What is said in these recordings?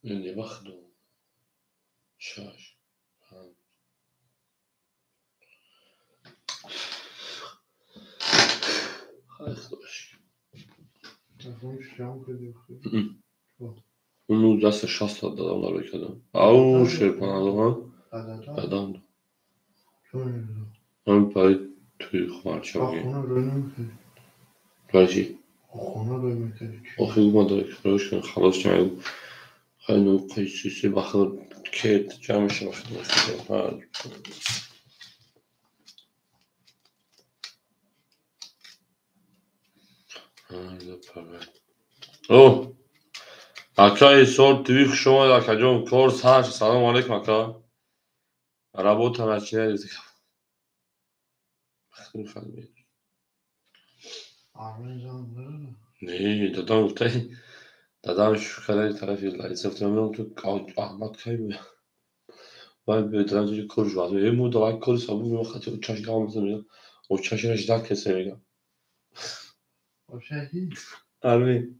Не шаш, панҷ. Уну даста 60 дадам дарои кардам. Ау, шерпаналоҳа? Дадам. Ҳамин пари туи хоҳарча мегӯям. Барои чӣ? Охи гуфт ман дарои кардам, халос шудам. Хай ну қайсиси бахр кет ҷамъ мешава. О, акаи Сор ТВ, хуш омадед, акаҷон. Кор сар. Салому алейкум, ака. Работа начинает. Не, дадам гуфтай, дадам шукадаи тарафи Лариса гуфтам, ту Аҳмад кай меояд? Вай дадам ҷои кор жуад. Э, мо давай кори сабук меояд, хати очаш гап мезанад. Очашро ждать кесе мегам. Арми.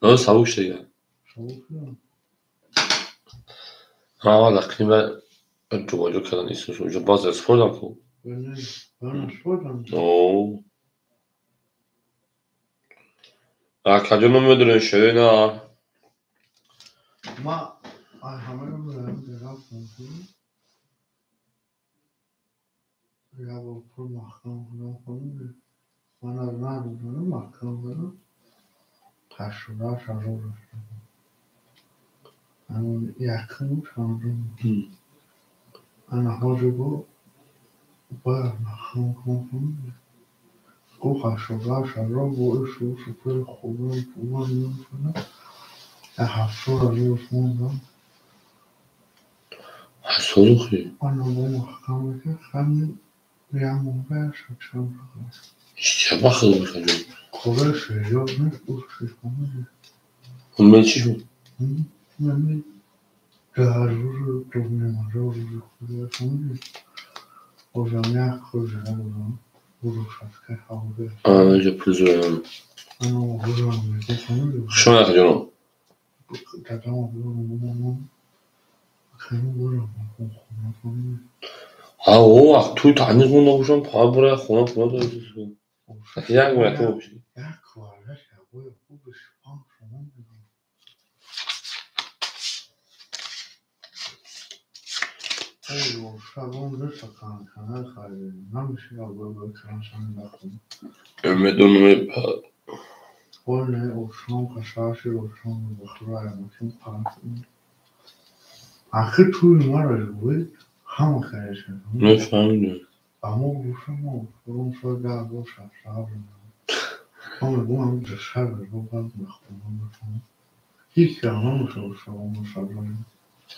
Ну, сабук шудага. Аввал ақиба ҷобаҷо кардан исмаш уҷо баъзе спордам ку. О. Акаҷо намедонем шена. Ма ай ҳамаро рафтам. Я бо пул маҳкам кардам хонум. Ман аз надодам маҳкам кардам. 88 ҳазор рафтам. Ҳамон якуму чандум. Ана ҳозир бо бояд маҳкам кунам хонум. Гуфт 88 ҳазор бо ису пули хӯрдан пулан мекунам. 70 ҳазор сомон. Ҳаштод охи? Ана бо маҳкам мекард ҳамин як моҳ ба чанд. Чӣ бахт мехоҳад? Кори серьёз нест, уши. Ман чӣ шуд? Ман 2000 2000 худи озам як кори надорам. Урушатка ҳавода. А, инҷо пул зӯрам. Ана гузарам мегуфтам. Хуш омадед, акаҷоно. Дадам гузарам. Хеле гузарам. Хона хона. А, о, ак туй таъниқ монда бошам, па бора хона пула дорад. Як моҳ якум боши. Як квадрат ягоя хубиш 5 сомон медод. Медонам. Мефаҳмидам.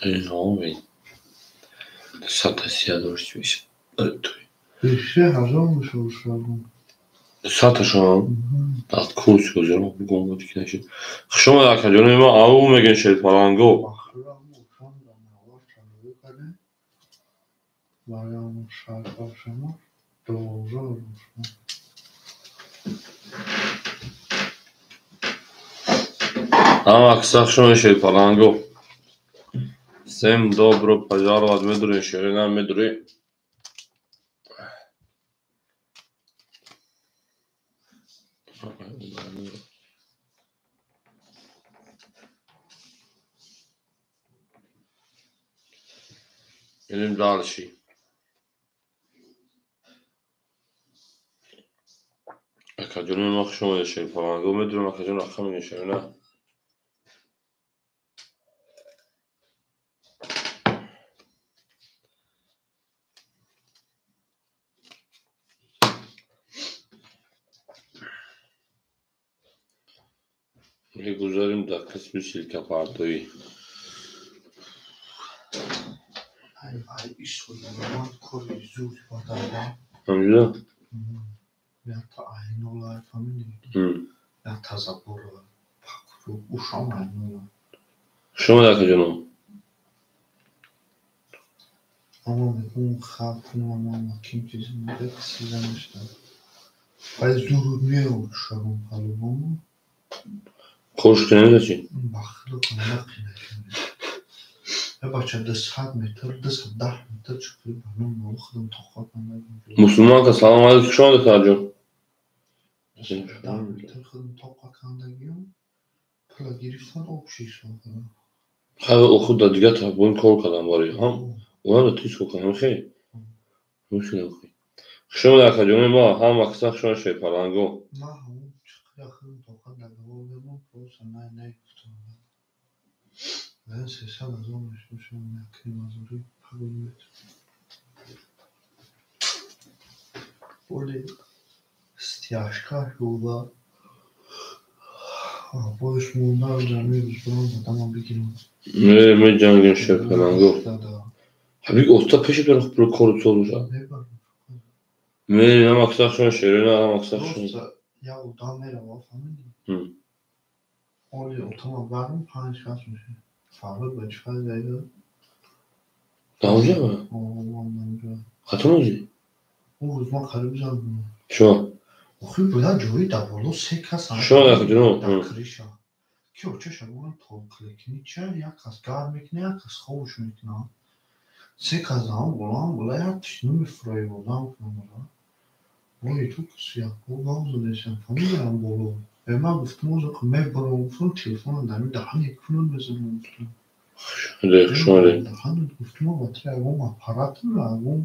Э, 130 ҳазор чӣ мешавад? Туй. 100 ташон? Дар курс гузарам, гум ки нашид. Хуш омадед, акаҷони ма, ау мегӯен шерпаланго. Ама акса хуш омадед, шерпаланго. Всем добро пожаловать, медурем шерина, медури. Мерем дальше. Акаҷони ма, хуш омадед, шерпаланго. Медурем, акаҷон, ака мегӯен шерина. Мегузарем дар қисми силкапартоӣ. Ҳамҷуда? Шумо дар куҷоно? Ама мегӯм хаб кунам, ама ким чиз мегӯяд, сиза мешавад. Вай зуд меояд шабон палубамо. Қош кунем чи? Ба худо нақинашем. Бача 200 метр, 210 метр чуқури ба ном боло худам тоқат намекунам. Мусулмонка салом алейкум, хуш омадед Фарҷон. 210 метр худам тоқат кандагиам, пула гирифтан об шишон кардам. Хай охир дар дигар тараф бо ин кор кардам барои ҳам. Онам дар тиз кор кардам хе. Мушкил охи. Хуш омадед акаҷони ма, ҳама каса хуш омадед шерпаланго. Ман ҳамон чуқури худам тоқат договор додам, просто най най гуфтам. Ман 300 ҳазор мешавам, як ним ҳазори пагоҳ метр. Боли стяжка шуда. Бош монда ҷамъи рӯзбарон одама бигирам. Ме ме ҷангин шерпаланго. Ҳабик оста пеши дорах пул кору соз боша. Ме ҳама каса хуш омадед шерина, ҳама каса хуш омадед. Як одам мерава, фаҳмидӣ? Оли отама барм 5 кас мешавад. Фарҳод ба чӣ файда дорад? Даунҷа? Даунҷа. Хатон озӣ? Он рӯз ман қариб зан. Чо? Охир бояд ҷои дар боло се кас Шо акаҷоно? Дар криша. Ки очаша гӯянд толқилекини ча як кас гарм мекунад, як кас хобуш мекунад. Се кас даҳон болоам бола як тиш намефурои одам кунад. Ой, ту кас якбор гап задесам, фаҳмидам боло. Ман гуфтам озо мебарам, гуфтам телефонам дар ин даҳани кунад мезанам гуфтам. Хуш омадед. Даҳанат гуфтам ба ту ягон аппаратам, ягон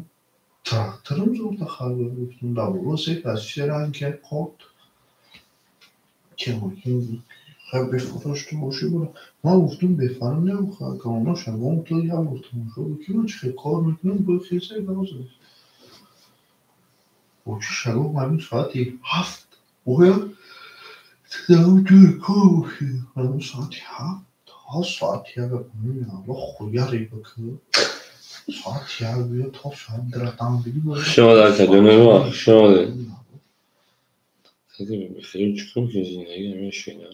тракторам зурда харид гуфтам дар боло се кас чӣ ранг қот. Ки хай бефарош ту бошӣ бура. Ман гуфтам бефарам не гаона шагон ту як бор тамошо ки ман чӣ хел кор мекунам, бо хелсе гап задем. Очи шагон ҳамин соати 7 оя ҷои кор бошӣ. Ҳамин соати 7 то соати 1 Аллоҳ хуяре бикунад. Соати 1 биё то соат 2 дам бигӣ. Хуш омадед акаҷони ма, хуш омадед. Хеле чӣ кор мекунӣ зиндагӣ ҳамин шина.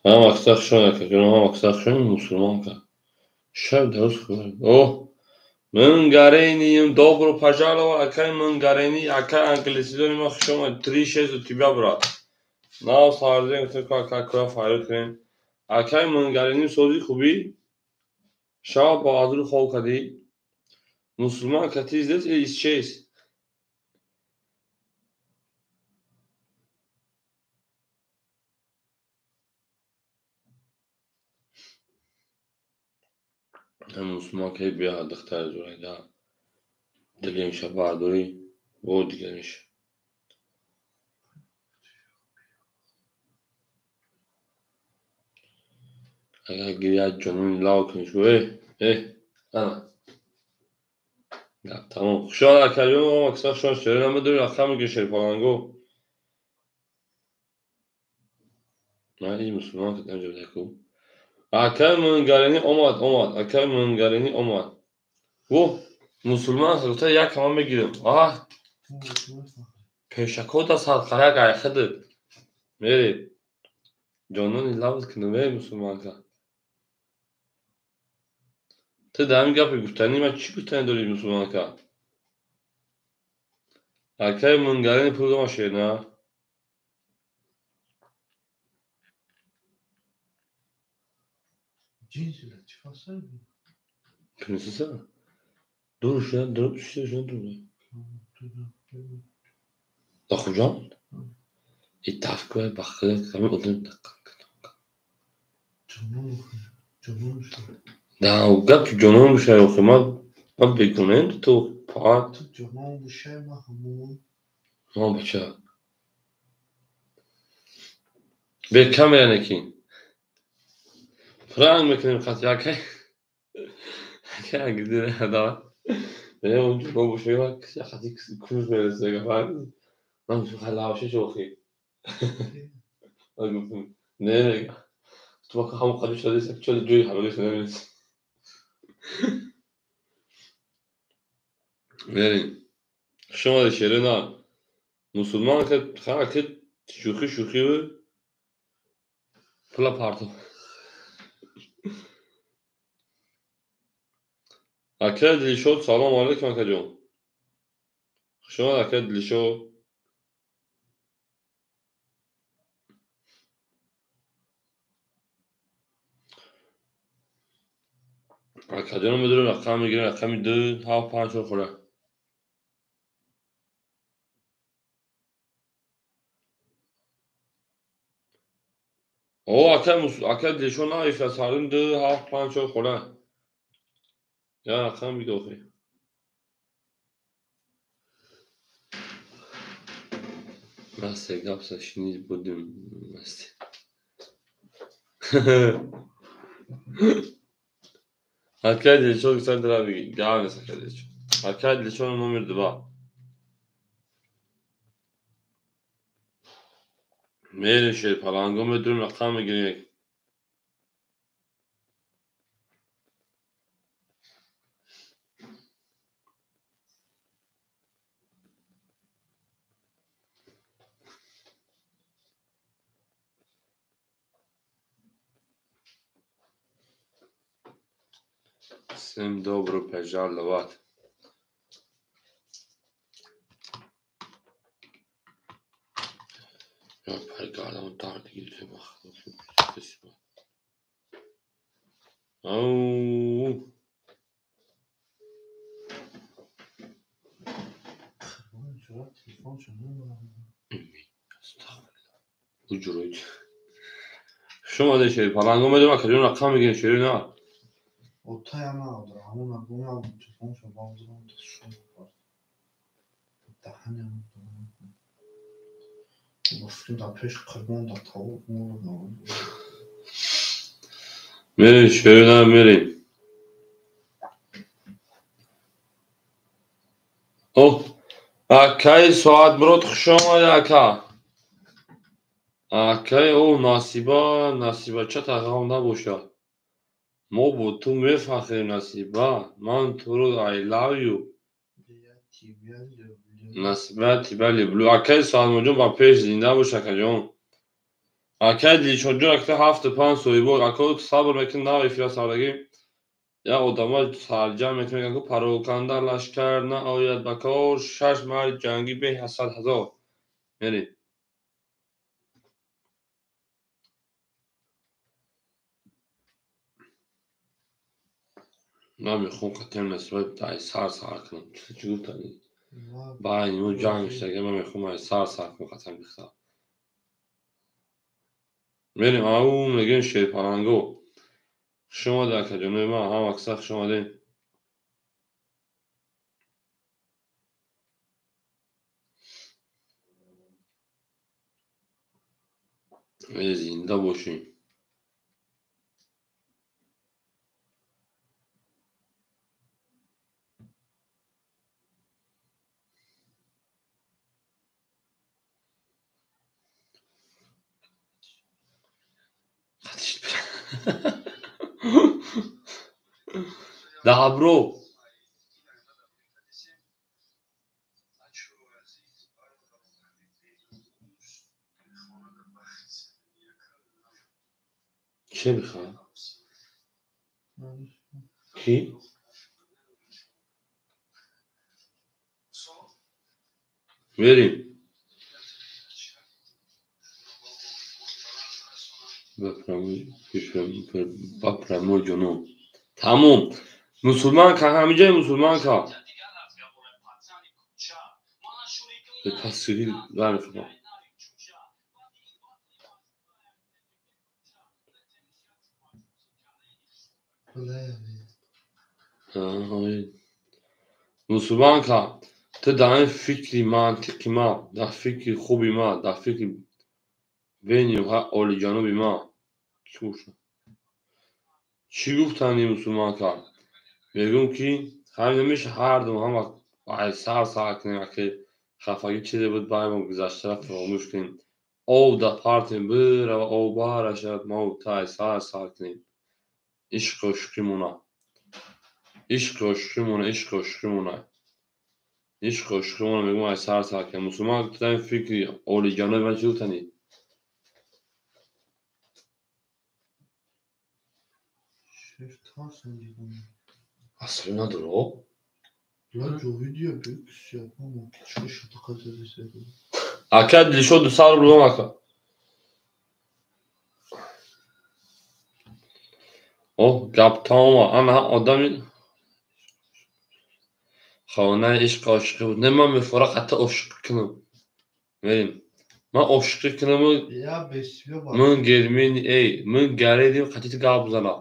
Ҳама каса хуш омадед акаҷоно, ҳама каса хуш омадед мусулмонка. Шаб дароз хуб. Оҳ, Мынгарением, добро пожаловать, акай Мынгарени, акай англисидони ма хуш омадед. 3-6 у тебя, брат. Нав сардем, гуфтем ки акай куя фарёд кунем. Акай Мынгарени сози хубӣ? Шаб бо азру хоб кардӣ? Мусулман кати здесь или исчез? Мусулман ки бия духтари зурайда. Дили имшаб бардорӣ, бо дигар меша. Агар гири як ҷонони лав кунӣ шу, э, э, ана. Гап тамом. Хуш омадед акаҷон, ҳама каса хуш омадед. Шерина медорӣ рақам мегирӣ шерпаланго. Ман ин мусулман кардам ҷо ку. Акай Мынгарени омад, омад. Акай Мынгарени омад. Во, мусулман гуфта як ҳама мегирам. Аҳ, пешакота садқаяк айхидит. Мери. Ҷонони лавз кунам, эй мусулманка. Ту дар ҳамин гапи гуфтанӣ ман чӣ гуфтанӣ дорӣ мусулманка? Акай Мынгарени пул дома шерна? Ҷинси латифа саби? Принсесса? Дур шуда, дур шуда, дур. Да Хуҷанд? И тафкӯ ба худат ҳамин одам Ҷонон ҷонон шуд. Да гап ҷонон бошай охи ман бегунаем ту пак. Ту ҷонон бошай ман ҳамон. Ман бача. Бе камера некин. Пранк мекунем қат якай. Акай гидира да. Е он ҷонон бошай ва киси хати куш мераса гап. Ман гуфтам хай лавши охи. Ман гуфтам не мега. Ту бака ҳамон қадим шуда чо ҷои ҳалолиш намерасӣ. Мерим. Хуш омадед шерина. Мусулман ки ха ки шӯхӣ шӯхӣ. Пула парто. Акай Дилшод, салом алейкум, акаҷон. Хуш омад, акай Дилшод. Акаҷонам медонем рақам мегирем, рақами 2 7 5 4 хӯра. О, акай Дилшод наифта сардим 2 7 5 4 хӯра. Я рақам биги охи. Расте гап сашинид будем масти. Акай Дилшод гуфтан дара биги. Гап нест, акай Дилшод. Акай Дилшод номер 2. Мерем шерпаланго медурем рақам мегирем. Всем добро пожаловать. Я паргардам дарди гирифта бахт. Ау. Чаро телефоншо намебарам? Уҷрои. Шумо омаде шерпаланго медурем акаҷон рақам мегирем шери на. Отая надора, ҳамона гуна телефоншо бамзурам дастшо парт. Даҳаням Ба дар пеш қурбон дар тавоф моро. Мерем шери на мерем. О, акаи Соатмурод хуш омади ака. Акаи о Насиба, Насиба чата ғам набошад. Мо бо ту мефахрем Насиба. Ман туро I love you. Я тебя люблю. Насиба тебя люблю. Акаи Соатмуродҷон ба пеш зинда бош акаҷон. Акаи Дилшодҷон акта 7-5 соҳибо. Ако сабр мекунӣ нав эфира сардагӣ. Як одама сарҷам мекунад, мегӯяд ку пароканда лашкар наояд ба кор, 6 марди ҷангӣ беҳ аз 100 ҳазор. Мерем. Ман мехоҳам қатъиян Насиба ай сар сар кунам. Чӣ гуфтани? Байни мо ҷанг шуда, ман мехоҳам ай сар сар кунам қатъиян бихтам. Мерем, ау мегӯем шерпаланго. Хуш омадед акаҷонои ман, ҳама каса хуш омадед. Э, зинда бошем. Добро. Че бихоҳад? Кӣ? Мерем. Ба прямой ҷонон. Тамом. Мусулман ка ҳамиҷои мусулман ка. Пасири намехоҳам. Мусулман ка ту дар ин фикри мантиқи ман, дар фикри хуби ман, дар фикри бениҳоят олиҷаноби ман чӣ бошад? Чӣ гуфтани мусулман ка? Мегӯм ки ҳамин намеша ҳардум ҳама ай сар сар кунем, аки хафагӣ чизе буд баймо гузаштара фаромӯш кунем. Об да партем бирава об барашад, мо ту ай сар сар кунем. Ишқу ошуқимона. Ишқу ошуқимона, ишқу ошуқимона. Ишқу ошуқимона мегӯм ай сар сар кунем. Мусулман ту дар ин фикри олиҷаноби ман чӣ гуфтанӣ? Асабӣ надоро? Ака Дилшод 200 рубл ака. О, гап тамом. Ана одами хонаи ишқ ошиқӣ буд. Не, ман мефора қатъа ошиқӣ кунам. Мерим. Ман ошиқӣ кунаму ман гермени эй, ман гаредим қатъи гап занам.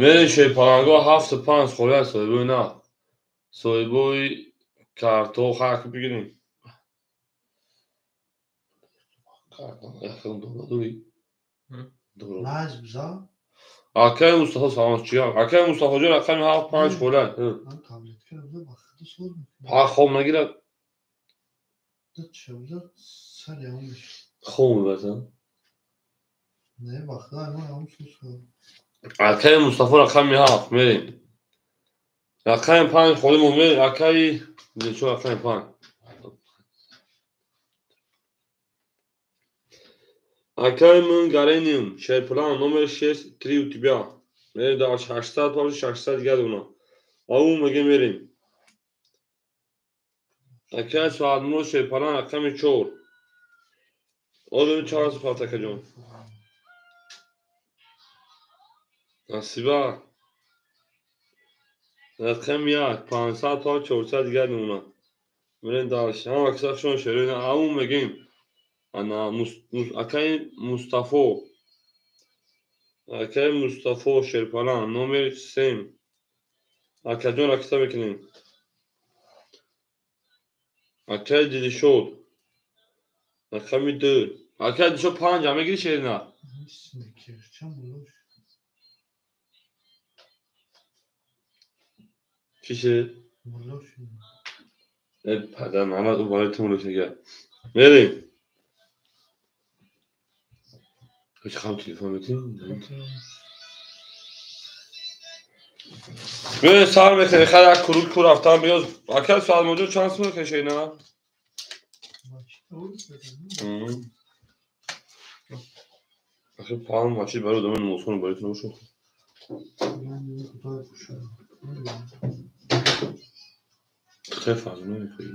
Мерем шерпаланго 7-5 холия соҳибои на. Соҳибои картоҳ ҳақ бигирем. Акаи Мустафо салом чия? Акаи Мустафоҷон рақами 7-5 холия. Ҳа хоб нагирад. Хоб мебарад. Акаи Мустафо рақами 7 мерем. Рақами 5 холимон мерем. Акаи Дилшод рақами 5. Акаи ман Гареним шерплан номер 6 3 у тебя. Мерем дар 800 павши 600 дигар дона. Ау меге мерем. Акаи Соатмурод шерплан рақами 4. Одами чанд сухат акаҷон? Насиба. Рақами 1 500 то 400 дигар намуна. Мерем дальше. Ҳама кисашон шерина ау мегем. Ана акаи Мустафо. Акаи Мустафо шерпалан номер 7. Акаҷон акиса мекунем. Акаи Дилшод рақами 2. Акаи Дилшод 5 мегири шерина? Чӣ шуд? Э падар мана ӯ барои ту мулош нигар. Мерем. Хам телефон метим? Бе сар мекунем, хай як курук ку рафтан биёз. Ака Салмоҷон чанд сум мекашед на? Ахи паҳн мачи барои одамои намозхон барои ту набошад. Хеле фарз намекунӣ.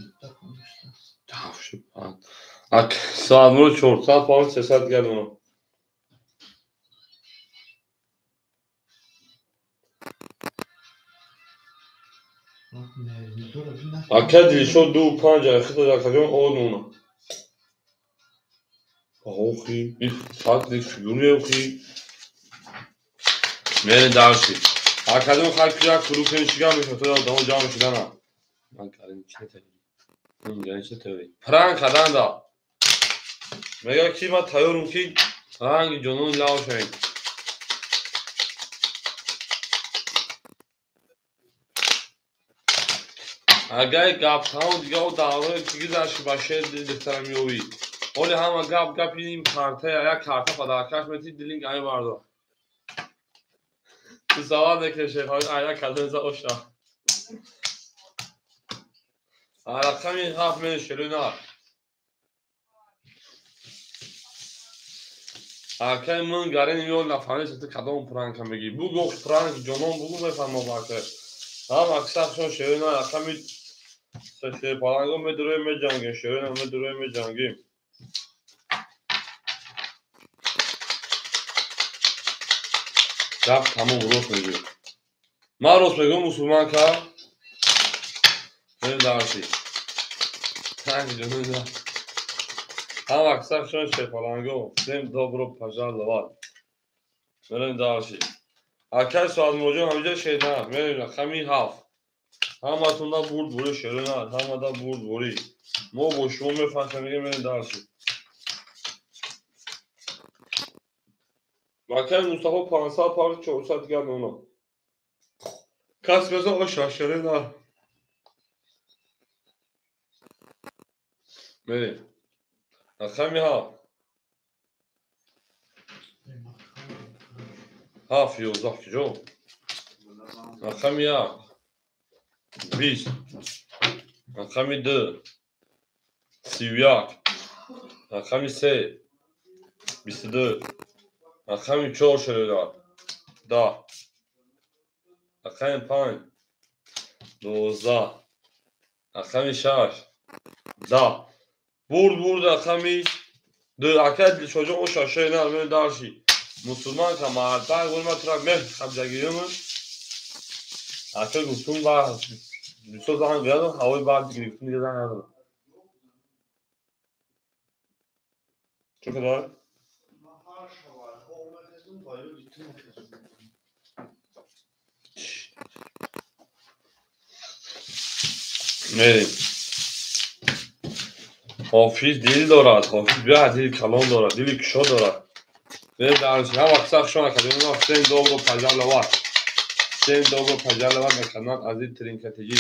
Ак Салмоҷон 400 паҳн 300 дигар дона. Ака Дилшод 2-5 ахита акаҷон одмона. Охи, факт фигури охи. Мерем дальше. Акаҷон хай як курук чига мешавад, то одамо ҷамъ шудана. Ман карим чи натавӣ? Ман чи натавӣ? Пранк карданда. Мегӯяд ки ман тайёрам ки ранги ҷонон лав шавем. Агар гапҳао дигар давраи ки гузашт ба шер дили духтара меёвӣ. Ҳоли ҳама гап гапи ин картая, як карта падаркаш мети дилинг ай бардор. Ту савол мекунӣ ай як карта меза оша. Рақами 7 мен шерина. Акаи ман гарени меёл нафаҳмид ту кадом пранка мегӣ. Бугӯ пранк ҷонон бугӯ мефаҳмам ака. Ҳам аксаршон шерина рақами шерпаланго медуроем меҷангем, шерина медуроем меҷангем. Гап тамом рост мегӯ. Ман рост мегӯм мусулманка. Мерем дальше. Танг ҷонон. Ҳам аксаршон шерпаланго. Всем добро пожаловать. Мерем дальше. Акаи Соатмуроҷон ҳамиҷа шерина. Мерем рақами 7. Ҳаматонда бурд бурӣ шерина, ҳамада бурд бурӣ. Мо бо шумо мефаҳмем, мегем мерем дальше. Акаи Мустафо 500 пар 400 дигар нона. Кас меза оша шерина. Мерем. Рақами 7. 7 11 киҷо? Рақами 1 20. Рақами 2 31. Рақами 3 22. Рақами 4 шерои 10. Рақами 5 12. Рақами 6 10. Бурд бурд рақами 2. Акай Дилшоҷон оша шерои нар дарши. Мусулман ка мардак гулма тура меҳ қабзагирим. Акай гуфтум ба бисёр зан гирам, ҳавои бард гирифтум, дига зан надорам. Чӣ кадар? Мерем. Ҳофиз дил дорад, ҳофиз бия дили калон дорад, дили кушод дорад. Мерем дарси. Ҳам вақт шумо академия всем добро пожаловать. Всем добро пожаловать на канал Азиз Тринкатиҷи.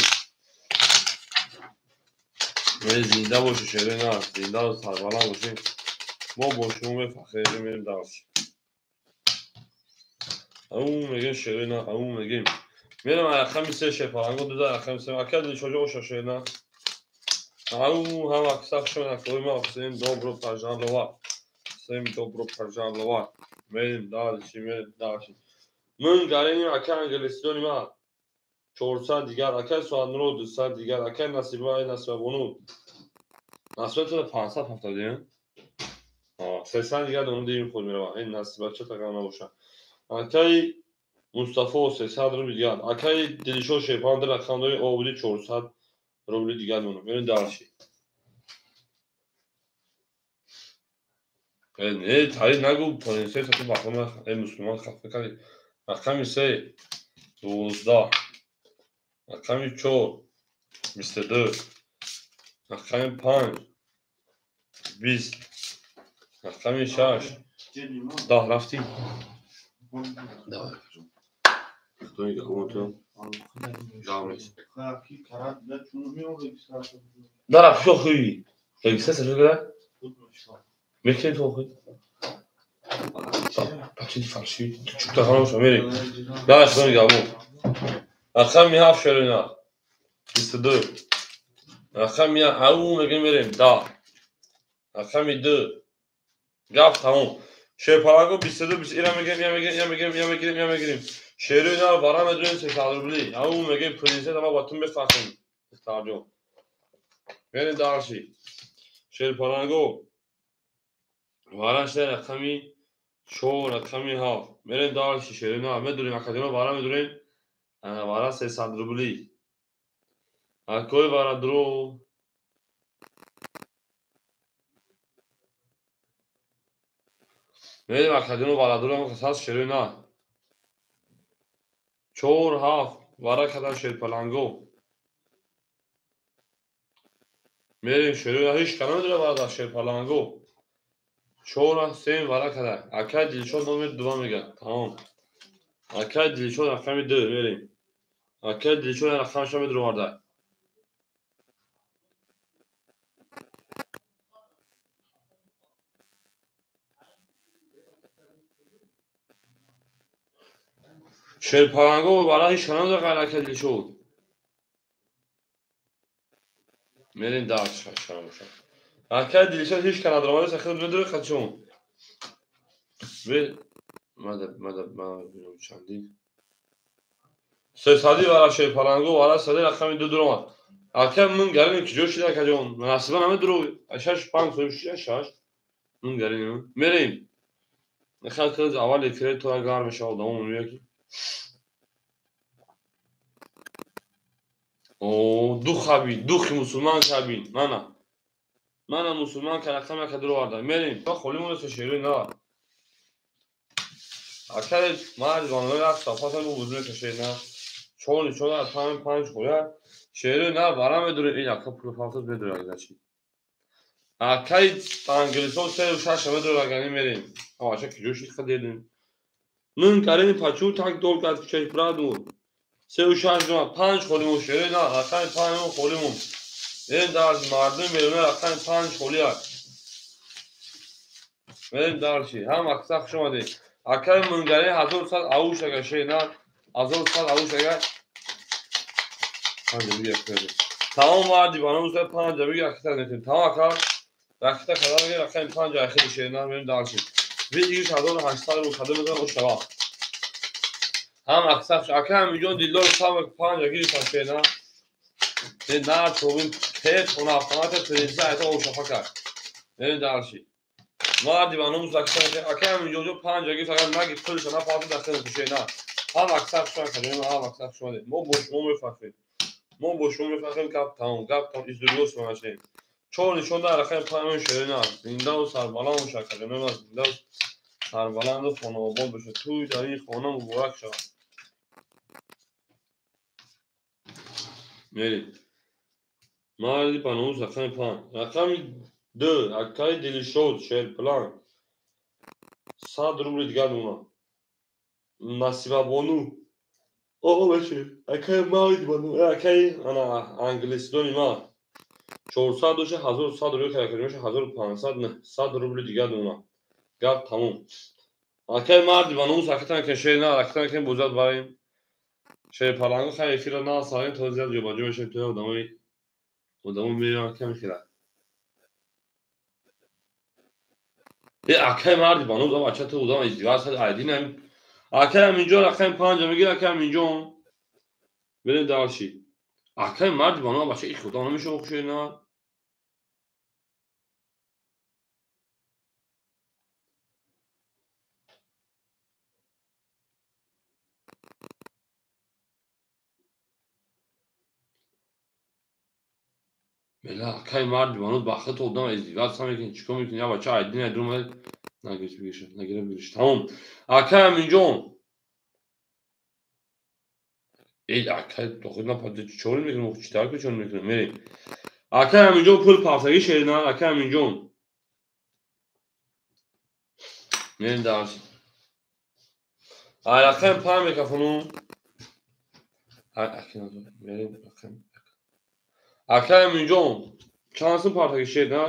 Зинда бошед, шерина, зинда ва сарбаланд бошед. Мо бо шумо мефахрем, мерем дарси. Ау мегем шерина, ау мегем. Мерем рақами 3 шерпаланго 2 рақами 3. Ака Дилшоҷон оша шерина. Ау ҳам вақт шумо академия всем добро пожаловать. Всем добро пожаловать. Мерем дарси, мерем дарси. Ман гареним ака англистони ма 400 дигар, акай Суаднуро 200 дигар, акай Насиба Насибабону. Насиба то 570 300 дигар донум дим худ мерава. Ин Насиба ча тақам набоша. Акай Мустафо 300 рубли дигар, акай Дилшод Шерпан рақам дори обуди 400 рубли дигар донум. Мерем дарси. Не, тари нагу, принцесса ту бахона, эй мусулман хафа кардӣ. Рақами 3 12. Рақами 4 22. Рақами 5 20. Рақами 6 10. Рафтӣ? Давай. Худо нигаҳбон ту. Дара шо хуй. Регистрация шо када? Мекунӣ ту хуй? Бачаи фарши, ту чӯбта хонам мерем. Давай худо нигаҳбон. Рақами 7 шерина 22. Рақами ау мегем мерем 10. Рақами 2. Гап тамом. Шерпаланго 22 ира мегем, я мегем, я мегем, я мегирем, я мегирем. Шерои вара медурем 300 рубли. Ау мегем принцесса ма ба ту мефахрем. Ихтарҷон. Мерем дарси. Шерпаланго вара шуда рақами 4, рақами 7. Мерем дарси шерои медурем академия вара медурем. Вара 300 рубли. Акой вара дро. Мерем академия вара дро хасас шерои на. 4 7 вара кадан шерпаланго. Мерем шерои ҳеч кана медуре вара дар шерпаланго. 4 3 вара кадан. Акай Дилшод номер 2 мега. Тамом. Акай Дилшод рақами 2 мерем. Акай Дилшод рақамаша медуроварда. Шерпаланго вара ҳеч кана медуре ғайр акай Дилшод. Мерем дарс шашам. Акай Дилшод ҳеч кана даромада сахт медуре хачун. Бе мада мада ма чанди. 300 вара шерпаланго вара сади рақами 2 дуромад. Акай ман гаринем ки ҷо шида акаҷон. Насиба намедуро. 6 5 6 6. Ман гаринем. Мерем. Хел кыз аввал эфири тура гарм мешавад, давом меояд ки. О, дух хаби, духи мусулман кабин. Мана. Мана мусулман ка рақам яка дуроварда. Мерем. Холи монеса шерои на. Акай ман зонлои як сафатам бу бузме кашед на. 4 4 5 5 хоя. Шерои на вара медуре ин ака пул фалтаз медуре агачи. Акай англисо 3 6 медуре агани мерем. Аша ки ҷоши хадедем. Ман карени пачу так долго отвечать правду. 3 6 2 5 холимон шерои на рақами 5 холимон. Мерем дар мардум мерем рақами 5 холия. Мерем дарси. Ҳам акса хуш омадед. Акай Мунгари 1100 ауш ага шерои на 1100 ауш ага. 5 бига кардем. Тамом марди ба номи 5 бига акита нетем. Тамом ака. Рақита кадар рақами 5 ахири шерои на мерем дарси. Видиш 1800 рубл кадом мезанад ошава. Ҳам аксар ака ҳаминҷон дилдор сабак панҷа гирифтан шена. Не на тобин пет она автомата принса айта ошафа кард. Не дарши. Марди ба номус аксар ака ҳаминҷон ҷо панҷа гирифт агар наги пулша на палта дахил шена. Ҳам аксар шуан кадем ҳам аксар шуан. Мо бо шумо мефахрем. Мо бо шумо мефахрем гап тамом гап тамом издургос мешавем. Чор нишон дар рақами панҷ шерина аст. Зиндаву сарбаланд бошад кадем аст. Зиндаву сарбаланду хонаобод бошад. Тӯй дар ин хона муборак шавад. Мерем. Марди ба номус рақами панҷ. Рақами ду акаи Дилшод Шерплан 100 рубли дигар мемонад. Насибабону оғо бошед. Акаи марди ба номус акаи ана англисдони ма 400 доша 1100 рубл карда меша 1500 900 рубли дигар мемонад. Гап тамом. Акаи марди ба номус акатан ки шер на акатан ки бозад барем. Шер паланго хай эфира на сарем то зиёд ҷобаҷо мешем то одамо мераванд ками хира. Акаи марди ба номус бача то одам издивоҷ кард айдин ҳам акаи ҳаминҷо рақами панҷа мегирад акаи ҳаминҷо берем дарши. Акаи марди ба номус бача их худо намешава хушед на. Бела акаи марди ба номус ба худ одам издивоҷ мекунад чикор мекунад я бача айдин айдин омад нагириш бигириш нагира бигириш тамом. Акаи ҳаминҷон акай дохил напарда чор мекунем чӣ тавр чор мекунем мерем. Акаи ҳаминҷон пул партагӣ шерина акаи ҳаминҷон мерем дарс. Ай рақами панҷ микрофону мерем рақами акаи ҳаминҷон чанд сум партагӣ шерина?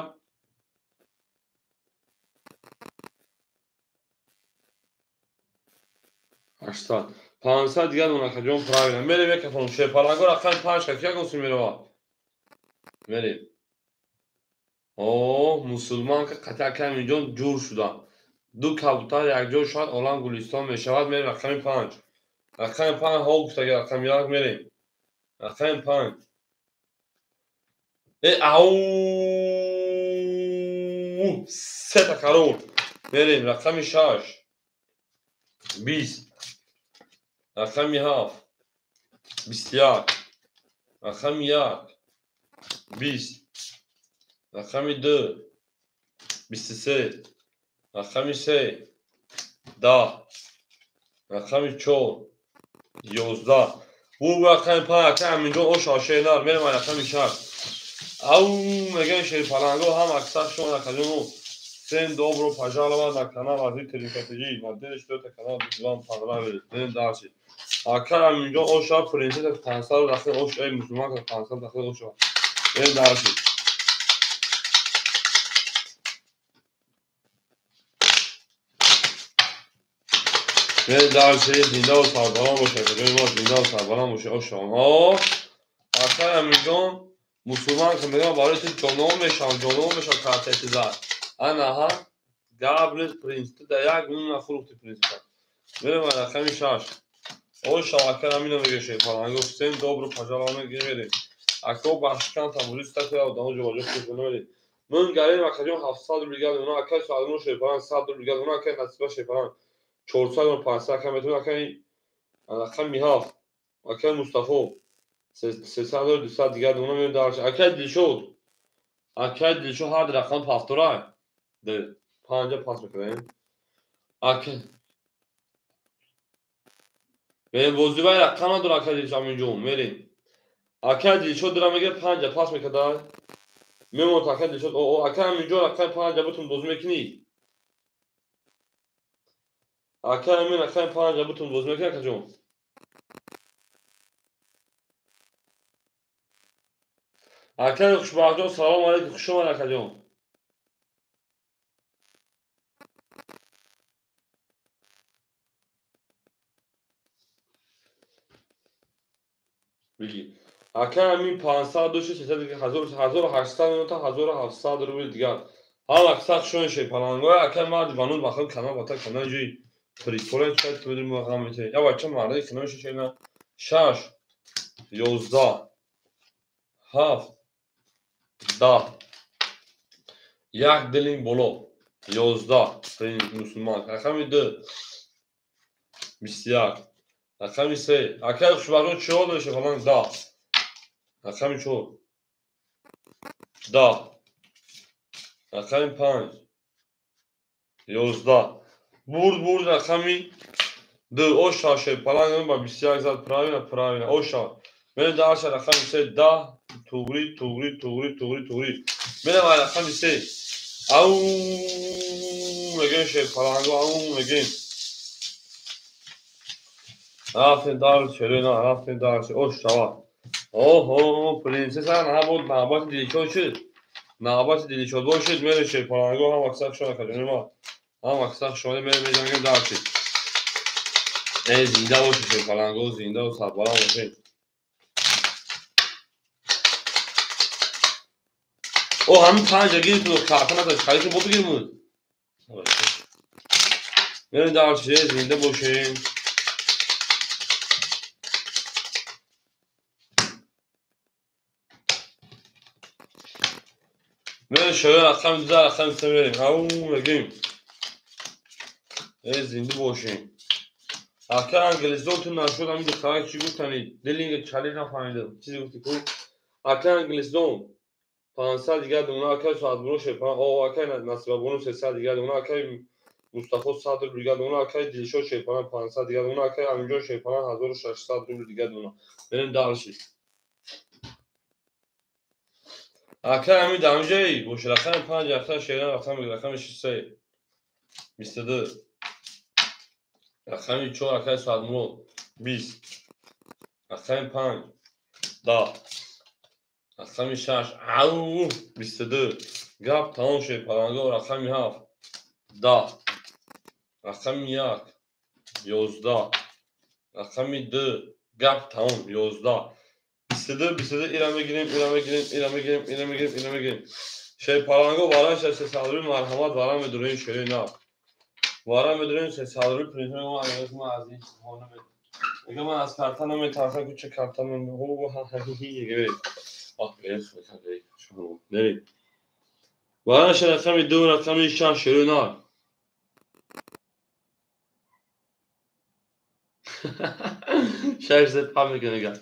800 500 дигар дона акаҷон правильно. Мерем микрофону шерпаланго рақами панҷ ка ягон сум меравад. Мерем. О мусулманка қатъи акаи ҳаминҷон ҷур шуда. Ду кабутар якҷо шояд олам гулистон мешавад. Мерем рақами панҷ. Рақами панҷ ҳо гуфтаги рақами як мерем. Рақами панҷ. Ау сета карор. Мерем рақами шаш. 20. Рақами ҳафт. 21. Рақами як. 20. Рақами ду. 23. Рақами се. 10. Рақами чор. 11. Бу рақами панҷ акаи ҳаминҷон оша шернар. Мерем рақами шаш. Ау мегӯям шерпаланго ҳам аксар шумо акаҷону всем добро пожаловать на канал Азиз Телефотиҷи. Надеюсь, что это канал вам понравились. Берем дальше. Акаи ҳаминҷон оша принцесса 500 дахил оша мусулманка 500 дахил оша. Берем дальше. Берем дальше. Зиндаву сарбаланд бошед. Акаҷони мо зиндаву сарбаланд бошед. Оша. Акаи ҳаминҷон мусулманка мегӯям барои ту ҷонон мешавам, ҷонон мешавам картаи зар. Анаҳа габрис принц. Ту дар як минут нафурӯхти принципа. Мерем рақами шаш. Оша акаи ҳамино мегӯяд шерпаланго. Всем добро пожаловать мерем. Ако бахшикан тамбури статуя одамо ҷобаҷо хуб мерем. Ман гарем акаҷон 700 рубл дигар мемонад. Акаи Саъдумон шерпаланг 100 рубл дигар мемонад. Акаи Насиба шерпаланг 400 рубл 500 ака метавонад. Акаи рақами ҳафт. Акаи Мустафо 300 рубл 200 дигар мемонад. Мерем дарш. Акаи Дилшод. Акаи Дилшод ҳар рақам пафтора. Панҷа пас мекунем. Ака мерем бозивай рақам надора акаи Дилшод ҳаминҷо. Мерем. Акаи Дилшод дора мегӯяд панҷа пас мекарда. Мемонад акаи Дилшод. Акаи ҳаминҷо рақами панҷа бутун бозӣ мекунӣ? Акаи ҳамин рақами панҷа бутун бозӣ мекунӣ акаҷон? Акаи Хушбахтҷон салом алейкум, хуш омад акаҷон. Бигӣ. Акаи ҳамин 500 дошт 300 1800 минута 1700 рубл дигар. Ҳама каса хушон шерпалангоя акай марди бануд ба худ канал бата канал ҷои приколе чай ту бидум ғам мете. Я бача марди кино шешена 6 11 7 10 як дилин боло 11 принц мусулман рақами 2 21 рақами 3 акай хушбахтон чор дошта фалан 10 рақами 4 10 рақами 5 11 бурд бурд рақами 2 оша шерпаланг ба 21 зад правильно правильно оша мерем дальше рақами 3 10 туғри туғри туғри туғри туғри мерем рақами 3 ау мегем шерпаланго ау мегем рафтем дальше рена рафтем дальше ошава оҳо принсесса набуд навбати дилшод шуд навбати дилшод бошед мерем шерпаланго ҳам аксар шуд акаҷони ма ҳам аксар шуд мерем меҷангем дальше э зинда бошед шерпаланго зинда ва сарбаланд бошед. О ҳамин панҷа гирифту карта надошт харидту бо бигирмуд. Мерем дальше зинда бошем. Мерем шоя рақами 2 рақами 3 мерем. Ау мегем. Э зинда бошем. Ака англизон ту нашуд ҳамин духтарак чӣ гуфтани? Дилинга чалӣ нафаҳмидам. Чизе гуфти ку? Ака англизон 500 дигар дона акай Соатбону шерпаланг о акай Насибабону 300 дигар дона акай Мустафо 100 рубл дигар дона акай Дилшод шерпаланг 500 дигар дона акай Аминҷон шерпаланг 1600 рубл дигар дона. Мерем дальше. Акай ҳамин дар ҳаминҷаи бошад рақами 5 рафта шеран рақами 3 22 рақами 4 акай Соатмурод 20 рақами 5 10 рақами 6 ау 22 гап тамом шуд паланго рақами 7 10 рақами 1 11 рақами 2 гап тамом 11 22 22 ира мегирем ира мегирем ира мегирем ира мегирем ира мегирем шерпаланго барои 600 рубл марҳамат вара медурем шери нав вара медурем 300 рубл принт ман аз ин чизҳо мегам ман аз карта наметарсам ку ча карта мерем барои рақами 2 рақами 6 шери нав шаш зед пам мекунад.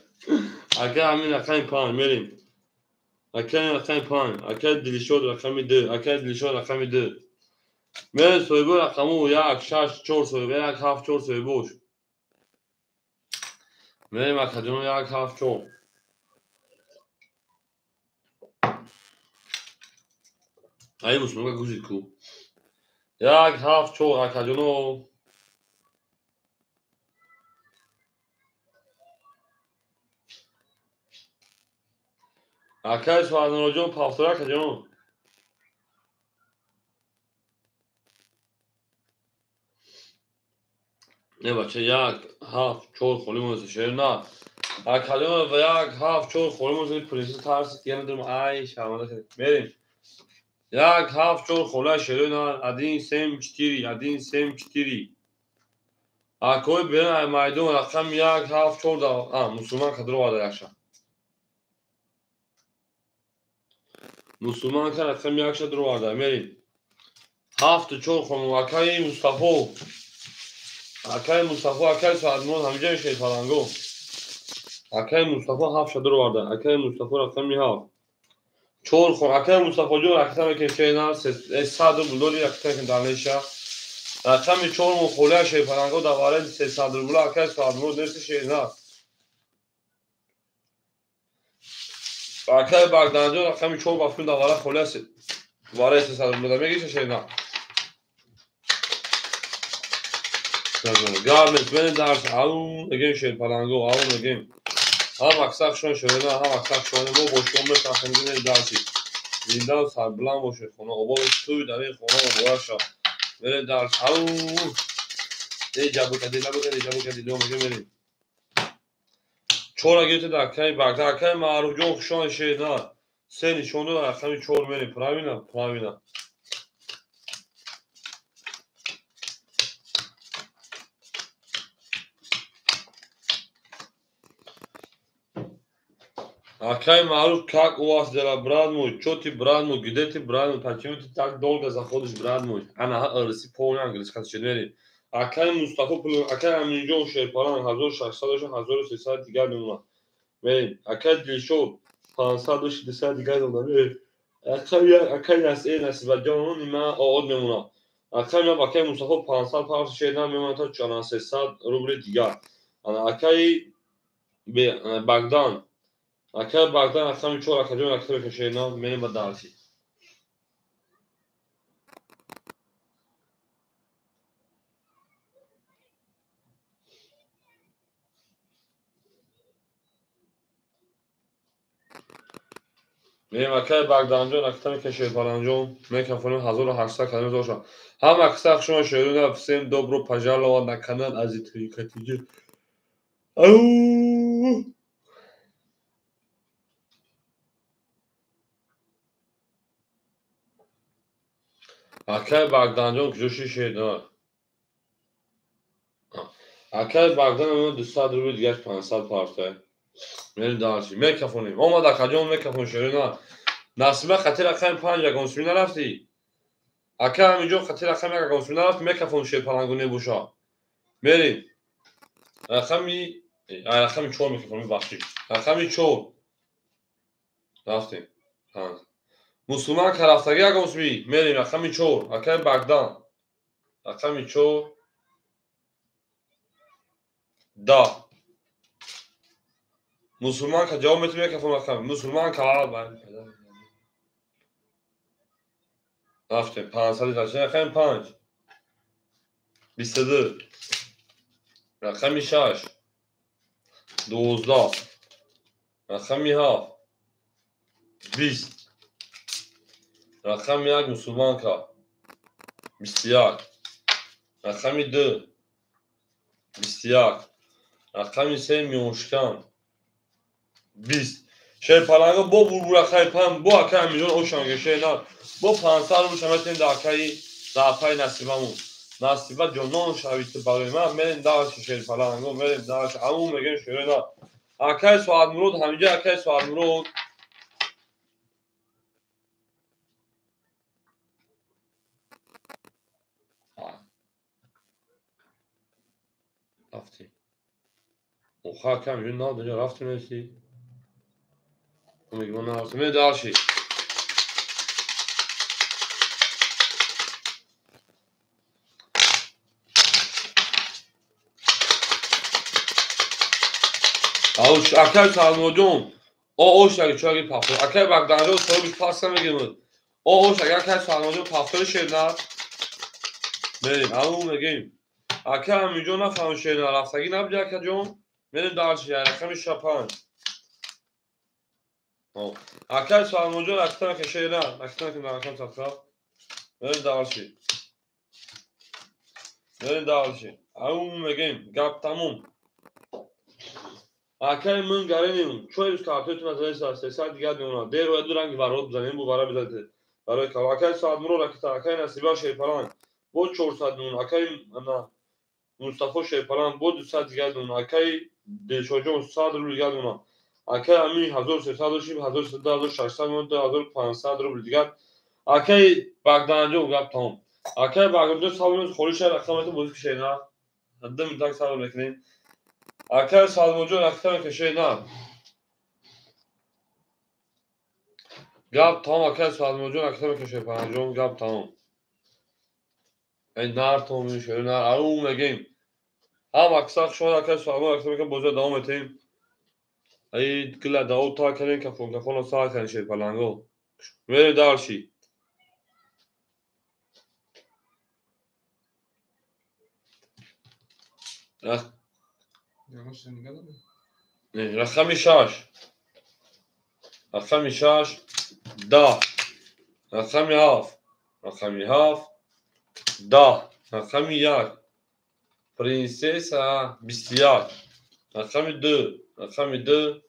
Ака ҳамин рақами 5 мерем. Ака рақами 5, ака Дилшод рақами 2, ака Дилшод рақами 2. Мерем соҳибо рақаму 1 6 4 соҳиба 1 7 4 соҳибош. Мерем акаҷон 1 7 4. Ай мусулмонка гузид ку. 1 7 4 акаҷоно. Акай Суҳайнуроҷон пафтора акаҷон. Не бача 1 7 4 холӣ монеса шер на. Акаҷон 1 7 4 холӣ монеса принсесса тарсид я надорам ай шарманда шуд. Мерем. 1 7 4 холӣ шер на 1 7 4 1 7 4. Акои берин ай майдон рақами 1 7 4 да а мусулман кадро вада якша. Мусулман ка рақами 1 дароварда. Мерем. 7 4 хонум акаи Мустафо. Акаи Мустафо, акаи Соатмурод ҳаминҷа мешавед паланго. Акаи Мустафо 7 дароварда. Акаи Мустафо рақами 7. 4 хон акаи Мустафоҷон ракта мекунем шена 100 рубл дори ракта мекунем дар неша. Рақами 4 мо холия шед паланго дар вараи 300 рубл акаи Соатмурод нест шена. Акаи Багданҷон рақами 4 бафкун дар вараи холия вараи 300 рубл мегиша шена. Гап нест мерем дарс ау мегем шерпаланго ау мегем. Ҳам аксар шон шерена ҳам аксар шон мо бо шумо мефаҳмем мерем дарси. Зинда ва сарбаланд бошед хона обод туй дар ин хона муборак шавад. Мерем дарс ау э ҷабр кардӣ лабр кардӣ ҷабр кардӣ мегем мерем. 4 гирифта акаи Багда акаи Маъруфҷон хушон шерена. 3 нишон дод рақами 4 мерем. Правильно? Правильно. Акай Маъруф, как у вас дела, брат мой? Чё ты, брат мой? Где ты, брат мой? Почему ты так долго заходишь, брат мой? Ана ҳа полный английский шедери. Акай Мустафо пул, акай Аминҷон Шерпалан 1600 1300 дигар мемонад. Мерем. Акай Дилшод 560 дигар мемонад. Мерем. Акай Насибаҷон нима оод мемонад. Акай ма акай Мустафо 500 павз шедан мемонад то 300 рубли дигар. Ана акай Багдан, акай Багдан рақами 4 акаҷон ракета мекашед, мерем ба дарси. Мерем акай Багданҷон ракета мекашед, Паранҷон мекафонем 1800 калима дошам. Ҳама киса шумо шеруна, всем добро пожаловать на канал Азитрикатиҷи. Ау! Акай Багданҷон куҷо шишед? Акай Багдан 200 рубли дигар 500 парта. Мерем дарси. Мекафонем. Омад акаҷон мекафон шерина. Насиба хати рақами 5 ягон сӯй нарафтӣ? Акай Аминҷон хати рақами 1 ягон сӯй нарафтӣ? Мекафон шерпалангу небоша. Мерем. Рақами 4 мекафонем, бахшиш. Рақами 4. Рафтем. Мусулман карафтагӣ ягон сӯй? Мерем рақами 4. Акай Багдан. Рақами 4. 10. Мусулман ка ҷавоб метавонӣ мекафон рақами. Мусулман ка рафтем 500 рақами 5. 22. Рақами 6. 12. Рақами 7. 20. Рақами 1 мусулманка 21. Рақами 2 21. Рақами 3 миёншикан 20. Шерпаланга бо бурбур акай пан бо акай Аминҷон ошанга шена бо 500 рубл шаметем да акаи да апаи Насибамун. Насиба ҷонон шавид барои ман. Мерем дарси шерпаланго, мерем дарси. Аму мегем шерена. Акай Соатмурод ҳамиҷа акай Соатмурод. Рафтем. Оха акай Аминҷон надоҷа рафтем неси. Мегем нарафтем. Мерем дарси. Акай Салмоҷон, оошаги чоги пафтор. Акай Багданҷон соҳибиш пас намегирад. Оошаги акай Салмоҷон пафтори шерна. Мерем, аму мегем. Акай Аминҷон нафаҳм шерна, рафтагӣ набуди акаҷон. Мерем дарси, рақами 5. Акай Салмоҷон ракета мекунад шерна, ракета мекунад рақам садқа. Мерем дарси. Мерем дарси. Аму мегем, гап тамом. Акай ман гаренем, чой рӯз картои назареса, 300 дигар мемонад. Дер бояд ду ранги варот бизанем, бу вара бизанед. Барои кава. Акай Соатмурод ракета, акай Насиба Шерпаланг бо 400 мемонад. Акай Мустафо Шерпаланг бо 200 дигар мемонад. Акай Дилшоҷон 100 рубл дигар мемонад. Акай Амин 1300 шиб, 1300, 1600 мемонад, 2500 рубл дигар. Акай Багданҷон гап тамом. Акай Багданҷон сабр холӣ шаҳр рақамато бозӣ кишед, на? 2 минутак сабр мекунем. Акай Салмоҷон ракета мекашед, на? Гап тамом, акай Салмоҷон ракета мекашед, Паранҷон гап тамом. Эй нар том мешавад, нар ару мегем. Ҳам аксар шумо акай Салмон ракета мекунем, бозиро давом метаҳем. Эй гила давом та кардем, кафон кафонро сар кардем шерпаланго. Мерем дарси. Рақами 6. Рақами 6 10. Рақами 7. Рақами 7 10. Рақами 1. Принсесса 21. Рақами 2. Рақами 2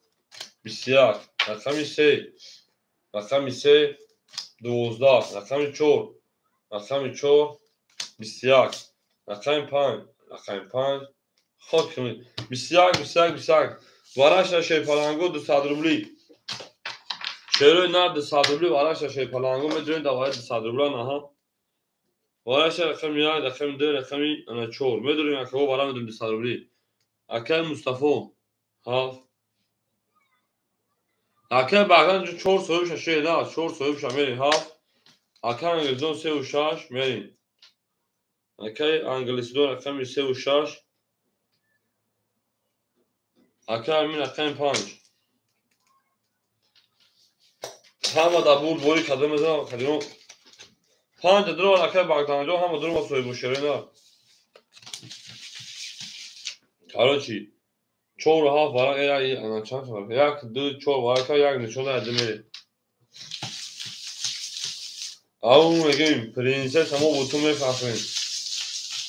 21. Рақами 3. Рақами 3 12. Рақами 4. Рақами 4 21. Рақами 5. Рақами 5 хок 21 21 21. Вараша шерпаланго 200 рубли. Шерои нар 200 рубли вараша шерпаланго медурем давари 200 рубла наҳа. Вараша рақами 1, рақами 2, рақами 4. Медурем акаҳо вара медурем 200 рубли. Акаи Мустафо 7. Акаи Бағдан 4 соҳибша шер на, 4 соҳибша мерем 7. Акаи Англисдон 3 ва 6 мерем. Акаи Англисдон рақами 3 ва 6. Акаи Амин рақами 5. Ҳама дар бурд бори кадом мезанам, кадом 5 дуру акаи Бағданҷон ҳама дуру соҳиб шерои на. Короче, 4 7 варақ ана чанд варақ? 1 2 4 варақа як нишон дар мерем. Ау мегӯем принсесса мо бо ту мефахрем.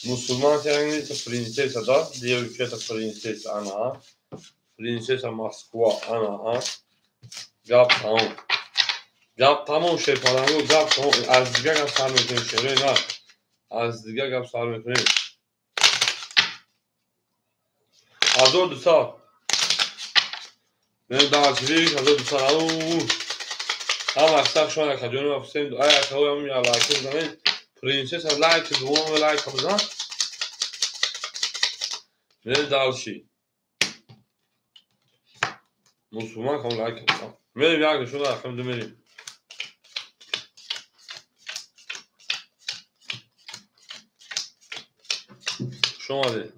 Мусулман нест, принсесса да? Девушка принсесса ана. Принсесса Москва ана. Гап тамом. Гап тамом шерпаланго, гап тамом. Аз дигар гап сар мекунем шерои на. Аз дигар гап сар мекунем. 1200. Мен дарчиви 1200. Ау. Ҳама аксар шумо акаҷони ма фусем. Ай акаҳои ҳам я лайк бизанед. Принсесса лайк дуввум лайк бизан. Мен дарчи. Мусулман кам лайк бизан. Мерем як нишон рақам ду мерем. Хуш омадед.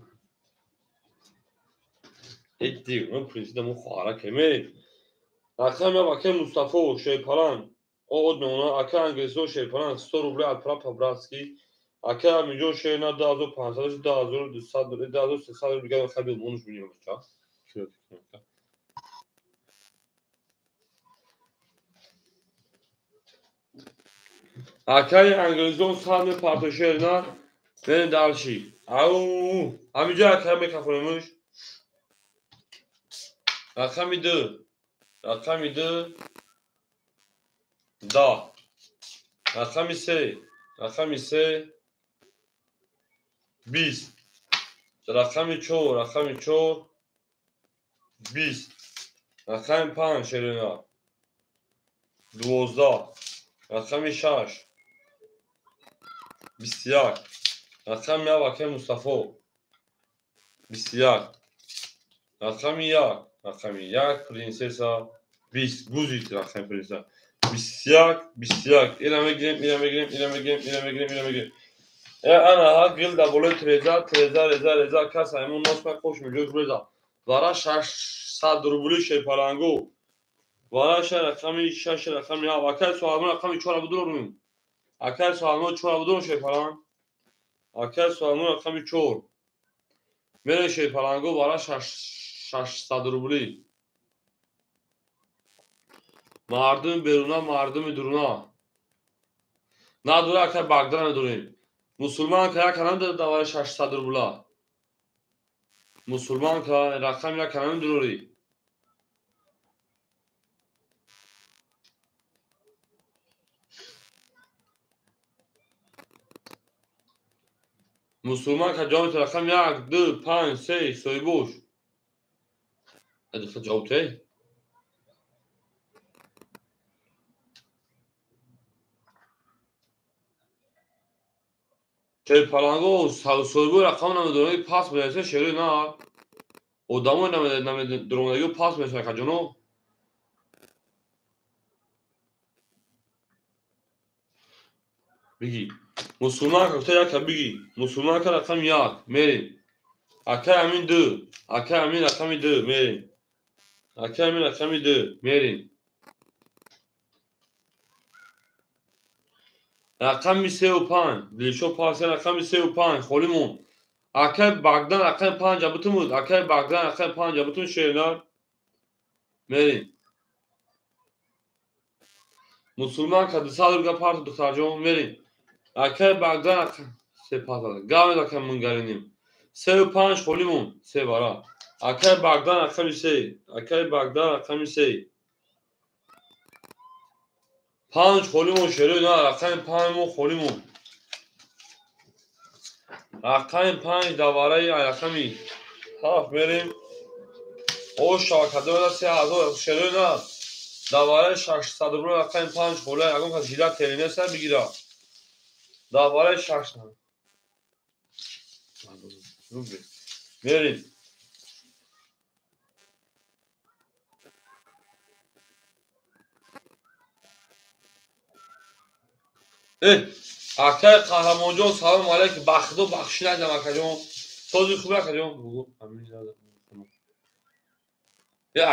Эдди, он принсесса мо хоҳара ке мерем. Рақами акаи Мустафо шерпаланг овод мемонад. Акаи Англисо шерпаланг 100 рубли отправ по-братски. Акаи Аминҷон шерна 2500, 2200, 2300 рубли гап хабил монуш бинем бача. Акаи Англисон 100 мепарто шерна. Мерем дарши. Ау, ҳаминҷо акаи мекафонемуш. Рақами 2. Рақами 2 10. Рақами 3. Рақами 3 20. Рақами 4. Рақами 4 20. Рақами 5 шерина 12. Рақами 6 21. Рақами 1 акаи Мустафо 21. Рақами 1. Рақами 1 принсесса 20. Гузид рақами принсесса 21 21. Ина мегирем, ина мегирем, ина мегирем, ина мегирем, ина мегирем. Ана ҳа гил дар болои треза, треза, реза, реза кас аймон нос мекош меҷош реза. Вара 600 рубли шерпалангу. Вара ша рақами 6 рақами 7. Акаи Суҳаймон рақами 4 будурум. Акаи Суҳаймон 4 будурум шерпаланг. Акаи Суҳаймон рақами 4. Мере шерпалангу вара 600 рубли. Мардуми беруна, мардуми дуруна. Надура акаи Бағдан медурем. Мусулман ка як анам давари 600 рубла. Мусулман ка рақам як анам дурори. Мусулман ка ҷавоб рақам 1 2 5 3 соҳибош. Духтар ҷавоб те? Шерпаланго соҳибои рақам намедонад, пас менависад шерои на. Одамои намедонадагио пас менависад акаҷоно. Биги. Мусулман ка гуфта яка биги. Мусулман ка рақами 1 мерем. Акаи Амин 2. Акаи Амин рақами 2 мерем. Акаи Амин рақами 2 мерем. Рақами 3 ва 5. Дилшод пас рақами 3 ва 5 холӣ монд. Акаи Бағдан рақами 5 абутум буд. Акаи Бағдан рақами 5 абутум шернар. Мерем. Мусулман ка 200 рубля парту духтарҷон мерем. Акаи Бағдан 3 пас. Гавед акаи Мунгариним. 3 ва 5 холӣ монд. 3 вара. Акаи Бағдан рақами 3. Акаи Бағдан рақами 3. 5 холӣ монд шерои на, рақами 5 мо холӣ монд. Рақами 5 давараи рақами 7 мерем. О шабакадор 3000 шерои на. Давараи 600 рубл рақами 5 хола ягон кас жилат теринеса бигира. Давараи 600 рубл. Мерим. Акай Қаҳрамонҷон, салом алейкум. Ба худо бахшӣ надам, акаҷон. Сози хуб, акаҷон.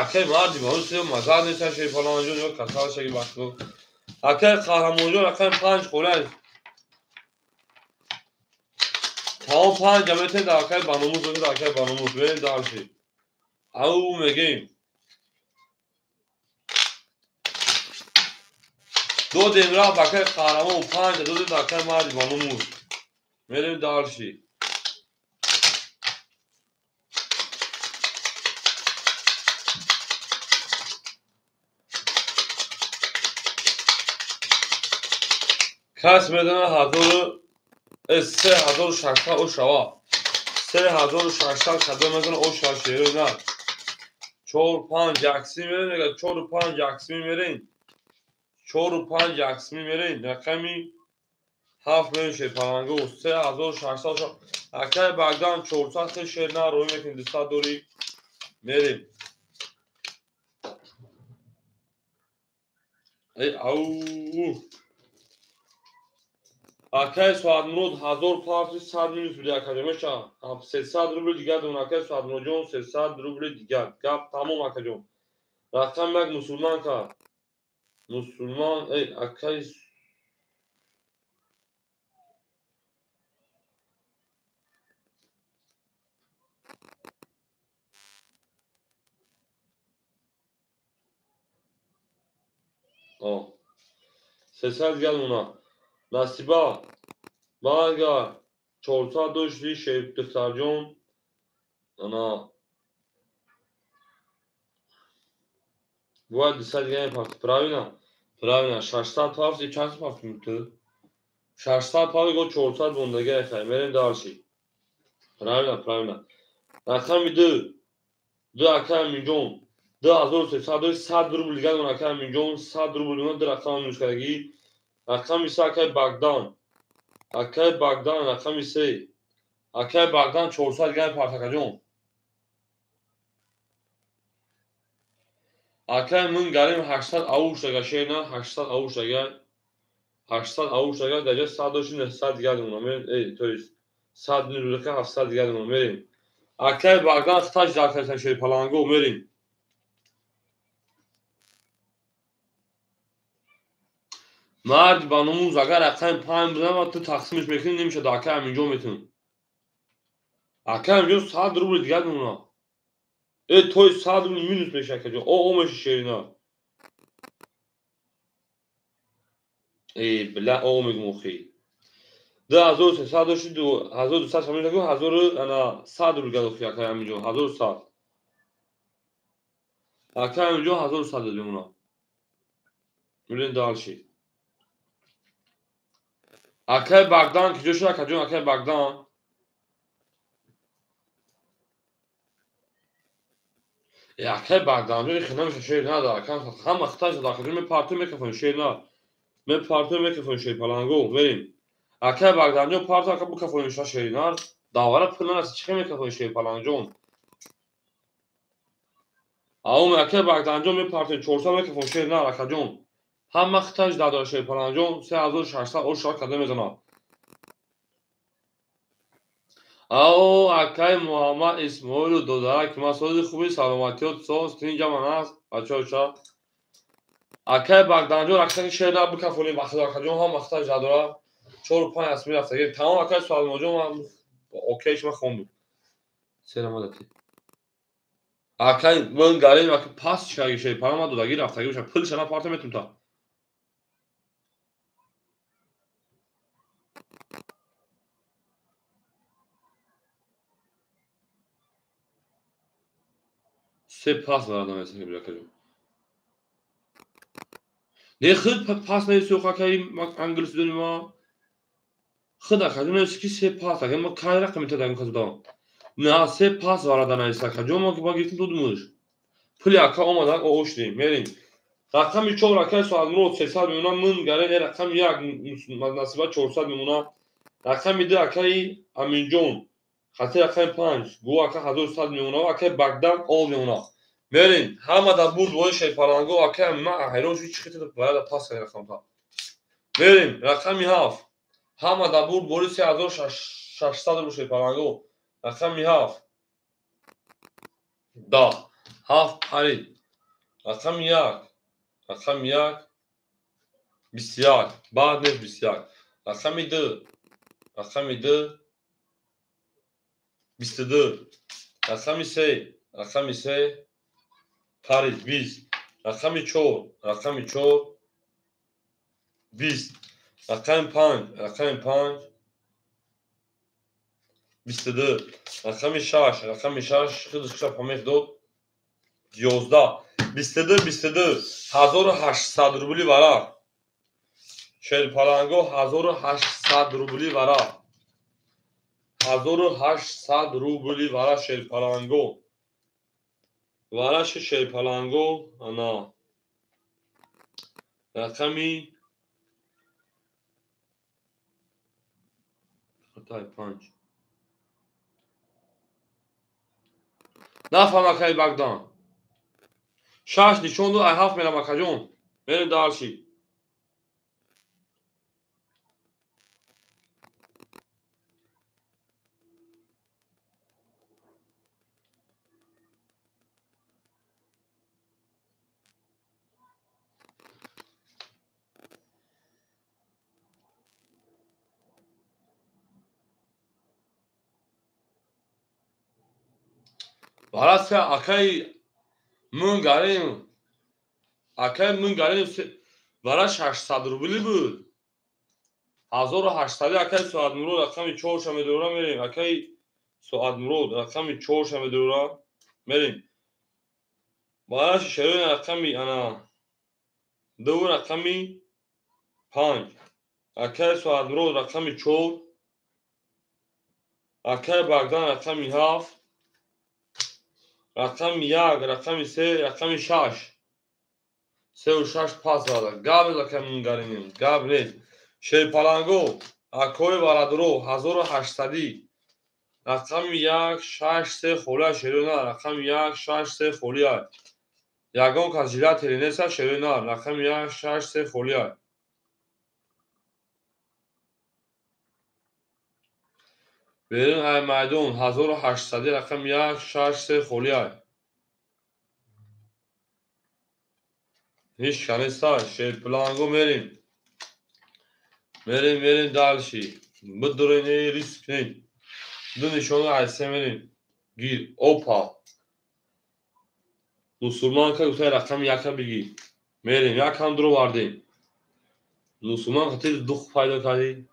Акай марди маҳус мазар неста шерпаланҷон ё касал шаги ба худо. Акай Қаҳрамонҷон рақами 5 хола. Тамом 5 ҷаметен дар акай баномус, дар акай баномус. Мерем дарши. Ау мегем. Додем рафт акай Қаҳрамон 5 додем дар акай марди баномус. Мерем дарши. Кас медона 3600 ошава. 3600 кадом мезана ошава шеро на. 4 5 якси мерем, мега 4 5 якси мерем. 4 5 якси мерем. Рақами 7 мерем шерпалангу 3600. Акай Багдан 400 шер на рӯй мекунем 200 дори мерем. Эй ау. Акай Суадмурод 1000 партри 100 минус буди акаҷон меша. 300 рубли дигар дон акай Суадмуродҷон 300 рубли дигар. Гап тамом акаҷон. Рақам як мусулман ка. Мусулман эй акай О. 300 дигар мона. Насиба бага 400 дошти шериф духтарҷон. Ана бояд 200 дигар мепарти. Правильно? Правильно. 600 пафти чанд пафти ту? 600 пафти го 400 бондага хай. Мерем дарши. Правильно, правильно. Рақами 2. 2 акай Аминҷон. 2300 дошт 100 рубл дигар дон акай Аминҷон 100 рубл дон ду рақам минус кардагӣ. Рақами 3 акай Багдан. Акай Багдан рақами 3. Акай Багдан 400 дигар партакаҷон. Акай мин гарим 800 ауштага шена 800 ауштага 800 ауштага даҷа 100 дошти 900 дигар дона мерем. Эй, то есть 100 рубл 700 дигар дона мерем. Акай Багдан хташ дар шерпалангу мерем. Мард ба номуз агар рақами 5 бизанам ту тақсимш мекунӣ намешад акай Аминҷон метунам. Акай Аминҷон 100 рубл дигар мемонад. Э той 100 рубл минус меша акаҷон. О о меша шерина. Э бля о мегум охи. 2300 дошти 2200 шамил ку 1000 ана 100 рубл дигар охи акай Аминҷон 1100. Акай Аминҷон 1100 мемонад. Мерем дальше. Акай Багдан куҷо шуд акаҷон акай Багдан? Акай Багданҷон хе намеша шер надора. Акам ҳама хиташ дод акаҷон мепарту мекафон шер на. Мепарту мекафон шер палангу мерем. Акай Багданҷон парту ака букафон ша шер на. Давара пул нарасид чӣ мекафон шер палангҷон? Аум акай Багданҷон мепарту 400 мекафон шер на акаҷон. Ҳама хиташ дадора шерпаланҷон 3600 ошра када мезанад. Ао акай Муҳаммад Исмоилу додарак ма сози хуби саломатиёт соз тинҷаман аст бачаоча. Акай Багданҷон аксари шер на бикафонӣ бахудо акаҷон ҳама хиташ дадора 4-5 асми рафтаги. Тамом акай Суалмоҷон ман окейш ма хондум. Серамадати. Акай ман гарем ака пас чигаги шерпалан ма додаги рафтаги боша пулша на парта метум та. Се пас варадам эсаки билакаҷон. Не худ пас наиси акаи англис донӣ ма. Худ акаҷон наиси ки се пас ака ма кай рақами та дагим хазудам. На се пас варада наиси акаҷон ма ки ба гирифтим додумуш. Пули ака омада ошдем мерем. Рақами 4 акай Соатмурод 300 мемона, Мунгарин рақами 1 Насиба 400 мемона. Рақами 2 акай Аминҷон хати рақами 5 гу ака 1100 мемона ва акай Багдан ол мемона. Мерин ҳама дар бурд вои шерпаланго акай ман ҳайрон шуд, чӣ хел барада пас кард рақамта. Мерин рақами 7 ҳама дар бурд бори 3600 рубл шерпаланго. Рақами 7 да 7 парид. Рақами 1 рақами 1 21 баъд нест 21. Рақами 2 рақами 2 22. Рақами 3 рақами 3 парид 20. Рақами 4 рақами 4 20. Рақами 5 рақами 5 22. Рақами 6 рақами 6 худаш киша помех дод 11. 22 22 1800 рубли варақ. Шерпаланго 1800 рубли варақ. 1800 рубли варақ шерпаланго. Вараши шерпаланго ана рақами 5. Нафаҳм акай Багдан. 6 нишон дод, ай 7 мерам акаҷон. Мерем дарши. Бараса акай Мунгарин акай Мунгарин вара 600 рубли буд. 1800 акай Соатмурод рақами 4 ша медора мерем. Акай Соатмурод рақами 4 ша медора мерем. Бараши шерои рақами ана 2 рақами 5. Акай Соатмурод рақами 4. Акай Багдан рақами 7. Рақами 1, рақами 3, рақами 6. 3 6 пас зада. Гап нест акай Мунгариним, гап нест. Шерпаланго, акои Варадуро 1800. Рақами 1, 6, 3 холия шерои на. Рақами 1, 6, 3 холия. Ягон кас жилатери неста шерои на. Рақами 1, 6, 3 холия. Берун ай майдон 1800 рақами 1, 6, 3 холия. Ҳеч канеста шерпаланго мерим. Мерим, мерим дальше. Бидурен риск не. Ду нишона айсе мерим. Гир, опа. Мусулманка гуфта рақами 1 бигир. Мерим, якам дуро вардем. Мусулманка тез дух пайдо кардӣ.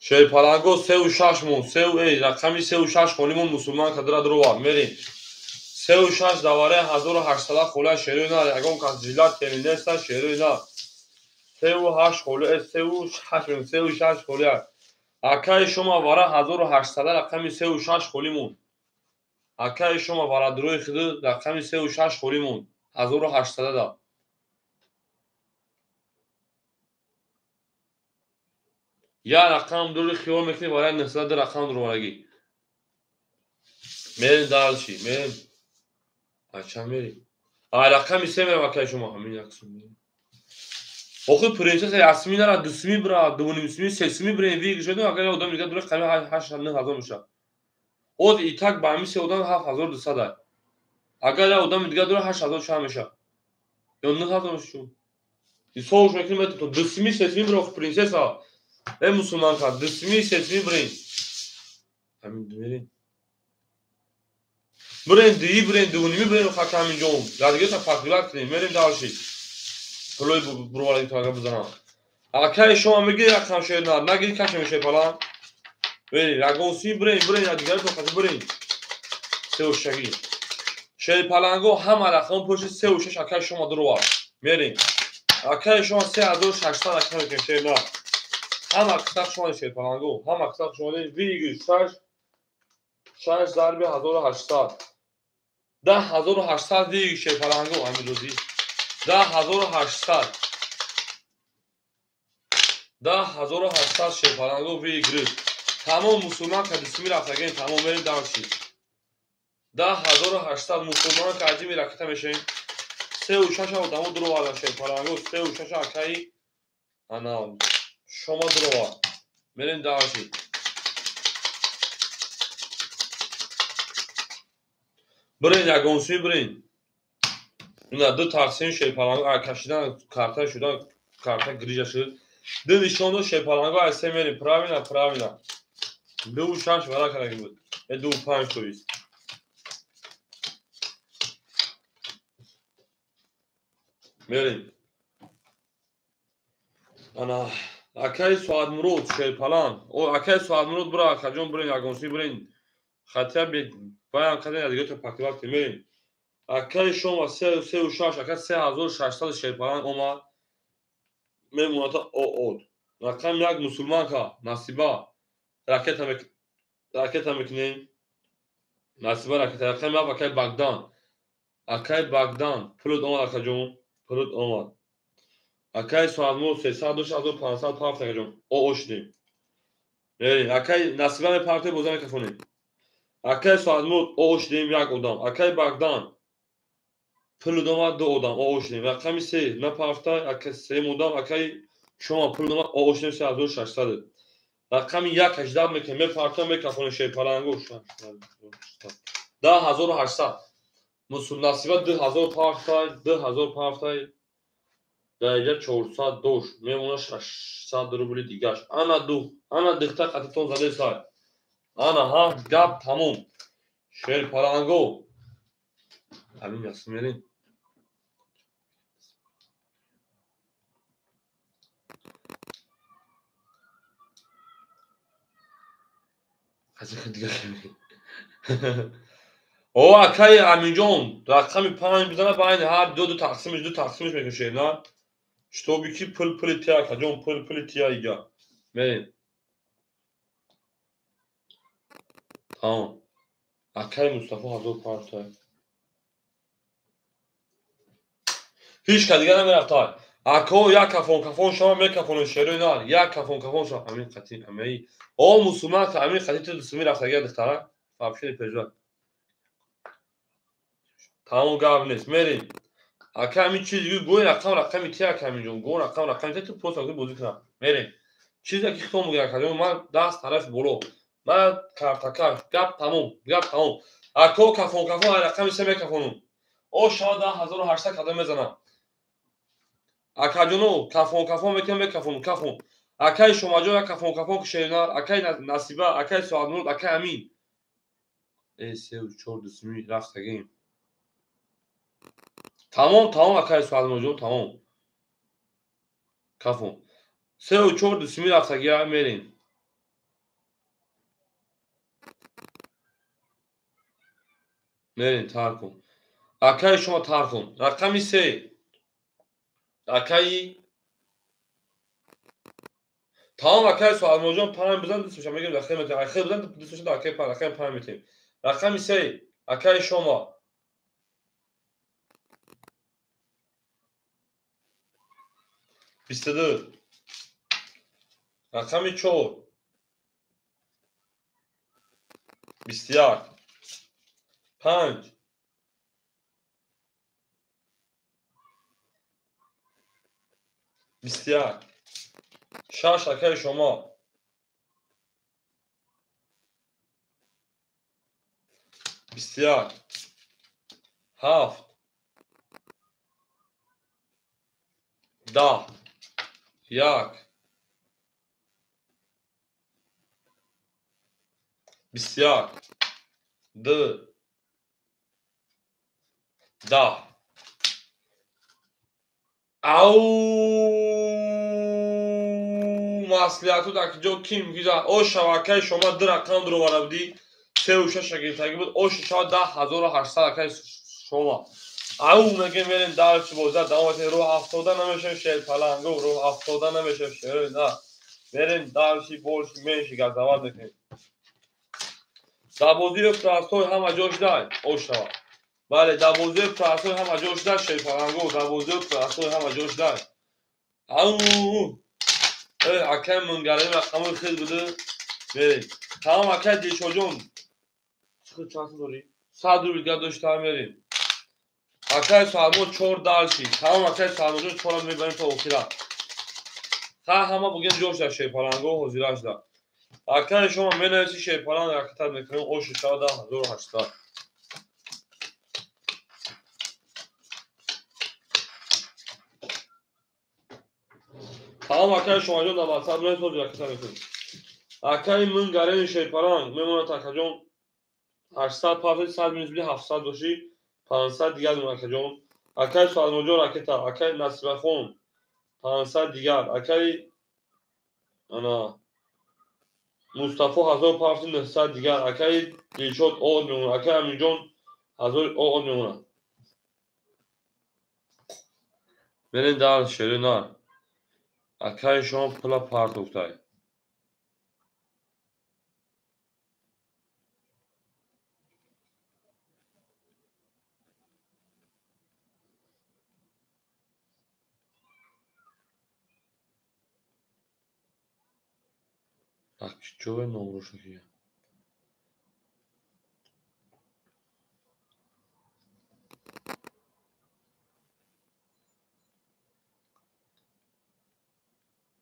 Шерпаланго 3 6 мон, 3 рақами 3 6 холимон мусулманка дара дуро вард. Мерим. 3 6 даваре 1800 хола шерои на, ягон кас жилат теминеста шерои на. 3 8 хола, 3 6, 3 6 хола. Акай шума вара 1800 рақами 3 6 холимон. Акай шума вара дурои худ рақами 3 6 холимон. 1800 да. Я рақам дури хиёл мекунӣ барои 900 рақам дуроварагӣ. Мерем дальше, мерем. Ача мерем. А рақами 3 мерем акай шума ҳамин як сум. Охир принсесса Ясминара 2 суми бира, 2.5 суми, 3 суми бирем виг шуд, агар одам дигар дури қами 8 9 ҳазор мешавад. Оз и так ба ҳамин се одам 7200 ай. Агар як одам дигар дури 8000 чанд мешавад? Ё 9000 мешавад. Ҳисобш мекунем то 2 суми, 3 суми бира охир принсесса. Эй мусулманка, 2 суми, 3 суми бирем. Ҳамин мерем. Бирем дуи бирем, дувними бирем хака ҳамин ҷо. Дигар фақилат кунем, мерем дальше. Пулои буровараги то агар бизанам. Акай шума мегири рақам шер на, нагири каша мешавӣ палан. Бирем, ягон суи бирем, бирем, дигар то хака бирем. 3 шаги. Шери паланго ҳама рақам пушти 3 6 акай шума дуровар. Мерем. Акай шума 3600 рақам мекунем шер на. Ҳама қисақ шума шери паланго, ҳама қисақ шума вигир 6 6 зарби 1800. 10800 вигир шери паланго ҳамин рӯзи. 10800. 10800 шерпаланго выигрыш. Тамом мусулман кадисми рафтагем, тамом мерем дальше. 10800 мусулман кадими ракета мешавем. 3 6 одамо дуроварда шерпаланго, 3 6 акаи ана шома дурова. Мерем дальше. Бирин ягонсуи бирин. Ина ду тақсим шерпаланго кашидан карта шудан карта грижа шуд. Ду нишон дод шерпаланго аз се мерем. Правильно, правильно. 2 6 вара кардаги буд. 2 5 то есть. Мерем. Ана акаи Соатмурод шерпаланг. О акаи Соатмурод бура акаҷон бирин ягонсуи бирин. Хатия баян кардем дигато пакивакти мерем. Акаи шома 3 6 ака 3600 шерпаланг омад. Мемоната ООД. Рақами 1 мусулманка Насиба. Ракета мекунем. Насиба ракета. Рақами 7 акаи Багдан. Акаи Багдан пулут омад акаҷон. Пулут омад. Акаи Соатмурод 302 500 пафт акаҷон. ОО шудем. Мерем. Акаи Насиба мепарте боза мекафонем. Акаи Соатмурод ОО шудем як одам. Акаи Багдан пулут омад ду одам. ОО шудем. Рақами 3 напарфта ака сеюм одам акаи шома пулут омад ОО шудем 3600. Рақами 1 18 мекунем мепартам мекафонем шерпаланго 10800. Мусул Насиба 2000 пафтай 2000 пафтай даиҷа 400 дошт мемона 600 рубли дигаш. Ана ду ана дихта қатитон задесай. Ана ҳа гап тамом. Шерпаланго. Амин ясин мерем. О акаи Аминҷон рақами 5 бизана байни ҳар ду ду тақсимиш ду тақсимиш мекушем на шитоби ки пул пули тия акаҷон пул пули тия ига мерем. Тамом. Акаи Мустафо 1500. Ҳеҷ ка дига намерафтай. Ако як кафон кафон шава мекафонем шерои нар як кафон кафон шава амин қати амаи о мусулман ка амин қати ту дусуми рафтагия духтара вообще не переживай. Тамом гап нест мерем. Ака ҳамин чизи гӯй рақам рақами ти ака ҳаминҷон гӯ рақам рақами ти ту просто бозӣ кунам мерем. Чизе ки хитом мегӯяд акаҷон ман даст тарафи боло ман картакаш гап тамом гап тамом. Ако кафон кафон ай рақами 3 мекафонум. О шава 10800 кадом мезанам. Акаҷоно кафон кафон мекунам мекафонум кафон. Акаи Шомаҷон як кафон кафон ки шеринар акаи Насиба акаи Соатмурод акаи Амин. Э 3 4 дусуми рафтагем. Тамом тамом акаи Соатмуродҷон тамом. Кафон. 3 4 дусуми рафтагия мерем. Мерем тар кун. Акаи шумо тар кун. Рақами 3. Акаи тамом акаи Соатмуродҷон 5 бизан дустмеша мегирем дахил метем. Ахир бизан дустмеша акаи 5 рақами 5 метем. Рақами 3 акаи шома. 22. Рақами 4. 21. 5. 21. 6 акаи шумо. 21. 7. 10. 1. 21. 2. 10. Ау маслиҳату дар ҷо ким гиза о шавакаи шумо ду рақам дуроварда будӣ 3 6 гирифтагӣ буд о шава 10800 акаи шумо. Ау мегем мерем дальше боза давом метем рӯҳ афтода намешавем шерпаланго рӯҳ афтода намешавем шерои на мерем дальше больше меньше газават мекунем. Дар бозии простой ҳама ҷо шудай о шава. Бале, дар бозиҳои пурасой ҳама ҷо шуда, шерпаланго, дар бозиҳои пурасой ҳама ҷо шуда. Ау! Акай Мунгарин рақамои хел буду. Мерем. Тамом акай Дилшоҷон. Чӣ чанд дорӣ? 100 рубл дигар дошта мерем. Акай Салмон 4 дальши. Тамом акай Салмонҷон 4 мебарем то охира. Ха ҳама буген ҷо шуда шерпаланго ҳозира шуда. Акай шумо менависи шерпаланг ракатат мекунем ошу шава 1800. Тамом акай шумоҷон дар WhatsApp менависед раката мекунем. Акай Мунгарин шерпаланг мемонад акаҷон 800 пафт 100 минус 700 боши 500 дигар акаҷон. Акай Салмонҷон ракета, акай Насибахон 500 дигар, акай ана Мустафо 1000 пафт 900 дигар, акай Дилшод од мемонад, акай Аминҷон 1000 од мемонад. Мерем дар шерина. Акай шумо пула партохтай. Чӯве номрӯшакия?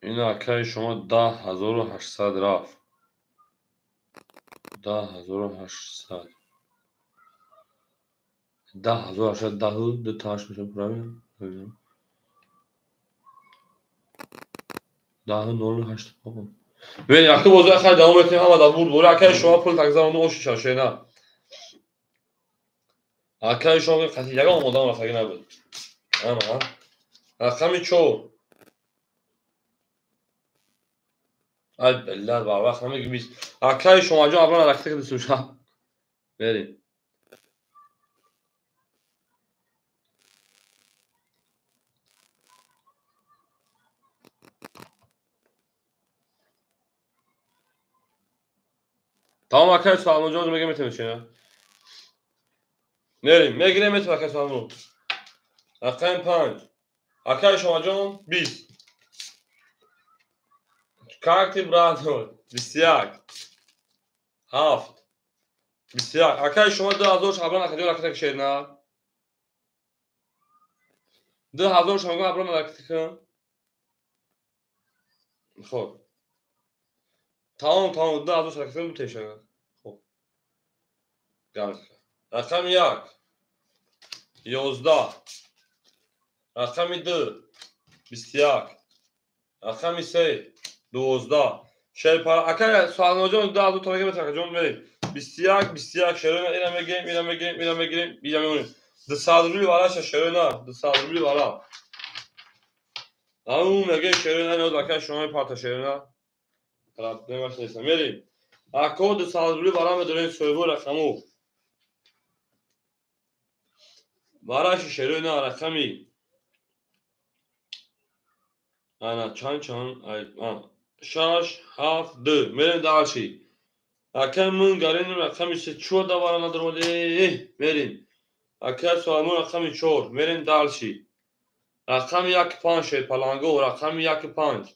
Ин акаи шумо 10800 рафт. 10800. 10800 даҳу ду тааш мешавад, правильно? 10 08. Бибин, яку бозӣ хай давом метем, ҳама дар бурд бори. Акаи шумо пул такзарону ошиша шена. Акаи шумо қатъи ягон одам рафтагӣ набуд. Ана, рақами 4. Ай биллат, ба вақт намеги 20. Акаи шумоҷон абран ракета ки дисуша. Берем. Тамом акаи Салмонҷон мега метавонед чина? Мерем, мегирем метавонед акаи Салмон. Рақами 5. Акаи шумоҷон 20. Как ты, брат? 21. 7. 21. Акаи шумо 2000 шабран акаҷон ракета кишед на? 2000 шабран абран ракета кун. Хоб. Тамом, тамом, 2000 ракета мутешага. Хоб. Рақами 1. 11. Рақами 2. 21. Рақами 3. 12. Шерпара акай Салмонҷон 2000 та мегирем акаҷон мерем. 21 21 шерона ина мегирем, ина мегирем, ина мегирем, ина мемонем. 200 рубли вараша шерона, 200 рубли вара. Ау мегирем шерона, ина акай шумо парта шерона. Проблемаш нест. Мерем. Ако 200 рубли вара медорем соҳибо рақаму. Вараши шерона рақами ана чанд чанд 6 7 2. Мерем дальше. Акай Мунгарин рақами 3 чор давара надорем. Мерем. Акай Салмон рақами 4. Мерем дальше. Рақами 1 5 шерпаланго, рақами 1 5.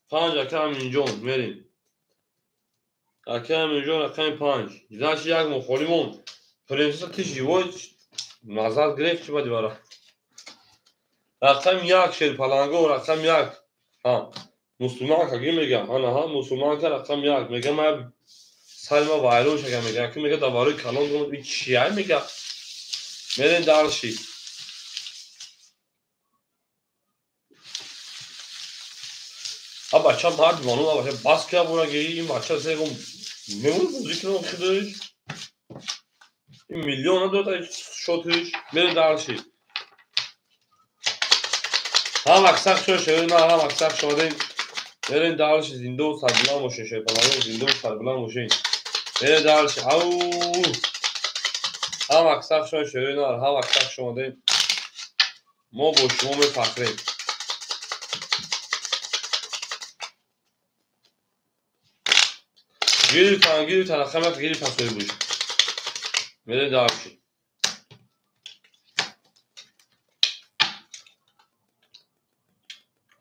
5 акай Аминҷон мерем. Акай Аминҷон рақами 5. Значит як мо холӣ монд. Принцесса ты живой назад гирифт чӣ бади бара. Рақами 1 шерпаланго, рақами 1. Ҳа. Мусулманка ги мега, ана ҳа, мусулманка рақами 1 мега, ма сари ма вайрон шага мега, яки мега дар барои калон дум, и чия мега. Мерем дальше. А бача мард мону, а бача бас ка бура ги, ин бача сегум мемон бозӣ кунам худаш. Ин миллион надорад шотиш. Мерем дальше. Ҳам аксар шо шерина, ҳам аксар шодем. Мерем дальше зиндаву сарбуланд бошем, шерпаланго зиндаву сарбуланд бошем. Мерем дальше. Ау! Ҳам аксар шо шерина, ҳам аксар шодем. Мо бо шумо мефахрем. Гирифтан, гирифтан, рақам як гирифтан соҳиб бош. Мерем дальше.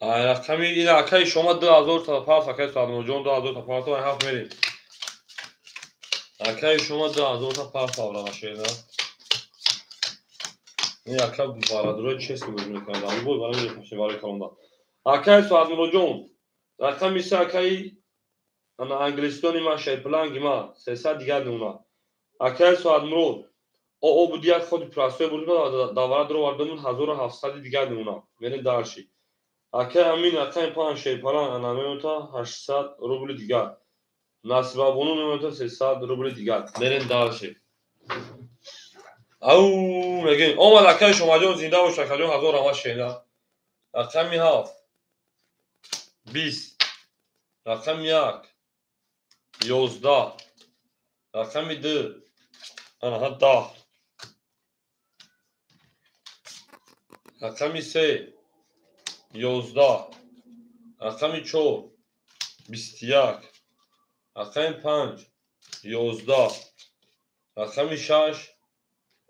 Рақами ин акаи шумо 2000 та пас, акаи Садмуроджон 2000 та пас, ай ҳафт мерем. Акаи шумо 2000 та пас аврама шена. Ин ака бародарои честно бозӣ мекунад. Ами бой барои мепашем барои калонда. Акаи Садмуроджон, рақами се акаи ана англистони ма шерпланги ма 300 дигар мемонад. Акаи Садмурод оо буд як ходи простой буд, давара дуровардамун 1700 дигар мемонад. Мерем дарши. Акаи Амин рақами 5 шерпаланг ана мемонад 800 рубли дигар. Насибабону мемонад 300 рубли дигар. Мерем дарши. Ау мегем. Омад акаи Шомаҷон, зинда бош акаҷон, 1000 рама шена. Рақами 7 20, рақами 1 11, рақами 2 ана 10, рақами 3 11, рақами 4 21, рақами 5 11, рақами 6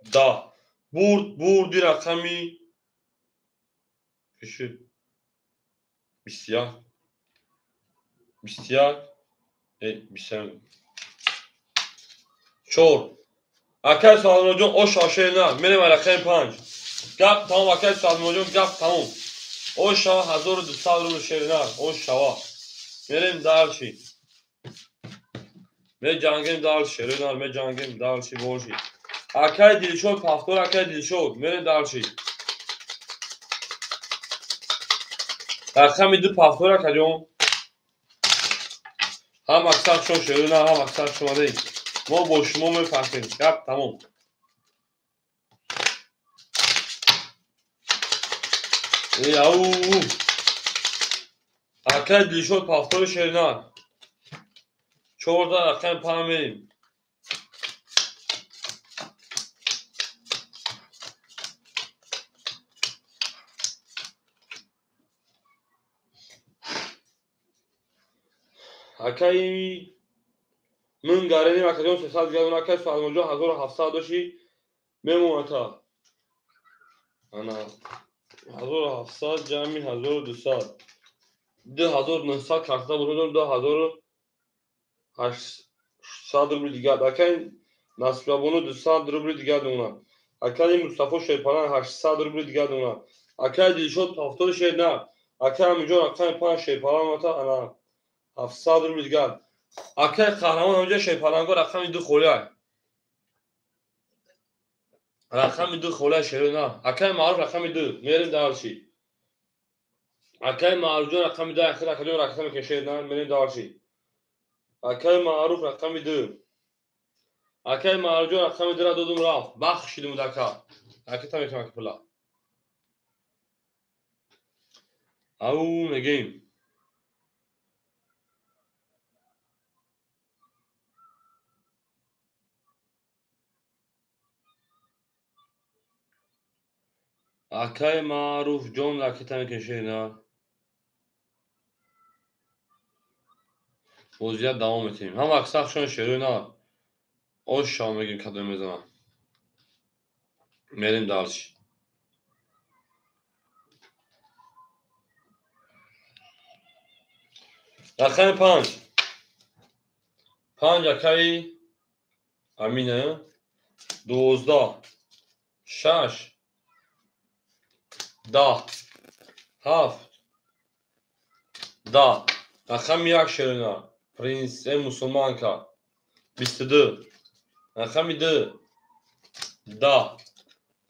10. Бурд, бурди рақами киши 21, 21, 21 4. Акаи Садмуроджон ош шена, мерем рақами 5. Гап тамом, акаи Садмуроджон, гап тамом. Ош шава 1200 рубл шерина, ош шава. Мерем дарши. Меҷангем дарши, шерина, меҷангем дарши боши. Акаи Дилшод, пафтор акаи Дилшод, мерем дарши. Рақами 2 пафтор акаҷон. Ҳам аксар шон шерина, ҳам аксар шумадаи. Мо бо шумо мепахем. Гап тамом. Ау. Акаи Дилшод пафтори шерина. 14 рақами 5 мерем. Акаи мин гареним акаҷон 300 дигар, акаи Садмуроджон 1700 доши мемонад. Ана 1700 ҷамъи 1200 2900 карта бурдам, 2800 рубли дигар. Акаи Насибабону 200 рубли дигар мемонад. Акаи Мустафо Шерпалан 800 рубли дигар мемонад. Акаи Дилшод 70 шерна. Акаи Амиҷон рақами 5 Шерпалан ана 700 рубли дигар. Акаи Қаҳрамон ҳамҷа Шерпаланго рақами 2 холия. Рақами 2 холия шерна. Акаи Маъруф рақами 2. Мерем дарши. Акаи Маъруфҷон рақами 2 ахир акаҷон рақами кешерна. Мерем дарши. Акаи Маъруф рақами 2. Акаи Маъруфҷон рақами 2 ра додум рафт. Бахшидум дака. Ака метавонам пула. Ау мегем. Акаи Маъруфҷон ракета мекашена. Бозият давом метиҳем. Ҳам аксаршон шерӯ на. Ош шава мегем кадом мезанам. Мерем дарши. Рақами 5. 5 акаи Амина 12 6 10 7 10. Рақами 1 шерина. Принц мусулманка 22. Рақами 2 10.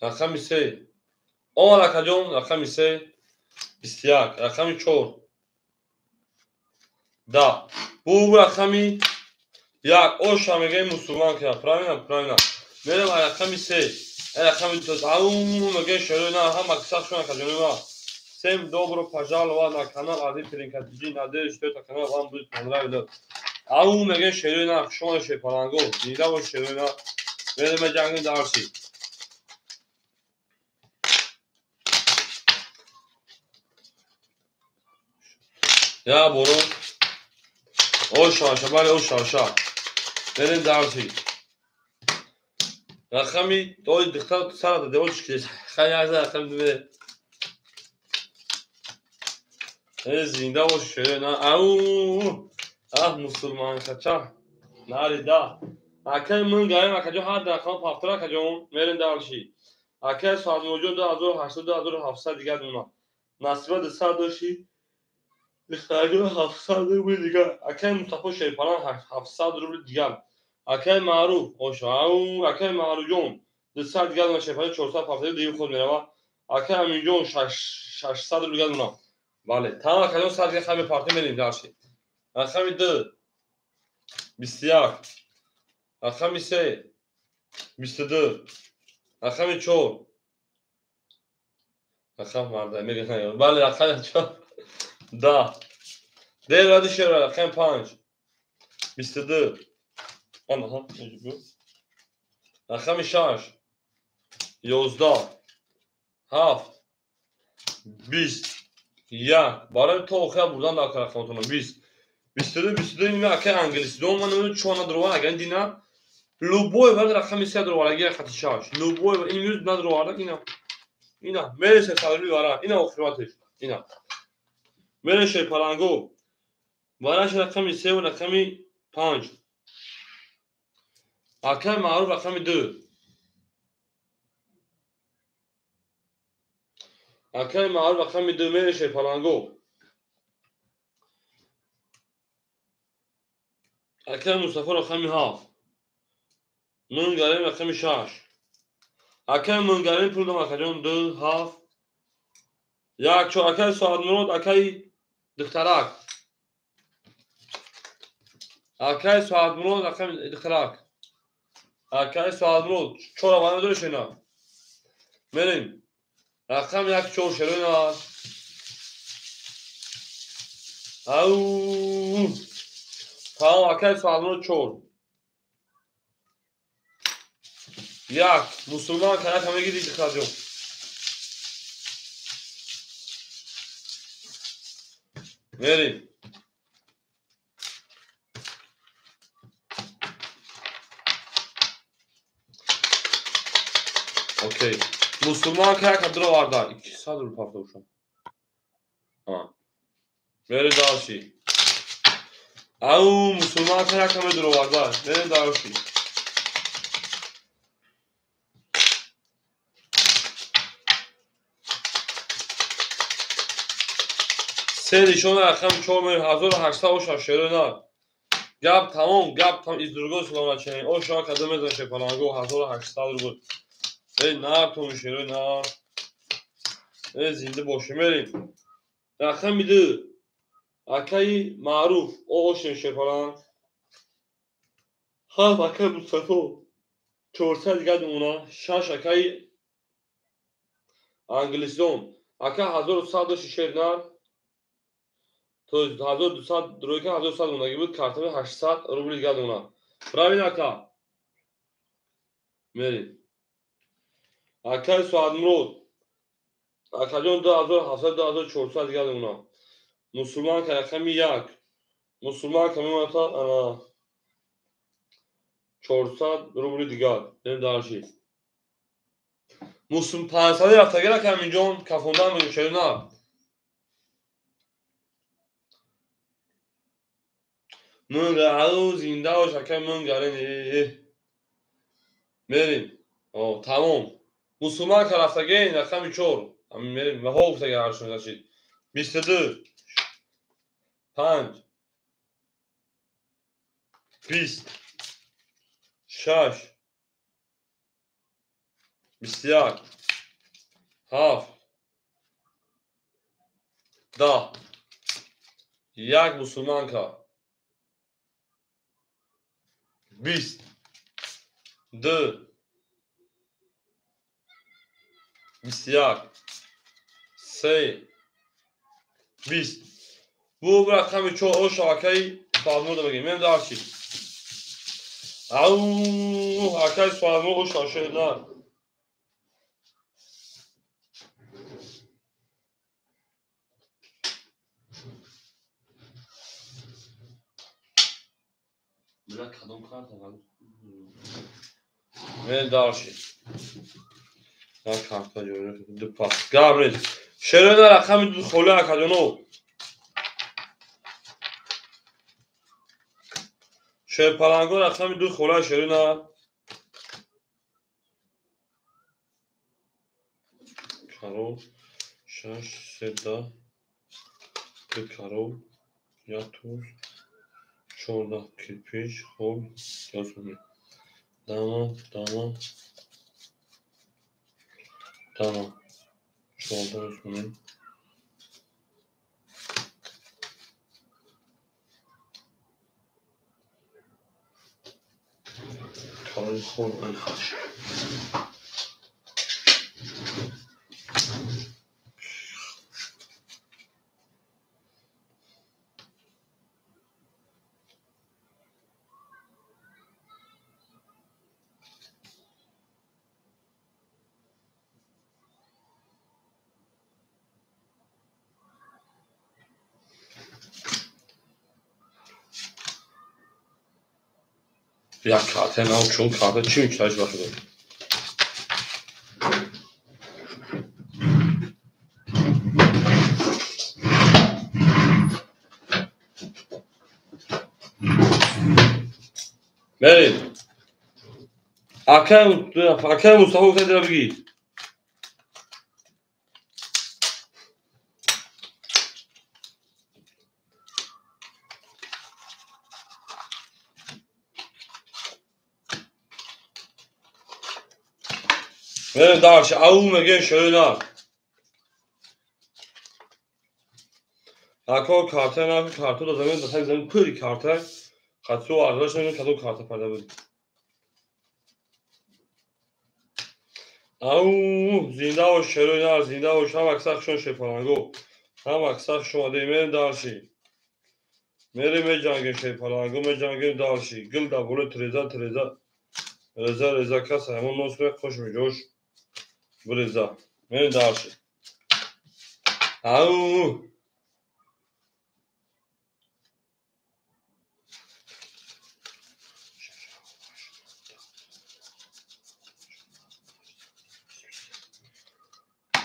Рақами 3 омад акаҷон, рақами 3 21. Рақами 4 10. Бу рақами 1 оша мегӯем мусулманка. Правильно, правильно. Мерем рақами 3. Рақами 2. Ау мегӯем шерина, ҳам аксаршон акаҷони ма. Всем добро пожаловать на канал Азиз Тринкатиджи. Надеюсь, что этот канал вам будет понравиться. Ау мегӯем шерина, шумо шерпаланго, зинда бош шерина. Мерем ҷанги дарси. Я борон. Оша, оша, бале, оша, оша. Мерем дарси. Рақами той духтар сарата девочки. Хай, рақами 2. Зинда бош шерои нар. Ау! Аҳ, мусулманкача. Нари да. Акай мунгарем, акаҷон, ҳар рақам пафтор, акаҷон, мерем дальше. Акай Соатмуроҷон 2800, 2700 дигар мона. Насиба 200 доши. Духтарҷон 700 рубли дигар. Акай Мустафо Шерпалан 700 рубли дигар. Акай Маъруф, оша, ау, акай Маъруфҷон 200 дигар мона, Шерпалан 400 пафтор дигар худ мерава. Акай Аминҷон 600 рубли дигар мона. Бале, тамом акаҷон, 100 дигар хами парти мерем дальше. Рақами 2 21, рақами 3 22, рақами 4, рақам марда мегӯям. Бале, рақами 4 10. Дер ради шера, рақами 5 22. Анаҳа, рақами 6 11, 7 20 1. Барои то охира бурдан дар рақаматона 20 22 22. Нима акай англисидон ман намедонам чо надровар, агар дина любой вар рақами 3 дровар, агар хати 6 любой ин мюз надровар, ина ина мересе садри вара, ина охиратиш, ина мереше паланго вараш рақами 3 ва рақами 5. Акай Маъруф рақами 2. Акай Маъруф рақами 2 мереше паланго. Акай Мустафо рақами 7. Мунгарем рақами 6. Акай Мунгарем пул дам, акаҷон, 2 7 1 4. Акай Соатмурод, акай духтарак. Акай Соатмурод рақами духтарак. Акай Соатмурод 4 авана дориш ина. Мерем. Рақами 1 4 шерона. Ау! Тамом, акай Соатмурод 4. 1 мусулман канак мегири духтарҷон. Мерем. Окей. Мусулман канак дроварда 200 рубл пафтошам. А. Мерем дальше. Ау, мусулман канак дроварда. Мерем дальше. Се нишона рақами 4 мер 1800 оша шерона. Гап тамом, гап там из другой слова начинаем. Оша када мезан шепаланго 1800 рубл. Эй, нар тон шерона. Эй, зинда боши мерим. Рақами 2. Акай Маъруф, оша шепалан. 7 акай Мустафо 400 дигар мона. 6 акай Англисон. Ака 1100 доши шерна. То есть 1200 ройка 1100 монаги буд, картами 800 рубли дигар мона. Правильно, ака? Мерим. Акай Соатмурод. Акаҷон 2700 2400 дигар мона. Мусулман ка рақами 1. Мусулман ка мемонад ана 400 рубли дигар. Мерим дальше. Мусулман 500 рафтагир ака Аминҷон кафондан мегӯ шерона. Мунга ау зинда бош акай Мунгарин. Мерим. О, тамом. Мусулман ка рафтагин рақами 4. Ами мерим. Ва ҳо гуфтагин ҳаршон значит. 22 5 20 6 21 7 10 1 мусулман ка 20 2 21 3 20. Bu рақами 4 оша акай Соатмурод мегӯем. Мерем дальше. Ау, акай Соатмурод оша шерна. Бля, кадом карта? Мерем дальше. На карта ҷои ду пас. Гап нест. Шерона рақами 2 холи акаҷоно. Шерпаланго рақами 2 хола шерина. Карол 6 7 2 карол 1 туз 14 кирпич хол 10 дама дама дама 14 сомон. Карол хол 8. Як карта нам чун карта чӣ мекунад бахудо? Мерем. Акай Мустафо гуфта дира бигӣ. Мерем дальше. Ау мегем шерина. Ако карта на карта да замин да так замин пури карта. Хатсу арзаш намин кадом карта пайда буд. Ау зинда бош шерина, зинда бош. Ҳам аксар шон шепаланго. Ҳам аксар шон мерем дальше. Мерем меҷангем шепаланго, меҷангем дальше. Гил да боло треза треза. Реза реза кас ҳамон нос хош меҷош. Бреза. Мерем дальше. Ау!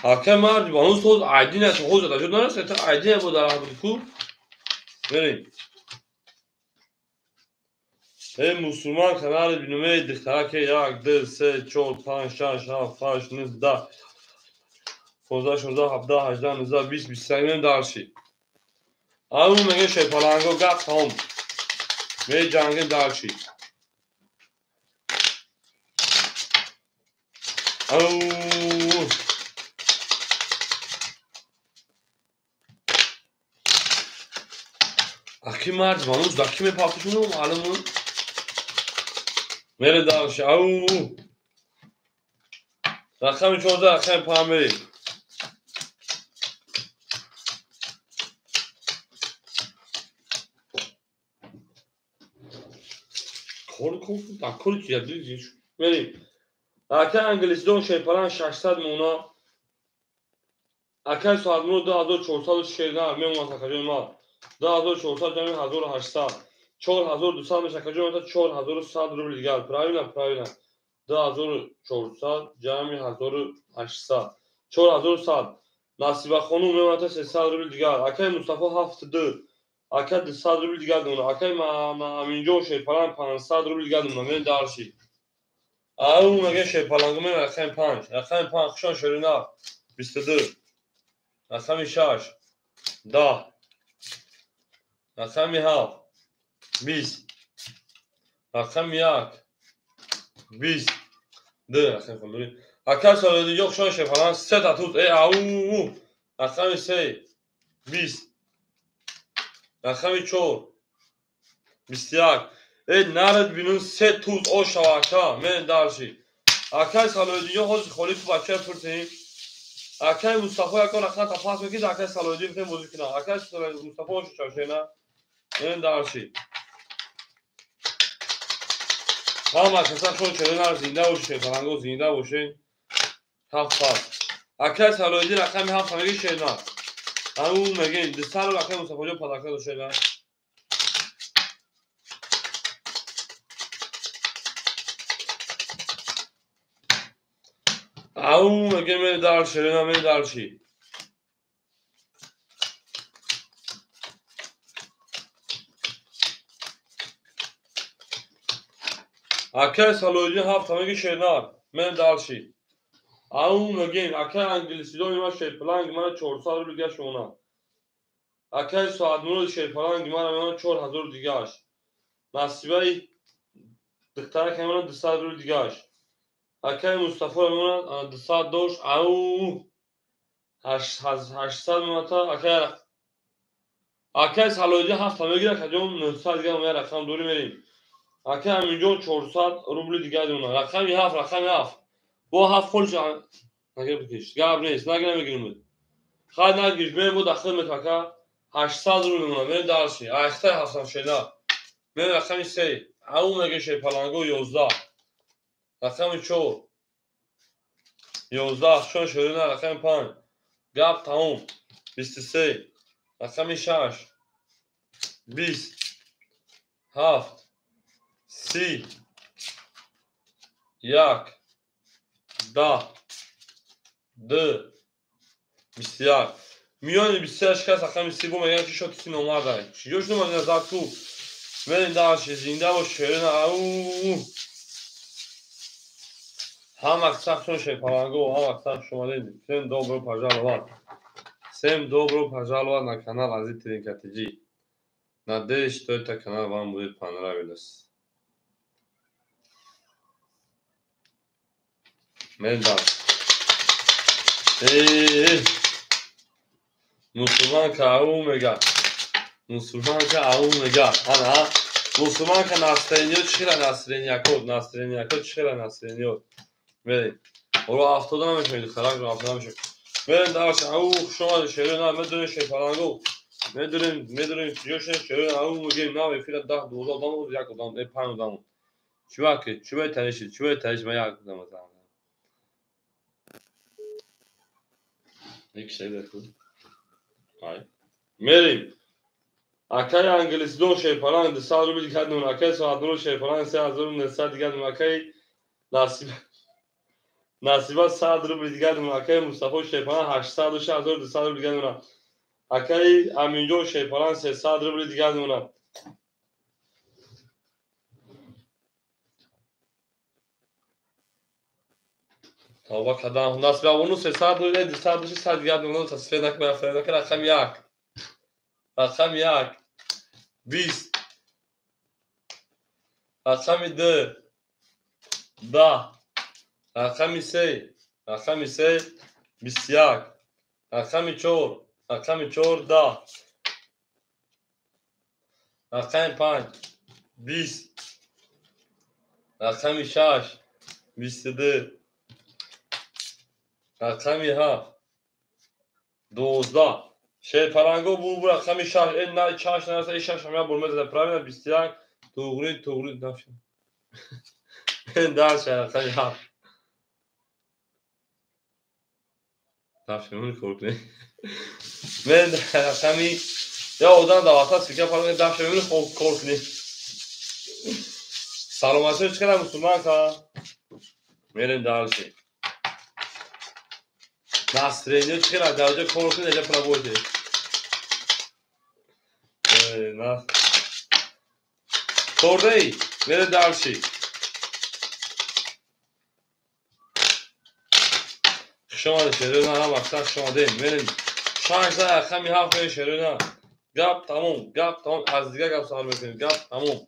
Акай мард банус тоз айдин аст хоз да жуд нарас это айдин бо дар ҳабд ку. Мерем. Эй мусулман канали бинуме дихтараке 1 2 3 4 5 6 7 8 9 10 15 16 17 18 19 20 21 мерем дальше. Ау меге шепаланго гап тамом. Меҷангем дальше. Ау Аки мард бануз даки мепартишуну маълуму. Мере дальше. Ау! Рақами 14, рақами 5 мерем. Кор кор да кор ки ядиш. Мерем. Акай англисдон шепалан 600 муна. Акай соатмуро 2400 шерна мемонад акаҷони ман. 2400 ҷамъи 1800. 4200 меша акаҷони ман 4100 рубл дигар. Правильно, правильно. 2400 ҷамъи 1800. 4100. Насиба хонум мемонад 300 рубл дигар. Акай Мустафо 72. Акай 200 рубл дигар мемонад. Акай Аминҷон шепалан 500 рубл дигар мемонад. Мерем дальше. Ау меге шепаланго мерем рақами 5. Рақами 5 хушон шерина 22. Рақами 6 10. Рақами 7 20. Рақами 1 20. 2 рақами хулдури. Акай Солидинҷон хушон шепалан 3 та туз. Ау рақами 3 20. Рақами 4 21. Нарад бинун 3 туз ошава ака. Мерем дальше. Акай Салоҳиддинҷон ҳозир холӣ ту бачаи пурсем. Акай Мустафо якон рақам та пас мекид, акай Салоҳиддин битем бозӣ кунам. Акай Мустафо ошу чашена. Мерем дальше. Ҳама каса шон чарена зинда бошед, фаланго зинда бошед. 7 пас. Акай Салоҳиддин рақами 7 меги шена. Ау мегем 200 рубл акай Мустафоҷон падака дошена. Ау мегем мерем дальше, шерена мерем дальше. Акай Салоҳиддин ҳафта меги шернар. Мен дальше. Ау мегем, акай англисидони ма шерпаланг мана 400 рубл дигаш мемонад. Акай Соатмурод шерпаланг мана мемонад 4000 дигаш. Насибаи духтарак мемонад 200 рубл дигаш. Акай Мустафо мемонад 200 дошт. Ау 800 мемонад. Акай Салоҳиддин ҳафта мегирад, акаҷон 900 дигар мемонад, рақам дорӣ мерем. Акай Аминҷон 400 рубли дигар мемонад. Рақами 7, рақами 7. Бо 7 холиш нагир бикиш. Гап нест, нагир намегирим. Хай нагир, мерем бо дахил мет ака. 800 рубл мемонад. Мерем дальше. Айхтай ҳафтам шена. Мерем рақами 3. Ау меге шерпаланго 11. Рақами 4. 11 шон шерина рақами 5. Гап тамом. 23. Рақами 6. 20. 7. 30. 1. 10. 2. 21. Миёни 28 кас рақами 30 бо мегӯянд ки шоти 30 номардай. Чиҷо шуд омад назар ку? Мерем дальше. Зинда бош шерина. Ау. Ҳама сахшон шерпаланго, ҳама сах шумадед. Всем добро пожаловать. Всем добро пожаловать на канал Азиз Тринка ТЖ. Надеюсь, что этот канал вам будет понравился. Мерем дальше. Мусулманка ау мега. Мусулманка ау мега. Ана, мусулманка настроение чихела настроение код, настроение код чихела настроение. Мерем. Оро афтода намешавед, духтарак ро афтода намешавед. Мерем дальше. Ау, хуш омадед, шерина, медонем шерпаланго. Медонем, медонем чиҷо шуд, шерина, ау мегем, нав эфира 10, 12 одам буд, як одам, 5 одам буд. Чуваки, чувай танишид, чувай танишид, ман як одам ҳастам. Як шеър ку. Ай. Мерем. Акай англисидон шерпаланг 200 рубл дигар мемонад. Акай Соатмурод шерпаланг 3900 дигар мемонад. Акай Насиба 100 рубл дигар мемонад. Акай Мустафо шерпаланг 800 1200 рубл дигар мемонад. Акай Аминҷон шерпаланг 300 рубл дигар мемонад. Тавба кардам. Насиба бону 300 рубл, 200 100 дигар мемонад. Тасвир накунад, фиреб накунад. Рақами 1. Рақами 1. 20. Рақами 2. 10. Рақами 3. Рақами 3. 21. Рақами 4. Рақами 4. 10. Рақами 5. 20. Рақами 6. 22. Рақами 7. 12. Шерпаланго бу рақами 6. На 6 нараса, 6 ҳам як бор мезада. Правильно 21. Туғри, туғри нафш. Дальше рақами 7. Нафш, мун кор кунед. Мен рақами я одам даъват аст, фикр кардам дафш мун кор кунед. Саломатӣ чӣ қадар мусулман ка? Мерем дальше. Настроение чӣ қадар дараҷа кор кунед, дараҷа пробойте. Кордаи, мерем дальше. Хуш омадед шерина, ҳама сах хуш омадед. Мерем 6 рақами 7 мерем шерина. Гап тамом, гап тамом, аз дигар гап сар мекунем. Гап тамом.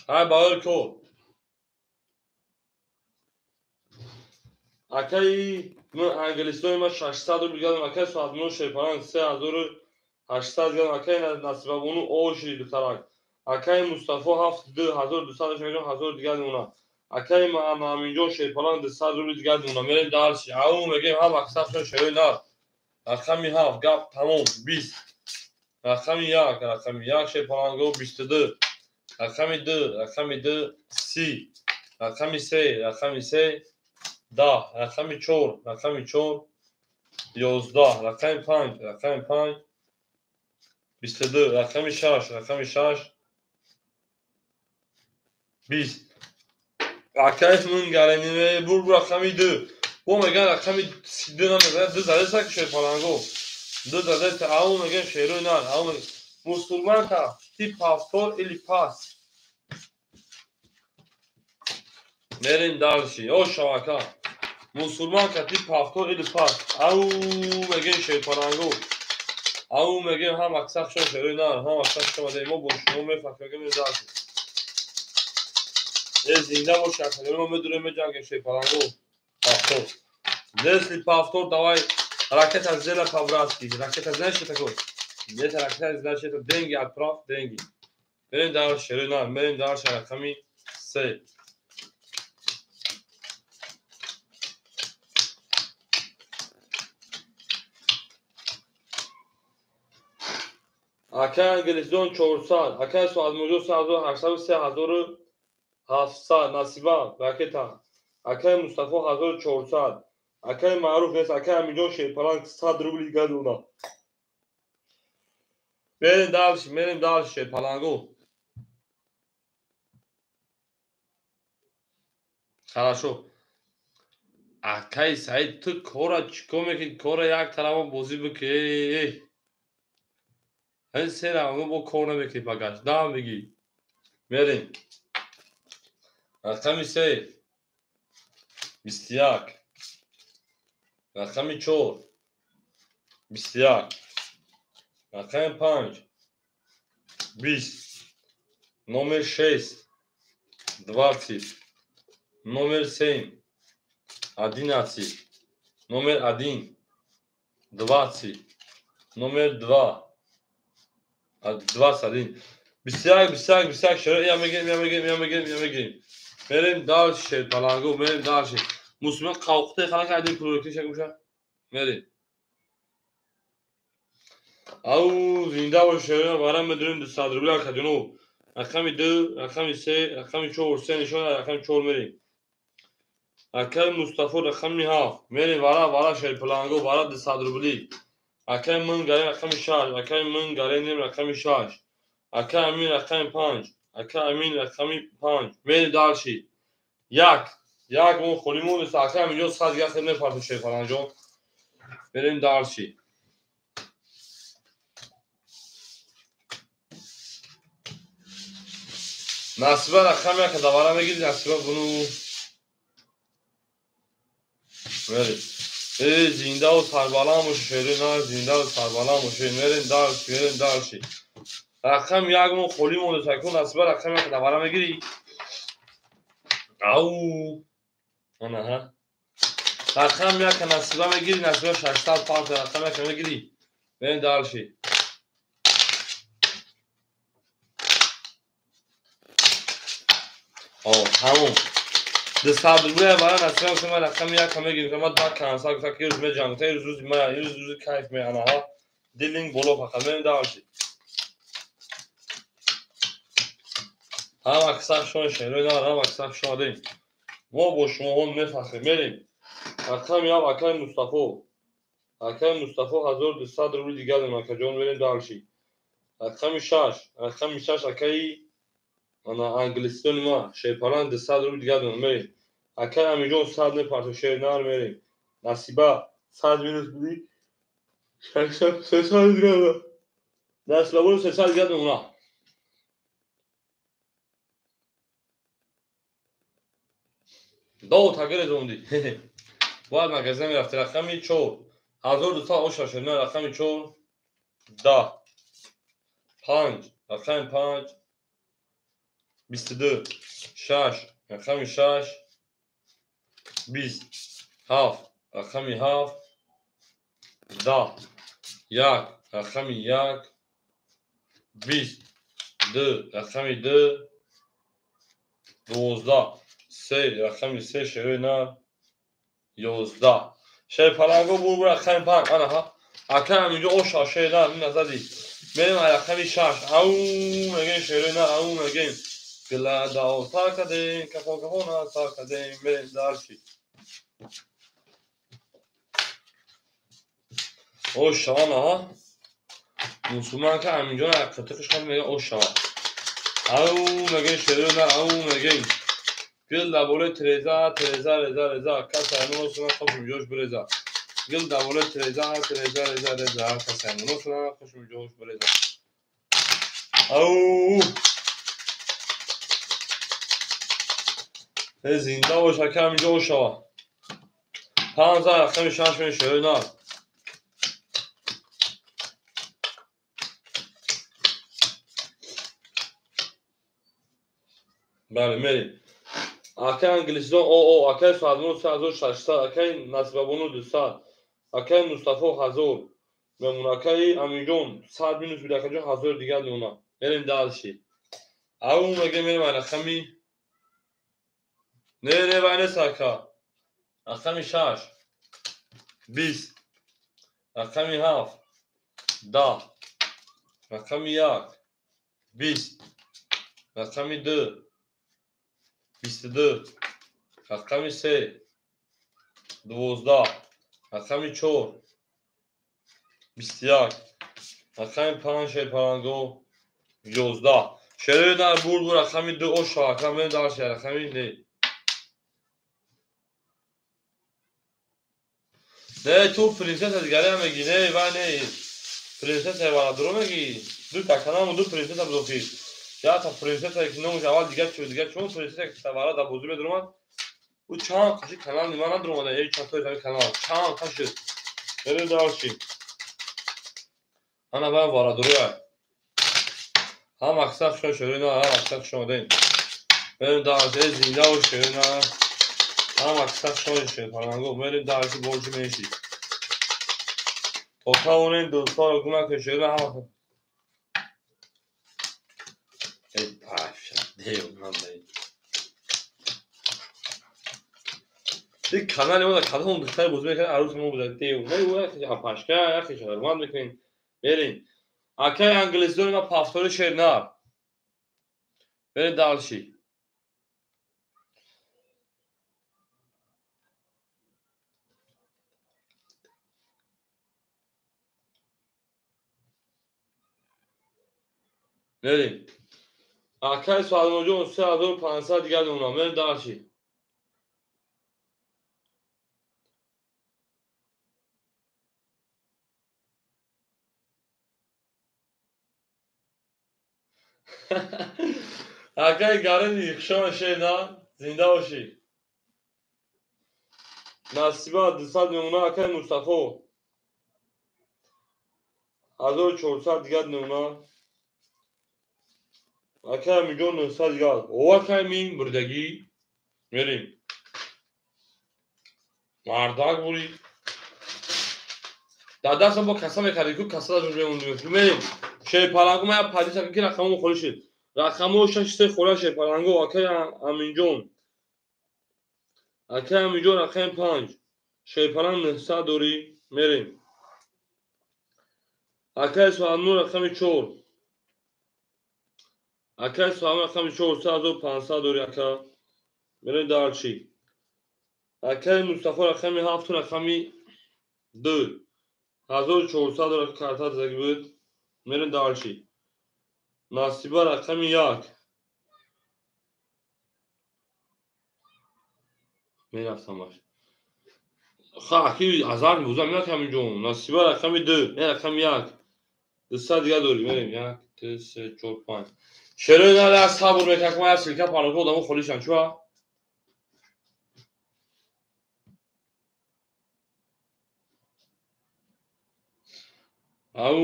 Ҳай барои кор. Акаи англисои ма 600 рубл дигар, акаи Соатмурод шерпаланг 3800 дигар, акаи Насибабону оши духтарак. Акаи Мустафо 7 2200 1000 дигар мемонад. Акаи Аминҷон шерпаланг 200 рубл дигар мемонад. Мерем дальше. Ау мегем ҳама сахшон шерои нар. Рақами 7 гап тамом 20. Рақами 1, рақами 1 шерпаланго 22. Рақами 2, рақами 2 30. Рақами 3, рақами 3 10. Рақами 4, рақами 4 11. Рақами 5, рақами 5 22. Рақами 6, рақами 6 20. Акай мун гарани бур рақами 2. Бо меган рақами 32 намезанад, 2 зада сак шерпаланго. Ду задете, ау мегем шерои нар, ау мегем. Мусульманка, ты повтор или пас? Мерем дальше. О, шавака. Мусульманка, ты повтор или пас? Ау мегем шерпалангу. Ау мегем ҳам аксар шон шерои нар, ҳам аксар шон мо бо шумо мефахрем дальше. Э, зинда бош, академия мо медурем меҷангем шерпалангу. Повтор. Если повтор, давай ракета сделай по-братски. Ракета знаешь, что такое? Если ракета, значит, это деньги отправь, деньги. Мерем дальше, мерем дальше, рақами се. Акай Англисдон 400, акай Суадмуҷо 3800, 3700, Насиба, ракета. Акай Мустафо 1400, акай Маъруф нест, акай Амиҷон Шерпаланг 100 рубли гадуна. Мерем дальше, мерем дальше, Шерпалангу. Хорошо. Акай Саид, ту кора чико мекунӣ? Кора як тарафа бозӣ бикунӣ. Ин се рақамро бо кор намекунӣ пагаш. Дам бигӣ. Мерем. Рақами се. 21. Рақами чор. 21. Рақами панҷ. 20. Номер шесть. 20. Номер семь. 11. Номер один. 20. Номер два. 21. 21, 21, 21. Шеро, я мегирем, я мегирем, я мегирем, я мегирем. Мерем дальше, шерпалангу, мерем дальше. Мусульман қавқте халак айдин пулокти шакуша. Мерем. Ау, зинда бош, шеро, барам медурем 200 рубля каҷуну. Рақами ду, рақами се, рақами чор, се нишон, рақами чор мерем. Акай Мустафо рақами ҳафт. Мерем вара, вара шерпалангу, вара 200 рубли. Акай ман гарем рақами шаш, акай ман гарем рақами шаш. Акай Амин рақами панҷ, акай Амин рақами панҷ. Мерем дальше. Як, як мо холӣ мондест, акай Аминҷон сад як хел мепарту шерпаланҷон. Мерем дальше. Насиба рақами як давара мегири, Насиба буну. Мерем. Э, зиндаву сарбаланд боши, шерои нар, зиндаву сарбаланд боши. Мерем дальше, мерем дальше. Рақам як мо холӣ мондест, акун Насиба рақами як давара мегири. Ау. Анаҳа. Рақам як Насиба мегири, Насиба 600 парта рақам як мегири. Мерем дальше. О, тамом. 200 рубля бара Насиба гуфтам, ман рақами як мегирам, ман да кансал гуфтам, ки рӯз меҷангам, гуфтам, рӯз рӯзи ман, рӯз рӯзи кайф ме, анаҳа. Дилинг боло фақат, мерем дальше. Ҳам аксар шон шерои нар, ҳам аксар шон адем. Мо бо шумоҳон мефахрем, мерем. Рақами як акай Мустафо. Акай Мустафо 1200 рубли дигар дорем, акаҷон, мерем дальше. Рақами шаш, рақами шаш акаи ана англистони ма, шерпаланг 200 рубли дигар дорем, мерем. Акай Амиҷон 100 мепарту, шер нар, мерем. Насиба 100 минус буди. 600, 300 дигар дорем. Насиба буру 300 дигар дорем, уна. Доу тагире зонди. Бояд магазин мерафти. Рақами чор. 1200 оша шуд. На рақами чор. 10. Панҷ. Рақами панҷ. 22. Шаш. Рақами шаш. 20. Ҳафт. Рақами ҳафт. 10. Як. Рақами як. 20. Ду. Рақами ду. 12. Се. Рақами се шерои нар. 11. Шерпаланго бур рақами панҷ. Анаҳа. Акай Аминҷо оша шер нар, ин назади. Мерем рақами шаш. Ау мегем шерои нар, ау мегем. Гладао сар кардем, кафон кафона сар кардем, мерем дальше. Оша, анаҳа. Мусулман ка Аминҷон қитиқиш қад мега оша. Ау мегем шерои нар, ау мегем. Гил дар болои тереза, тереза, реза, реза. Кас аймон осона қаб ҷош биреза. Гул даволат реза реза реза реза касаймуносуна хушмиҷош бареза. Ау! Зинда бош ака ҳаминҷо шава. 5 рақами 6 мешавад на. Бале, мерем. Акай Англисистон о акай Саадмон 3600, акай Насибабону 200, акай Мустафо 1000 мемон, акай Аминҷон 100 минус буд, акаҷон 1000 дигар мемона. Мерем дальше. Ау меге мерем рақами не не вай нест ака. Рақами 6 20, рақами 7 10, рақами 1 20, рақами 2 22, рақами 3 12, рақами 4 21, рақами 5 шерпаланго 11. Шерои нар бурд рақами 2 оша, рақами дальше, рақами не. Не, ту принцесса дигаре меги, не, вай не. Принцесса варадро меги. Ду та каналу ду принцесса бузохи. Я та принцесса ки номаш аввал дигар чӣ дигар чун принцесса ки вара да бозӣ медромад. Ӯ чанд қаши канал нима надромада, эй чатои таи канал. Чанд қаши. Берем дальше. Ана вай варадроя. Ҳам аксар шо шӯрина, ҳам аксар шо дем. Берем дальше, зинда бош шӯрина. Ҳам аксар шо шӯ паланго. Берем дальше больше меньше. То тавонем дӯстҳоро кӯмак шӯрина ҳам. Эй паша, девона. Ин канали мо дар кадом духтари бозӣ мекунад, арӯси мо буда. Девона, яхе апашка, яхе шаҳрманд мекунем. Берем. Акай англисдони ма пафтори шернар. Берем дальше. Мерем. Акай Салмонҷон 3500 дигар мемонам. Мерем дальше. Акай Гарини хушон шена, зинда бошӣ. Насиба 200 мемона, акай Мустафо 1400 дигар мемона. Акай Амиҷон 900 дигар. О акай мин бурдагӣ. Мерем. Мардак бурӣ. Дар дастам бо каса мекардӣ, ку каса даҷо мемондем. Мерем. Шерпаланго ма як падиса ки рақамҳо холӣ шуд. Рақамҳо 6 3 хола шерпаланго акай Аминҷон. Акай Аминҷон рақами 5. Шерпаланг 900 дорӣ. Мерем. Акай Суҳаннур рақами 4. Акай Суҳаннур рақами 4 3500 дорӣ ака. Мерем дальше. Акай Мустафо рақами 7 рақами 2. 1400 дорӣ карта заги буд. Мерем дальше. Насиба рақами 1. Мерафтам баш. Ха, аки азар мебузам, як ҳаминҷон. Насиба рақами 2, не рақами 1. 200 дигар дорӣ. Мерем 1, 2, 3, 4, 5. Шерои нар аз сабр мекунам, ма як силка паланго одамо холишан, чуа? Ау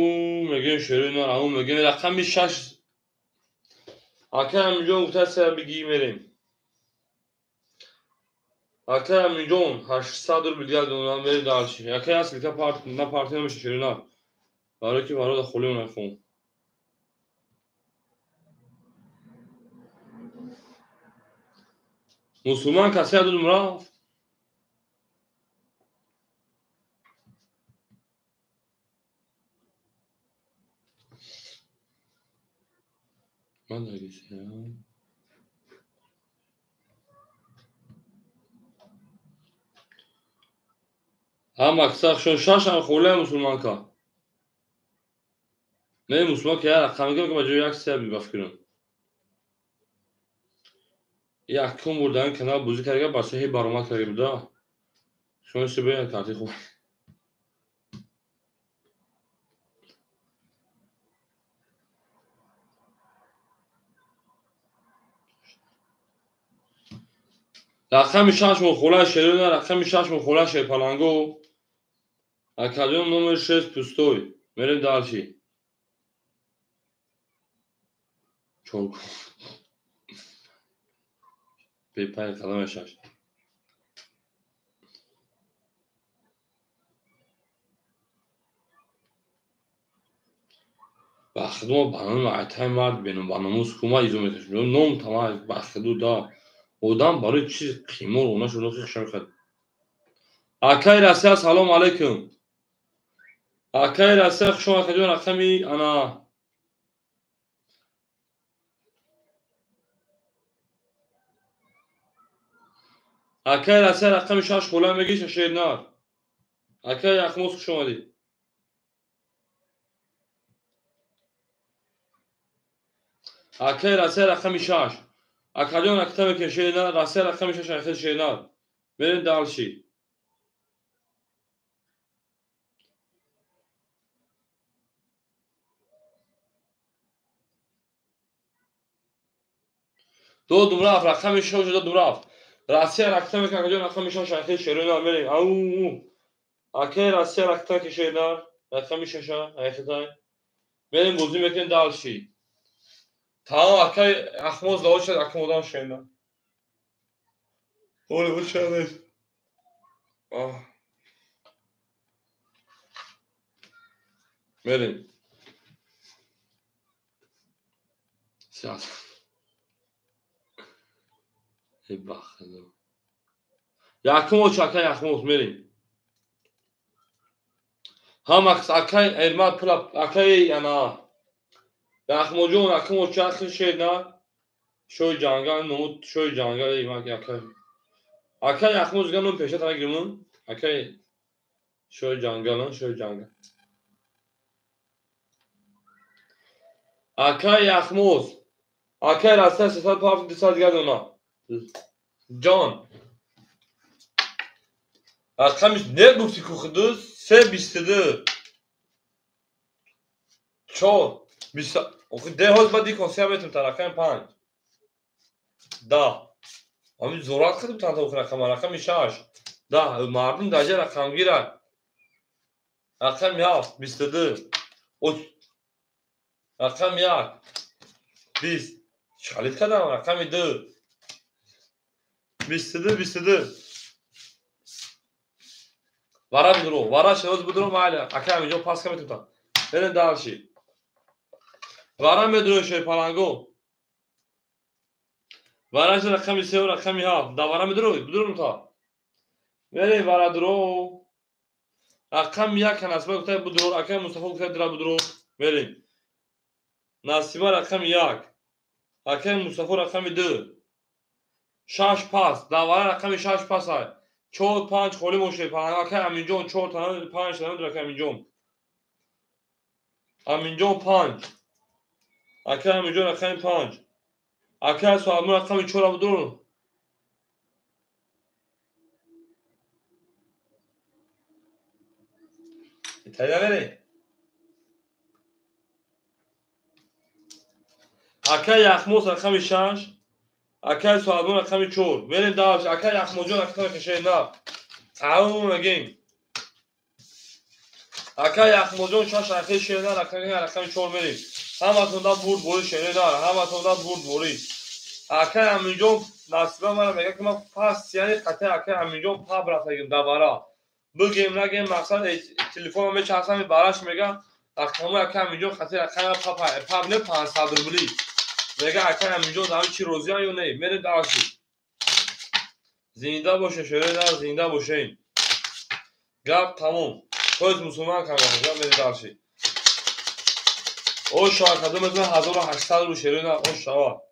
мегӯем шерои нар, ау мегӯем рақами 6. Акай Аминҷон гуфта се бигӣ мерем. Акай Аминҷон 800 рубл дигар донам, мерем дальше. Акай як силка парт на парти намеша шерои нар. Барои ки варода холӣ нахом. Мусулман касе дудум рафт. Ман дагисам. Ҳам аксар шон шашам холия мусулманка. Не мусулман ки як рақам мегӯям ки ба ҷои як се бифкирам. Якум бурдан канал бозӣ карда бача ҳей баромад карда буда. Шумо се бея карти хуб. Рақами 6 мухола шерона, рақами 6 мухола шерпаланго. Академ номер 6 пустой. Мерем дальше. Чор. Бепай қадами 6. Бахидо ба номи айтай мард беном ба номус кума изо мекашем. Ном тама бахидо да. Одам барои чиз қимор она шуно хишам мехад. Акай Россия салом алейкум. Акай Россия хуш омадед рақами ана Акай Россия рақами 6 хола мегӣ шернар. Акай Яхмоз хуш омадед. Акай Россия рақами 6. Акаҷон акта мекунем шернар, Россия рақами 6 ахир шернар. Мерем дальше. Додум рафт, рақами 6 додум рафт. Россия ракта мекунем акаҷон рақами 6 ахир шернар мерем. Ау. Акай Россия ракта ки шернар, рақами 6 ахиртай. Мерем бозӣ мекунем дальше. Тамом акай Ахмоз лао шад акам одам шена. Оле бучанеш. Мерем. Сиас. Эй бахидо. Якум оч акай Ахмоз мерем. Ҳама акай Эрмат пула акай ана Яхмоҷон акам очахи шена шои ҷангал номуд шои ҷангал имак акай. Акай Яхмоз га ном пеша тана гирмун. Акай шои ҷангал, шои ҷангал. Акай Яхмоз. Акай Россия 300 пафт 200 дигар дона. Ҷон. Рақами не гуфти ку худу 322 4 20 охи деҳоз ба дикон се метум та рақами 5 10 ами зорат кардем танта охи рақама рақами 6 10 мардум даҷа рақамгира рақами 7 22 рақами 1 20 чалид кардам рақами 2 22 22 вара бидуро вара шероз бидуро майли акай ҳаминҷо пас ка метум та берем дальше. Вара медуро шерпаланго. Вара рақами 3 рақами 7. Да вара медуро бидуро та. Мерем вара дуро. Рақами 1 насиба гуфта бидуро, акай Мустафо гуфта дира бидуро. Мерем. Насиба рақами 1. Акай Мустафо рақами 2. 6 пас. Да вара рақами 6 пас ай. 4 5 холӣ мо шерпаланго. Акай Аминҷон 4 тана 5 тана акай Аминҷон. Аминҷон 5. Акай Аминҷон рақами 5. Акай Суалму рақами 4 будур. Италия мерем. Акай Яхмоз рақами 6. Акай Суалму рақами 4. Мерем дальше. Акай Яхмозҷон рақами 6. Тамом мегем. Акай Яхмозҷон 6 ахир шена рақами 4 мерем. Ҳаматонда бурд борӣ шере дар, ҳаматонда бурд борӣ. Акай Аминҷон насиба мара мега ки ман пас яъне қатъи акай Аминҷон паб рафтагим давара. Бигем нагем мақсад телефонам мечархам бараш мега рақамои акай Аминҷон қатъи рақами паб паб не 500 рубли. Мега акай Аминҷон дар чи розиам ё не? Мерем дальше. Зинда боше шере дар, зинда бошем. Гап тамом. Тоз мусулман камон, мерем дальше. О шава кадом аз 1800 ру шерона о шава.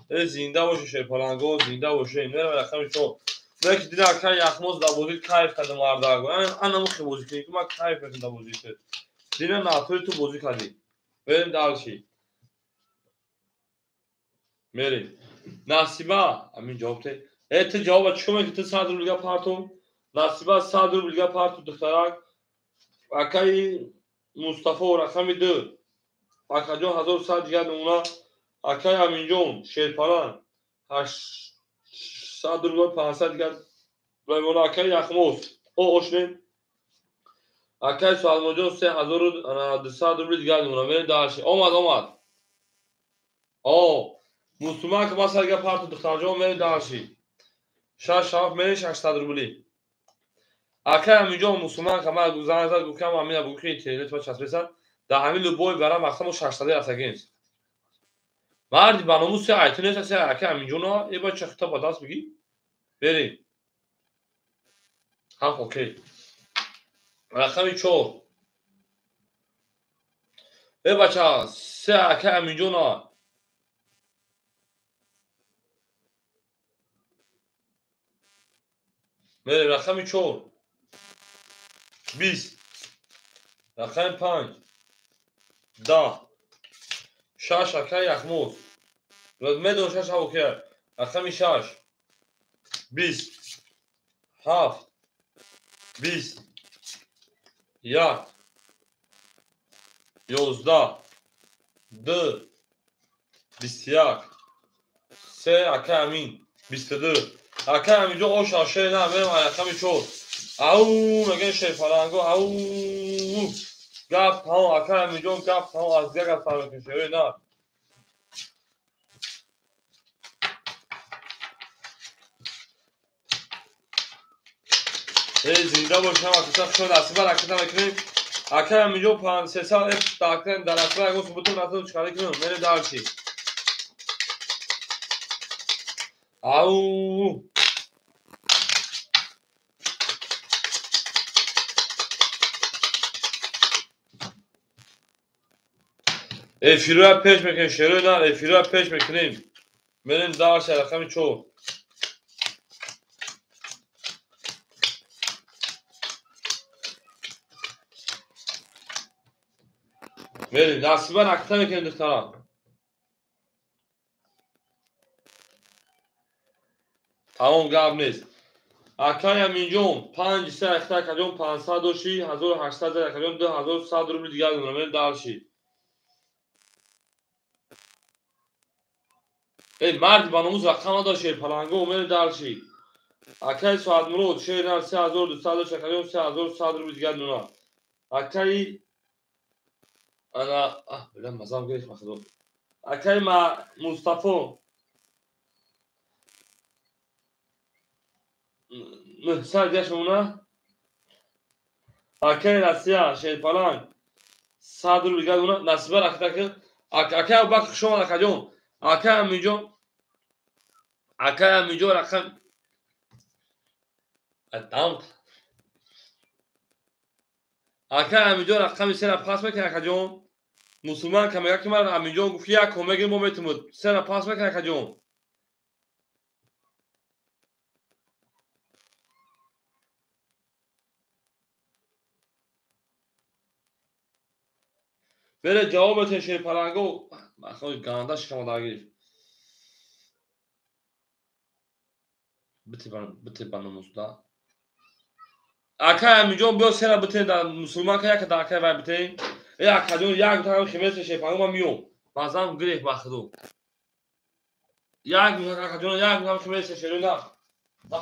Э зинда боше шерпаланго, зинда боше. Мерем рақами 4. Леки дина акай Яхмоз да бозӣ кайф кардам мардаго. Ана мухи бозӣ кунӣ, ман кайф мекунам да бозӣ. Дина натури ту бозӣ кардӣ. Мерем дальше. Мерем. Насиба, амин ҷавоб те. Э ту ҷавоба чӣ мекунӣ? Ту 100 рублига парту. Насиба 100 рублига парту духтарак. Акай Мустафо рақами 2. Акаҷон 1100 дигар намуна. Акай Аминҷон шерпалан 8 100 рубл 500 дигар мемона. Акай Яхмоз. О ошнем. Акай Суалмоҷон 3200 рубл дигар мемона. Мерем дальше. Омад, омад. О, мусулман ки масалан дигар парту духтарҷон мерем дальше. 6 7 мерем 600 рубли. Акай Аминҷон мусулман ки ман занг зад гуфтам Амина бугӯ ки интернет ба часпесан. Дар ҳамин любой барам мақсад мо 600 рафтагем. Марди ба номус се айту нест се акай Аминҷон е ба чахта ба даст бигӣ. Берем. Ҳам окей. Рақами 4. Э бача, се акай Аминҷон. Мерем рақами 4. 20. Рақами 5. 10. 6 акай Яхмоз. Медон 6 окей. Рақами 6. 20. 7. 20. 1. 11. 2. 21. 3 акай Амин. 22. Акай Аминҷон ош аше на мерем рақами 4. Ау мегӯян шерпаланго ау гап тамом акай Аминҷон гап тамом аз дигар гап сар мекунем шерои на. Эй зинда бошам акаса хушо насиба ракета мекунем. Акай Аминҷон 300 эф дар насиба ягон субутум рафта чикара кунем мерем дальше. Ау эфироя пеш мекунем шерои нар эфироя пеш мекунем. Мерем дальше рақами 4. Мерем насиба ракета мекунем духтарам. Тамом гап нест. Акай Аминҷон 5 се ракета акаҷон 500 доши 1800 акаҷон 2100 рубл дигар мемонам. Мерем дальше. Эй мард ба номус рақам надошт шерпаланго мерем дальше. Акай Соатмурод шер нар 3200 дошт акаҷон 3100 рубл дигар мемонам. Акай ана бля мазам гирифт махудо. Акай ма Мустафо 900 дигар мемонад. Акай Россия шерпаланг 100 рубл дигар мемонад. Насиба ракета ки акай Абубакр хуш омад акаҷон. Акай Аминҷон акай Аминҷон рақам адам акай Аминҷон рақами 3-ра пас мекунад акаҷон. Мусулман ка мегӯяд ки ман Аминҷон гуфт як ком мегирем мо метавонем 3-ра пас мекунад акаҷон. Бере ҷавоб метавонед шерпаланго. Махои ганда шикама дар гирифт. Бите ба номус да. Акай Аминҷон биё 3-ра битен дар мусулман ка яка дар акай вай битен. Э акаҷон як тараф химес шерпаланго ман миём. Мазам гирифт ба худо. Як акаҷон як тараф химес шерпаланго на.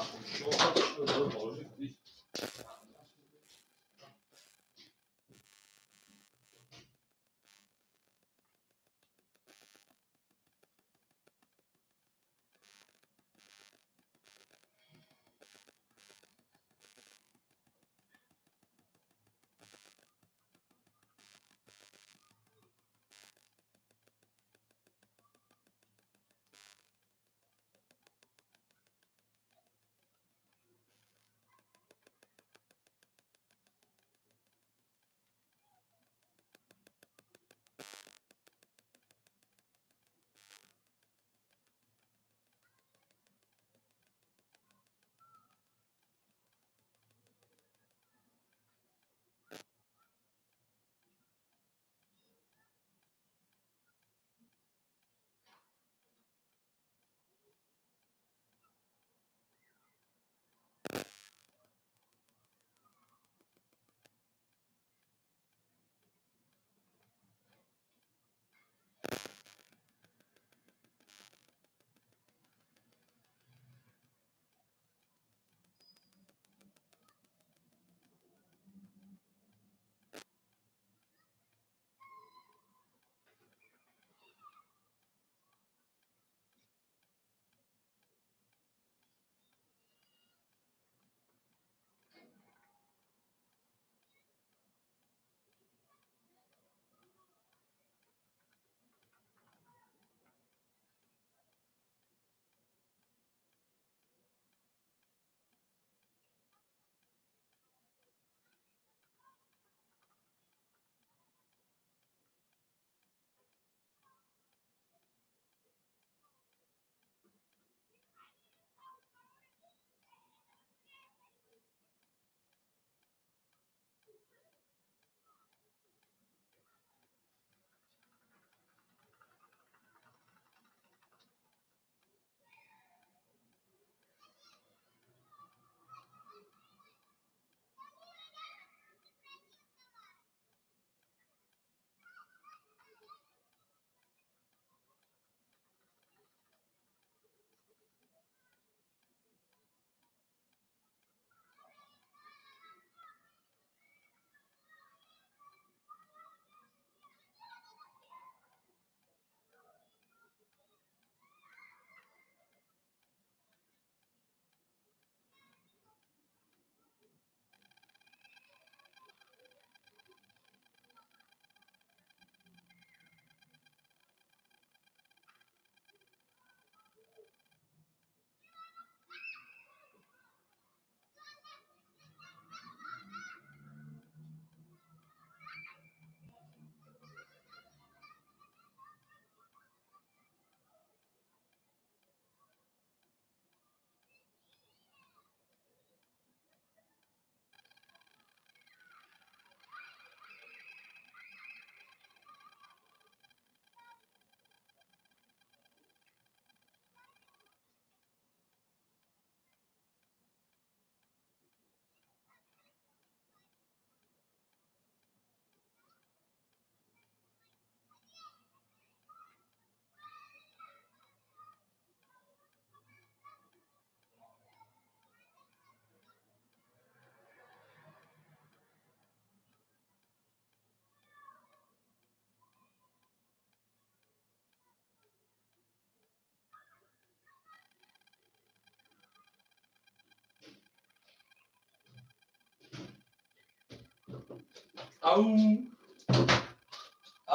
Ау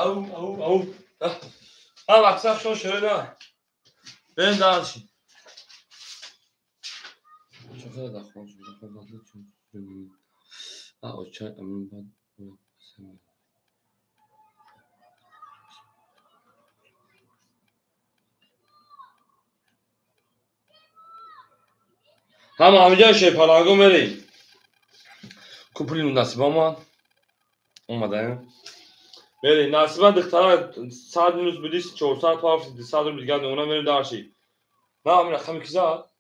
ау ау ау. Ҳам аксар шо шерина. Бен дальше. Ҳама ҳамиҷа шепаланго мерем. Купули насибаман омадаем. Мерем насиба духтара 100 минус буди 400 пафт 200 рубл дигар мемонам мерем дарши. На ҳамин рақами ки зад?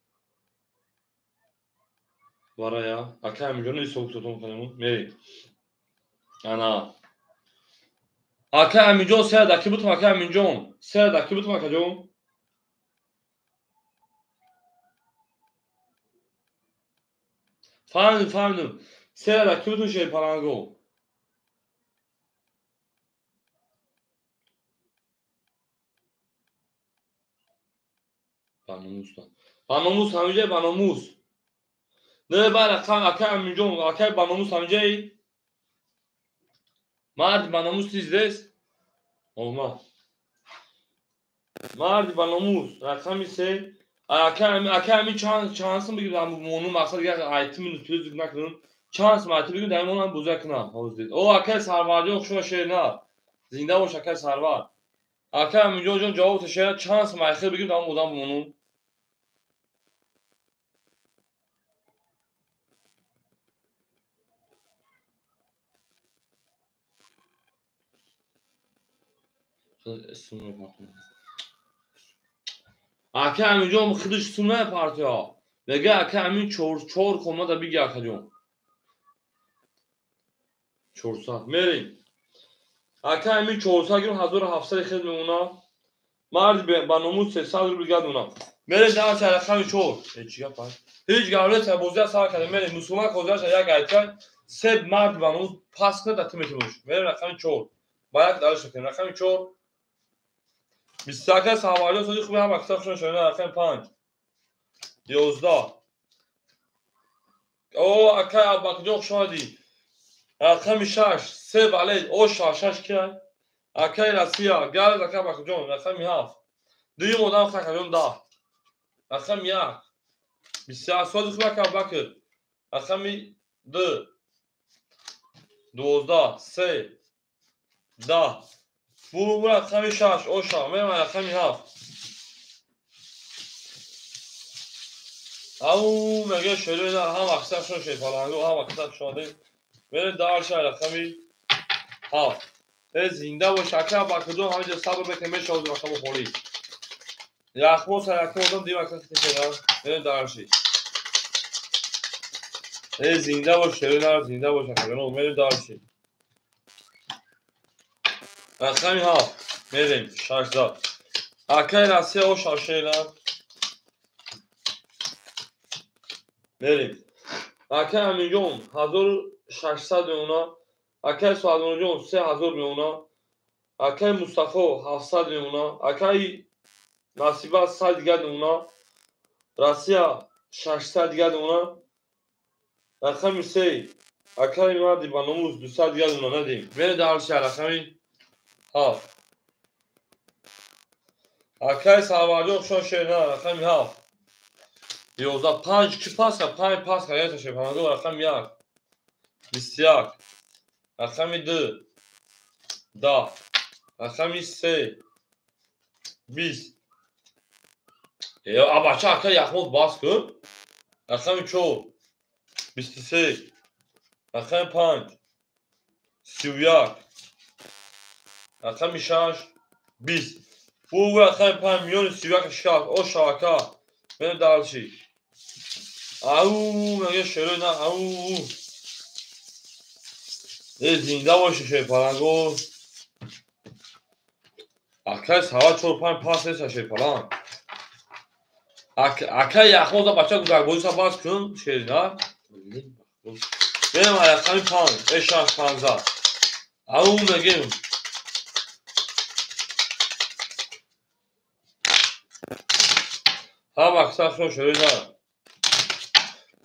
Варая, ака ҳаминҷо ҳисоб китобтон кунем. Мерем. Ана. Ака ҳаминҷо се даки бутум ака ҳаминҷон. Се даки бутум акаҷон. Фаҳмидум, фаҳмидум. Се даки бутум шерпаланго. Ба номус. Ба номус ҳаминҷа ба номус. Не ба рақам ака ҳаминҷон, ака ба номус ҳаминҷаи? Марди ба номус тиздес? Омад. Марди ба номус рақами се. Ака ака ҳамин чанд сум бигирам мону мақсад дигар айти минус плюс накунам. Чанд сум айти бигирам дар монам буза кунам. Ҳозир. О акай Сарварҷон хушма шер на. Зинда бош акай Сарвар. Ака ҳаминҷон ҷон ҷавоб шер чанд сум айхир бигирам дар одам мону. Ака ҳаминҷон худаш сум напартоя. Мега ака ҳамин чор комната биги акаҷон. 400 мерем. Ака ҳамин 400 гирм 1700 хел мемона. Марди ба номус 300 рубл гадмона. Мерем дар рақами 4. Ҳеҷ гап ҳеҷ гап нест, бозия сар кардем. Мерем мусулман козияша як айта се марди ба номус пас кунад дар ту метавониш. Мерем рақами 4. Ба як дарш кунем. Рақами 4. 21 саволё соди хуби ҳам аксар хушон шоина рақами 5. 11. О акай Аббакҷон хуш омадӣ. Рақами 6. Се вале о 6 кия? Акай Россия, галез акай Аббакҷон рақами 7. Дуюм одам хакаҷон 10. Рақами 1. 21 соди хуби акай Аббакр. Рақами 2. 12 3 10. Бу рақами 6 оша, мерам рақами 7. Ау мега шерина ҳам аксар шон шерпаланго ҳам аксар шоне. Мерем дарша рақами 7. Э зинда бош ака Бакрҷон ҳаминҷа сабр бекун мешавад рақами холӣ. Яхмо сарака одам дим аксар хитишера. Мерем дарши. Э зинда бош шерина зинда бош акаҷон мерем дарши. Рақами 7 мерем 600. Акай Россия о шашера. Мерем. Акай Аминҷон 1600 мемона. Акай Суадмонҷон 3000 мемона. Акай Мустафо 700 мемона. Акай Насиба 100 дигар мемона. Россия 600 дигар мемона. Рақами 3 акай марди ба номус 200 дигар мемона надим. Мерем дарши рақами 7. Акай Сарварҷон хушон шерина рақами 7. 11 5 ки пас кард? 5 пас кард ята шерпаланго рақами 1. 21. Рақами 2. 10. Рақами 3. 20. Э абача ака яхмоз бас кун. Рақами 4. 23. Рақами 5. 31. Рақами 6. 20. Бу рақами 5 миллиони 31 шикаст. О шабака. Мерем дарши. Ау мега шерина ау. Э зинда боши шерпаланго. Акай сава 4 5 пас нест шерпаланг. Акай яхмоза бача гузарбозиса бас кун шерина. Мерем рақами 5. Э 6 15. Ау мегем. Ҳам аксар шон шерина.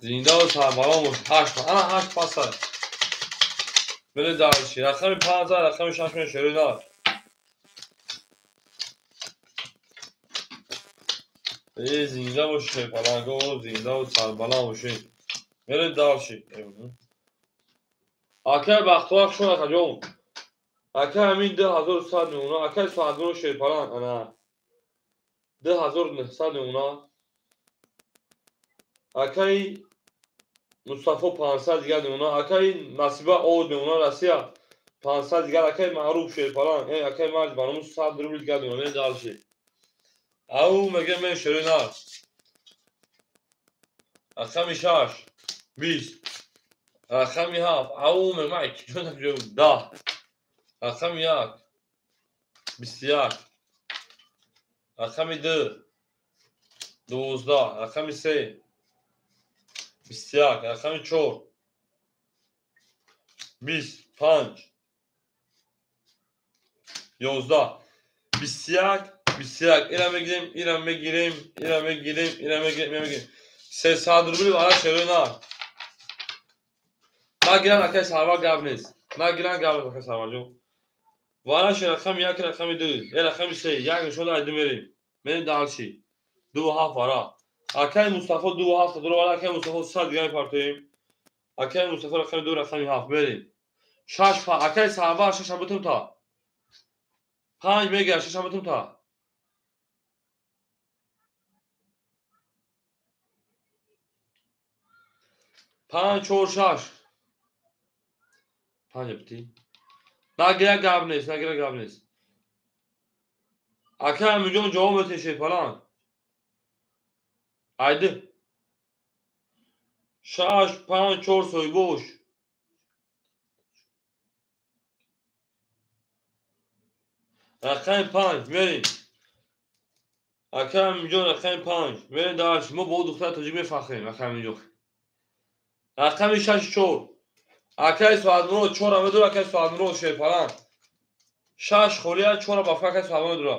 Зинда ва сарбаланд бош. 8 ана 8 паса. Мерем дальше. Рақами 5 рақами 6 мен шерои нар. Эй, зинда бошед, паланго, зинда ва сарбаланд бошед. Мерем дальше. Акай Бахтовар шуд акаҷон. Акай ҳамин 2100 мемона, акай Соатмурод шерпаланг ана 2900 мемона. Акай Мустафо 500 дигар мемона, акай Насиба Од мемона, Россия 500 дигар, акай Маъруф шерпаланг, акай Маҷ баромун 100 рубл дигар мемона. Мерем дальше. Ау мегем мен шерои нар. Рақами 6 20, рақами 7 ау мегем 10, рақами 1 21, рақами 2 12, рақами 3 21, рақами 4 25, 11, 21, 21. Ира мегирем, ира мегирем, ира мегирем, ира мегирем, ира мегирем. 300 рубли вара шерои нар. Нагиран акай Сарвар гап нест. Нагиран гап нест акай Сарварҷон. Вара ше рақами 1, рақами 2, рақами 3, як нишон дай ду мерем. Мерем дальше. 2 7 вара. Акай Мустафо 2 7 дуро вара, акай Мустафо 100 дигар мепартоем. Акай Мустафо рақами 2, рақами 7 мерем. 6 па акай Сарвар 6 бутум та. 5 мегирам 6 бутум та. 5 4 6 5 бити. Нагира гап нест, нагира гап нест. Акай Амиҷон ҷавоб метиҳед шерпаланг. Айди. 6 5 4 соҳибош. Рақами 5 мерем. Акай Амиҷон рақами 5 мерем дальше. Мо бо духтари тоҷик мефахрем акай Амиҷон. Рақами 6 4. Акай Соатмурод 4 медура, акай Соатмурод шерпаланг. 6 холия 4 ба акай Соатмурод медура.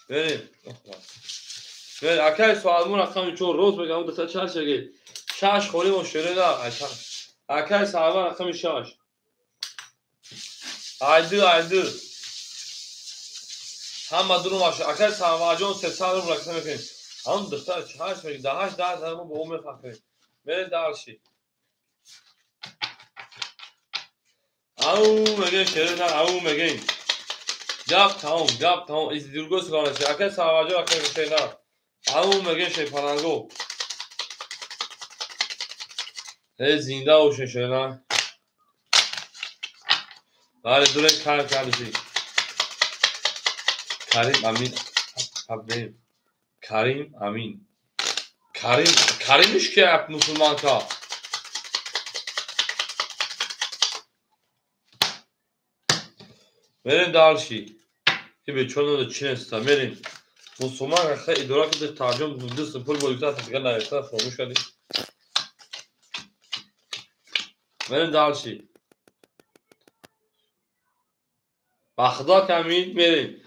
Мерем. Мерем акай Соатмурод рақами 4 рост мегам духтар чанд шеги. 6 холи мо шерои нар. Акай Сарвар рақами 6. Айди, айди. Ҳама дуру маша. Акай Сарварҷон 300 рубл рақам мекунем. Ҳам духтар 8 меги, 8 10 мо бо ӯ мефахрем. Мерем дальше. Ау мегем шерои нар, ау мегем. Гап тамом, гап тамом. Из другой стороны. Акай Сарварҷон акай шерои нар. Ау мегем шерпаланго. Эй зинда бошед шерои нар. Бале дуре кар кардиши. Карим Амин Абдем. Карим Амин. Карим Каримиш ки мусулманка. Мерем дальше. Ибе чоно чинеста мерем. Мусулман ахта идора ки тарҷум дус пул бодикта дигар наёфта фаромӯш кардем. Мерем дальше. Ба худо камин мерем.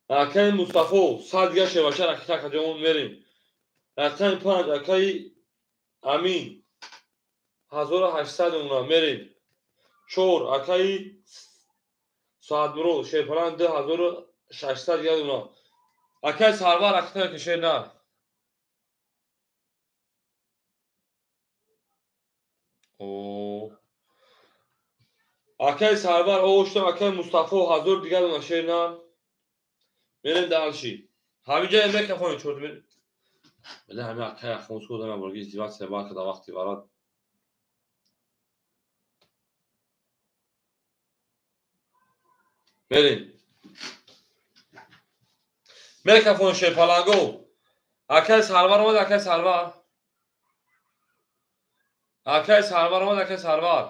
Акай Мустафо 100 дигар шевача ракита каҷомон мерем. Рақами 5 акай Амин 1800 мемона мерем. 4 акай Соатмурод шерпаланг 2600 дигар мемона. Акай Сарвар ракита кишер нар. О Акай Сарвар оштам, акай Мустафо 1000 дигар мемона шер нар. Мерем дальше. Ҳаминҷа мекафонем чорт мерем. Бале ҳамин акай ахмос кодам борги издивация бар када вақти варад. Мерем. Мекафон шерпаланго. Акай Сарвар омад, акай Сарвар. Акай Сарвар омад, акай Сарвар.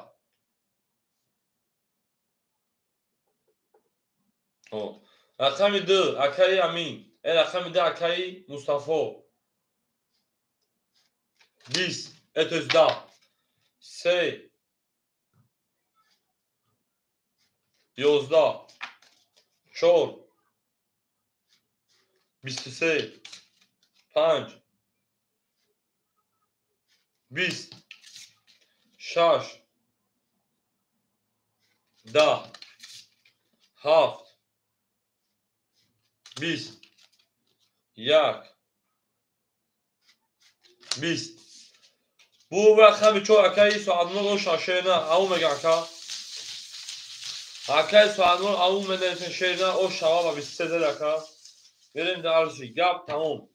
О, рақами 2 акай Амин. Рақами 2 акай Мустафо. 20, то есть 10. 3 11 4 23 5 20 6 10, 7, 20, 1, 20. Бу рақами 4 акаи Соатнур оша шена ау мега ака. Акаи Соатнур ау менависен шена оша ва 23 зад ака. Мерем дарси. Гап тамом.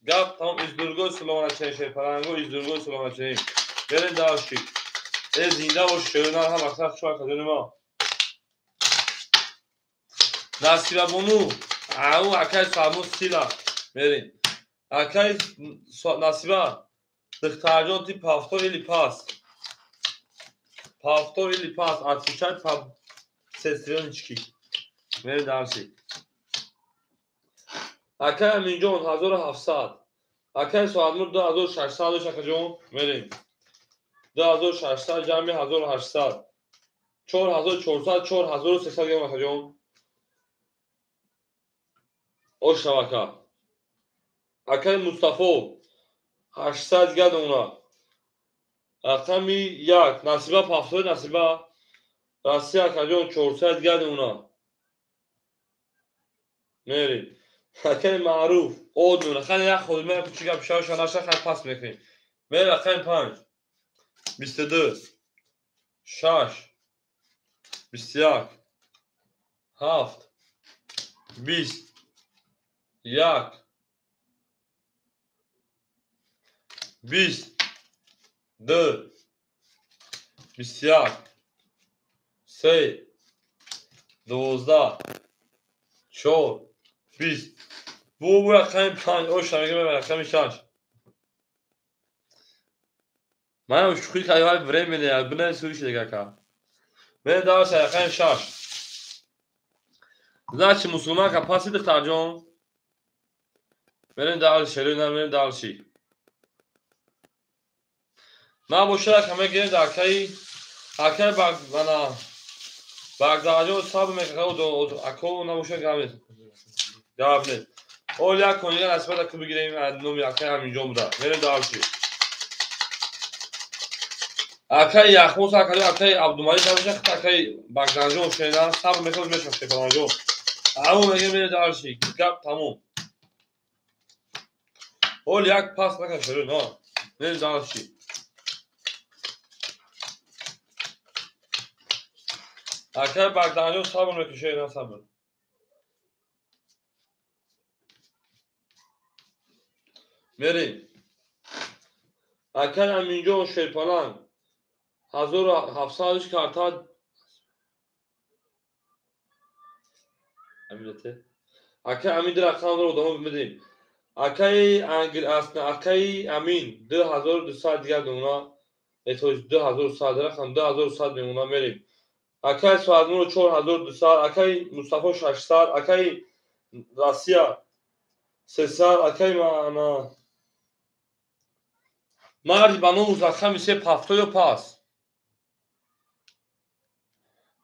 Гап тамом. Издургои саломатчаи шерпаланго, издургои саломатчаи. Мерем дарси. Э зинда бош шена ҳам аксар чо ака ҷони ма. Насиба бону ау акаи Соатнур сила. Мерем. Акаи Насиба духтарҷон ти повтор или пас? Повтор или пас? Отвечай по сестрёночки. Мерем дарси. Акай Аминҷон 1700. Акай Соатнур 2600 ош акаҷон. Мерем. 2600 ҷамъи 1800. 4400 4300 грам акаҷон. Ош ака. Акай Мустафо 800 дигар дона. Рақами 1 Насиба повтор Насиба. Россия акаҷон 400 дигар дона. Мерем. Акай Маъруф одну. Хани як худ ман кучи гап шава наша хай пас мекунем. Мерем рақами 5 22 6 21 7 20 1 20 2 21 3 12 4 20. Бу рақами 5 оша мегӯям рақами 6. Манам шӯхӣ кардам времени бинависӣ дига ака. Мерем дарси рақами 6. Значит мусулманка паси духтарҷон. Мерем дарси шерӯ мерем дарси. Набошад ака мегирем дар акаи акаи бана Багдарҷон сабр мекунад ако набошад гап нест. Гап нест. Ол як конига насибат ака бигирем номи акаи Аминҷон буда. Мерем дарси. Акаи Яхмос акаи акаи Абдумалик набошад акаи Багдарҷон шена сабр мекунад мешавад Шефаланҷон. Ау мегирем мерем дарси. Гап тамом. Ол як пас накард шерӯ на. Мерем дарси. Акаи Багдарҷон сабр мекунад шена сабр. Мерем. Акаи Аминҷон Шерпаланг 1700 карта Аминате. Акаи Амин ду рақамро одамо медиҳем. Акаи акаи Амин 2200 дигар мемона. То есть 2100 рақам 2100 мемона мерем. Акаи Соатнур 4200, акаи Мустафо 600, акаи Россия 300, акаи мана марди ба номус рақами 3 повтор ё пас?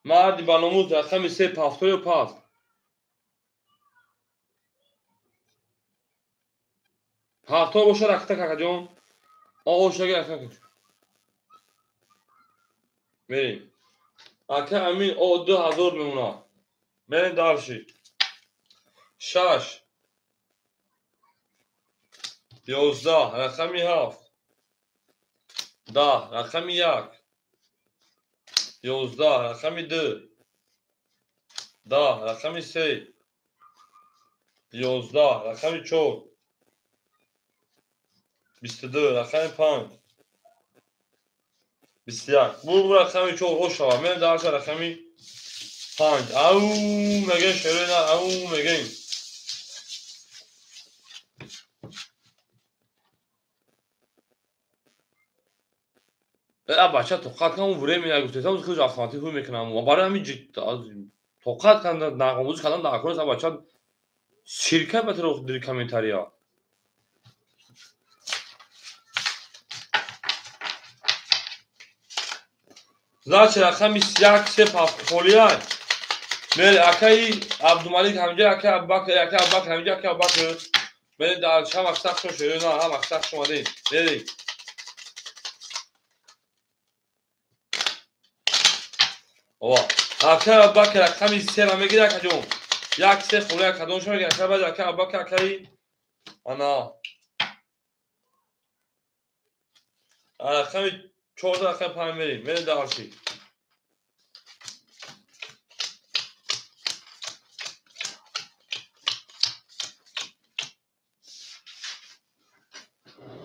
Марди ба номус рақами 3 повтор ё пас? Повтор бошад ракта какаҷон. Ошаги ракта. Мерем. Ака Амин о 2000 мемона. Мерем дарши. 6 11 рақами 7 10 рақами 1 11 рақами 2 10 рақами 3 11 рақами 4 22 рақами 5 21. Бу рақами 4 ошава. Мерем дарси рақами 5. Ау мегем шерена ау мегем. Бача тоқат кан времени гуфтесам худ автоматик ҳуй мекунам. Барои ҳамин тоқат кан нағомӯзӣ кардан дар акон бача ширкат ба дир комментария. Значит рақами 1 3 холия. Мере акаи Абдумалик ҳамҷа акаи Абубакр акаи Абубакр ҳамҷа акаи Абубакр. Мере дар ҳам аксар шо шерена ҳам аксар шомадем. Мере. Ова. Акай Абубакр рақами 3-ро мегирад, акаҷон. 1 3 хулоя кадомшо мегирад? Акай баъд акай Абубакр акай ана. Рақами 4 рақами 5 мерем. Мерем дарши.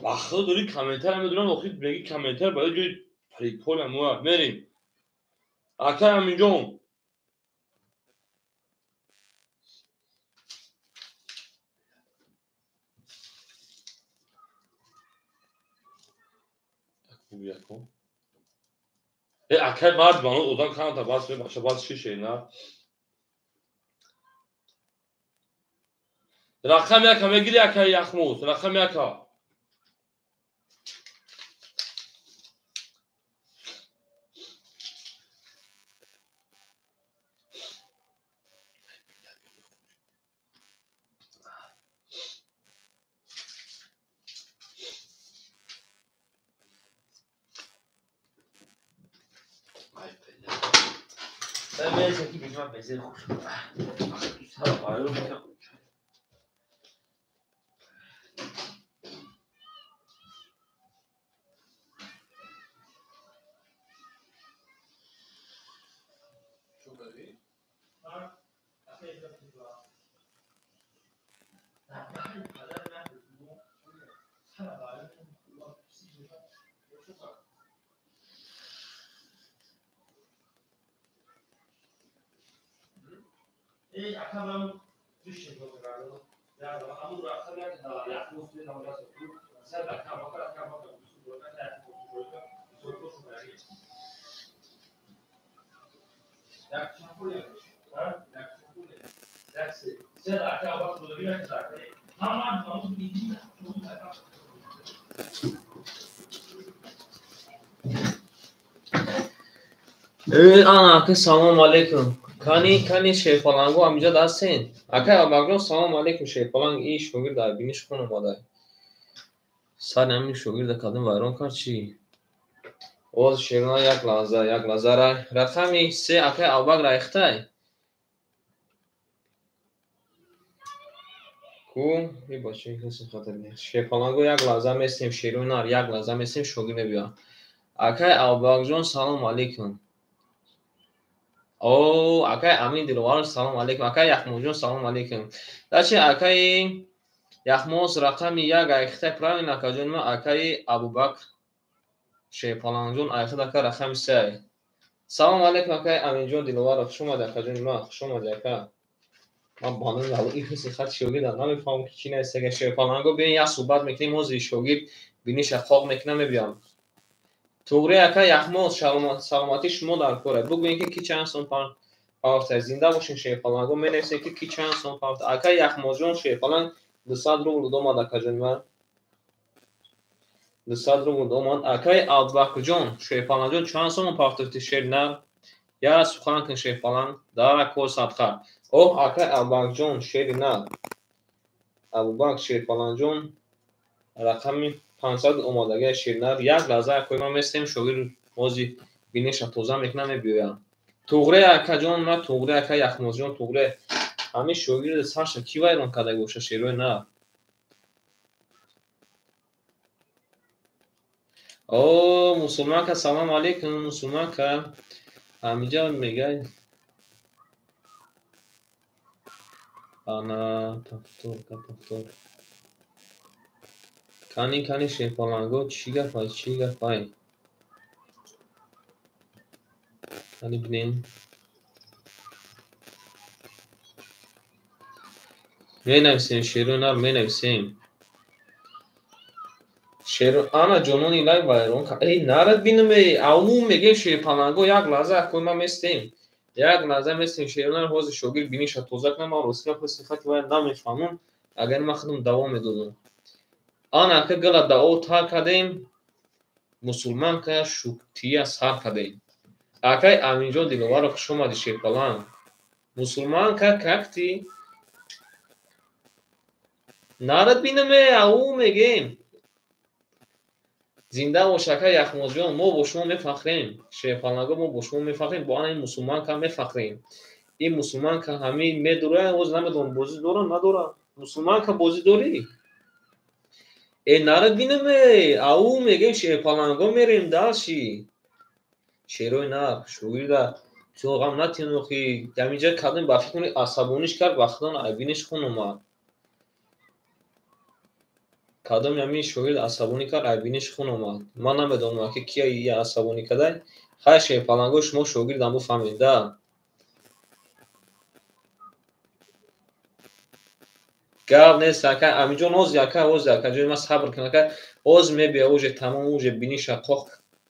Вақто дори комментар медонам, охир меги комментар барои ҷои прикол амуа. Мерем. Акай Аминҷон. Акай мард бану одам каната бас баша бас шише на. Рақам яка мегири акай Яхмуз, рақам яка. Ана ака, салом алейкум. Кани кани шерпалангу амиҷа дастен. Ака Абакрон, салом алейкум шерпаланг. И шогирд дар биниш хун омада. Сари ҳамин шогирда кадом вайрон кард чӣ? Оз шерона як лаҳза, як лаҳза рай. Рақами 3 акай Абак райхтай. Ку, и бачаи каси хатар не. Шерпалангу як лаҳза местем, шерона як лаҳза местем, шогирд мебиёд. Акай Абакҷон, салом алейкум. О, акай Амин Диловар, салом алейкум. Акай Яхмозҷон, салом алейкум. Дачи акай Яхмоз рақами 1 айхтай правильно акаҷон ма, акай Абубакр Шерпалангҷон айхта ака рақами 3. Салом алейкум акай Аминҷон Диловар, хуш омадӣ акаҷон ма, хуш омадӣ ака. Ман банун алло ин хиси хат шогирд намефаҳмам ки чӣ нависта. Шерпаланго биён як суҳбат мекунем, ҳозир шогирд биниша қоқ мекунам мебиём. Туғри ака Яхмоз, саломатии шумо дар кор. Бугӯем ки ки чанд сом пафта. Зинда бошин шерпаланго, менависем ки ки чанд сом пафта. Ака Яхмозҷон шерпаланг 200 рубл омад акаҷон ман. 200 рубл омад. Акай Абубакрҷон шерпалангҷон чанд сом пафта шер нар? Я сухан кун шерпаланг, дар кор садқа. Оҳ акай Абубакрҷон шери нар. Абубакр шерпалангҷон рақами 500 омадагия ширнар. Як лаҳза акои ман местем, шогирд ҳозир биниша тоза мекунам мебиёям. Туғре акаҷон ма, туғре ака Яхмозҷон, туғре. Ҳамин шогирд сарша ки вайрон карда боша шерои нар? О, мусулманка, салом алейкум, мусулманка. Ҳамиҷа мегай. Ана, повторка, повторка. Кани кани шерпаланго, чӣ гапай, чӣ гапай? Кани бинем. Менависем шеро нар, менависем. Шеро ана ҷонони лай вайрон ка. Эй, нарад бинам, эй, аумум мегем шерпаланго, як лаҳза акои ман местем. Як лаҳза местем шеро нар, ҳозир шогирд биниша тоза кунам, ман ростӣ гап хати вай намефаҳмам, агар ман худам давом медодам. Ана ака гала дао тар кардем, мусулманка шуктия сар кардем. Акай Аминҷон Диловаро, хуш омадӣ шерпаланг. Мусулманка, как ты? Нарад бинаме, ау мегем. Зинда бош ака Яхмозҷон, мо бо шумо мефахрем. Шерпаланго мо бо шумо мефахрем, бо ана ин мусулманка мефахрем. Ин мусулманка ҳамин медура, оз намедонам бозӣ дорам, надорам. Мусулманка бозӣ дорӣ? Э нара бинам э, ау мегем шерпаланго мерем дальше. Шерои нар, шогирда бисёр ғам натиҳем охи, ҳаминҷа кардем ба фикр асабониш кард, ба худо айбиниш хун омад. Кадом ҳамин шогирд асабонӣ кард, айбиниш хун омад. Ман намедонам ки кия ия асабонӣ кардай. Хайр, шерпаланго шумо шогирдам буфаҳмед да. Гап нест ака, Аминҷон оз ака, оз ака, ҷои ман сабр кун ака, оз мебия уже тамом уже биниша қоқ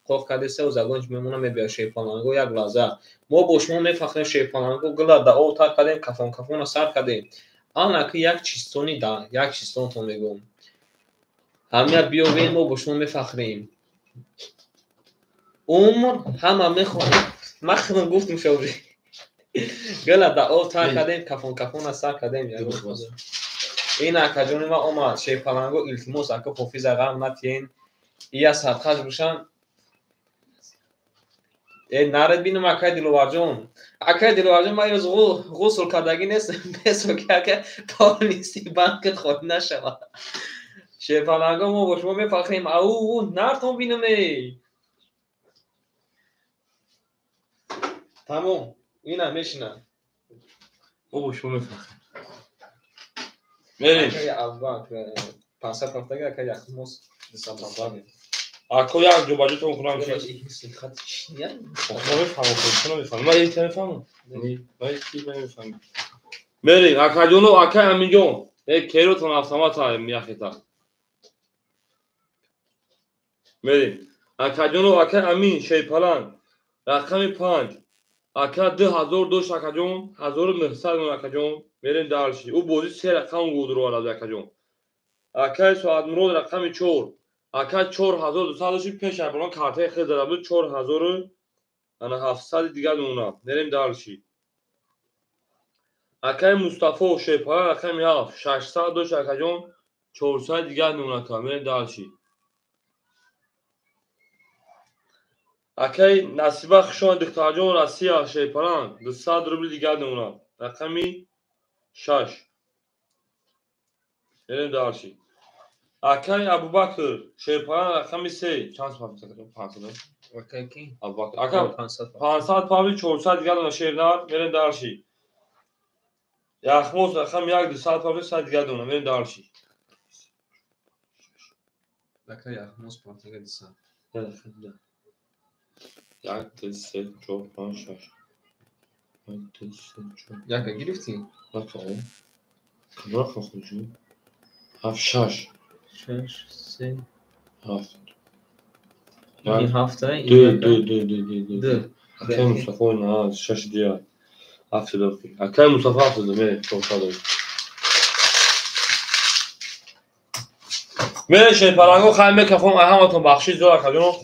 қоқ кардеса, оз ягон мемона мебия шерпаланго як лаҳза. Мо бо шумо мефахрем шерпаланго, гула да об тар кардем, кафон кафона сар кардем. Ана ки як чистони да, як чистонтон мегӯм. Ҳамия биёвед, мо бо шумо мефахрем. Умр ҳама мехоҳад. Ман худам гуфтам шобри. Гула да об тар кардем, кафон кафона сар кардем. Ин акаҷони ман омад. Шерпаланго илтимос ака Ҳофиза ғам натиҳен. Ия садқаш бошам. Э наред бинам акай Диловарҷон. Акай Диловарҷон ман имрӯз ғусл кардагӣ нестам. Бесо ки ака полнисти банкат холӣ нашавад. Шерпаланго мо бо шумо мефахрем. Ау нартон бинам э. Тамом. Ина мешинам. Мо бо шумо мефахрем. Мерем. Акай Абубакр 500 рафтага, акай Яхмоз 200 рафтага. Ако як ҷо ба ҷотон кунам ки. Намефаҳмам, намефаҳмам. Ман ин намефаҳмам. Ман ҳеҷ намефаҳмам. Мерем, акаҷоно, акай Аминҷон. Э керотон автомата мияхета. Мерем. Акаҷоно, акай Амин Шерпаланг. Рақами 5. Ака 2000 дошт акаҷон, 1900 мон акаҷон. Мерем дальше. Ӯ бозӣ се рақам гудро акаҷон. Акай Соатмурод рақами 4. Ака 4200 дошт, пеш айбонон картаи хел зада буд 4700 дигар мемонад. Мерем дальше. Акай Мустафо Шерпаланг рақами 7, 600 дошт акаҷон, 400 дигар мемонад. Мерем дальше. Акай Насиба Хушон духтарҷон Россия Шерпаланг 200 рубли дигар мемонад. Рақами 6. Мерем дальше. Акай Абубакр Шерпаланг рақами 3. Чанд пафт? 500. Акай ки? Абубакр. Ака 500 пафт, 400 дигар дона шернар. Мерем дальше. Яхмоз рақами 1, 200 пафт, 100 дигар дона. Мерем дальше. Акай Яхмоз пафтага 200. 1, 2, 3, 4, 5, 6. 1, 2, 3, 4. Яка гирифтӣ? Рақам. Кадом рақам худҷӯ? 7, 6. 6, 3, 7. Ин ҳафта? 2, 2, 2, 2, 2, 2. Акай Мустафо на 6 дия. 7 дохи. Акай Мустафо 7 ду, мерем 400 дохи. Мерем шерпаланго хай мекафон, ай ҳаматон бахшиш зор акаҷон.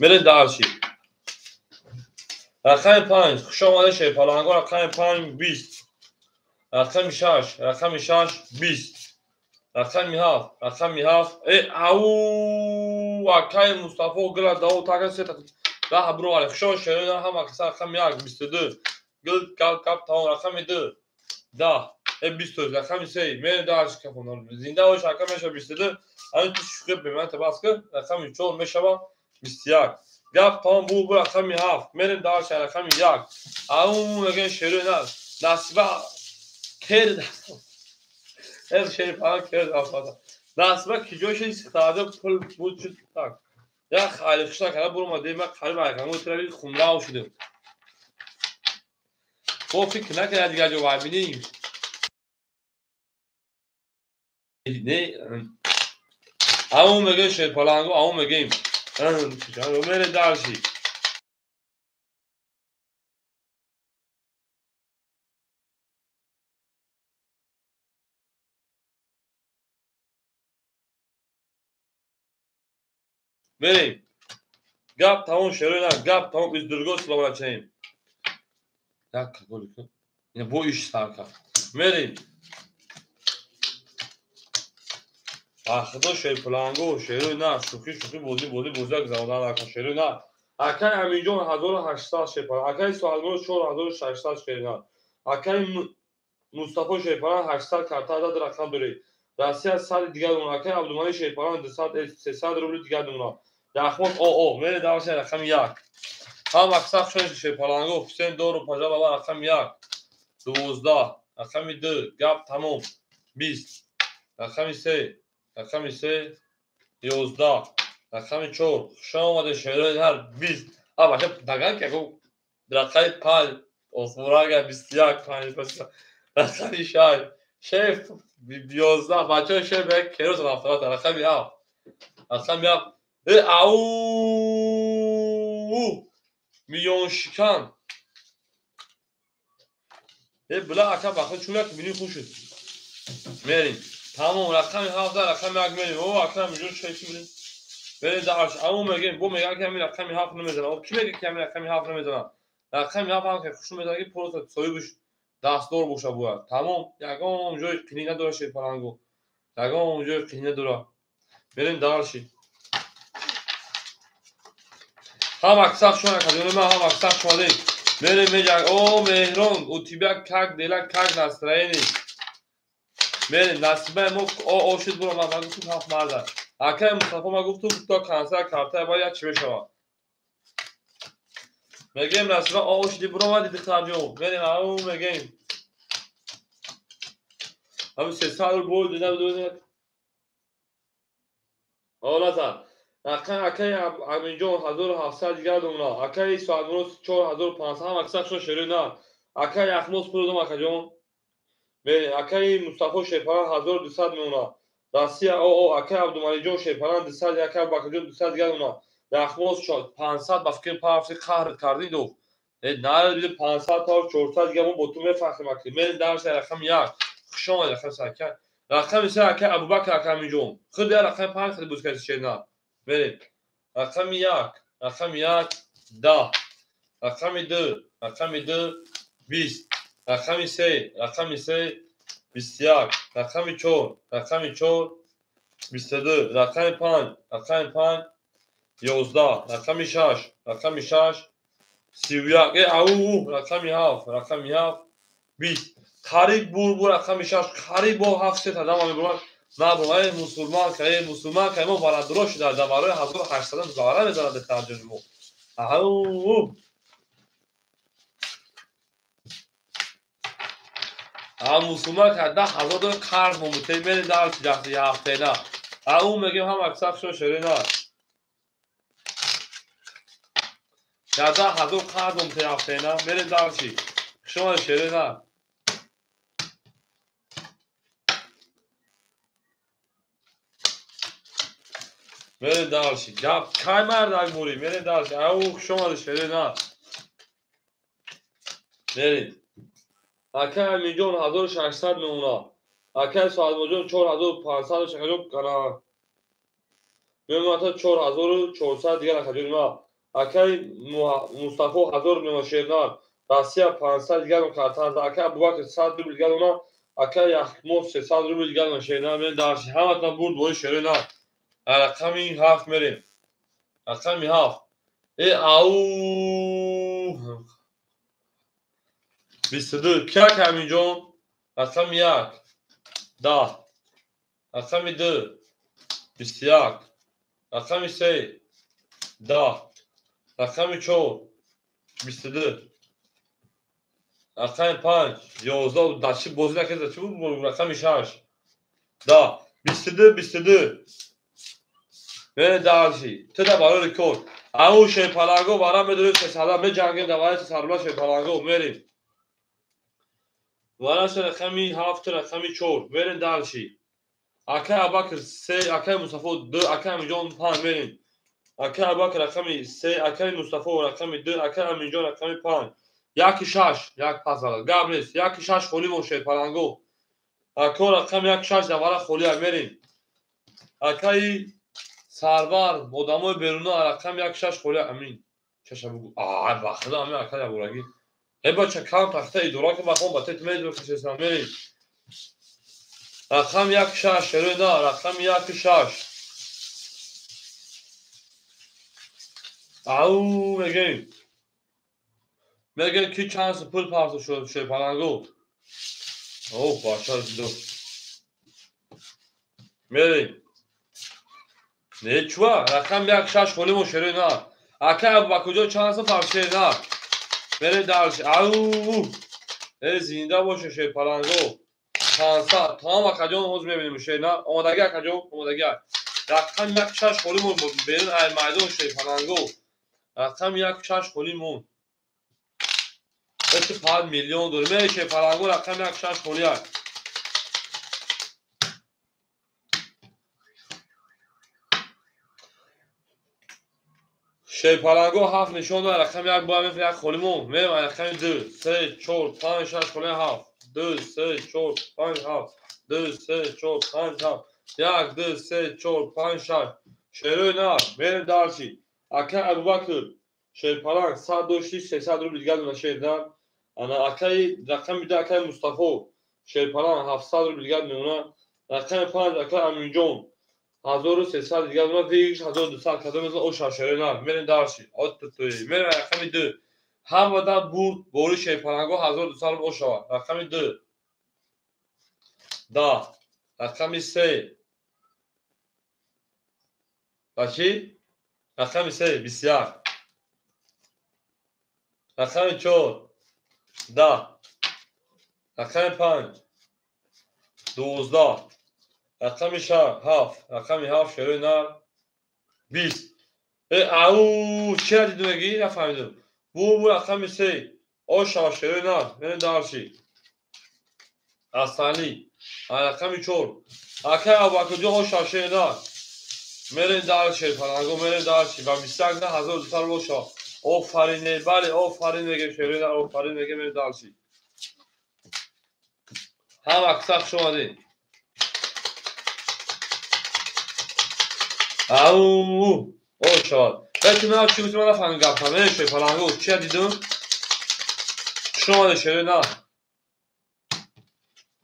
Мерем дальше. Рақами 5, хуш омадед шерпаланго, рақами 5 20. Рақами 6, рақами 6 20. Рақами 7, рақами 7. Э, ау, акай Мустафо гила дао така се да бро али хуш омадед шерпаланго ҳама каса рақами 1 22. Гил кап кап таон рақами 2. 10. Э 28 рақами 3. Мерем дальше кафон. Зинда бош ака меша 22. Ҳамин ту шӯхӣ беман табас кар. Рақами 4 мешава 21. Гап тамом бу бу рақами 7. Мерем дальше рақами 1. Ау мегӯем шерои на. Насиба кер эл шерпаланг кер дафтата. Насиба ки ҷой шуд сихтарда пул буд шуд так. Як хайли хушна карда буромад, ман қариб айқамон тирави хунрав шудем. Бо фикр накард дигар ҷо вайбинем. Не, ау мегӯем шерпалангу, ау мегӯем. Мерем дальше. Мерем. Гап тамом шерои на, гап тамом издурго слова чаем. Як голи кун. Ина бо иш сар кард. Мерем. Худо шерпаланго, шерои на, шӯхӣ шӯхӣ бозӣ бозӣ бозӣ гузарондан ака шерои на. Акай Аминҷон 1800 шерпаланг, акай Соҳибмурод 4600 шернар. Акай Мустафо шерпаланг 800 карта адад рақам доред. Россия 100 дигар дона, акай Абдумалик шерпаланг 200 300 рубли дигар дона. Яхмоз ОО, мере давши рақами 1. Ҳам аксар шони шерпаланго, Ҳусейн Дору пажалава рақами 1. 12, рақами 2, гап тамом. 20, рақами 3, рақами 3, 11, рақами 4. Хуш омадед шерои ҳар 20. А бача даган ки яко рақами 5, Осмурага 21, 5, рақами 6, шеф 11, бачаҳо шеф як керос рафта, рақами 7. Рақами 7. Э ау! Миллионшикан. Э била ака бахо чун як миллион хуш шуд. Мерим. Тамом рақами 7 рақами 1 мерим. О ака миллион шеф мерим. Мерим дарш. Ау мегем, бо мегам ки ҳамин рақами 7 намезанам. О ки мега ки ҳамин рақами 7 намезанам? Рақами 7 ҳам ки хуш мезанад ки просто соҳибаш дастдор боша бояд. Тамом, ягон ҷои қинӣ надора шерпаланго. Ягон ҷои қинӣ надора. Мерим дарши. Ҳам аксар шумо академия ман ҳам аксар шумодем. Мерим меҷанг. О Меҳрон, у тебя как дела, как настроение? Мерим насибаи мо о шуд буро ман гуфтум ҳафт марда. Акай Мустафо ма гуфтум то консерт карта бояд як чӣ мешавад. Мегем насиба о шуди буро ма диди харҷо. Мерим ау мегем. Ҳамин 300 рубл бой дида буд. Ҳолата. Акай акай Аминҷон 1700 дигар дона. Акай Соҳибмурод 4500 ҳам аксар шумо шерои на. Акай Яхмоз пул додам акаҷон. Мерим акай Мустафо шерпаланг 1200 меона. Россия ОО акай Абдумаликҷон шерпаланг 200, акай Абубакрҷон 200 дигар дона. Яхмоз 500 ба фикр пафти қаҳр кардин ду. Э на 500 то 400 дигар мо бо ту мефахрем аки. Мерим дарси рақами 1. Хуш омадед рақами 3 акай. Рақами 3 акай Абубакр акай Аминҷон. Худ я рақами 5 хеле буз каси шерна. Мерим. Рақами 1, рақами 1, 10. Рақами 2, рақами 2, 20. Рақами 3, рақами 3, 21. Рақами 4, рақами 4, 22. Рақами 5, рақами 5, 11. Рақами 6, рақами 6, 31. Э ау, рақами 7, рақами 7, 20. Қариб бур рақами 6, қариб бо 7 сета дама мебурад. На бо мусулман ка, мусулман ка мо барадро шуда дар барои 1800 завара мезанад духтарҷони мо. Ау! А мусулман ка 10000 доллар қарз момутей мере дар ҷаҳти ҳафтена. Ау мегем ҳам аксар шо шерина. 10000 қарз момутей ҳафтена мере дарчи. Шумо шерина. Мере дарши. Гап кай мардак бурӣ? Мере дарши. Ау хуш омадӣ шерина. Мерид. Акай Аминҷон 1600 мемона. Акай Соҳибмуродҷон 4500 шакаҷон кана. Мемона 4400 дигар акаҷони ма. Акай Мустафо 1000 мемона шернар. Россия 500 дигар картан. Акай Абубакр 100 рубл дигар мемона. Акай Яхмоз 300 рубл дигар мемона шернар. Мере дарши. Ҳаматон бурд бои шерина. Рақами 7 мерем. Рақами 7. Э ау 22. Ки ака Аминҷон? Рақами 1. 10. Рақами 2. 21. Рақами 3. 10. Рақами 4. 22. Рақами 5. 11. Дар чӣ бозӣ накард? Чӣ буд? Рақами 6. 10. 22 22. Мере дарши. Ту да барои рекорд. Ау шерпаланго бара медорем 300 меҷангем дар барои 300 рубла шерпаланго мерем. Вараш рақами 7 рақами 4 мерем дарши. Акай Абубакр 3, акай Мустафо 2, акай Аминҷон 5 мерем. Акай Абубакр рақами 3, акай Мустафо рақами 2, акай Аминҷон рақами 5. 1 6, 1 пас зад. Гап нест. 1 6 холӣ мон шерпаланго. Ако рақами 1 6 дар бара холӣ мерем. Акай Сарвар, одамои беруна рақами 1 6 холӣ амин. Чаша бугу. Ай ба худо амин акай ябораги. Э бача кам тахта идора ки бахон ба тет медо кашесам мерем. Рақами 1 6 шерои нар, рақами 1 6. Ау мегем. Мегем ки чанд пул партов шуд шерпалангу. Оҳ, бача ду. Мерем. Не чуа, рақами 1 6 холимо шерои нар. Ака Абубакрҷон чанд сум партов шерои нар. Мерем дарш. Ау! Э зинда боше шерпалангу. 500 тамом акаҷон ҳозир мебинем шерои нар. Омодагӣ акаҷон, омодагӣ. Рақами 1 6 холимо берун ай майдон шерпалангу. Рақами 1 6 холимо. Эти 5 миллион дорем. Мерем шерпалангу рақами 1 6 холия. Шерпалангу 7 нишон дорад. Рақами 1 бояд меф 1 холимо. Мерем рақами 2 3 4 5 6 холия 7. 2 3 4 5 7. 2 3 4 5 7. 1 2 3 4 5 6. Шерои нар. Мерем дарси. Ака Абубакр шерпаланг 100 дошти 300 рубл дигар дона шер нар. Ана акаи рақами 2 акаи Мустафо шерпаланг 700 рубл дигар мемона. Рақами 5 акаи Аминҷон 1300 дигар дона. Вигиш 1200 кадом мезан оша шерои нар. Мерем дарси. От туи. Мерем рақами 2. Ҳамада бурд бори шерпалангҳо 1200 рубл ошава. Рақами 2. 10. Рақами 3. Бачи? Рақами 3 21. Рақами 4 10. Рақами 5 12. Рақами 6 7. Рақами 7 шерои нар 20. Э ау чира дидум мегӣ? Нафаҳмидум. Бу рақами 3 ошава шерои нар. Мерем дарси. Асали. Рақами 4. Акай Абубакрҷон ошава шерои нар. Мерем дарси шерпалангу, мерем дарси. Ва 21 1200 рубл ошава. Офарин, бале, офарин мегем шерои нар, офарин мегем, мерем дарси. Ҳама аксар хуш омадед. Ау, ошавад. Бачи ман чӣ гуфтам, ман нафаҳмидам гапам. Мерем шерпалангу, чия дидум? Хуш омадед шерои нар.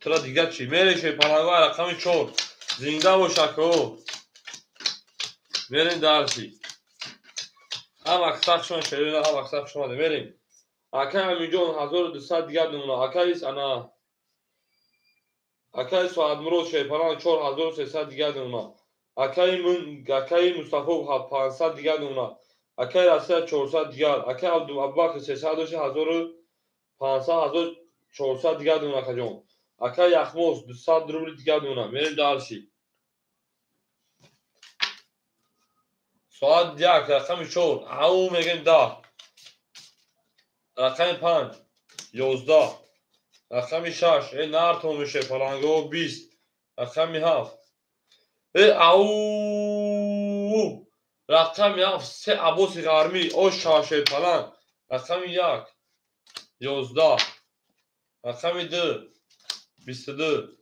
Тура дигар чӣ? Мерем шерпалангу рақами 4. Зинда бош ако. Мерем дарси. Ҳама аксар хуш омадед шерои нар, ҳама аксар хуш омадед. Мерем. Акай Аминҷон 1200 дигар мемона. Акай ана Акай Соатмурод шерпаланг 4300 дигар мемона. Акай Мустафо 500 дигар мемона. Акай Россия 400 дигар. Акай Абубакр 300 дошти 1500 1400 дигар мемона акаҷон. Акай Яхмоз 200 рубл дигар мемона. Мерем дарси. Соат 1 рақами 4. Ау мегем 10. Рақами 5 11. Рақами 6 э нар том шерпалангу 20. Рақами 7. Э ау рақами 7 се Аббоси Ғармӣ оша шерпаланг. Рақами 1 11. Рақами 2 22.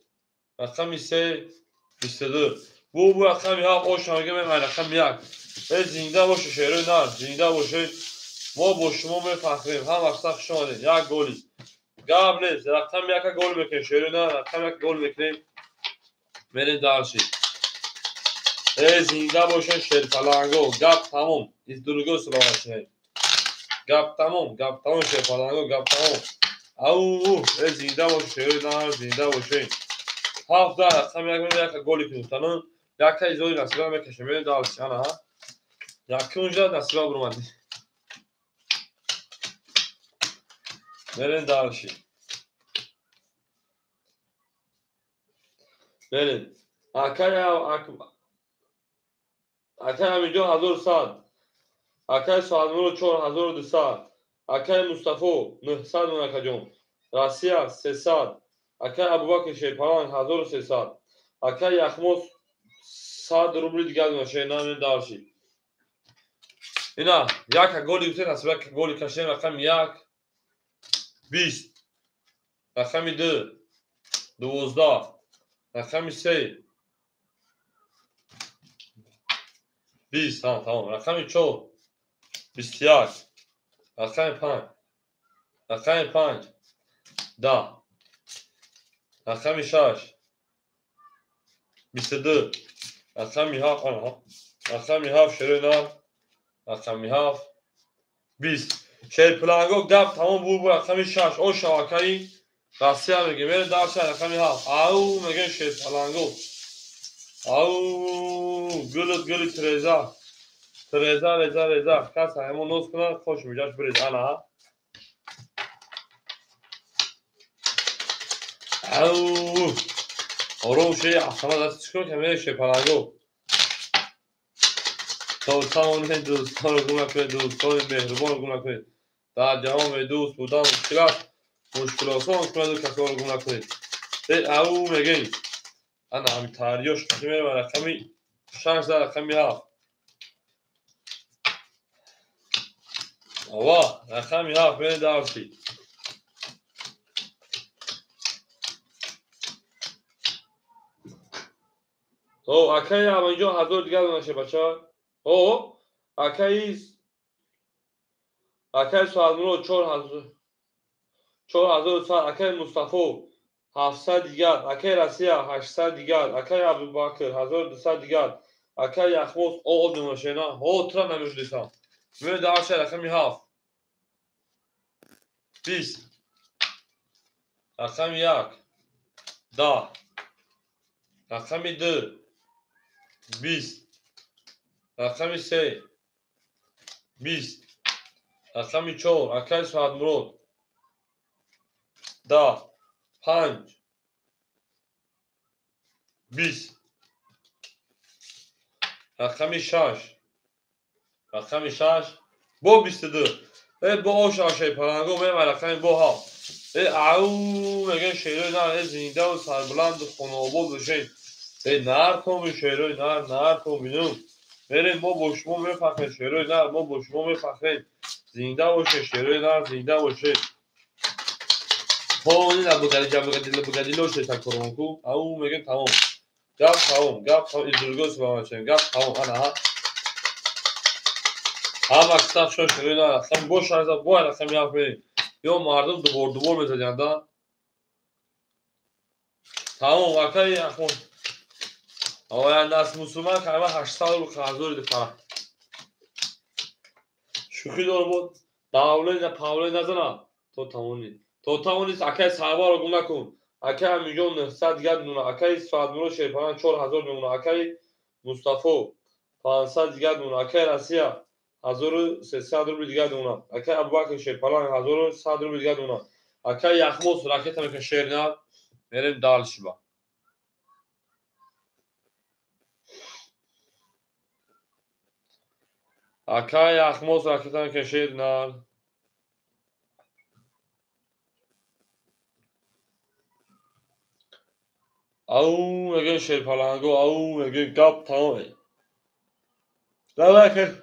Рақами 3 22. Бу рақами 7 оша мегем рақами 1. Э зинда боше шерои нар, зинда боше. Мо бо шумо мефахрем. Ҳама аксар хуш омадед. Як голи. Гап нест. Рақами 1 гол мекунем шерои нар, рақами 1 гол мекунем. Мерем дарси. Э зинда боше шерпалангу. Гап тамом. Из другой слова. Гап тамом, гап тамом шерпалангу, гап тамом. Ау, э зинда боше шерои нар, зинда боше. 7 рақами 1 як голи кунем. Танон якта изои насиба мекашем. Мерем дарси. Ана ҳа. Якунҷа насиба бурмадӣ. Мерем дарси. Мерем. Акай Аминҷон 1100. Акай Соатмурод 4200. Акай Мустафо 900 мон акаҷон. Россия 300. Акай Абубакр шерпаланг 1300. Акай Яхмоз 100 рубли дигар мемона. Шернам дарси. Ина як голи гуфтем, насиба голи кашидем. Рақами 1 20. Рақами 2 12. Рақами 3 20. Тамом. Рақами 4 21. Рақами 5. Рақами 5 10. Рақами 6 22. Рақами 7 ана. Рақами 7 шерои нар. Рақами 7 20. Шерпаланго гап тамом бур рақами 6. О шавакаи Россия меге. Мере дарша рақами 7. Ау меге шерпаланго. Ау гулут гули треза. Треза реза реза. Кас ҳамон нос кунад хош миҷаш бирез ана. Ау ором ши автомат даст чикор ки мере шерпаланго. То тавонед дӯстонро гум накунед, дӯстони меҳрубонро гум накунед. Дар ҷаҳон бедӯст будан мушкил аст, мушкилосон кунаду касоро гум накунед. Ау мегӯем. Ана ҳами таҳриёш қати меравад рақами 6 за рақами 7. Ова, рақами 7 мере дарси. О, акаи Аминҷон 1000 дигар донаша бача. О, акаи Соатмурод 4100, акаи Мустафо 700 дигар, акаи Россия 800 дигар, акаи Абубакр 1200 дигар, акаи Яхмоз о донашена, о тра намешудисам. Мере дарша рақами 7. 20. Рақами 1. 10. Рақами 2. 20. Рақами 3. 20. Рақами 4. Акаи Соатмурод 10. 5. 20. Рақами 6. Рақами 6. Бо 22. Бо оша шерпаланго меравад рақами бо 7. Ау мегӯянд шерои нар, зиндаву сарбуланду хонаобод бошед. Нар томи шерои нар, нар то бинум. Мерем мо бо шумо мефахрем, шерои нар, мо бо шумо мефахрем. Зинда бошед, шерои нар, зинда бошед. Тони лабугадило шетакоронку. Ау мегӯям тамом. Гап тамом, гап тамом, изургоз бамачем, гап тамом, ана. Ҳама китоб шо шерои нар, рақами бо 6 бо рақами 7 мерем. Ё мардум дубор дубор мезадианд, да? Тамом, акаи Яхмон. Оя нас мусулман кайма 800 рубл қарздори дифара. Шӯхӣ дор буд. Давле павле назана. То тавонӣ. То тавонӣ акаи Сарварро гум накун. Акаи Аминҷон 900 дигар мемонад. Акаи Соатмурод Шерпаланг 4000 мемонад. Акаи Мустафо 500 дигар мемонад. Акаи Россия 1300 рубл дигар мемонад. Акаи Абубакр Шерпаланг 1100 рубл дигар мемонад. Акаи Яхмоз ракета мекунад шернар. Мерем дальше ба. Акаи Яхмоз ракета мекунад шернар. Ау мегӯянд шерпаланго, ау мегӯянд гап тамом. Давай.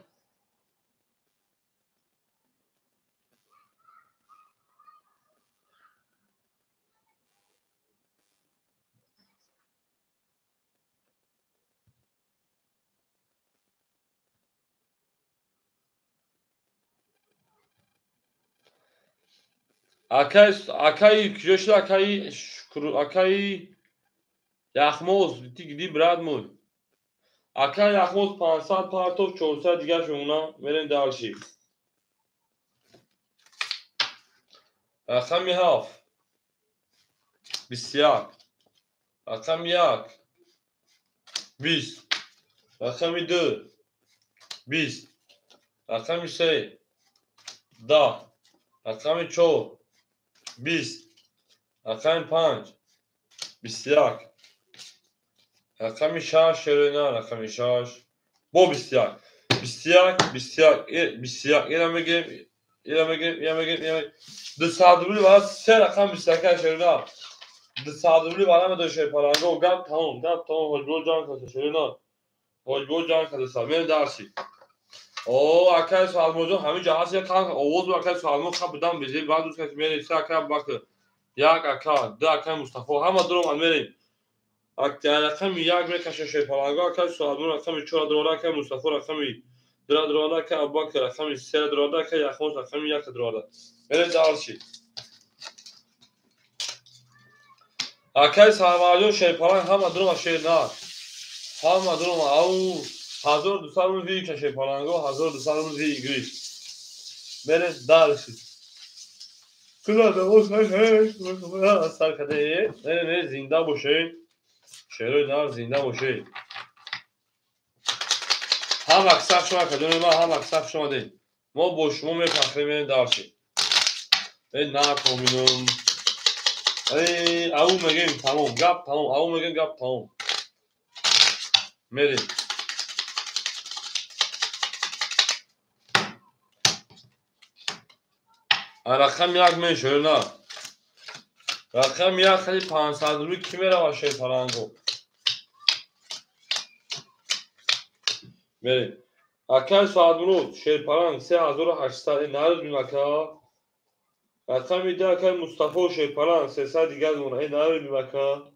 Акаи куҷо шуд? Акаи Шукр, акаи Яхмоз, ти гиди брат мой. Акаи Яхмоз 500 партов, 400 дигар мемонад. Мерем дальше. Рақами 7. 21. Рақами 1. 20. Рақами 2. 20. Рақами 3. 10. Рақами 4. 20. Рақами 5. 21. Рақами 6 шерои нар, рақами 6. Бо 21. 21, 21, 21. Ира мегирем, ира мегирем, ира мегирем, ира мегирем. 200 рубли бара се рақам 21 шерои нар. 200 рубли бара медо шерпаланго. Гап тамом, гап тамом. Ҳоҷибо ҷанг каса шерои нар. Ҳоҷибо ҷанг каса. Мерем дарси. О, акаи Соатмуродҷон ҳамин ҷо ҳаст, як овоз бо акаи Соатмурод хаб будам безеб, баъд дӯст каси мерем, се ака Абубакр, як ака, ду акаи Мустафо, ҳама дуромад мерем. Рақами 1 мекаша шерпаланго, акаи Соатмурод рақами 4 дуроварда, акаи Мустафо рақами 2 дуроварда, акаи Абубакр рақами 3 дуроварда, акаи Яхмоз рақами 1 дуроварда. Мерем дарси. Акаи Сарварҷон шерпаланг ҳама дуромад шер нар. Ҳама дурума. Ау 1200 рубл вика шерпаланго, 1200 рубл выигрыш. Мерем дальше. Сар каде. Не, зинда бошед. Шерои нар зинда бошед. Ҳам аксар шума кадони ма, ҳам аксар шума дед. Мо бо шумо мефахрем, мерем дальше. Накоминум. Ау мегем тамом, гап тамом, ау мегем гап тамом. Мерем. Рақами як мешавад на. Рақами як хали 500 рубл ки меравад шерпаланго. Мерем. Акай Саадмурод шерпаланг 3800 нард бин ака. Рақами ду акай Мустафо шерпаланг 300 дигар мона. Нард бин ака.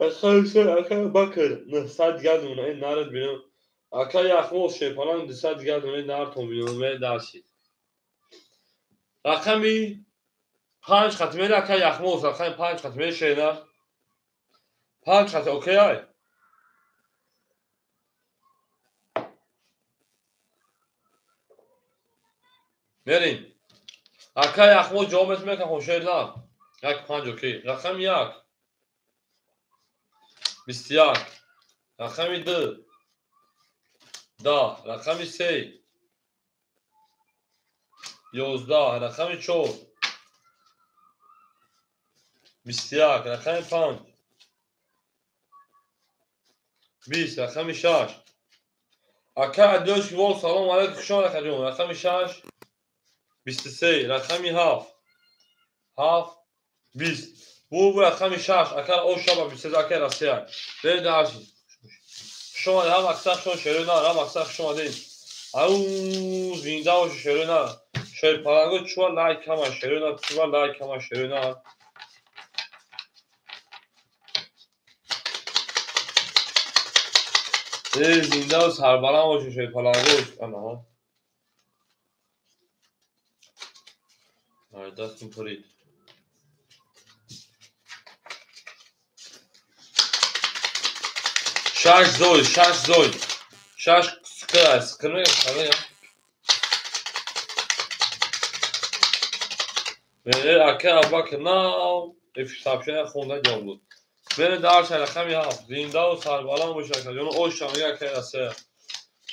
Рақами се акай Бакр 900 дигар мона. Нард бин. Акай Яхмоз шерпаланг 200 дигар мона. Нардтон бин. Мерем дальше. Рақами 5 хат мере акай Яхмоз, рақами 5 хат мере шернар. 5 хат окей ай. Мерем. Акай Яхмоз ҷавоб мекунад шернар. 1 5 окей. Рақами 1 21. Рақами 2 10. Рақами 3 11. Рақами 4 21. Рақами 5 20. Рақами 6. Акай Адёш вол салом алейкум, хуш омадед акаҷон. Рақами 6 23. Рақами 7 7 20. Бу рақами 6 акай Ошаба 23 акай Россия. Беред дальше. Хуш омадед, ҳам аксар шумо шерои нар, ҳам аксар хуш омадед. Ау зинда бошед шерои нар. Шерпаланго чува лайк ҳама шерои нар, чува лайк ҳама шерои нар. Зинда ва сарбаланд бошед шерпаланго. Анаҳа. Ай дастум пурид. Шаш зой, шаш зой. Шаш сқир, сқир мегӯяд. Акай Абубакр нав сообщение хонда ҷавоб дод. Мерем дальше рақами 7. Зинда ва сарбаланд бошед акаҷон. Оша мега акай Россия.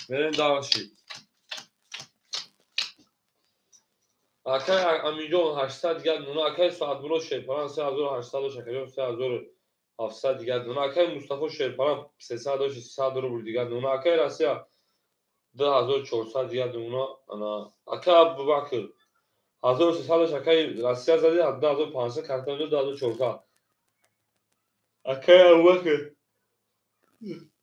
Мерем дальше. Акай Аминҷон 800 дигар нуна. Акай Саадмурод шерпаланг 3800 дош акаҷон 3700 дигар нуна. Акай Мустафо шерпаланг 300 дош 300 рубл дигар нуна. Акай Россия 2400 дигар нуна. Акай Абубакр 1300 дош акай Россия зади 2500 картон 2400. Акай Абубакр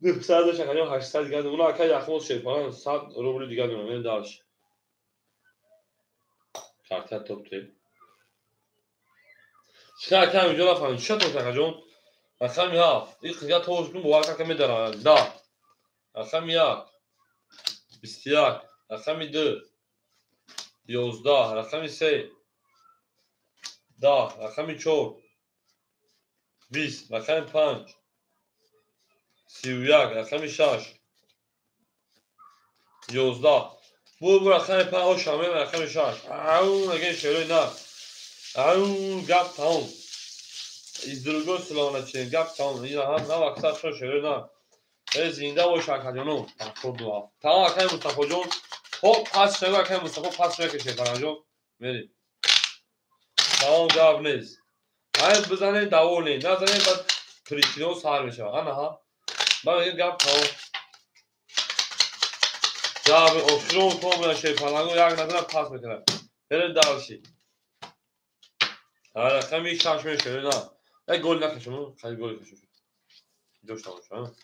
900 дош акаҷон 800 дигар нуна. Акай Яхмоз шерпаланг 100 рубл дигар нуна. Мерем дальше. Карта топ 3. Чӣ акай Аминҷон нафаҳмид. Чӣ тош акаҷон? Рақами 7. Ин қизга тош кун бовар кард медарад. 10. Рақами 1 21. Рақами 2 11. Рақами 3 10. Рақами 4 20. Рақами 5 31. Рақами 6 11. Бу рақами 5 оша мега рақами 6. Ау мегем шерои нар. Ау гап тамом. Из другой стороны гап тамом. Ина ҳам нав аксар шо шерои нар. Зинда бош акаҷоно. Тамом акай Мустафоҷон. Хоб пас шава акай Мустафо пас мекашед фараҷон. Мерем. Тамом гап нест. Ай бизанед даволен, назанед баъд причинаҳо сар мешавад. Анаҳа. Ман мегӯям гап тамом. Гап охирон то меояд шерпаланго як назара пас мекунад. Мерем дальше. Рақами 6 мешавад на. Як гол накашем, хеле гол кашем. Ҷош набошад.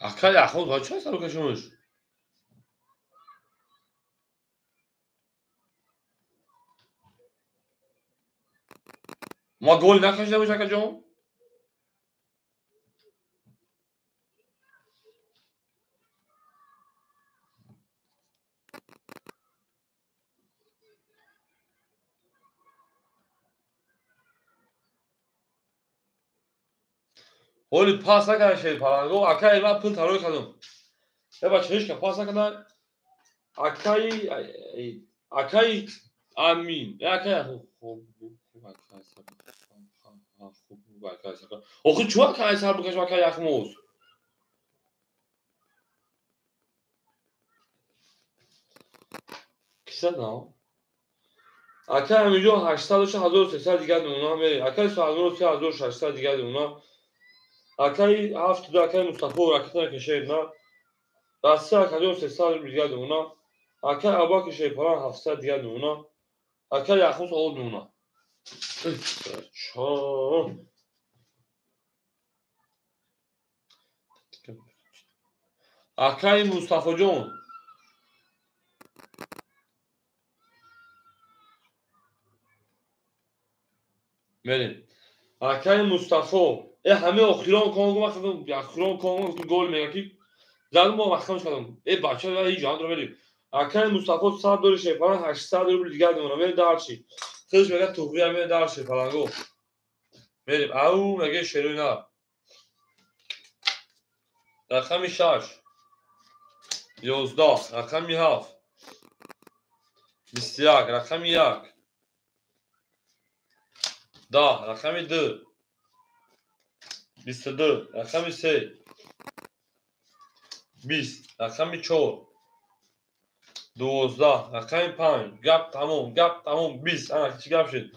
Ака яхмоз ба чӣ сар кашумуш? Ма гол накашида бош, акаҷон? Ҳоли пас накарда шерпаланго, акаи ман пул тарой кардам. Э бача, ҳеч ка пас накарда. Акаи Амин. Э акаи хуб охи чӯ акаи сар бикашам, акаи Яхмоз? Киса на? Акаи Аминҷон 800 дошта, 1300 дигар мемона, мерем. Акаи Суҳайлмурод 3600 дигар мемона. Акаи 72, акаи Мустафо ракета кашед на. Россия акаҷон 300 рубл дигар мемона. Акаи Абубакр Шерпалан 700 дигар мемона. Акаи Яхмоз олд мемона. Чо? Акаи Мустафоҷон мерем. Акаи Мустафо э ҳаме охирон кон гум, охирон кон гол мега ки задум, мо маҳкамаш кардам. Э бача, ҳеҷ ҷаҳон мерем. Акаи Мустафо 100 дори Шерпалан 800 рубл дигар мемона. Мерем дарчи. Худаш мега туғрия, мерем дар Шерпаланго. Мерем. Ау мега шерои на. Рақами 6 11, рақами 7 21, рақами 1 10, рақами 2 22, рақами 3 20, рақами 4 12, рақами 5. Гап тамом, гап тамом, 20. Ана чӣ гап шуд?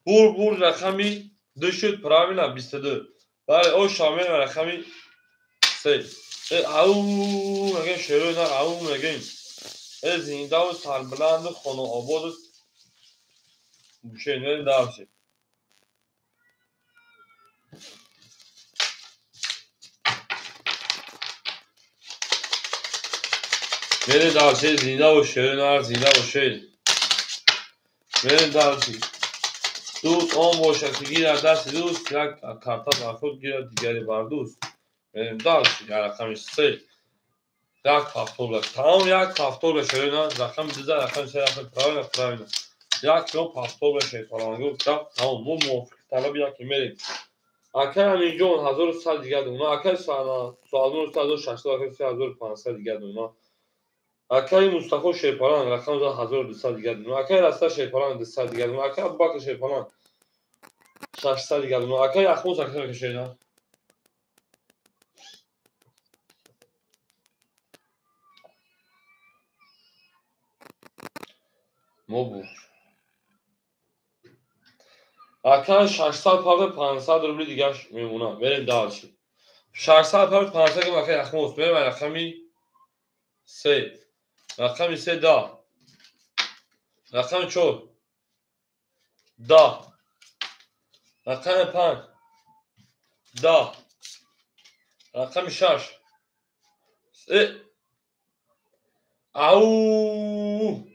Бур бур рақами 2 шуд, правильно, 22. Бале, о шамел рақами 3. Э ау мегем шерои нар, ау мегем. Э зиндаву сарбаланду хонаободу бушед, мерем дарси. Мерем дарси, зинда бош, шерои нар, зинда бошед. Мерем дарси. Дӯст он бошад, ки гирад дасти дӯст, як карта бар худ гирад, дигаре бар дӯст. Мерем дарси, рақами 3. Як повтор, тамом, як повтор шерои нар, рақами 2, рақами 3, рақами правильно, правильно. Як кило повтор шерпаланго, гап тамом, мо мувофиқи талаби яке мерем. Акаи Аминҷон 1100 дигар мемона, акаи Суҳайлмурод 1600, акаи 3500 дигар мемона. Акаи Мустафо Шерпалан рақам 1200 дигар мемона, акаи Раста Шерпалан 200 дигар мемона, акаи Абубакр Шерпалан 600 дигар мемона, акаи Яхмоз ракета мекашед. Мо буд. Акаи 600 павр 500 рубли дигар мемона. Мерем дальше. 600 павр 500 грам акаи Яхмоз. Мерем рақами 3. Рақами 3 10. Рақами 4 10. Рақами 5 10. Рақами 6 э ау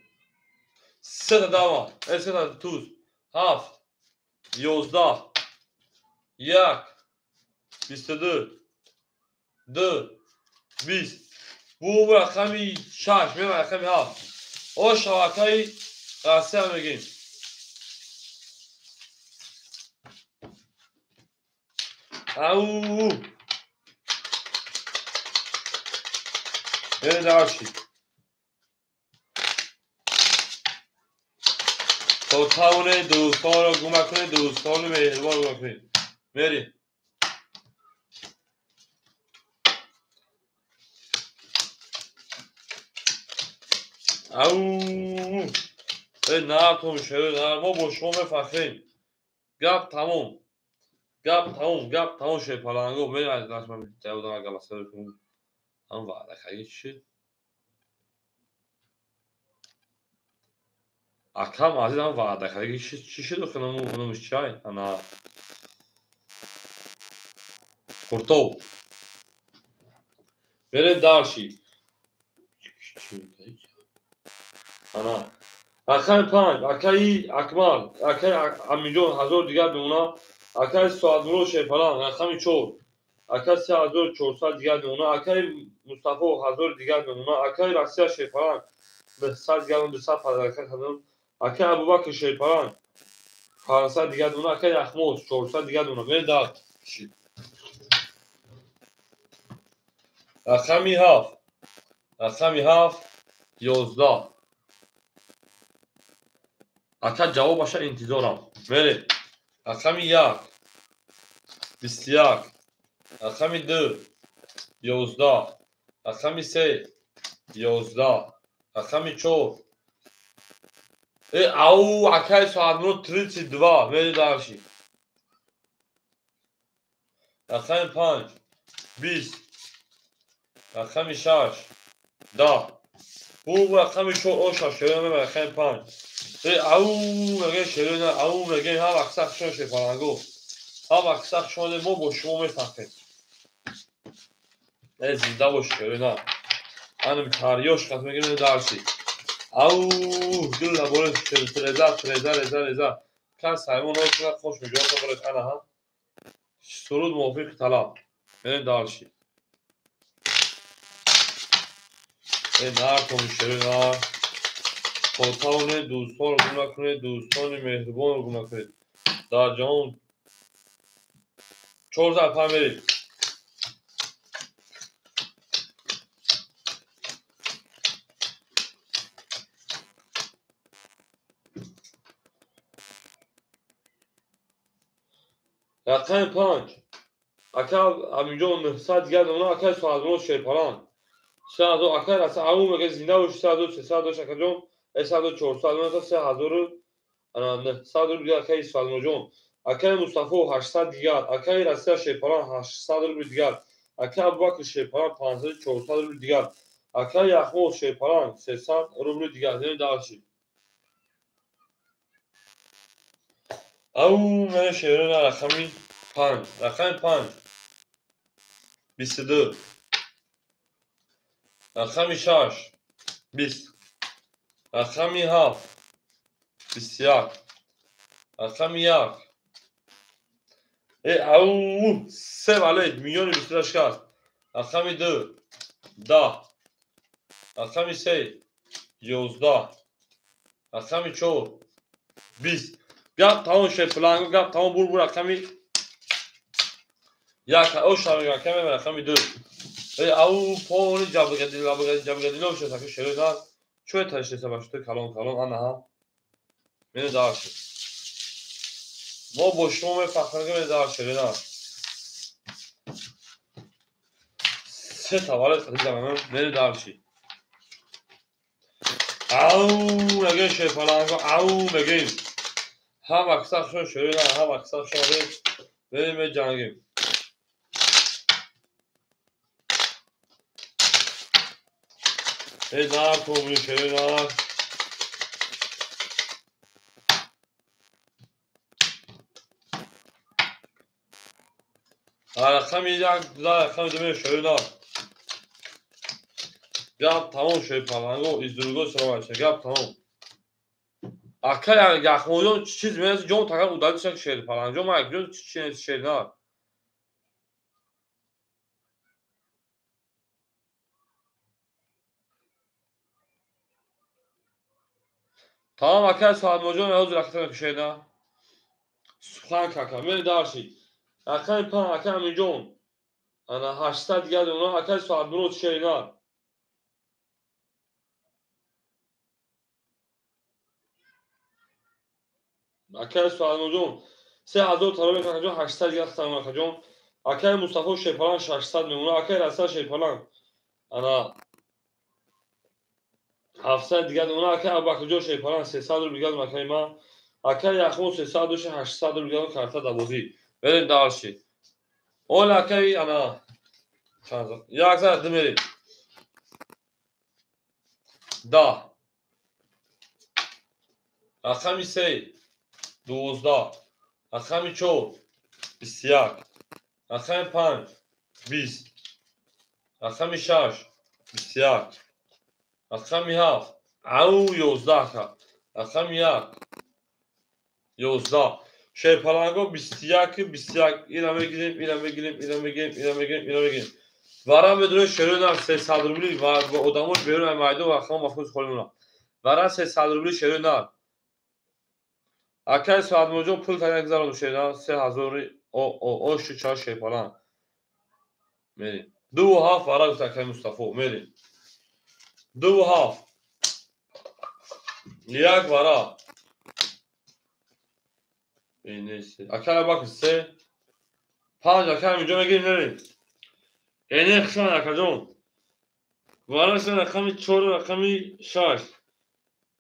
сета дава. Э сета туз. 7 11 1 22 2 20. Бу рақами 6, мерем рақами 7. О шабакаи Россия мегем. Ау! Мерем дальше. То тавонед дӯстонро кӯмак кунед, дӯстони меҳрибон кӯмак кунед. Мерем. Ау! Э натон шерои нар, мо бо шумо мефахрем. Гап тамом. Гап тамом, гап тамом шерпаланго. Мерем аз дастман ҷаводам галасаро кунем. Ҳам ваъда кардӣ чӣ шуд? Акам азиз ҳам ваъда кардӣ чӣ шуд? Охир номиш чай? Ана Қуртов. Мерем дальше. Ана. Рақами 5, акаи Акмал, акаи Амиҷон 1000 дигар мемона. Акаи Соатмурод Шерпаланг, рақами 4, акаи 3400 дигар мемона. Акаи Мустафо 1000 дигар мемона. Акаи Россия Шерпаланг 200 дигар, 200 подарка кардам. Акаи Абубакр Шерпаланг 500 дигар мемона. Акаи Яхмоз 400 дигар мемона. Мерем дальше. Рақами 7, рақами 7, 11. Ака ҷавобаша интизорам. Мерем. Рақами 1, 21, рақами 2, 11, рақами 3, 11, рақами 4. Ау, акаи Соатмурод 32. Мерем дальше. Рақами 5, 20, рақами 6, 10. Рақами 4, оша шерона, рақами 5. Ау, мегӯем шерона, ау, мегӯем ҳар вақт сахт шуд шерпаланго. Ҳар вақт сахт шуд, мо бо шумо мефахрем. Зинда бош шерона. Анам тарёш қат мегӯем дарси. Ау, дил наборе реза, реза, реза, реза. Кан саймон ошна хош меҷоба боред ана ҳа. Суруд мувофиқи талаб. Мерем дарси. Нар шерона. Хотавне дӯстонро гум накунед, дӯстони меҳрубонро гум накунед. Дар ҷаҳон 405 мерем. Рақами 5, ака Амиҷон 900 дигар мемона. Акаи Соатмурод Шерпаланг 3000. Акаи Раса, ау мега зинда бош, 3000, 300 дош акаҷон, 1400 мемона, 3900 рубл дигар акаи Соатмуродҷон. Акаи Мустафо 800 дигар, акаи Россия Шерпаланг 800 рубл дигар, акаи Абубакр Шерпаланг 500, 400 рубл дигар, акаи Яхмоз Шерпаланг 300 рубл дигар. Мерем дальше. Ау, мерем шерона, рақами 5, рақами 5, 22, рақами 6, 20, рақами 7, 21, рақами 1. Ау, се валет, миллиони 22 шикаст. Рақами 2, 10, рақами 3, 11, рақами 4, 20. Гап тамом шерпаланго, гап тамом, бур бур рақами 1, оша рақами, рақами 2. Ау, пони ҷабгадил, ҷабгадил шуд, ака шерона. Чӯ таштеса башто калон калон, ана ҳа. Мерем дальше. Мо бо шумо мефахрем, мерем дальше, шерона. Се таваллуд қадидам, мерем дальше. Ау, мегӯем шерпаланго, ау, мегӯем. Ҳар вақт сахт шуд шерона, ҳар вақт сахт шуд, мерем меҷангем. Нар помни шерона. Рақами 1, рақами 2 шерона. Гап тамом шерпаланго, издурго салом гап тамом. Ака Яхмоҷон чиз мераси ҷон тагар удалит шак шерпаланг. Ҷон ман ҷон чи шерна. Тамом акаи Соатмуродҷон, ҳозир рақами шерна. Сухан кака, мерем дальше. Рақами 5, акаи Амиҷон. Ана 800 дигар мемона. Акаи Соатмурод шерна. Акаи Соатмуродҷон 3000 талаб мекунад, акаҷон 800 дигар хатам акаҷон. Акаи Мустафо Шерпаланг 600 мемона. Акаи Расул Шерпаланг ана 700 дигар мемона. Акаи Абубакрҷон Шерпаланг 300 рубл дигар акаи ман. Акаи Яхмоз 300 дошт, 800 рубл дигар карта дар бозӣ. Мерем дальше. Ол акаи ана чанд 102 мерем. 10, рақами 3, 12, рақами 4, 21, рақами 5, 20, Рақами 6 21. Рақами 7 ау 11. Рақами 1 11. Шерпаланго 21 21. Ира мегирем, ира мегирем, ира мегирем, ира мегирем, ира мегирем. Вара медуре шерӯна 300 рубли ва одамош берун майдон ва хам махсус холимона. Вара 300 рубли шерӯна. Акай Саадмоҷон пул тайна гузаронд шерӯна 3000 о о шу чар шерпалан. Мерим. 2 7 вара гуфт акай Мустафо. Мерим. 2 7. 1 вара. Акай Абакр 3 5 акай инҷо мегирим мерим. Эне хушан акаҷон. Вара шуд рақами 4 рақами 6.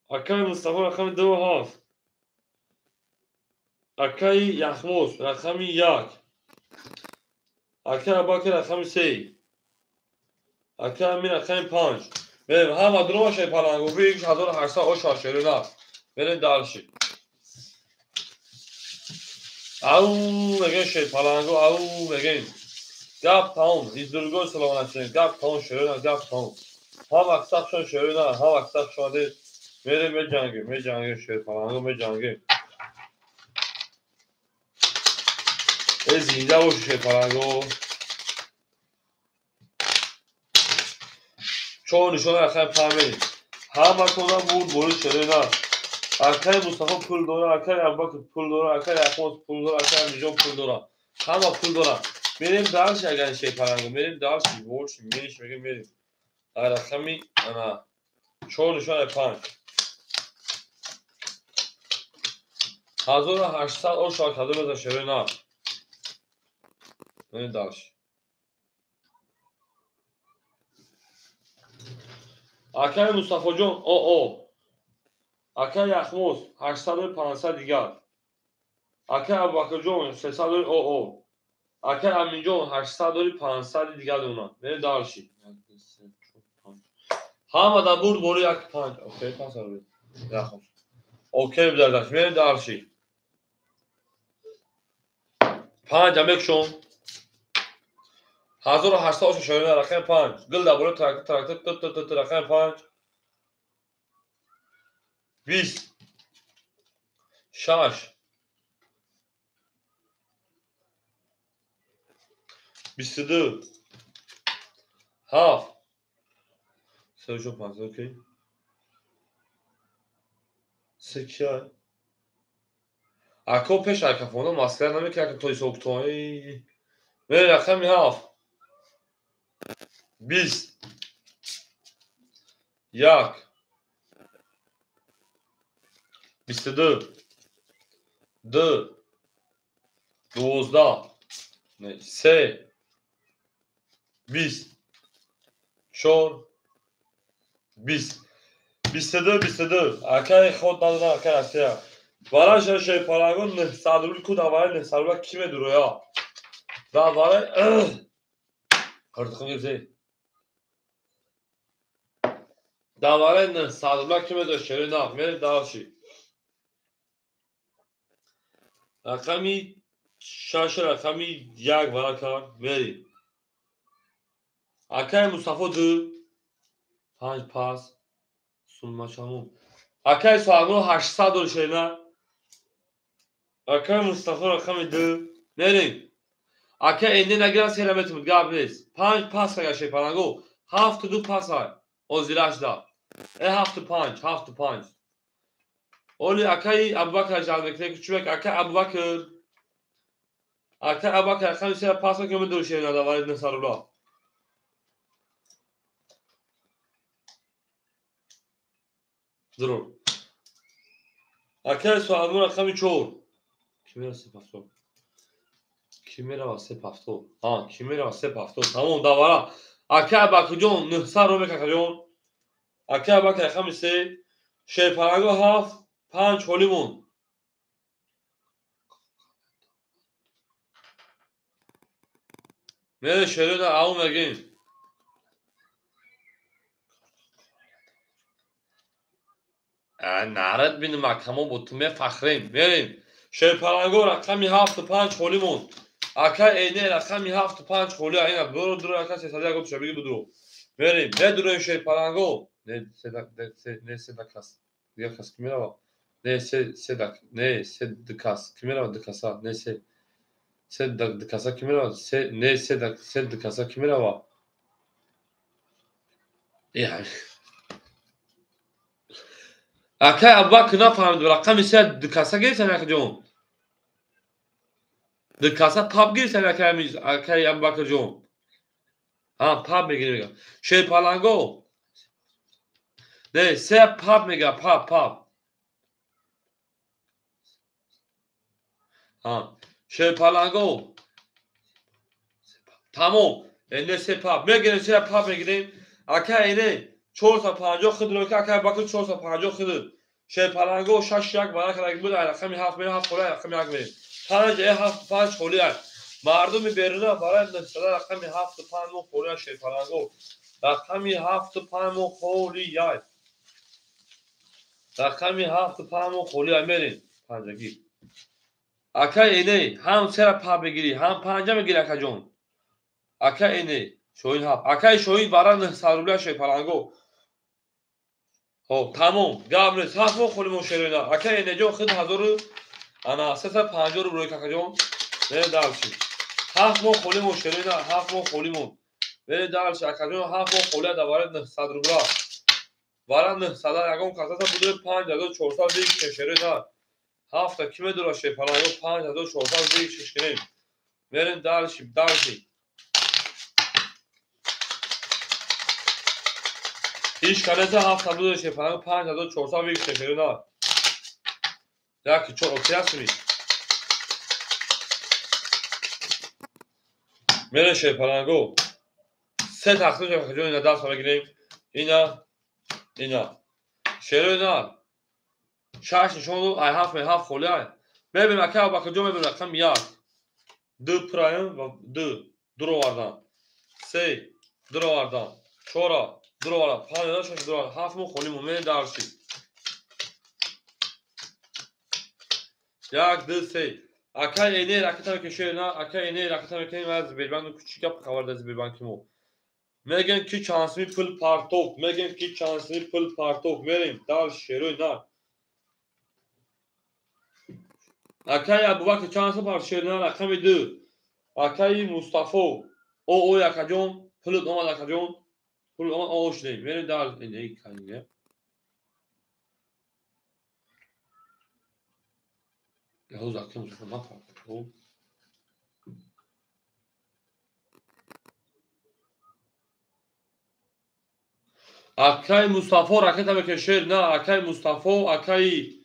Акай Мустафо рақами 2 7. Акай Яхмоз рақами 1. Акай Абакр рақами 3. Акай Амин рақами 5. Мерем ҳама дурума шерпаланг. 1800 оша шерӯна. Мерем дальше. Ау мегем шерпалангу, ау мегем. Гап тамом, издургоҳ салом алайкум. Гап тамом шерӯна, гап тамом. Ҳама сахшон шерӯна, ҳама сахшон мерем меҷангем, меҷангем шерпалангу меҷангем. Э зинда боши шерпалангу. 4 нишона рақами 5 мерем. Ҳаматона бурд бори шерӯна. Акай Мустафо пул дора, акай Абубакр пул дора, акай Яхмоз пул дора, акай Амиҷон пул дора. Ҳама пул дора. Мерем дальше агар шерпалангу, мерем дальше, больше, меньше мегем мерем. Рақами ана 4 нишона 5. 1800 оша кадом аз шерӯна. Мерем дальше. Акай Мустафоҷон о о. Акай Яхмоз 800 500 дигар. Акай Абубакрҷон 300 о о. Акай Аминҷон 800 500 дигар дона. Мерем дальше. Ҳама да бурд бори 1 5. Окей 500 рубли. Яхмоз. Окей бидардаш. Мерем дальше. 5 амекшон. 1800 оша шоина рақами 5. Гил да бори трактор трактор т т т рақами 5. 20 6 22 7 3 4 5 окей. 3 Ако пеш акафона маскара намекард то ҳисоб кутон. Мерем рақами 7 20 1 22 2 12 3 20 4 20 22 22. Акай худ надорам, акай Россия. Вара шерпалангу 900 рубли ку давари 900 рубла ки медуроя? Давари қиртиқим гирифте. Давари 900 рубла ки медуроя шерӯна. Мерем дальше. Рақами 6 рақами 1 вара кард. Мерем. Акай Мустафо 2 5 пас. Суммачамум. Акай Суҳайбон 800 дор шерӯна. Акай Мустафо рақами 2. Мерем. Акай энде нагиран сера метумуд гап нест. 5 пас ага шерпалангу. 7 2 пас ай. Озираш да. 7 5, 7 5. Оли акай Абубакр жал мекунем чубек акай Абубакр. Акай Абубакр рақами 3 пас ки медур шерӯна давари 900 рубла. Зурур. Акай Суҳайбон рақами 4. Ки мерава 3 70? Ки мерава 3 70? Ҳа, ки мерава 3 70? Тамом давара. Акай Абубакрҷон 900 рубл какаҷон. Акай Абубакр рақами 3. Шерпалангу 7 5 холӣ монд. Мере шерӯна ау мегем. Нарад бинем акамо бо ту мефахрем. Мерем. Шерпаланго рақами 7 5 холӣ монд. Ака эне рақами 7 5 холӣ ина буро дуро ака 301 гуфт шабиги будро. Мерем, медуроем шерпаланго. Не се не се дакас. Дигар кас ки мерава? Не се се дак не се дкас ки мерава дкаса не се се дкаса ки мерава се не се дак се дкаса ки мерава? Акай Абубакр нафаҳмид рақами се дкаса гирифтам якҷон. Дкаса паб гирифтам акай Абубакрҷон. А паб мегирем мега. Шерпаланго. Не се паб мега паб паб. А шерпаланго. Тамом. Эне се паб мегирем се паб мегирем. Акай эне 450 худро ки акай Абубакр 450 худ. Шерпаланго 6 1 барак раги буд рақами 7 мерем 7 холӣ рақами 1 мерем. 5 7 5 холӣ. Мардуми беруна барои 900 рақами 7 5 мо холӣ шерпаланго. Рақами 7 5 мо холӣ. Рақами 7 5 мо холӣ мерем панҷагӣ. Акай эне ҳам сера паб мегирӣ, ҳам панҷа мегирӣ акаҷон. Акай эне шоҳин 7. Акай шоҳин барои 900 рубля шерпаланго. Хоб, тамом. Гап нест. 7 мо холӣ мо шероина. Акай энеҷон худ 1350 рубл акаҷон. Мере дальше. 7 мо холӣ мо шероина, 7 мо холӣ мо. Мере дальше акаҷон 7 мо холӣ да барои 900 рубля. Барои 900 ягон касата будуре 5400 бигир шероина. 7 ки медура шерпаланго 5400 бигир кунем. Мерем дальше, дальше. Ҳеҷ калета 7 будуре шерпаланго 5400 бигир шероина. Яки чор окей мере шерпаланго. Се тақсим шакаҷон ина даст мегирем. Ина ина. Шероина. 6 нишон дод, ай 7 7 холӣ ай. Мебинем ака Абубакрҷон мебинем рақами 1. 2 праим ва 2 дуро овардан. 3 дуро овардан. 4 дуро овардан. 5 6 дуро овардан. 7 мо холӣ мо мерем дальше. 1 2 3. Акай эне ракета мекашем на, акай эне ракета мекунем аз Сбербанк кучик гап хабар дар Сбербанки мо. Мегӯем ки чансми пул партов, мегӯем ки чансми пул партов, мерем дальше шерои на. Акай Абубакр чансми партов шерои на рақами 2. Акай Мустафо. О ой акаҷон, пулут омад акаҷон. Пул омад о шудем. Мерем дальше эне канге. Ҳоз акай Мустафо нафаҳмид. Акай Мустафо ракета мекашед на, акай Мустафо, акай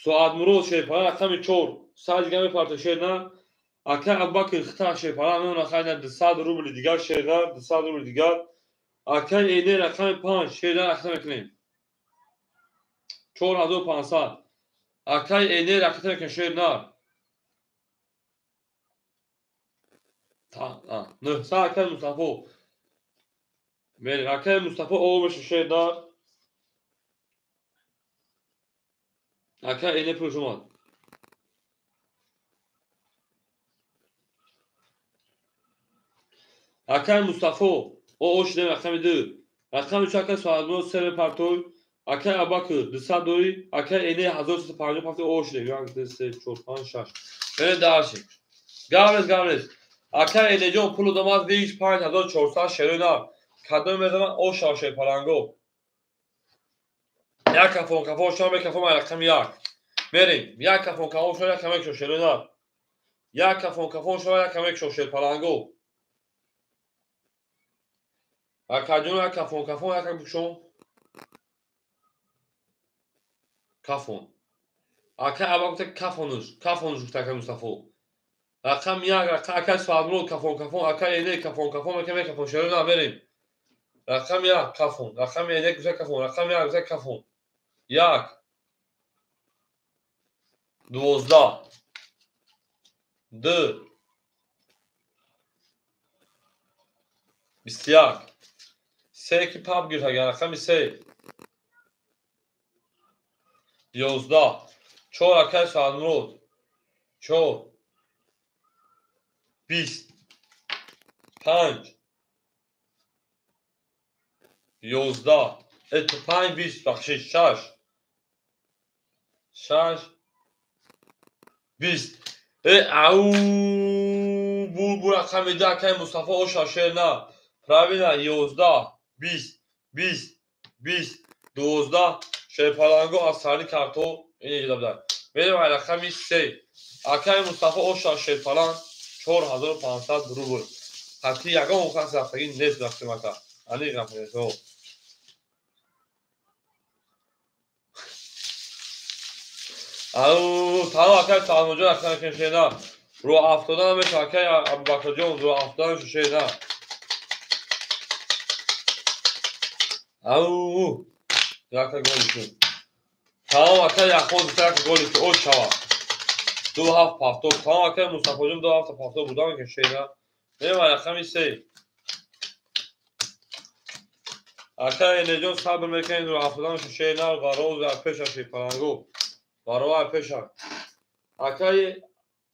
Суадмурод шерпалан рақами 4. Сад дигар мепарта шер на. Акай Абубакр хита шерпалан мемона хайна 200 рубли дигар шер на, 200 рубли дигар. Акай эне рақами 5 шер на ракета мекунем. 4500. Акай эне ракета мекунем шер на. Та, 900 акай Мустафо. Мерем акай Мустафо овмеш шер на. Акай эне пулш омад. Акай Мустафо о шудем рақами 2. Рақами 4 акай Суадмурод 3 мепартой. Акай Абубакр 200 дорӣ. Акай эне 1350 партой о шудем. 1 2 3 4 5 6. Мерем дальше. Гап нест, гап нест. Акай энеҷон пул омад 5400 шерои на. Кадом мезанам о шав шерпаланго. Як кафон кафон шав мекафон рақами 1. Мерем. Як кафон кафон шав як камек шерои на. Як кафон кафон шав як камек шерпаланго. Акаҷон як кафон кафон як камек шав. Кафон. Акай Абубакр кафонуш, кафонуш гуфт акай Мустафо. Рақами 1 акай Суадмурод кафон кафон, акай эне кафон кафон мекам кафон шерои на мерем. Рақами 1 кафон, рақами эне гуфта кафон, рақами 1 гуфта кафон. 1 12 2 21 3 ки паб гирифт агар рақами 3 11 4 акай Суадмурод 4 20 5 11 5 20 бахшиш 6 6 20 ау бу рақами 2 акай Мустафо оша шер на правильно 11 20 20 20 12 шерпаланго аз сари карто ине ҷида мерем ай рақами 3 акай Мустафо оша шерпаланг 4500 рубл ҳатти ягон кас рафтагӣ нест рафтем ака аниқ рафтагӣ ау тамом акай Салмонҷон акай шена рӯ афтода намеша акай Абубакрҷон рӯ афтода намеша шена ау яка голи шуд тамом акай Яхмоз яка голи шуд о шава 2 7 пафтор тамом акай Мустафоҷон 2 7 пафтор будан ки шена мерем рақами 3 акай Энеҷон сабр мекунед рӯ афтода намеша шена ва роз пеша шерпаланго баробар пеша акай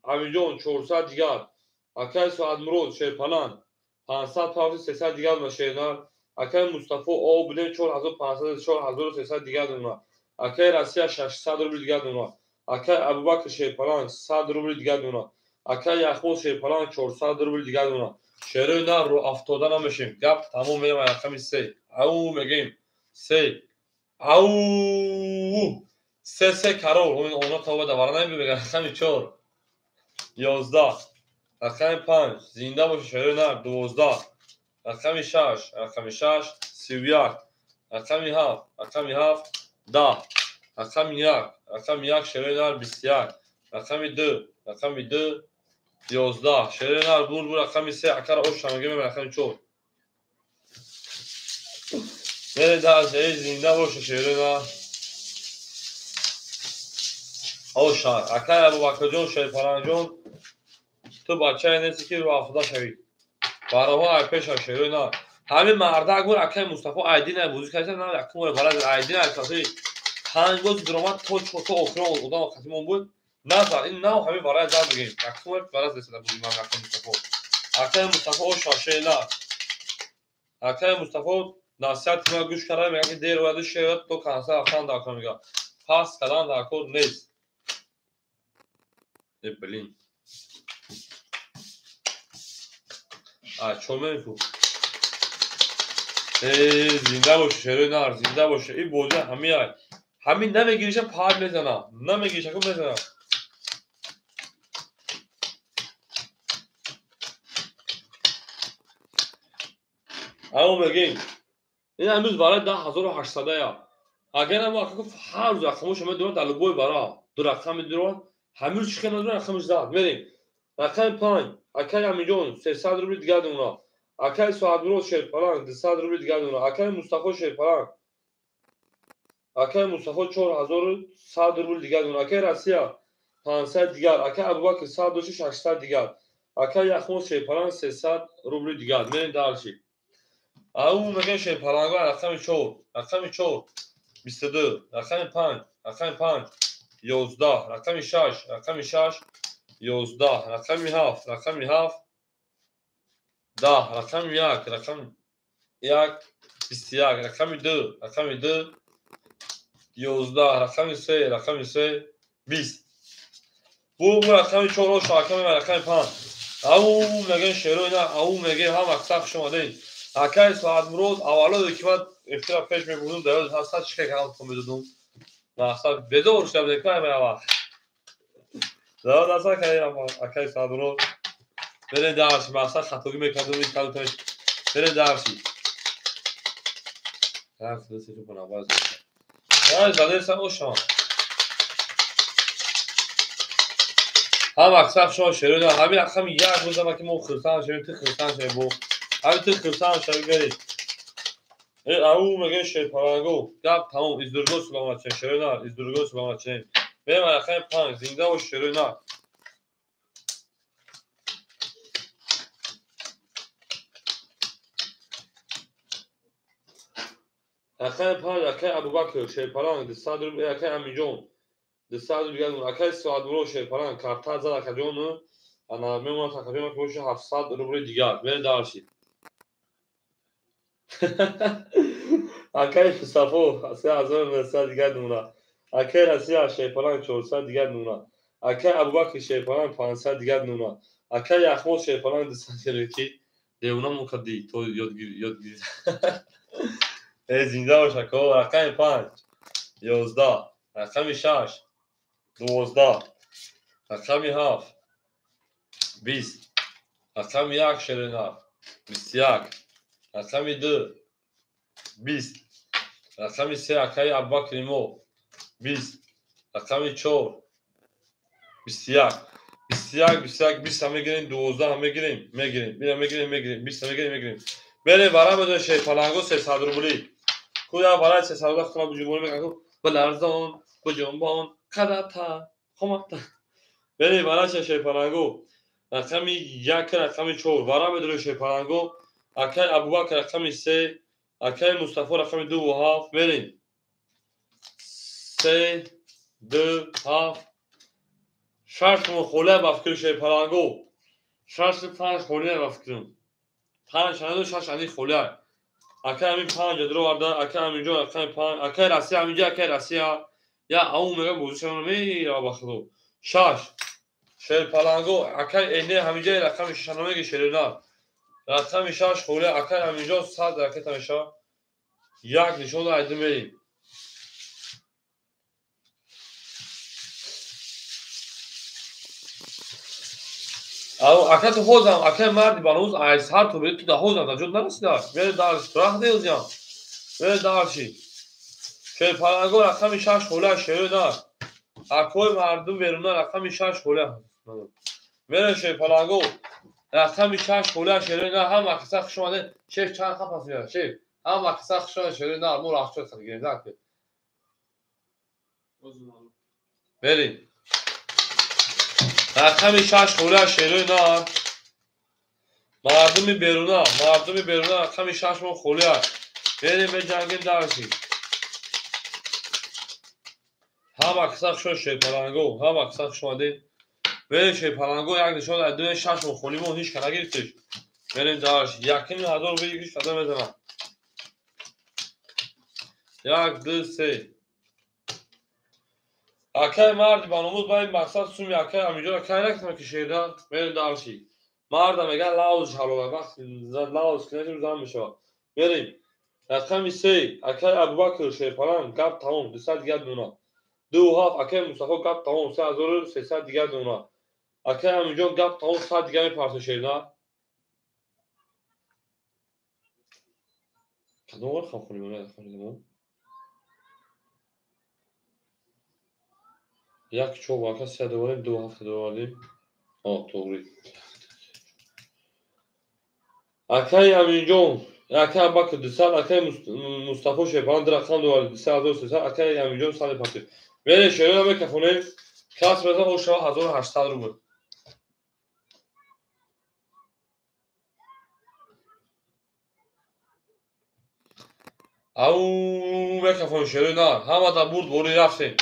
Амиҷон 400 дигар акай Соатмурод шерпаланг 500 пафти 300 дигар ма шена акай Мустафо об будем 4500 4300 дигар дуна акай Россия 600 рубл дигар дуна акай Абубакр шерпаланг 100 рубл дигар дуна акай Яхмоз шерпаланг 400 рубл дигар дуна шерои на рӯ афтода намешем гап тамом мерем рақами 3 ау мегӯем 3 ау 3 3 карол она тоба давара намебегӯ рақами 4 11 рақами 5 зинда боши шерои на 12 рақами 6 рақами 6 31 рақами 7 рақами 7 10 рақами 1 рақами 1 шерои нар 21 рақами 2 рақами 2 11 шерои нар бур бур рақами 3 акара оша мегӯем рақами 4 мере дар зинда боши шерои нар оша акай Абубакрҷон шерпалангҷон ту бачае нести ки рӯ афтода шавӣ бароҳо ай пеша шерои нар ҳамин мардак бур акай Мустафо айдин ай бозӣ карда на якум бора балад айдин ай каси панҷ боз дуромад то то охирон одам қасимон буд назар ин нав ҳамин барои зад бигем якум бора балад десада буд ман акай Мустафо акай Мустафо оша шена акай Мустафо насиҳати ман гӯш карда мегӯяд ки дер ояду шерояд то консерт рафтан дар кор мегӯяд пас кардан дар кор нест блин чо мекӯ зинда боше шерои нар зинда боше ин бозӣ ҳамин ҳамин намегириша пар мезана намегириша ку мезана амо мегӯем ин ҳамрӯз барои 10800 я агар мо ҳар рӯз рақамошо медурам дар любой бара ду рақам медурам ҳамин рӯз чӣ хел надурам рақамаш зад мерем рақами 5 акай Амиҷон 300 рубли дигар дуна акай Соатмурод шерпаланг 200 рубли дигар дуна акай Мустафо шерпаланг акай Мустафо 4100 рубл дигар дуна акай Россия 500 дигар акай Абубакр 100 доши 600 дигар акай Яхмоз шерпаланг 300 рубли дигар мерем дальше ау мегӯем шерпаланго рақами 4 рақами 4 22 рақами 5 рақами 5 11 рақами 6 рақами 6 11 рақами 7 рақами 7 10 рақами 1 рақами 1 21 рақами 2 рақами 2 11 рақами 3 рақами 3 20 бу рақами 4 оша рақами рақами 5 ау мегӯем шерои на ау мегӯем ҳам аксар хуш омадед акай Соатмурод аввалоде ки ман эфира пеш мебурдум дар ёд ҳастад чӣ кардам то медодум мақсад безор шуда будем кай меравад дар ёд ҳастад акай Соатмурод бере дарси мақсад хатогӣ мекардум кардум бере дарси задеса ошам ҳам аксар шумо шерои ҳамин рақами як рӯзама ки мо хурсанд шавем ту хурсанд шавем бо ҳамин ту хурсанд шавӣ бери ау мегӯем шерпаланго гап тамом издурго саломат шавем шерои нар издурго саломат шавем мерем рақами 5 зинда бош шерои нар рақами 5 акай Абубакр шерпаланг 200 рубл акай Амиҷон 200 рубл дигар акай Соатмурод шерпаланг карта зад акаҷон Ана мемонад тақрибан ки боша 700 рубли дигар. Мерем дарси. Акаи Мустафо 3900 дигар нуна. Акаи Россия Шерпаланг 400 дигар нуна. Акаи Абубакр Шерпаланг 500 дигар нуна. Акаи Яхмоз Шерпаланг 200 дигар ки девона мукадди то ёд гирид. Э зинда бош ако. Рақами 5 11, рақами 6 12, рақами 7 20, рақами 1 Шерина 21, рақами 2 20, рақами 3 акаи Абубакри мо 20, рақами 4 21, 21, 21, 20 мегирем, 12 мегирем, мегирем, ина мегирем, мегирем, 20 мегирем, мегирем. Берем вара медон Шерпаланго 300 рубли. Куя вара 300 рубли хтала буҷумон меган баларзон, буҷумбон, қадата, хомата. Берем вара Шерпаланго рақами 1, рақами 4, вара медон Шерпаланго акаи Абубакр рақами 3, акаи Мустафо рақами 2 ва 7. Берем 3 2 7 6 холия ба фикри Шерпаланго 6 5 холия ба фикрам. 5 ану 6 ани холия. Акаи ҳамин 5 дароварда, акаи ҳаминҷо рақами 5, акаи Россия ҳаминҷо, акаи Россия я ау мега бозишона мера ба худо. 6 Шерпаланго акаи эне ҳаминҷо рақами 6 намеги Шерина. Рақами 6 холия, акаи ҳаминҷо 100 ракета мешавад. Як нишон айди мерим. Ака ту ҳозам, акаи марди банӯз айсҳар ту бери ту да ҳозам да ҷуд нарасида. Бери дарши, раҳ деозям. Бери дарши. Шерпаланго рақами 6 холия Шерина. Акои мардум беруна рақами 6 холия. Бери Шерпаланго рақами 6 холия Шерина. Ҳама каса хуш омадед. Шеф чанд хапас меяд? Шеф, ҳама каса хуш омадед Шерина. Мо рахчо гирем, да? Берем. Рақами 6 холия Шерина. Мардуми беруна, мардуми беруна рақами 6 мо холия. Берем беҷангем дарси. Ҳама каса хуш омадед Шерпаланго, ҳама каса хуш омадед. Берем Шерпаланго як нишон аз 2 6 мо холи мо ҳеч ка нагирифтеш. Берем дарси. 1500 рубли ҳеч када мезанам. 1 2 3 Акаи марди баномуз ба ин мақсад суми акаи ҳаминҷоро кай накунам ки Шерина. Мерем дарси. Марда меган лауз ҳалола, вақт лауз кинашим зан мешавад. Мерем. Рақами 3 акаи Абубакр Шерпаланг гап тамом 200 дигар нуна. 2 7 акаи Мустафо гап тамом 3300 дигар нуна. Акаи ҳаминҷо гап тамом 100 дигар мепарса Шерина. Кадом рақам хонем? Хонем. 1 4 ака 3 доварем, 2 7 доварем. Тоғри. Акаи Аминҷон, акаи Абубакр 200, акаи Мустафо Шерпаланг ду рақам довард 2300, акаи Аминҷон 100 мепартем. Берем Шерина мекафонем. Кас мезан о шава 1800 рубл. Ау мекафонем Шерина. Ҳама да бурд бори рафтем.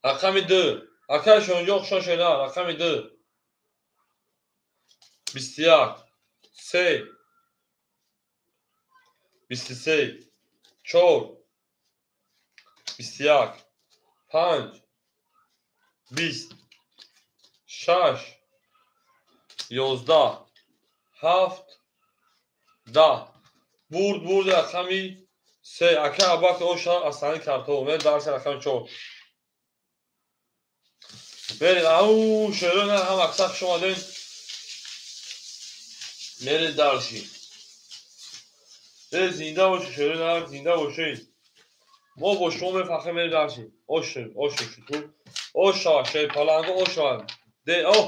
Рақами 2. Акаи Шонҷон хушон Шерина. Рақами 2. 21 3 23 4 21 5 20 6 11 7 10. Бурд бурд рақами 3. Акаи Абубакр оша асани картон. Мер дарси рақами 4. Берем, ау Шерина ҳама каса хуш омадед. Мерем дарси. Э зинда бошед Шерина, зинда бошед. Мо бо шумо мефахрем, мерем дарси. Ош, ош шутур. Оша Шерпаланго оша. Де о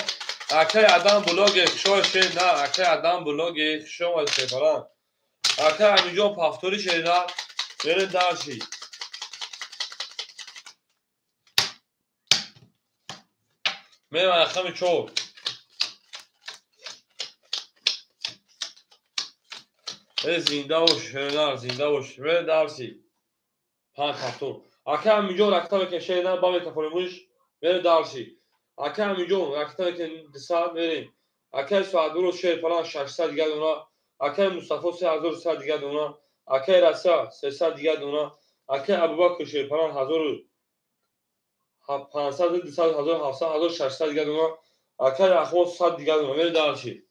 акаи Адам блогер хуш омадед Шерина, акаи Адам блогер хуш омадед Шерпаланг. Акаи Аминҷон пафтори Шерина. Мерем дарси. Мерем рақами 4. Э зинда бош Шерина, зинда бош. Мерем дарси. 5 7. Акаи Аминҷон ракта мекашад Шерина, ба мекафонемуш. Мерем дарси. Акай Аминҷон ракета мекунем 200 мерем. Акай Соатмурод Шерпаланг 600 дигар дона. Акай Мустафо 3100 дигар дона. Акай Раса 300 дигар дона. Акай Абубакр Шерпаланг 1500, 200, 1700, 1600 дигар дона. Акай Ахмод 100 дигар дона. Мерем дальше.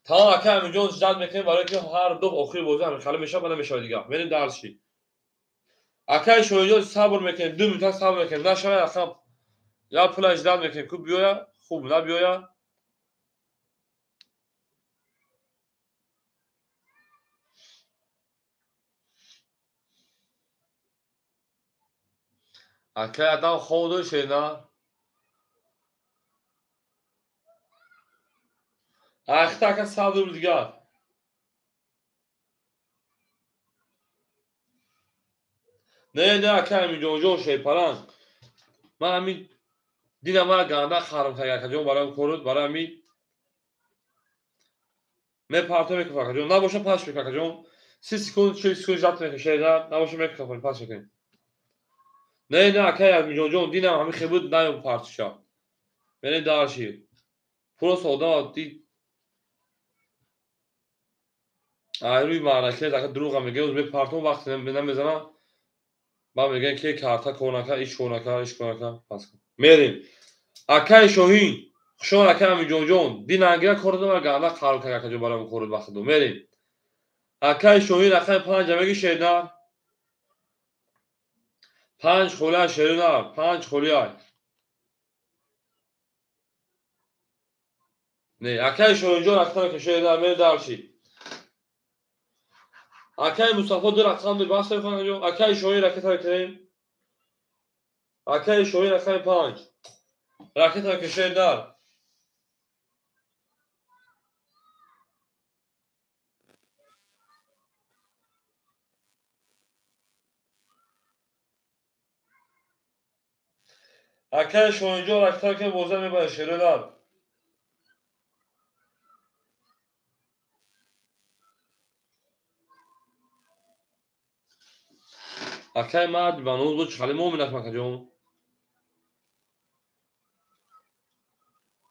Тамом акай Аминҷон ждать мекунем, барои ки ҳар ду охири бозӣ ҳамин хеле мешавад, баъд намешавад дигар. Мерем дальше. Акай Шоҳиҷон сабр мекунем, 2 минута сабр мекунем. Нашавад рақам я пула ждать мекунем, ку биёя, хуб набиёя. Акай адам хоб дошед, на? Ахта ака 100 рубл дигар. Не, не, акай Аминҷонҷон Шерпаланг. Ман ҳамин дидам, мара ганда харм кард акаҷон барои корот, барои ҳамин мепарто мекунам акаҷон. Набоша пас мекунам акаҷон. 30 секунд, 40 секунд ждать мекунем, шерна, набоша мекунам, пас мекунем. Не, не, акай Аминҷонҷон, дидам ҳамин хел буд, наём партиша. Мерем дальше. Просто одам дид ай рӯи маъракият ака дурӯға мегӯяд, мепартом вақт намезанам. Ман мегӯям ки карта кор накард, иш кор накард, иш кор накард, пас кун. Мерем. Акай Шоҳин, хушомад акай Аминҷонҷон. Динангира кор додам, ганда қарор кард акаҷон барои корот вақт дод. Мерем. Акай Шоҳин рақами 5 меги шерна. 5 холия шерна, 5 холия. Не, акай Шоҳинҷон рақами ки шерна, мерем дальше. Акай Мустафо 2 рақам баҳс мекунад. Акай Шоҳин ракета мекунем. Акай Шоҳин рақами 5. Ракета кашед дар. Акай Шоҳинҷон ракета мекунем, боза мебарад шеро дар. Акай мард ба ноз буд, хали муомила кун акаҷон.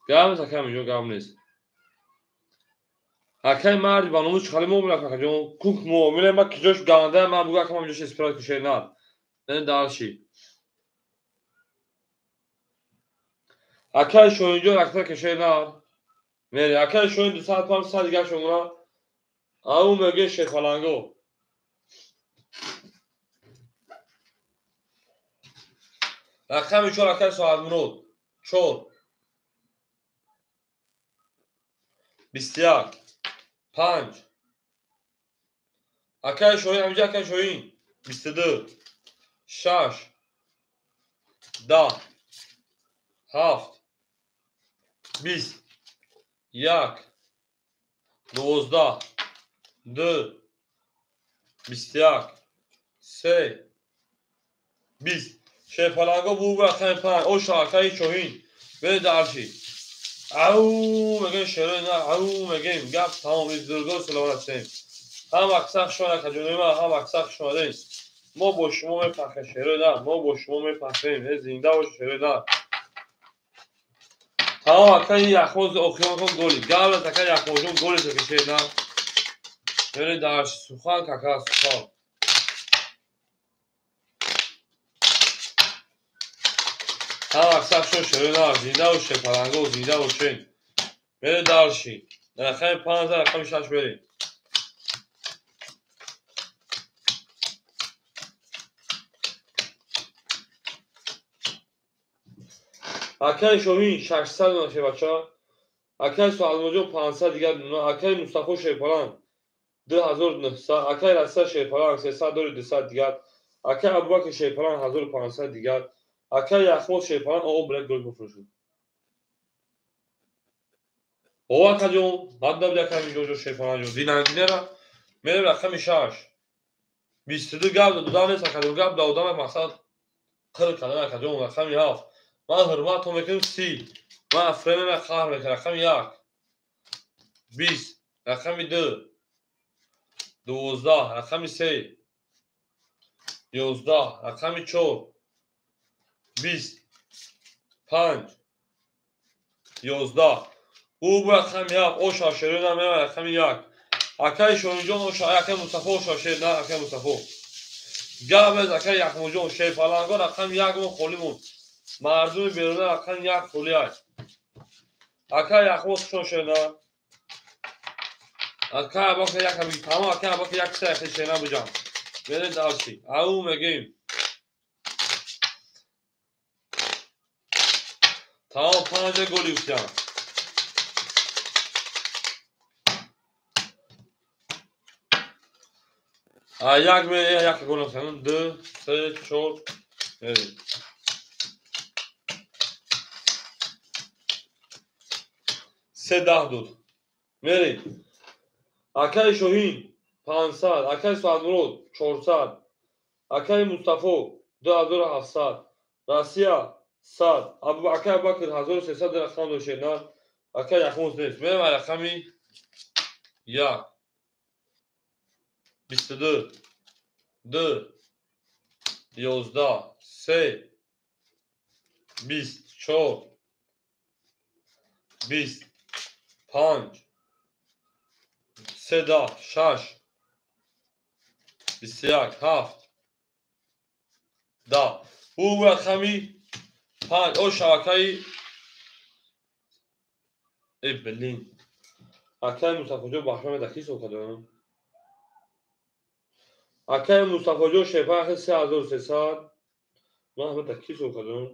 Гап нест акай Аминҷон, гап нест. Акай мард ба номус хали муомила кун акаҷон. Кук муомила ма киҷош ганда, ман бугу акам ҳамҷош испират кушед нар. Не дальше. Акай Шоҳинҷон ракета кашед нар. Мере акай Шоҳин 200 500 дигар шумора. Ау меге Шерпаланго. Рақами 4 акай Соатмурод. 4 21 5 акай Шоҳин, ҳамҷа акай Шоҳин 22 6 10 7 20 1 12 2 21 3 20. Шерпаланго бугу рақами 5. Оша акай Шоҳин. Бере дальше. Ау мегӯем шерои на, ау мегӯем гап тамом, издургоҳ саломат ҳастем. Ҳам аксар хуш омадед акаҷонои ман, ҳам аксар хуш омадед. Мо бо шумо мепахем шерои на, мо бо шумо мепахем. Э зинда бошед шерои на. Тамом акай Яхмоз охирон кун голи. Гап нест акай Яхмозҷон голи ки шерои на. Бере дальше. Сухан кака сухан. Ҳам аксар шо шерои на, зинда бошед Шерпаланго, зинда бошед. Бере дальше. Рақами 5, рақами 6 берем. Акай Шоҳин 600 дона шебача. Акай Соатмуродҷон 500 дигар дона. Акай Мустафо Шерпаланг 2900. Акай Раса Шерпаланг 300 дори 200 дигар. Акай Абубакр Шерпаланг 1500 дигар. Акай Яхмод Шерпаланг о блек гол бифурӯшад. О акаҷон, бад набуд акай Аминҷонҷон Шерпаланг ҷон. Динангинера мерем рақами 6. 22 гап додан нест акаҷон, гап додан мақсад қир кардан акаҷон. Рақами 7. Ман ҳурматон мекунем 30. Ман фремера қаҳр мекунам. Рақами 1. 20. Рақами 2. 12. Рақами 3. 11. Рақами 4. 20. 5, 11. Ӯ бу рақами 7, оша шерои нар меравад рақами 1. Акаи Шоҳинҷон оша, акаи Мустафо оша шер нар, акаи Мустафо. Гап без акаи Яхмоҷон, шерпаланго рақами 1 мо холӣ монд. Мардуми беруна рақами 1 холӣ аст. Акаи Яхмоз хушон шер нар. Акаи Абакр як ҳам тамом, акаи Абакр як са яхи шер нар буҷам. Мерем дарси. Ау мегӯем. Тамом 5 гол юфтям. Як ме як гол юфтям. 2 3 4 мерем. Се 10 дод. Мерем. Акаи Шоҳин 500, акаи Саадмурод 400, акаи Мустафо 2700, Россия 100, акаи Абубакр 1300 рақам дошт нар, акаи Яхмоз нест. Мерем рақами 1, 22, 2, 11, 3, 24, 20, 5, 3, 10, 6, 21, 7, 10. Ӯ рақами 5. О шабакаи блин. Акаи Мустафоҷон бахшам да кисо кадам. Акаи Мустафоҷон шепахи 3300. Ман ҳама да кисо кадам.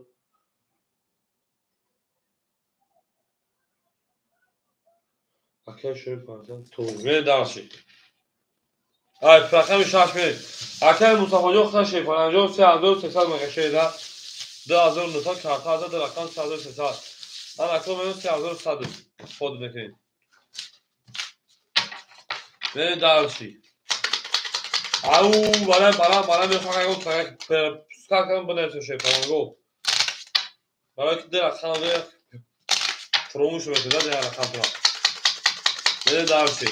Акаи Шоҳин 500. То ме дарши. Ай рақами 6 ме. Акаи Мустафоҷон хата шепаранҷон 3300 мегашеда. 2900 карта дар рақам 3300. Ан акаи мен 3100 ход мекунем. Ме дарши. Ау бала бала бала мехоҳам пускар кардам бинависам шепаранго. Барои ки дар рақам фуромӯш мекунад дар рақамро. Ме дарши.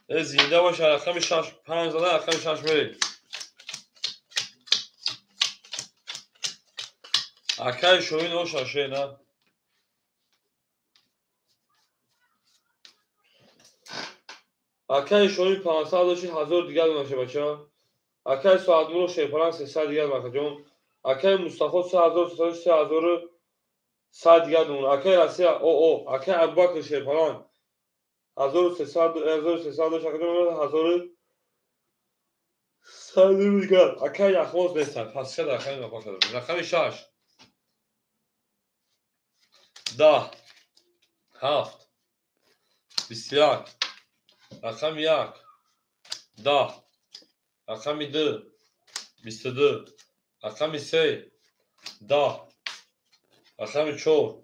Зинда боша рақами 6 5 зада рақами 6 мерем. Акаи Шоҳин оша шена. Акаи Шоҳин 500 дошти 1000 дигар наша бача. Акаи Саадмурод шерпаланг 300 дигар бакаҷон. Акаи Мустафо 3300 3100 дигар дон. Акаи Россия о акаи Абубакр шерпаланг 1300 1300 дошт акаҷон 1100 дигар. Акаи Яхмоз нестанд. Пас шад рақами мапаша. Рақами 6, 10, 7, 21, рақами 1, 10, рақами 2, 22, рақами 3, 10, рақами 4,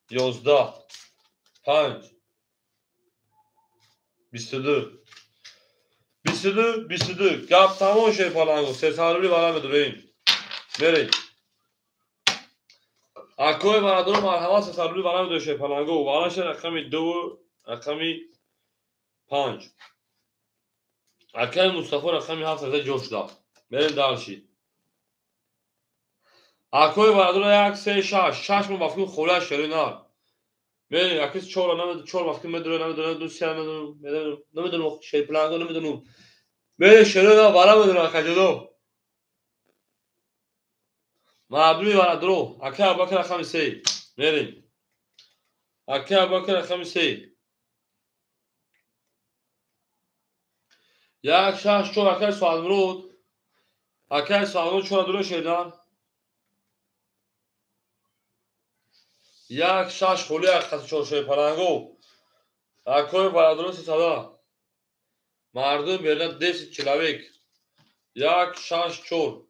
11, 5, 22, 22, 22. Гап тамом шерпаланго. 300 рубли вара медурем. Мерем. Акои бародаро марҳамат 300 рубли вара медурем шерпаланго. Вараша рақами 2, рақами 5. Акаи Мустафо рақами 7 зада ҷо шуда. Мерем дарши. Акои бародаро 1, 3, 6. 6 мо ба фикр холия шери нар. Мерем акис 4 намедонам 4 вақти медурем намедонам 2 3 намедонам намедонам шерпаланго намедонам. Мерем шери нар вара медурем акаҷодо. Мардуми бародаро акаи Абубакр рақами 3. Мерем. Акаи Абубакр рақами 3. 1, 6, 4 акаи Саадмурод. Акаи Саадмурод 4 дуро шердан. 1, 6 холӣ қати 4 шерпаланго. Акои бародаро 300. Мардум берна 10 человек. 1, 6, 4.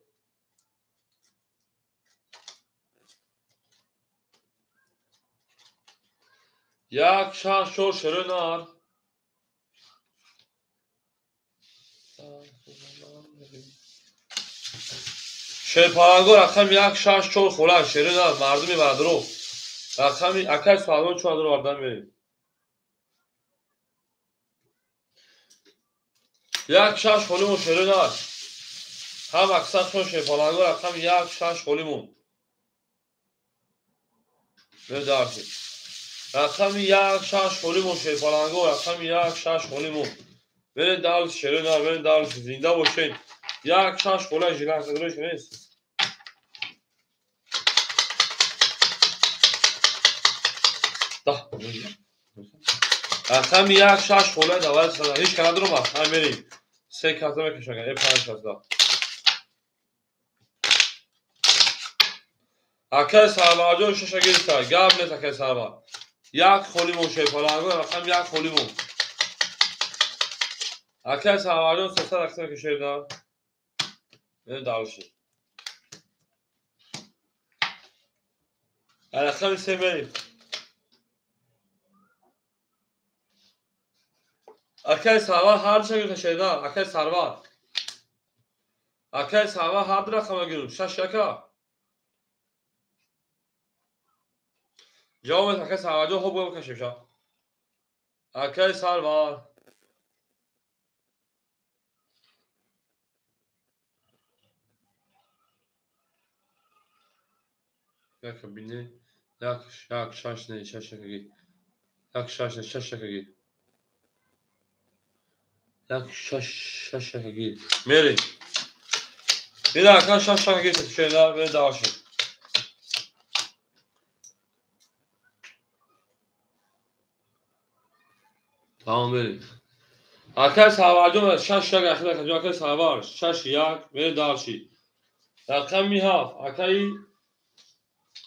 1, 6, 4 шерои нар. Шерпаланго рақами 1, 6, 4 хола шерои нар. Мардуми бародаро. Рақами акаи Саадмурод 4 дуро вардан мерем. 1, 6 холимо шерои нар. Ҳам аксар шон шерпаланго рақами 1 6 холӣ монд. Бедарши. Рақами 1 6 холӣ монд шерпаланго рақами 1 6 холӣ монд. Беред дальше, шерона, беред дальше, зинда бошед. 1 6 холӣ жилак нест. Да. Рақами 1 6 холӣ давай сада. Ҳеч кана дурума. Ҳам мерим. 3 каса мекашам. 5 каса. Акай Сарварҷон шаша гирифта. Гап нест акай Сарвар. 1 холӣ мон шерпаланго рақами 1 холӣ мон. Акай Сарварҷон 300 рақам мекашед. Мерем дальше. Рақами 3 мерим. Акай Сарвар ҳар ду гирифта шеда. Акай Сарвар. Акай Сарвар ҳар ду рақама гирифт. 6 яка. Ҷавоб аст акай Сарварҷон, хоб гӯям кашем ша. Акай Сарвар. Яка бине. 1 1 6 не 6 якаги. 1 6 не 6 якаги. 1 6 6 якаги. Мерим. Бина ака 6 якаги шеда, берем дальше. Тамом мерим. Акай Сарварҷон 6 як ахир акаҷон, акай Сарвар 6 1 мерем дальше. Рақами 7 акаи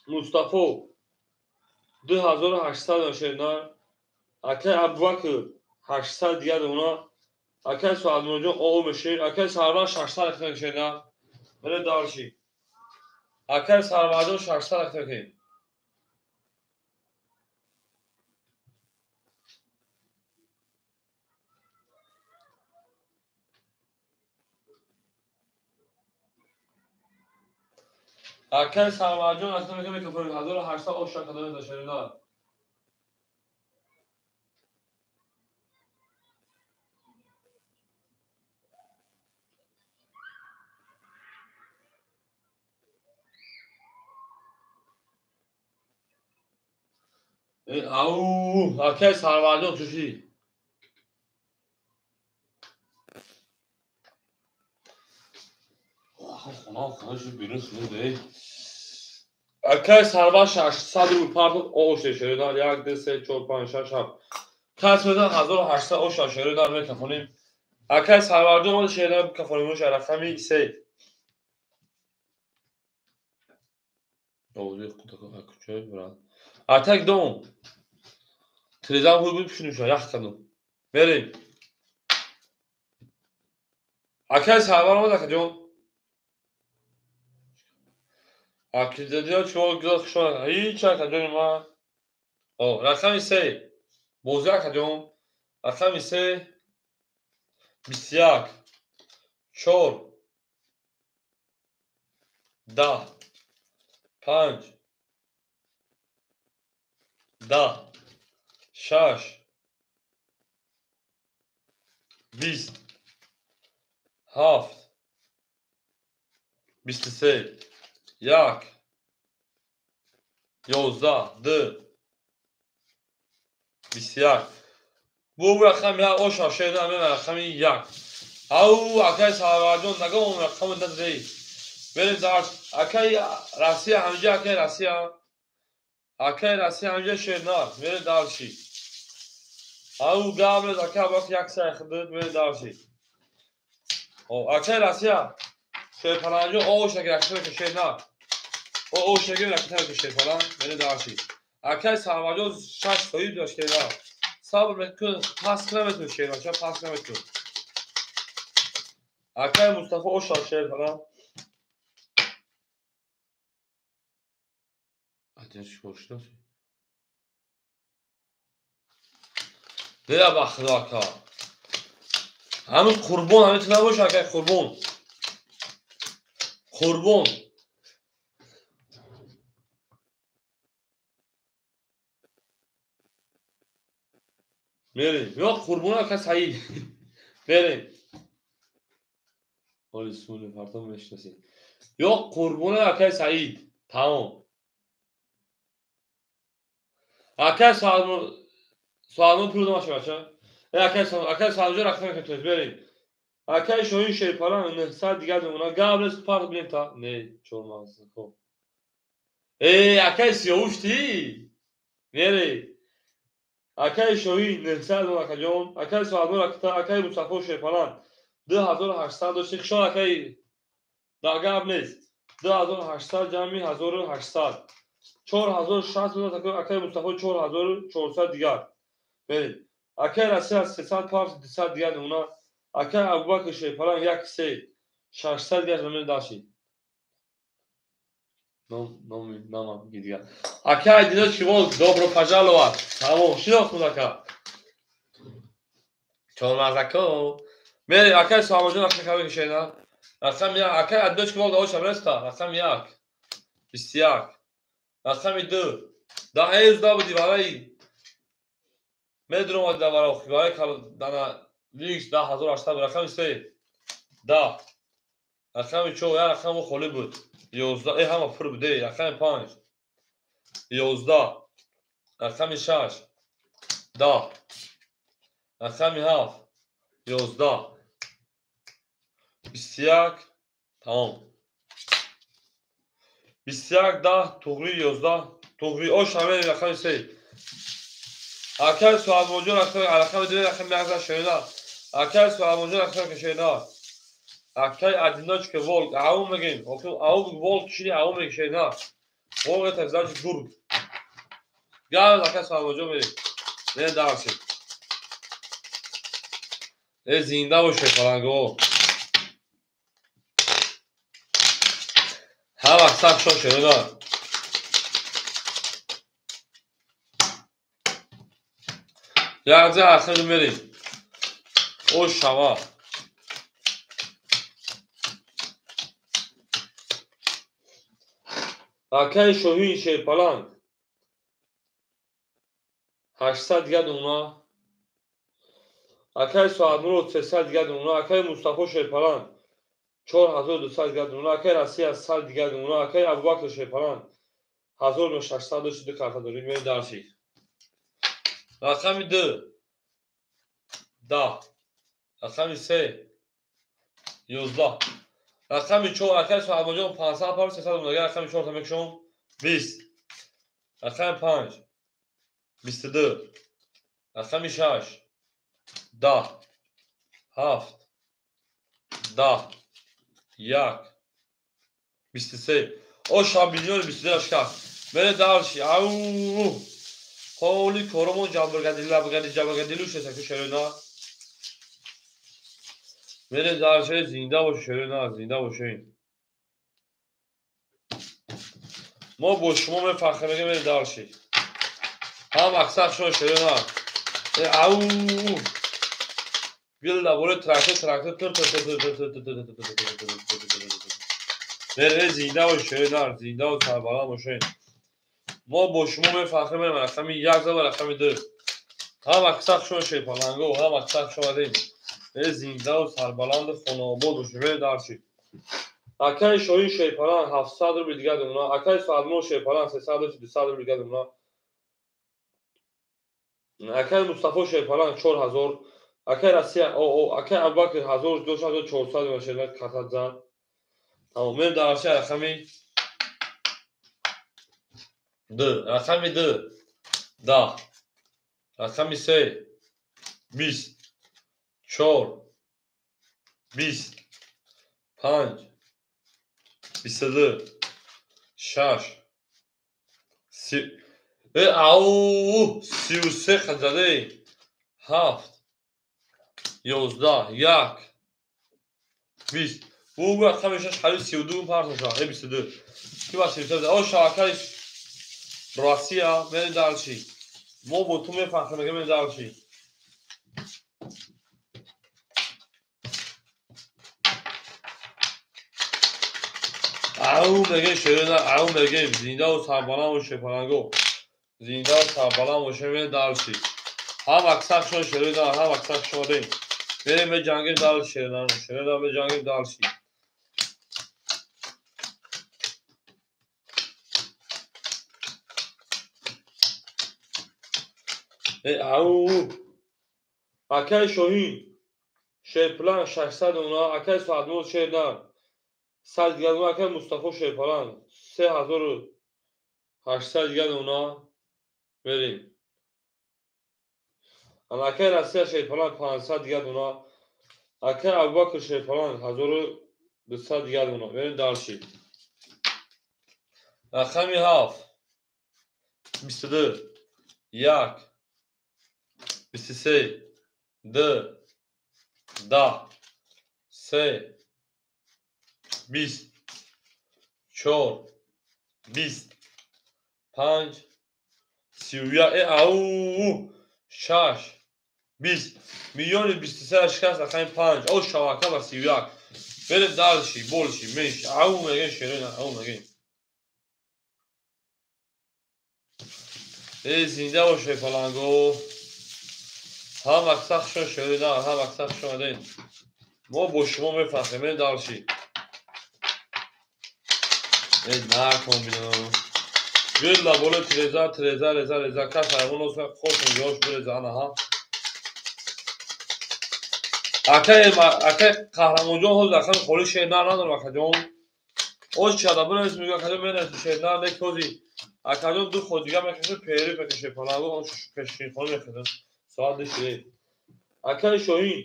Мустафо 2800 шеда. Акай Абубакр 800 дигар дона. Акай Суадмуродҷон о мешед. Акай Сарвар 600 рақам шеда. Мерем дальше. Акай Сарварҷон 600 рақам. Акай Сарварҷон рақам мекунем 1800 оша кадом дашарина. Ау, акай Сарварҷон чуши. Хона шуд берун шуд. Акай Сарвар 600 рубл пардон ош шеридан 1 2 3 4 5 6 7. Кас медан 1800 ош шеридан мекафонем. Акай Сарварҷон шеридан кафонем ош рақами 3. Овози худак акчой брат. Атак дом. Телезам худ буд пушнуша ях кардам. Мерем. Акай Сарвар омад акаҷон. Акидадиё чӯ гузашт хушон. Ҳеч акаҷони ман. О, рақами 3. Бозӣ акаҷон. Рақами 3 21 4 10 5 10 6 20 7 23 1 11 2 21. Бу рақами 1 оша шеда мен рақами 1. Ау акай Сарварҷон нагом рақами 2. Берем дарс. Акай Россия ҳамҷа, акай Россия. Акай Россия ҳамҷа шернар. Берем дарси. Ау габрез акай бак як сай хидд берем дарси. О, акай Россия. Шерпаланҷон оша рақами шернар. О оша рақами шерпалан берем дарси. Акай Сарварҷон 6 соиб дошт шернар. Сабр мекун, пас наметун шернар, ча пас наметун. Акай Мустафо оша шерпалан. Дила ба худо ака. Ҳамин қурбон ҳамин ту набоша акай қурбон. Қурбон. Мерем. Ё қурбон ака Саид. Мерем. Ҳоли суни фартон мешинасед. Ё қурбони акай Саид. Тамом. Акай Суалмон пул дома шавача. Акай Суалмон рақам мекунед, берем. Акай Шоҳин Шерпалан 900 дигар мемонад. Гап нест, парт бинем та. Не, чормағз. Хоб. Акай Сиёвуш ти? Мере. Акай Шоҳин 900 мон акаҷон. Акай Суалмон ракта, акай Мустафо Шерпалан 2800 дошти. Хушон акай. Да гап нест. 2800 ҷамъи 1800. 4060 мон акай Мустафо 4400 дигар. Берем. Акай Россия 300 парт 200 дигар мемонад. Акай Абубакр Шерпалан 1 3 600 дигар мемонад даши. Номи дигар. Акай Дино Чивол, добро пожаловать. Тамом, шинохтум ака. Чормағзако. Мере, акай Суалмонҷон рақам каме кишена. Рақам 1, акай Адино Чивол да оша реста. Рақам 1. 21. Рақами 2. Да ҳез да буди барои медуромади да барои барои дана ликс 10800 рақами 3. 10. Рақами 4, як рақам холӣ буд. 11, ҳама пур буд, рақами 5. 11. Рақами 6. 10. Рақами 7. 11. 21. Тамом. 21 10 туғри 11 туғри ош ҳамин рақами 3. Акай Суалмонҷон рақами 2 рақами 1 шоина. Акай Суалмонҷон рақами кашена. Акай Одиночка волк, ау мегем. Ау волк кишини ау мегшена. Волк это значит гург. Гав акай Суалмонҷон мерем. Не дарси. Зинда боше фаланго. Ҳар вақт сахт шон шоина. Якҷа ахир мерем. Ош шава. Акай Шоҳин Шерпаланг 800 дигар мемонад. Акай Суалмурод 300 дигар мемонад. Акай Мустафо Шерпаланг 4200 дигар мемонад. Акай Россия 100 дигар мемонад. Акай Абубакр Шерпаланг 1600 дошти, ду карта дорем. Мерем дарси. Рақами 2 10. Рақами 3 11. Рақами 4 акай Суалмонҷон 500 пар 300 мемонад. Рақами 4 мекушам 20. Рақами 5 22. Рақами 6 10 7 10 1 23. О шамбилион 22 шикаст. Мере дарши. Ау! Ҳоли коромон ҷабргадила бгади ҷабргадилу шесаку шерона. Мере дарши, зинда бош шерона, зинда бошед. Мо бо шумо мефахр мегем, мере дарши. Ҳам аксар шумо шерона. Ау! Бил лаборе трактор трактор тр тр тр тр тр тр тр тр. Мере зинда бош шерона, зинда ва сарбаланд бошед. Мо бо шумо мефахр мерем рақами 1 ва рақами 2. Ҳам аксар шумо шерпаланго, ҳам аксар шумо дем. Зинда ва сарбаланд хонаобод бошед. Мере дарши. Акай Шоҳин Шерпаланг 700 рубл дигар мемонад. Акай Суалмон Шерпаланг 300 200 рубл дигар мемонад. Акай Мустафо Шерпаланг 4000. Акай Россия акай Абубакр 1400 мешавад карта зад. Тамом, мерем дарши рақами 2. Рақами 2 10. Рақами 3 20 4 20 5 22 6 30 ау 33 хазаде 7 11 1 20. Бу рақами 6 ҳали 32 партоша 22. Ки ба 33 о шабакаи Россия мерем дарши. Мо бо ту мефахрем мегем, мерем дарши. Ау мегем шерона, ау мегем зинда ва сарбаланд бош шерпаланго. Зинда ва сарбаланд бош, мерем дарши. Ҳам аксар шумо шерона, ҳам аксар шумо дем. Мерем меҷангем дарши шерона, шерона меҷангем дарши. Ау акай Шоҳин шерплан 600 дона, акай Соатмурод шернар 100 дигар дона, акай Мустафо шерплан 3800 дигар дона. Мерем. Акай Россия шерплан 500 дигар дона, акай Абубакр шерплан 1200 дигар дона. Мерем дальше. Рақами 7 22 1 23 2 10 3 20 4 20 5 31 ау 6 20 миллиони 23 шикаст рақами 5 о шавака ба 31. Берем дальше, больше, меньше. Ау мегем шерин, ау мегем. Эй, зинда бош паланго. Ҳам акса хушон шерина, ҳам акса хуш омадед. Мо бо шумо мефахрем. Берем дальше. Эй, накун бинам. Гулла боло треза, треза, реза, реза. Кас ҳайвон оса хошон ҷош биреза ана ҳа. Акай, акай Қаҳрамонҷон ҳозир рақами холи шернар надорам акаҷон. Оз чада бинавис мегӯ акаҷон менавис шернар нек ҳозир. Акаҷон ду ход дигар мекашад, пери мекашад, паланго он пешинхона мекашад. Соат 2 шуд. Акай Шоҳин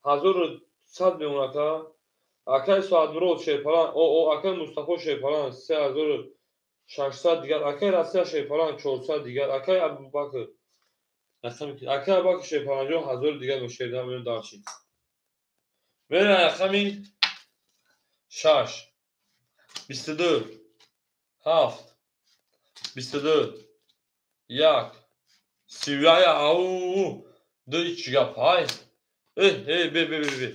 1100 мемон ака. Акай Соатмурод шерпалан, о акай Мустафо шерпалан 3600 дигар, акай Россия шерпалан 400 дигар, акай Абубакр акай Абубакр шерпаланҷон 1000 дигар ба шердан меён дальше. Мерем рақами 6 22 7 22 1 31 ау 2 чӣ гап ҳай? Э э бе бе бе бе.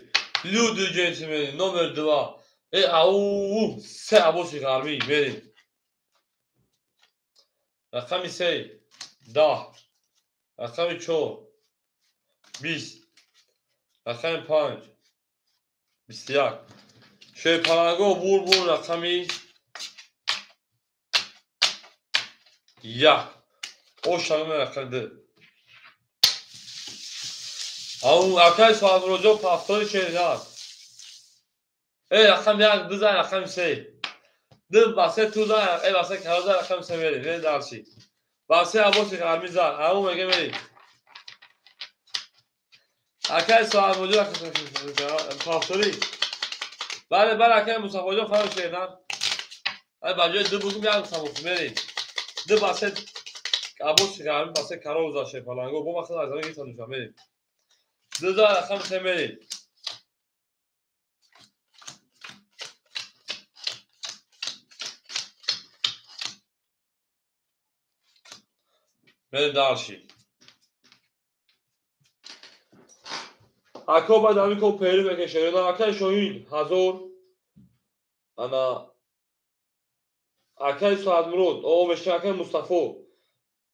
Люди джентльмены номер 2. Э ау се абоси ғарбӣ мерем. Рақами 3 10 рақами 4 20 рақами 5 21. Шерпаланго бур рақами 1. О шагами рақами 2. Ау акай Соатмуроджон пафтори шеринар. Э рақами 1 2 зан рақами 3. 2 ба 3 ту зан, э ба 3 кара зан рақами 3 мерем. Мерем дальше. Ба 3 абоси ғармӣ зан. Ау меге мерем. Акай Соатмуроджон пафтори. Бале бале акай Мустафоҷон фаро шеринар. Ай ба ҷои 2 бугум 1 самоф мерем. 2 ба 3 абоси ғармӣ ба 3 каро зан шерпаланго. Бо махсад аз замин гирифтан душан мерем. 2 зан рақами 3 мерем. Мерем дальше. Ако баъд ҳамин ко пери мекашед. Акай Шоҳин 1000 ана акай Соатмурод о меша акай Мустафо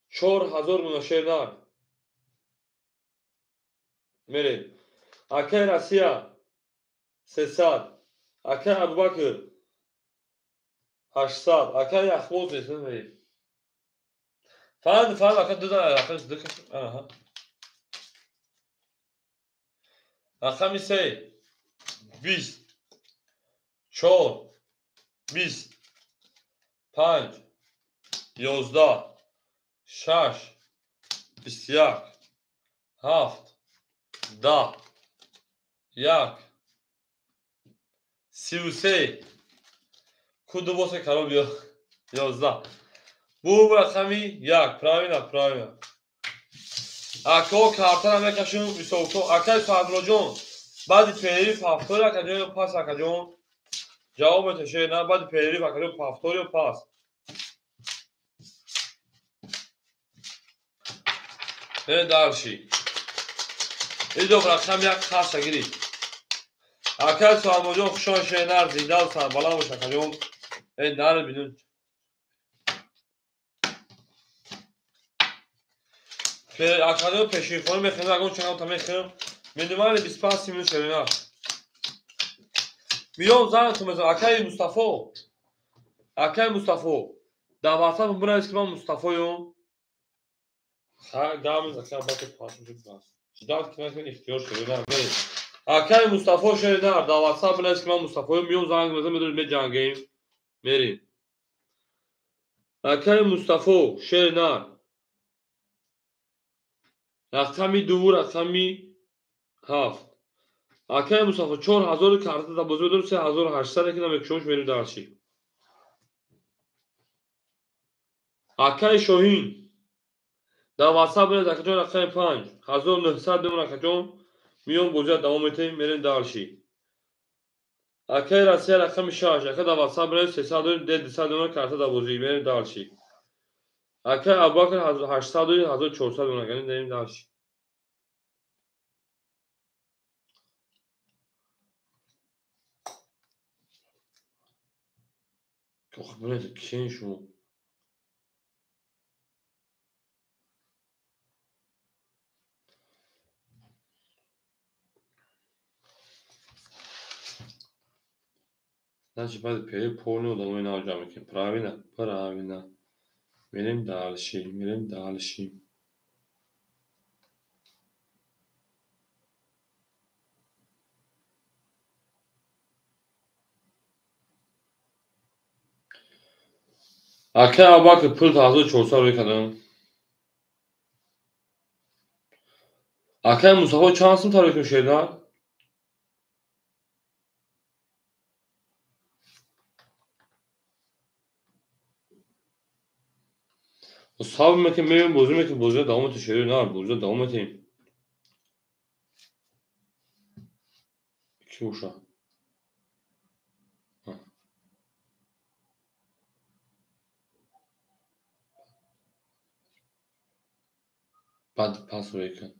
4000 мона шернар. Мерем. Акай Россия 300, акай Абубакр 800, акай Яхмоз мерем. Фан фан акай ду зан акай ду аҳа. Рақами 3 20 4 20 5 11 6 21 7 10 1 33 ку ду босе каро биё 11. Бу рақами 1 правильно правильно. Ако картара мекашем високо. Акай Соатмуроджон баъди перерыв ҳафтори акаҷон пас акаҷон ҷавоб меташед на баъди перерыв акаҷон ҳафтори ё пас. Мерем дальше. Идо рақами 1 хаста гирифт. Акай Соатмуроджон хуш омадед шернар зинда сарбаланд бош акаҷон. Э наре бинун. Акаҷон пешинхона мехӯрем, ягон чанд та мехӯрем. Минимали 25 минут шеринар. Миём занатон мезанам. Акай Мустафо. Акай Мустафо. Дар WhatsApp бинавис ки ман Мустафоём. Гам ака баки пас бас. Ждать ки накун ихтиёр шеринар. Акай Мустафо шеринар дар WhatsApp бинавис ки ман Мустафоем, миём занг мезанам, медонем меҷангем. Мерим. Акай Мустафо шеринар. Рақами 2, рақами 7. Акай Мустафо 4000 карта да бозӣ медорем, 3800 ки намекушош мерим дарши. Акай Шоҳин дар WhatsApp бинавис акаҷон рақами 5, 1900 бимон акаҷон, миём бозиро давом метаҳем, мерем дарши. Акай Россия рақами 6, ака дар WhatsApp бинавис 300 200 бимон карта да бозӣ, мерем дарши. Акай Абубакр 800 1400 бимон акаҷон, мерем дарши. Ох, бинавис кишен шумо. Значит, баъди пери полни одамои нав ҷамъ мекунем. Правильно? Правильно. Мерем дальше, мерем дальше. Акай Абубакр пул 1400 рӯй кардам. Акай Мустафо чанд сум тарӯй кунем шеринар? Сабр мекунем, мебинем, бозӣ мекунем, бозиро давом метаҳем, шеринар, бозиро давом метаҳем. Ки боша? Баъди пас рӯй кун.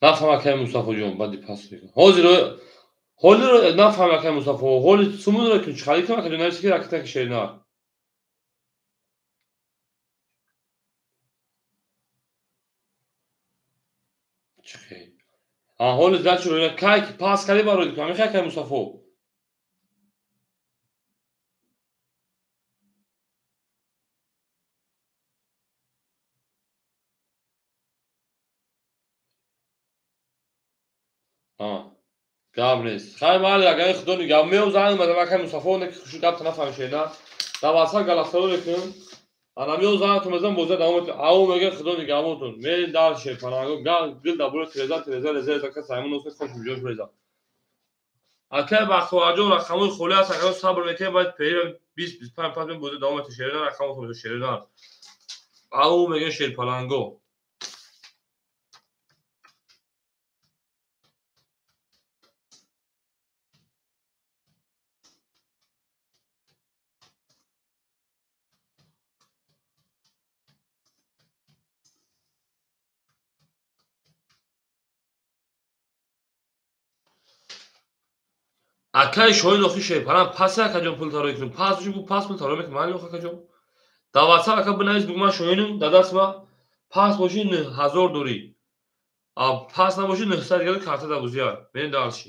Нафаҳм акай Мустафоҷон, баъди пас рӯй кун. Ҳозир ҳолиро нафаҳм акай Мустафо, ҳоли сумунро кун, чӣ харид кунам акаҷон, нависи ки ракета ки шеринар. Ҳоли зачи рӯй кай ки пас кардӣ барои кунам, мехоҳӣ акай Мустафо? Гап нест. Хай майли, агар худо нигаҳ меом занг мезанам акай Мустафо, не ки хушу гапта нафаҳмӣ шеринар. Дар WhatsApp галасаро мекунем. Ана меом зангатон мезанам, бозиро давом метаҳем. Ау мега худо нигаҳбонтон. Мерем дальше, панаго гил дар бораи тереза, тереза, реза, реза, ака Саймон Осмон хош миҷош реза. Акай Бахтоварҷон рақамҳои холӣ аст, акаҷон сабр мекунем, баъд пери 20 25 пас бозиро давом метаҳем. Шеринар рақамҳо шеринар. Ау мега шерпаланго. Акай Шоҳин охи шерпаланг пас акаҷон пул тарои кунем. Пас боши пас пул тарои мекунем. Майли акаҷон. Дар WhatsApp ака бинавис бугу ман Шоҳинам, дар даст ма пас боши 9000 дорӣ. А пас набоши 900 дигар карта дар бозиа. Мерем дальше.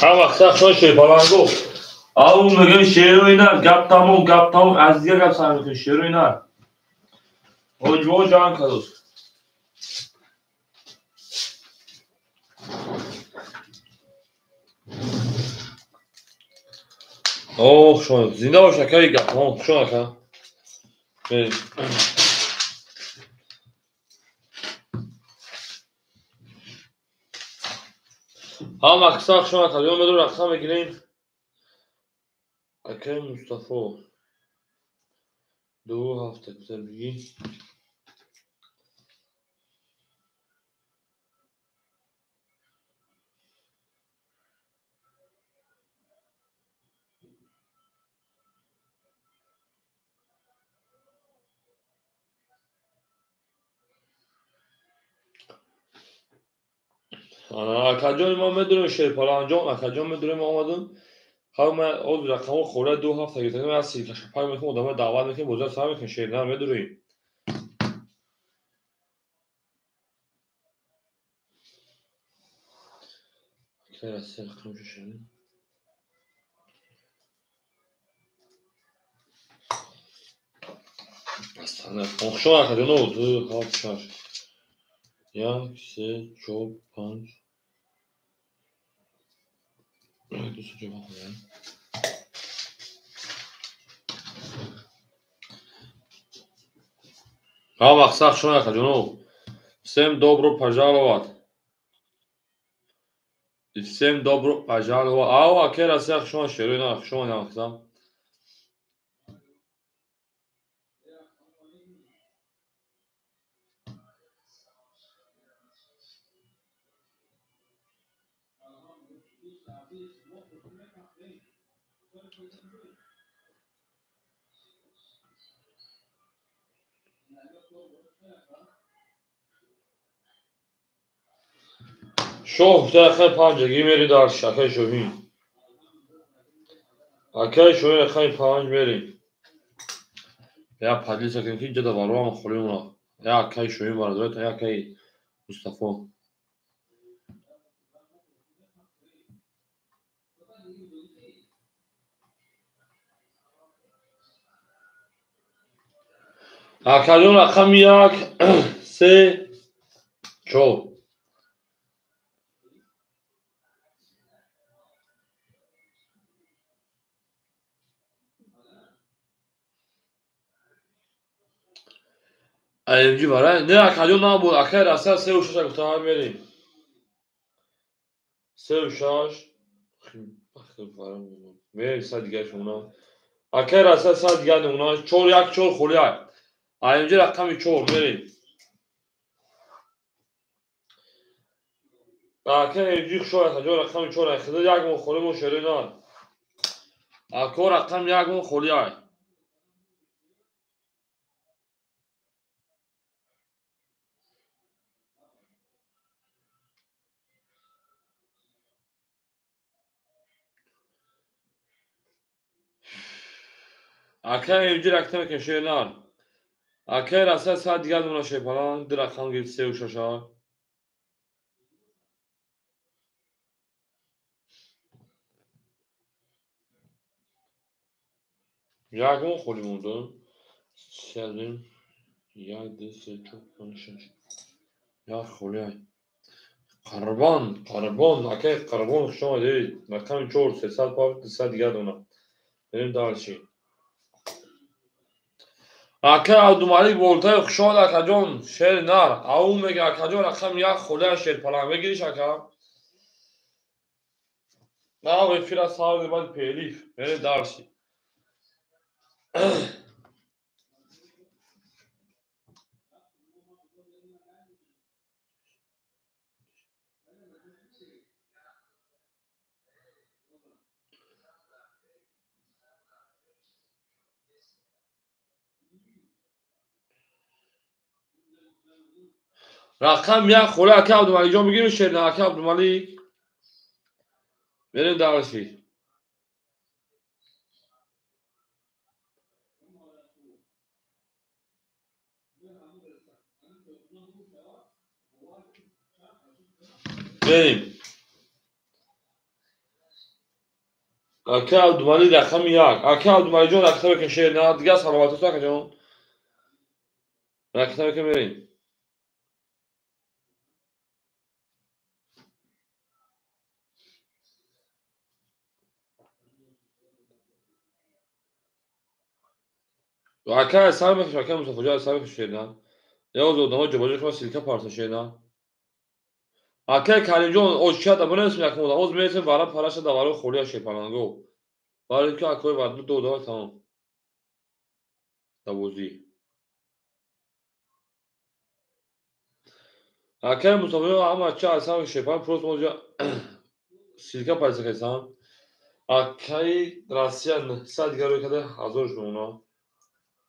Ҳама қиса хушон шерпаланго. Ау мегӯем шерои нар, гап тамом, гап тамом, аз дигар гап сар мекунем, шерои нар. Оҷво ҷанг кардост. О, хушон, зинда бош акаи гап тамом, хушон ака. Ҳама қиса хушон ака, ё медор рақса мегирем. Акаи Мустафо. 2 ҳафта гузар бигӣ. Акаҷони мо медонем шерпаланҷон, акаҷон медонем омадем. Ҳама оз рақамҳо хӯра 2 ҳафта гирифтем, аз силкашапак мекунем, одамро даъват мекунем, бозор сар мекунем, шернар медурем. Хушон акаҷоно, 2 7 6 1 3 4 5 2 3 4 5. Ҳама қиса хушон акаҷоно. Всем добро пожаловать. Всем добро пожаловать. Ау, аке Россия хушон шерои на хушон ҳама қиса. Шоҳ гуфта 5 ги мери дар акаи Шоҳин. Акаи Шоҳин акаи 5 мери. Я подлица кунем ки ҷада вароам холӣ мона. Я акаи Шоҳин бародарат, я акаи Мустафо. Акаҷон рақами 1 3 4. AMG вара? Не, акаҷон набуд. Акаи Россия 3 6 гуфта мерем. 3 6 мерем са дигар шуна. Акаи Россия са дигар нуна 4 1 4 холӣ ай. AMG рақами 4 мерем. Акаи AMG хушо акаҷон рақами 4 ай. Хиза як мо холӣ мо шерои нар. Ако рақам 1 мо холӣ ай. Акаи AMG ракта мекунем шернар. Акаи Россия са дигар нуна шерпалан, 2 рақам гирифт 3 6. Ягон холӣ монда. 1 2 3 4 5 6. Як холӣ ай. Қарбон, Қарбон, акаи Қарбон хуш омадед. Рақами 4 300 пав 200 дигар дона. Берем дальше. Акаи Абдумалик Болтаев хуш омад акаҷон, шери нар. Ау мега акаҷон рақами 1 холӣ ай шерпаланг мегириш ака? Нав эфира сар баъд пелиф. Берем дальше. Рақам 1 холӣ ака Абдумаликҷон мегирем шерна ака Абдумалик. Берем дальше. Берем. Ака Абдумалик рақами 1. Ака Абдумаликҷон ракета мекунем шер на, дигар саломатӣ акаҷон. Ракета мекунем мерем. Ака сар мекунем, ака Мустафоҷон сар мекунем шер на. Яоз одамо ҷобаҷо кунам силка парта шер на. Ака Каримҷон очата бинависем якум одам. Оз мерасем вара параша да варо холия шерпаланго. Барои ки акои варду ду одама тамом. Давозӣ. Акаи Мустафоҷон ҳама ча аз ҳама шерпаланг просто озя силка парса хесам. Акаи Россия 900 дигар рӯй карда 1000 мемонад.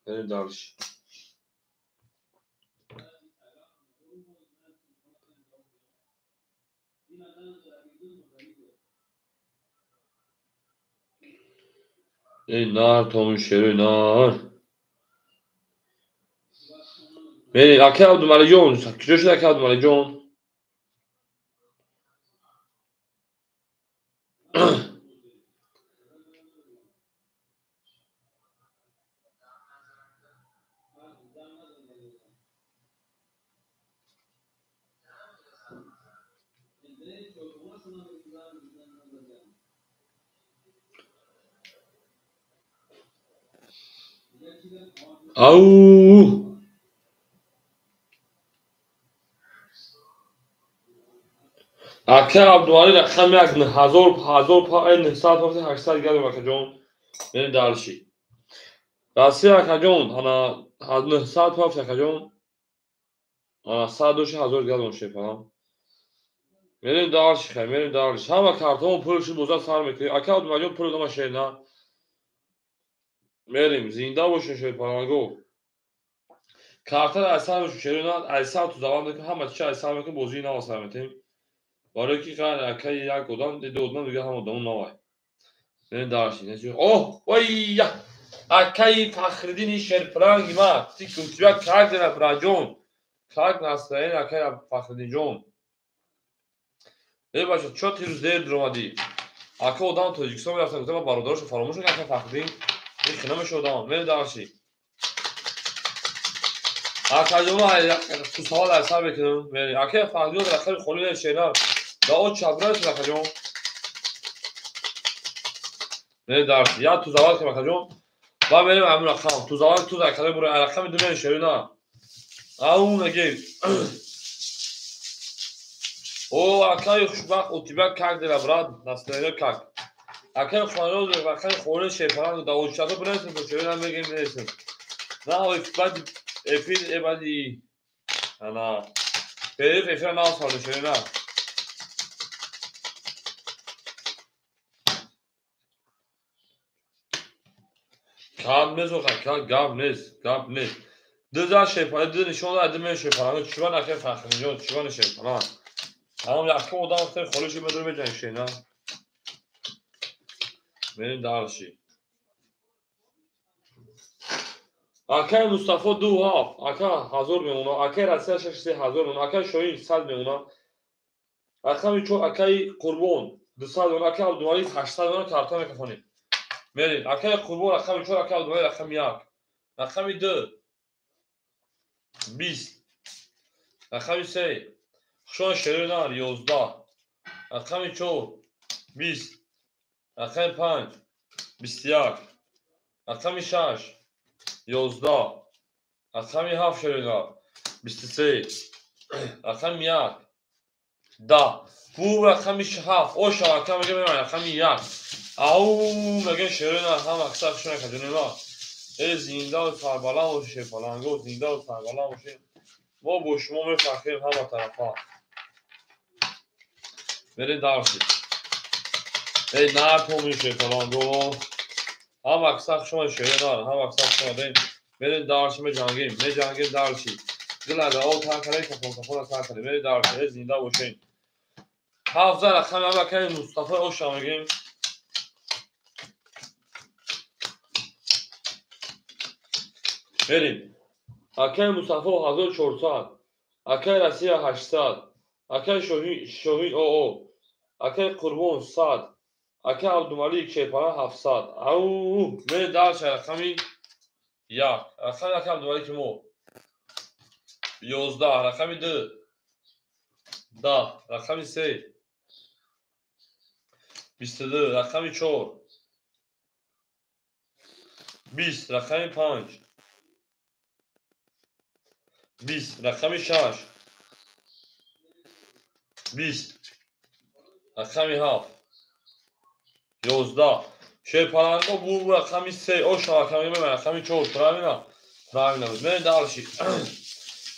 Берем дальше. Эй нар томун шерои нар. Мерем акаи Абдумаликҷон, куҷо шуд акаи Абдумаликҷон? Ау! Ака Абдумалик рақами 1 1000 1000 900 800 дигар акаҷон. Мерем дальше. Россия акаҷон, ана 900 пафт акаҷон. Ана 100 доши 1000 дигар дон шефалам. Мерем дальше, хай, мерем дальше. Ҳама картамон пул шуд боза сар мекунем. Ака Абдумаликҷон пул дома шер на. Мерем, зинда бошем шерпаланго. Картара аз сар мешум шер на, аз сар ту заван мекунем, ҳама чиз аз сар мекунем, бозии нав сар метем. Барои ки қайр акаи як одам, ду одам дига ҳама одамо навай. Мерем дальше. Оҳ, ойя! Акаи Фахриддини шерпаланги ма, ти у тебя как дела, браҷон? Как настроение, акаи Фахриддинҷон? Эй бача, чо ти рӯз дер дуромадӣ? Ака одам Тоҷикистон мерафтан, гуфтам бародарошо фаромӯш кун, акаи Фахриддин. Ин хина мешудам. Мерем дальше. Акаҷон, ту савол аз сар мекунам. Мерем. Акаи Фахриддин рақами холӣ не шернар. Да о чабра шуд акаҷон. Мерем дальше. Я ту завал кунам акаҷон. Ба мерем ҳамин рақам. Ту завал ту акаҷон буро рақами ду мерем шерна. Ау наге. О, акаи хушбахт, у тебя как дела, брат? Настроение как? Акаи хушбахт, рақами холӣ шерпаланг да очато бинависем, то шерна мегем бинависем. На, ой, баъд эфир баъди ана периф эфира нав сарда шерна. Гап нест, оха, гап нест, гап нест. Ду шерпаланг, ду нишон дад, ду мен шерпаланг, чуван акаи Фахриддинҷон, чуван шерпаланг. Тамом, якум одам гуфтем холӣ шуд, медорем меҷанем шерна. Мерем дальше. Акаи Мустафо 2 7, ака 1000 мемонад, акаи Россия 6 3 1000 мемонад, акаи Шоҳин 100 мемонад. Рақами 4 акаи Қурбон 200 мемонад, акаи Абдумалик 800 мемонад, карта мекафонем. Мерем. Акаи Қурбон рақами 4, акаи Абдумалик рақами 1. Рақами 2 20. Рақами 3 Хушон шеринар 11. Рақами 4 20. Рақами 5 21. Рақами 6 11. Рақами 7 шеринар 23. Рақами 1 10. Бу рақами 7. Оша ака мегем рақами 1. Ау мегем шеринар ҳама аксар хушон акаҷонема. Эй зинда ва сарбаланд бошед шерпаланго, зинда ва сарбаланд бошед. Мо бо шумо мефахрем ҳама тарафа. Мерем дальше. Эй нар томин шерпаланго. Ҳама аксар хушон шеринар, ҳама аксар хушон. Мерем дальше, меҷангем, меҷангем дальше. Дилада о тар кардем, кафон кафона тар кардем. Мерем дальше, эй зинда бошед. 7 рақами ҳама акаи Мустафо оша мегем. Мерем. Акаи Мустафо 1400, акаи Россия 800, акаи Шоҳин ОО, акаи Қурбон 100, Акай Абдумалик шерпаланг 700. Ау, мерем дальше рақами 1. Рақами акай Абдумалики мо 11, рақами 2 10, рақами 3 22, рақами 4 20, рақами 5 20, рақами 6 20, рақами 7 11. Шерпаланго бу рақами 3, оша рақами рақами 4, правильно? Правильно. Мерем дальше.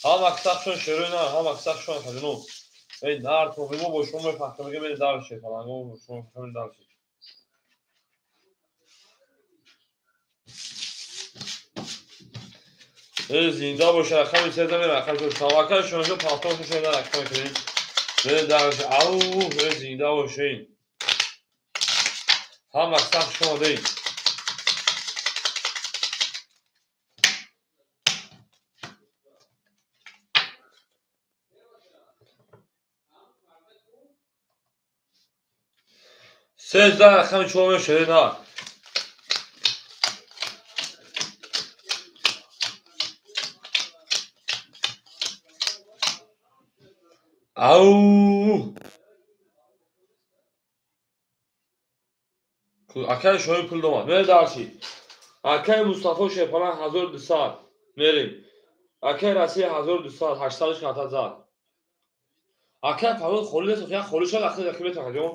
Ҳама сахшон шерои нар, ҳама сахшон хаҷунум. Эй нар то мо бо шумо мефаҳмем, мегем мерем дальше шерпаланго бо шумо мефаҳмем дальше. Эй зинда боша, рақами 3 мерем, рақами 4. Таваккал шумо пафтон шумо рақам кунем. Мерем дальше. Ау, эй зинда бошед. Ҳама сахт шумо дед. Сездаҳ рақами 4 мешавед на. Ау! Акай Шоҳин пул домад. Мерем дальше. Акай Мустафо шерпаланг 1200. Мерем. Акай Россия 1200, 800 карта зад. Акай Фарҳод холӣ нест, як холӣ шуд, ахир яки метавонад ҷон.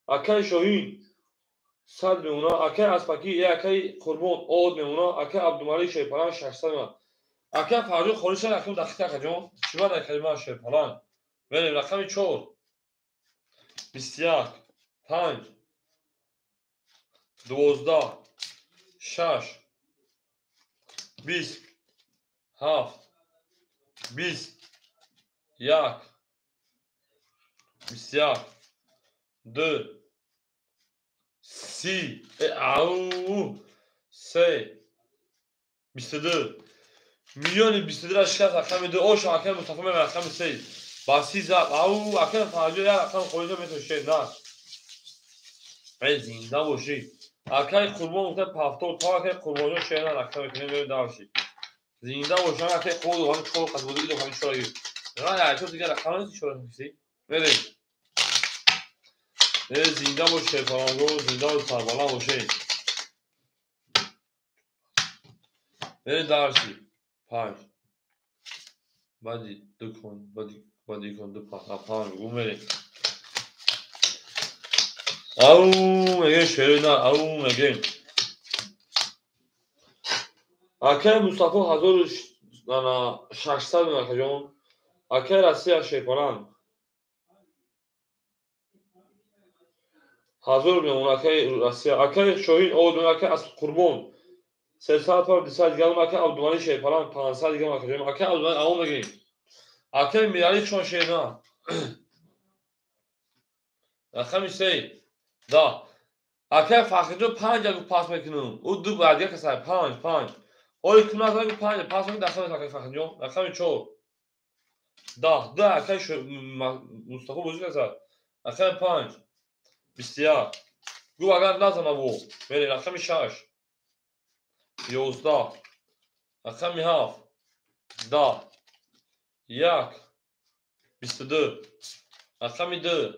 Акай Шоҳин 100 мемона, акай Аспакӣ, акай Қурбон од мемона, акай Абдумалик шерпаланг 600 мемона. Акай Фарҳод холӣ шуд, ахир дақиқа ака ҷон. Чӣ бад акай ман шерпаланг. Мерем рақами 4 21 5 12 6 20 7 20 1 21 2 30 ау 3 22 миллиони 22 ра шикаст рақами 2. Оша акай Мустафо мерем рақами 3 ба 30 зад. Ау, акай Фарҳод як рақам холиҷа метавонад шед на. Эй зинда бошӣ. Акай Қурбон гуфта пафтор то акай Қурбонҷон шеър рақам мекунем мерем дальше. Зинда бошам акай Қурбон ҳам чор қад бозӣ ҳам чор гир. Ра я чор дигар рақам нест чор киси. Мерем. Эй зинда бош шерпаланго, зинда бош сарбаланд бошед. Мерем дальше. 5 баъди 2 кон, баъди кон 2 5 гу мерем. Ау, мегем шерои нар, ау, мегем. Акай Мустафо 1600 акаҷон. Акай Россия шерпаланг 1000 мемон, акай Россия. Акай Шоҳин од мемон, акай Қурбон 300 пар 200 грамм, акай Абдумалик шерпаланг 500 грамм акаҷон. Акай Абдумалик ау мегем. Акай Мирали чон шер на. Рақами 3 да. Акай Фахриҷон 5 гу пас мекунам. Ӯ ду баъдия касай 5 5. Оли кунад 5 пас мекунам дахл акай Фахриҷон. Рақами 4 10 2 акай Мустафо бозӣ касад. Рақами 5 21 гу агар назана во. Мерем рақами 6 11 рақами 7 10 1 22 рақами 2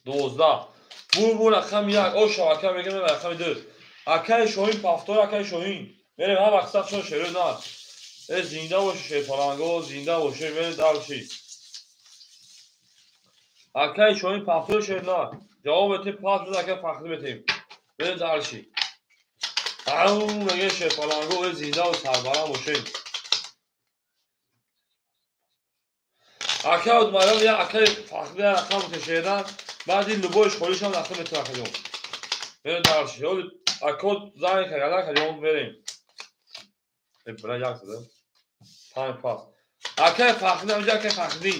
12 бу рақами 1 оша акай мегем рақами 2. Акай Шоҳин пафтор, акай Шоҳин. Мерем ҳама сахшон шерои нар. Э зинда боши шерпаланго, зинда боши, мерем дальше. Акай Шоҳин пафтор шер нар. Ҷавоб метем пас буда акай Фахрӣ метем. Мерем дальше. Ау, мегем шерпаланго, э зинда ва сарбаланд бошед. Акай Абдумалик я акай Фахрӣ рақам шерна. Баъди любойш холишам рақам метавон акаҷон. Мерем дальше. Ҳоли акод занг карда акаҷон мерем. Э бира як зада. 5 пас. Акай Фахрӣ ҳамҷа акай Фахрӣ.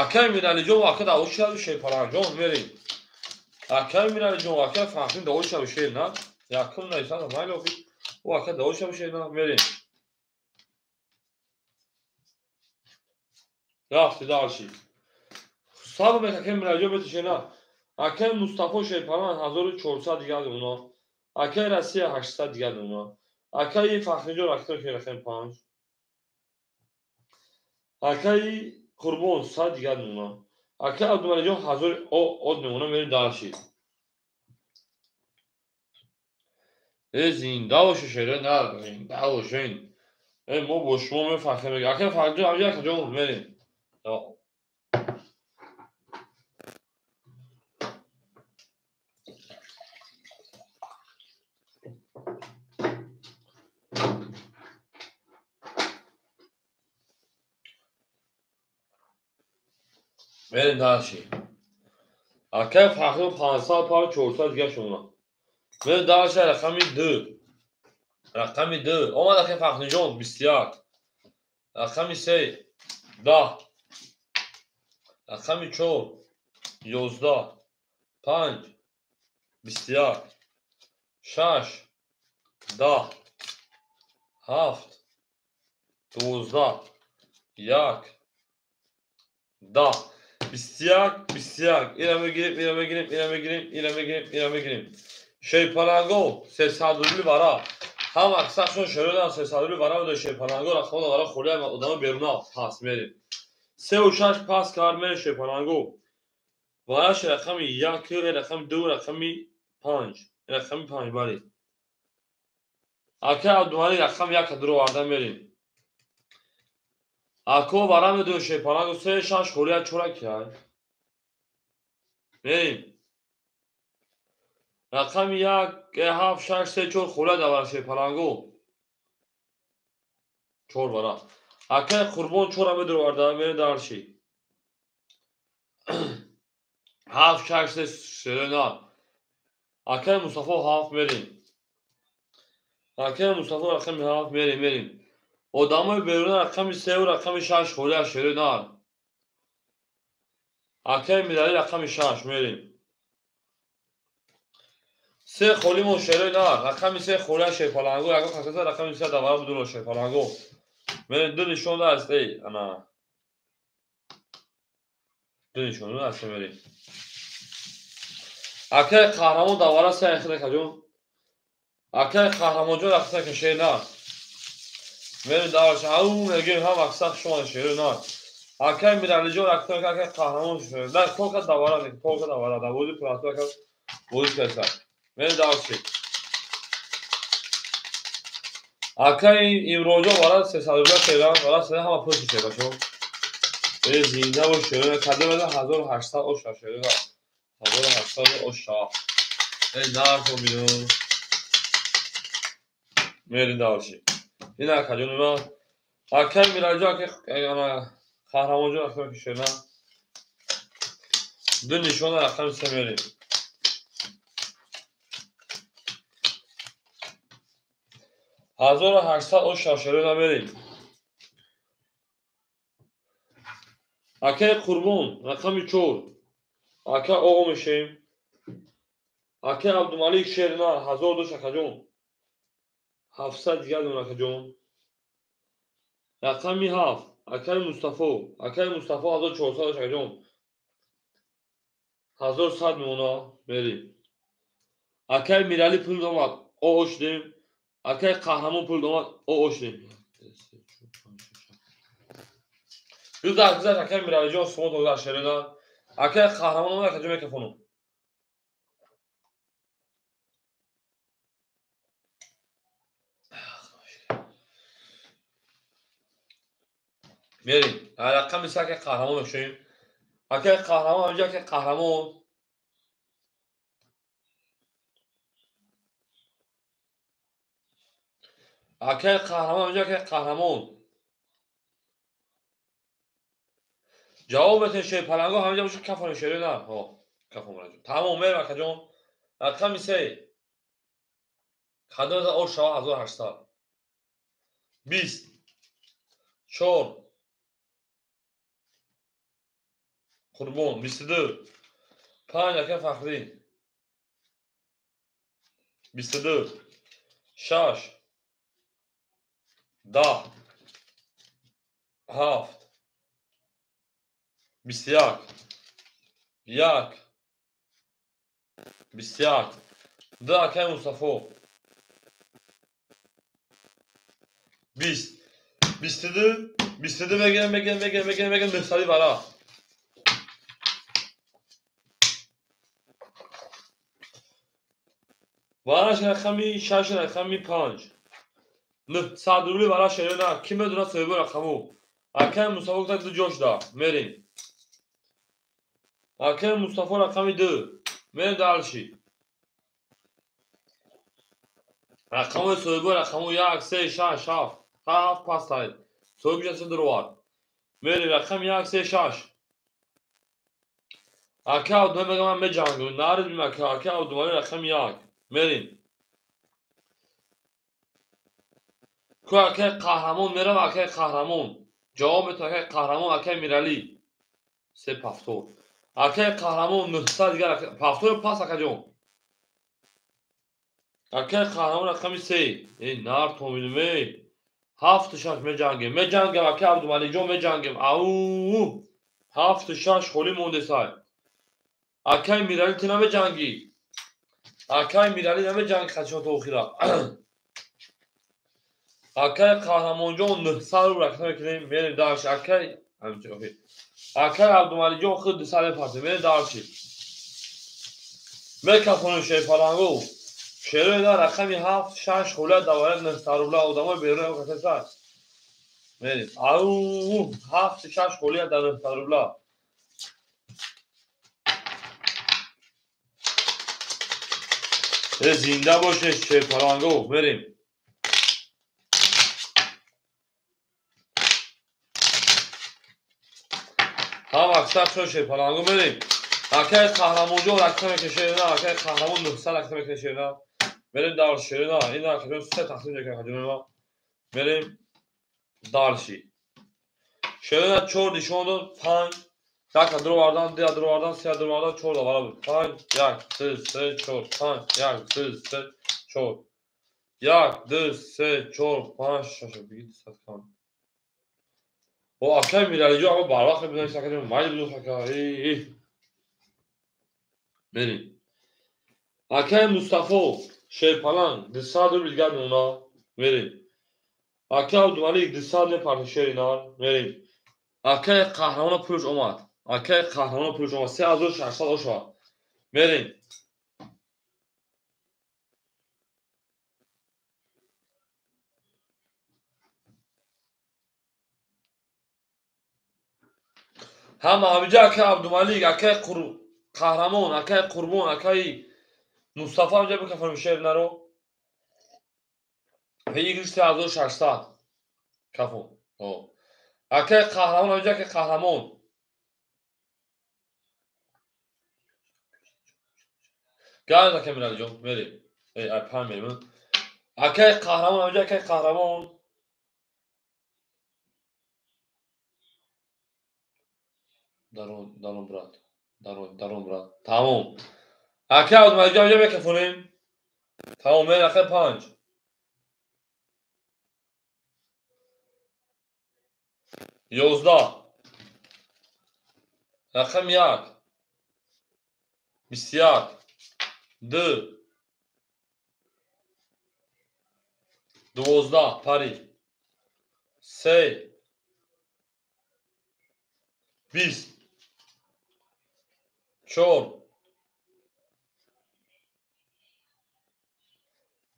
Акай Миралиҷон ака даво шави шерпаланҷон мерем. Акай Миралиҷон акай Фахрӣ даво шави шер на. Якум наисад майлофи. Ӯ ака даво шави шер на мерем. Рафти дальше. Сабр бек акай Мираҷон бетишена. Акай Мустафо Шерпалан 1400 дигар мемона. Акай Россия 800 дигар мемона. Акай Фахриҷон рақами рақами 5. Акай Қурбон 100 дигар мемона. Акай Абдумалиҷон 1000 од мемона. Мерем дальше. Зинда боше шере нар, зинда бошен. Мо бо шумо мефахрем. Акай Фахриҷон, акаҷон мерем. Мерем дальше. Акай Фахриҷон 500 пар 400 дигар шумо. Мерем дальше рақами 2. Рақами 2. Омад акай Фахриҷон 21. Рақами 3 10. Рақами 4 11. 5 21. 6 10. 7 12. 1 10. 21 21. Ира мегирем, ира мегирем, ира мегирем, ира мегирем, ира мегирем. Шерпаланго 300 рубли вара. Ҳам аксаршон шеродан 300 рубли вара буда шерпаланго рақамода вара холия одамо беруна пас мерем. 3 6 пас кар мерем шерпаланго. Вараш рақами 1, рақами 2, рақами 5. Рақами 5 бале. Ака Абдумалик рақами 1 дуро варда мерем. Ако вара медуем шерпаланго 3 6 холия 4 кай. Мерем. Рақами 1 7 6 3 4 холия давара шерпаланго. 4 вара. Акай Қурбон 4 медуроварда мерем дальше. 7 6 3 шерена. Акай Мустафо 7 мерем. Акай Мустафо рақами 7 мерем мерем. Одамои беруна рақами 3 ва рақами 6 холия шерена. Акай Мирали рақами 6 мерем. 3 холимон шерена. Рақами 3 холия шерпаланго. Ягон қасаса рақами 3 давара будуро шерпаланго. Мерем ду нишон аст эй ана. Ду нишон аст мерем. Акай Қаҳрамон давара 3 ахира каҷон. Акай Қаҳрамонҷон рақса ка шерена. Мерем дальше. Ау мегем ҳам аксар шумо шерена. Акай Миралиҷон рақса акай Қаҳрамон шерена. Да толка давара не, толка давара. Давози пурасу ака бозӣ каса. Мерем дальше. Акай Имронҷон вара 300 рубля шерена, вара 3 ҳама пул шера шо. Зинда бош шерена. Кадом 1800 оша шерена. 1800 оша. Нархо милион. Мерем дальше. Ин акаҷони ман. Акай Мираҷон, акай Қаҳрамонҷон рақами шерена. Ду нишона рақами 3 мерем. 1800 оша шерена мерем. Акай Қурбон рақами 4. Акай Оғо мешем. Акай Абдумалик шерена 1000 дош акаҷон. 700 дигар дон акаҷон. Рақами 7. Акай Мустафо. Акай Мустафо 1400 дош акаҷон. 1100 мемона мерем. Акай Мирали пул домад. О шудем. Акай Қаҳрамон пул домад. О шудем. Гузашт гузашт акай Миралиҷон сумот гузашт шерена. Акай Қаҳрамон омад акаҷон микрофону. Мерем. Рақами 3 акай Қаҳрамон мешавем. Акай Қаҳрамон ҳамҷа акай Қаҳрамон. Акай Қаҳрамон ҳамҷа акай Қаҳрамон. Ҷавоб бетен шерпаланго ҳамҷа боша кафони шерена. Ҳо, кафон раҷон. Тамом мерем акаҷон. Рақами 3. Кадом ош шава 1800. 20 4 Қурбон 22 5 акай Фахрӣ 22 6 10 7 21, 1, 21, 2 акай Мустафо, 20, 22, 22 мегирем, мегирем, мегирем, мегирем, мегирем, 900 вара. Вараш рақами 6, рақами 5. 900 рубли вара шерена. Ки медонад соҳиби рақаму? Акай Мустафо гуфта ду ҷош да. Мерем. Акай Мустафо рақами 2. Мерем дальше. Рақамои соҳиби рақаму 1, 3, 6, 7. 7 пастай. Соҳиби ҷаси дуровард. Мерем рақами 1, 3, 6. Акай Абдумалӣ мегӯяд ман меҷангам. Нарид ака, акай Абдумалӣ рақами 1. Мерем. Ку акай қаҳрамон мерам, акай қаҳрамон. Ҷавоб метавон акай қаҳрамон, акай Миралӣ. 3 пафтор. Акай қаҳрамон 900 дигар пафтор пас акаҷон. Акай қаҳрамон рақами 3. Эй нар томинум эй. 7 6 меҷангем. Меҷангем акай Абдумалиҷон меҷангем. Ау! 7 6 холӣ мондесай. Акай Миралӣ ту намеҷангӣ. Акай Миралӣ намеҷангӣ хачон то охира. Акай қаҳрамонҷон 900 рубл ракта мекунем, мерем дальше. Акай акай Абдумалиҷон худ 200 мепартем, мерем дальше. Мекафонем шерпалангу. Шерои на рақами 7, 6 холия даварят 900 рубла одамои берун касесай. Мерем. Ау, 7, 6 холия дар 900 рубла. Зинда бошед шерпалангу, мерем. Ҳам аксар шо шерпалангу мерем. Акай қаҳрамонҷон ракта мекашед, на акай қаҳрамон 900 ракта мекашед, на. Мерем дальше, на ина акаҷон се тақсим мекунем акаҷон ма. Мерем дальше. Шерина 4 нишон дод, 5, 1 дуровардан, 2 дуровардан, 3 дуровардан, 4 давара буд. 5, 1, 2, 3, 4, 5, 1, 2, 3, 4. 1, 2, 3, 4, 5, 6, бигид 100 кам. О, акай Миралиҷон ама барвақт мебинам, акаҷон майли буду ака. Эй, мерем. Акай Мустафо шерпаланг 200 рубл дигар мемона. Мерем. Акай Абдумалик 200 мепарта шеринар. Мерем. Акай қаҳрамона пулш омад. Акай қаҳрамона пулш омад. 3600 ошва. Мерем. Ҳама ҳамиҷа акай Абдумалик, акай қаҳрамон, акай Қурбон, акай Мустафа ҳамиҷа бикафонем шернаро. Игриш 3600 кафон. Акай қаҳрамон ҳамиҷа акай қаҳрамон. Газ акай Миралиҷон, мерем. Эй, ай пан мерем. Акай қаҳрамон ҳамиҷа акай қаҳрамон. Дарон, дарон брат. Дарон, дарон брат. Тамом. Акай Абдумалиҷон ҳамиҷа мекафонем. Тамом, мерем акай 5. 11. Рақами 1. 21. 2. 12 пари. 3. 20. 4.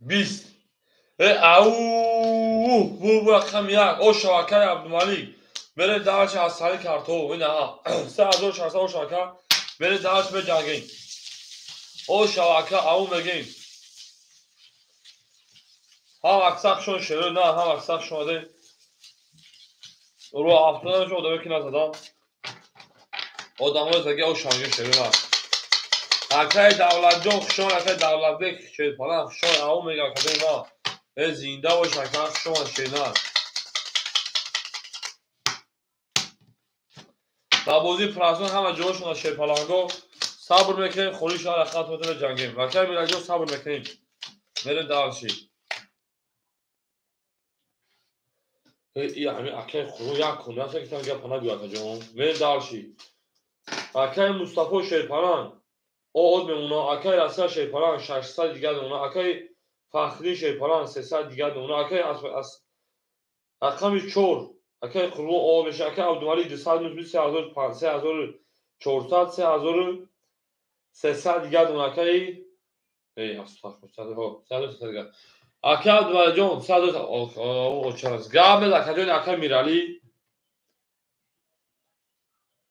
20. Ау, бу рақами 1. Ошо акай Абдумалик. Мерем дальше аз сари картов. Ина 3600 ошо ака. Мерем дальше меҷангем. Ошо ака ау мегем. Ҳам аксар шон шеро на, ҳам аксар шонаде. Ру афтода шо одаме ки назадам. Одамои заги ошо мегем шеро на. Акай Давлатҷон хушон, акай Давлатбек шерпалан хушон ау мегам акаҷон ма. Э зинда бош ака хушон шерна. Дар бозии Франсун ҳама ҷоҳошон аз шерпаланго сабр мекунем, холӣ шудан рақам тотро ҷангем. Акай Миралиҷон сабр мекунем. Мерем дальше. Эй, ҳамин акай хуру як кун, як китам гап нагӯ акаҷон. Мерем дальше. Акаи Мустафо Шерпаланг оод мемона. Акаи Расия Шерпаланг 600 дигар мемона. Акаи Фахрӣ Шерпаланг 300 дигар мемона. Акаи рақами 4 акаи Қурбон оод мешавад. Акаи Абдумалик 200 минус 3400 3300 дигар мемона. Акаи акаи Абдумаликҷон 300 гап мез акаҷони акаи Миралӣ,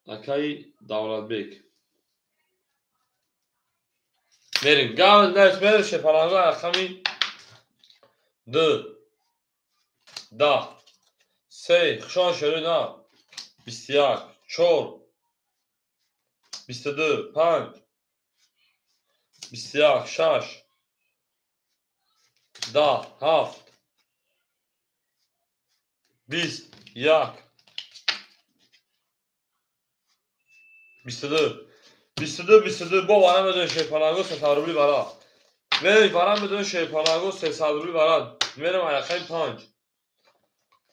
акаи Давлатбек. Мерим. Гап мерим Шерпаланго рақами 2 10 3 хушон шерои на 21 4 22 5 21 6 10 7 20 1 22 22 22 бо варам медонем Шерпаланго 300 рубли бара. Мерем варам медонем Шерпаланго 300 рубли бара. Мерем рақами 5.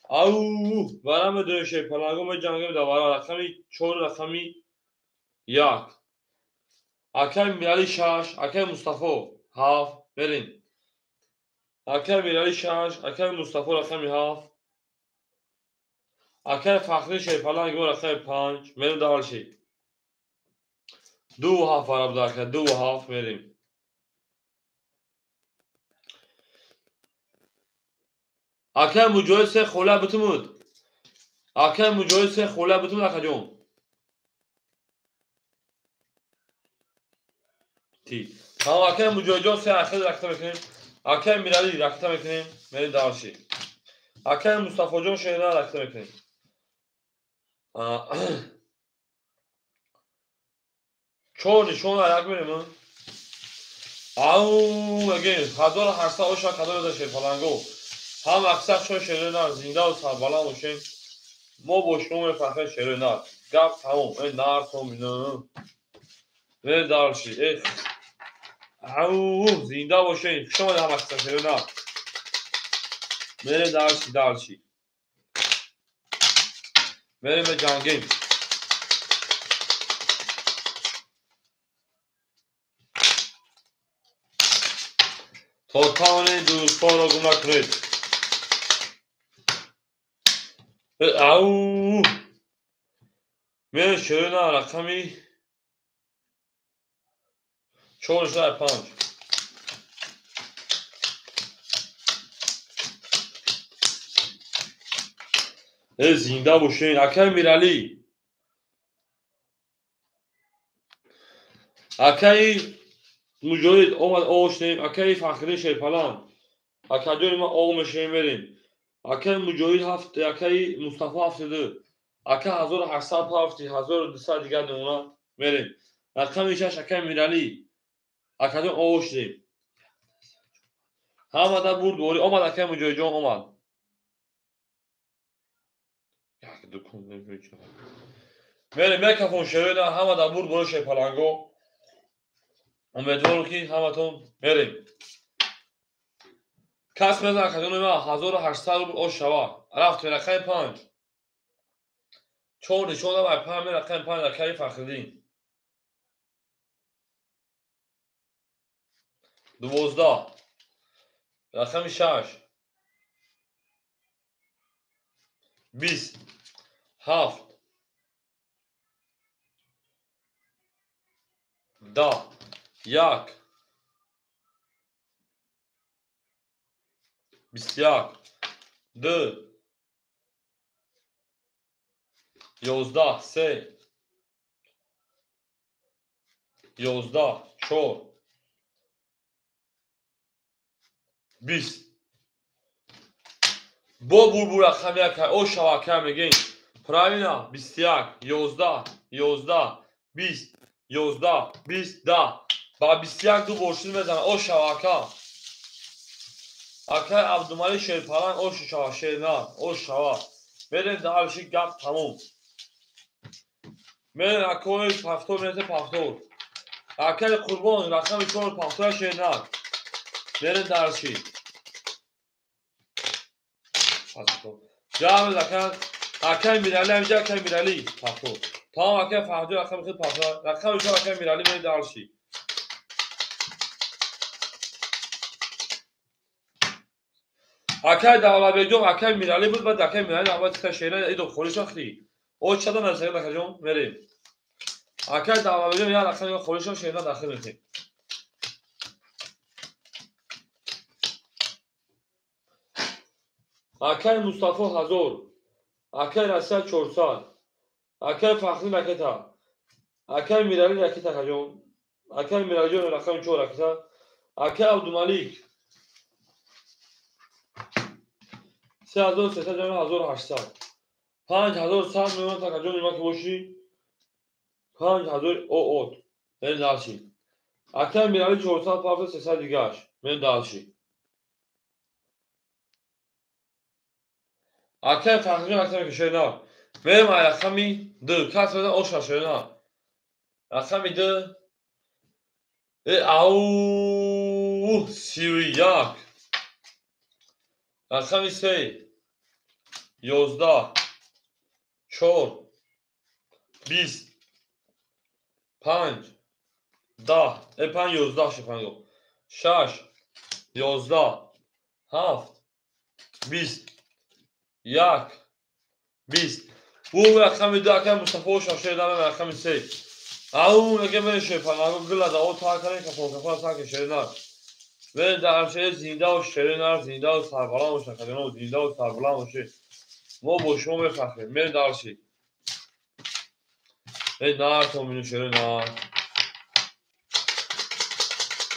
Ау варам медонем Шерпаланго меҷангем дар вара рақами 4 рақами 1. Акаи Миралӣ 6, акаи Мустафо 7. Мерем. Акаи Миралӣ 6, акаи Мустафо рақами 7. Акаи Фахрӣ Шерпаланг рақами 5. Мерем дальше. 2 7 вара буда ака 2 7 мерем. Акаи Муҷоҳид 3 хола бутумуд. Акаи Муҷоҳид 3 хола бутумуд акаҷон. Ти. Тамом акаи Муҷоҳидҷон 3 ахир ракта мекунем. Акаи Миралӣ ракта мекунем. Мерем дальше. Акаи Мустафоҷон Шерина ракта мекунем. 4 нишон як мерем. Ау мегем 1800 оша кадом за Шерпаланго. Ҳам аксар шо шерои нар зинда ва сарбаланд бошем. Мо бо шумо мефахрем шерои нар. Гап тамом. Э нар том ина. Мерем дальше. Эх. Ау зинда бошем. Хуш омадед ҳам аксар шерои нар. Мерем дальше дальше. Мерем меҷангем. То тавонед дӯстонро гум накунед. Ау мерем шерои нар рақами 4 5. Э зинда бошед акаи Миралӣ. Акаи Муҷоҳид омад ошнем. Акаи Фахрӣ Шерпаланг. Акаҷони ман ов мешавем мерем. Акаи Муҷоҳид 7, акаи Мустафо 72. Ака 1800 7, 1200 дигар намуна мерем. Рақами 6 акаи Миралӣ. Акаҷон ошнем. Ҳамада бурд борӣ омад акаи Муҷоҳидҷон омад. Мерем микрофон шерои на ҳамада бурд борӣ Шерпаланго. Умедворам ки ҳаматон мерем. Кас мезан акаҷони ман 1800 рубл ош шава. Рафтем рақами 5. 4 нишон дам 5 рақами 5 акаи Фахриддин. 12 рақами 6 20 7 10 1 21 2 11 3 11 4 20. Бо бурбур рақами 1 о шава ака мегем. Правильно 21 11 11 20 11 20 10. Ба 21 ду бор шуд мезанад. О шава ака. Акаи Абдумалик Шерпаланг ош шава шернар ош шава. Мерем дальше гап тамом. Мерем акои пафтор мерем пафтор. Акаи Қурбон рақами 4 пафтор шернар. Мерем дальше. Пафтор. Ҷамъ ака акаи Миралӣ ҳаминҷа акаи Миралӣ пафтор. Тамом акай Фарҳодҷон рақами худ пафта. Рақами 4 акай Миралӣ мери дарши. Акай Давлатбекҷон акай Миралӣ буд, баъд акай Миралӣ навбат тиха шерна идо холиша хи. О чада насаган акаҷон мерем. Акай Давлатбекҷон як рақами холиша шерна дахил мекунем. Акай Мустафо 1000, акай Россия 400, акай Фахри ракета, акай Миралӣ ракета акаҷон, акай Миралиҷон рақами 4 ракета, акай Абдумалик 3300 ҷамъ 1800, 5100 мемонад акаҷон нима ки бошӣ 5000 оот мен дарши. Акай Миралӣ 400 пафта 300 дигаш мен дарши. Акай Фахриҷон рақами шерна. Мерем ай рақами 2. Кас беда оша шерна. Рақами 2. Ау 31. Рақами 3. 11 4 20 5 10 5 11 шифанго 6 11 7 20 1 20. Бу рақами 2 акай Мустафо шашер даме рақами 3. Ау меге мен шефанаго гила да о та кане кафон кафон та ке шерна. Мен дар шер зинда ва шерна зинда ва сарбаланд боша кадено зинда ва сарбаланд боше. Мо бо шумо мефахрем. Мен дарши. Э на то мину шерна.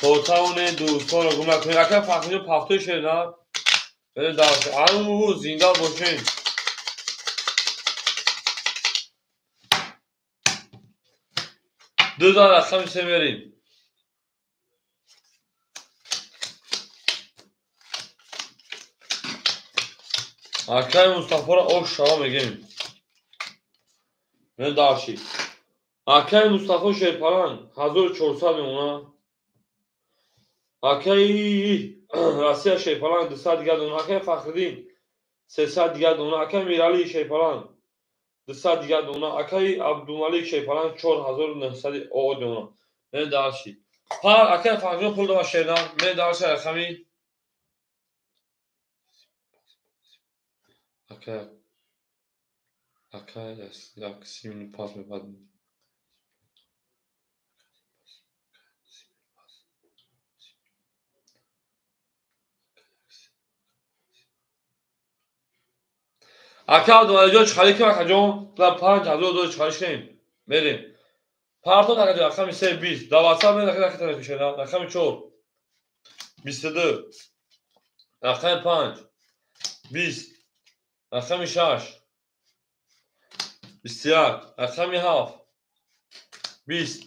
Тотауне дӯстонро гум накунед. Акай Фахриҷон пафтои шерна. Мен дарши. Ау зинда бошед. Ду за рақами 3 мерем. Акай Мустафоро ош шава мегем. Мен дарши. Акай Мустафо Шерпалан 1400 мемона. Акай Россия Шерпалан 200 дигар дона. Акай Фахриддин 300 дигар дона. Акай Миралӣ Шерпалан 200 дигар дона. Акай Абдумалик Шерпалан 4900 оот мемона. Мен дарши. Пар акай Фахриҷон пул дова шерна. Мен дарши рақами акай акай як 30 минут пас мебад. Акай Абдумаликҷон чиқарӣ ки акаҷон 5000 доллар чиқарӣ шудем. Мерем. Партон акаҷон рақами 3 20. Дар WhatsApp мен ракета мекушем. Рақами 4 22. Рақами 5 20. Рақами 6 21. Рақами 7 20.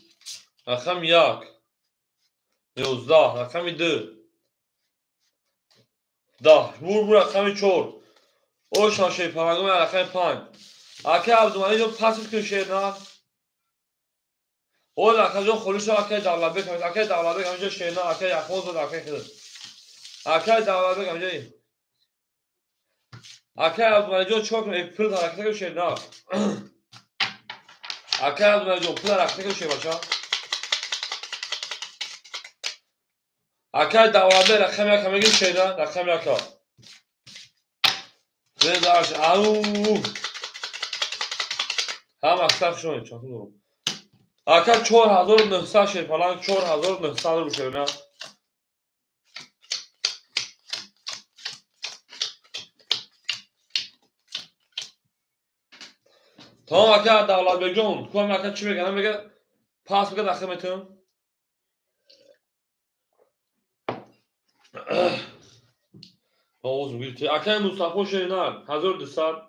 Рақами 1 11. Рақами 2 10. Бур бур рақами 4. О шаши палангум рақами 5. Акай Абдумаликҷон пасит кун шерна. О акаҷон холиша акай Давлатбек, акай Давлатбек ҳамҷо шерна, акай Яхмозов, акай хидр. Акай Давлатбек ҳамҷо. Акай Абдумаликҷон чикор кун? Пул ҳаракат кун шерна. Акай Абдумаликҷон пул ҳаракат кун шер бача. Акай Давлатбек рақами 1 мегир шерна, рақами 1. Бедарш ау. Ҳама аксар шумо чанд дорам. Ака 4900 шерпаланг 4900 рубл шерна. Тамом ака Давлатбекҷон, кӯам ака чӣ мегӯяд? Мегӯяд пас бигӯяд ахир метавон. Оғоз мегирд. Акай Мустафо Шернар 1200,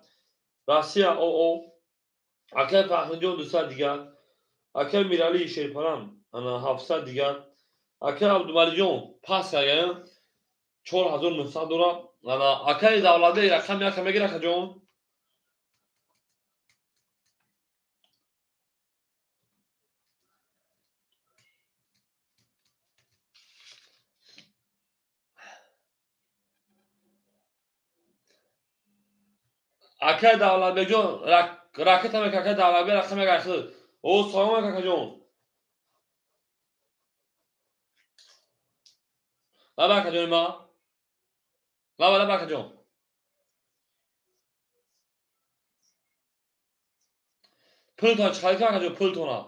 Россия ОО, акай Фахриҷон 200 дигар, акай Миралӣ Шерпалан ана 700 дигар, акай Абдумалиҷон пас кардан 4900 дора. Ана акай Давлатбек рақами 1 мегир акаҷон. Акай Давлатбекҷон Ракета мекака давлатбек рақам як айхил. О, салом алейкум акаҷон. Лаба акаҷони ма. Лаба, лаба акаҷон. Пултон чӣ харид акаҷон, пултона?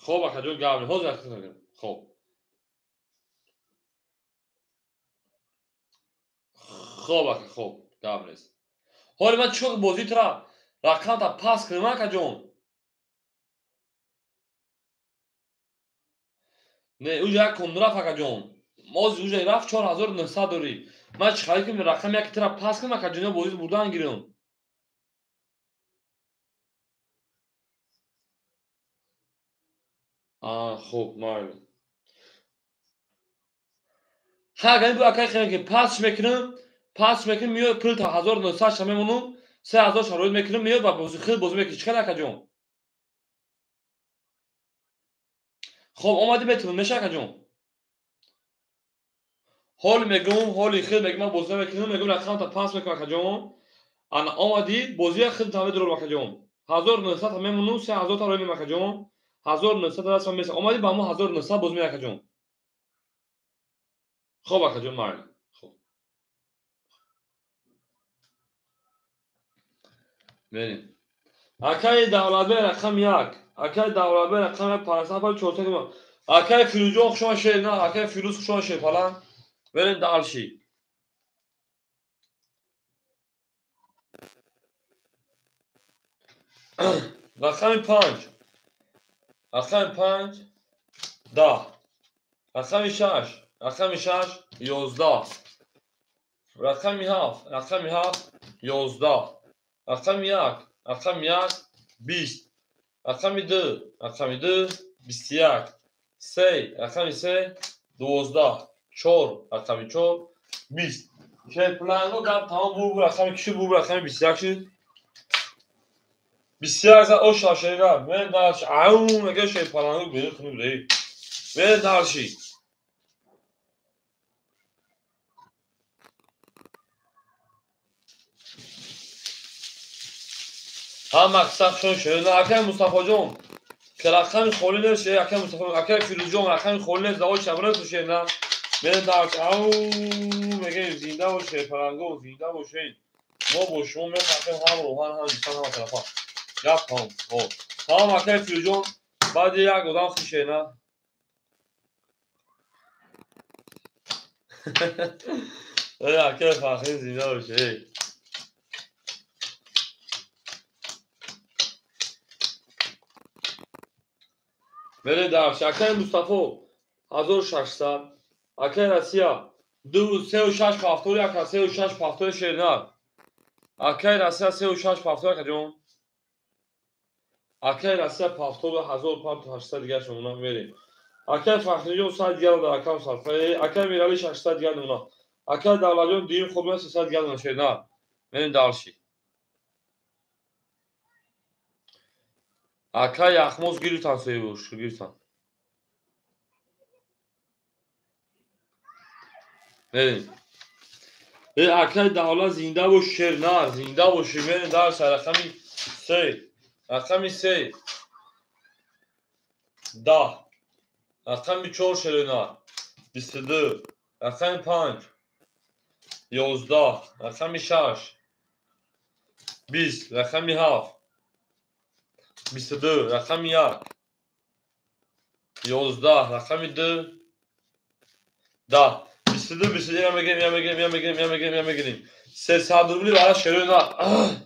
Хоб акаҷон, гап не. Ҳозир ракета мекунам. Хоб. Хоб ака, хоб, гап нест. Ҳоли ман чӣ бозӣ тра рақамта пас кунам акаҷон? Не, уҷа як кун рафт акаҷон. Мози уҷа рафт 4900 дорӣ. Ман чӣ харид кунам рақам яки тра пас кунам акаҷон, ё бозӣ бурдан гирам? А, хуб, майли. Ха, агар бу акай хеле ки пас мекунам, пас мекунам, меояд пул та 1900 ша мемонам, 3000 шароит мекунам, меояд ва бозӣ хел бозӣ мекунӣ. Чӣ хел акаҷон? Хоб, омадӣ метавон, меша акаҷон? Ҳоли мегӯм, ҳоли хел мегӯм, ман бозӣ намекунам, мегӯм рақамта пас мекунам акаҷон. Ана омадӣ, бозия хел та медорам акаҷон. 1900 та мемонам, 3000 та рои мекунам акаҷон. 1900 та дастам меса. Омадӣ ба мо 1900 бозӣ мекунӣ акаҷон. Хоб акаҷон, майли. Хоб. Мерем. Акаи Давлатбек рақам як. Акаи Давлатбек рақам як, 500 пал 400 кило. Акаи Фирӯзҷон хушон шер, на, акаи Фирӯз хушон шер палан. Мерем дальше. Рақами 5. Рақами 5 10. Рақами 6. Рақами 6 11. Рақами 7. Рақами 7 11. Рақами 1. Рақами 1 20. Рақами 2. Рақами 2 21. 3. Рақами 3 12. 4. Рақами 4 20. Шерпланго гап тамом бур, рақами киши бур, рақами 21 шуд. 21 за оша шера. Мен дальше. Ау, мега шерпланго бери хунук рей. Мен дальше. Ҳа, мақсад шон шуд. Акай Мустафоҷон, ки рақами холӣ нест, акай Мустафо, акай Фирӯзҷон, рақами холӣ нест, давои шабра тушед, на. Мен дальше. Ау, мегӯем зинда бошед, паланго, зинда бошед. Мо бо шумо мехоҳем ҳам роҳан, ҳам инсон, ҳама тарафа. Гап тамом. Хоб. Тамом акай Фирӯзҷон, баъди як одам хишед, на. Эй, акай Фахрӣ, зинда бошед. Мерем дальше. Акай Мустафо 1600. Акай Россия 2 3 6 повтор, ака 3 6 повтор шернар. Акай Россия 3 6 повтор акаҷон. Акай Россия повтор 1800 дигар шумона мерем. Акай Фахриҷон 100 дигар дар акам сарфа. Акай Мирали 600 дигар мона. Акай Давлатҷон дуюм хуб 300 дигар мона шернар. Мерем дальше. Акай Яхмоз гирифтан севуш, гирифтан. Мерем. Э, акай Давлат зинда бош, шернар, зинда боши. Мерем дальше рақами 3. Рақами 3 10. Рақами 4 шернар 22. Рақами 5 11. Рақами 6 20. Рақами 7 22. Рақами 1 11. Рақами 2 10. 22 22 я мегирем, я мегирем, я мегирем, я мегирем, я мегирем. 300 рубли бара шерона.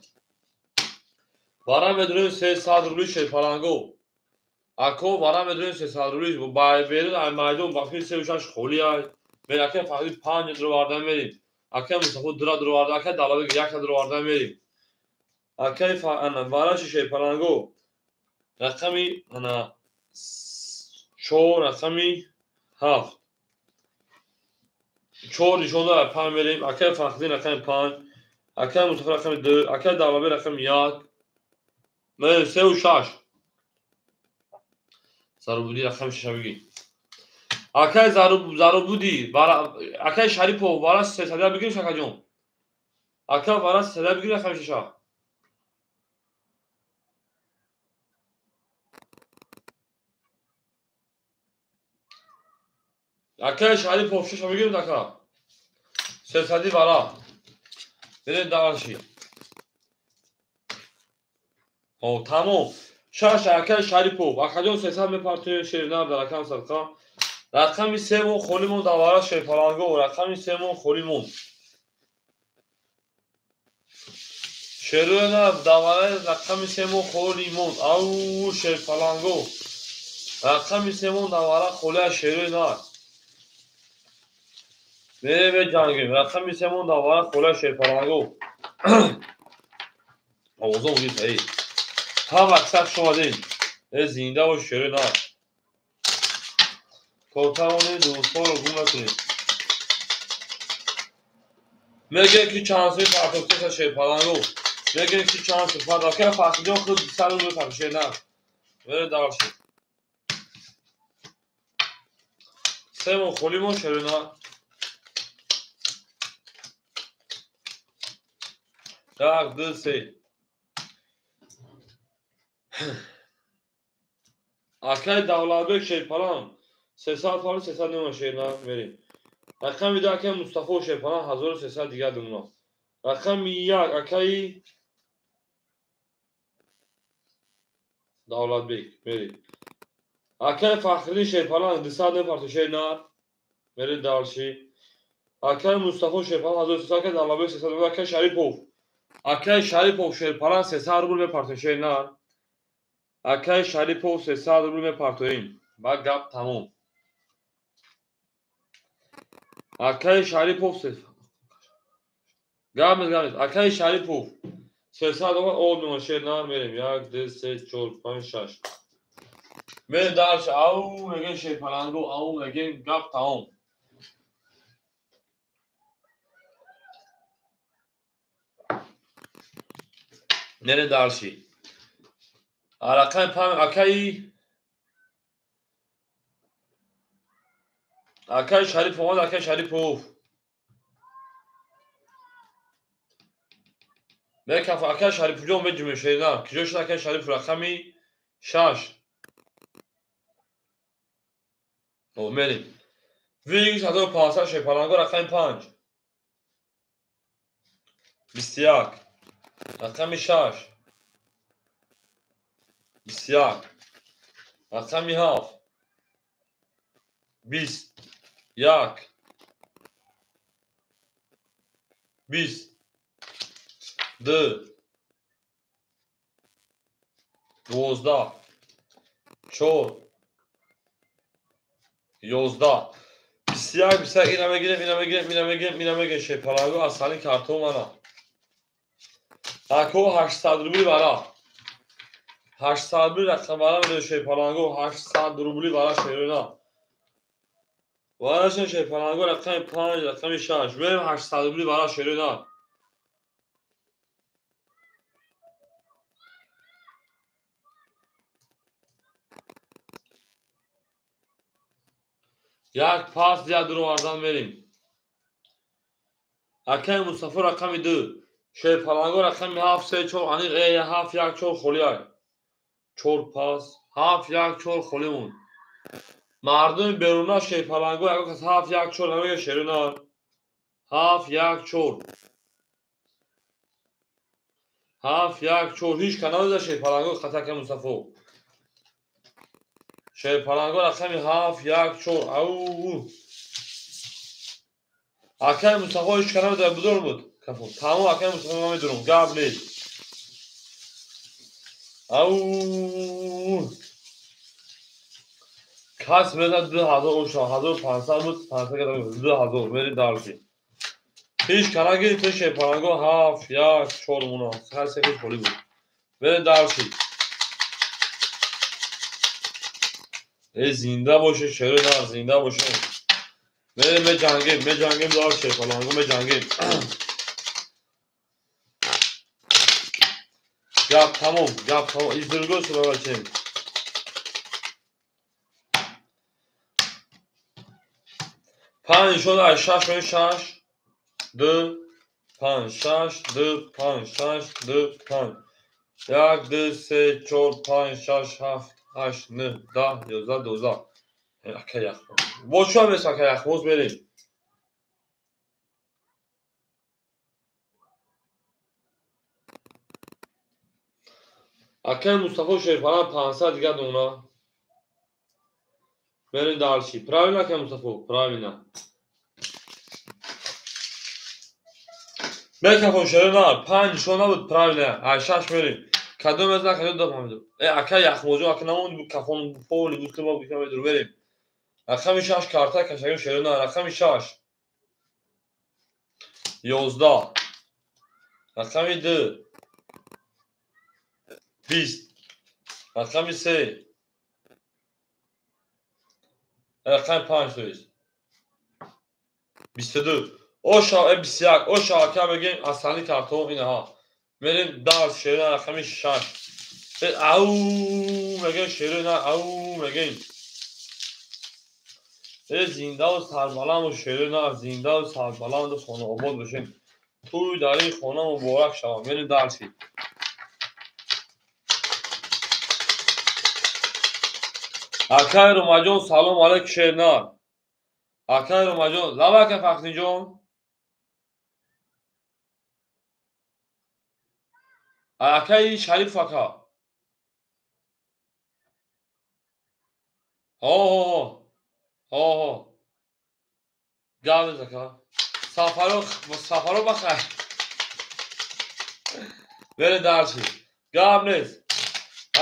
Бара медурем 300 рубли шерпаланго. Ако бара медурем 300 рубли бай берун ай майдон бахи 36 холи ай. Мер ака фақат 5 дровардан мерим. Ака Мустафо 2 дровардан, ака Давлатбек 1 дровардан мерим. Акай ана бара шерпаланго. Рақами ана 4 рақами 7. 4 нишон дорад 5 мерем. Акай Фахриддин рақами 5, акай Мустафо рақами 2, акай Давлатбек рақами 1. Мерем 3 6. Зарубуди рақами 6 бигӣ. Акай Зарубуди, акай Шарипов бара 300 бигирим шакаҷон. Ака вара сада бигир рақами шаша. Акай Шарипов шаша бигирем ака. Сесади вара. Берем дальше. О, тамом. Шаш акай Шарипов. Акаҷон 300 мепартоем шернар дар рақам садқа. Рақами севум холимон дар вара шерпаланго. Рақами севум холимон. Шерӯна дар вара рақами севум холимон. Ау шерпаланго. Рақами севум дар вара холия шерӯна. Мерем ҷангем. Рақами севум дар вара холия шерпаланго. Овозон гирифт эй. Ҳам аксар шумадем. Э зинда бош шерӯна. То тавонед дӯстҳоро гум накунед. Мегӯем ки чанд суи партофтеса шерпаланго. Мегӯем ки чанд су партофта Фахриҷон худ 200 рубл мепартофт шерна. Мере дальше. Севум холимон шерӯна. Як, ду, се. Акай Давлатбек шерпалан 300 фард 300 нума шерна мерем. Рақами ду акай Мустафо шерпалан 1300 дигар думуна. Рақами як акаи Давлатбек мерем. Акай Фахриддин шерпалан 200 мепарту шерна мерем дальше. Акай Мустафо шерпалан 1300, акай Давлатбек 300, акай Шарипов. Акай Шарипов шерпалан 300 рубл мепарту шерна. Акай Шарипов 300 рубл мепартоем. Ба гап тамом. Акай Шарипов гап гап. Акай Шарипов 300 рубл об мемон шерна мерем. 1 2 3 4 5 6. Мерем дальше. Ау мегем шерпаланго, ау мегем гап тамом. Мерем дальше. Рақами панҷ акаи Шарипов омад, акаи Шарипов. Мекаф акаи Шарипуҷон меҷумем шерна. Киҷо шуд акаи Шарипов рақами 6. О, мерем. Вигис 1500 шерпаланго рақами 5. 21. Рақами 6. 21. Рақами 7. 20. 1. 20. 2. 12. 4. 11. 21 21 ина мегирем, ина мегирем, ина мегирем, ина мегирем шерпаланго аз сали картон мана. Ако 800 рубли вара. 800 рубли рақам вара медои шерпаланго, 800 рубли вара шерӯна. Варашон шерпаланго рақами 5, рақами 6. Мерем 800 рубли вара шерӯна. Як пас як дуровардан мерем. Акаи Мустафо рақами 2. Шерпаланго рақами 7 3 4 аниқ 7 1 4 холия. 4 пас 7 1 4 холимон. Мардуми беруна шерпаланго ягон кас 7 1 4 намега шерӯна. 7 1 4. 7 1 4 ҳеҷ ка намеда шерпаланго хата акаи Мустафо. Шерпаланго рақами 7 1 4. Ау. Акаи Мустафо ҳеҷ ка намеда будор буд. Кафо. Тамом акаи Мустафо намедурум. Гап нест. Ау. Кас мезад 2000 ошо 1500 буд, 500 кардам 2000 мери дальше. Ҳеҷ ка нагирифт шерпаланго 7 1 4 муна. Ҳар се холӣ буд. Мери дальше. Э зинда боше шерӯна, зинда боше. Мерем меҷангем, меҷангем дальше шерпаланго меҷангем. Гап тамом, гап тамом. Издирго суравачем. 5 шуд, 6 6 2 5 6 2 5 6 2 5 1 2 3 4 5 6 7 8 9 10 11 12. Ака яхмоз. Бо чӣ ҳам ака яхмоз мерем. Акай Мустафо Шерфалан 500 дигар дона. Мерем дальше. Правильно, акай Мустафо? Правильно. Мекафон шерона 5 нишон набуд, правильно. Ай 6 мерем. Кадом аз кадом дофамидум. Акай яхмозо ака намон кафон поли буд ки ма бикам мерем. Рақами 6 карта кашагим шерона, рақами 6 11 рақами 2 20 рақами 3 рақами 5 то есть 22 оша 21 оша ака мегем асали картон инаҳа мерем дар шерона рақами 6 ау мегем шерона ау мегем зиндаву сарбаланду шерона зиндаву сарбаланду хонаобод бошем тӯй дар ин хона муборак шавад. Мерем дарси. Акай Ромаҷон салом алейк шернар. Акай Ромаҷон лаба ака Фахриҷон. Акай Шариф ака. Ҳо ҳо ҳо гап ака. Сафаро сафаро бахайр. Мерем дарси. Гап нест.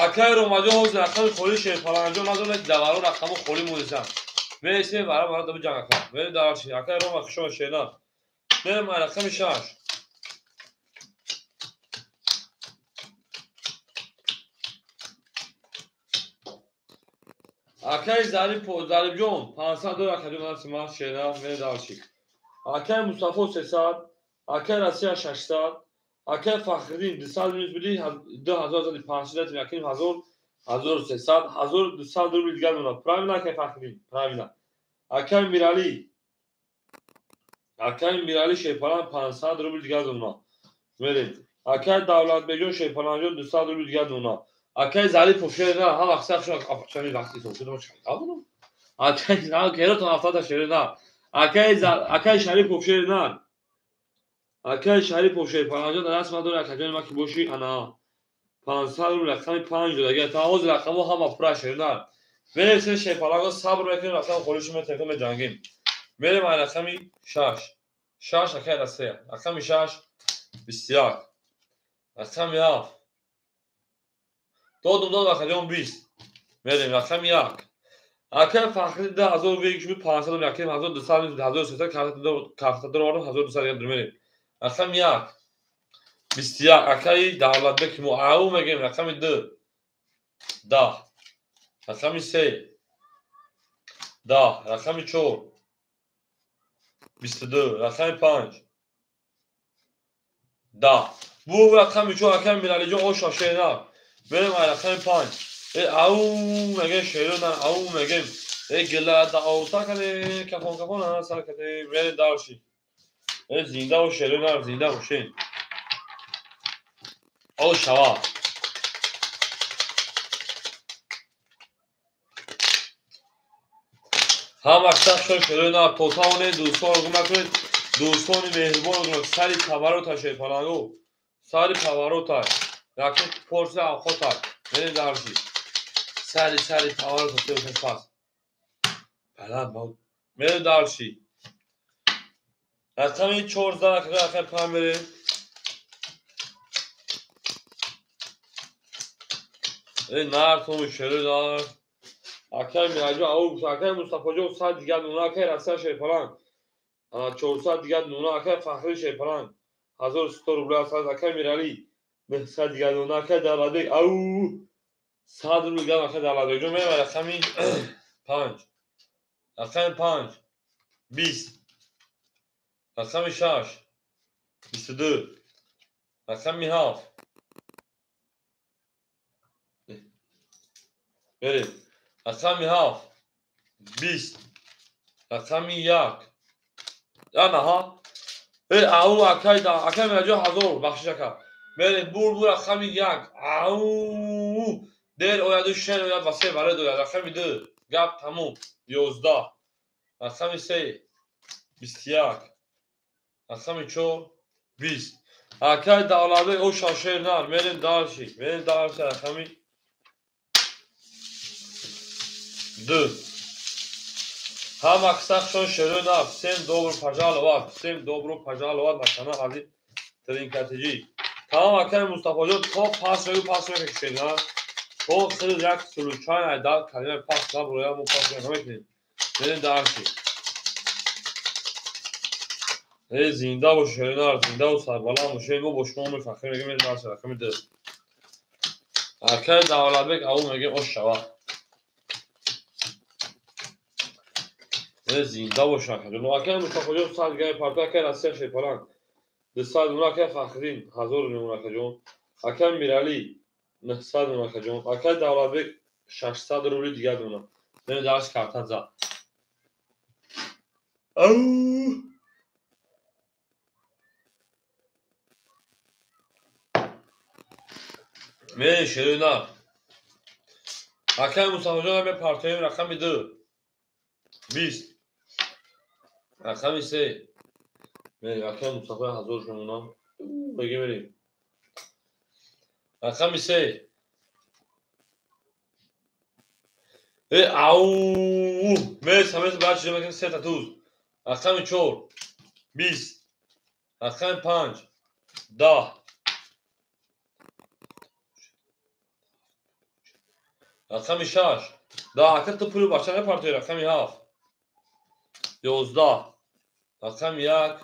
Акай Ромаҷон ҳозир рақами холи Шерфаланҷон надонад даваро рақами холи мудисам. Мересем бара бара дабу ҷанг ака. Мерем дарси. Акай Рома хушо шернар. Мерем рақами 6. Акай Зарифҷон 500 доллар акаҷон даст ман шернар. Мерем дарси. Акай Мустафо 300, акай Россия 600, акай Фахриддин 200 минус буди 2500 яким 1000 1300 1200 рубл дигар мона. Правильно акай Фахриддин? Правильно. Акай Мирали, акай Мирали Шерфалан 500 рубл дигар мона. Мерем. Акай Давлатбекҷон Шерфаланҷон 200 рубл дигар мона. Акай Зарипов шерна ҳам аксар шуна апчами вақти сосудам чакабуну. Акай на керотон афтада шерна. Акай Шарипов шерна. Акай Шарипов Шерфаланҷон дар даст ман дорад акаҷони ман ки бошӣ ана 500 рубл рақами 5 дод. Та ҳозир рақамҳо ҳама пура шерна. Мерем се Шерфаланҷон сабр мекунем рақами холишо метекунем меҷангем. Мерем ай рақами 6. 6 акай Россия. Рақами 6 21. Рақами 7. Додум дод акаҷон 20. Мерем рақами 1. Акай Фахри 2000 век шуд 500 яким 1200 1300 карта дорам 1200 дигар мерем. Рақами 1 21 акай Давлатбек мо ау мегем рақами 2 10 рақами 3 10 рақами 4 22 рақами 5 10 бу рақами 4 акай Миралиҷон оша шерна. Мерем ай рақами 5 ау мегем шерона ау мегем гила даоса кане кафон кафон сар кане. Мерем дарши. Зинда бош шерона зинда бошен. О шава. Ҳама шахсо шерона то тавонед дӯстонро гум накунед. Дӯстони меҳрубонро гум сари паварота Шерфаланго. Сари паварота. Якум порса авхота. Мерем дарси. Сари сари паварота сеушен пас. Баланд бод. Мерем дарси. Рақами 14 рақами 5 мерем. Нартон шерона. Акай Мираҷон ау акай Мустафоҷон 100 дигар нуна акай Россия Шерфалан 400 дигар нуна акай Фахри Шерфалан 1100 рубл акай Мирали 900 дигар нуна акай Давлатбек ау 100 рубл дигар акай Давлатбекҷон. Мерем рақами 5 рақами 5 20 рақами 6 22 рақами 7 мерем. Рақами 7 20 рақами 1 анаҳа Ау акай да акай мираҷо 1000 бахшиш ака. Мерем бур бур рақами 1. Ау дер ояду шер ояд ва се варед ояд. Рақами 2 гап тамом 11. Рақами 3 21. Рақами 4 20. Акай давлатбек о шашер нар. Мерем дальше. Мерем дальше рақами 2. Ҳама кисахшон шерои нар. Всем добро пожаловать. Всем добро пожаловать на канал Ази Тринкатиҷи. Тамом акай Мустафоҷон то пас мегӯ пас мекашед на. То хеле як случай айдар калима пас наброя мо пас намекунем. Мерем дальше. Зинда бош шерои нар, зинда ва сарбаланд бошед. Мо бо шумо мефахрем. Мегӯем мерем дальше рақами 2. Акай Давлатбек ау мегӯем ош шава. Зинда бош акаҷон. Акай Мустафоҷон 100 гай парто акай Россия шерпаланг. 200 мон акай Фахриддин 1000 мон акаҷон. Акай Мирали 900 мон акаҷон. Акай Давлатбек 600 рубли дигар мона. Мерем дарс карта за. Ау мерем шерои нар. Акай Мустафоҷон мепартоем рақами 2. 20. Рақами 3. Мерем акай Мустафо 1000 шумона. Мегем мерем. Рақами 3. Ау! Мерем ҳамеша баъд чиз мекунем 3 та туз. Рақами 4. 20. Рақами 5. 10. Рақами 6. 10. Ака ту пули бача мепартои рақами 7. 11. Рақами 1.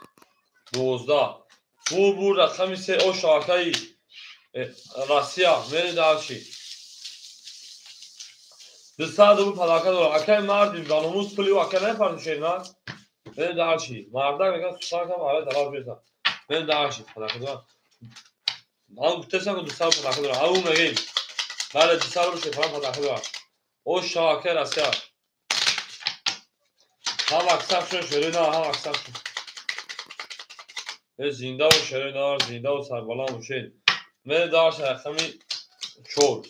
12. Бур бур рақами 3 ош акаи Россия. Мерем дальше. 200 рубл подарка дорад. Акаи мардим ва номус пули ӯ ака намепартои на. Мерем дальше. Мардак мегӯяд сухан кам ара талаб мерасад. Мерем дальше подарка дорад. Ман гуфтасам ки 200 рубл подарка дорад. Ау мегӯем. Бале 200 рубл шефарам подарка дорад. Ош акаи Россия. Ҳам аксаршон шерои нар, ҳам аксаршон. Зинда ва шерои нар, зинда ва сарбаланд бошед. Мерем дальше рақами 4.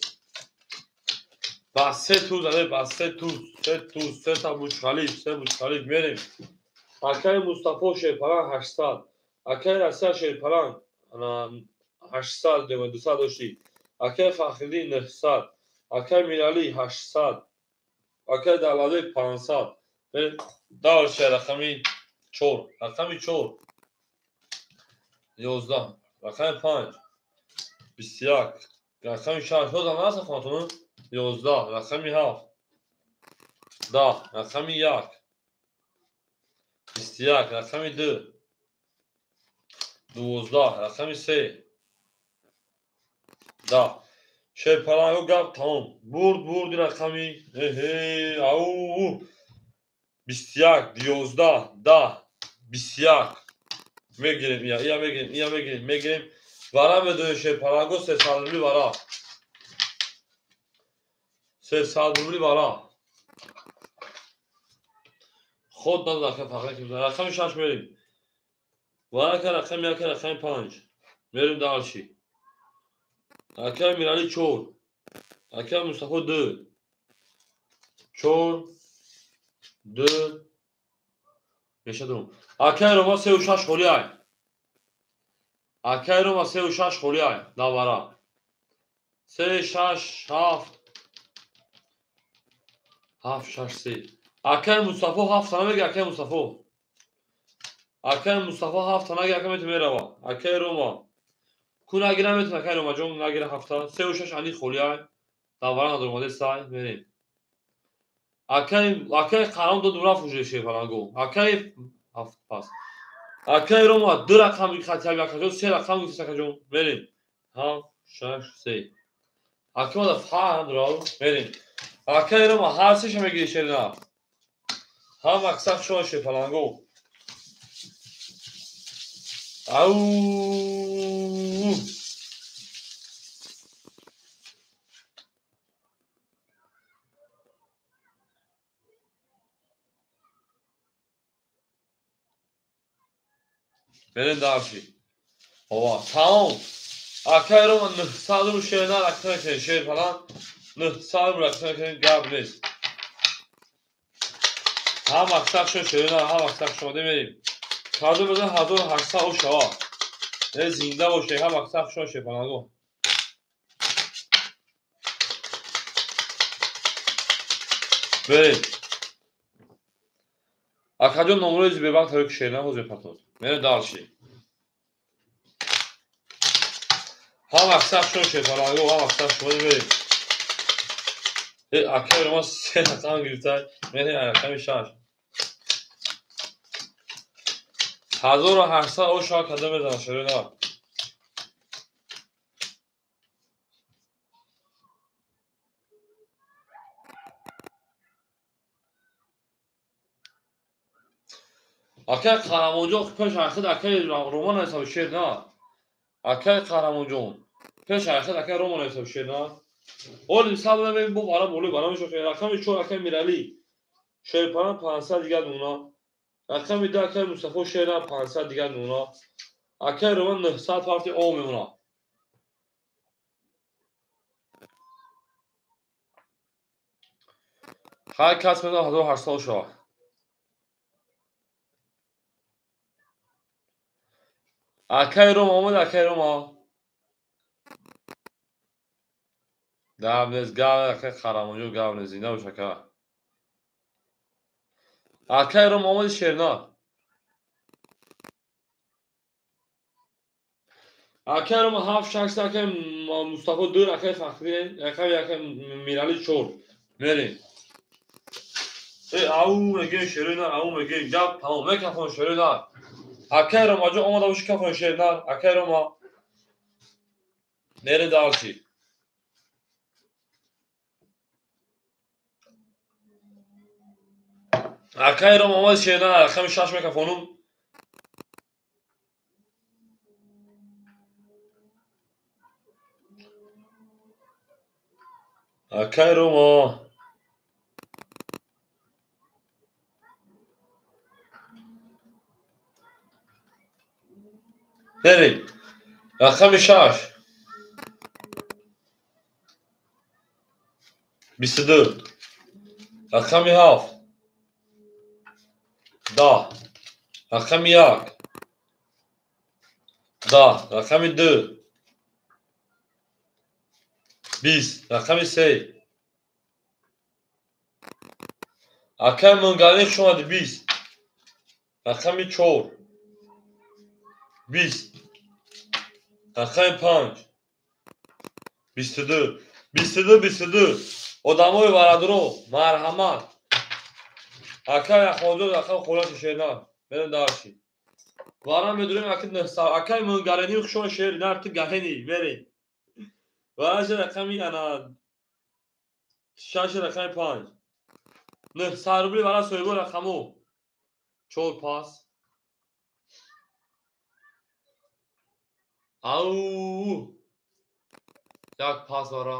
Ба 3 туз аде, ба 3 туз, 3 туз, 3 та Бурҷ-Халиф, 3 Бурҷ-Халиф мерем. Акаи Мустафо шерпаланг 800. Акаи Россия шерпаланг 800 дева 200 дошти. Акаи Фахриддин 900. Акаи Мирали 800. Акаи Давлатбек 500. Дальше рақами 4. Рақами 4. 11. Рақами 5. 21. Рақами 6. Ҳозам аст хонатон? 11. Рақами 7. 10. Рақами 1. 21. Рақами 2. 12. Рақами 3. 10. Шерпаланго гап тамом. Бурд бурди рақами ау 21, 11, 10, 21. Мегирем, ия мегирем, ия мегирем, мегирем. Вара медонем шерпаланго 300 рубли вара. 300 рубли вара. Худ надод ака фақат ки рақами 6 мерем. Вара ка рақами 1, рақами 5. Мерем дальше. Акаи Мирали 4. Акаи Мустафо 2. 4 2 мешадум. Акаи Рома 3 6 холӣ ай. Акаи Рома 3 6 холӣ ай. Навара. 3 6 7 7 6 3. Акаи Мустафо 7 та намеги акаи Мустафо. Акаи Мустафо 7 та наги ака мету мерава. Акаи Рома. Ку наги наметун акаи Рома ҷон нагира 7 та. 3 6 ани холӣ ай. Навара надорум сай мерем. Акаи қарон дод рафт уже шерпаланго. Акаи 7 пас. Акаи Рома 2 рақам хатиаби акаҷон, 3 рақам гуфтис акаҷон. Мерем. 7 6 3. Акаи ма фаҳм дорад. Мерем. Акаи Рома ҳар сеша мегири шерна. Ҳам аксар шумо шерпаланго. Ау Мерем дальше. Ова, тамом. Акай Рома 900 рубл шерна ракта мекунем, шер фалан 900 рубл ракта мекунем, гап нест. Ҳам мақсад шуд шерна, ҳам мақсад шуд мерем. Кадом бизан 1800 о шава. Э зинда боше, ҳам мақсад шуд шер фаланго. Мерем. Акаҷон номрои Сбербанк тариқи шерна ҳозир мепартод. Мерем дальше. Ҳам мақсад шуд шерфаланго, ҳам мақсад шуд мерем. Э акаи Рома се рақам гирифта, мерем рақами 6. 1800 о шава кадом мезанад шерна. Акай Қаҳрамонҷон пеш ахид акай Роман ҳисоби шер на. Акай Қаҳрамонҷон пеш ахид акай Роман ҳисоби шер на. Оли сабр мебинем бо бара болои бара мешавад. Рақами 4 акай Миралӣ. Шерпаран 500 дигар мемона. Рақами 2 акай Мустафо шер на 500 дигар мемона. Акай Роман 900 парти о мемона. Ҳар кас медонад 1800 шавад. Акай Рома омад, акай Рома. Гап нест, гап, акай Қаҳрамонҷон гап нест, зинда бош ака. Акай Рома омади шерна. Акай Рома 7 6, акай Мустафо 2, акай Фахри, акай Мирали 4. Мерем. Э ау мегем шерна, ау мегем гап, тамом мекафон шерна. Акай Ромаҷон омада боши кафон шерна, акай Рома. Мере дальше. Акай Рома омад шерна, рақами 6 мекафонум. Акай Рома. Мерем. Рақами 6. 22. Рақами 7. 10. Рақами 1. 10. Рақами 2. 20. Рақами 3. Акай Мунгалӣ хуш омадӣ 20. Рақами 4. 20. Рақами 5. 22. 22 22. Одамои барадро марҳамат. Акай Ахмадҷон рақам холаша шерна. Мерем дальше. Вара медурем аки 900. Акай Мунгалини хуш омад шер нар ту гаҳени мерем. Вараша рақами ана 6 рақами 5. 900 рубли вара соҳибо рақамо. 4 пас. Ау! Як пас вара.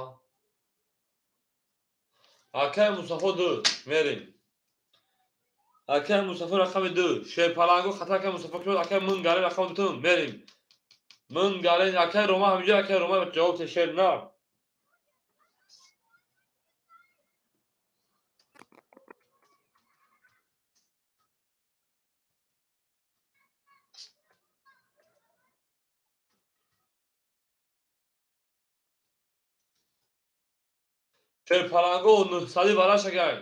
Акай Мустафо 2 мерем. Акай Мустафо рақами 2. Шерпаланго хата акай Мустафо кунад, акай Мунгалӣ рақами 2 мерем. Мунгалӣ акай Рома ҳаминҷо акай Рома ҷавоб те шер на. Шерпаланго 900 вараш акай.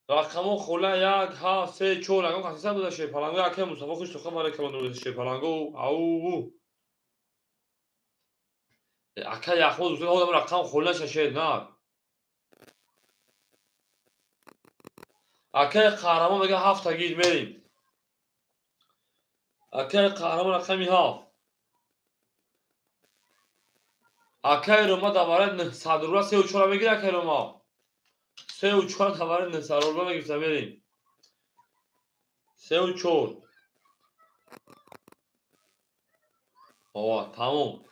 Рақамо хола 1 7 3 4 рақам қасиса буда шерпаланго акай Мустафо хуш сухан барои калон шерпаланго. Ау! Акай Яхмоз гуфта одам рақам хола шашед на. Акай Қаҳрамон мега 7 та гир мерем. Акай Қаҳрамон рақами 7. Акай Рома даварад 900 рубла 3 4 мегирад акай Рома. 3 4 даварад 900 рубла мегирифта мерем. 3 4. Ова, тамом.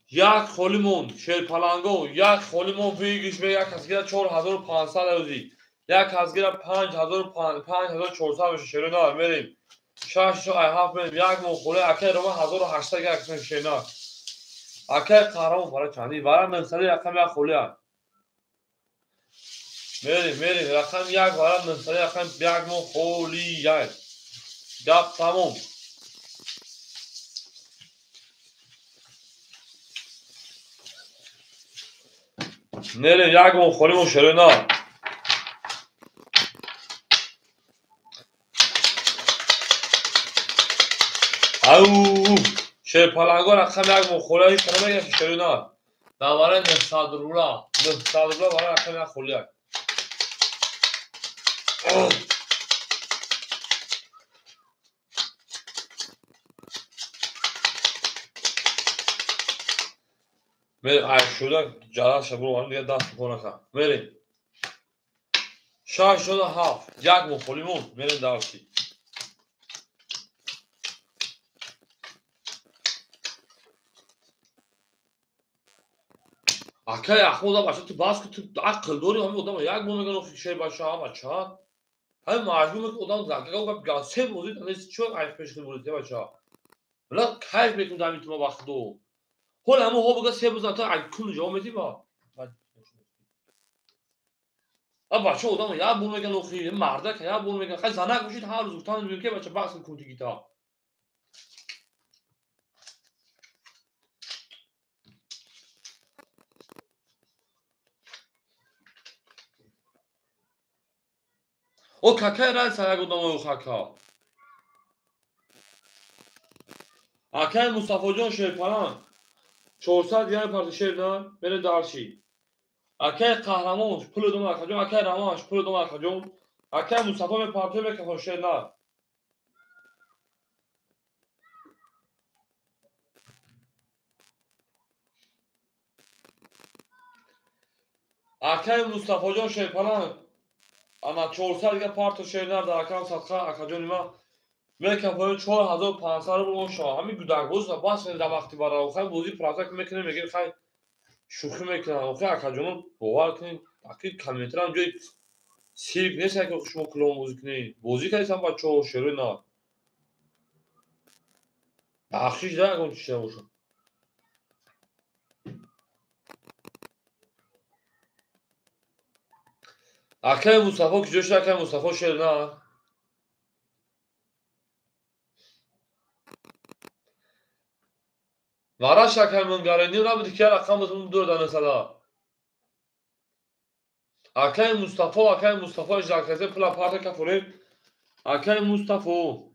Як холӣ монд шерпаланго, як холӣ монд выигрыш ме як кас гирад 4500 рӯзи. Як кас гирад 5400 меша шеро на мерем. 6 7 мерем, як моҳ холе акай рома 1800 як шена. Акай қаҳрамон бара чанди? Бара 900 рақам як холе. Мерем, мерем, рақам як бара 900 рақам як моҳ холи як. Гап тамом. Мерем, як моҳ холимон шерена. Ау, шерпаланго рақам як моҳ холия ҳеч кара мегирад шерена. Дар барои 900 рубла, 900 рубла барои рақам як холия. Мерем, ай шуда ҷалаша бурам, дига даст кор накард. Мерем. 6 7 як моҳ холимон, мерем дарси. Акай Аҳмад, бача, ту бас, ту ақл дорӣ, ҳамин одам як бор мегӯян охи шер бача, бача. Ҳамин маҷбур мекунад одам гап се бозӣ нест, чӣ айф пеш худ бозӣ, бача. Била кайф мекунад ҳамин тума вақтдо. Ҳол ҳамон ҳо бага се бозӣ та ай кун ҷавоб медиҳӣ ба. А бача одам як бор мегӯян охи мардак як бор мегӯян, хай занак бошид ҳар рӯз гуфтан мегӯян ки бача бас кун тигита. О какая разница як одамои хака? Акай Мустафоҷон шерпаланг 400 дигар парти шер на мере дарши. Акай қаҳрамон пули дом акаҷон, акай Рамаш пули дом акаҷон, акай Мустафо мепартои мекафон шер на. Акай Мустафоҷон шерпаланг ана 400 дига парто шернар дар акам садқа акаҷони ма мекафоем 4500 рубл оша. Ҳамин гудакбоз бас дар вақти бара хай бозӣ правда мекунем, мегӯем хай шӯхӣ мекунам. Охи акаҷоно бовар кунед, аки комментарам ҷои сирк нест, ки шумо клоун бозӣ кунед. Бозӣ кардисам бачаҳо шерои на. Бахшиш да ягон чиз набошад. Акай Мустафо куҷо шуд? Акай Мустафо шер на. Вараш акай Мунгарени набуди ки рақам дур данасада. Акай Мустафо, акай Мустафо иҷраказе пула парта кафорем. Акай Мустафо.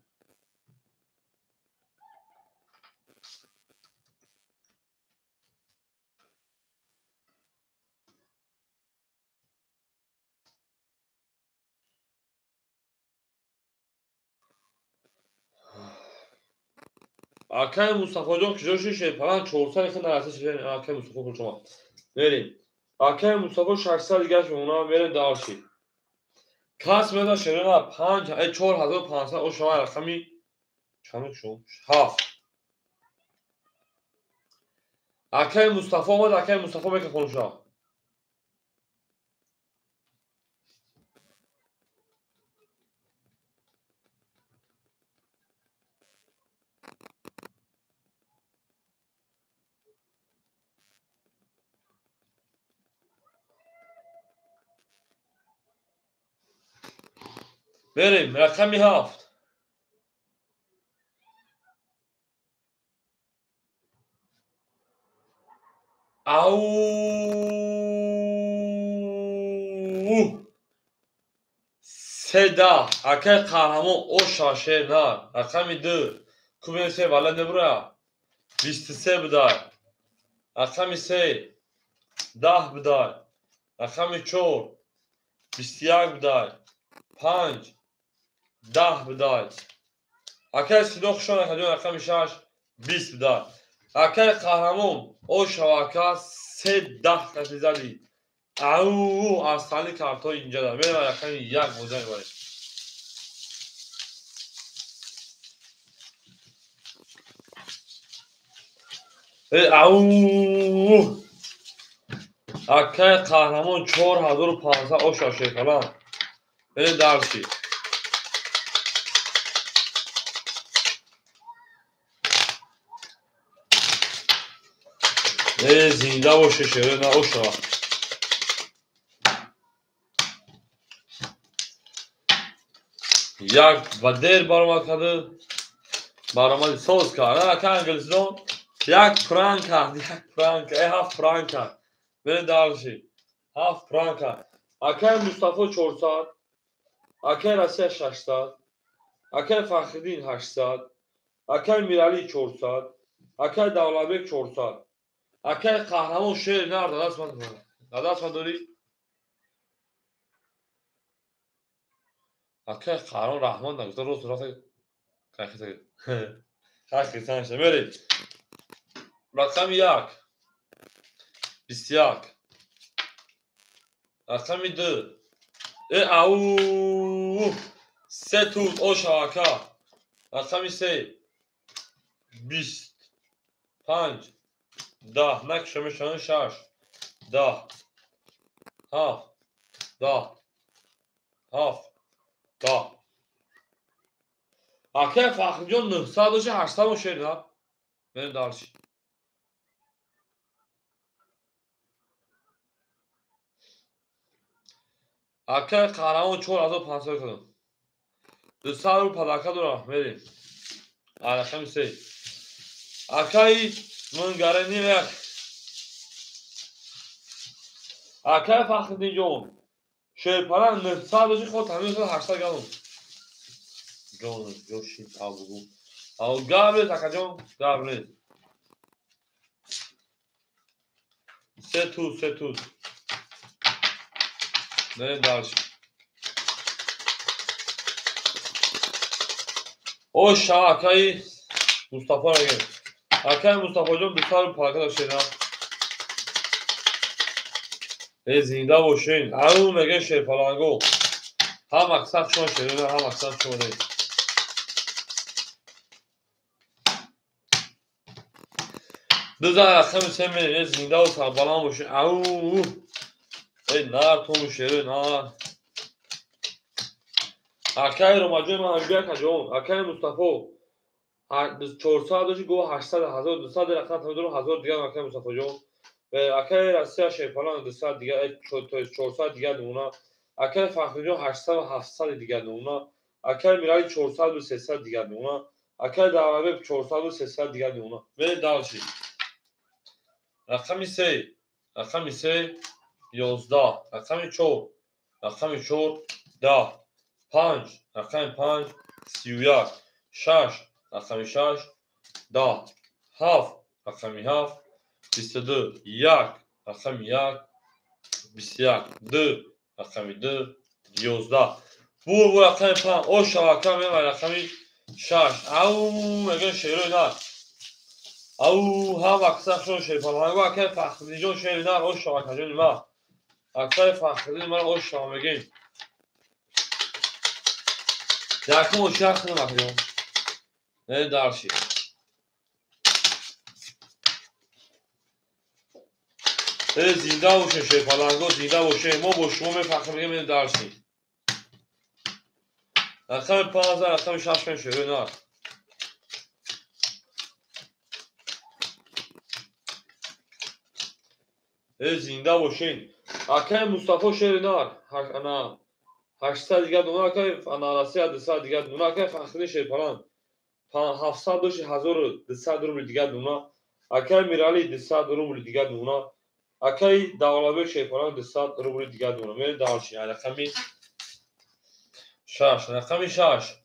Акай Мустафоҷон куҷо шуд? Шерпаланг 400 хи нараса шер акай Мустафо пулшума. Мерем. Акай Мустафо 600 дигаш мемонам, мерем дарши. Кас меда шерена 5 4500 о шума рақами чанд шуд? 7. Акай Мустафо омад, акай Мустафо мекафонша. Мерем, рақами 7. Ау! Седа, акай қаҳрамон оша шер на. Рақами 2. Кубен се вала небура. 23 будай. Рақами 3 10 будай. Рақами 4 21 будай. 5 10 будай. Акай Сино хушон акаҷон рақами 6 20 будай. Акай қаҳрамон ошава ака се даҳ каси зади. Ау, асали картҳои инҷа мерава рақами як боза мебарем. Ау, акай қаҳрамон 4500 оша шеркалан. Берем дарси. Зинда боше шерои нар ошава. Як ба дер баромад карда, баромади соз кард. Ака англисдон як пранк кард, як пранк, ҳафт пранк кард. Берем дальше. Ҳафт пранк кард. Акаи Мустафо 400, акаи Россия 600, акаи Фахриддин 800, акаи Миралӣ 400, акаи Давлатбек 400, акаи Қаҳрамон шери нар дадаст ман дорӣ? Акаи Қаҳрамон Раҳмон нагуфта рост рафта хай мерем. Рақами 1 21, рақами 2 ау се туз оша ака. Рақами 3 20 5 10 накша мешаванд 6 10 7 10 7 10. Акаи Фахриҷон 900 дошта 800 шер нар. Мерем дальше. Акаи Қаҳрамон 4500 кардам. 200 рубл падарка дорам. Мерем. Рақами 3. Акаи Мунгарани як. Акаи Фахриддинҷон шерпаланг 900 дошти худ ҳамин 800 кардам. Ҷон ҷоши абгу. Ау гап нест акаҷон, гап нест. Се туз, се туз. Мерем дальше. Оша акаи Мустафо мегем. Акаи Мустафоҷон 200 рубл палака дошта. Зинда бошен. Ау мегем шерпаланго. Ҳам мақсад шумо шерона, ҳам мақсад шумо доред. Дуза рақами 3 мерем. Зинда ва сарбаланд бошен. Ау нар ту шерои нар. Акаи Ромаҷон ман бия акаҷон. Акаи Мустафо 400 дошти го 800 1200 рақам тамидорам 1000 дигар акаи Мустафоҷон. Акаи Россия шерпаланг 200 дигар 400 дигар намуна. Акаи Фахриҷон 800 ва 700 дигар намуна. Акаи Миралӣ 400 ва 300 дигар намуна. Акаи Давлатбек 400 ва 300 дигар намуна. Мерем дальше. Рақами 3, рақами 3 11, рақами 4, рақами 4 10, 5, рақами 5 31, 6, рақами 6 10, 7, рақами 7 22, 1, рақами 1 21, 2, рақами 2 11. Бур бу рақами 5 оша ака мева рақами 6. Ау мегӯям шерои нар. Ау ҳам аксар шон шерпаланго акаи Фахриддинҷон шери нар оша акаҷони ма. Акаи Фахриддин ман оша мегӯем. Якум оша кунам акаҷон. Не дарши. Зинда бошем шерпаланго, зинда бошем. Мо бо шумо мефахр мегӯем не дарши. Рақами 5 рақами 6 мем шерои нар. Зинда бошен. Акаи Мустафо шери нар. Ана 800 дигар дона, акаи ана Россия 200 дигар дона, акаи Фахриддин шерпаланг 700 дошти 1200 рубл дигар дона, акаи Миралӣ 200 рубл дигар дона, акаи Давлатбек шерпаланг 200 рубл дигар дона. Мерем дальше. Рақами 6, рақами 6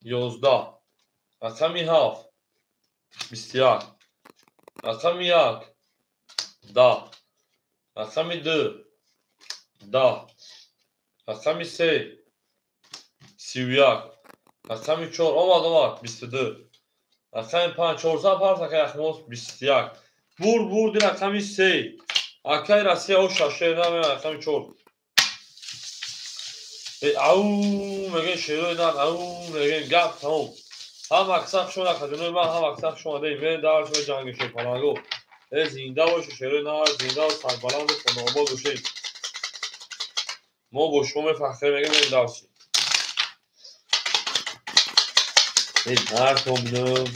11, рақами 7 21, рақами 1 10, рақами 2 10, рақами 3 31, рақами 4 омад омад 22, рақами 5 400 парс акаи Ахмоз 21. Бур бурди рақами 3 акаи Россия оша шер намева рақами 4. Ау мегӯем шерои нар, ау мегӯем гап тамом. Ҳам мақсад шумо акаҷонои ман, ҳам мақсад шумо дорем. Мерем дальше ҷанги шерпаланго. Зинда боше шерои нар, зинда ва сарбаланду хонаобод бошед. Мо бо шумо мефахрем мегӯем мерем дальше. Нартон бинам.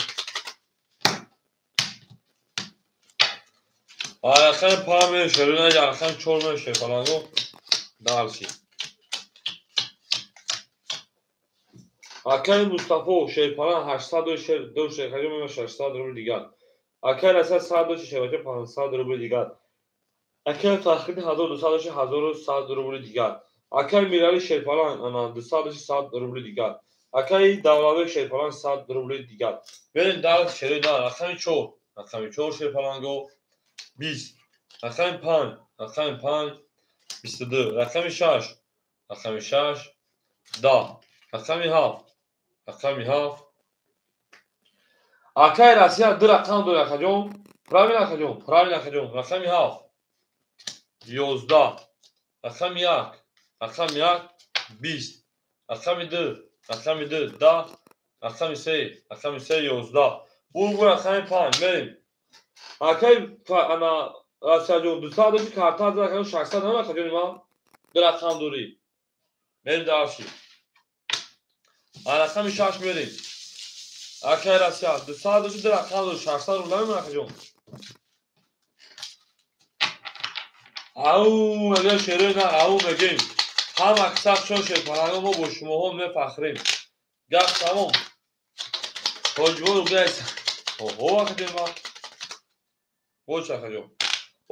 Рақами панҷ мешавад, рақами чор мешавад, фаланго дальше. Акаи Мустафо шерпалан 800 ду шерхаҷо 600 рубли дигар. Акаи Расия 100 шербача 500 рубли дигар. Акаи Фахриддин 1200 1100 рубли дигар. Акаи Мирали шерпалан 200 100 рубли дигар. Акаи Давлатбек шерпалан 100 рубли дигар. Берем дальше шерои дар рақами 4. Рақами 4 шерпаланго 20. Рақами 5. Рақами 5 22. Рақами 6. Рақами 6 10. Рақами 7. Рақами 7. Акаи Россия ду рақам дорад, акаҷон. Правильно, акаҷон? Правильно, акаҷон. Рақами 7. 11. Рақами 1. Рақами 1 20. Рақами 2. Рақами 2 10. Рақами 3. Рақами 3 11. Бургу рақами 5. Мерем. Акаи ана Россияҷон 200 дошти карта аз акаҷон 600 нама акаҷони ман? Ду рақам дорӣ. Мерем дальше. Рақами 6 мерем. Акаи Россия 200 дошти ду рақам дорӣ 600 рубл намемон акаҷон. Ау мегӯям шерои на, ау мегӯем. Ҳам аксар чон шерпаланго мо бо шумоҳо мефахрем. Гап тамом. Тоҷибон рубли. Оҳо акаҷон ман. Бош акаҷон.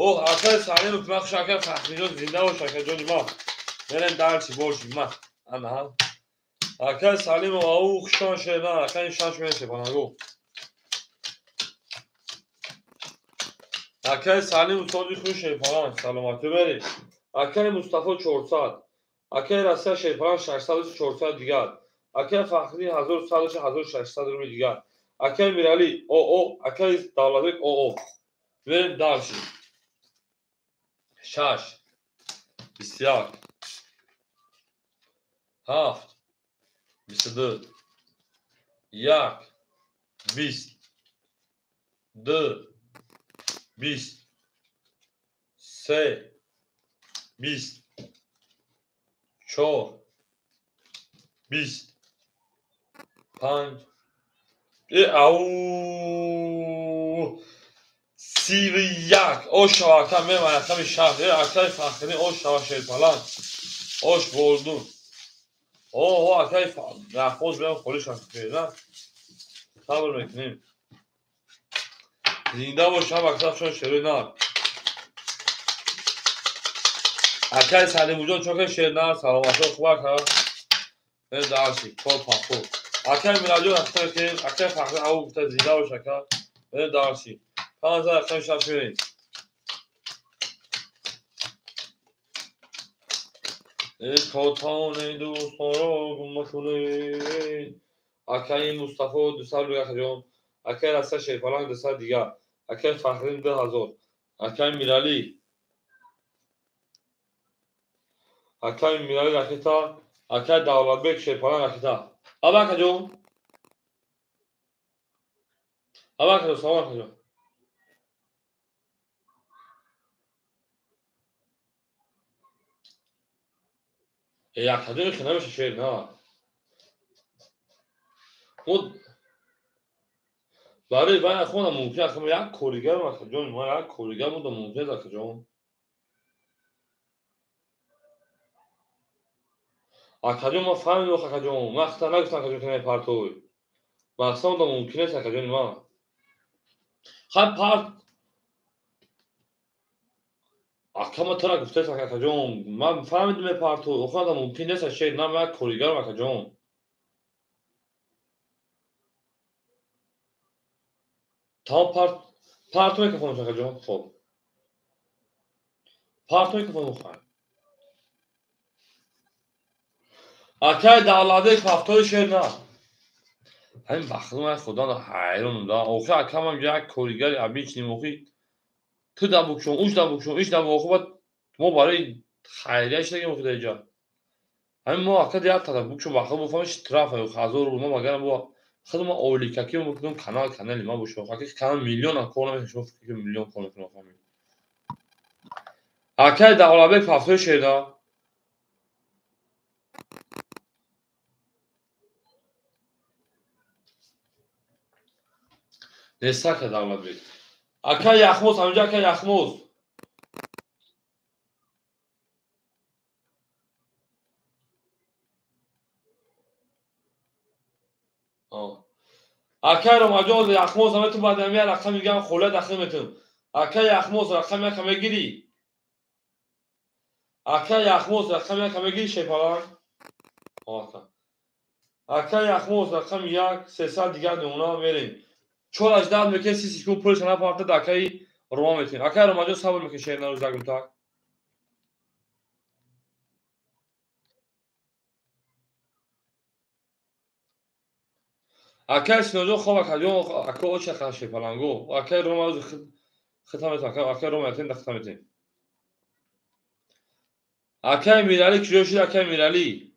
Оҳ акаи Салимов ман хуш акаи Фахриҷон зинда бош акаҷони ман. Мерем дальше боши ман. Ана. Акаи Салимов ау хушон шер на, акаи шаш мерем шерпаланго. Акаи Салимов сози хуш шерпалан саломатӣ беред. Акаи Мустафо 400. Акаи Россия шерпалан 600 400 дигар. Акаи Фахриддин 1100 1600 рубли дигар. Акаи Мирали ОО, акаи Давлатбек ОО. Мерем дальше. 6 21 7 22 1 20 2 20 3 20 4 20 5 ау 31. Ош шава ака меман рақами 6. Акаи Фахриддин ош шава шерпалан. Ош болдун. Оҳо акаи Рахмоз биям холиш на? Сабр мекунем. Зинда бош ҳам аксар чон шерои нар. Акаи Салимуҷон чока шер нар саломатӣ хуб ака. Мен дальше кор пахо. Акаи Мираҷон аксар кунем. Акаи Фахриддин ау гуфта зинда бош ака. Мен дальше. 5 рақами 6 мерем. Котони дӯстонро гум накунед. Акаи Мустафо 200 рубл акаҷон. Акаи Россия шерпаланг 200 дигар. Акаи Фахриддин 2000. Акаи Мирали. Акаи Мирали ракета. Акаи Давлатбек шерпаланг ракета. Аба акаҷон. Аба акаҷон, салом акаҷон. Акаҷон хе намеша шер на. Барои вай хона мумкин аст як коригарам акаҷон, ман як коригар будам мумкин аст акаҷон. Акаҷон ман фаҳмидам акаҷон, ман хата нагуфтам акаҷон ки мепартой. Мақсад будам мумкин аст акаҷони ман. Хай парт ака ман тура гуфтаст акаҷон, ман фаҳмидам мепартой, охир мумкин нест шер, на ман як коригарам акаҷон. Тамом парто микрофонаш акаҷон, хоб. Парто микрофон хай. Акаи Давлатбек ҳафтои шер на. Ҳамин вақтҳо ман худо ҳайронам да. Охир акамам як коригари обычный охир ту да букшон, уш да букшон, иш да охир баъд мо барои хайрия шидагем охир дар инҷа. Ҳамин мо ака як тараф букшон вақтҳо буфаҳмем штраф 1000 рубл мо магарам бо худ мо ойликакӣ мекунем канал канали ма бошад. Ака канал миллионам кор намекунад, шумо фикр кунед миллион кор мекунад охир. Акаи Давлатбек ҳафтои шер на. Нест ака Давлатбек. Ака Яхмоз, ҳаминҷо ака Яхмоз. Акай Ромаҷон, Яхмоз ҳаметун баъд ҳамин рақам мегӯям, холия дахл метун. Акай Яхмоз рақам яка мегирӣ? Акай Яхмоз рақам яка мегирӣ, шепаланг? Акай Яхмоз рақами як, 300 дигар намуна мерем. 4 18 мекунем, 30 секунд пулша напарта, да акаи Рома метунем. Акай Ромаҷон, сабр мекунем, шер нарӯз дагумтак. Акай Синоҷон, хоб акаҷон, ака оча ха шепаланго. Акай Рома хита метун, акай Рома ятен да хита метун. Акай Миралӣ куҷо шуд, акай Миралӣ?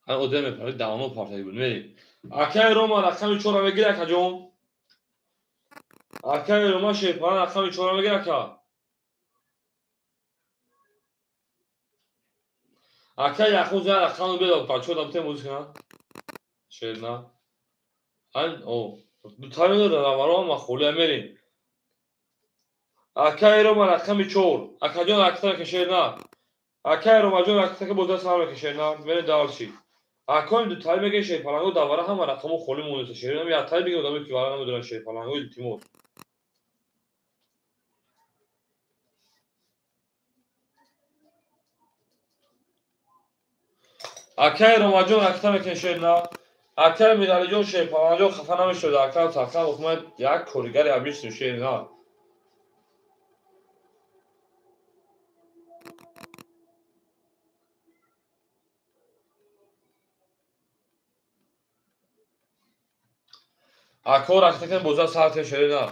Ҳай одам мепарид, давно партаги буд. Мерем. Акай Рома рақами чора мегири, акаҷон? Акай Рома шепаланг рақами чора мегири, ака? Акай Яхмоз я рақамро бедод, бачаҳо дамте музика на? Шер на? Ҳай, о, дутаи раваро ма холия мерем. Акай Рома рақами чор. Акаҷон ракта кашер на. Акай Ромаҷон ракта ки боза сар мекашер на. Мерем дальше. Акоим дутаи мегӯяд шерпаланго давара ҳама рақамо холӣ монеса шер. Нам яктаи бигӯ одаме ки вара намедонад шерпаланго, илтимос. Акай Ромаҷон ракта мекунед шер на. Акай Миралиҷон шерпаланҷон хафа намешавед. Ака тақа охмад як коригари абишти шер на. Ако ракта кунед боза саате шер на.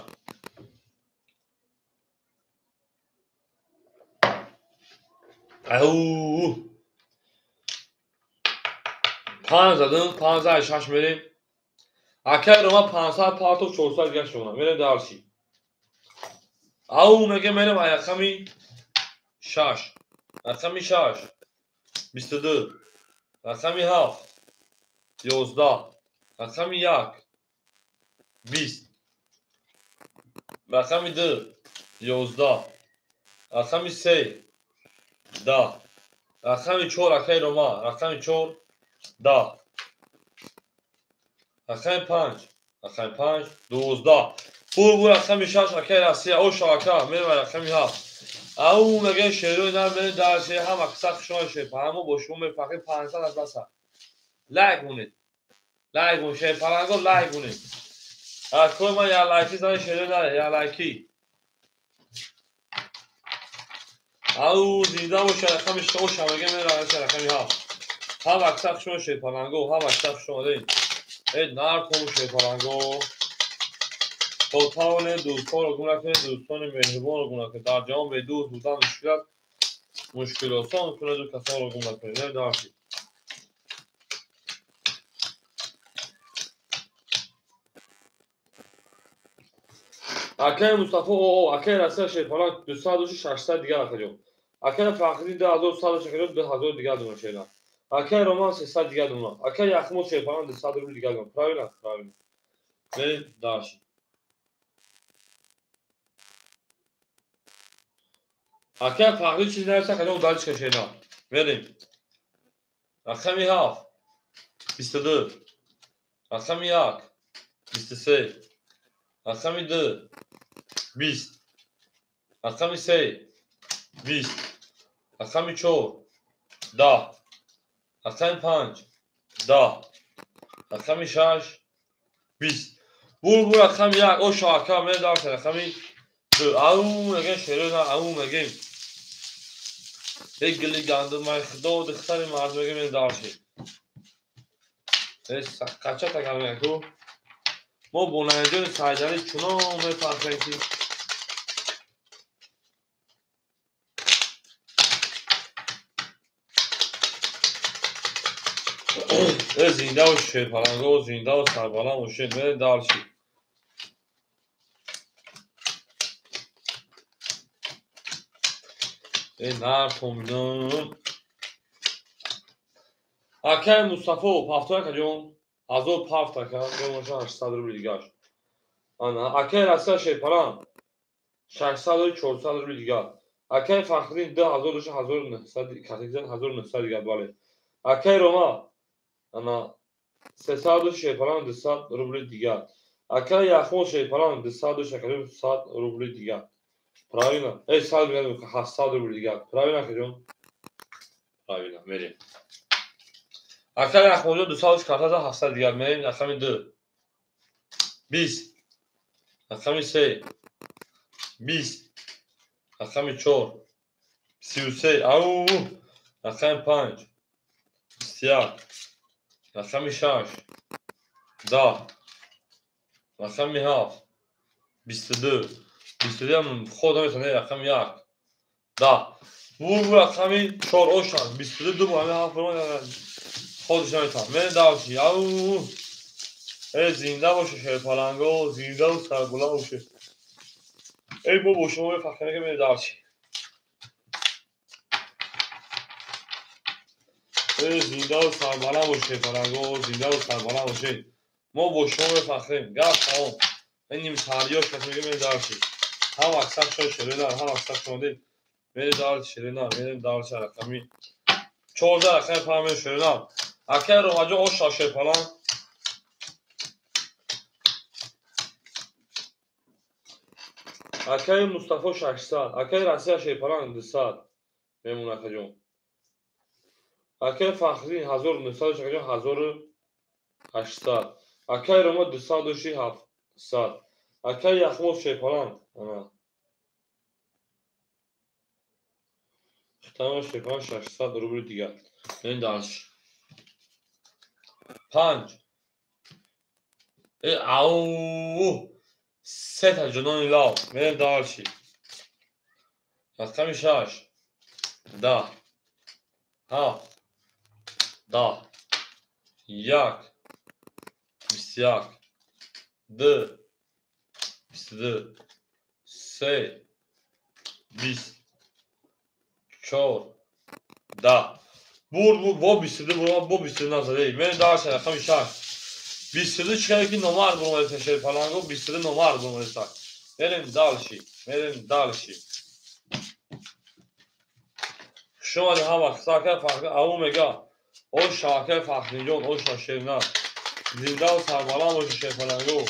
Ау! Панҷ задам, 5 6 мерем. Акай Рома 500 партов, 400 дигар шуна. Мерем дальше. Ау меге мерем ай рақами шаш. Рақами шаш. 22. Рақами ҳафт. 11. Рақами як. 20. Рақами ду. 11. Рақами се. 10. Рақами чор акай Рома. Рақами чор. 10. Рақами панҷ. Рақами панҷ. 12. Бур рақами шаш акай Россия. Оша ака. Мерем рақами ҳафт. Ау меге шерои нар мерем дальше. Ҳама қисса хушои шерпаланго бо шумо мефахрем 500 аз баса. Лайк монед. Лайк монед. Шерпаланго лайк монед. Акои ман я лайки зани шерои нар я лайки. Ау зинда боша рақами оша меге мерем рақами ҳафт. Ҳама қисса хушои шерпаланго. Ҳама қисса хуш омадед. Э нар кому шерпаланго. То тавонед дӯстонро гум накунед, дӯстони меҳрубонро гум накунед. Дар ҷаҳон бедӯст будан мушкил аст, мушкил осон кунеду касонро гум накунед. Мерем дальше. Акай Мустафо, о, акай Россия шерпаланг 200 доши 600 дигар акаҷон. Акай Фахриддин 2100 доши акаҷон 2000 дигар дона шерна. Акай Роман 300 дигар дона. Акай Яхмоз шерпаланг 200 рубл дигар дона. Правильно? Правильно. Мерем дальше. Акай Фахриддин чиз нависа, акаҷон удалить кашена. Мерем. Рақами ҳафт. 22. Рақами як. 23. Рақами ду. 20. Рақами се. 20. Рақами чор. 10. Рақами панҷ. 10. Рақами шаш. 20. Бур бур рақами як. Оша ака мерем дальше. Рақами ду. Ау мегем шеро на ау мегем. Эй гили гандумай худо духтари мард мегем мерем дальше. Э қача тагар меку. Мо бо Наҷони Сайдалӣ чунон мефархем ки э зинда бош шерпаланго, зинда сарбаланд бошед. Мерем дальше. Э нар томидон. Акай Мустафо, ҳафтои акаҷон, 1000 пафт ака, мемоша 800 рубли дигаш. Ана, акай Россия шерпаланг 600 400 рубли дигар. Акай Фахриддин 2000 доша 1900 категзан 1900 дигар бале. Акай Рома ана 300 доша шерпаланг 200 рубли дигар. Акай Яхмол шерпаланг 200 доша акаҷон 100 рубли дигар. Правильно? Эй, 100 рубли, 700 рубли дигар. Правильно, акаҷон? Правильно, мерем. Акай Яхмолҷон 200 доша карта 700 дигар. Мерем рақами 2. 20. Рақами 3. 20. Рақами 4. 33. Ау! Рақами 5. 21. Рақами 6. 10. Рақами 7. 22. 22 ҳам ход наметавонад. Рақами 1. 10. Бу рақами 4 ошад. 22 ду ҳами 7 ходш наметавонад. Мерем дальше. Ау! Эй, зинда боше шерпаланго, зинда ва сарбаланд боше. Эй, мо бо шумо мефахрем, ки мерем дальше. Эй, зинда ва сарбаланд боше шерпаланго, зинда ва сарбаланд боше. Мо бо шумо мефахрем. Гап тамом. Ин ним сариёш кас мегӯем, мерем дальше. Ҳам аксар шои шерена, ҳам аксар шумо мерем дальше шерена, мерем дальше рақами 14 рақами 5 мерем шерена. Акай Ромаҷон оша шерпаланг. Акай Мустафо 600, акай Россия шерпаланг 200 мемон акаҷон. Акай Фахриддин 1900 акаҷон 1800. Акай Рома 200 доши 700. Акай Яхмол шерпаланг ана. Хитама шерпаланг 600 рубли дигар. Мерем дальше. 5. Э, ау! Сета ҷонони лав. Мерем дальше. Рақами 6. 10. 7. 10. 1. 21. 2. 22. 3. 20. 4. 10. Бурд бо 22 бурма бо 22 назаде. Мерем дальше рақами 6. 22 чиқаре ки номард бурмаеса шерпаланго, 22 номард бурмаеса. Мерем дальше, мерем дальше. Хуш омадед ҳама. Акай Фахри ау мега. Оша акай Фахриҷон, оша шерна. Зинда ва сарбаланд бошед шерпаланго.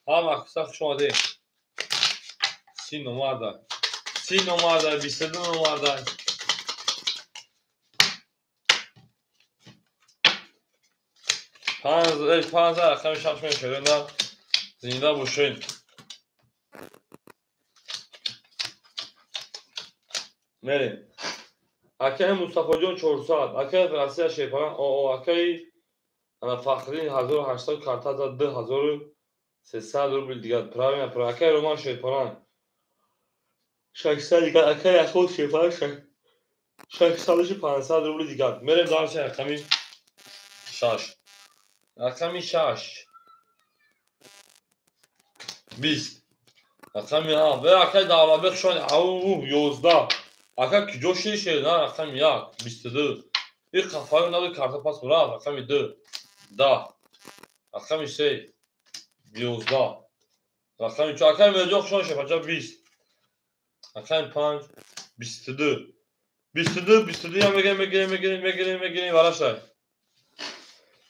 Ҳама қисса хуш омадед. 30 номарда. 30 номарда, 22 номарда. 5 рақами 6 мешавад. Зинда бошед. Мерем. Акай Мустафоҷон 400, акай Россия шерпаланг оо, акай Фахриддин 1800 карта зад 2300 рубл дигар. Правильно, правильно. Акай Роман шерпаланг 600 дигар, акай Яхмол шерпаланг 600 500 рубл дигар. Мерем дальше рақами 6. Рақами 6. 20. Рақами 7. Бе акай Давлатбек шон ау 11. Ака куҷо шиди шерна? Рақами 1 22. Ин қафаё набуд карта пас бурав. Рақами 2 10. Рақами 3 11. Рақами 4 акай Мирҷон хушон шепаҷа 20. Рақами 5 22. 22 22 я мегирем мегирем мегирем мегирем мегирем варашай.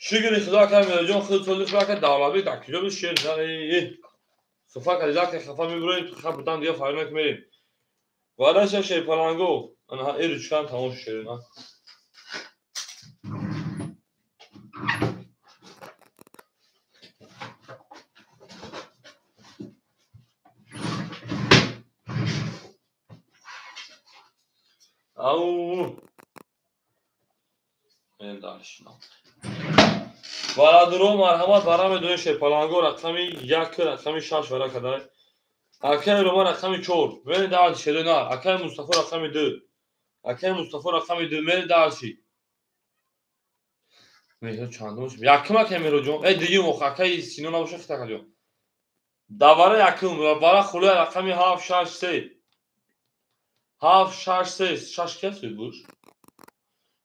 Шукри Худо акай Мирҷон худ сози худ акай Давлатбек дар куҷо буд шерна? Суфа кардида акай хафа мебурем, хафа будан дига фарёд накунем. Вараша шерпаланго. Ана эй ручкам тамом шуд шерна. Ау! Мерем дальше. Бародаро марҳамат бара медонед шерпаланго рақами 1 рақами 6 вара кадай. Акай Рома рақами 4. Мерем дальше шерна. Акай Мустафо рақами 2. Акай Мустафо рақами 2. Мерем дальше. Меҳро чандум шуд? Якум акай Меҳроҷон. Эй дуюм ох акай Сино набоша хита каҷон. Давара якум вара хулия рақами 7 6 3. 7 6 3 6 ки аст буш?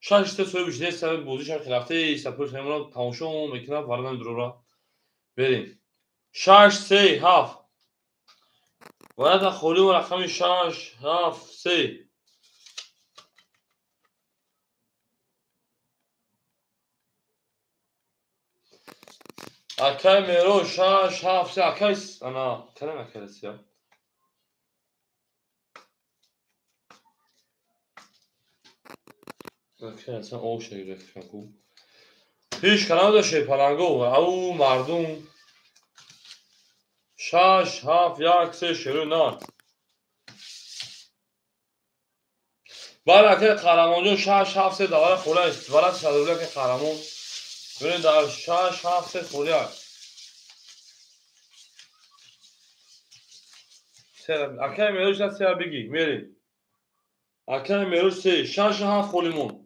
6 3 соҳибиш нест, бозиш ҳам рафта иста, пул хемона тамошо мекунам, фарқ намедурора. Берем. 6 3 7. Варианта холӣ, рақами 6 7 3. Акай Меро, 6 7 3. Акай, ана кадам акай расия? Акай аслан об шагирифтаку. Ҳеҷ калам доште паланго, ау мардум. 6 7 1 3, шерӯ на. Бале, акай Қаҳрамонҷон, 6 7 3 давара холӣ аст. Вара садоли акай Қаҳрамон. Бибинед, дар 6 7 3 холӣ аст. Акай Мерош, се бигӣ, мерем. Акай Мерош, се, 6 7 холӣ монд.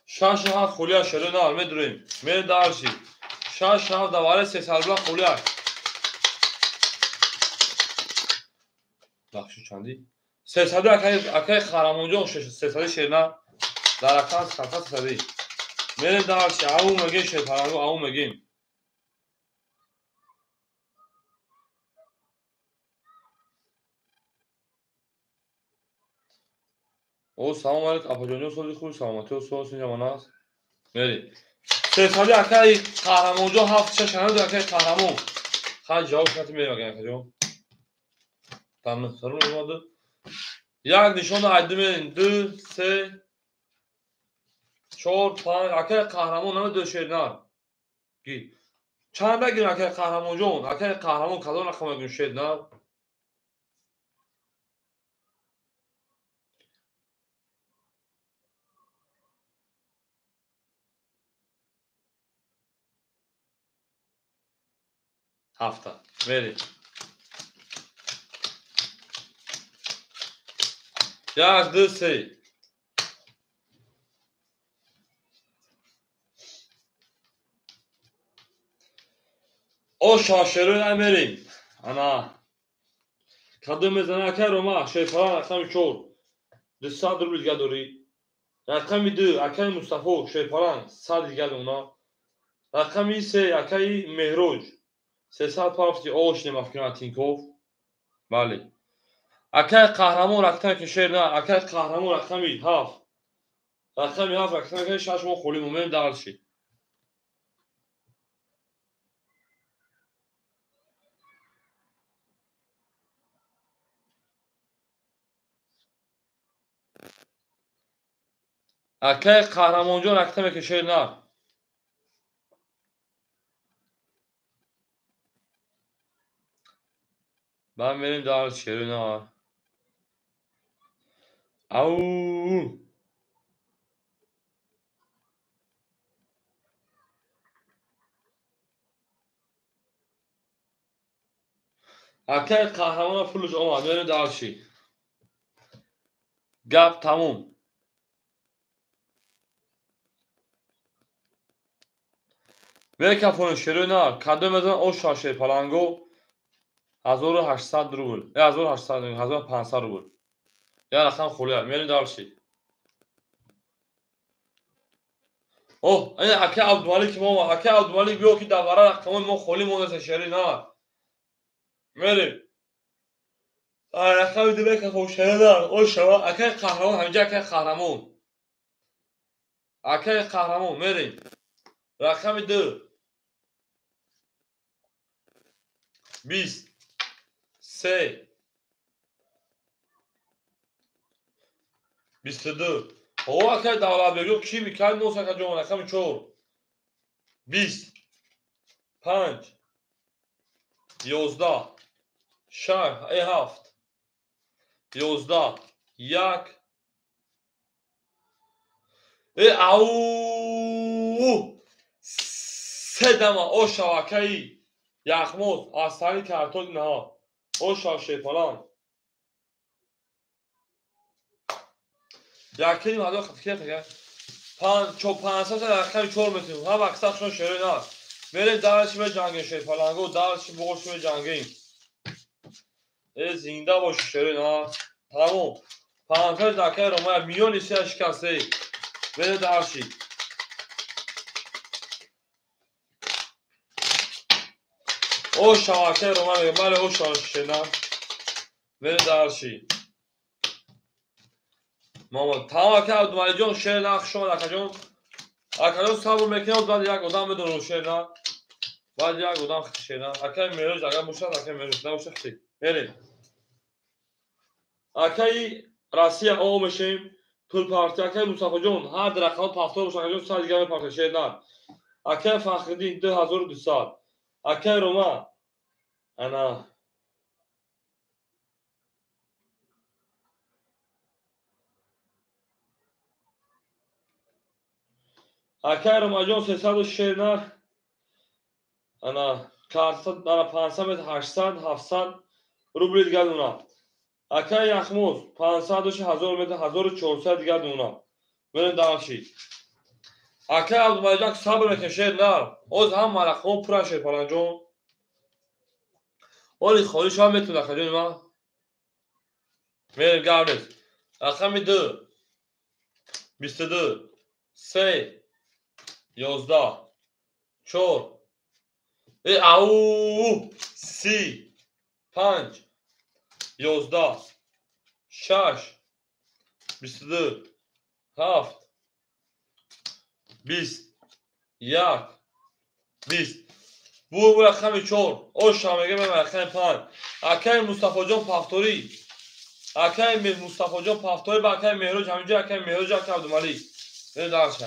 6 7 холӣ аст, шерӯ на, медурем. Мерем дарси. 6 7 давара 300 рубла холӣ аст. Бахши чандӣ? 300, акай Қаҳрамонҷон, 300, шерна. Дар рақам 300. Мерем дарси, ау мегем, шерпаланго, ау мегем. О, салом алейкум, апаҷонҷон, сози хуби, саломатиҳо, суол синҷамон аст. Мерем. 300, акай Қаҳрамонҷон, 7 6 анаду акай Қаҳрамон. Хай, ҷавоб кати мерем, акай акаҷон. Дар нуқтарун омаду. Як нишона айду мерем. Ду, се, чор, панҷ. Акай Қаҳрамон намедо шернар. Гир. Чанда гирем, акай Қаҳрамонҷон? Акай Қаҳрамон, кадом рақам мегирем, шернар? Ҳафта. Мерем. Як, ду, се. О, шашерӯ мерем. Ана. Кадом мезана, акай Рома, шерпалан, рақами 4. 200 рубл дига дорӣ. Рақами 2, акай Мустафо, шерпалан, 100 дига дона. Рақами 3, акаи Меҳроҷ. 300 пафти ош немафкина Тинков. Бале. Акай Қаҳрамон рақами ки шер на, акай Қаҳрамон, рақами 7. Рақами 7 рақами ки шаш мо холӣ момем дарши. Акай Қаҳрамонҷон, рақаме ки шер на. Баъд мерем дар шеру на. Ау! Акай Қаҳрамона пулш омад, мерем дарши. Гап тамом. Мекафонем, шерӯ на, кадом мезанам о шашер паланго, 1800 рубл, 1800, 1500 рубл. Як рақам холӣ аст, мерем дарши. Оҳ, ин акай Абдумалик мо, акай Абдумалик, биё ки дар вара рақамои мо холӣ мондаст, шерӯ на. Мерем. Рақами 2 мекафон, шерӯ на, о шава, акай Қаҳрамон, ҳаминҷа акай Қаҳрамон. Акай Қаҳрамон, мерем. Рақами 2. 20, 3, 22. О, акай Давлатбегҷон, ки микай нос, акаҷон, рақами 4. 20, 5, 11, 6, 7, 11, 1. Э, ау! Се дама, о шавакаи Яхмоз, аз сари картон инаҳо. О шав, шерпалан. Якини ҳазор хатикия така. Панҷ, чо 500 рақами 4 метавонем. Ҳам аксаршон шерои на. Мерем дарши меҷангем, шерпаланго, дарши боғши меҷангем. Э, зинда боши, шерои на. Тамом. 500 акай Ромая миёни сея шикасте. Мерем дарши. О шава, акай Рома мегӯям, бале, о шава, шена. Мерем дарши. Мама, тамом, акай Абдумалиҷон, шер на, хуш омад, акаҷон. Акаҷон, сабр мекунем, баъд як одам медонам, шер на. Баъд як одам хити, шер на. Акай Мероҷ агар бошад, акай Мероҷ набошад, хити. Мерем. Акаи Россия о мешем. Пулпарти, акай Мустафоҷон, ҳар рақам пафтор бошад, акаҷон, сад дигар мепартед, шер на. Акай Фахриддин 2200. Акай Рома ана акай Ромаҷон 300 шер на, ана карта, ана 500 метр, 800, 700 рубли дигар дона. Акай Яхмоз 500 доши, 1000 метр, 1400 дигар дона. Мерем дальше. Акай Абдумалиҷон, сабр мекунем, шер нар. Оз ҳама рақамҳо пурра, шер Паланҷон. Оли холӣ шава метавонад, акаҷони ман. Мерем, гап нест. Рақами 2, 22, 3, 11, 4, ау, 30, 5, 11, 6, 22, 7, 20, 1, 20. Бу рақами 4. Оша мегӯям, рақами 5. Акаи Мустафоҷон пафторӣ. Акаи Мустафоҷон пафторӣ ба акаи Меҳроҷ ҳаминҷо, акаи Меҳроҷ, акаи Абдумалик. Мерем дальше.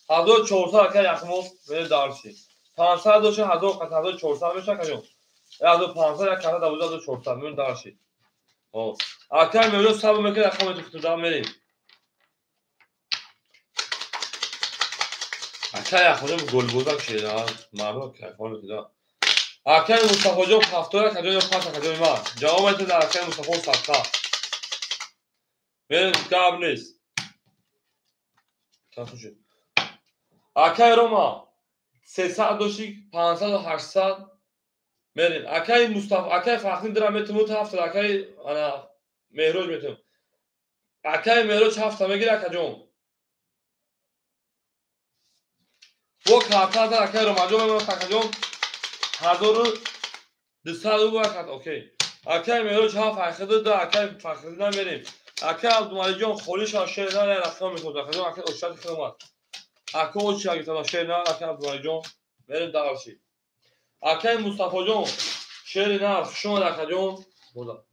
1400, акаи Яхмоз, мерем дальше. 500 доши, 1000, 1400 меша, акаҷон. 1500, як карта давоз 1400, мерем дальше. Акаи Меҳроҷ, сабр мекунед, рақами хутуда мерем. Акаи Яхмоҷон голбозак шеда, мардум кайфон мекунад. Акаи Мустафоҷон пафтор, акаҷон ё пас, акаҷони ман. Ҷавоб метавонед дар акаи Мустафо садқа. Мерем, гап нест. Акаи Рома 300 доши, 500, 800 мерем. Акаи Мустафо, акаи Фахриддин дира метавонад ҳафта, акаи ана Меҳроҷ метавонад. Акаи Меҳроҷ ҳафта мегирад, акаҷон. Бо карта акаи Ромаҷон мемонад, акаҷон, 1200 рубл, окей. Акаи Меҳроҷ ҳафт айхиду ду, акаи Фахриддин намерем. Акаи Абдумалиҷон холӣ шав, шер на, рақам метавонад, акаҷон, акаи очати хидмат. Ака очи гирифтам, шер на, акаи Абдумалиҷон, мерем дальше. Акаи Мустафоҷон, шери нар, хуш омад, акаҷон.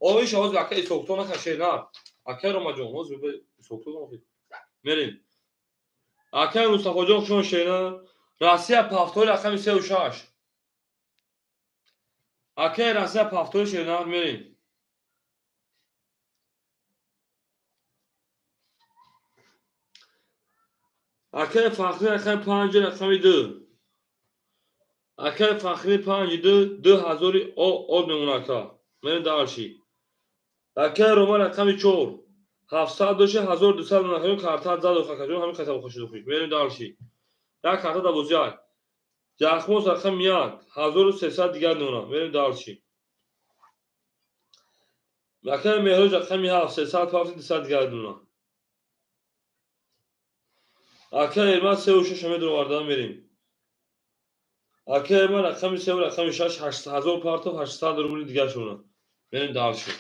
Оиш ҳозир акаи Исоқтон ака, шер нар. Акаи Ромаҷон, ҳозир Исоқтон мерем. Акаи Мустафоҷон, хуш омад, шер нар. Россия пафтори рақами 3 6. Акаи Россия пафтори, шер нар, мерем. Акаи Фахрӣ рақами 5, рақами 2. Акаи Фахрӣ 5 2, 2000 об мемонад, ака. Мерем дальше. Акаи Рома рақами 4. 700 доши, 1200 мемонад, карта зад, акаҷон, ҳамин қисм хушид. Мерем дальше. Як карта давоз як. Яхмоз рақами 1, 1300 дигар мемонад. Мерем дальше. Акаи Меҳроҷ рақами 7, 300 пафти, 200 дигар мемонад. Акаи Эрман 3 6 медуровардан, мерем. Акаи Эрман рақами 3, рақами 6, 1000 партов, 800 рубли дигар шумонад. Мерем дальше.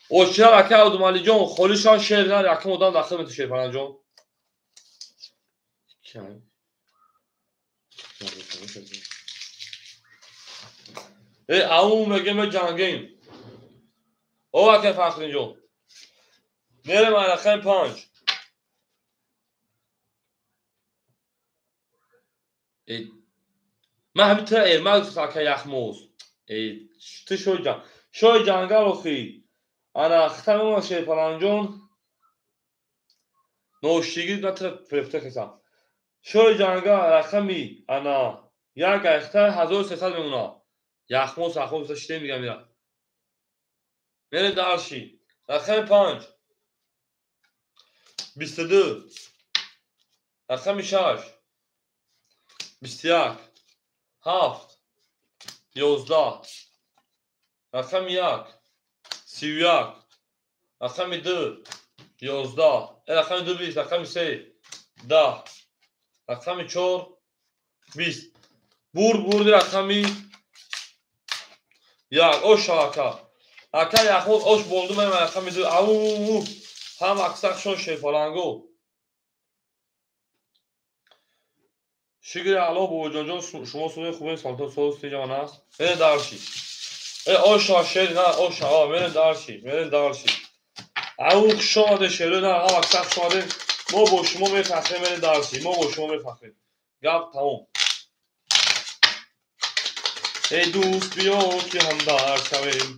Очар, акаи Абдумалиҷон, холӣ шав, шер нар, якум одам дахил мету, шер Паланҷон. Э, ау мегем, ҷангем. О, акаи Фахриддинҷон. Мерем рақами 5. Ман ҳамин тира Эрмак гуфтам, акаи Яхмоз. Ту шои ҷанг. Шои ҷангал охи. Ана хита мемонад, шер Паланҷон. Ноштигӣ ман тира фирефта кардам. Шои ҷангал рақами ана як айхта 1300 мемонад. Яхмоз, Яхмоз шидем дигар мера. Мерем дальше. Рақами 5. 22. Рақами 6. 21. 7. 11. Рақами 1. 31. Рақами 2. 11, рақами 2 20, рақами 3 10, рақами 4 20. Бурд бурди рақами 1. Ош ака. Ака яхмоз ош болду мен рақами 2. Ау, ҳам аксақшон шерпаланго. Шукри Аллоҳ бобоҷонҷон, шумо суди хубе солто соз тиҷон аст. Мерем дарши. Оша шер на оша, а мерем дарши, мерем дарши. Ау хуш омаде шеро на, ҳам аксар хуш омаде. Мо бо шумо мефахрем, мерем дарши, мо бо шумо мефахрем. Гап тамом. Эй дӯст, биё ки ҳамдард шавем.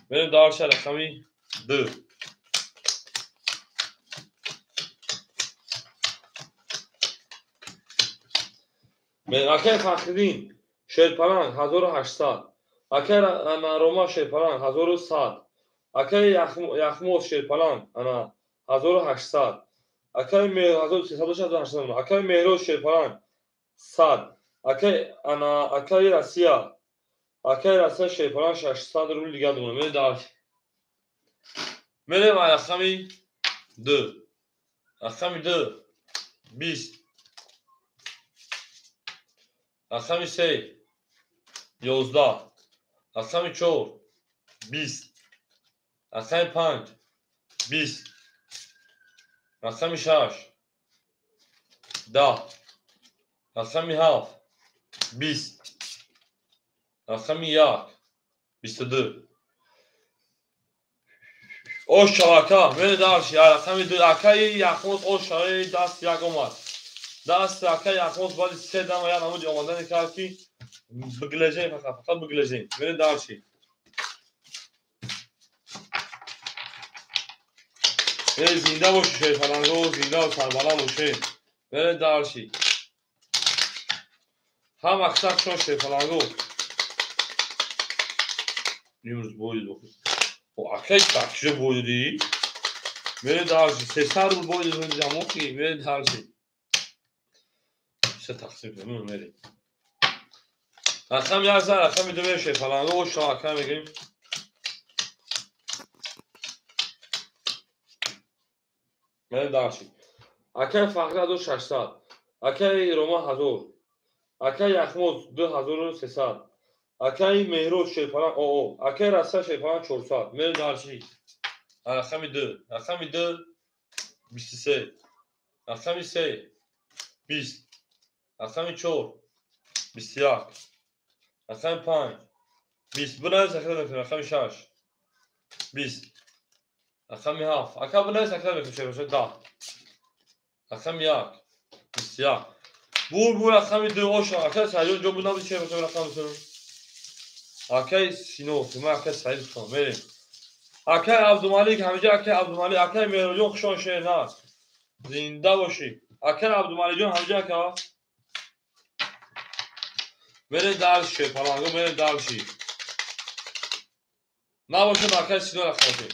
Мерем дарши рақами 2. Акай Фахриддин Шерпаланг 1800, акай Рома Шерпаланг 1100, акай Яхмоз Шерпаланг ана 1800, акай 1300, акай Меҳроз Шерпаланг 100, акай ана акай Россия, акай Россия Шерпаланг 600 рубл дигар думона. Мерем дарш. Мерем рақами 2. Рақами 2 20. Рақами 3 11, рақами 4 20, рақами 5 20, рақами 6 10, рақами 7 20, рақами 1 22. Ош шавака, мере дарши, рақами 2, акаи Яхмоз ош шаваи даст як омад. Даст акаи Яхмоз баъди се дама як намуди омадане кард ки биглежем, фақат фақат биглежем. Мере дарши. Мере зинда боши шерпаланго, зинда сарбаланд боши. Мере дарши. Ҳам аксақшон шерпаланго. Имрӯз боид бохӯр. Акай такшо боиди. Мере дарши. 300 рубл боиди ҷамоқи. Мере дарши. Се тақсим кунем, мерем. Рақами 1, рақами 2 мерем шерпаланго, ош ака мегирем. Мерем дарши. Акай Фахри 1600, акай Рома 1000, акай Яхмоз 2300, акай Меҳроз Шерпаланг оо, акай Россия Шерпаланг 400. Мерем дарши. Рақами 2, рақами 2 23, рақами 3 20, рақами 4 21, рақами 5 20. Бинавис акра мекунем, рақами 6 20, рақами 7, ака бинавис акра мекунем, 10, рақами 1 21. Бур бур рақами 2 оша, ака Саидҷон ҷо буд набуд шерпаланг рақами 2. Акай Сино, ман акай Саид гуфтам, мерем. Акай Абдумалик, ҳамиҷа акай Абдумалик, акай Меҳроҷон хушон шер на. Зинда бошӣ. Акай Абдумаликҷон ҳамиҷа ака. Мерем дарши шерпаланго, мерем дарши. Набошад акай Сино рақамши.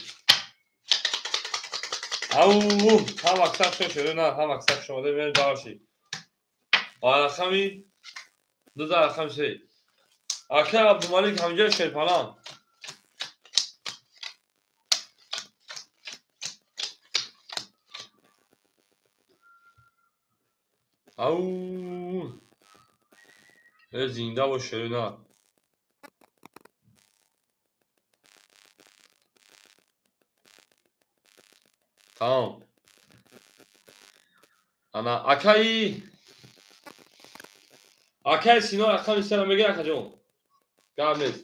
Ау, ҳам аксар шер на, ҳам аксар шомада, мерем дарши. Рақами 2, рақами 3. Акай Абдумалик ҳамиҷа шерпаланг. Ау, зинда бош шер на. Тамом. Ана акаи Сино рақами 3 мегӯяд акаҷон. Гап нест.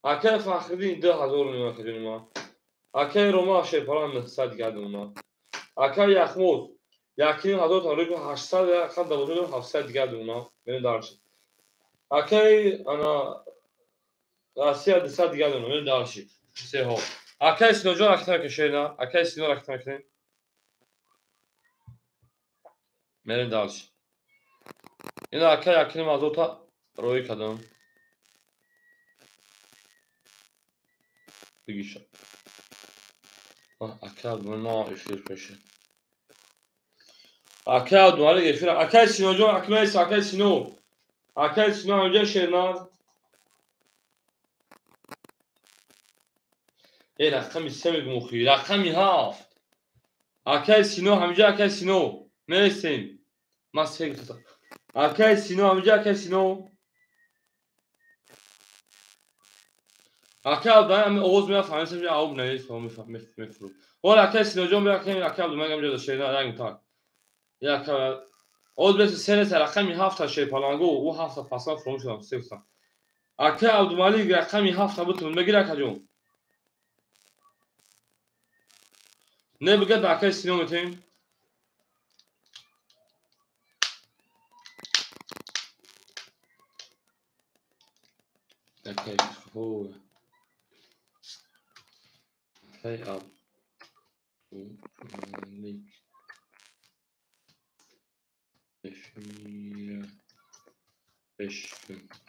Акаи Фахриддин 2000 меён акаҷони ман. Акаи Рома Шерпаланг 900 дигар думона. Акаи Яхмоз 1500 та рӯи 800 рақам дабозо 700 дигар думона. Мерем дарши. Акаи ана Россия 200 дигар думона. Мерем дарши. Сеҳо. Акаи Синоҷон рақам мекунем на. Акаи Сино рақам мекунем. Мерем дарши. Ина акаи 1500 та роӣ кардам. Бигиша. Акаи Абдумалик эфир пеша. Акаи Абдумалик эфир. Акаи Синоҷон, акаи акаи Сино. Акаи Сино ҳамҷа шерназ. Рақами се мегум охи. Рақами ҳафт. Акай Сино ҳамиҷа, акай Сино. Мересем. Ман се гуфтам. Акай Сино ҳамиҷа, акай Сино. Акай Абдумалик овоз меяфт, ҳамиҷа об навис, мефурӯ. Ҳол акай Синоҷон бия, акай Абдумалик ҳамиҷа да шер ранг так. Як овоз бес се нест, рақами ҳафта шерпаланго, ӯ ҳафта пасман фуромӯш шудам, се гуфтам. Акай Абдумалик рақами ҳафта бутун, мегир акаҷон. Не бигад акай Сино метем. Акай хо. Акай Абдумалик.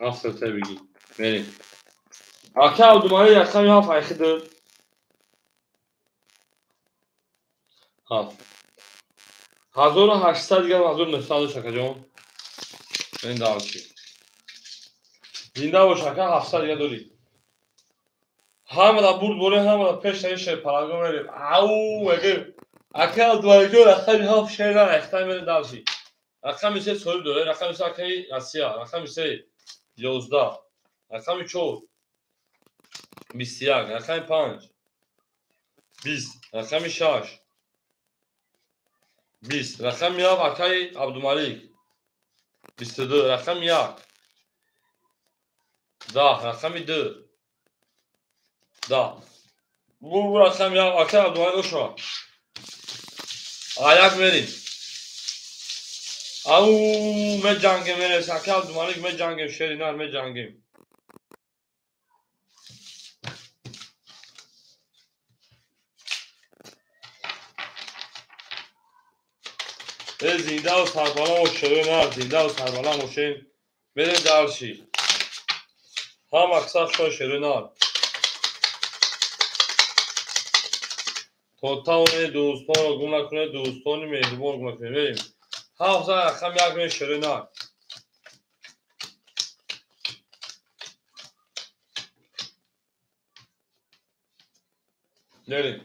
Ҳафта та бигӣ. Мерем. Акай Абдумалик рақами ҳафт айхиду. Ҳафт. 1800 дигар 1900 шакаҷон. Мен дарчи. Зинда бош ака, 700 дигар дорӣ. Ҳамада бурд боре, ҳамада пеш таи шерпаланго мерем. Ау, эге. Акай Абдумаликҷон рақами ҳафт шер на рехта мерем дарчи. Рақами се соҳиб дорад, рақами се акаи Россия, рақами се 11, рақами чор 21, рақами панҷ 20, рақами шаш 20, рақами ҳафт акаи Абдумалик 22, рақами як 10, рақами ду 10. Бу рақами ҳафт акаи Абдумалик ошава. Аяк мерем. Ау, меҷангем, мерес, акаи Абдумалик меҷангем, шери нар меҷангем. Зиндаву сарбаланд бош, шери нар, зиндаву сарбаланд бошем. Мерем дарши. Ҳама қисса шо шери нар. То тавонед дӯстонро гум накунед, дӯстони меҳрубон гум накунед. Мерем. Ҳафта рақам як мер шери нар. Мерем.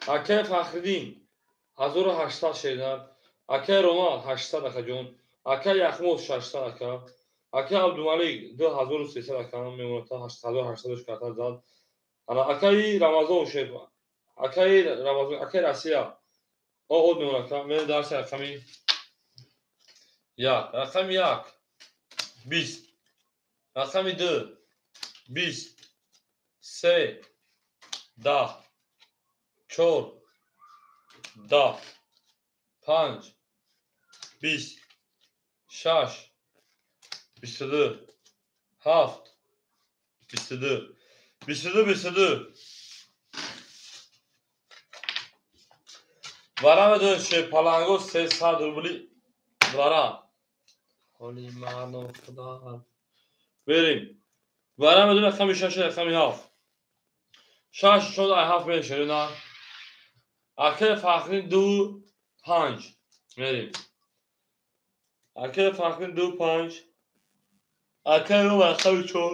Акай Фахриддин 1800 шери нар. Акай Рома 800 акаҷон. Акай Яхмоз 600 ака. Акай Абдумалик 2300 ака мемонад, 1800 карта зад. Ана акаи Рамазон шер. Акаи Рамазон, акаи Россия. О, од мемонад ака. Мен дарси рақами як, рақами як 20, рақами ду 20, се 10, чор 10, панҷ 20, шаш 22, ҳафт 22, 22, 22. Варам ду шерпаланго 300 рубли варам. Ҳоли мардум худо. Берем. Варам ду рақами шаш, рақами ҳафт. Шаш шуд ай ҳафт мерем шери нар. Акаи Фахриддин ду панҷ мерем. Акаи Фахриддин ду панҷ. Акаи Рома рақами чор.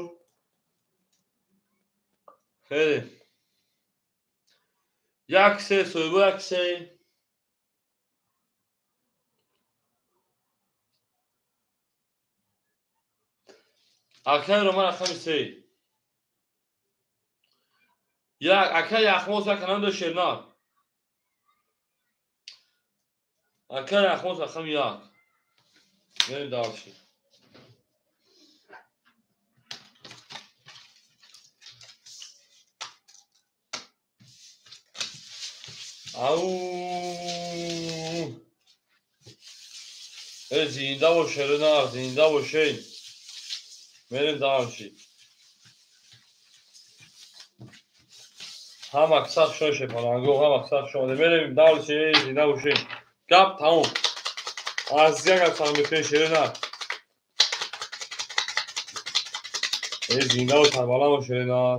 Мерем. Як се соҳибо як се. Акаи Рома рақами се. Як акаи Яхмоз як анам шернар. Акаи Яхмоз рақами як. Мерем дарши. Ау. Зинда бош шернар, зинда бошед. Мерем дарши. Ҳама қисса шо шерпаланго, ҳама қисса шо. Мерем дарши, зинда бошед. Гап тамом. Аз як гап мекунем шери нар. Зиндаву сарбаланд бош шери нар.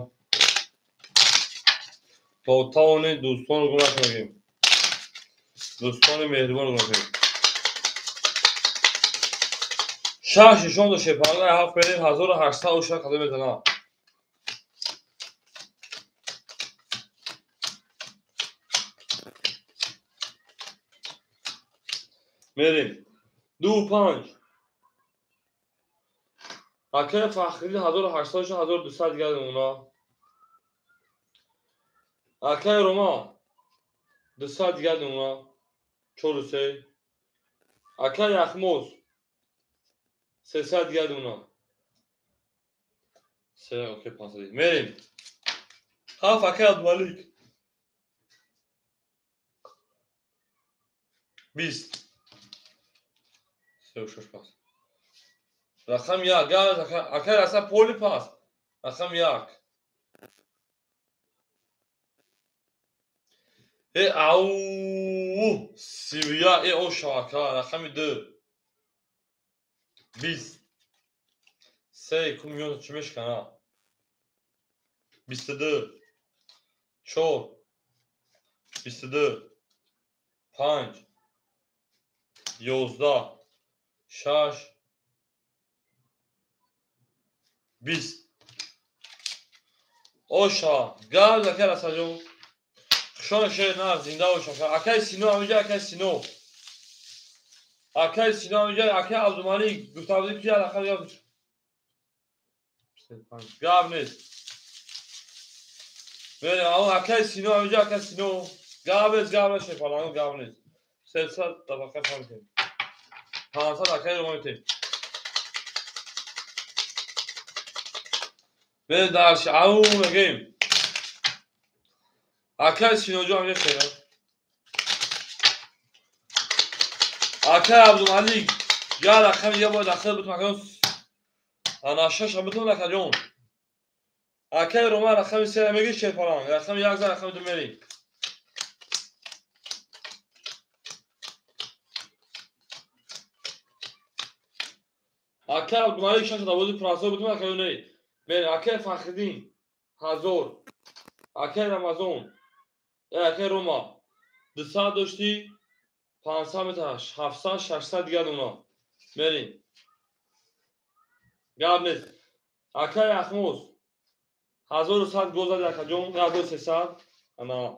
То тавонед дӯстонро гум накунед. Дӯстони меҳрубон гум накунед. Шаш нишон дошт шерпаланго ҳафт мерем 1800 ушак қадам мезанад. Мерем. 2 5. Акай Фахриддин 1800 1200 дигар дона. Акай Рома 200 дигар дона. 4 3. Акай Яхмоз 300 дигар дона. 3 окей 500. Мерем. 7 акай Абдумалик. 20. 3 6 пас. Рақам 1. Акай раса поли пас. Рақам 1. Ау 31 оша ака рақами 2. 20. 3 ку миён чӣ мешкана? 22. 4. 22. 5. 11. 6. 20. Оша, газ акай Расаҷон. Хушон шер на, зинда бош ака. Акай Сино ҳамиҷа, акай Сино. Акай Сино ҳамиҷа, акай Абдумалик гуфта будӣ ки рақам як. 5. Гап нест. Мерем, акай Сино ҳамиҷа, акай Сино. Гап нест, гап нест, шепаланг гап нест. 300 табақа фаҳмидем. 500 акай Рома метем. Мерем дарш, ау мегем. Акай Синоҷон ҳамиҷа шера. Акай Абдумалик, я рақами я бояд ахир бутум акаҷон. Ана 6 бутум акаҷон. Акай Рома рақами 3 меги шерпаланг, рақами 1 за рақами 2 мерем. Акай Абдумалик 6 давози прасо бутум акаҷон не. Мерем акай Фахриддин 1000. Акай Рамазон, акай Рома 200 доштӣ, 500 метр, 700, 600 дигар дона. Мерем. Гап нест. Акай Яхмоз 1100 гол зад акаҷон, 1300, ана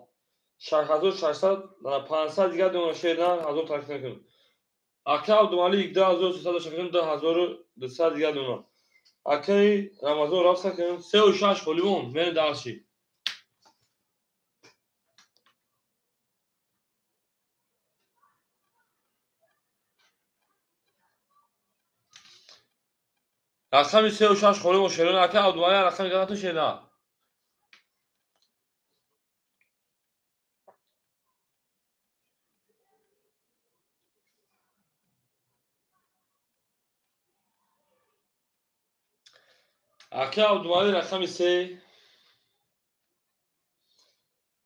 6600, ана 500 дигар дона шерна, 1000 таркиб накун. Акай Абдумалик 2300 дошт, акаҷон 2200 дигар дона. Акай Рамазон рафт акаҷон 3 6 холимон, мерем дарши. Рақами 3 6 холимон шерона, акай Абдумалик рақами ганату шерна. Акай Абдумалик рақами 3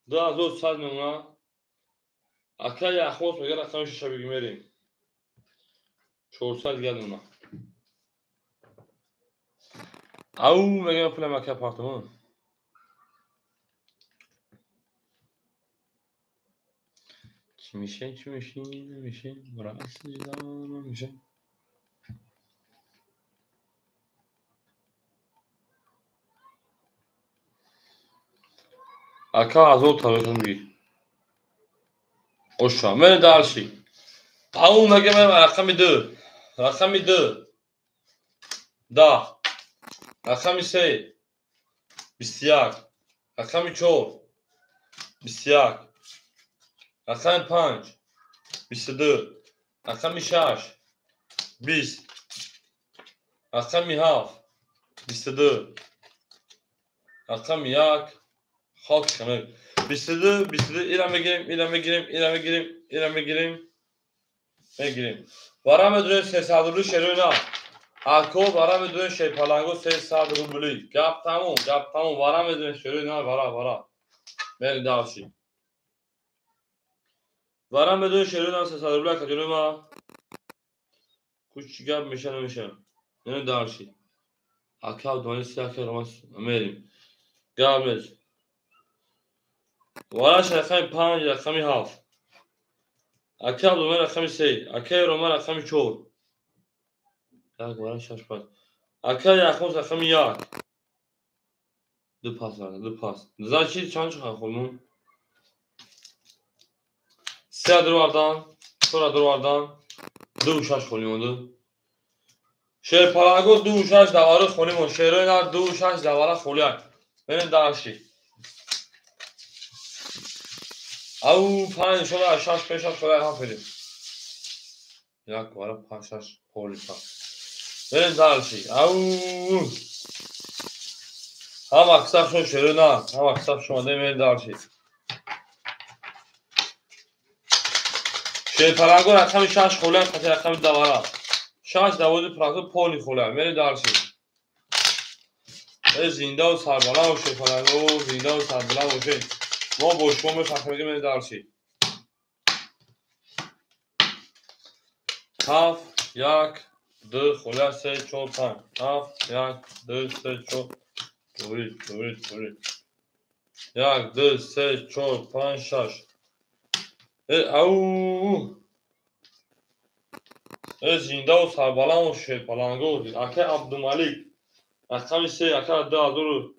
2100 мемона. Акай Яхмоз мега рақами 6 бигӣ мерем. 400 дигар мемона. Ау мегам пулам акай апартамон. Чӣ мише, чӣ мише, намише, раси намише. Ака 1000 таваҷҷӯҳ бигир. Оша, мерем дарши. Ау мегам рақами 2. Рақами 2. 10. Рақами 3. 21. Рақами 4. 21. Рақами 5. 22. Рақами 6. 20. Рақами 7. 22. Рақами 1. Хок ханак. 22, 22, ира мегирем, ира мегирем, ира мегирем, ира мегирем. Мегирем. Вара медунем 300 рубли шеруна. Ако вара медунем шерпаланго 300 рубли. Гап тамом, гап тамом. Вара медунем шеруна, вара, вара. Мерем дарши. Вара медунем шеруна 300 рубли акаҷони ма. Кучи гап меша намеша. Мерем дарши. Ака Абдумалик се ака Роман мерем. Гап нест. Вараш рақами 5, рақами 7. Акай Абдумалик рақами 3, акай Рома рақами 4. Як вараш 6 пас. Акай Яхмоз рақами 1. 2 пас, 2 пас. Значит, чанд чӣ хӯрмон? 3 дурвардан, 4 дурвардан. 2 6 холӣ монду. Шерпаланго 2 6 давара холӣ монд. Шерои нар 2 6 давара холиак. Мерем дальше. Ау, панҷ шода, шаш пешаш холиак ҳам ферем. Як вара панҷ шаш холи па. Мерем дальше. Ау. Ҳам аксар шо шерои нар, ҳам аксар шо мерем дальше. Шерпаланго рақами шаш холиак қати рақами давара. Шаш давози прасо поли холиак. Мерем дальше. Э зиндаву сарбаланд бошед, паланго, зиндаву сарбаланд бошед. Мо бо шумо мефахрем, мерем дальше. Ҳафт, як, ду, холиак, се, чор, панҷ. Ҳафт, як, ду, се, чор, тури, тури, тури. Як, ду, се, чор, панҷ, шаш. Э, ау! Э, зиндаву сарбаланд бошед, паланго. Акай Абдумалик. Рақами се, ака 2100,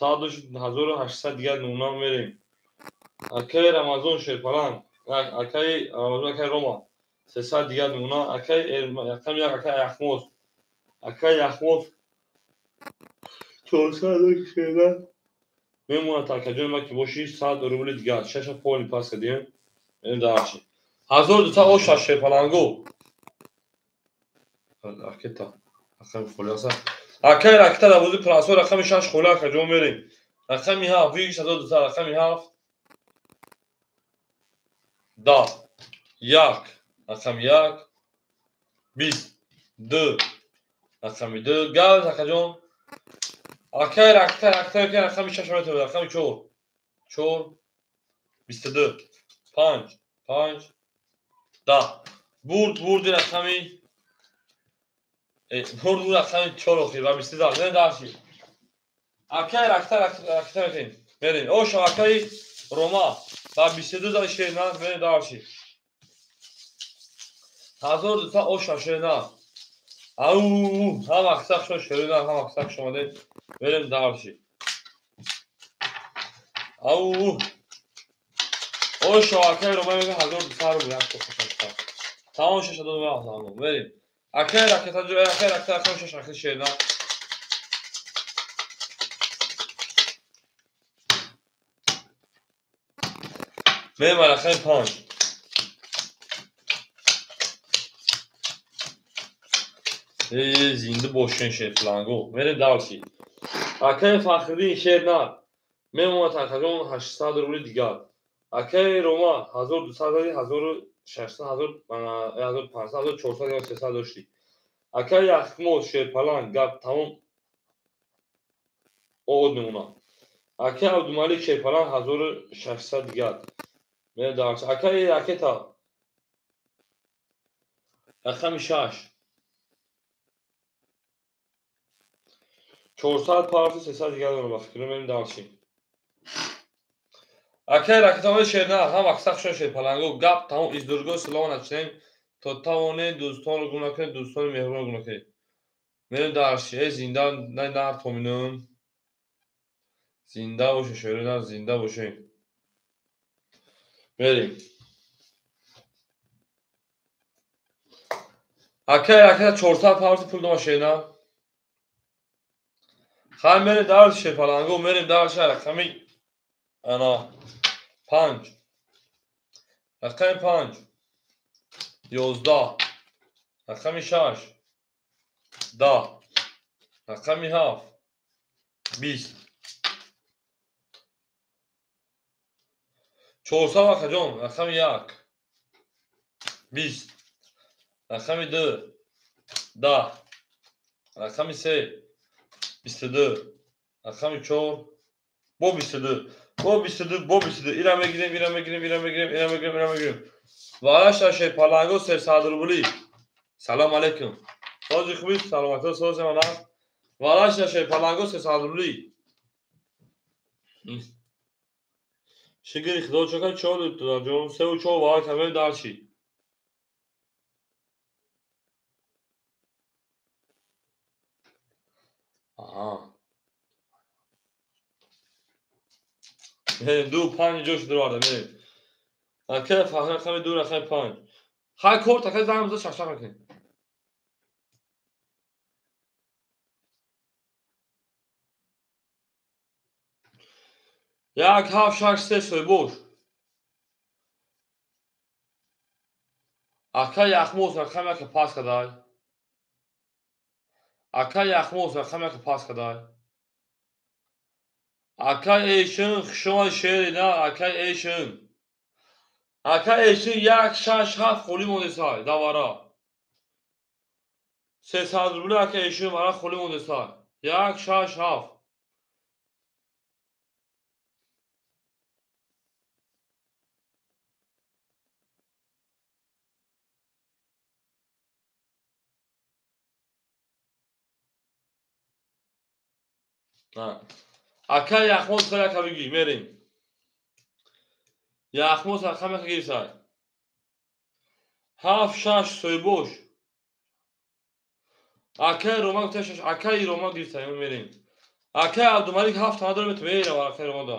1800 дигар нумуна мерем. Акай Рамазон шерпаланг, акай Рамазон, акай Рома, 300 дигар нумуна, акай рақами як, акай Яхмоз. Акай Яхмоз 400 шеда мемонад акаҷони ма ки боши 100 рубли дигар. Шаша поли пас кардем. Мерем дальше. 1200 оша шерпаланго. Ракета. Рақами холи аст. Акай ракета дар бозии прасо рақами шаш холи акаҷон мерем. Рақами ҳафт, виш 1200, рақами ҳафт. 10, як, рақами як, 20, ду, рақами ду, газ акаҷон. Акай ракета, ракета, акай рақами шаш метавонад, рақами чор, чор, 22, панҷ, панҷ, 10. Бурд, бурди рақами бурд рақами чор охир ва 22. Не дальше. Акай ракета, ракета мекунем. Мерем. Оша акай Рома ва 22 зали шерна, мерем дальше. 1200 оша шерна. Ау, ҳам аксак шо шерна, ҳам аксак шомаде. Мерем дальше. Ау. Оша акай Рома мега 1200 рубл як то хошам. Тамом шаш дод ва мерем. Акай ракета, акай ракета рақами шаш ахир шерна. Мерем рақами панҷ. Э, зинда бошен шерфланго. Мерем дальше. Акай Фахриддин шернар. Мемонад акаҷон 800 рубли дигар. Акай Рома 1200, 1600, 1500, 1400 ё 300 доштӣ. Акай Яхмоз шерпаланг гап тамом од мемонад. Акай Абдумалик шерпаланг 1600 дигар. Мерем дальше. Акай ракета. Рақами шаш. 400 парти 300 дигар дорам ба фикр мерем дальше. Акай ракетаҳои шернар ҳам аксар шо шерпаланго гап тамом издурго слова начнем то тавонед дӯстонро гум накунед, дӯстони меҳрубонро гум накунед. Мерем дальше. Э зинда нар томинум. Зинда боше шернар, зинда боше. Мерем. Акай ракета 400 парти пул дома шернар. Хай мерем дальше шерпаланго, мерем дальше рақами ана панҷ. Рақами панҷ. 11. Рақами шаш. 10. Рақами ҳафт. 20. 400 акаҷон, рақами як. 20. Рақами ду. 10. Рақами се. 22. Рақами чор. Бо 22. Бо 22, бо 22. Ира мегирем, ира мегирем, ира мегирем, ира мегирем, ира мегирем. Вараша шерпаланго 300 рубли. Салом алейкум. Сози хуби, саломатӣ, сози мана. Вараша шерпаланго 300 рубли. Шигири худо чока чор ҷон севу чор вара камер дальше. Аҳа. Мерем ду панҷ ҷош дурварда мерем. Акай Фахр рақами ду рақами панҷ. Хай корт ака занг биза шашақ мекунем. Як ҳафт шаш се соҳибош. Ака Яхмоз рақам яке пас кадай. Ака Яхмоз рақам яке пас кадай. Ака Эйшин хушомад шери на ака Эйшин. Ака Эйшин 1 6 7 холӣ мондесай давара. 300 рубли ака Эйшин вара холӣ мондесай. 1 6 7. Ака Яхмоз яка бигӣ мерем. Яхмоз рақам яка гирсай. 7 6 соҳибош. Акаи Рома гуфта 6 акаи Рома гирсай мерем. Акаи Абдумалик 7 тана дорем мерем акаи Рома да.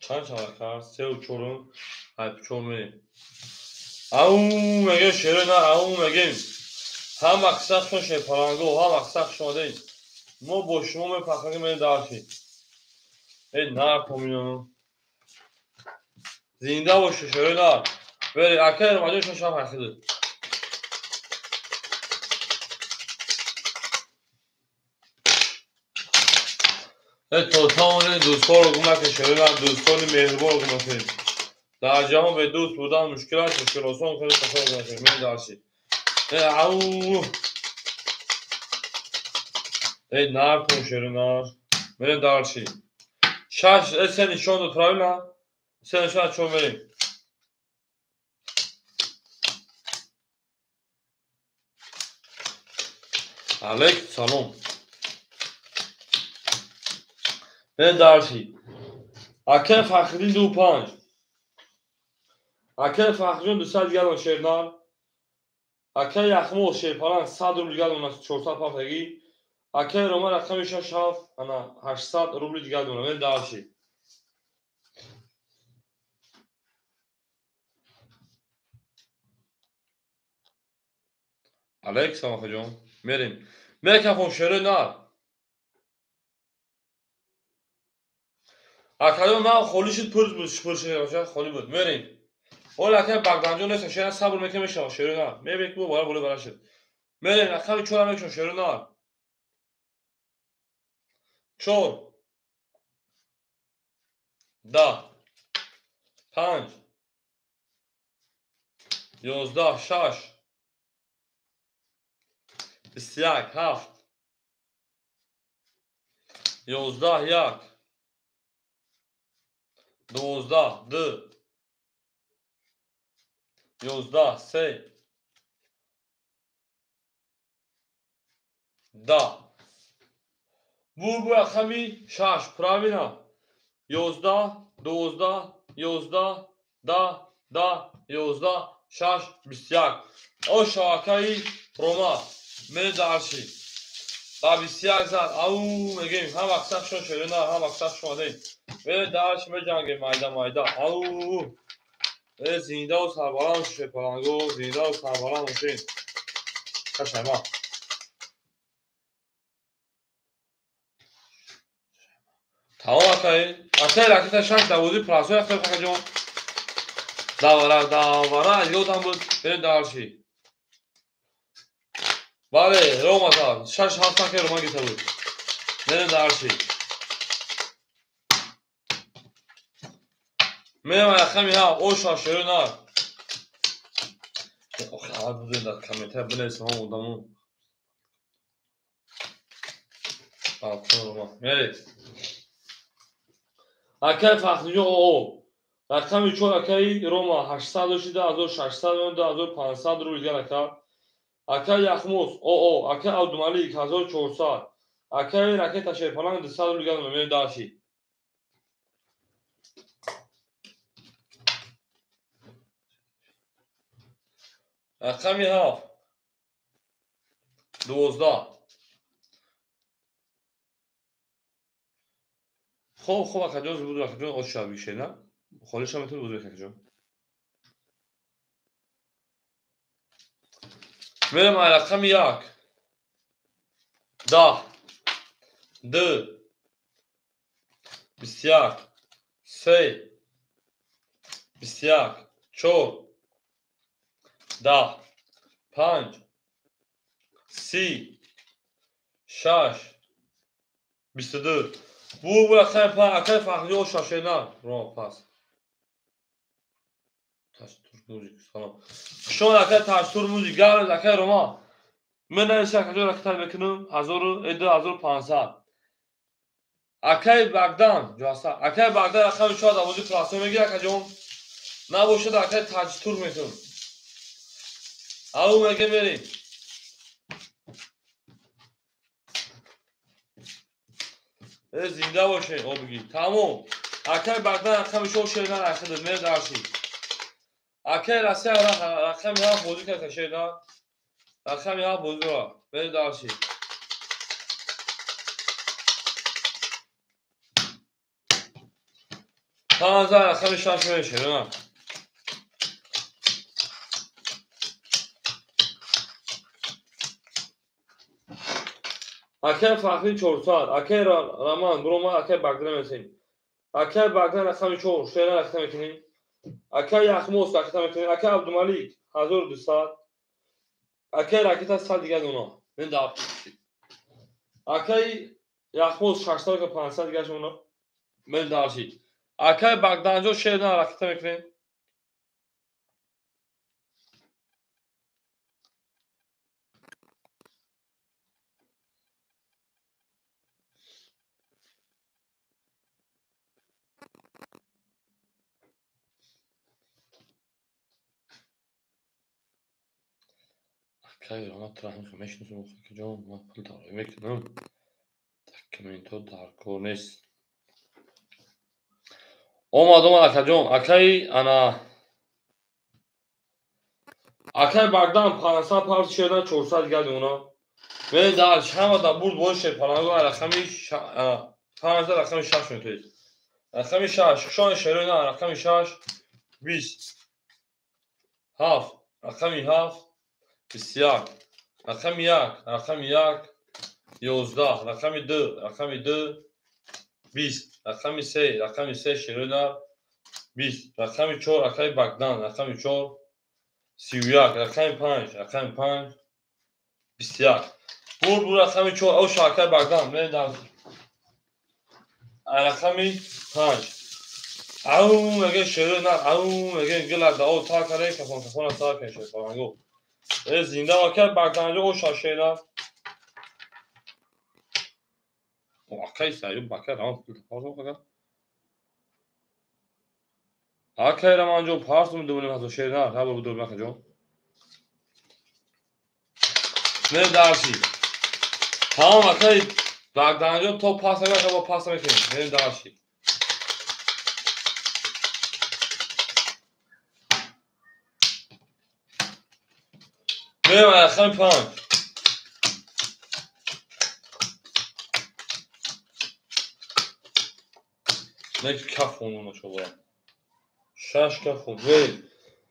Чанд шавад кард? 3 4 ҳай 4 мерем. Ау мегем шеро на ау мегем. Ҳам мақсад шон шерпаланго, ҳам мақсад шумодаед. Мо бо шумо мепахрем мерем дарши. Эй нар помино. Зинда боше шеро нар. Бере акаи Ромаҷон шон шаб ҳайхида. Тотони дӯстонро гум накунед, шеро нар, дӯстони меҳрубонро гум накунед. Дар ҷаҳон бе дӯст будан мушкил аст, мушкил осон кунед, ташаккур накунед. Мерем дарши. Ау! Эй нар кун шеро нар. Мерем дарши. 6 се нишон дод, правильно? Се нишон чор мерем. Алейкум салом. Мерем дарши. Акаи Фахриддин 2 5. Акаи Фахриҷон 200 дигар шернар. Акаи Яхмоз шерпаланг 100 рубли дигар дона 400 пафтагӣ. Акаи Рома рақами 6 7 ана 800 рубли дигар дона. Мерем дарши. Алейкум салом акаҷон. Мерем. Мекафон шерои нар. Акаҷон нав холӣ шуд, пур буд, пур шуд, холӣ буд. Мерем. Ола акаи Бағданҷон нест, шера сабр мекунем мешавад шерои нар. Мебинем ки бо бара боло бара шуд. Мерем рақами 4 мекушам шерои нар. 4 10 5 11 6 21 7 11 1 12 2 11 3 10. Бу рақами 6, правильно? 11 12 11 10 10 11 6 21. О шавакаи Рома мерем дарши. Ба 21 зад. Ау мегем ҳам мақсад шон шеро на, ҳам мақсад шумодаем. Мерем дарши меҷангем майда майда. Ау зиндаву сарбаланд шерпаланго, зиндаву сарбаланд бошед. Кашайма. Тамом акаи. Акаи ракета 6 давози прасои акаи Фахриҷон. Давара давара ёдам буд. Мерем дарши. Бале, Рома зад. 6 7 акаи Рома гирифта буд. Мерем дарши. Мерем рақами 7 оша шеро нар. Охи аввал бузед дар комментария бинависам ҳам одамо. Рома. Мерем. Акаи Фахриҷон ОО. Рақами 4 акаи Рома 800 шуда 1600 2500 рубл дигар ака. Акаи Яхмоз ОО, акаи Абдумалик 1400, акаи Ракета шерпаланг 200 рубл дигар мерем дарши. Рақами 7 12. Хоб, хоб, акаҷон, буду акаҷон, оша бишена. Холиша метавонӣ бузург акаҷон. Мерам рақами 1. 10 2 21 3 21 4 10 5 30 6 22. Бу рақами 5 акай Фахри оша шена. Ро пас. Таштур музик салом. Шон акай Таштур музик гап акай Рома. Мен нависа акаҷон ракета мекунам 1500. Акай Багдан ҷоса. Акай Багдан рақами 4 авози классо мегирад акаҷон. Набошад акай Таҷтур мекунам. Ау меге мерим. Зинда бошед обги. Тамом. Акай Багдан рақами 4 шедан рақида мер дарси. Акай Россия рақами 7 бозӣ карда шедан. Рақами 7 бозӣ мер дарси. 15 рақами 6 мешавад. Акай Фахри 400, акай Роман, брома акай Багдан месем. Акай Багдан рақами 4, шера рақам мекунем. Акай Яхмос рақам мекунем. Акай Абдумалик 1200. Акай ракета 100 дигар дона. Мен да. Акай Яхмос 600 ка 500 дигар шумо. Мен даршид. Акай Багданҷо шера ракета мекунем. Акай Рома тура ҳам мешиносам акаҷон, ман пул дароӣ мекунам. Документҳо дар кор нест. Омад, омад акаҷон. Акай ана акай Багдан 500 парт шедан 400 дигар дона. Мен дар ҳама да бурд бо шер паланго рақами 5 рақами 6 метоед. Рақами 6 шон шерои на рақами 6 20 7 рақами 7 21 рақами 1 рақами 1 11 рақами 2 рақами 2 20 рақами 3 рақами 3 шерои 20 рақами 4 акай Багдан рақами 4 31 рақами 5 рақами 5 21. Бур бур рақами 4 оша акай Багдан мен дар рақами 5. Ау меге шерои нар ау меге гила дао та каре кафон кафон та каре шер паланго. Зинда акай Багданҷо оша шера. Акай саю бакай раман пул парсум ака. Акай Раманҷо парсум дубули мазо шера ҳа бу дуб акаҷон. Не дарси. Тамом акай Багданҷо то пас ака бо пас мекунем. Не дарси. Мерем рақами 5. Не каф хонуна шобора. 6 каф хун. Мерем.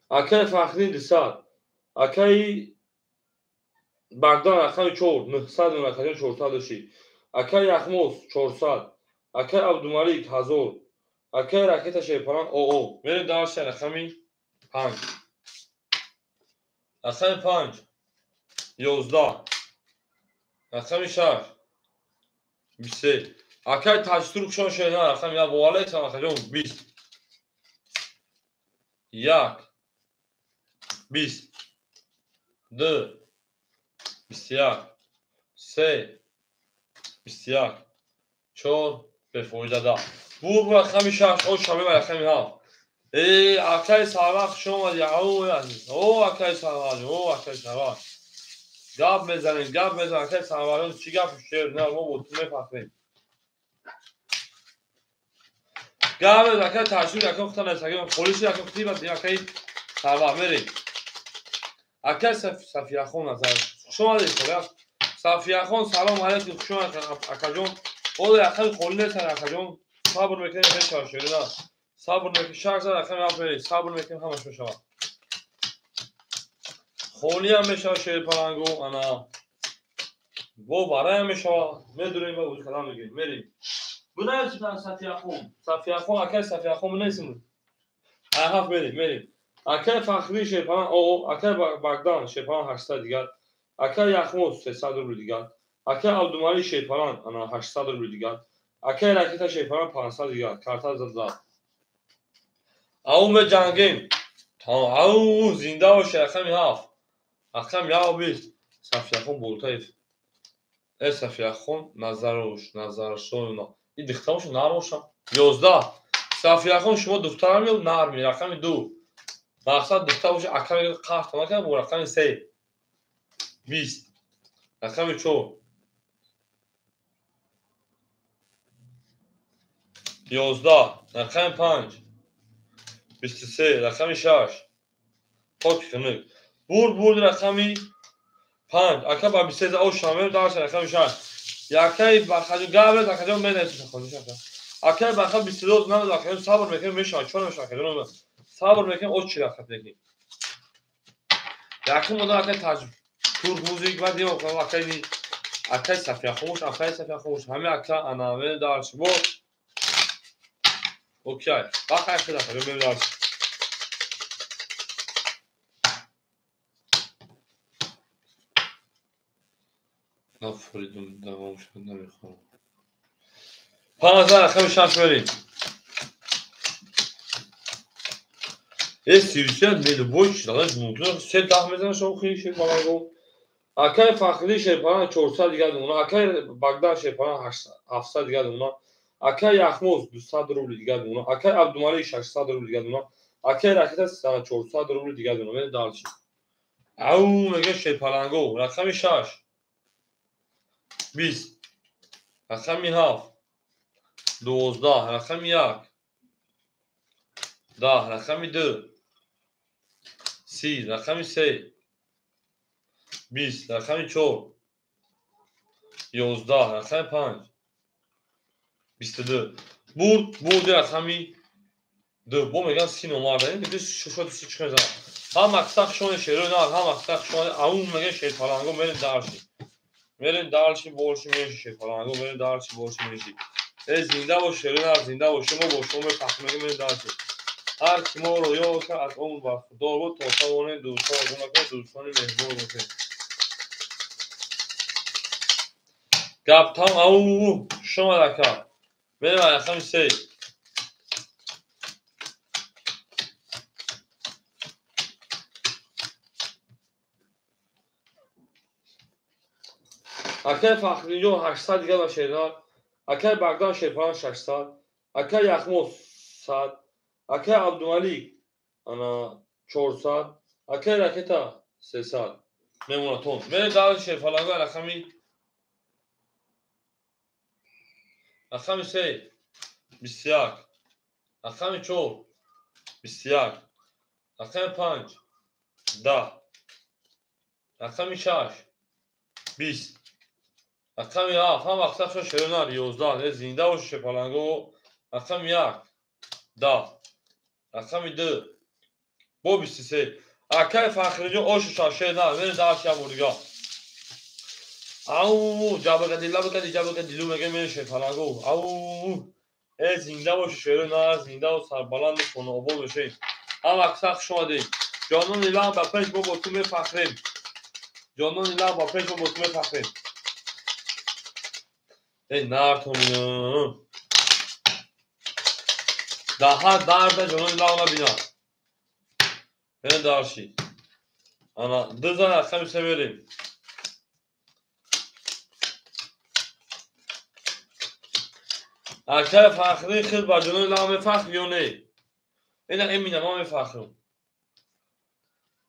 Акай Фахри 200. Акай Багдан рақами 4 900 акаҷон 400 доши. Акай Яхмос 400. Акай Абдумалик 1000. Акай ракета шерпалан ОО. Мерем дарси рақами 5. Рақами 5 11 рақами 6 23. Акай Таҷтур кушон шедан рақами 1 бовалетам акаҷон 20 1 20 2 21 3 21 4 бефоида да. Бу рақами 6 о шаби рақами 7. Акай Сарвар хуш омадӣ. Ау азиз. О акай Сарвар, о акай Сарвар. Гап мезанем, гап мезанем акай Сарварон чӣ гап шер на мо бо ту мефахрем. Гап акай Ташвир акай хутан акай полиси акай хути ба акай Сарвар мерем. Акай Сафияхон назар. Хуш омадӣ Сарвар. Сафияхон салом алейкум, хуш омадед акаҷон. Ҳоло рақами холӣ нестан акаҷон. Сабр мекунем, мешавад шерина. Сабр мекунем, 6 рақами ҳафт мерем. Сабр мекунем, ҳамаш мешавад. Холиам мешавад шерпалангу, ана. Бо бараям мешавад. Медурем ва узкалам мегирем. Мерем. Бинависед Сафияхон. Сафияхон, акай Сафияхон бинависем. Ҳафт мерем, мерем. Акай Фахрӣ шерпаланг, акай Багдан шерпаланг 800 дигар. Акай Яхмоз 300 рубл дигар. Акай Абдумалик шерпаланг ана 800 рубл дигар. Акай Ракета шерпаланг 500 дигар. Карта зад. Ау меҷангем. Ау зинда боше рақами 7. Рақами 7 Сафияхон Болтаев. Сафияхон Назарош, Назаршоевна. И духтар боша, нар боша. 11. Сафияхон шумо духтарам ё нарми? Рақами 2. Мақсад духтар боша, ака мегӯяд қаҳр накард бо рақами 3. 20. Рақами 4. 11. Рақами 5. 23. Рақами 6. Токи хунук. Бурд бурд рақами 5. Ака ба 23 ош шамел дарс рақами 6. Якай бахаҷо габред акаҷон менависед хониш ака. Акай баха 22 намаз акаҷон сабр мекунем мешавад. Чор мешавад акаҷон. Сабр мекунем оч чи рақат мекунем. Якум одам акай таҷ турк музик баъд ё акай акай Сафия хомӯш, акай Сафия хомӯш. Ҳами ака ана мен дарс бо. Окей. Баха акай акаҷон мен дарс. Нафридум давом шуд намехоҳам. 15 рақами 6 мерем. 33 мелбой чизалаш мумкин се даҳ мезанад шумо хи шерпаланго. Акай Фахрӣ шерпаланг 400 дигар думона, акай Багдан шерпаланг 700 дигар думона, акай Яхмоз 200 рубл дигар думона, акай Абдумалик 600 рубл дигар думона, акай Ракета 400 рубл дигар думона. Мен дарчи. Ау мега шерпаланго рақами 6. 20. Рақами 7. 12. Рақами 1. 10. Рақами 2. 30. Рақами 3. 20. Рақами 4. 11. Рақами 5. 22. Бурд, бурди рақами 2. Бо меган 30 номар дорем. Биз шошо си чӣ мезанам. Ҳам акса хушони шерои нар, ҳам акса хушони ау меган шерпаланго мерем дарши. Мерем дарши борши меши шерпаланго мерем дарши борши меши. Зинда бош шерои нар, зинда бош. Шумо бо шумо мефахр мекунем мерем дарши. Ҳар ки моро ёд кард аз он бархурдор буд, то тавонем дӯстон гум накунем, дӯстони меҳрубон бошем. Гап там ау шумо ака. Мерем рақами 3. Акай Фахриддинҷон 800 дигар ба шернар, акай Багдан шерпаланг 600, акай Яхмоз 100, акай Абдумалик ана 400, акай Ракета 300. Мемонатон. Мерем дар шерпаланго рақами 3 21, рақами 4 21, рақами 5 10, рақами 6 20, рақами 7 ҳам вақташо шеронар 11. Зинда бош шерпаланго. Рақами 1 10, рақами 2 бо 23. Акай Фахриҷон ошу шашер нар мерем дарс як бор дигар. Ау ҷабакади лабакади ҷабакади лу мегем мерем шерпаланго. Ау зинда бош шеронар, зинда ва сарбаланду хонаобод бошед. Ҳам акса хуш омадед. Ҷонони лаб ба пеш мо бо ту мефахрем. Ҷонони лаб ба пеш мо бо ту мефахрем. Нартон. Даҳа дарда ҷонони лаб набинад. Мерем дарши. Ана дузан рақами 3 мерем. Акай Фахрӣ худ ба ҷонони лаб мефахр ё не? Ина эмина ман мефахрам.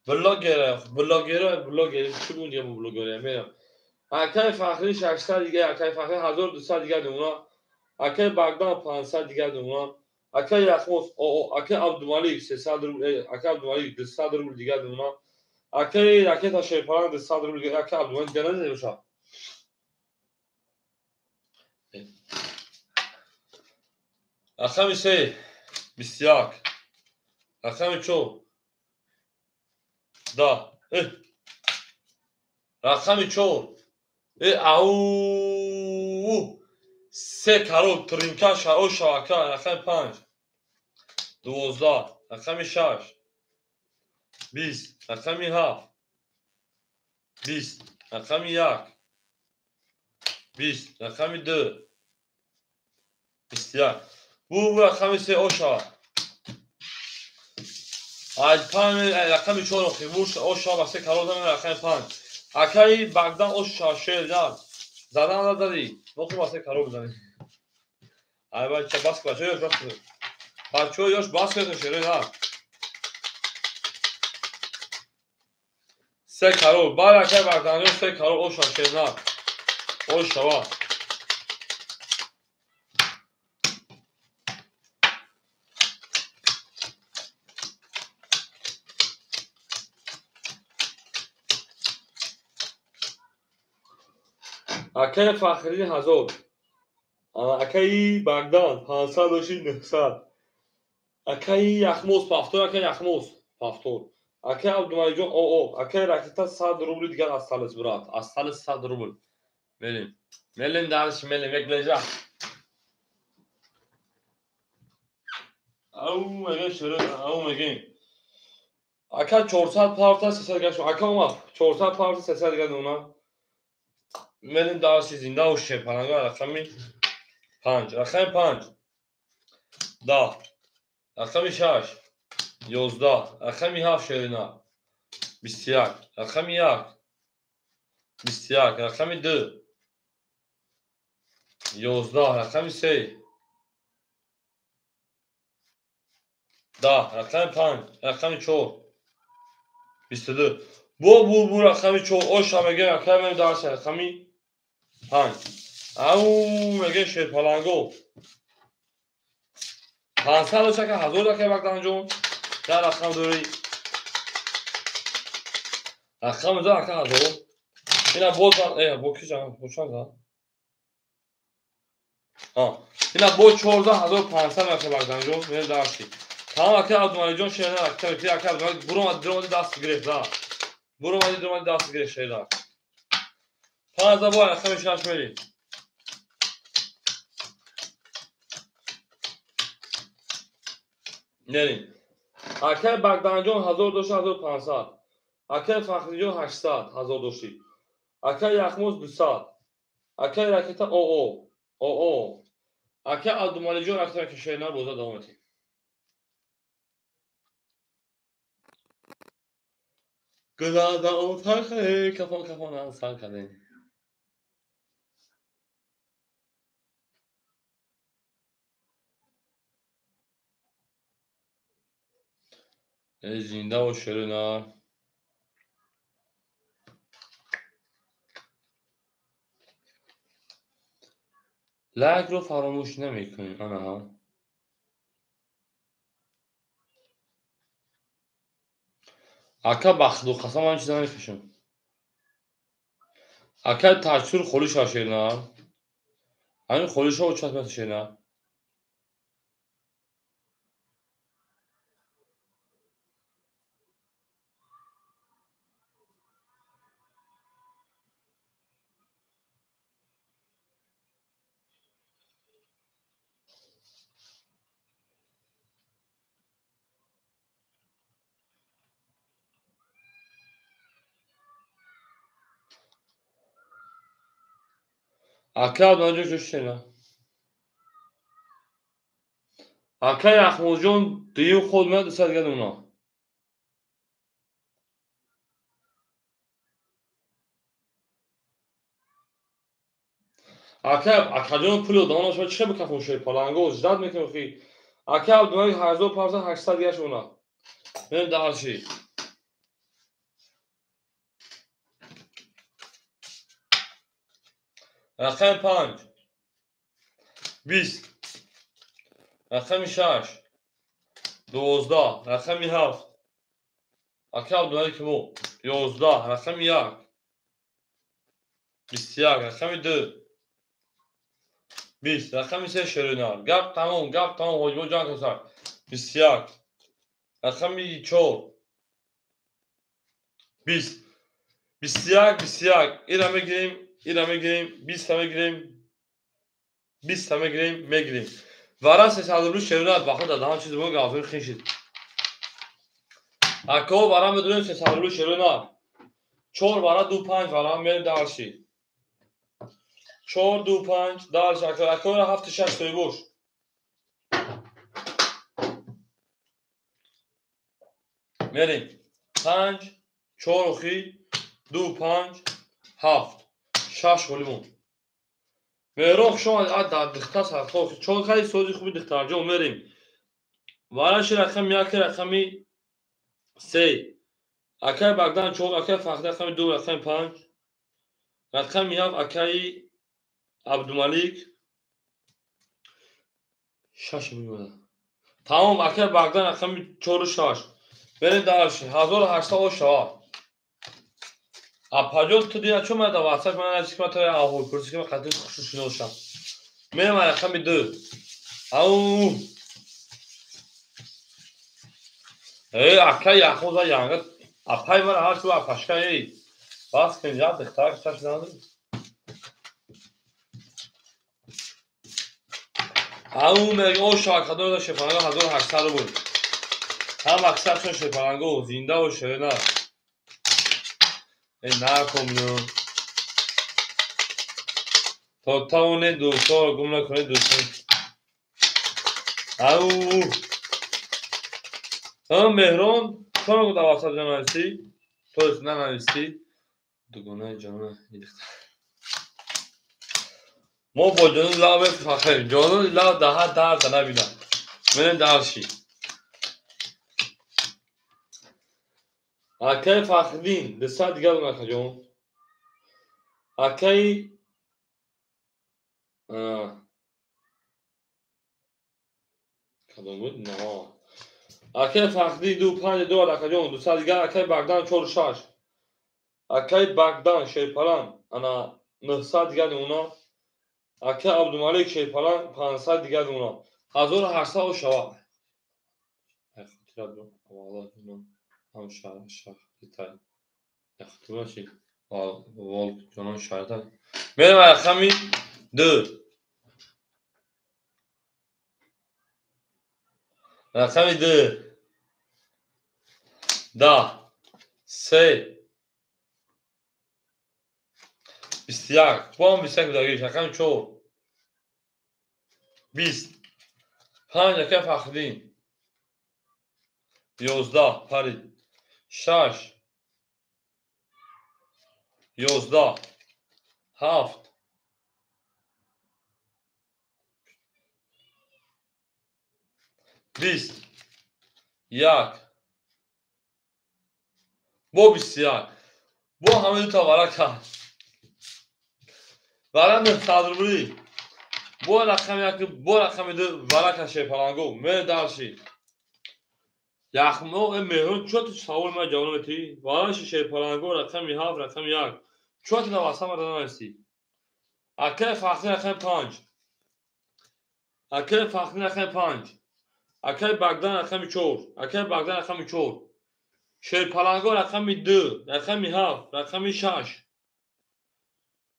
Блогер, блогер, блогер, чӣ буд я блогер мерам. Акай Фахрӣ 600 дигар, акай Фахрӣ 1200 дигар думона, акай Багдан 500 дигар думона, акай Яхмоз, акай Абдумалик 300 рубл, акай Абдумалик 200 рубл дигар думона, акай Ракета шерпаланг 200 рубл дигар, акай Абдумалик дигар намебошад. Рақами 3 21. Рақами 4 10. Рақами 4 ау се карол тринка шао шавака. Рақами 5 12. Рақами 6 20. Рақами 7 20. Рақами 1 20. Рақами 2 21. Бу рақами 3 ошава. Ай 5 рақами 4 охи бу ошава се карол зан рақами 5. Акаи Багдан ошава шер да. Задан надади. Ноху ба се карол бизани. Ай бача бас бача ёш бас. Бача ёш бас кардо шер да. Се карол бар акаи Багдан ёш се карол ошава шер да. Ошава. Акаи Фахриддин 1000. Акаи Багдан 500 доши 900. Акаи Яхмоз повтор, акаи Яхмоз повтор. Акаи Абдумаликҷон ОО. Акаи Ракета 100 рубли дигар осталось, брат. Осталось 100 рубл. Мелим. Мелим дальше, мелим, як лежа. Ау мегем шуруъ, ау мегем. Ака 400 парта 300 гаш. Ака омад. 400 парта 300 дигар нуна. Мелим дальше зинда уше паланга рақами 5. Рақами 5 10. Рақами 6 11. Рақами 7 шерина 21. Рақами 1 21. Рақами 2 11. Рақами 3 10. Рақами 5. Рақами 4 22. Бу рақами 4 оша мегем акай мем дарс рақами 5. Ау мегем шерпаланго 500 дошт ака 1000 ака Багданҷон. Дар рақам дорӣ. Рақам за ака 1000. Ина боз бо ки ҷан бо чанд за? Ина бо 14500 ака Багданҷон мем дарси. Тамом ака Абдумаликҷон шерна ака ака Абдумалик буромад диромади даст гирифт да. Буромади диромади даст гирифт шерна. 15 бо рақами 6 мерим. Мерим. Акаи Багданҷон 1000 дошт 1500. Акаи Фахриҷон 800 1000 дошти. Акаи Яхмоз 200. Акаи Ракета ОО. ОО. Акаи Абдумаликҷон рақами кишерна боза давом метем. Гулада отахе кафон кафон сан кардем. Зинда бош шерина. Лайкро фаромӯш намекунем. Анаҳа. Ака бахту қасам ман чиза намекашам. Ака тачур холӣ шава шерина. Ҳамин холӣ шава чат мета шерина. Ака Абдумаликҷон чӯ шена. Ака Яхмозҷон дуюм ход меяд 200 дигар нуна. Ака акаҷон пули одамон шумо чӣ бикафон шуд паланго ждат мекунем хи. Ака Абдумалик 1500 800 дигар шуна. Мерем дальше. Рақами 5 20. Рақами 6 12. Рақами 7 ака Абдумалик мо 11. Рақами 1 21. Рақами 2 20. Рақами 3 шеринар. Гап тамом, гап тамом. Ҳоҷибо ҷанг касар. 21. Рақами 4. 20. 21, 21. Ира мегирем, ира мегирем, 20 мегирем, 20 мегирем, мегирем. Вара 300 рубли шеринар. Бахо дадаҳам чизи мо гафир хишид. Ако вара медонем 300 рубли шеринар. 4 вара 2 5 вара мерем дарши. 4 2 5 дарш ако ако 7 6 тои бош. Мерем 5 4 охи 2 5 7 6 холимон. Меҳрон хуш омад а дар дихта садқо чор кади сози хуби дихтарҷон мерем. Вараши рақами 1 рақами 3. Акай Багдан 4, акай Фахри рақами 2, рақами 5. Рақами 7 акай Абдумалик 6 мемонад. Тамом акай Багдан рақами 4 6. Мерем дарши 1800 шава. Апаҷон ту дина чун ман дар WhatsApp ман нависи ки ман туро аҳволпурсӣ ки ман қадри хушу шиносам. Мерем рақами 2. Ау. Эй, акай яхоза янга. Апай ман ҳар чу апашка эй. Бас кун я дихтар чаш надорӣ. Ау меги о шакадор да шефанга 1800 рубл. Ҳам аксаршон шефанго зинда ва шерина. Эй накомну. То тавонед дӯстон гум накунед дӯстон. Ау. Меҳрон, чаро дар WhatsApp нанависӣ? То есть нанависӣ? Дугонаи ҷонона дихта. Мо бо ҷони лав мефахрем. Ҷони лав даҳа дарда набинам. Мерем дарши. Акай Фахриддин, 200 дигар дон акаҷон. Акай кадом буд? На. Акай Фахриддин 2 5 2 акаҷон, 200 дигар. Акай Багдан 4 6. Акай Багдан Шерпалан ана 900 дигар уна. Акай Абдумалик Шерпалан 500 дигар уна. 1800 шава. Ай хотира аввало ҳам шаҳритай. Яхтура чи? Вол ҷонон шаҳритай. Мерем рақами 2. Рақами 2. 10 3 21. Бом 21 будагиш. Рақами 4. 20 5 акай Фахриддин. 11 парид. 6 11 7 20 1 бо 21 бо ҳамаи дута вара кард. Вара 900 рубли. Бо рақами 1 бо рақами 2 вара кард шерпаланго. Мере дарши. Яхмо меҳрон чо ту савол ман ҷавоб метӣ? Вараши шерпаланго рақами 7 рақами 1. Чо ту дар WhatsApp мара нанависӣ? Акай Фахри рақами 5. Акай Фахри рақами 5. Акай Багдан рақами 4. Акай Багдан рақами 4. Шерпаланго рақами 2, рақами 7, рақами 6.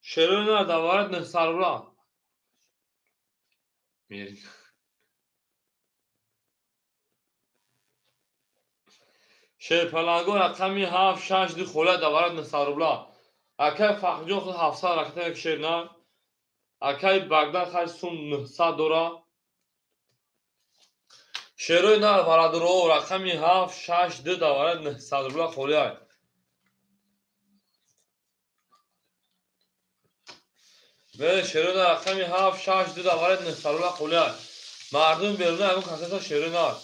Шерона даварат 900 рубла. Мерин. Шерпаланго рақами 7 6 2 хола даварат 900 рубла. Акай Фахриҷон худ 700 ракета шерна. Акай Багдан хай сум 900 дора. Шерои нар варадуро рақами 7 6 2 даварат 900 рубла холиай. Бере шерои нар рақами 7 6 2 даварат 900 рубла холиай. Мардум беруна ягон касата шерои нар.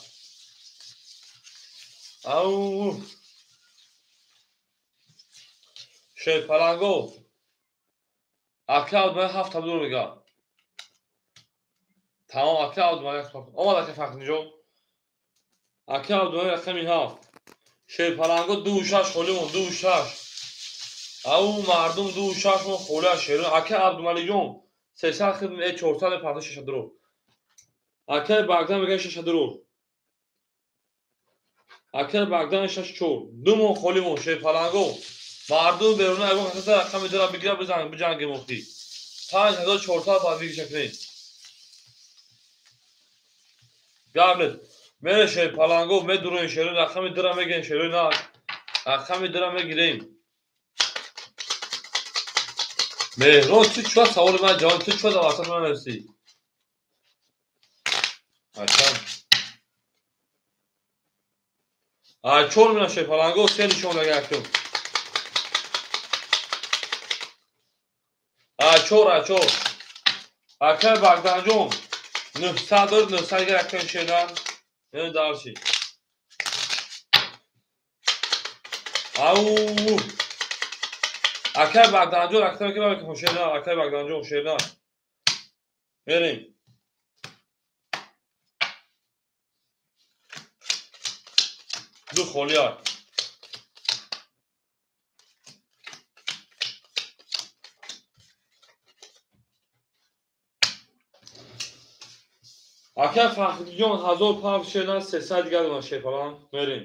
Ау. Шерпаланго. Акай Абдумалик 7 табдур мега. Тамом акай Абдумалик омад акай Фахриҷон. Акай Абдумалик рақами 7. Шерпаланго 2 6 холимон 2 6. Ау мардум 2 6 мон холя шерон. Акай Абдумаликҷон 300 хид 400 мепарта 6 дурор. Акай Багдан мегӯяд 6 дурор. Акай Багдан 6 4. Ду моҳ холӣ мон шерпаланго. Мардум беруна ягон каса рақами дора бигира бизан биҷангем охти. 5400 баъд бигиша кунед. Гап нест. Мере шерпаланго медуроем шерои рақами дора мегирем шерои на. Рақами дора мегирем. Меҳрон ту чӣ саволи ман ҷавоб ту чӣ дар васат ман нависӣ? Ача. А чор мина шерпаланго се нишон дага якум. А чор, а чор. Акай Багданҷон 900 дор 900 дигар якум шедан. Мена дарши. Ау. Акай Багданҷон акай ки ман шедан, акай Багданҷон шедан. Мерем. Ду холия. Акай Фахриҷон 1000 пав шедан 300 дигар дона шепалан. Мерем.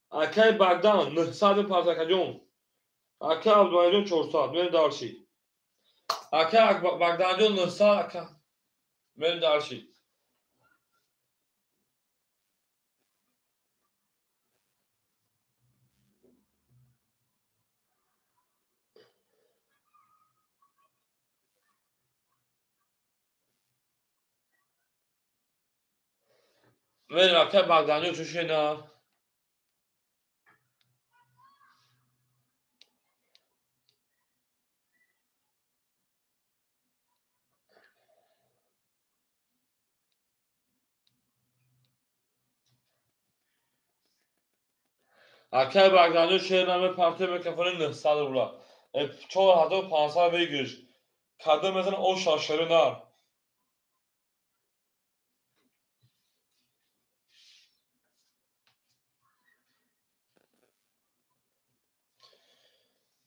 Акай Багдан 900 пав акаҷон. Акай Абдумалиҷон 400. Мерем дарши. Акай Багданҷон 900 ака. Мерем дарши. Мерем акай Багданҷон чӣ шена? Акай Багданҷон шер намепарте мекафони 900 рубла. 4500 выигрыш. Кадом мезана оша шеро нар.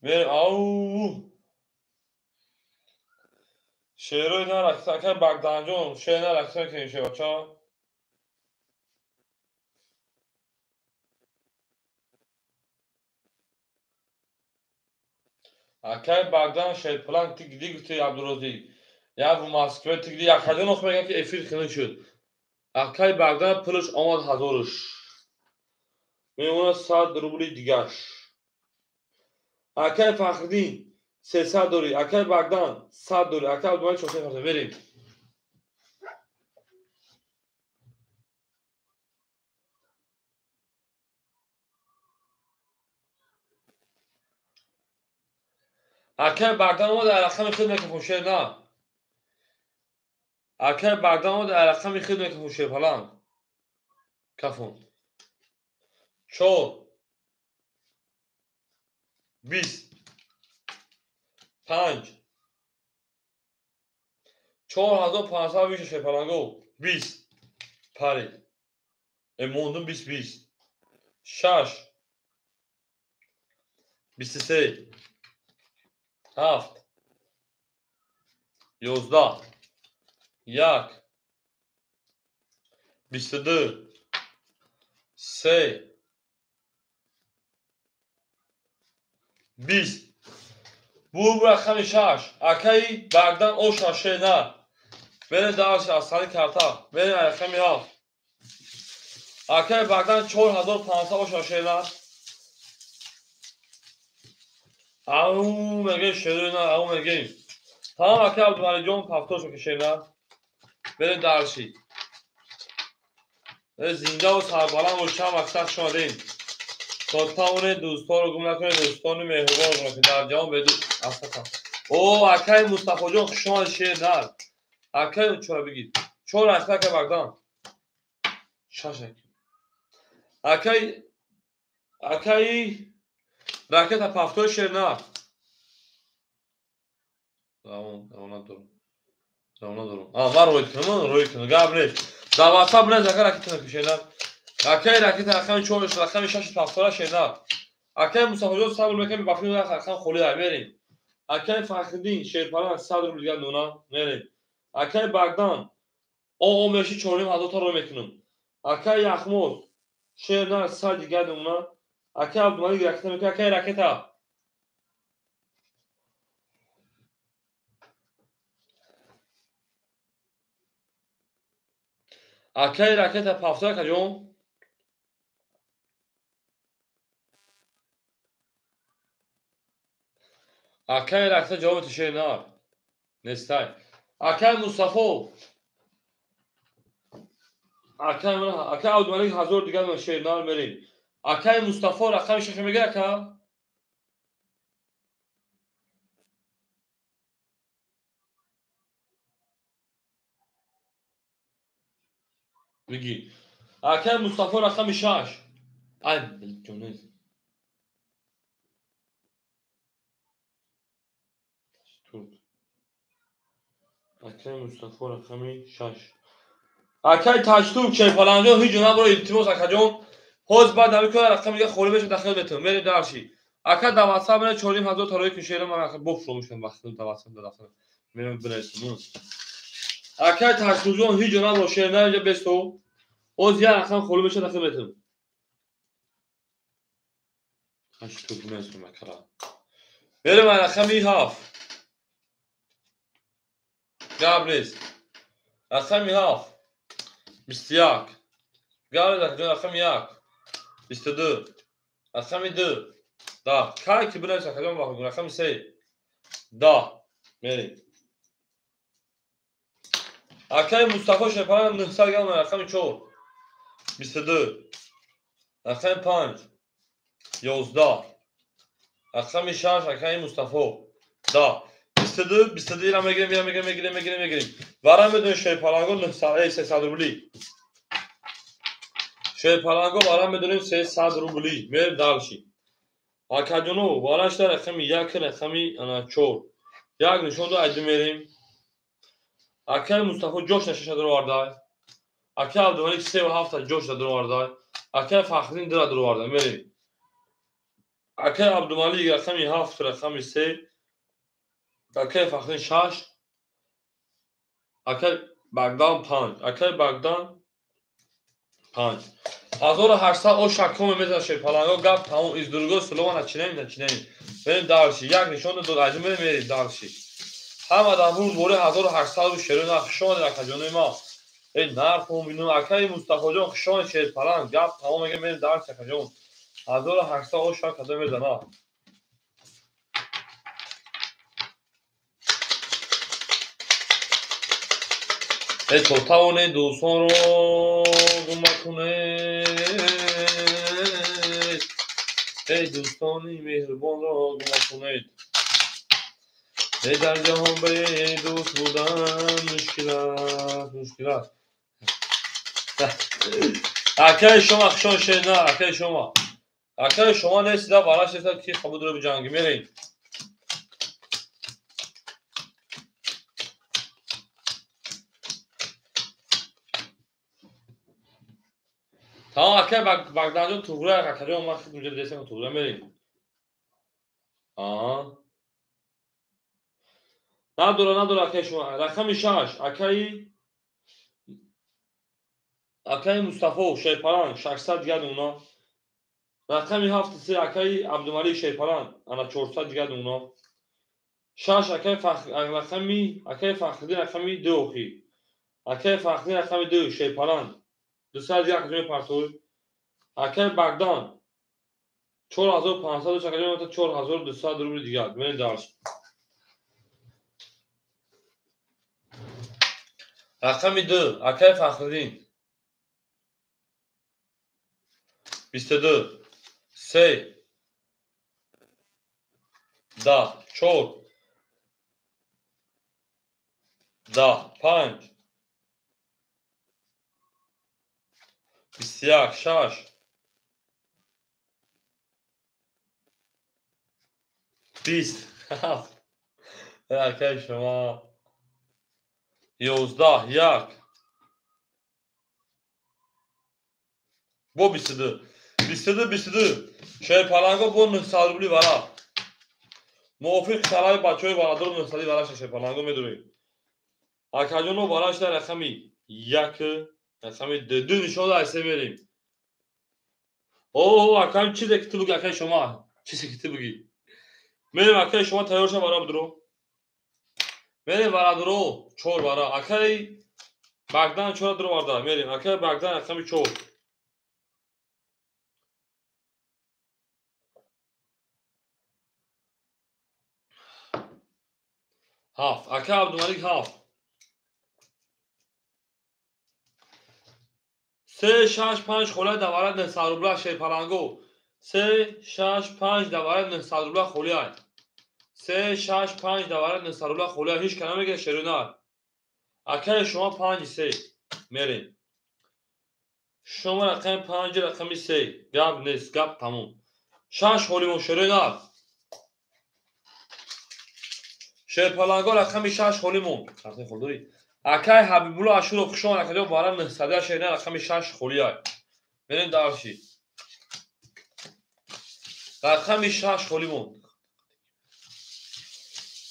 Мерем ау. Шерои нар акай Багданҷон шер нар аксар кунем шер бача. Акай Багдан шерпланк тигди гуфти Абдурозӣ. Як в Москве тигди якаҷон ох мегӯяд ки эфир хунук шуд. Акай Багдан пулаш омад ҳазорш. Мемонад 100 рубли дигаш. Акай Фахриддин 300 дорӣ. Акай Багдан 100 дорӣ. Акай Абдумалик 400 фарзанд. Мерем. Акай Багдан омад дар рақами худ мекафон шер на. Акай Багдан омад дар рақами худ мекафон шерпаланг. Кафон. 4 20 5 4500 виша шерпаланго 20 парид. Мондум 20 20 6 23 7 11 1 22 3 20. Бу рақами 6. Акаи Багдан оша шер на. Берем дарши асали карта. Берем рақами 7. Акаи Багдан 4500 оша шер на. Ау мегӯем шерои на, ау мегӯем. Тамом акаи Абдумалиҷон пафтор шуд ки шер на. Берем дарши. Зиндаву сарбаланд бошам, аксар хуш омадем. То тавонед дӯстонро гум накунед, дӯстони меҳрубонро гум накунед. Дар ҷаҳон беду асатам. О, акаи Мустафоҷон хуш омадед шер нар. Акаи чора бигир. 4 акай акаи Багдан. 6 акай. Акаи акаи ракета пафтори шер нар. Равон, равон надорам. Равон надорам. А, ман рой кунам, рой кунам. Гап нест. Дар WhatsApp бинавис ака ракета накушед нар. Акай ракета рақами 4 рақами 6 пафтора шер нар. Акай Мустафоҷон сабр мекунем, ба филм рақам холӣ дар мерем. Акай Фахриддин Шерпаланг 100 рубл дигар нуна мерем. Акай Багдан о меши 4,5 та ро мекунам. Акай Яхмоз Шернар 100 дигар нуна. Акай Абдумалик ракета мекунад. Акай ракета. Акай ракета пафта акаҷон. Акай ракета ҷавоби Шернар нестай. Акай Мустафо. Акай акай Абдумалик 1000 дигар Шернар мерем. Акай Мустафо рақами шаш мегӯяд ака? Бигӣ. Акай Мустафо рақами 6. Ай ҷонез. Акай Мустафо рақами 6. Акай Таҷтурк Шерпаланҷон ҳеҷ ҷо набуро илтимос акаҷон. Ҳоз баъд намекунад рақами дига холӣ мешавад дахил метавон. Мерем дарши. Ака дар WhatsApp мена 4,5 та рои кун шеъра ман бофромӯшам вақти дар WhatsApp дар дафтар. Мерем бинависам. Акай Таҷтуркҷон ҳеҷ ҷо набуро шеър на инҷа бесто. Ҳоз як рақам холӣ мешавад дахил метавон. Таҷтурк бинависам акара. Мерем рақами 7. Гап нест. Рақами 7. 21. Гап нест рақами 1. 22. Рақами 2. 10. Кай ки бинавис акаҷон вақт рақами 3. 10. Мерем. Акай Мустафо Шерпаланг 900 грамм рақами 4. 22. Рақами 5. 11. Рақами 6 акай Мустафо. 10. 22, 22 ира мегирем, ира мегирем, мегирем, мегирем, мегирем. Вара медонем Шерпаланго 900, 300 рубли. Шерпаланго вара медонем 300 рубли. Мерем дальше. Акаҷоно, вара шуда рақами 1, рақами 4. Як нишон до айду мерем. Акай Мустафо ҷош нашаша дароварда. Акай Абдумалик 3 ва 7 ҷош дароварда. Акай Фахриддин 2 дароварда. Мерем. Акай Абдумалик рақами 7, рақами 3. Акай Фахриддин 6. Акай Багдан 5. Акай Багдан 5. 1800 о шакоме мезанад Шерпаланго гап тамом из другого слова начинаем, начинаем. Мерем дальше. Як нишон дод аҷиб мерем, мерем дальше. Ҳама дар рӯз бори 1800 шеро на хуш омадед акаҷонои ма. Эй нарх муминун акай Мустафоҷон хуш омадед Шерпаланг гап тамом мегӯем мерем дальше акаҷон. 1800 о шак кадо мезанад. Эй то тавонед дӯстонро гум накунед. Эй дӯстони меҳрубонро гум накунед. Эй дар ҷаҳон бе дӯст будан мушкил аст, мушкил аст. Акаи шумо хушон шена, акаи шумо. Акаи шумо нестида бараш неста ки қабудро биҷангӣ мерем. Тамом акай Багданҷон туғра акаҷон ман хид унҷа десам туғра мерем. Аҳа. Надора, надора акай шумо. Рақами 6 акай Мустафо Шерпаланг 600 дигар нуна. Рақами 7 3 акай Абдумалик Шерпаланг ана 400 дигар нуна. 6 акай Фахр рақами акай Фахриддин рақами 2 охи. Акай Фахриддин рақами 2 Шерпаланг 200 як ҷои партои. Акай Багдан 4500 акаҷон 4200 рубли дигар. Мерем дальше. Рақами 2 акай Фахриддин 22 3 10 4 10 5 21 6 20 7 акай шумо 11 1 бо 22 22 22 Шерпаланго бо 900 рубли вара. Мувофиқ шарои бачаҳои бародару 900 вараша шерпаланго медурем. Акаҷоно варашда рақами 1, рақами 2, ду нишон айсе мерем. О, акам чизе ки ту буги, акаи шума, чизе ки ту буги. Мерем акаи шума тайёр ша бара будро. Мерем барадро, 4 бара. Акаи Багдан 4 дро варда. Мерем акаи Багдан рақами 4. Ҳафт. Ака Абдумалик 7. 3 6 5 холия даварад 900 рубла шерпаланго. 3 6 5 даварад 900 рубла холия. 3 6 5 даварад 900 рубла холия. Ҳеч кана мегирад шерунар. Акаи шумо 5 3 мерем. Шумо рақами 5 рақами 3. Гап нест, гап тамом. 6 холимон шерунар. Шерпаланго рақами 6 холимон. Рақами холдорӣ. Акай Ҳабибулло Ашуров хушон акаҷон бара 900 шерина рақами 6 холия. Мерем дарши. Рақами 6 холимон.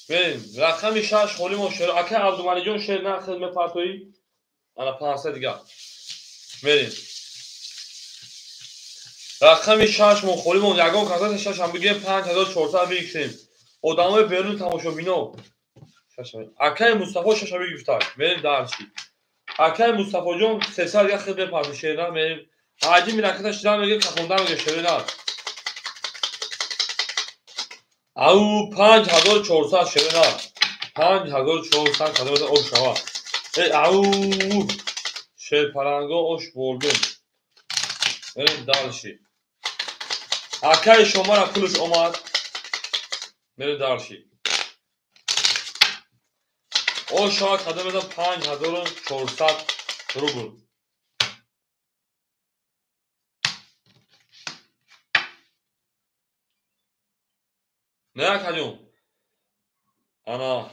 Мерем рақами 6 холимон шер. Акай Абдумалиҷон шер нахел мепартоӣ. Ана 500 дига. Мерем. Рақами 6 мон холимон ягон касат 6 ҳам бигирем 5400 бигирем. Одамои берун тамошобино. Акаи Мустафо 6 бигирифтак. Мерем дарши. Акаи Мустафоҷон 300 дига хел мепартои шерина мерем. Ҳаҷи мираката шида мегир кафонда мегир шерина. Ау 5400 шерина. 5400 кадом ош шава. Эй ау шерпаланго ош бурдум. Мерем дарши. Акаи шумара пулш омад. Мерем дарши. Ош шава кадом 5400 рубл. Не акаҷон. Ана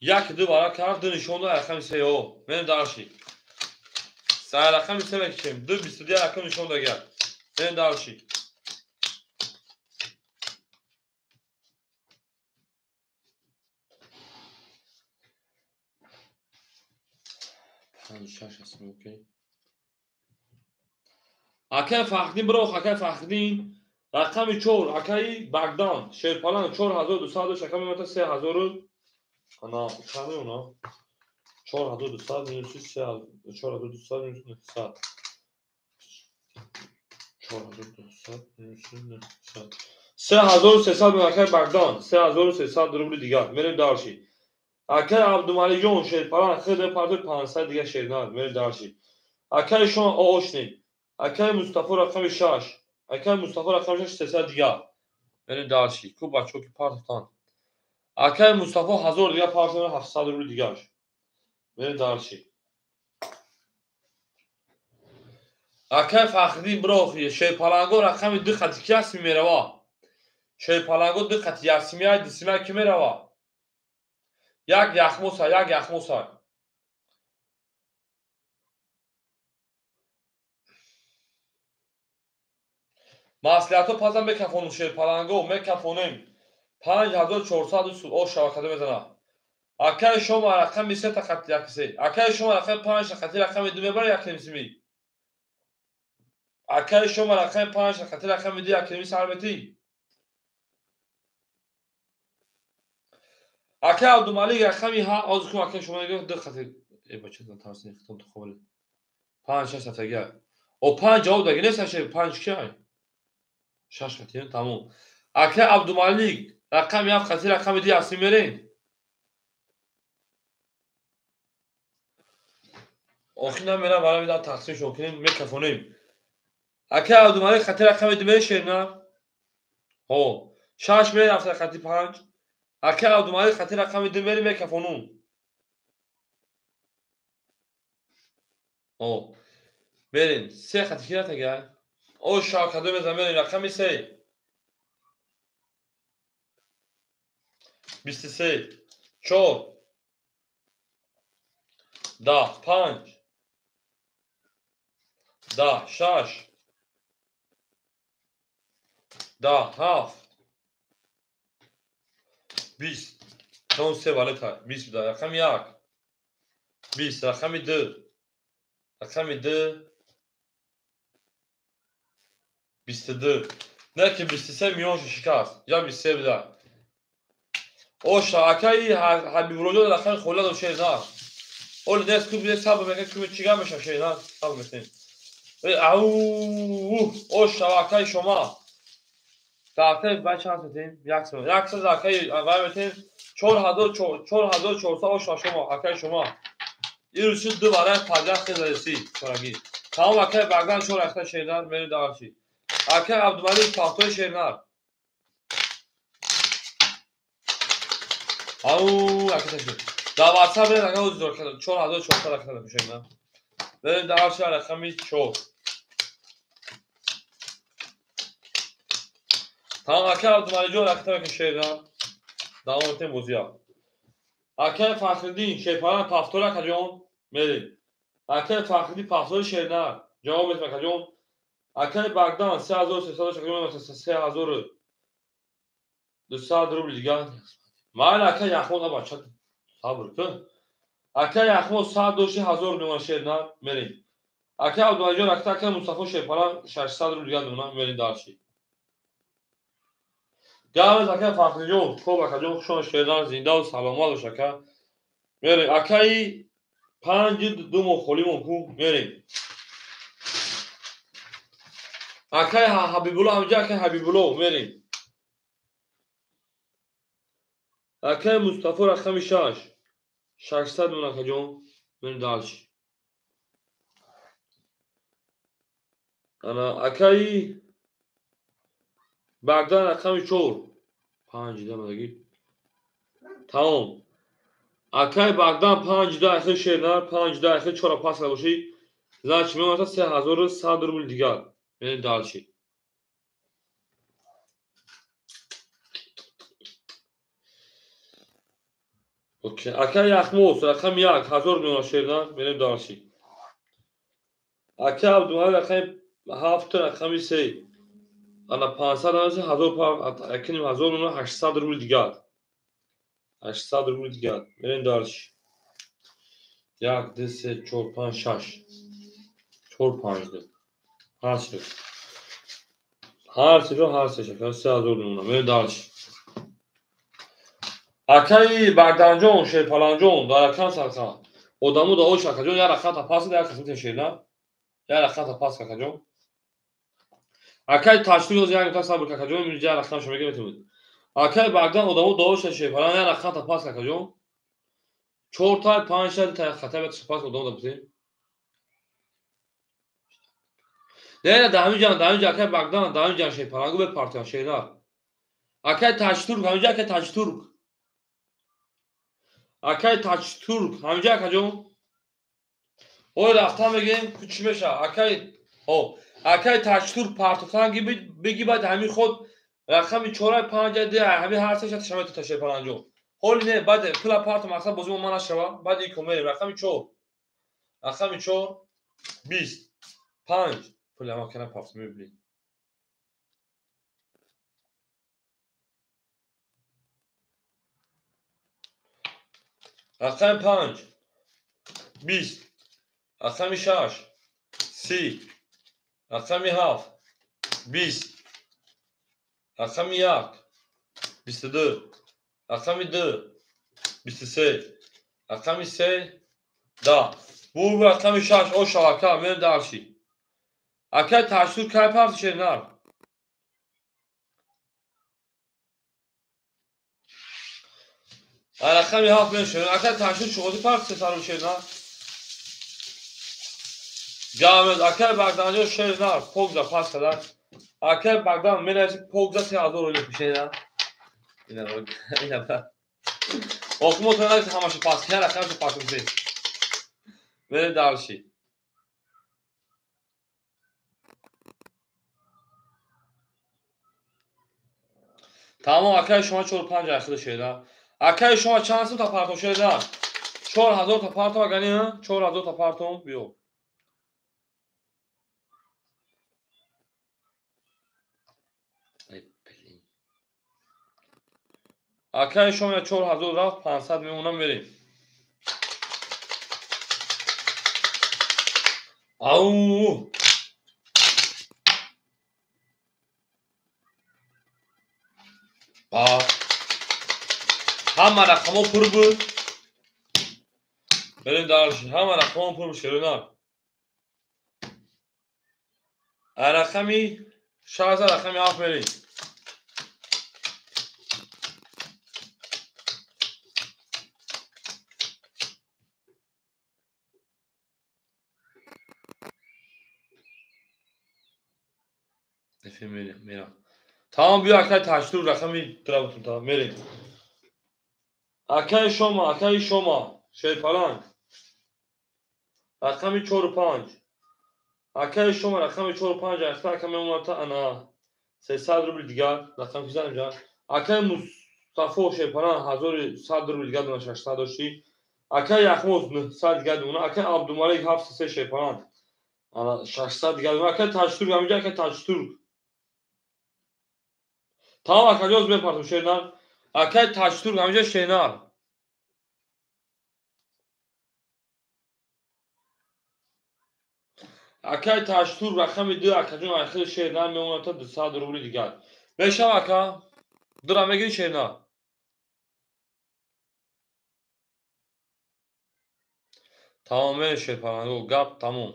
1 2 вара кард, 2 нишон дод рақами 3 о. Мерем дарши. Сар рақами 3 мекушем. 2 22 рақам нишон дагар. Мерем дарши. Панҷ шаш аст, окей. Акай Фахриддин бирох, акай Фахриддин рақами 4, акаи Багдан, шерпалан 4200 шака мемата 3000 ана чанд мемона? 4200 минус 3 4200 минус 900. 4200 минус 900. 3300 мемона акаи Багдан, 3300 рубли дигар. Мерем дарши. Акаи Абдумалиҷон шерпалан хел мепартои 500 дига шернар. Мерем дарши. Акаи шумо оошнем. Акаи Мустафо рақами 6. Акаи Мустафо рақами 6 300 дига. Мерем дарши. Ку бачаҳо ки партофтанд. Акаи Мустафо 1000 дига партофтанд, 700 рубли дигаш. Мерем дарши. Акаи Фахриддин бирох, шерпаланго рақами 2 хати ки ҳаст мерава? Шерпаланго 2 хати ясмия, дисмия ки мерава? Як яхмоса, як яхмоса. Маслиҳатҳо пазам мекафонем шерпаланго, мекафонем. 5400 ош шавакада мезанад. Акаи шумо рақами 3 хати 1 3. Акаи шумо рақами 5 хати рақами 2 мебарад 1 сими. Акаи шумо рақами 5 хати рақами 2 1 сар мети. Акаи Абдумалик рақами 7 оз кун акаи шумо мегӯяд 2 хати. Э бача тарсин хитом ту хобали. 5 6 ҳафтага. О 5 ҷавоб даги нест аше 5 ки ай? 6 хати тамом. Акаи Абдумалик рақами 7 хати рақами 2 асли мерем. Охир намерам барои дар тақсим шон кунем мекафонем. Акаи Абдумалик хати рақами 2 мешем на? Ҳо. 6 мерафта хати 5. Акаи Абдумалик хати рақами 2 мери мекафонум. Ҳо. Мерем. 3 хати ки рафтага? О шавкадо мезанем мерем рақами 3. 23 4 10 5 10 6 10 7 20. Тамом се валета 20 буда. Рақами 1 20, рақами 2 рақами 2 22. Не ки 23 миёншо шикаст. Я 23 буда. Оша акаи Ҳабибуллоҷон рақами хола дод шернар. Оли нест куб сабр мекунем, куб чига меша шернар сабр мекунем. Ау оша акаи шума. Дафтари бай чанд метем? 100. 100 акаи вай метем 4400 оша шума акаи шума. Ирӯз шуд ду вариант падях хезаси чораги. Тамом акаи Багдан чор ахта шернар мери дарши. Акаи Абдумалик пахтои шернар. Ау акаи шуд. Дар WhatsApp беред ака 4400 рақам мешавад. Берем дарши рақами 4. Тамом акаи Абдумаликҷон рақами шернар. Давом метем бозия. Акаи Фахриддин шерпаран пафтор акаҷон мерем. Акаи Фахриддин пафтори шернар ҷавоб метем акаҷон. Акаи Багдан 3300 акаҷон 3200 рубл дигар. Майли акаи Яхмон аба чат сабр кун. Акаи Яхмон 100 дошти 1000 мемона шернар мерем. Акаи Абдумаликҷон акаи Мустафо шерпаран 600 рубл дигар мемона мерем дарши. Гавз акаи Фахриҷон, хоб акаҷон, хушон шернар, зиндаву саломат бош ака. Мерем. Акаи 5 ду моҳ холимон ку мерем. Акаи Ҳабибулло ҳамҷа акаи Ҳабибулло мерем. Акаи Мустафо рақами 6 600 мон акаҷон мерем дальше. Ана акаи Багдан рақами 4 5 дамадаги. Тамом. Акаи Багдан 5 да ахир шернар 5 да ахир 4 пас боши. Значит мемонад 3100 рубл дигар. Мерем дальше. Окей. Акаи Яхмос рақами 1 1000 мемонад шернар мерем дальше. Акаи Абдумалик рақами 7 рақами 3 ана 500 амаси 1000 акиним 1800 рубл дигар. 800 рубл дигар. Мерем дальше. 1 2 3 4 5 6 4 5 2. Ҳар се. Ҳар се ҳар се шакар 3000 мемона. Мерем дальше. Акаи Багданҷон, Шерпаланҷон, дар рақам сарқан. Одамо да ош акаҷон, як рақам та пас як қисмати шерна. Як рақам та пас акаҷон. Акаи Таштур ёз як нуқта сабр акаҷон, имрӯз як рақам шумо мегӯед. Акаи Багдан одамо да ош Шерпалан як рақам та пас акаҷон. 4 та 5 та хата бет пас одамо да бутем. Не, да ҳамин ҷа акаи Багдан, да ҳамин ҷа Шерпалангу бе партия шернар. Акаи Таштурк, ҳамин ҷа акаи Таштурк. Акаи Таштурк, ҳамин ҷа акаҷон. Ой рафтан мегӯем, чӣ меша? Акаи ҳо, акаи Таштурк партофтан бигӣ баъд ҳамин худ рақами 4 5 2 ҳамин ҳар се шата шамета Шерпаланҷон. Ҳоли не, баъд пула парто мақсад бозӣ мо нашава, баъд ин мерем рақами 4. Рақами 4 20 5 пула ма кана парто мебинем. Рақами 5 20 рақами 6 30 рақами 7 20 рақами 1 22 рақами 2 23 рақами 3 10. Бу рақами 6 оша ака мерем дарши. Акаи Таштур кай парти шернар? Рақами 7 мерем шернар. Акаи Таштур чуғози парти сесару шернар? Гамез акаи Багданҷон шернар покза пас кадар. Акаи Багдан менависи покза 3000 рубл шернар. Ина ина. Оқмо тонад ҳамаша пас кар рақамша пас кунед. Мерем дальше. Тамом акаи шумо 4 5 ахир шернар. Акаи шумо чанд сум та партом шернар? 4000 та партом агани, 4000 та партом биё. Акаи шома 4000 рафт, 500 мемонам, мерем. Ау! Ҳама рақамҳо пур буд. Берем дальше. Ҳама рақамҳо пур буд, шеринар. Рақами 6 рақами 7 мерем. Мерам. Тамом, биё акай таштур рақами дурабутун, тамом, мерем. Акаи шома, акаи шома, шерпаланг. Рақами 4 5. Акаи шома рақами 4 5 ахта ака мемоната ана 300 рубл дигар, рақам кизан инҷа. Акаи Мустафо шерпаланг 1100 рубл дигар дона 600 дошти. Акаи Яхмоз 900 дигар дона, акаи Абдумалик 73 шерпаланг. Ана 600 дигар дона, акаи Таҷтурк ҳаминҷа, акаи Таҷтурк. Тамом, акаҷоз мепартам шернар. Акаи Таҷтурк ҳаминҷа шернар. Акаи Таҷтурк рақами 2 акаҷон айхел шернар мемонад та 200 рубли дигар. Мешав ака? Дура мегири шернар. Тамом, мерем шерпаланго, гап тамом.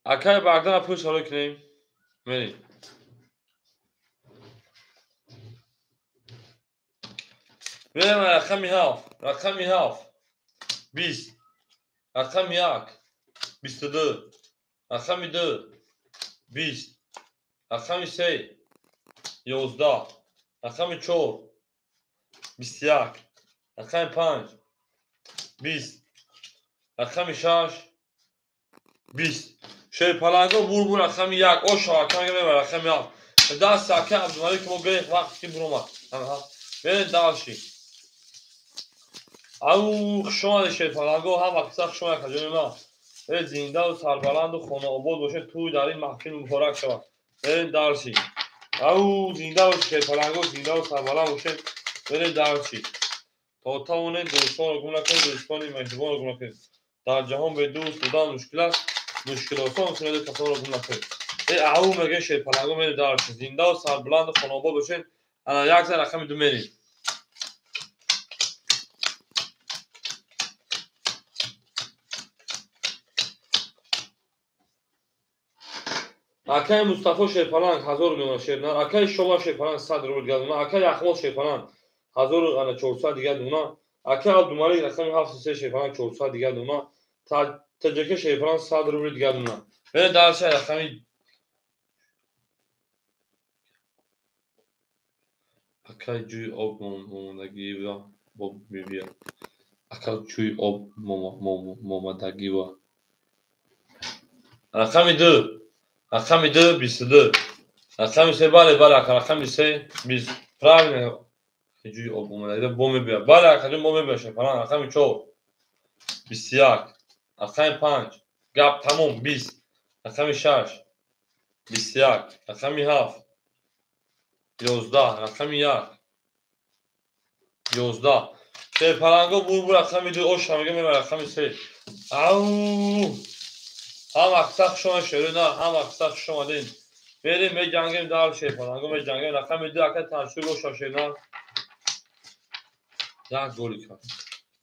Акаи Багдана пул саро кунем. Мерем. Мерем рақами 7, рақами 7, 20, рақами 1, 22, рақами 2, 20, рақами 3, 11, рақами 4, 21, рақами 5, 20, рақами 6, 20. Шерпаланго бурбур рақами 1, оша ака мебар рақами 7. Даст ака Абдумалик мо гирифт вақти ки буромад. Мерем дальше. Ау, хуш омадед шерпаланго, ҳам вақт хуш омадед акаҷони ман. Э зиндаву сарбаланду хонаобод бошед, тӯй дар ин маҳфил муборак шавад. Мерем дальше. Ау, зинда бошед шерпаланго, зиндаву сарбаланд бошед. Мерем дальше. То тавонед дӯстонро гум накунед, дӯстони меҳрубонро гум накунед. Дар ҷаҳон бе дӯст будан мушкил аст, мушкилосон сунеду касонро гум накунед. Э ау мегӯем шерпаланго, мерем дальше. Зиндаву сарбаланду хонаобод бошед. Ана як зан рақами 2 мерем. Акаи Мустафо шерпаланг 1000 мемонад шернар, акаи Шома шерпаланг 100 рубл дигар дона, акаи Яхмоз шерпаланг 1400 дигар дона, акаи Абдумалик рақами 73 шерпаланг 400 дигар дона, ТҶК шерпаланг 100 рубл дигар дона. Мерем дальше рақами акаи ҷӯи об момадагива бо бибия. Ака ҷӯи об момадагива. Рақами 2, рақами 2, 22. Рақами 3, бале, бале, ака, рақами 3, 20. Правильно. Ҷӯи об омадагива бо мебия. Бале, акаҷон, бо мебия шерпаланг. Рақами 4, 21. Рақами 5, гап тамом, 20. Рақами 6, 21. Рақами 7, 11. Рақами 1, 11. Шерпаланго бурбур рақами 2, оша мега мебар рақами 3. Ау! Ҳам вақта хуш омадед шерина, ҳам вақта хуш омадед. Мерем меҷангем дар шерпаланго, меҷангем рақами 2, ака Таншур оша шерина. Як голи кард.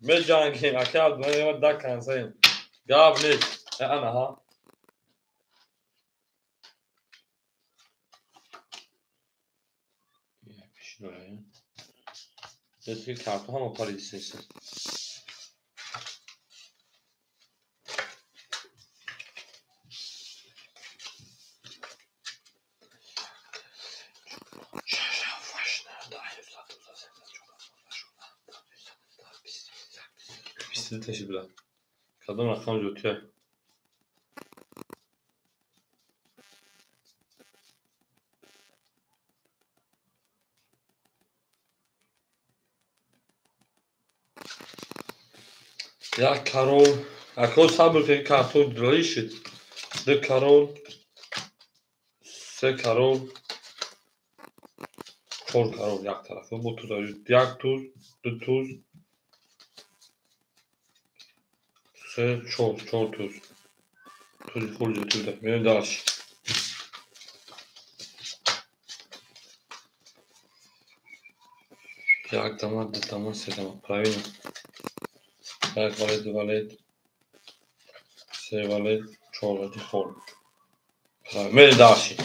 Меҷангем, ака Абдумалик да кансаем. Гап нест. Ана ҳа. Ки карту ҳама паридисеса. Ташибла. Кадом рақам ҷӯтия? Як карол. Ако сабр ки карту дралишид. 2 карол. 3 карол. Чор карол як тарафа бо туз як туз, ду туз, се, чор, чор туз. Тузи хурди тузда. Мерем дальше. Як дама, ду дама, се дама. Правильно. Як валет, ду валет, се валет, чор валети хор. Мерем дальше.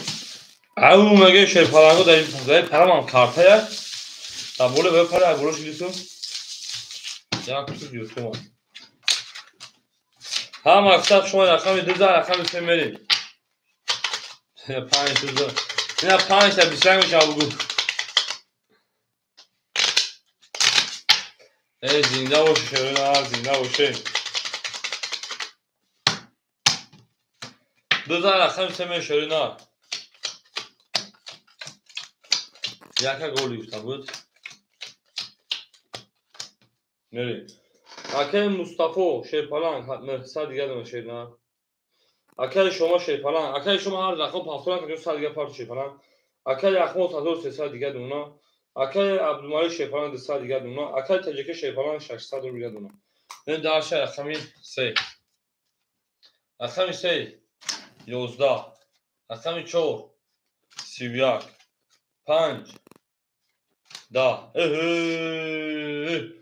Ау меге шерпаланго дар парамам карта як. Дар боле бе пара боло шидисум. Як туз ютум. Ҳа мақсад шумо рақами 2 рақами 3 мерем. 5 туз. Ина 5 та 21 мешава бугу. Эй зинда боши шерона, зинда боши. 2 рақами 3 мерем шерона. Яка гол гирифта буд. Мерем. Акаи Мустафо Шерпаланг 900 дига дона шерна. Акаи шумо Шерпаланг, акаи шумо ҳар рақам пафтора кардем 100 дига парт Шерпаланг. Акаи Ахмад 1300 дига дона. Акаи Абдумалик Шерпаланг 200 дига дона. Акаи Таҷики Шерпаланг 600 рубл дига дона. Ин дарша рақами 3. Рақами 3 11. Рақами 4 31. 5 10.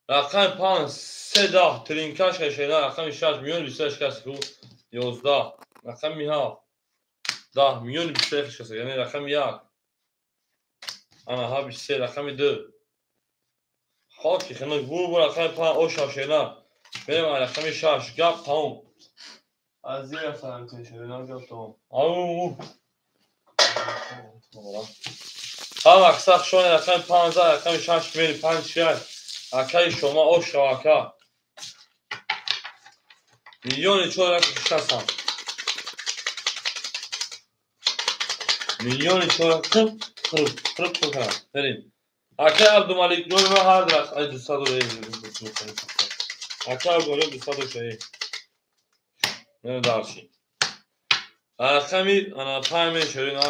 Рақами 5 3 10 тринкаш шена рақами 6 миллион 28 кас 11 рақами 7 10 миллион 28 кас яъне рақами 1 ана ҳа 23 рақами 2 хоки хинак бу рақами 5 оша шена мерем рақами 6 гап тамом аз зира салам шена гап тамом ау ҳа мақсад шони рақами 5 рақами 6 мерем 5 6 акаи шумо оша ака миллиони 460 миллиони 440 қирқ қирқ берем акаи Абдумалик ҷони ма ҳар рақам ай 200 акаи Абдумалик 200 шаи мерем дарши рақами ана 5 мешавина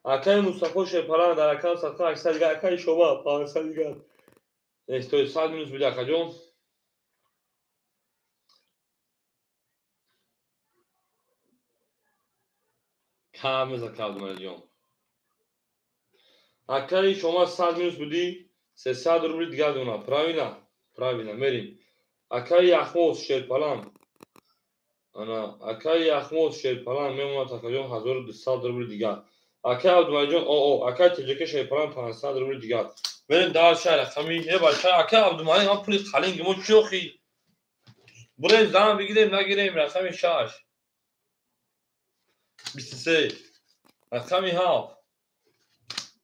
Акаи Мустафо Шерпаланг дар рақам 800 дига, акаи шумо 500 дига. Эстои 100 минус буди акаҷон. Кам мезад Абдумаликҷон. Акаи шумо 100 минус буди, 300 рубли дига дона. Правильно? Правильно, мерем. Акаи Яхмоз Шерпаланг. Ана, акаи Яхмоз Шерпаланг мемонад акаҷон 1200 рубли дига. Акаи Абдумаликҷон акаи Таҷики Шерпаланг 500 рубли дигар. Мерем дальше рақами е бача акаи Абдумалик ҳам пули қалинги мо чӣ охи? Бурем зан бигирем нагирем рақами 6 23 рақами 7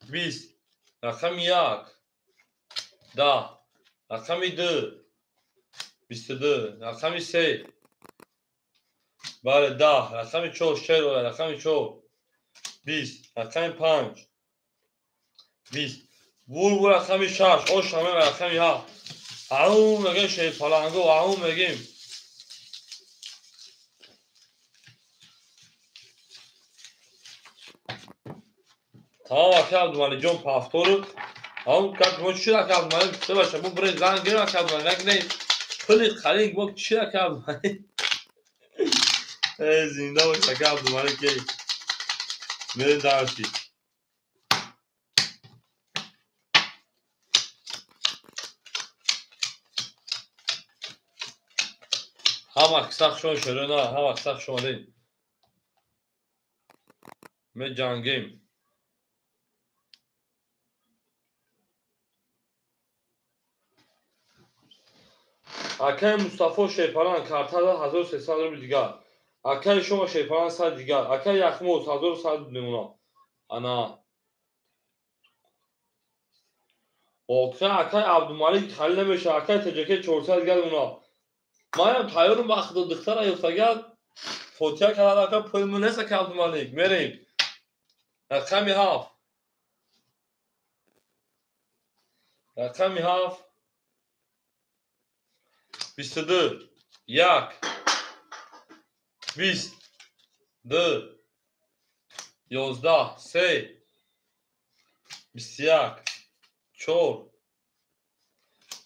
20 рақами 1 10 рақами 2 22 рақами 3 бале 10 рақами 4 шер рақами 4 20 рақами 5 20 бур рақами 6 ош ҳама рақами 7 ау мегем Шерпаланго ау мегем тамом ака Абдумаликҷон пафтору ау гап мо чӣ ака Абдумалик баша бу бирем зан гирем ака Абдумалик нагирем пули қалинг мо чӣ ака Абдумалик эй зинда бош ака Абдумалик эй мерем дарси ҳама қисақ шумо шерона ҳама қисақ шумо дем меҷангем акаи Мустафо Шерпаланг картада 1300 рубли дигар акаи шумо Шерпаланг 100 дигар акаи Яхмоз 1100 мемонад ана воқеан акаи Абдумалик халил намешавад акаи Таҷаке 400 дигар мемонад манам тайёрам ба худо духтара ёфтагар фотиҳа кард ака пулму нест ака Абдумалик мерем рақами 7 рақами 7 22 1 20, 2, 11, 3, 21, 4,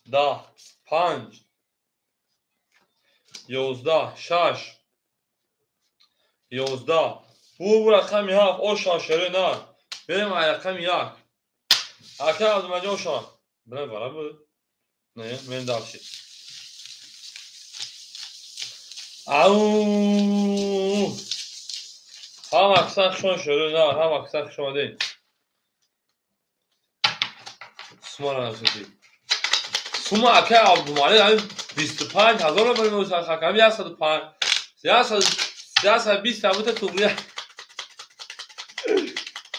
10, 5, 11, 6, 11. Bu рақами 7 оша шере на. Берем ай рақами 1. Ака Абдумаҷон оша. Бирем вара буд. Не, мен дальше. Ау! Ҳама киса хушон шере на, ҳама киса хуш омадед. Сума насити. Сума ака Абдумалик ҳамин 25 ҳазор рубл меусад, ҳамин 105, 120 табута туғрия.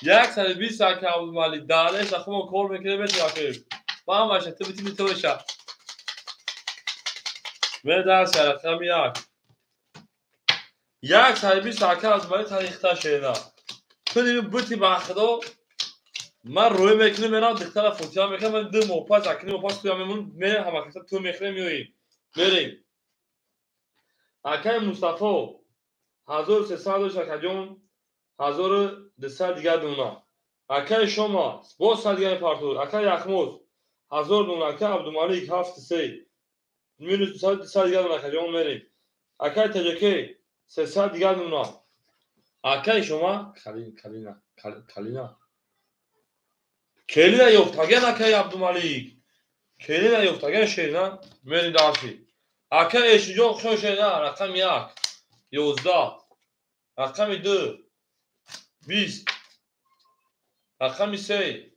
120 ака Абдумалик даҳлеша хумо кор мекунем метавакем. Ман ҳамаша ту битини ту боша. Мен дарси рақами 1. 120 ака Абдумалик тарихта шена. Ту ними бути ба худо ман рӯй мекунем, мерам духтара фотиҳа мекунам, ман 2 моҳ пас, 1 моҳ пас туя мемонам, мерем ҳама каса ту мехӯрем меоем. Мерем. Акаи Мустафо 1300 дошт акаҷон, 1200 дигар дона. Акаи Шома боз 100 дигар мепартуд. Акаи Яхмоз 1000 дона. Акаи Абдумалик 7 минус 200 дигар дона акаҷон мерем. Акаи Таҷаке 300 дигар дона. Акаи Шома Калина Калина Келина ёфтаган акаи Абдумалик. Келина ёфтаган шерина мерем дарси. Акаи Эшиҷон хушон шерина рақами 1 11, рақами 2 20, рақами 3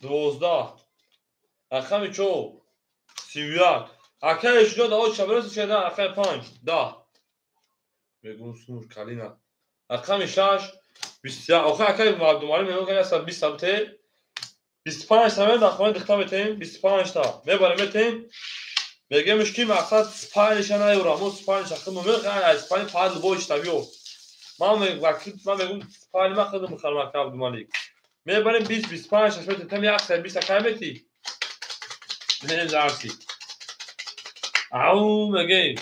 12, рақами 4 31. Акаи Эшиҷон давози шабароси шерина рақами 5 10. Мегӯм сумуш калина. Рақами 6 21. Охир акаи Абдумалик мегӯм ки 120 сабте 25 та дар хонаи духтар метаҳем, 25 та мебарем метаҳем. Мегӯемш ки мақсад спальниша наёрам, мо спальниша худмо мехоҳем, аз спальни фақат любой чита биё. Ман мегӯм спальни ман худам мехарам ака Абдумалик. Мебарем 20 25 та метаҳем, там 120 та кай метӣ? Мерем дарси. Ау мегӯем.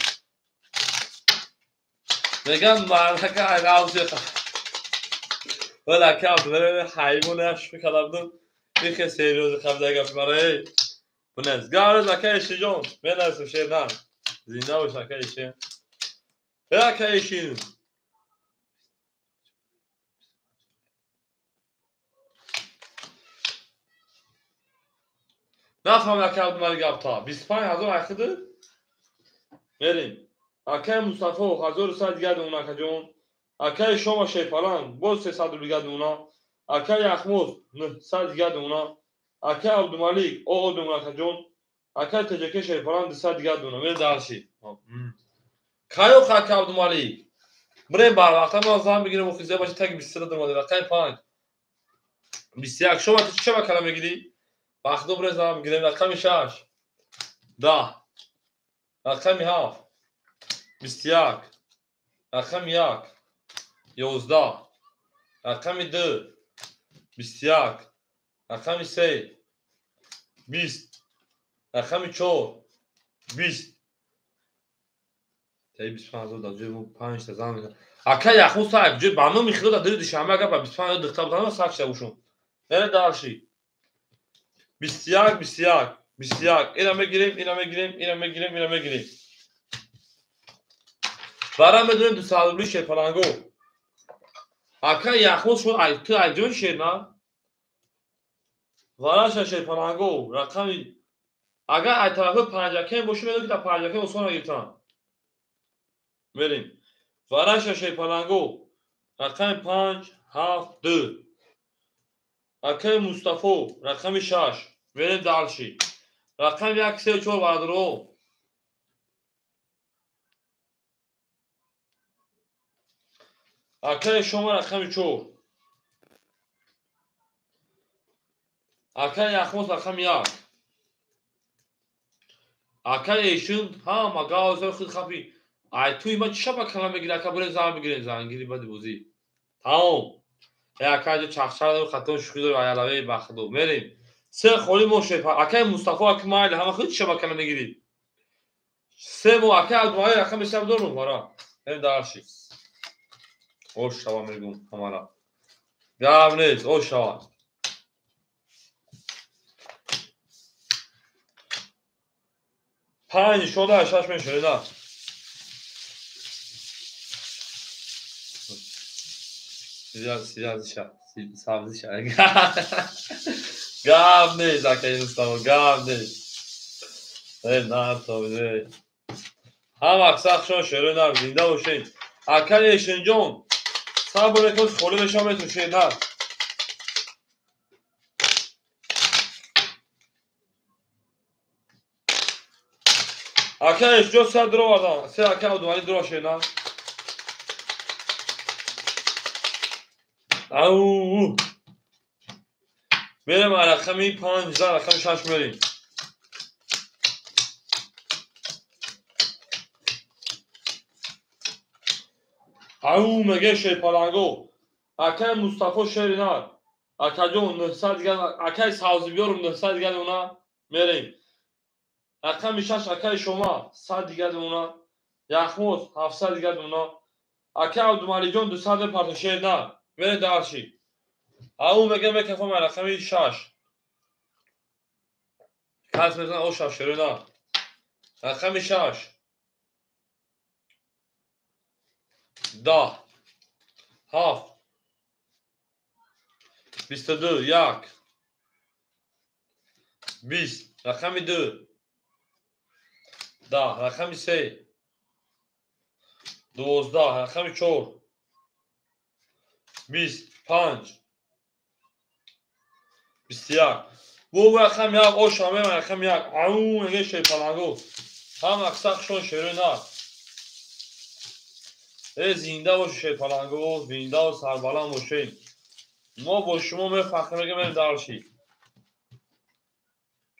Мегӯям мардака айравзи вала ака Абдумалик ҳайвон шӯхӣ карда будам. Ихе серьёзно хабда гап барои. Бунез. Гарз ака Эшиҷон, менасим шердан. Зинда бош ака Эши. Ака Эшин. Нафаҳмид ака Абдумалик гапта. 25 ҳазор айхиди? Мерем. Акаи Мустафо 1100 дигар дона акаҷон. Акаи Шома Шерпаланг боз 300 рубл дигар дона. Акаи Яхмоз 900 дигар дона. Акаи Абдумалик оо дона акаҷон. Акаи Таҷаке Шерпаланг 200 дигар дона. Мерем дарси. Каёх ака Абдумалик. Бирем барвақта ман зан бигирем охиза баша таги 23 дона. Рақами 5 21. Шома ту чӣ шабакара мегирӣ? Вақто бирем зан бигирем. Рақами 6 10, рақами 7 21, рақами 1 11, рақами 2 21, рақами 3 20, рақами 4 20. Таи 25 ҳазор дар ҷои мо 5 та зан мекунад. Ака Яхмуз сак ҷои ба номи худо дар дили Душанбе агар ба 25 ҳазор духтар бутанам сак шуда бошум. Мерем дарши. 21 21 21. Ина мегирем, ина мегирем, ина мегирем, ина мегирем. Бара медонем 200 рубли шерпаланго. Ака Яхмуз шуд ай ту ай ҷои шер на? Вараша шерпаланго рақами агар ай тарафи панҷакем бошӣ медонӣ ки дар панҷакем осон гирифтан. Мерем. Вараша шерпаланго рақами 5 7 2. Акаи Мустафо рақами 6. Мерем дарши. Рақами 1 3 4 бародаро. Акаи Шома рақами 4. Акаи Яхмоз рақами 1. Акаи Эшин ҳама гавза худ хапи. Ай туи ма чӣ шабакала мегирӣ? Ака бирем зан бигирем, зангири бади бозӣ. Тамом. Ака ҷо чахчах дорем, хато шӯхӣ дорем, аялаваи ба худо. Мерем. Се холи мо шефа. Акаи Мустафо аки майли ҳама худ чӣ шабакала мегирӣ? Се мо акаи Абдумалик рақами 7 дорум бара. Дальше. Ош шава мегум ҳамара. Гап нест, ош шава. Панҷ шода шаш мешавад. Сабзиша. Гап нест, акаи Мустафо, гап нест. На, ҳам аксар шон шерои нар, зинда бошед. Акаи Эшинҷон, сабр мекун, холӣ мешавам, метун шер нар. Акаи Эшинҷон сар дуровардам, се акаи Абдумалик дуро шер нар. Ау! Мерем рақами 5, рақами 6 мерем. Ау меге шерпаланго. Акаи Мустафо шери нар. Акаҷон 900 дигар, акаи Савзибёрум 900 дигар она мерем. Рақами 6 акаи Шома 100 дигар она. Яхмоз 700 дигар она. Акаи Абдумаликҷон 200 парто шер нар. Мерем дарши. Ау меге мекафам рақами 6. Кас мезанад о шаш шери нар. Рақами 6. 10, 7, 22, 1, 20, рақами 2, 10, рақами 3, 12, рақами 4, 20, 5, 21. Бу рақами 1, оша мема рақами 1. Ау, меге шерпаланго. Ҳам аксар шон шерои нар. Зинда бошед шерпаланго, зинда ва сарбаланд бошед. Мо бо шумо мефахр мекунем дарши.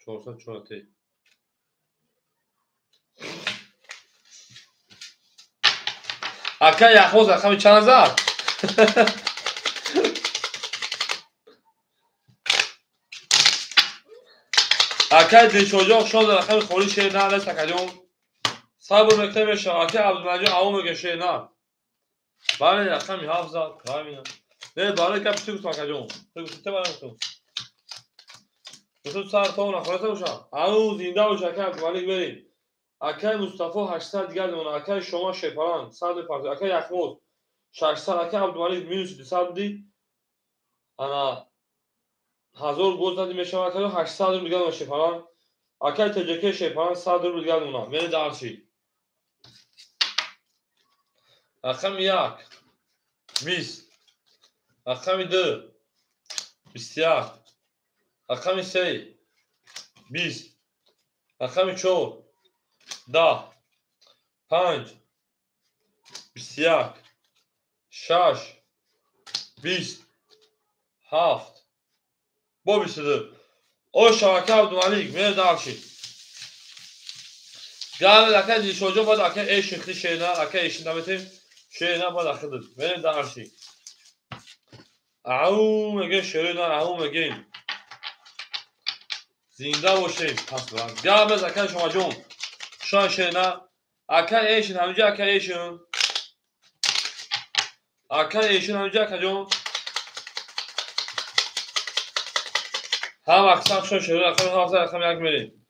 404 те. Ака Яхмоз рақами чанд зад? Акаи Дилшоҷон шон рақами холи шер нар нест акаҷон. Сабр мекунем мешавад. Акаи Абдумаликҷон аввал мегӯяд шер нар. Бале, рақами 7 зад, правильно. Не, бале, гап чӣ гуфтам акаҷон? Ту гуфтӣ бале гуфтам. Гуфтам сар то нахоста бошам. Ау, зинда бош акаи Абдумалик берем. Акаи Мустафо 800 дигар мемонад. Акаи Шома шерпаланг 100 мепартояд. Акаи Яхмоз 600, акаи Абдумалик минус 200 будӣ. Ана 1000 боз задӣ мешавад акаи 800 рубл дигар мемонад шерпаланг. Акаи ТҶК шерпаланг 100 рубл дигар мемонад. Мерем дарши. Рақами 1, 20, рақами 2, 21, рақами 3, 20, рақами 4, 10, 5, 21, 6, 20, 7, бо 22. Оша акаи Абдумалик, мерем дарши. Гап акаи Дилшоҷон бояд акаи Эшин хи шер нар, акаи Эшин наметем. Шер нар бояд ахидад. Мерем дарши. Ау мегем шери нар, ау мегем. Зинда бошем. Гап без акаи Шомаҷон. Шон шер нар. Акаи Эшин ҳаминҷа акаи Эшин. Акаи Эшин ҳаминҷа акаҷон. Ҳам аксар шон шери рақами 7, рақами 1 мерем.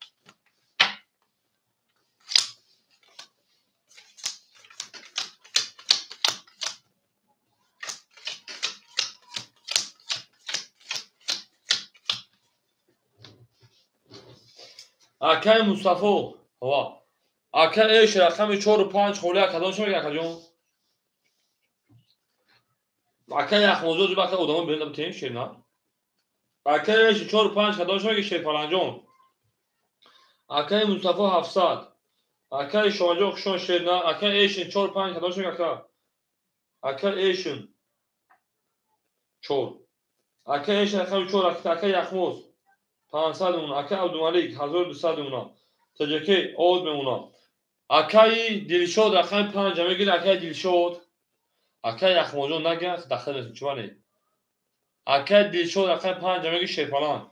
Акаи Мустафо, ва акаи Эш рақами 4 ва 5 холӣ акадон шо мегӯяд акаҷон? Акаи Яхмозо ҷу бака одамо берин тем шер на. Акаи Эш 4 ва 5 кадон шо мегӯяд шерпаланҷон? Акаи Мустафо 700, акаи Шомаҷон хушон шер на. Акаи Эшин 4 ва 5 кадон шо мегӯяд ака? Акаи Эшин 4, акаи Эшин рақами 4, акаи Яхмоз 500 мемонад, акаи Абдумалик 1200 мемонад, ТҶК од мемонад. Акаи Дилшод рақами 5 мегирад, акаи Дилшод. Акаи Яхмоҷон нагирад, дахл нест, чӣ бале? Акаи Дилшод рақами 5 мегирад шерпаланг.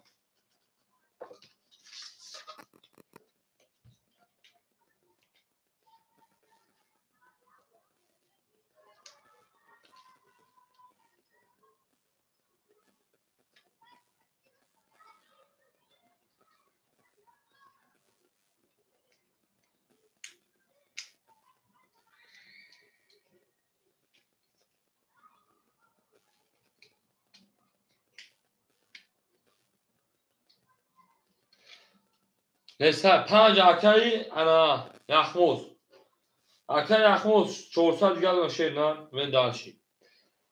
Неса панҷ акаи ана Яхмоз. Акаи Яхмоз 400 дигар дона шер на, мен дарши.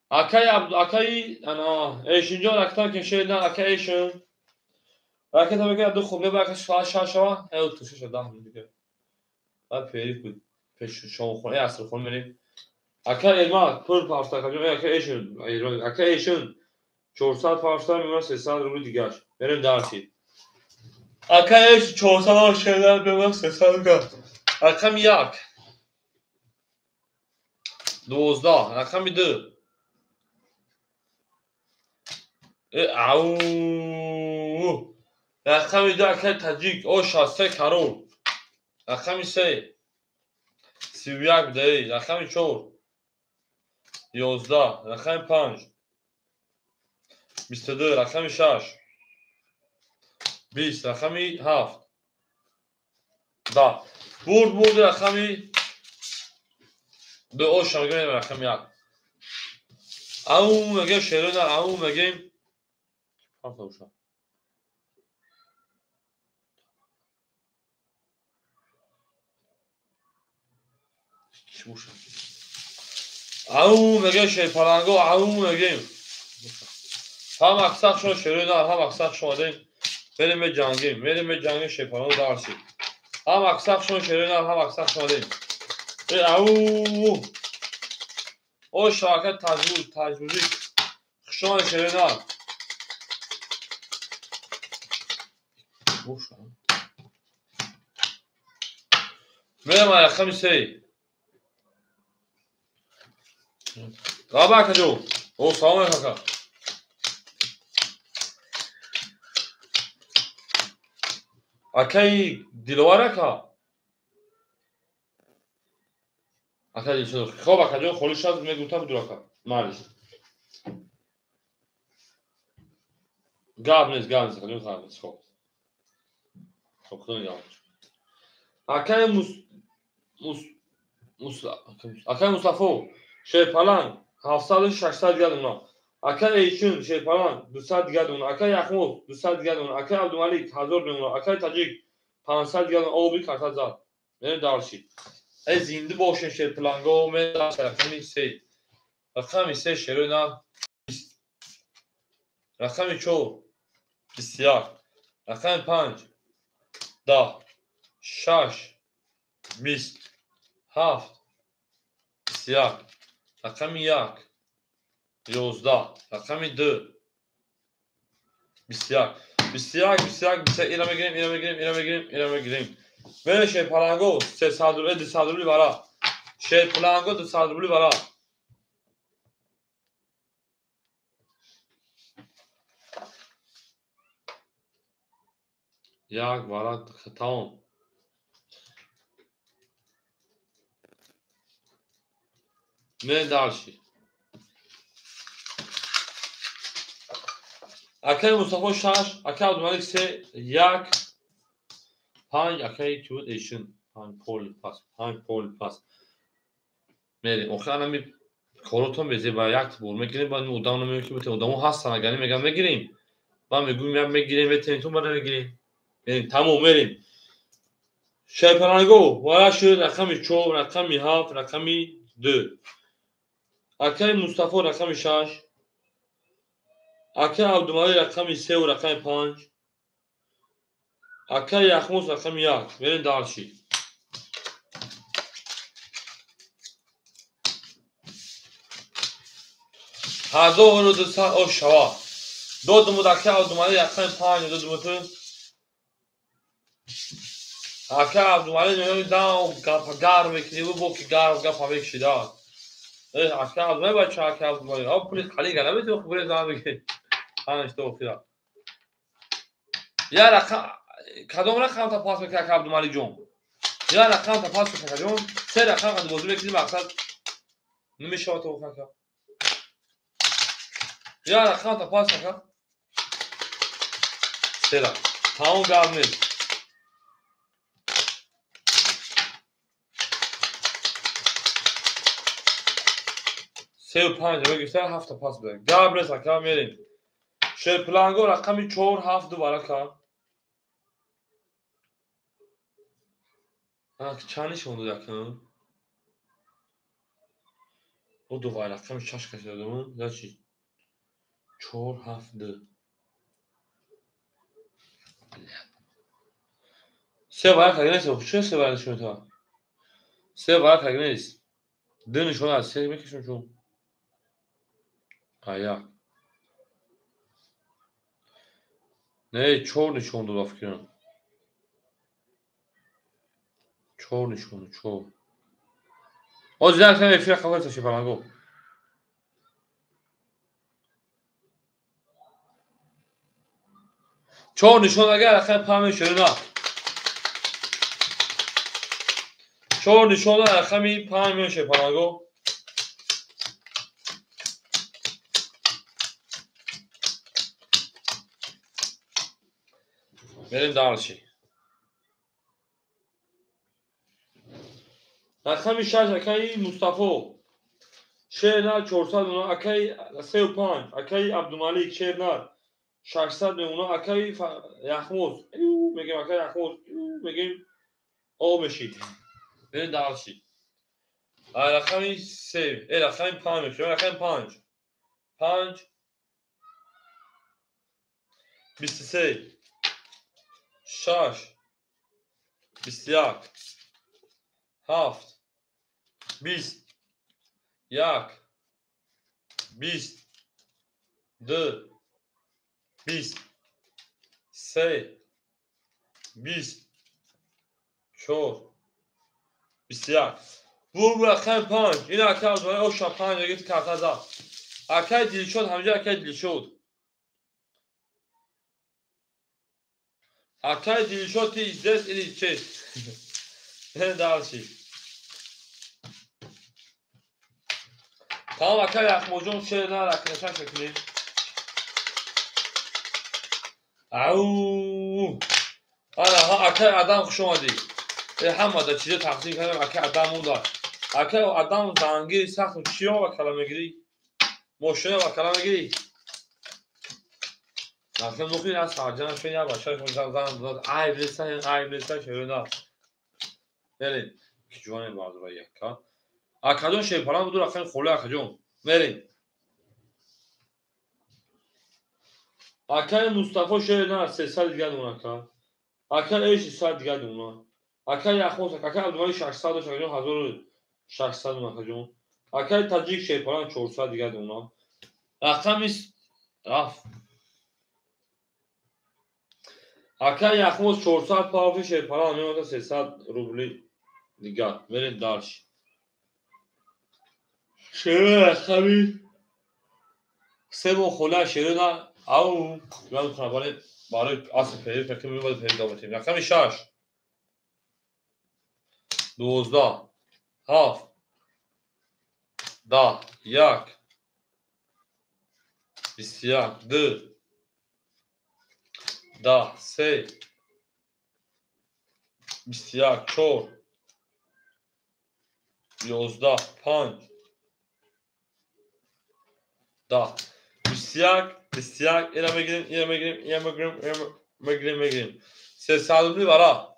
Акаи акаи ана Эшинҷон ракетам ки шер на, акаи Эшин. Ракета мегӯяд ду хуб мебарад, шаш шаш шава, ҳел ту шаш даҳ дигар. Баъд пери буд. Пеш шомхон, асрхон мерем. Акаи Элмак пур пафта акаҷон, акаи Эшин, акаи Эшин 400 пафта мемонад 300 рубли дигаш. Мерем дарши. Акаи Эшин 400 шер мемонад 300 дигар. Рақами 1 12, рақами 2 ау рақами 2 акаи Таҷик о 63 карол. Рақами 3 31 д, рақами 4 11, рақами 5 22, рақами 6 20, рақами 7 10. Бурд бурд рақами 2 оша мегӯем рақами 1. Ау мегӯем шерона, ау мегӯем панҷ. Ау мегӯем шерпаланго, ау мегӯем. Ҳам аксахшон шерона, ҳам аксахшон одем. Мерем меҷангем, мерем меҷангем шерпаланго дарси. Ҳам аксахшон шерона, ҳам аксахшон одем. Ау о шабака таҷбуз, таҷбузӣ. Хушон шерона. Мерем рақами 3. Раба акаҷон. О, салом алейкум ака. Акаи Диловар ака. Акаи Дилшод. Хоб акаҷон, холӣ шуд, мегӯтам дур ака. Малиш. Гап нест, гап нест, акаҷон, гап нест. Хоб. Хоб, худо нигаҳбон. Акаи Мус Мус Мус акаи Мустафо шерпаланг 700 600 дигар дона. Акаи Эйчун шерпаланг 200 дигар дона. Акаи Яхмоз 200 дигар дона. Акаи Абдумалик 1000 дона. Акаи Таҷик 500 дигар дона. Оби карта зад. Мерем дарши. Эй зинда бошен шерпаланго, мерем дарши рақами 3. Рақами 3 шерона 20. Рақами 4 21. Рақами 5 10 6 20 7 21. Рақами 1 11, рақами 2 21, 21, 21, 21. Ира мегирем, ира мегирем, ира мегирем, ира мегирем. Мере шерпаланго 300 рубли, 200 рубли бара. Шерпаланго 200 рубли бара. Як вара тамом. Мерем дарши. Акаи Мустафо 6, акаи Абдумалик 3, 1 5, акаи ки буд Эшин 5 пол пас, 5 пол пас. Мерем. Охир анами коротон безеба як бор мегирем, баъд одам намегӯем ки бутем одамо ҳастан, агар мегӯям мегирем. Баъд мегӯем як мегирем, метавонем ту баъд мегирем. Мерем, тамом мерем. Шерпаланго вара шуд рақами 4, рақами 7, рақами 2. Акаи Мустафо рақами 6, акаи Абдумалик рақами 3 ва рақами 5, акаи Яхмоз рақами 1. Мерем дарши. Ҳазору дусад ош шава. Додумуд акаи Абдумалик рақами 5 додумуд ту. Акаи Абдумалик мегӯяд дам гапа гарм мекунӣ, бо ки гарм гапа мекушида. Акаи Абдумалик бача, акаи Абдумалик. А пули қалига наметавонӣ хуб зан бигирӣ. Панҷ то охира. Я рақам кадом рақам та пас мекунӣ ака Абдумалик ҷон? Я рақам та пас мекунӣ ака ҷон? Се рақам қад бозӣ мекунӣ мақсад намешавад то ака. Я рақам та пас ака. Се рақам. Тамом гап нест. Се панҷ мегирифта ҳафта пас буда. Гап нест ака, мерем. Шерпаланго рақами 4 7 2 варака. Чанд нишон дод акам? О ду рақами шаш кашидадам. Значит 4 7 2. Се варақ агнес, чӣ се варақ нишон медиҳад? Се варақ агнес. Ду нишон аз се мекашам чун. А як. Не, чор нишон дод фикрам. Чор нишон, чор. Оз як эфир қабул шепаланго. Чор нишон агар рақами панҷ мешавад на. Чор нишон рақами панҷ мешавад паланго. Мерем дальше. Рақами шаш акаи Мустафо. Шернар 400 мемона, акаи 35, акаи Абдумалик Шернар 600 мемона, акаи Яхмоз. Мегем акаи Яхмоз, мегем о мешид. Мерем дальше. Рақами 3, рақами 5 мешавад, рақами 5. 5 23 6 21 7 20 1 20 2 20 3 20 4 21. Бу рақами 5. Ин ака оша 5 ягит карта зад. Акаи Дилшод ҳамҷа акаи Дилшод. Акаи Дилшод ты здесь или честь? Дальше. Тамом акаи Яхмоҷон шер на ракнашаш мекунем. Ау! Ана акаи Адам хуш омадӣ. Ҳама да чизо тақсим кардам, акаи Адам монда. Акаи Адам зангири сахт чиё вакала мегирӣ? Мошина вакала мегирӣ? Нахем нухи аз сарҷана шуд я бача шуд зан дод. Айб неста, айб неста шерона. Мерем. Ки ҷоне бардора яка. Акаҷон шерпалан буду рақами холи акаҷон. Мерем. Акаи Мустафо шерна 300 дигар дона ака. Акаи Эш 100 дигар дона. Акаи Яхмос, акаи Абдумалик 600 дошт, акаҷон 1600 дона акаҷон. Акаи Таҷик шерпалан 400 дигар дона. Рақами рафт. Акаи Яхмос 400 павфи шерпалан меояд 300 рубли дигар. Мерем дальше. Шеро рақами се бо хола шерона ау ман хабаре барои асл фери фикр мебад фери даватем. Рақами 6 12 7 10 1 21 2 10 3 21 4 11 5 10 21 21 ира мегирем, ира мегирем, ира мегирем, ира мегирем, мегирем. 300 рубли бара.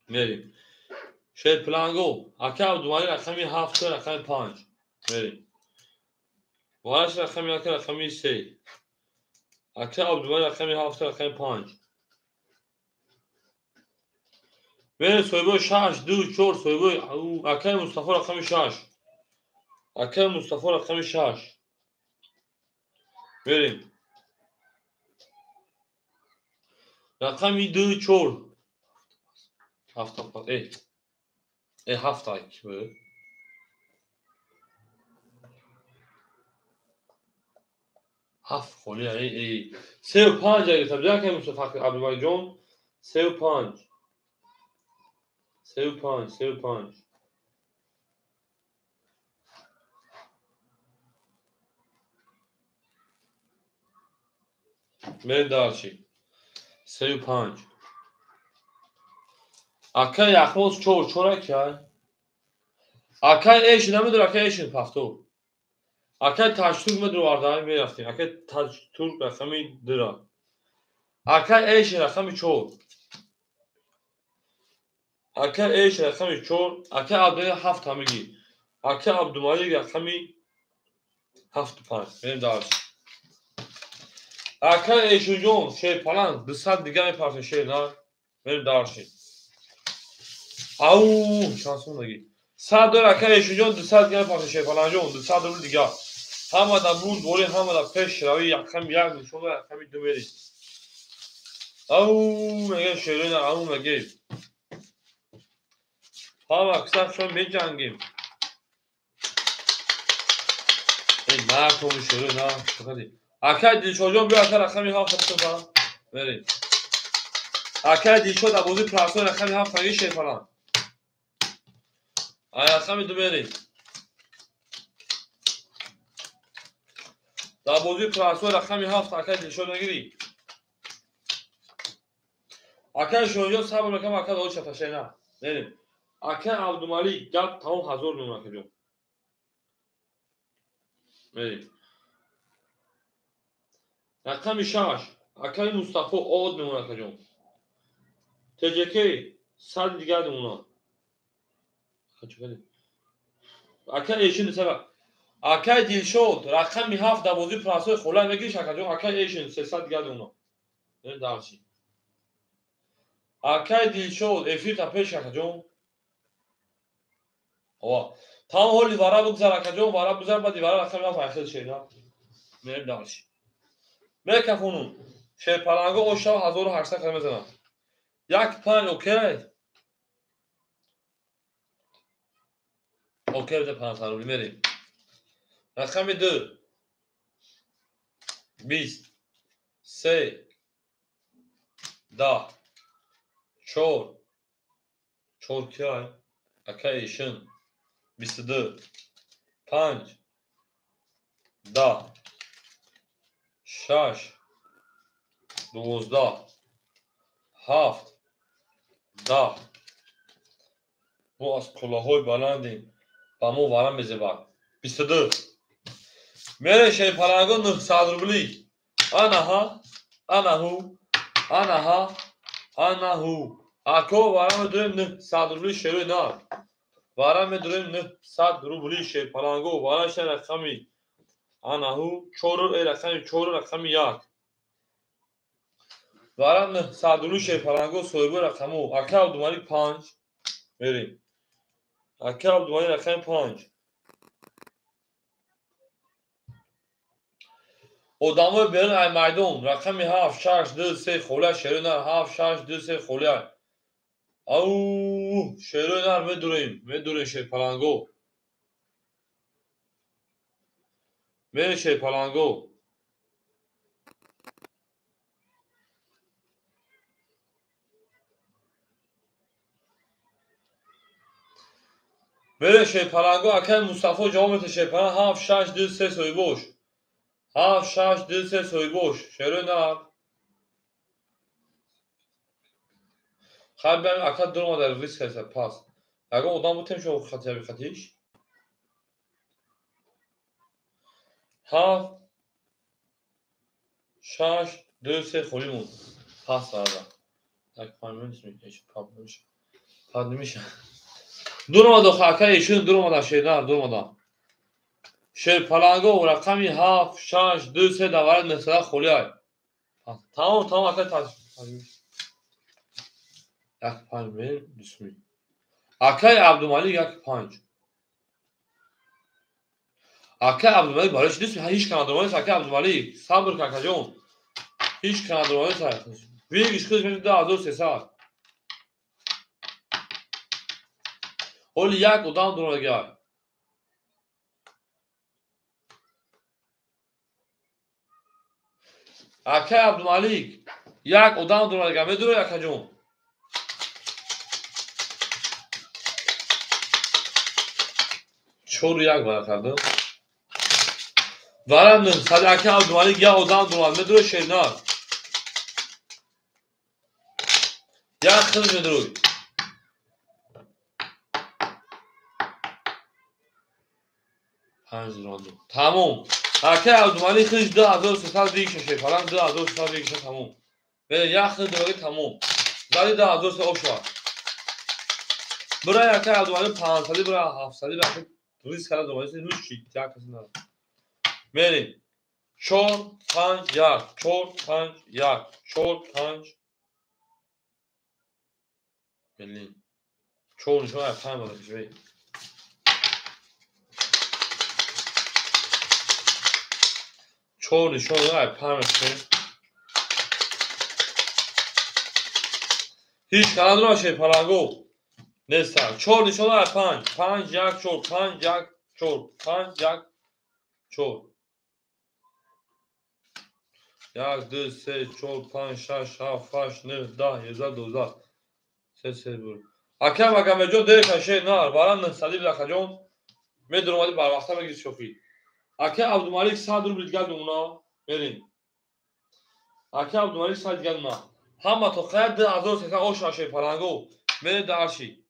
Мерем. Шер планго. Ака Абдумалик рақами 7, рақами 5. Мерем. Вараш рақами 1, рақами 3. Ака Абдумалик рақами 7, рақами 5. Мерем соҳибои 6, 2, 4 соҳибои акаи Мустафо рақами 6. Акаи Мустафо рақами 6. Мерем. Рақами 2, 4. 7 7 ай. 7 холи ай. 3 5 ай гирифтам. Акаи Мустафо Абдумаликҷон 3 5. 3 5, 3 5. Мерем дальше. 3 5. Акаи Яхмоз 4, 4 акай. Акаи Эшин намедонам, акаи Эшин пафто. Акай Таҷтурк медуроварда, мерафтем. Акай Таҷтурк рақами 2. Акай Эш рақами 4. Акай Эш рақами 4. Акай Абдумалик 7 ҳамагӣ. Акай Абдумалик рақами 7-5. Мерем дарс. Акай Эшуҷон шерпаланг 200 дига мепартем шер на. Мерем дарши. Ау, чанд сум дагӣ? 100 доллар акай Эшуҷон 200 дига мепартем шерпалангҷон 200 рубл дига. Ҳама да бурд борӣ, ҳама да пеш равӣ, рақами 1 нишон рақами 2 мерӣ. Ау, мегем шерина, ау мегем. Ҳама кисар шон меҷангем. Эй, мардум шерина, чақади. Акай Дилшодҷон биё ака рақами 7 бисофа. Мерем. Акай Дилшод дар бозии простой рақами 7 таги шерпаланг. Ай рақами 2 мерем. Дар бозии простой рақами 7 акай Дилшод мегирӣ. Акай Шоҳиҷон сабр мекунам, ака дод шаташена. Мерем. Акай Абдумалик гап тамом 1000 мемонад акаҷон. Мерем. Рақами 6 акай Мустафо од мемонад акаҷон. ТЖК 100 дигар мемонад. Акай Эшин саба. Акай Дилшод рақами 7 дар бозии простой хола мегириш акаҷон. Акай Эшин 300 дигар мемонад. Мерем дарси. Акай Дилшод эфир та пеш акаҷон. Ова. Тамом ҳоли вара бигзар акаҷон, вара бигзар, баъди вара рақами 7 айхел шена. Мерем дарси. Мекафонум. Шерпаланго ошав 1800 кара мезанад. 1-5 окей. Окей бде 500 рубли мерем. Рақами 2 20 3 10 4 4 кай акай Эшин 22 5 10 6 12 7 10. Мо аз қуллаҳои баландем, ба мо варам мезебад. 22 мере шерпаланго 900 рубли. Анаҳа, анаҳу, анаҳа, анаҳу. Ако варам медурем 900 рубли шерои нар. Варам медурем 900 рубли шерпаланго. Вараша рақами анаҳу 4, рақами 4, рақами 1. Варам 900 рубли шерпаланго соҳиби рақаму. Ака Абдумалик 5 мерем. Ака Абдумалик рақами 5. Одамои берун ай майдон рақами 7 6 2 3 хола шерои нар 7 6 2 3 хола. Ау, шерои нар медурем, медурем шерпаланго. Мерем шерпаланго. Мерем шерпаланго. Акай Мустафо ҷавоб медиҳад шерпаланг 7 6 2 3 соҳибош. 7 6 2 3 соҳибош. Шерои нар. Хайр биям ака дурома дар риск ҳаста пас. Ягон одам бутем шо хатияби хатиш? 7 6 2 3 холӣ монд. Пас варда. Як 5 минут мекаши, пап меша. Пад намеша. Дуромада ака Эшин дуромада шернар дуромада. Шерпаланго рақами 7 6 2 3 давара 900 холӣ ай. Тамом, тамом ака таж. 1-5 мерем 2 Акай Абдумалик 1-5. Акай Абдумалик барои чӣ 2 ҳеҷ кана дуромад акай Абдумалик сабр кун акаҷон. Ҳеҷ кана дуромад вигиш худаш мешавад 2300. Ҳоли як одам дуромадагиай. Акай Абдумалик як одам дуромадагиай медурои акаҷон. Чору як вара кардам. Вара 900 акай Абдумалик як одам дуромад медурои шернар. Як худаш медурои. 5,09. Тамом. Акай Абдумалик худаш 2300 выигрыша шепаланг 2300 выигрыша тамом. Як хел дороги тамом. Зади 2300 ошва. Бирай акай Абдумалик 500 бирай 700 бирай риск карда домади нӯш як кас надорад. Мерем. 4 5 1 4 5 1 4 5 Блин. 4 нишон 5 бада пеш. 4 нишон 5 пеш. Ҳеҷ канадро шепаланго. Неста. 4 нишон 5 5 1 4 5 1 4 5 1 4 1 2 3 4 5 6 7 8 9 10 11 12 3 3 бур. Акай Магомедҷон дерка шер нар, барам 900 билакаҷон. Медуромади барвақта мегири шофи. Акай Абдумалик 100 рубл дигар мемона. Мерем. Акай Абдумалик 100 дигар мемона. Ҳама то қая 2300 оша шепаланго. Мере дарши.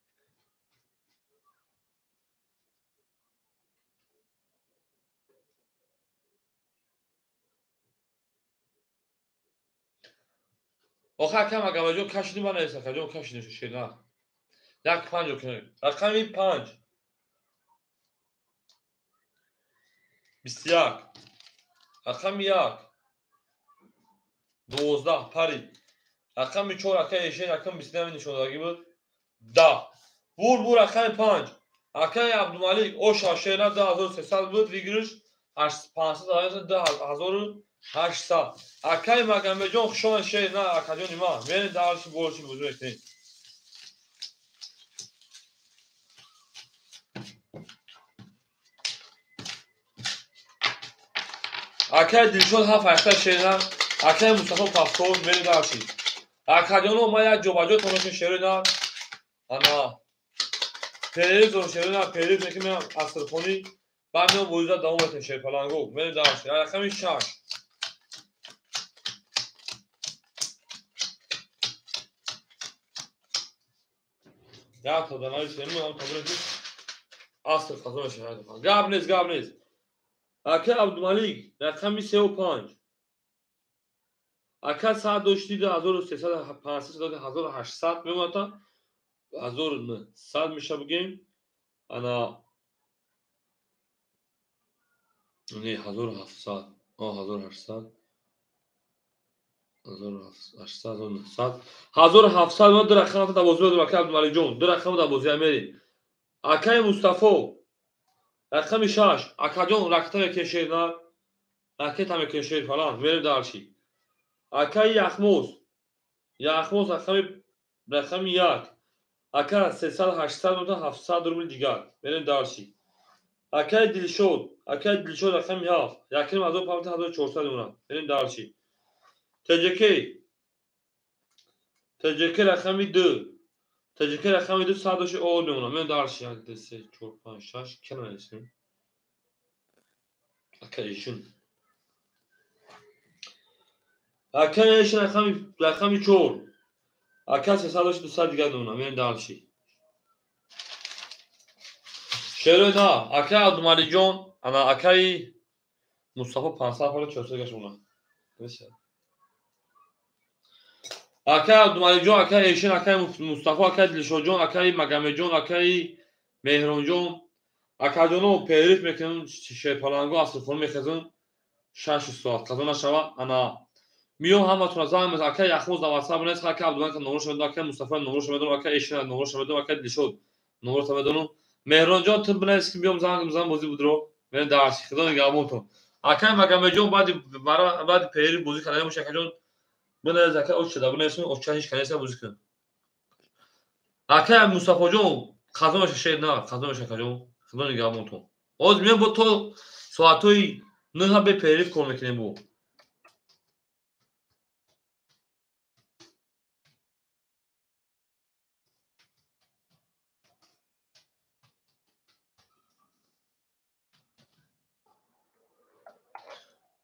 Охе акай Магомедҷон кашиди ман нест, акаҷон кашиди шер нар. 1 5 кунем. Рақами 5. 21. Рақами 1. 12 парид. Рақами 4 акай Эшен рақами 29 нишондагӣ буд. 10. Бур бур рақами 5. Акай Абдумалик оша шер 2300 буд, выигрыш 500 2800. Акай Магомедҷон хушон шер на акаҷони ман. Мерем дарши борши бозӣ мекунем. Акай Дилшод 7 ҳашта шер на, акай Мустафо Пафтор мерем дарши. Акаҷоно ман як ҷобаҷо тоношин шерои на. Ана перерив шерои на, перерив мекунем асрхонӣ, баъд меом бозида давом метем шерпаланго. Мерем дарши. Рақами 6. Як та данависем, ам табрик. Аср қазо мешавад. Гап нест, гап нест. Акай Абдумалик рақами 3 5. Ака саат дошти 2300 500 1800 мемонад, 1900 меша бигем. Ана не 1700, 1800 1800 1900 1700 ма ду рақам дар бозӣ дорам акай Абдумаликҷон, ду рақам дар бозӣ мерем. Акай Мустафо рақами 6. Акаҷон ракета мекешед на, ракета мекешед фалан, мерем дарши. Акай Яхмоз, Яхмоз рақами 1. Ака 300 800 мемонад, 700 рубл дигар. Мерем дарши. Акай Дилшод, акай Дилшод рақами 7. 1500 1400 мемонад. Мерем дарши. ТЖК, ТЖК рақами 2. ТЖК рақами 2 100 овор мемонад. Мерем дарши. 1 2 3 4 5 6 кана нестем. Акай Эшин. Акай Эшин рақами 4. Ака 300 200 дигар мемонад. Мерем дарши. Шерои на, акай Абдумаликҷон, ана акай Мустафо 500 ҳола 400 дигар мемонад. Акай Абдумаликҷон, акай Эшин, акай Мустафо, акай Дилшодҷон, акай Магомедҷон, акай Меҳронҷон. Акаҷоно перерив мекунем, шерпаланго асрхона мехезем 6 соат. Қазо нашава, ана миём ҳаматона занг мезанам. Акай Яхмоз дар WhatsApp нест, акай Абдумалик номерашо медонам, акай Мустафо номерашо медонам, акай Эшин номерашо медонам, акай Дилшод номерашо медонам. Меҳронҷон ту бинавис ки биём занг мезанам бозӣ будро. Мерем дарси. Худо нигаҳбонтон. Акай Магомедҷон баъди перерив бозӣ карда боша, акаҷон бинавис, акай оча да бинавис, оча ҳеҷ канеса бозӣ кун. Акай Мустафоҷон қазо меша шер на, қазо меша акаҷон. Худо нигаҳбонтон. Ҳозир меом бо то соатҳои 9 бе перерив кор мекунем бо.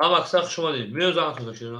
Ҳама аксар хуш омадед. Меом зангатон шер.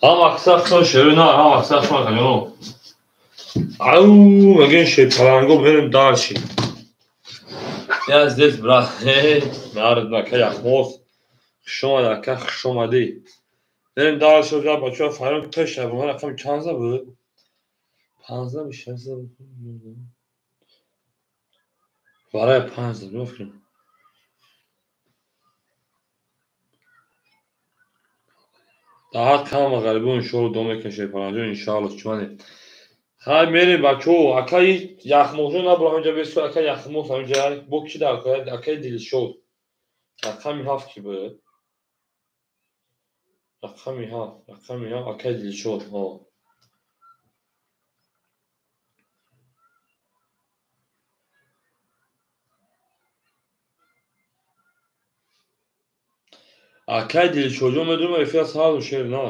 Ҳама киса шерина, ҳама киса шума канёно. Ау, мегӯем шерпаланго, мерем дальше. Я здесь, брат. Народ, ака Яхмос. Хуш омадӣ, ака, хуш омадӣ. Мерем дальше, бачаҳо фарён пеш шаб, рақами чанд за буд? 15 буд, 6 за буд. Барои 5 за, мефикрам. Даҳат кама ғарибо иншоалло дом мекунем шерпаланҷон, иншоалло чумане. Хай мерем бачаҳо, акаи Яхмосҷон набур ҳаминҷа бесо, акаи Яхмос ҳаминҷа бо ки дар акаи Дилшод. Рақами 7 ки буд? Рақами 7, рақами 7 акаи Дилшод, ҳо. Акаи Дилшодҷон медонам эфир сар шер на.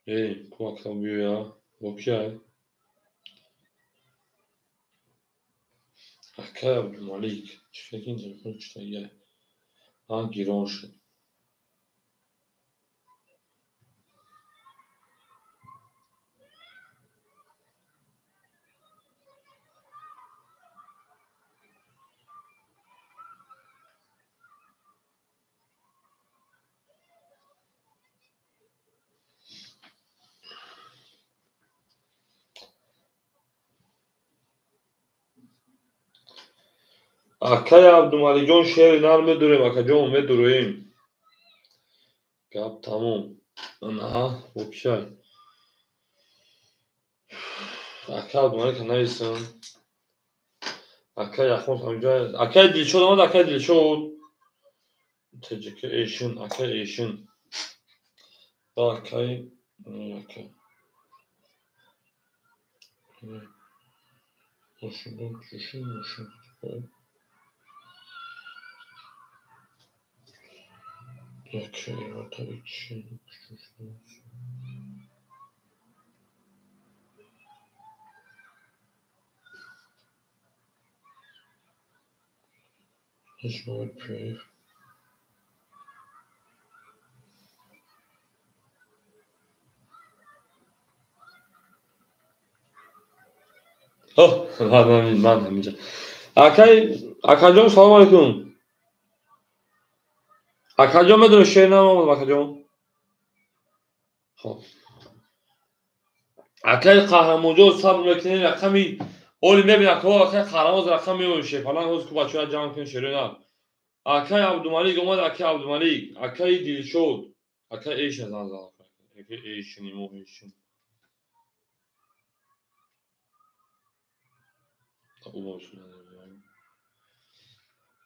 Эй, ку ака биёя, бо кия? Акаи Абдумалик, чӣ фикр телефон читагия? А, гирон шуд. Акаи Абдумаликҷон шери нар медурем, акаҷон медуроем. Гап тамом. На, бо кияй? Акаи Абдумалика нависам. Акаи Яхмос ҳаминҷа. Акаи Дилшод омад, акаи Дилшод. Таҷика эшин, акаи эшин. Ба акаи акаи. Мошин, мошин, мошин. Ман ҳаминҷа. Акай, акаҷон, салому алайкум. Акаҷон медонӣ шеър намомадам, акаҷон. Хоб. Акаи Қаҳрамонҷон сабр мекунем, рақами оли мебинам, ко акаи Қаҳрамон рақам меояд шерпаланг, ҳозир ку бачаҳо ҷамъ кунем шеърҳои нав. Акаи Абдумалик омад, акаи Абдумалик, акаи Дилшод, акаи Эшин зан зан. Акаи Эшин, имо Эшин.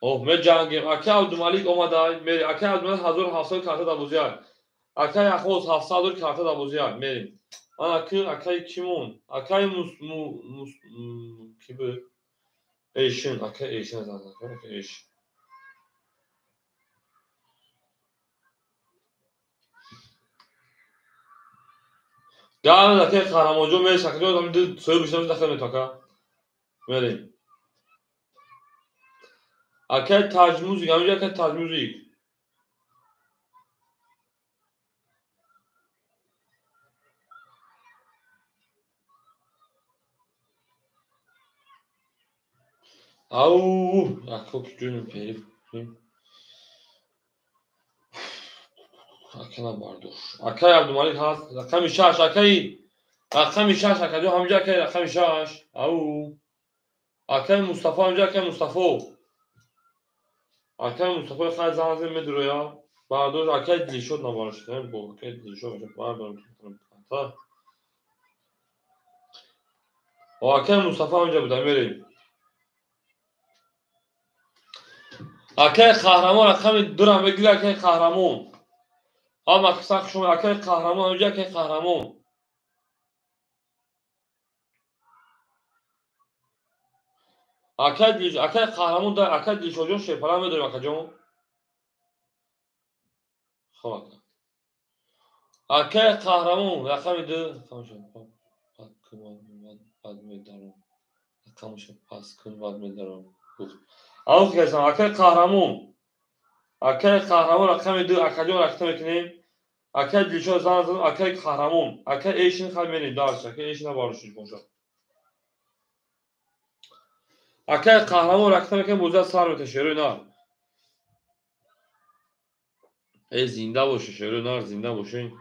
Оҳ, меҷангем. Акаи Абдумалик омадай, мерем. Акаи Абдумалик 1700 карта дар бозиай. Акаи Яхмос 700 карта дар бозиай, мерем. Ман акаи кимон? Акаи ки буд? Эшин, акаи Эшин зан зан, акаи Эшин. Гап акаи Қаҳрамонҷон мереш, акаҷон ҳамин ду соҳиб бишинам дахл метавон ака. Мерем. Акаи Таҷмузик, ҳаминҷа акаи Таҷмузик. Ау, ако ки ҷоним фериб. Ака набардошт. Акаи Абдумалик ҳаст, рақами 6, акаи рақами 6, акаҷон ҳаминҷа акаи рақами 6. Ау. Акаи Мустафо ҳаминҷа акаи Мустафо. Акаи Мустафо хай зан зан медуроя. Бардошт акаи Дилшод набардошт. Бо акаи Дилшод бардошт. О, акаи Мустафо ҳаминҷа буда, мерем. Акаи Қаҳрамон рақами 2 мегирад, акаи Қаҳрамон. Ҳама киса хуш омад, акаи Қаҳрамон ҳаминҷа акаи Қаҳрамон. Акаи Дилшод, акаи Қаҳрамон да, акаи Дилшодҷон шерпаланг медорем, акаҷон. Хоб ака. Акаи Қаҳрамон рақами 2, бад медаром. Рақамашо пас кун, бад медаром. Гуфт. Ау касам, акаи Қаҳрамон. Акаи Қаҳрамон рақами 2, акаҷон ракта мекунем. Акай Дилшод зан задам, акай Қаҳрамон, акай Эшин хай мерем дарс, акай Эшин барушид боша. Акай Қаҳрамон ракта мекунем, бозият сар мета шерои нар. Э зинда боше шерои нар, зинда боше.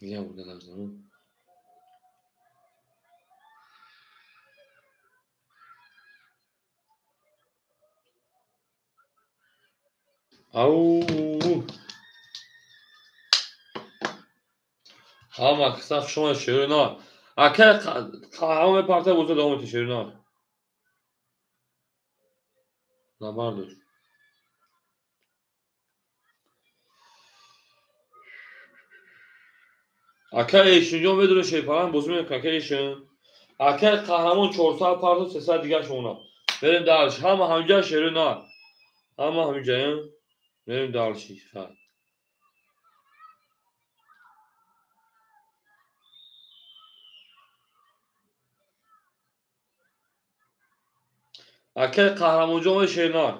Я буду дарс. Ау! Ҳама киса хушомад шерои нар. Акай Қаҳрамон мепарта бозият давом мета шерои нар. Набардош. Акай Эшинҷон медуна шерпаланг бозӣ мекунад, акай Эшин. Акай Қаҳрамон 400 парту 300 дигар шумона. Мерем дарш. Ҳама ҳамҷа шерои нар. Ҳама ҳамҷаям. Мерем дарши. Хай. Акай Қаҳрамонҷон шернар.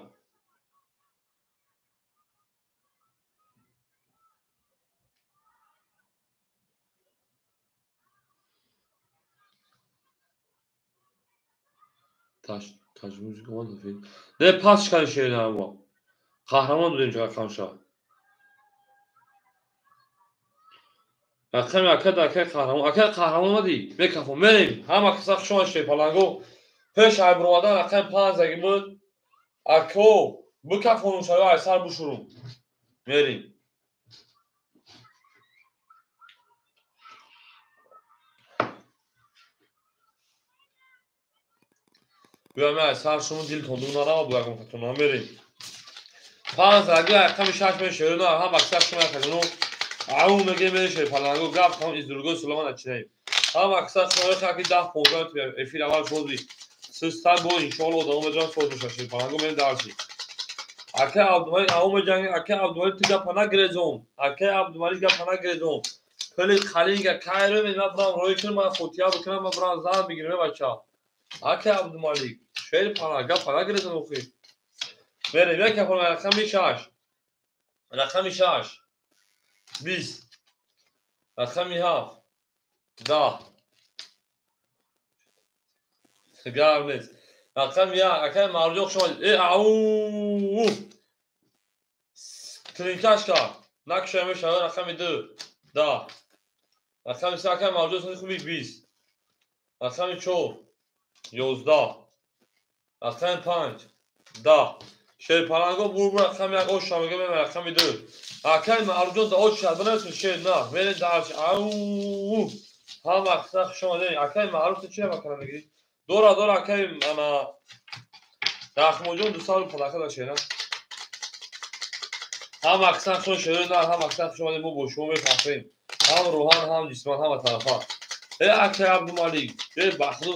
Таш музика омад. Не пас шикани шернар мо. Қаҳрамон додем чӣ рақамша. Рақами ака да акай Қаҳрамон. Акай Қаҳрамон омадӣ? Мекафон. Мерем. Ҳама киса хушомад шерпаланго. Пеш ай буромадан рақами 5 заги буд. Ако бикафонум шаё ай сар бушурум. Мерем. Гӯям ай сар шуму дилтон ду нарава буякон катона мерем. 5 заги рақами 6 ме шерои нар. Ҳама киса хушомад каҷоно. Ау мегем мерем шерпаланго. Гап там из другой сулама начинаем. Ҳама киса хушомад хаки 10-15 эфир аввал шоди. Сустар бо иншоалло одамон медонанд соз мешавад шерпаланго мерем дарси. Акай Абдумалик ау меҷангем, акай Абдумалик ту гапа нагирезон. Акай Абдумалик гапа нагирезон. Пули қалинга кай рӯй мед, ман бурам рӯй кунам, ман фотиҳа бикунам, ман бурам зан бигирам, бача. Акай Абдумалик, шерпаланг гапа нагирезон охир. Мерем як кафон рақами 6. Рақами 6. 20. Рақами 7. 10. Гап нест. Рақами 1. Акай Марҷон хуш омадед. Э ау! Клинкаш кард. Накушай мешавад рақами 2. 10. Рақами 3 акай Марҷон сони хуби 20. Рақами 4. 11. Рақами 5. 10. Шерпаланго бурбур рақами 1 ош шамега мема рақами 2. Акай Марҷон да оч шад бинависед шер на. Мерем дарш. Ау! Ҳама киса хуш омадед. Акай Маъруф ту чӣ макана мегирӣ? Дора дора акай ана Рахмонҷон 200 палака да шера. Ҳама киса хуш шерои нар, ҳама киса хуш омадед. Мо бо шумо мефахрем. Ҳам рӯҳан, ҳам ҷисман, ҳама тарафа. Э акай Абдумалик, э бахду.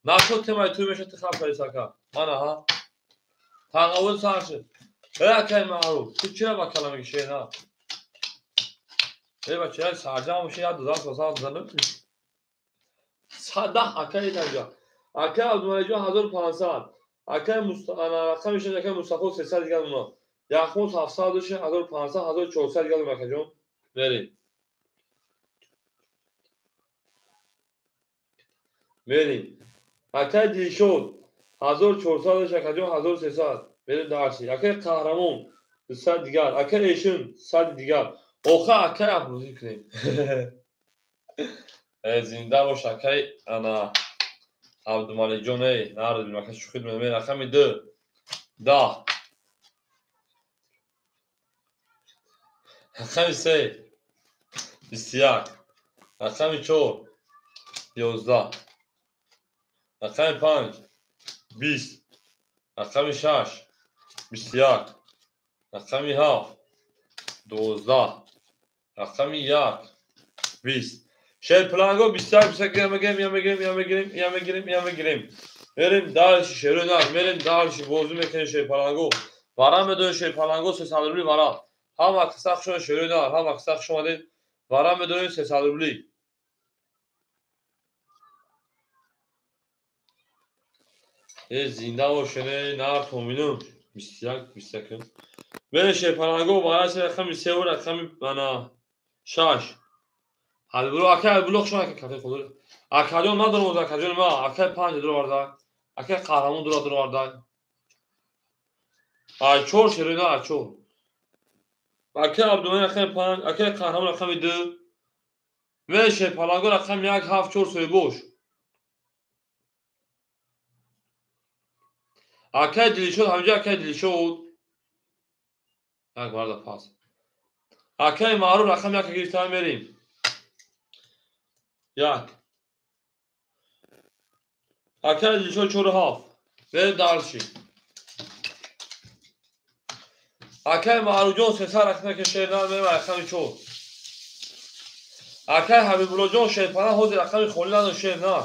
Нашуд темаи туй мешад ти хаб кардис ака. Ана ҳа. Тағаввул сар шуд. Э акай Маъруф, ту чира ба кала мегӣ шер на? Э бача, як сарҷам боши, як дузан сосад занам. 110 акай инҷа. Акай Абдумаликҷон 1500. Акай рақами 6 акай Мустафо 300 дигар мона. Яхмуз 700 1500 1400 дигар акаҷон. Мерем. Мерем. Акай Дилшод 1400 акаҷон 1300. Мерем дарси. Акай Қаҳрамон 200 дигар. Акай Эшин 100 дигар. Оха акай абрӯзӣ кунем. Э зинда бош акай ана Абдумаликҷон эй, нард ака шӯхӣ мекунем. Рақами 2. 10. Рақами 3. 21. Рақами 4. 11. Рақами 5. 20. Рақами 6. 21. Рақами 7. 12. Рақами 1. 20. Шерпаланго 21 21 мегирем, мегирем, мегирем, мегирем, мегирем. Мерем дальше шерои нар, мерем дальше бозӣ мекунем шерпаланго. Вара медоем шерпаланго 300 рубли вара. Ҳама киса хуш омадед шерои нар, ҳама киса хуш омадед. Вара медоем 300 рубли. Э зинда бошед, нар томинум. 21 21. Мерем шерпаланго вараси рақами 3 ва рақами ана 6. Ҳабибулло акай Ҳабибулло хуш омад кафе худо. Акаҷон надорам акаҷон ма акай 5 дуроварда. Акай қаҳрамон дура дуроварда. Ай 4 шерина ай 4. Акай Абдумалик рақами 5, акай қаҳрамон рақами 2. Мерем шерпаланго рақами 1 7 4 соҳибош. Акай Дилшод ҳамҷа акай Дилшод. Як барда пас. Акай Маъруф рақами 1 гирифта мерем. 1. Акай Дилшод 4 7. Мерем дарши. Акай Маъруфҷон 300 рақами ки шернар мерем рақами 4. Акай Ҳабибуллоҷон шерпана ҳозир рақами холӣ надор шернар.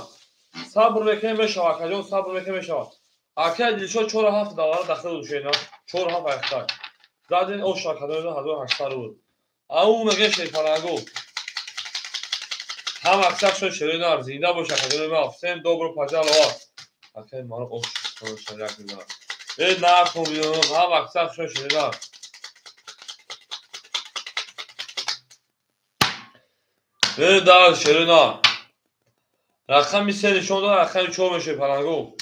Сабр мекунем мешавад акаҷон сабр мекунем мешавад. Акай Дилшод 4 7 давара дахил шернар 4 7 аяхтай. Задин ош академия 1800 рубл. Ау меге шерпанаго. Ҳам аксар шеринар зинда бош академия. Всем добро пожаловать. Акай маро ош шарак мезанад. Э нархо миён ҳам аксар шеринар. Э дар шеринар. Рақами 3 нишон дод, рақами 4 мешавад паланго.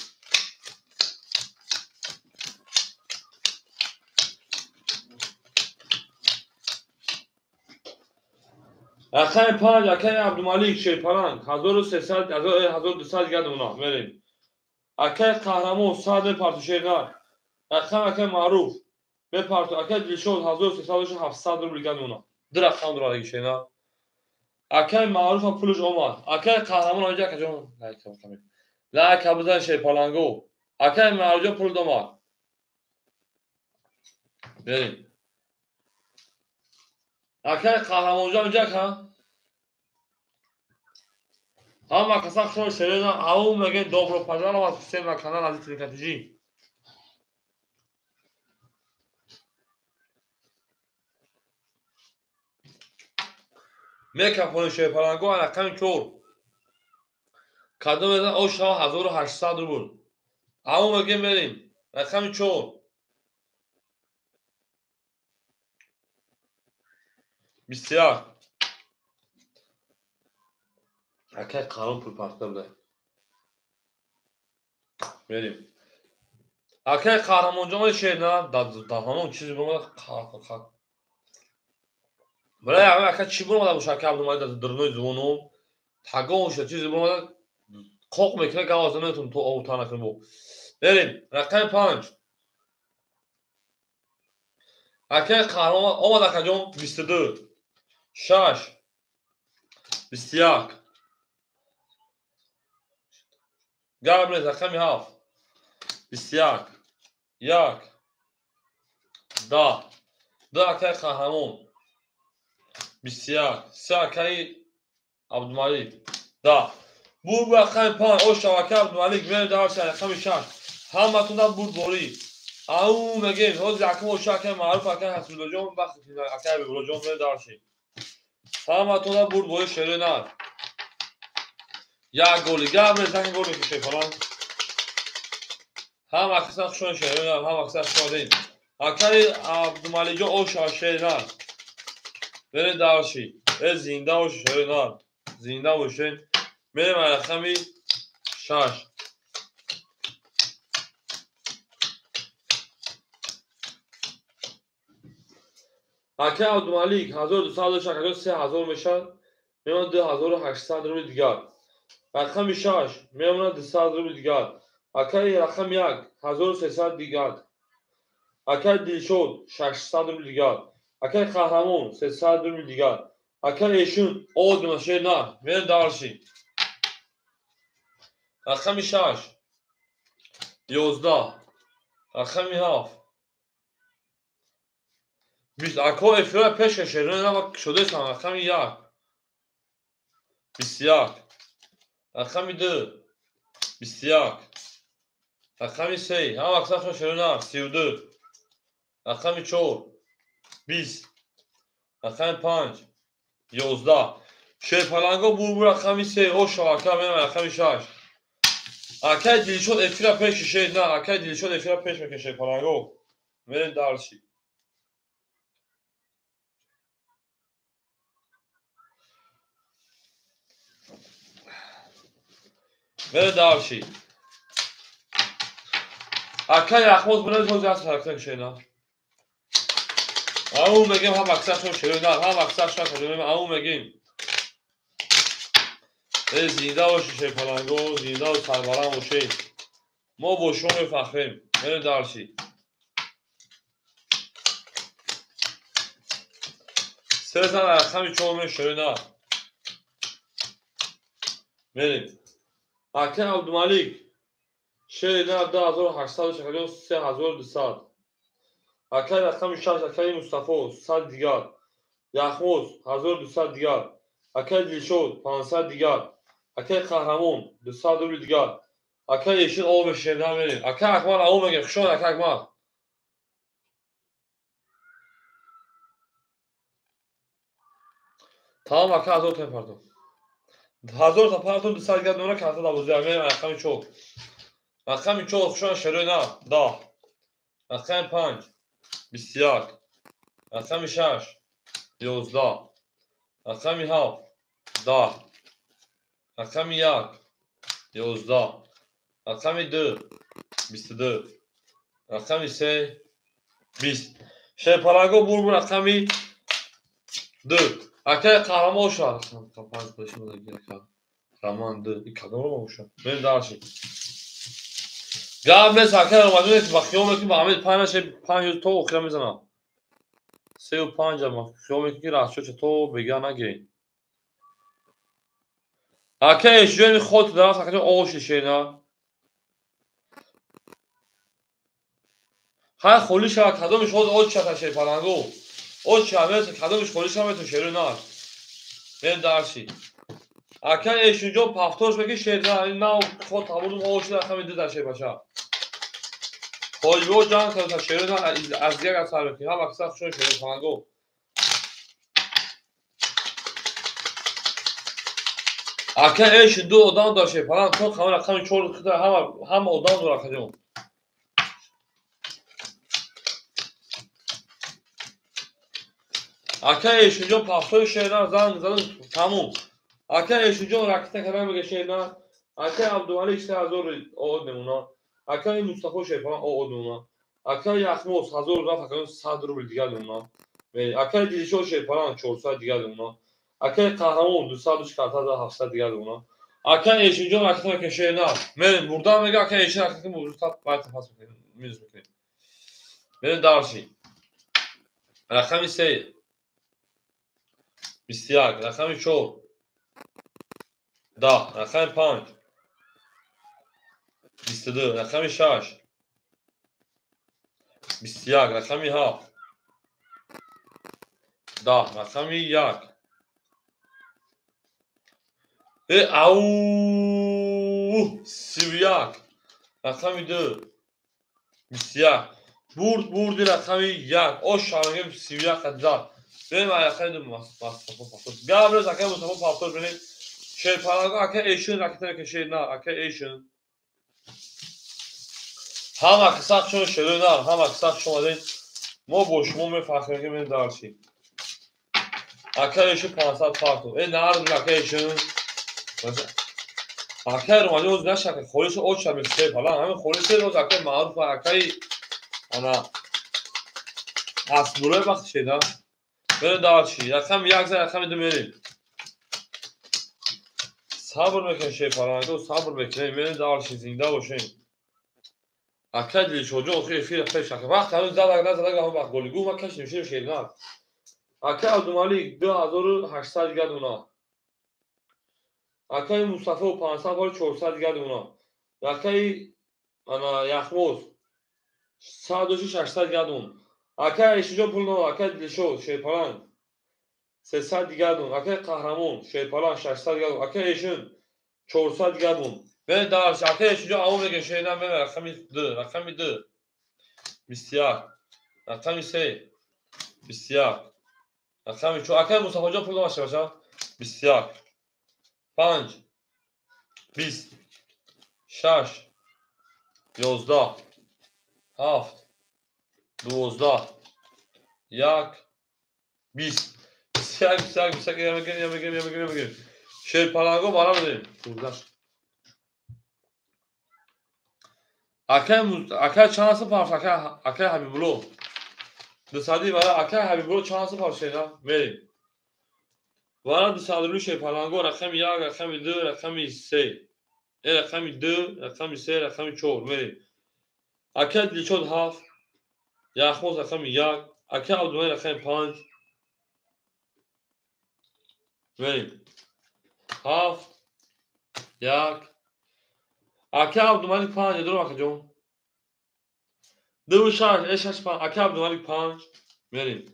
Рақами 5 акай Абдумалик шерпаланг 1300 1200 гадуна мерем. Акай Қаҳрамон 100 мепарту шернар. Рақам акай Маъруф мепарту акай Дилшод 1300 700 рубл гадуна. Ду рақам дурадаги шернар. Акай Маъруфа пулш омад. Акай Қаҳрамон онҷа акаҷон лайка бизан шерпаланго. Акай Маъруфҷон пул омад. Мерем. Акай Қаҳрамонҷон инҷа ка? Ҳама каса хушон шерина ау меге добро пожаловать всем на канал Азиз Трикотажи. Мекафони шерпаланго рақами 4. Кадом мезан ош шава 1800 рубл. Ау меге мерем рақами 4. 21. Акай Қарон пул партида буда. Мерем. Акай Қаҳрамонҷон шерна дар ҳамон чизе бомада қа. Бля, ака чӣ бомада боша ака Абдумалик дар дурнои звоно тагон шуда чизе бомада қоқ мекунад гаваза наметавонам то овта накунам бо. Мерем. Рақами 5. Акай Қаҳрамон омад акаҷон 22. 6 21. Гап нест рақами 7 21 1 10 2 акай Қаҳрамон 21 3 акай Абдумалик 10 бурд рақами 5 ош акай Абдумалик мерем дарси рақами 6. Ҳаматон бурдборӣ. Ау мегем ҳозир акам ош акай Маъруф акай Ҳасибуллоҷон вақти акай Ҳабибуллоҷон мерем дарси. Ҳаматон бурдборӣ шеринар. Як голи гап нест як гол мекушед фалон. Ҳам аксан хушон шеринар, ҳам аксан хушон. Акай Абдумаликҷон ош шеринар. Мерем дарси. Э зинда бош шеринар. Зинда бошед. Мерем рақами 6. Акай Абдумалик 1200 акаҷон 3000 мешавад. Мемонад 2800 рубли дигар. Рақами 6 мемонад 200 рубли дигар. Акай рақами 1 1300 дигар. Акай Дилшод 600 рубли дигар. Акай Қаҳрамон 300 рубли дигар. Акай Эшун одма шерна. Мерем дарши. Рақами 6 11 рақами 7 20. Ако эфира пеш шерина шудесам рақами 1 21 рақами 2 21 рақами 3 ҳам аксар шерина 32 рақами 4 20 рақами 5 11 шерпаланго бурбур рақами 3 ош ака мерам рақами 6. Акай Дилшод эфира пеш шерина акай Дилшод эфира пеш мекунад шерпаланго. Мерем дарси. Мере дальше. Ака яхмоз бинед ҳозир аст ҳаракат шена. Ау мегем ҳам аксаршон шерона, ҳам аксаршон шерона, ау мегем. Э зинда боши шерпаланго, зинда ва сарбаланд бошед. Мо бо шумо мефахрем. Мере дальше. Се зан рақами чор мешерона. Мерем. Ака Абдумалик шерина 2800 3200. Акай рақами 6 акаи Мустафо 100 дигар. Яхмоз 1200 дигар. Акай Дилшод 500 дигар. Акай Қаҳрамон 200 рубл дигар. Акай Эшин ов мешерина мерем. Акай Акмал ав мегем. Хушон акай Акмал. Тамом ака 1000 та партом. 1000 та партом 200 дигар мемона карта 12 мерем рақами 4. Рақами 4 хушон шерина 10. Рақами 5 21. Рақами 6 11. Рақами 7 10. Рақами 1 11. Рақами 2 22. Рақами 3 20. Шерпалаго бурбу рақами 2. Акай қаҳрамон шуд. Роман 2. Кадом роман бошад? Мерем дальше. Гап нест акай ромаҷон нест, ба хиёл мекунӣ ба ҳамин панҷ то охира мезанам. 3 ва 5 хиёл мекунӣ ки расчёча то бега нагирем. Акай эшҷои ход даст акаҷон оши шена. Хай холӣ шавад кадомиш ҳоз оч шавад шерпаланго. Оч шавад кадомиш холӣ шавад то шеру нар. Мерем дальше. Акай эшунҷо пафторш меки шер нав ход табурдум ош рақами 2 дар шербача. Хоҷибо ҷанг карда шеру на аз дигар гап сар мекунем. Ҳам аксар хушон шеру паланго. Ака эшун ду одам дор шерпаланг то қамар рақами 4 хида ҳама одам дор акаҷон. Ака эшунҷо пафтори шерна занг задан тамом. Ака эшунҷо ракета кардан мега шерна. Ака Абдумалик 3000 од мемона. Акаи Мустафо шерпаланг од мемона. Акаи Яхмоз 1000 рафт акаи 100 рубл дигар мемона. Акаи Дилшод шерпаланг 400 дигар мемона. Акаи Қаҳрамон 200 карта 700 дигар мемона. Акаи эшунҷо ракета мекунем шерна. Мерем бурдан мега акаи эшун ракета бурда байта пас мекунем, минус мекунем. Мерем дальше. Рақами 3 21, рақами 4 10, рақами 5 22, рақами 6 21, рақами 7 10, рақами 1. Ау 31, рақами 2 21. Бурд бурди рақами 1. Ош шарангем 31 қадзад. Берем рақами 2 Мустафо пафтор. Гап нест акай Мустафо пафтор бинед. Шерпаланго акай эшун ракета мекашед на акай эшун. Ҳам аксар шумо шеру на, ҳам аксар шумо омадед. Мо бо шумо мефахрем ки мерем дальше. Акай эшун 500 партов. Э нард акай эшун. Акай ромаҷон оз нашака холис оч шаб шерпаланг. Ҳамин холис роз акай маъруф акай ана асбурой вақт шеда. Мерем дальше. Рақами 1 зан рақами 2 мерем. Сабр мекунем шерпаланго, сабр мекунем. Мерем дальше зинда бошем. Акай Дилшодҷон охир эфир пеш ака. Вақт ҳанӯз задак назадак ҳам вақт голи. Гуфт ман кашидем шер шерна. Акай Абдумалик 2800 дигар дона. Акай Мустафо 500 бор 400 дигар дона. Акай ана Яхмоз 100 600 дигар дон. Акай Эшиҷон пул надод. Акай Дилшод шерпаланг 300 дигар дон. Акай Қаҳрамон шерпаланг 600 дигар дон. Акай Эшин 400 дигар дон. Мерем дальше. Акай Эшинҷон аввал мегем шерна мерем рақами 2, рақами 2 21, рақами 3 21, рақами 4. Акай Мустафоҷон пул надод баша 21 5 20 6 11 7 12 1 20 21 21 21 мегирем, мегирем, мегирем, мегирем. Шерпаланго бара медорем. 15. Акай чанд сум парш, акай Ҳабибулло. 200 вара акай Ҳабибулло чанд сум парш шена? Мерем. Вара 200 рубли шерпаланго рақами 1, рақами 2, рақами 3. Рақами 2, рақами 3, рақами 4 мерем. Акай Дилшод 7, Яхмоз рақами 1, акай Абдумалик рақами 5. Мерем. 7, 1. Акай Абдумалик 5, дурум акаҷон. 2 6, 6 5, акай Абдумалик 5. Мерем.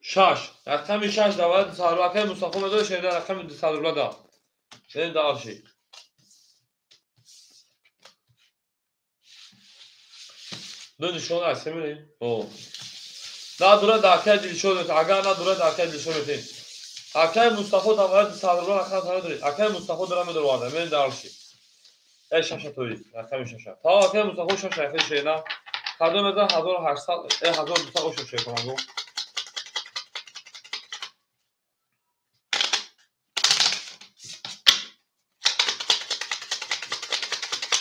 6, рақами 6 давлат 200 рубл. Акай Мустафо медори шерида рақами 200 рубла да. Мерем дальше. Ду нишон аст, мерем. О. На дура да акай Дилшод метем. Агар на дура да акай Дилшод метем. Акай Мустафо давлат 200 рубла рақам надоред. Акай Мустафо дора медорварда. Мерем дальше. Шаша тои, рақами шаша. Та акай Мустафо шаша яхи шена. Кадом мезан 1800, 1200 ошо шекунанго.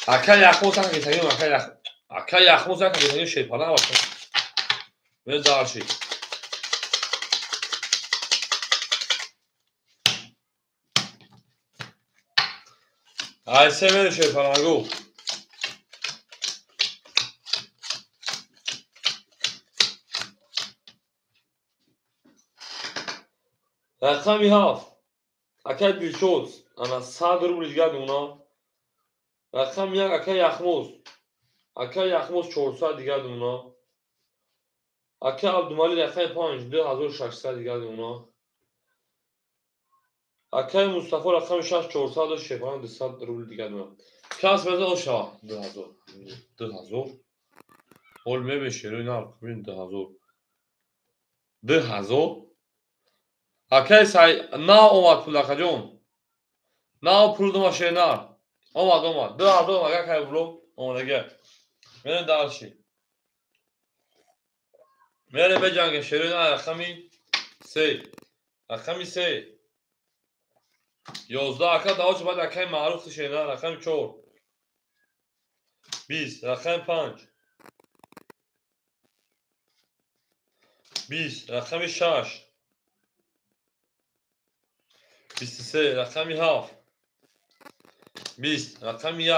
Акай Яхмоз ака гитагим, акай Яхмоз ака гитагим шерпаланг баша. Мерем дальше. Айсе мерем шерпалангу. Рақами 7. Акай Дилшод, ана 100 рубли дигар дуна. Рақами 1 акай Яхмоз. Акай Яхмоз 400 дигар дуна. Акай Абдумалик рақами 5, 2600 дигар дуна. Акай Мустафо рақами 6, 400 шефана 200 рубли дигар дуна. Кас меза оша 2000. 2000. Ҳол мебеши рӯи нарх, бин 2000. 2000. Акай сай на омад пул акаҷон. На пул дума шена. Омад, омад. 2000 омад, акай було омадага. Мерем дальше. Мерем беҷанге шерои на рақами 3. Рақами 3. 11 ака давоч баъд акай Маъруф шена рақами 4. 20 рақами 5. 20 рақами 6. 23 рақами 7. 20 рақами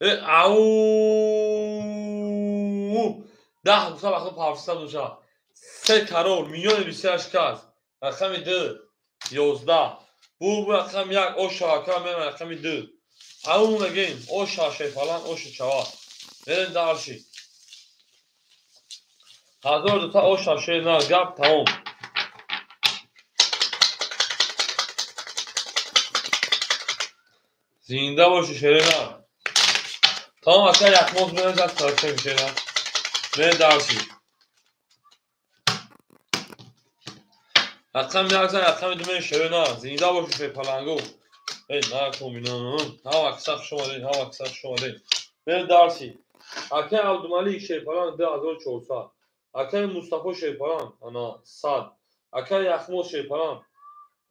1. Ау! 10 гуфта вақто парфиста душа. 3 карор миллиони 28 кас. Рақами 2. 11. Бу рақами 1 оша ака мерем рақами 2. Ау мегем оша шефалан оша чава. Мерем дальше. 1000 та оша шена гап тамом. Зинда боши шерина. Тамом ака Яхмоз мерем даст тарча шена. Мерем дальше. Рақами 1 зан рақами 2 мерем шерина. Зинда боши шерпалангу. Эй, накун ино. Ҳава акса хуш омадед, ҳава акса хуш омадед. Мерем дальше. Акай Абдумалик шерпаланг 2400. Акай Мустафо шерпаланг ана 100. Акай Яхмоз шерпаланг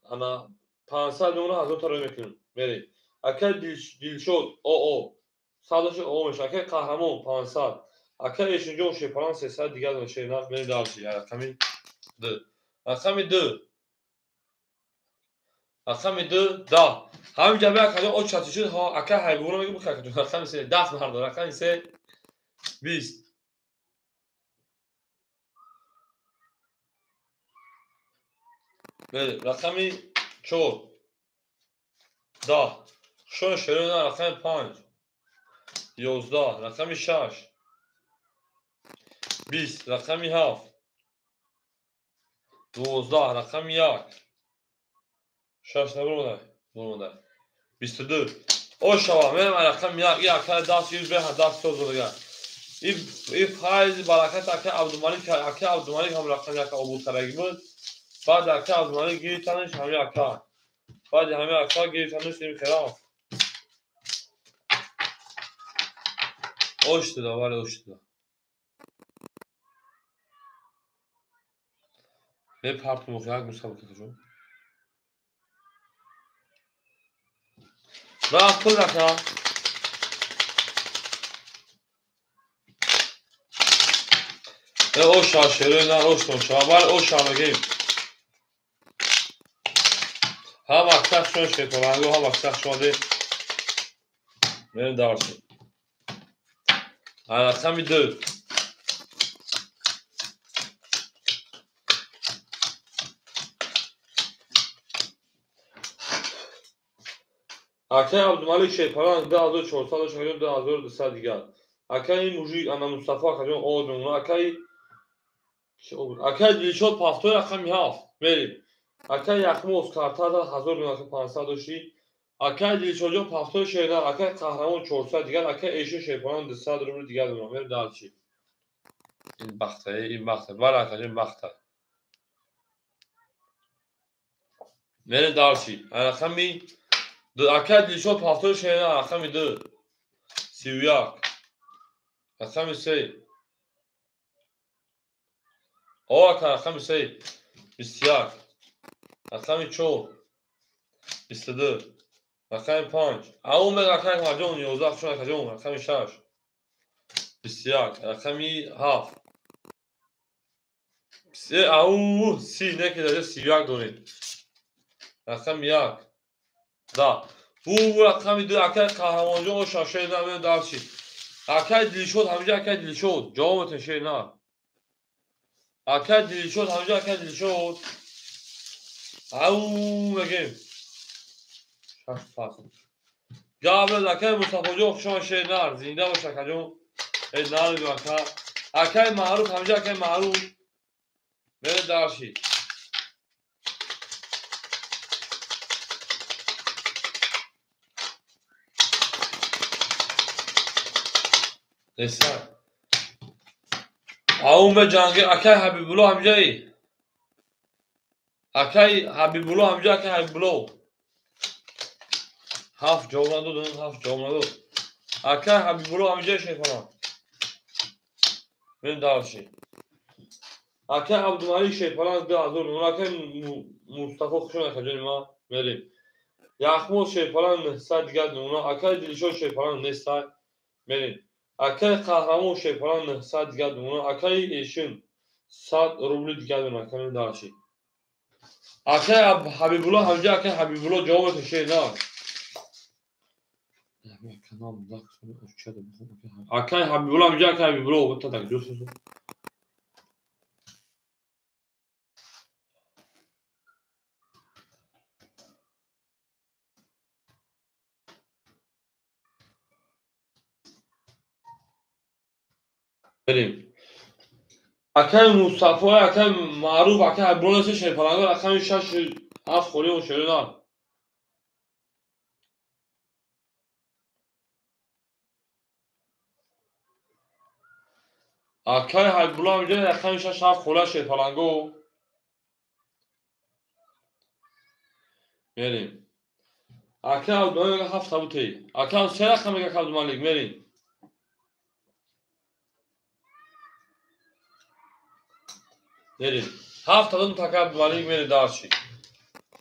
ана 500 мемона 1000 та рӯй мекунем. Мерем. Акай Дилшод ОО 100 ОО меша. Акай Қаҳрамон 500. Акай Эшинҷон шерпаланг 300 дигар шерна. Мерем дальше. Рақами 2. Рақами 2. Рақами 2 10. Ҳамин ҷаби акаҷон очати шуд. Ҳа акай Ҳайбулло мегӯ бихай акаҷон. Рақами 3 10 мардо. Рақами 3 20. Мерем. Рақами 4 10. Шон шерона рақами 5. 11 рақами 6. 20 рақами 7. 12 рақами 1. 6 набуромадай. Буромадай. 22. Ошава мерем рақами 1. И акай даст 100 беҳа даст соз додага. И файзи баракат акай Абдумалик, акай Абдумалик ҳам рақами 1 обуд кардаги буд. Баъд акай Абдумалик гирифтаниш ҳами ака. Баъди ҳами ака гирифтаниш ин хелаф. Оштуда, вале оштуда. Мепартум охи як мусаб кашо. Рафт пул рака. Оша шерои нар оштон шава. Бале оша мегем. Ҳам аксар шумо шерпаланго, ҳам аксар шумо де. Мерем дарси. Рақами 2. Акаи Абдумалик шерпаланг 2400 дошт, акаҷон 2200 дигар. Акаи мужик ана Мустафо акаҷон овоз мемонад. Акаи Дилшод пафтои рақами 7. Мерем. Акаи Яхмоз картада 1500 дошти. Акаи Дилшодҷон пафтои шернар, акаи Қаҳрамон 400 дигар, акаи Эшо шерпаланг 200 рубл дигар дорам. Мерем дальше. Ин бахта, ин бахта. Бале акаҷон бахта. Мерем дальше. Рақами 2. Акаи Дилшод пафтои шернар, рақами 2. 31. Рақами 3. О, ака, рақами 3. 21. Рақами 4. 22. Рақами 5. Ау мег акаи Аҳмадҷон 11 шуд акаҷон, рақами 6. 21. Рақами 7. Ау, 30 не ки даҷа 31 доред. Рақами 1. Да. Бу рақами 2 акаи Қаҳрамонҷон оша шер на дальше. Акаи Дилшод ҳамҷа акаи Дилшод ҷавоб метен шер на. Акаи Дилшод ҳамҷа акаи Дилшод. Ау мегем. 6 фасл. Габрел акаи Мустафоҷон хушома шер нар. Зинда бош акаҷон. Эй нарду ака. Акаи Маъруф ҳамҷа акаи Маъруф. Мере дальше. Несан. Аум бе ҷанги акаи Ҳабибулло ҳамҷаи. Акаи Ҳабибулло ҳамҷа акаи Ҳабибулло. 7 ҷавоб надод, 7 ҷавоб надод. Акаи Ҳабибулло ҳамҷаи шерпаланг. Мерем дальше. Акаи Абдумалик шерпаланг 2000 рубл. Акаи Мустафо хушон акаҷони ман. Мерем. Яхмоз шерпаланг 900 дигар нуна. Акаи Дилшод шерпаланг 900. Мерем. Акаи Қаҳрамон шерпаланг 900 дигар нуна. Акаи Эшин 100 рубли дигар нуна. Акаи дальше. Акаи Ҳабибулло ҳамҷа акаи Ҳабибулло ҷавобатон шер на. Акаи Ҳабибулло ҳамҷа акаи Ҳабибулло так ҷӯст. Мерем. Акаи Мустафо, акаи Маъруф, акаи Ҳабибулло нест шерпаланго рақами 6 7 холӣ он шеро на. Акаи Ҳабибулло ҳамҷа рақами 6 7 хола шерпаланго. Мерем. Акаи Абдумалик 7 табутей. Акаи се рақам мега Абдумалик мерем. Мерем. 7 додум така Абдумалик мерем дальше.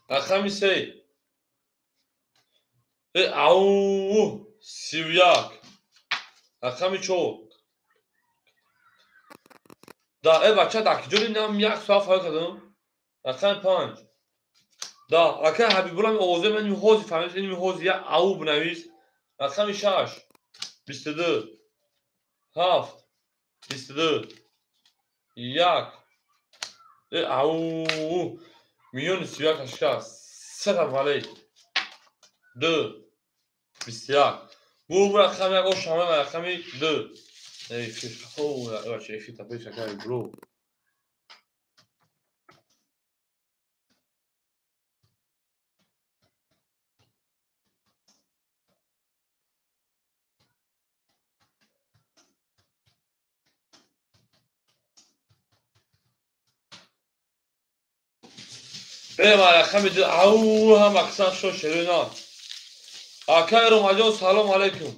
Рақами 3. Ау 31. Рақами 4. Да, бача дакиҷони нам як соат фаъол кардам. Рақами 5. Да, акаи Ҳабибулло ҳами овозе ман ин ҳози фаҳмид, ин ҳози як ау бинавис. Рақами 6. 22. 7. 22. 1. Ау миллиони 31 ашка. 3 вале. 2. 21. Бу рақами як ошама рақами 2. Эй, фиш, бача, эфир тапеш акаи бро. Берем рақами 2. Ау ҳам аксар шо шерои на. Акаи Ромаҷон салом алейкум.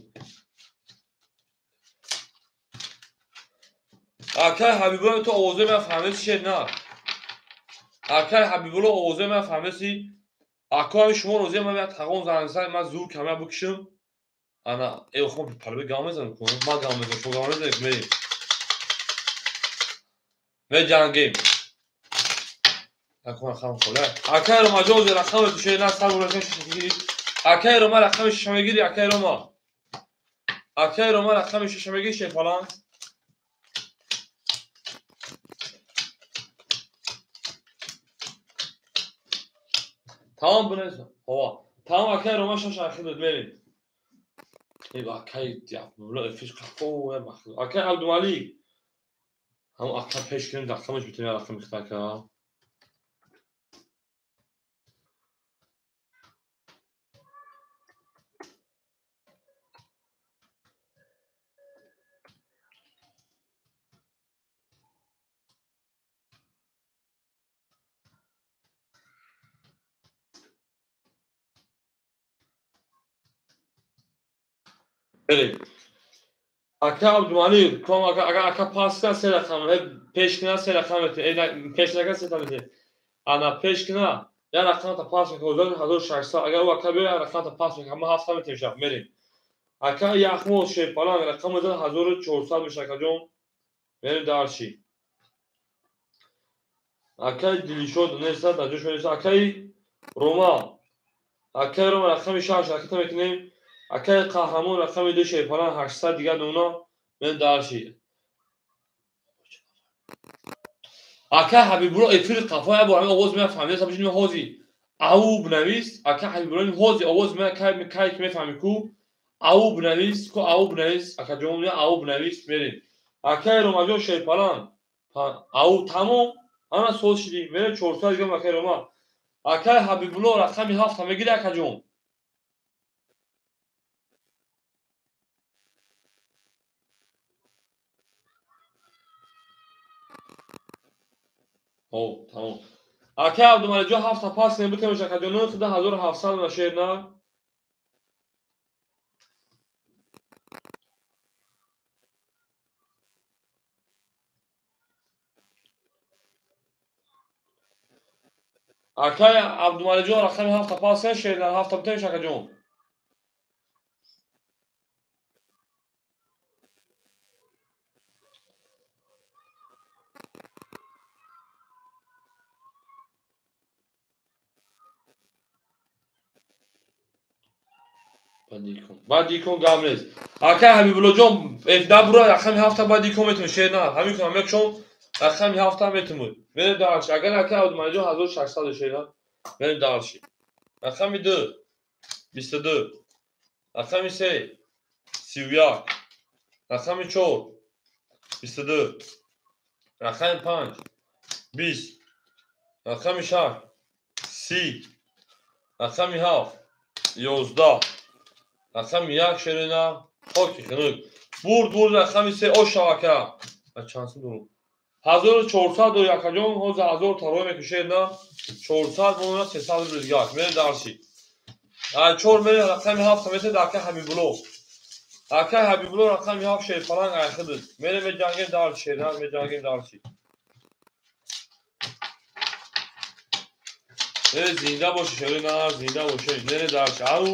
Акаи Ҳабибулло ту овозе ман фаҳмиси шер на. Акаи Ҳабибулло овозе ман фаҳмиси. Ако ҳами шумо розия ман як тағон зансай ман зур камера бикшим. Ана охо палби гам мезанам ку. Ман гам мезанам, шумо гам мезанед мерем. Меҷангем. Акун рақам хола. Акай Рома ҷози рақами ту на сар бурашан шишагири. Акай Рома рақами шиша мегири, акай Рома. Акай Рома рақами шиша мегири шефалан. Тамом бинес. Ҳова. Тамом акай Рома шаш ахир мерем. Акай фиш қафо акай Абдумалик. Ҳам ака пеш кунем рақамаш битем рақами хитака. بریم. Ака Абдумалик, ком ака ага ака паска се рақам, пешкина се рақам пеш нака се тамете. Ана пешкина я рақам та пас мекунад 1600 агар ӯ ака биёяд рақам та пас мекунад ма ҳафта метем шаб мерем. Ака Яхмоз Шерпаланг рақам 1400 меша акаҷон. Мерем дарши. Акаи Дилшод нестад, наҷош нест. Акаи Рома. Акаи Рома рақами 6 ракета мекунем. Акаи Қаҳрамон рақами 2 Шерпаланг 800 дигар нуна мен дарши. Акаи Ҳабибулло эфири қафо як бор ҳамин овоз мефаҳмид, сабаб шуд ҳози ау бинавис. Акаи Ҳабибулло ҳози овоз кай ки мефаҳми ку ау бинавис, ку ау бинавис, акаҷон ау бинавис мерем. Акаи Ромаҷон Шерпаланг ау тамом ана соз шидӣ мерем 400 дигар акаи Рома. Акаи Ҳабибулло рақами 7 мегири акаҷон. О, тамом. Акаи Абдумаликҷон 7 пас кунем битем акаҷон 9700 на шер на. Акаи Абдумаликҷон рақами 7 пас кунем шер на 7 битем акаҷон. Баъд икон гап нест. Акаи Ҳабибуллоҷон набура рақами 7 баъд икон метавонед шер на. Ҳамин кунам мекшон рақами 7 метавонед. Мерем дарши. Агар акаи Абдумаликҷон 1600 шер на. Мерем дарши. Рақами 2 22, рақами 3 31, рақами 4 22, рақами 5 20, рақами 6 30, рақами 7 11, рақами 1 шерина хоки хунук. Бурд бурд рақами 3 ошав ака. Чанд сум дорум? 1400 дори акаҷон, ҳозир 1000 тарой мекушед на 400 монона 300 рубл дигар. Мерем дарши. 4 мерем рақами 7 метед ака Ҳабибулло. Акаи Ҳабибулло рақами 7 Шерпаланг айхидид. Мерем меҷангем дарши шерна меҷангем дарши. Мере зинда боши шерина, зинда боши. Мере дарши. Ау!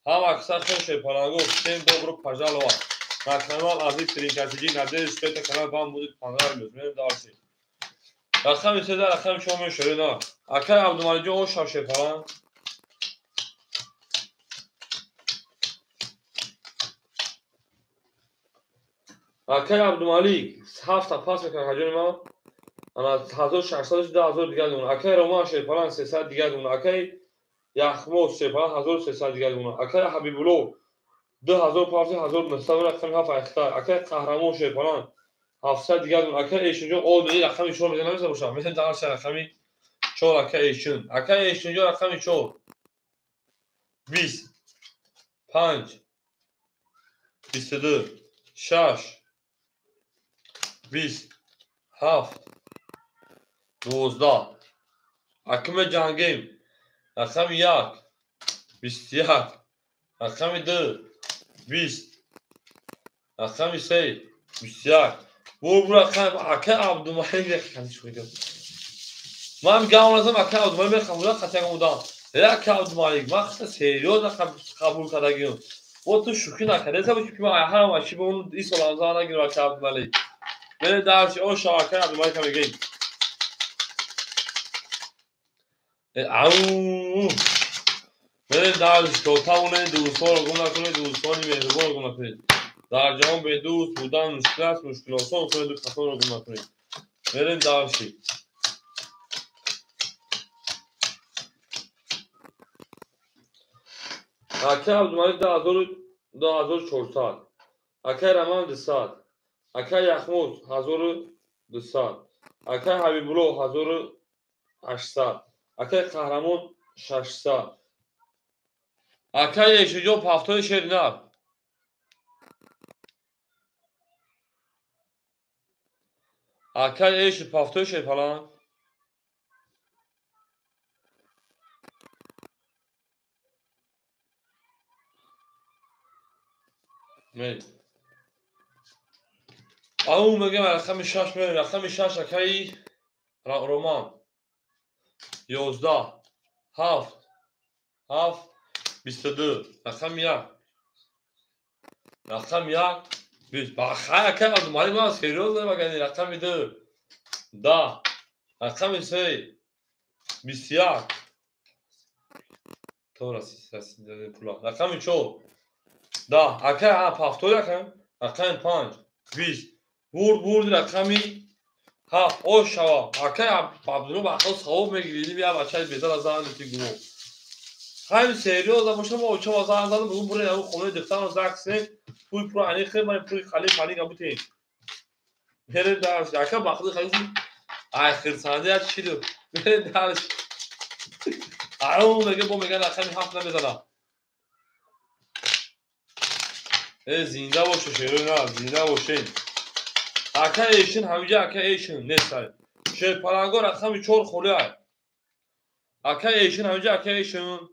Ҳам аксар хел Шерпаланго, всем добро пожаловать на канал Азиз Тринкатиги. Надеюсь, что этот канал вам будет понравился. Мерем дальше. Рақами 3 рақами 4 мешавед. Акаи Абдумаликҷон ошав Шерпаланг. Акаи Абдумалик 7 пас мекунад акаҷони ман. Ана 1600 2000 дигар дона. Акаи Рома Шерпаланг 300 дигар дона. Акаи Яхмоз Шерпаланг 1300 дигар дона. Акаи Ҳабибулло 2000 павзи 1900 рақами 7 айхтар. Акаи Қаҳрамон Шерпаланг 700 дигар дона. Акаи Эшинҷон оддӣ рақами 4 мезанад намезанад бошад. Метавонед дарша рақами 4 акаи Эшин. Акаи Эшинҷон рақами 4 20 5 22 6 20 7 12. Ака меҷангем. Рақами 1 21, рақами 2 20, рақами 3 21. Бур рақам акаи Абдумалик. Ман гап назам акаи Абдумалик мехамуда қатъиян будам. Акаи Абдумалик ман хеле серьёзно қабул кардагиам. Бо ту шӯхӣ накардӣ, сабаб ки ман ҳама чӣ ба он ин сол ҳамза нагирам акаи Абдумалик. Мерем дарси о шавакаи Абдумалика мегӯем. Ау! Мерем дарси то тавонед дӯстонро гум накунед, дӯстони меҳрубонро гум накунед. Дар ҷаҳон бедӯст будан мушкил аст, мушкил осон кунед, касонро гум накунед. Мерем дарси. Акай Абдумалик 2400, акай Раман 200, акай Яхмуз 1200, акай Ҳабибулло 1800, акай Қаҳрамон 600, акай Эшиҷон пафтои шеринар. Акай Эши пафтои шерпаланг. Ау мегӯям рақами 6 мерем, рақами 6 акаи Роман. 11 7 7 22 рақами 1. Рақами 1 20. Бахай акаи Абдумалик ман серьёзно магани рақами 2 10 рақами 3 21 то расид пула. Рақами 4 10 акаи пафтои акаи рақами 5 20 бурд бурд рақами 7 о шава акаи Абдулло бахо савоб мегиридим я бачаи бетар аз зан ти гумо. Хайм серьёзно боша мо очо зан задам бугун буре ягон хонаи духтарро заксем пули пура ани хел ман пули хали фали габутем. Мерем дарс ака бахди хали ай хирсанди я чиду. Мерем дарс. Ау меге бо мега рақами 7 намезанам. Зинда боше шерои на, зинда бошен. Акай эшин ҳамиҷа акай эшин нестай. Шерпаланго рақами 4 холи ай. Акай эшин ҳамиҷа акай эшин.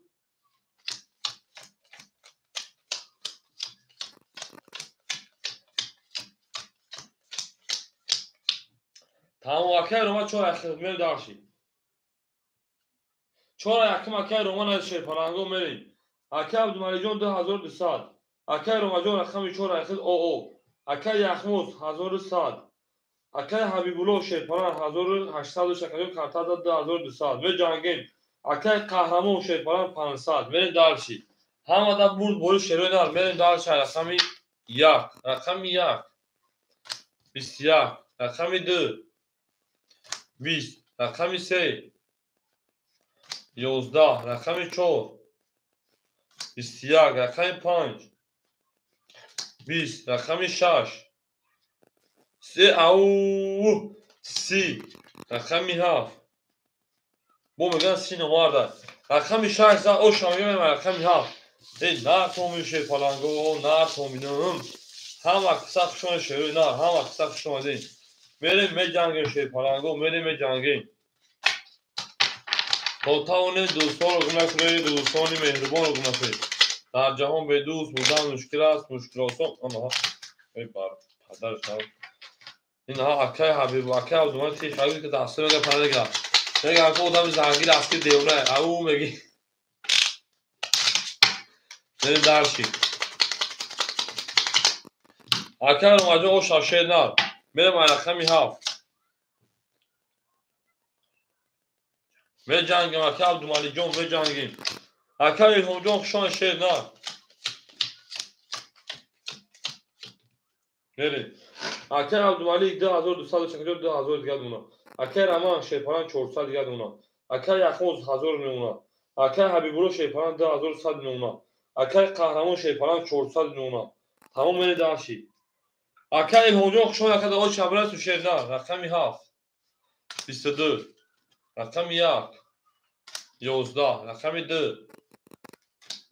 Тамом акай Рома 4 ахир мер дарши. 4 яким акай Рома на шерпаланго мерем. Акай Абдумалиҷон 2200. Акай Ромаҷон рақами 4 ахир ОО. Акай Яхмуз 1100. Акай Ҳабибулло шерпалан 1800 шакаҷон картада 2200. Меҷангем. Акай Қаҳрамон шерпалан 500. Мерем дарши. Ҳамада бурд бори шерои нар. Мерем дарши рақами 1. Рақами 1. 21. Рақами 2. 20. Рақами 3. 11. Рақами 4. 21. Рақами 5. 20. Рақами 6. 3 ау 30. Рақами 7. Бо мегӯянд 30 номарда. Рақами 6 за оша мегӯям рақами 7. Эй на томин шерпаланго, на томинум. Ҳама қисса хушон шерои нар, ҳама қисса хуш омадем. Мерем меҷангем шерпаланго, мерем меҷангем. То тавонед дӯстонро гум накунед, дӯстони меҳрубонро гум накунед. Дар ҷаҳон бедӯст будан мушкил аст, мушкил осон. Анаҳа, эй бар падараш нав. Инаҳа акай Ҳабиб, акай Абдумалик ти хабиб ки дастур мега панега. Мега ака одами зангир аст ки девона, ау меги. Мерем дарши. Акай Ромаҷон оша шер нар. Мерем рақами 7. Меҷангем акай Абдумаликҷон, меҷангем. Акай Илҳомҷон хушон шер нар. Мерем. Акай Абдумалик 2200 шакаҷон 2000 дигар мемонад. Акай Раман шерпалан 400 дигар мемонад. Акай Яхмуз 1000 мемонад. Акай Ҳабибулло шерпалан 2100 мемонад. Акай Қаҳрамон шерпалан 400 мемонад. Тамом мерем дарши. Акай Илҳомҷон хушон акада оч шабрасу шер нар. Рақами 7. 22. Рақами 1. 11. Рақами 2.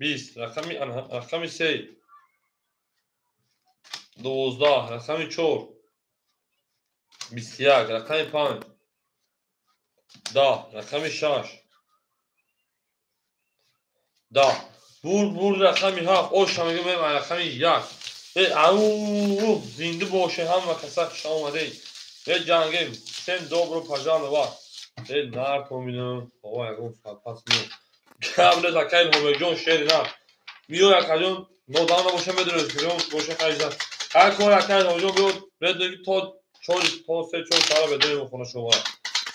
20. Рақами 3. 12. Рақами 4. 21. Рақами 5. 10. Рақами 6. 10. Бурд бурд рақами 7. Оша мегӯям рақами 1. Эй ау зинда боше ҳама каса хуш омадед. Эй ҷангем. Всем добро пожаловать. Эй нар томинам. Бобо ягон пас миё. Гап нест акай Ҳомеҷон шери нар. Миё акаҷон нодан набоша медонед, куҷо боша хайза. Ҳар кор акай Ҳомеҷон биёд, медонед ки то 4 то 3 4 сара бедорем хона шумо.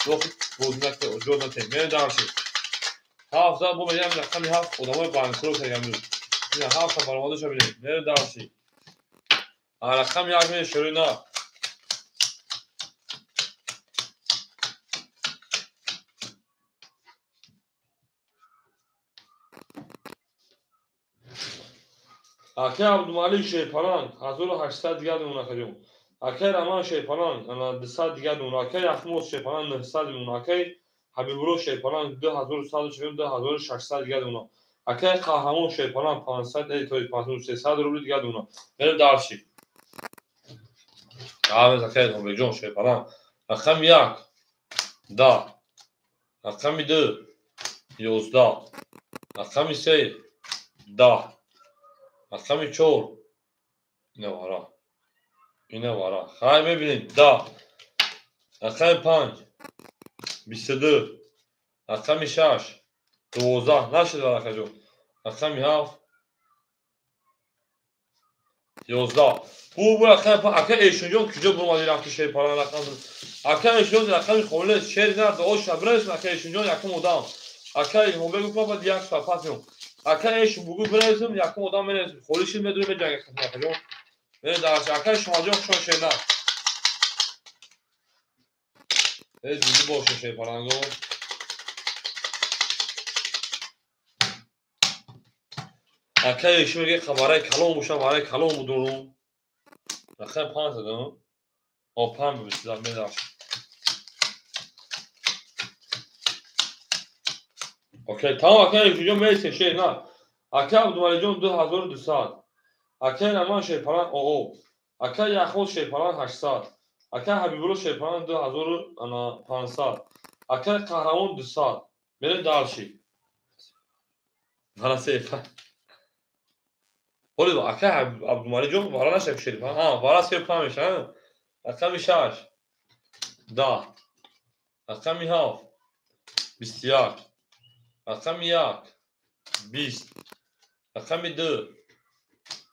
Дохил бозӣ накунед, ҷо натем. Мерем дальше. 7 за бо мегам рақами 7 одамои банкрот мегам. Ина 7 баромадаша бинем. Мерем дальше. Рақами 1 мерем шӯрӣ на. Акай Абдумалик Шерпаланг 1800 дигар мемона акаҷон. Акай Раман Шерпаланг 200 дигар мемона. Акай Яхмоз Шерпаланг 900 мемона. Акай Ҳабибулло Шерпаланг 2140 2600 дигар мемона. Акай Қаҳрамон Шерпаланг 500 то 300 рубли дигар мемона. Мерем дальше. Авез акай Ҳобекҷон Шерпаланг. Рақами 1 10, рақами 2 11, рақами 3 10, рақами 4 ина вара, ина вара. Хай мебинем 10, рақами 5 22, рақами 6 12 нашид варақаҷон. Рақами 7 11. Бу рақами 5 ака Эшонҷон куҷо бурмади рафти Шерпаланг рақам. Ака Эшонҷон рақами холе шер на дуо шабрес ака Эшонҷон якум одам. Ака Илҳомбек гуфт баъд як соат пас меом. Ака Эшон бугу бинависем якум одам менависем. Холӣ шид медурем меҷангем акаҷон. Мерем дальше. Ака Шомаҷон хушон шер на. Зинда боше Шерпаланго. Ака Эшон меге хабараи калон бошам, вараи калон будорум. Рақами 5 задам. О 5 бисида мерам. Окей, тамом ака Эшонҷон мерсем шер на. Ака Абдумалиҷон 2200. Акай Раман Шерпаланг ОО. Акай Яхмоз Шерпаланг 800. Акай Ҳабибулло Шерпаланг 2500. Акай Қаҳрамон 200. Мерем дальше. Вара се. Оли акай Абдумалиҷон вара нашав Шерпаланг. А, вара се панҷ меша. Рақами 6 10, рақами 7 21, рақами 1 20, рақами 2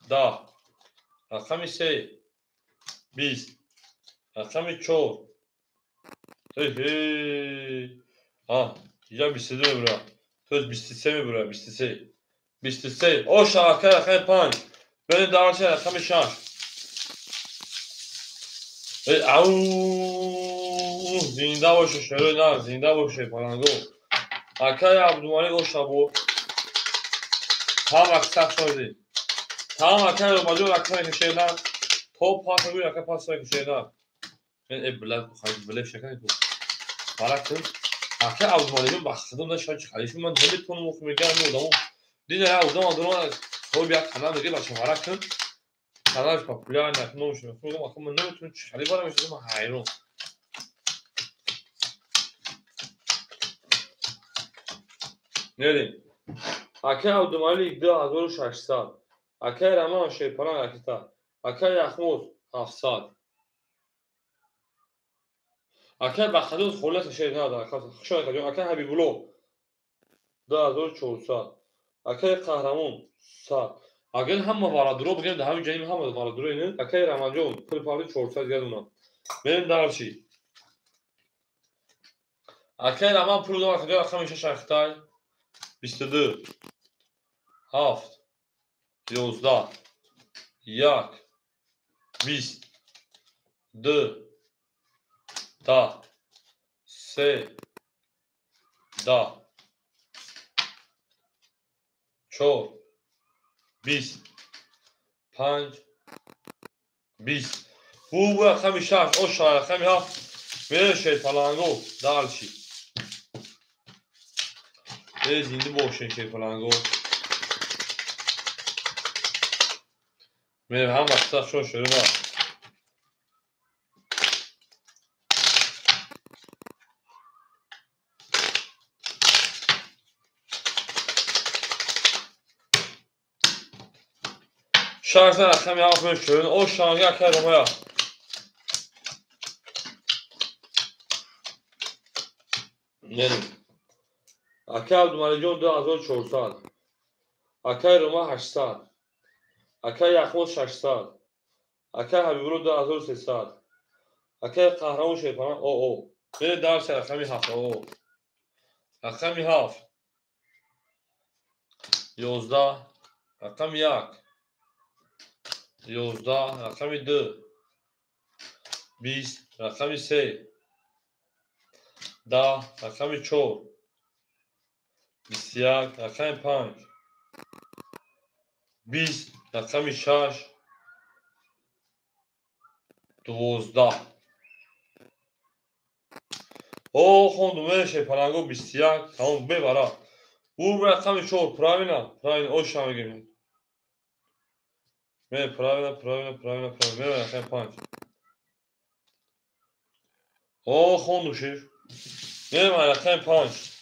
10, рақами 3 20, рақами 4 а, я 22 мебурад, то есть 23 мебурад, 23, 23. Оша акай рақами 5. Берем дальше рақами 6. Ау, зинда боше шерои на, зинда боше паланго. Акай Абдумалик оша бо. Там аксак шоди. Там акай Ромаҷон рақами шер на. То пас гӯй ака пас шер на. Мен блак хай блек шакан ку. Барак ака Абдумалик ба худам да шоч халиш ман наметонам охи мегам одамо. Дина я одам адурон хоб як канал меги бача барак кун. Каналш популярный акномш мехӯрдам ака ман наметонам чи хали барам мешудам ҳайрон. Мерем. Акай Абдумалик 2600. Акай Раман Шерпаланг акита. Акай Яхмоз 700. Акай Бахадур холаса шер надара. Хушо акаҷон. Акай Ҳабибулло 2400. Акай Қаҳрамон 100. Агар ҳама варадуро бигем дар ҳамин ҷаним ҳама варадуро ин. Акай Раманҷон пул павли 400 дигар дона. Мерем дальше. Акай Раман пул дона акаҷон рақами 6 ахтай 22 7 11 1 20 2 10 3 10 4 20 5 20. Бу рақами 6 оша рақами 7 мерем Шерпаланго дальше. Зинда бошен Шерпаланго. Мерем ҳама қисса шон шурума. Шарза рақами 7 мерем шурун. О шанга акай Ромая. Мерем. Акай Абдумалиҷон 2400. Акай Рома 800. Акай Яхмоз 600. Акай Ҳабибулло 2300. Акай қаҳрамон шерпаланг о о. Мерем дарси рақами 7 о. Рақами 7. 11 рақами 1. 11 рақами 2. 20 рақами 3. 10 рақами 4. 21 рақами 5. 20 рақами 6. 12. О, хондум, шерпаланго 21, тамом, бебара. Бур рақами 4, правильно? Правильно, оша мегем. Ме, правильно, правильно, правильно, правильно. Ме, рақами 5. О, хондум, шеф. Ме, рақами 5.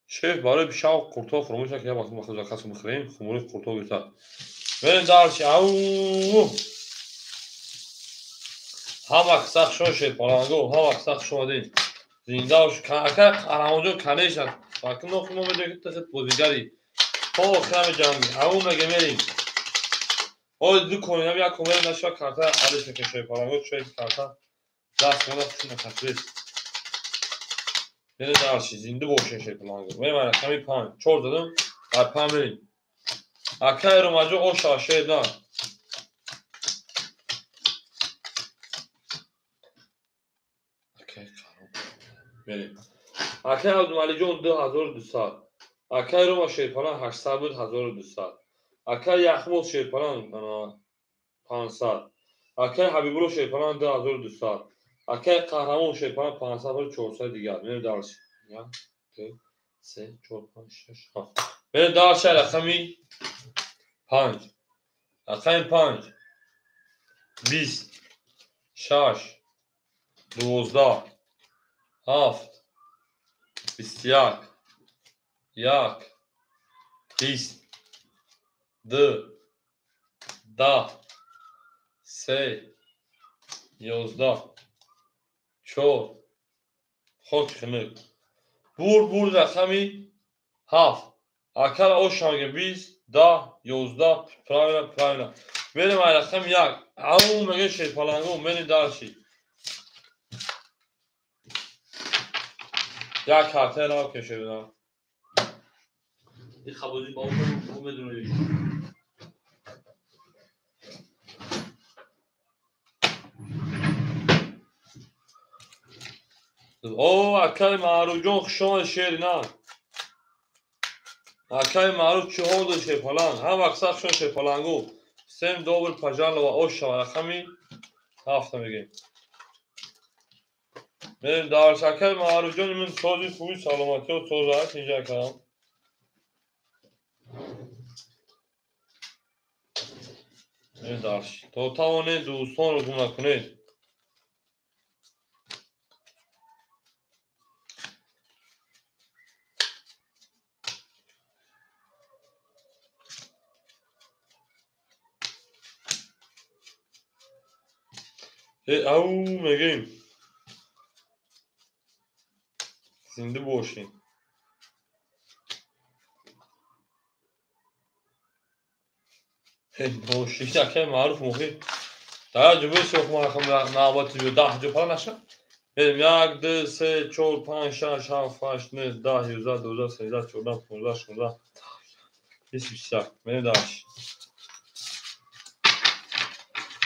Шеф, барои шав қуртоб фуромӯш накунед, як вақт заказ бихӯрем, хумури қуртоб гирифта. Мерем дарси. Ау! Ҳама қисса хушон шерпаланго, ҳама қисса хуш омадед. Зинда бош. Ака қаҳрамонҷон, конечно. Баки нохи мо медонем ки ту бозигари. То охира меҷангӣ. Ау меге мерем. Ой, ду конинам як кон мерем нашава карта алиш мекунем шерпаланго, чой карта даст мона хуш накасрес. Мерем дарси, зинда бошем шерпаланго. Мерем рақами 5. 4 дадам, дар 5 мерем. Акай Ромаҷон оша шер на. Мерем. Акай Абдумалиҷон 2200. Акай Рома шерпаланг 800 буд 1200. Акай Яхмоз шерпаланг 500. Акай Ҳабибулло шерпаланг 2200. Акай Қаҳрамон шерпаланг 500 буд 400 дигар. Мерем дарси. 1 2 3 4 5 6 7. Мерем дарси рақами 5. Рақами 5. 20 6 12 7 21 1 20 2 10 3 11 4 хоки хунук. Бур рақами 7. Акара оша мегем 20 10 11 правильно, правильно. Мерем ай рақами 1. Ау меге шерпаланго, мерем дарси. Як карта нав кешедам. Ин хабози ба ӯ медонӣ. О, акай Маъруфҷон хуш омадед шери на. Акай Маъруф чӣ ҳол дорӣ шерпаланг? Ҳама вақт хуш омадед шерпалангу. Всем добр пожалова оша рақами 7 мегем. Мерем дарс. Акай Маъруфҷон имин сози хуби саломатиё соз аст инҷа акам. Мерем дарс. То тавонед дӯстонро гум накунед. Ау мегем. Зинда бошем. Боши, акай Маъруф мохи. Дар ҷо бисёх махам навбати биё 10 ҷо пара наша. Мерем 1 2 3 4 5 6 7 8 9 10 11 12 13 14 15 16 20 21. Мерем дальше.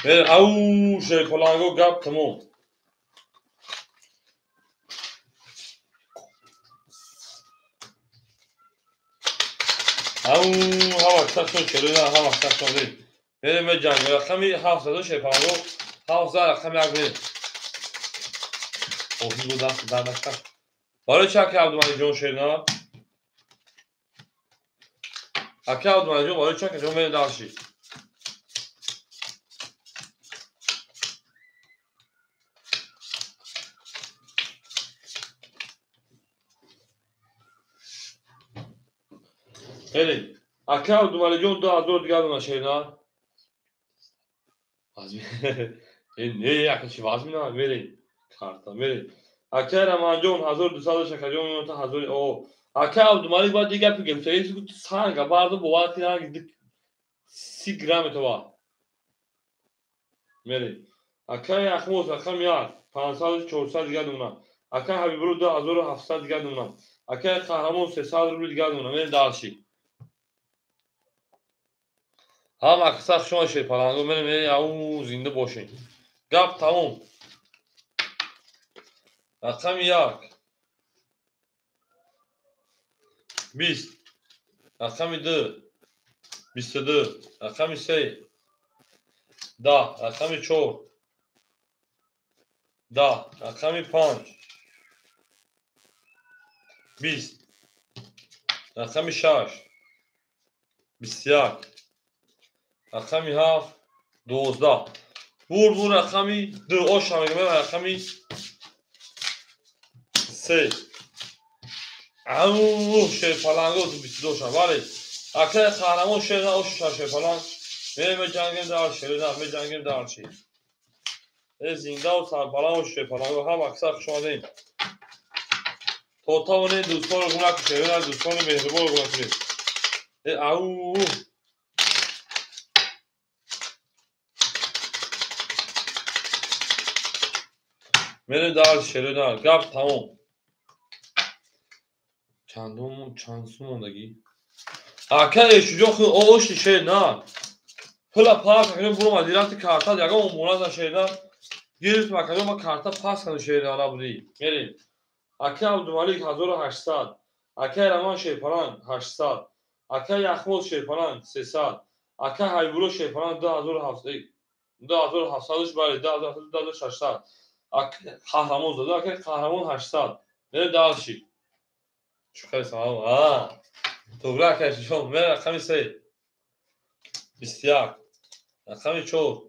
Мерем ау шерпаланго гап тамом. Ау, ҳама қисса шон ҳама қисса шон дид. Мерем ҷанг. Рақами 7 шерпаланго 7 рақами 1 мерем. Оҳи бу даст дар нашта. Барои чи ака Абдумалиҷон шерна? Ака Абдумалиҷон барои чи ака ҷон мерем дарши. Мерем. Ака Абдумалиҷон 2000 дигар дона шерна. Не, ака чи вазмина? Мерем. Карта мерем. Акай Раманҷон 1200 шакаҷон меота 1000 о. Акай Абдумалик баъд дигар гапи гирифта. Санга баъду бовар кунед 30 грамм метова. Мерем. Акаи Яхмоз рақами 1 500 400 дигар намуна. Акаи Ҳабибулло 2700 дигар намуна. Акаи Қаҳрамон 300 рубли дигар намуна. Мерем дальше. Ҳама акса шумо шерпаланго мерем, ау зинда бошед. Гап тамом. Рақами 1 20, рақами 2 22, рақами 3 10, рақами 4 10, рақами 5 20, рақами 6 21, рақами 7 12. Бур бур рақами 2 оша мегӯям, рақами 3. Ау шерпаланго ту 22 ша. Бале. Акаи Қаҳрамон шер на оша шерпаланг. Меҷангем дар шер на меҷангем дар чи. Э зиндаву сарбаланду шерпаланго ҳам аксар хуш омадем. То тавонед дӯстонро гум накушед, на дӯстони меҳрубонро гум накунед. Э ау мерем дар шер на гап тамом. Чандум чанд сум мондагӣ? Акаи Шуҷоъ оши шер на. Пула пас акаҷон буромад рафти карта ягон омона шер на. Гирифтм акаҷон ма карта пас кардам шер на набудӣ. Мерем. Акаи Абдумалик 1800, акаи Раман шерпаланг 800, акаи Яхмоз шерпаланг 300, акаи Ҳабибулло шерпаланг 2700, 2700 бале 2700 2600. Қаҳрамон зада, акаи Қаҳрамон 800. Мерем дальше. Шухай салом. А. Туғра акаи Шуҷоъ, мерем рақами 3 21, рақами 4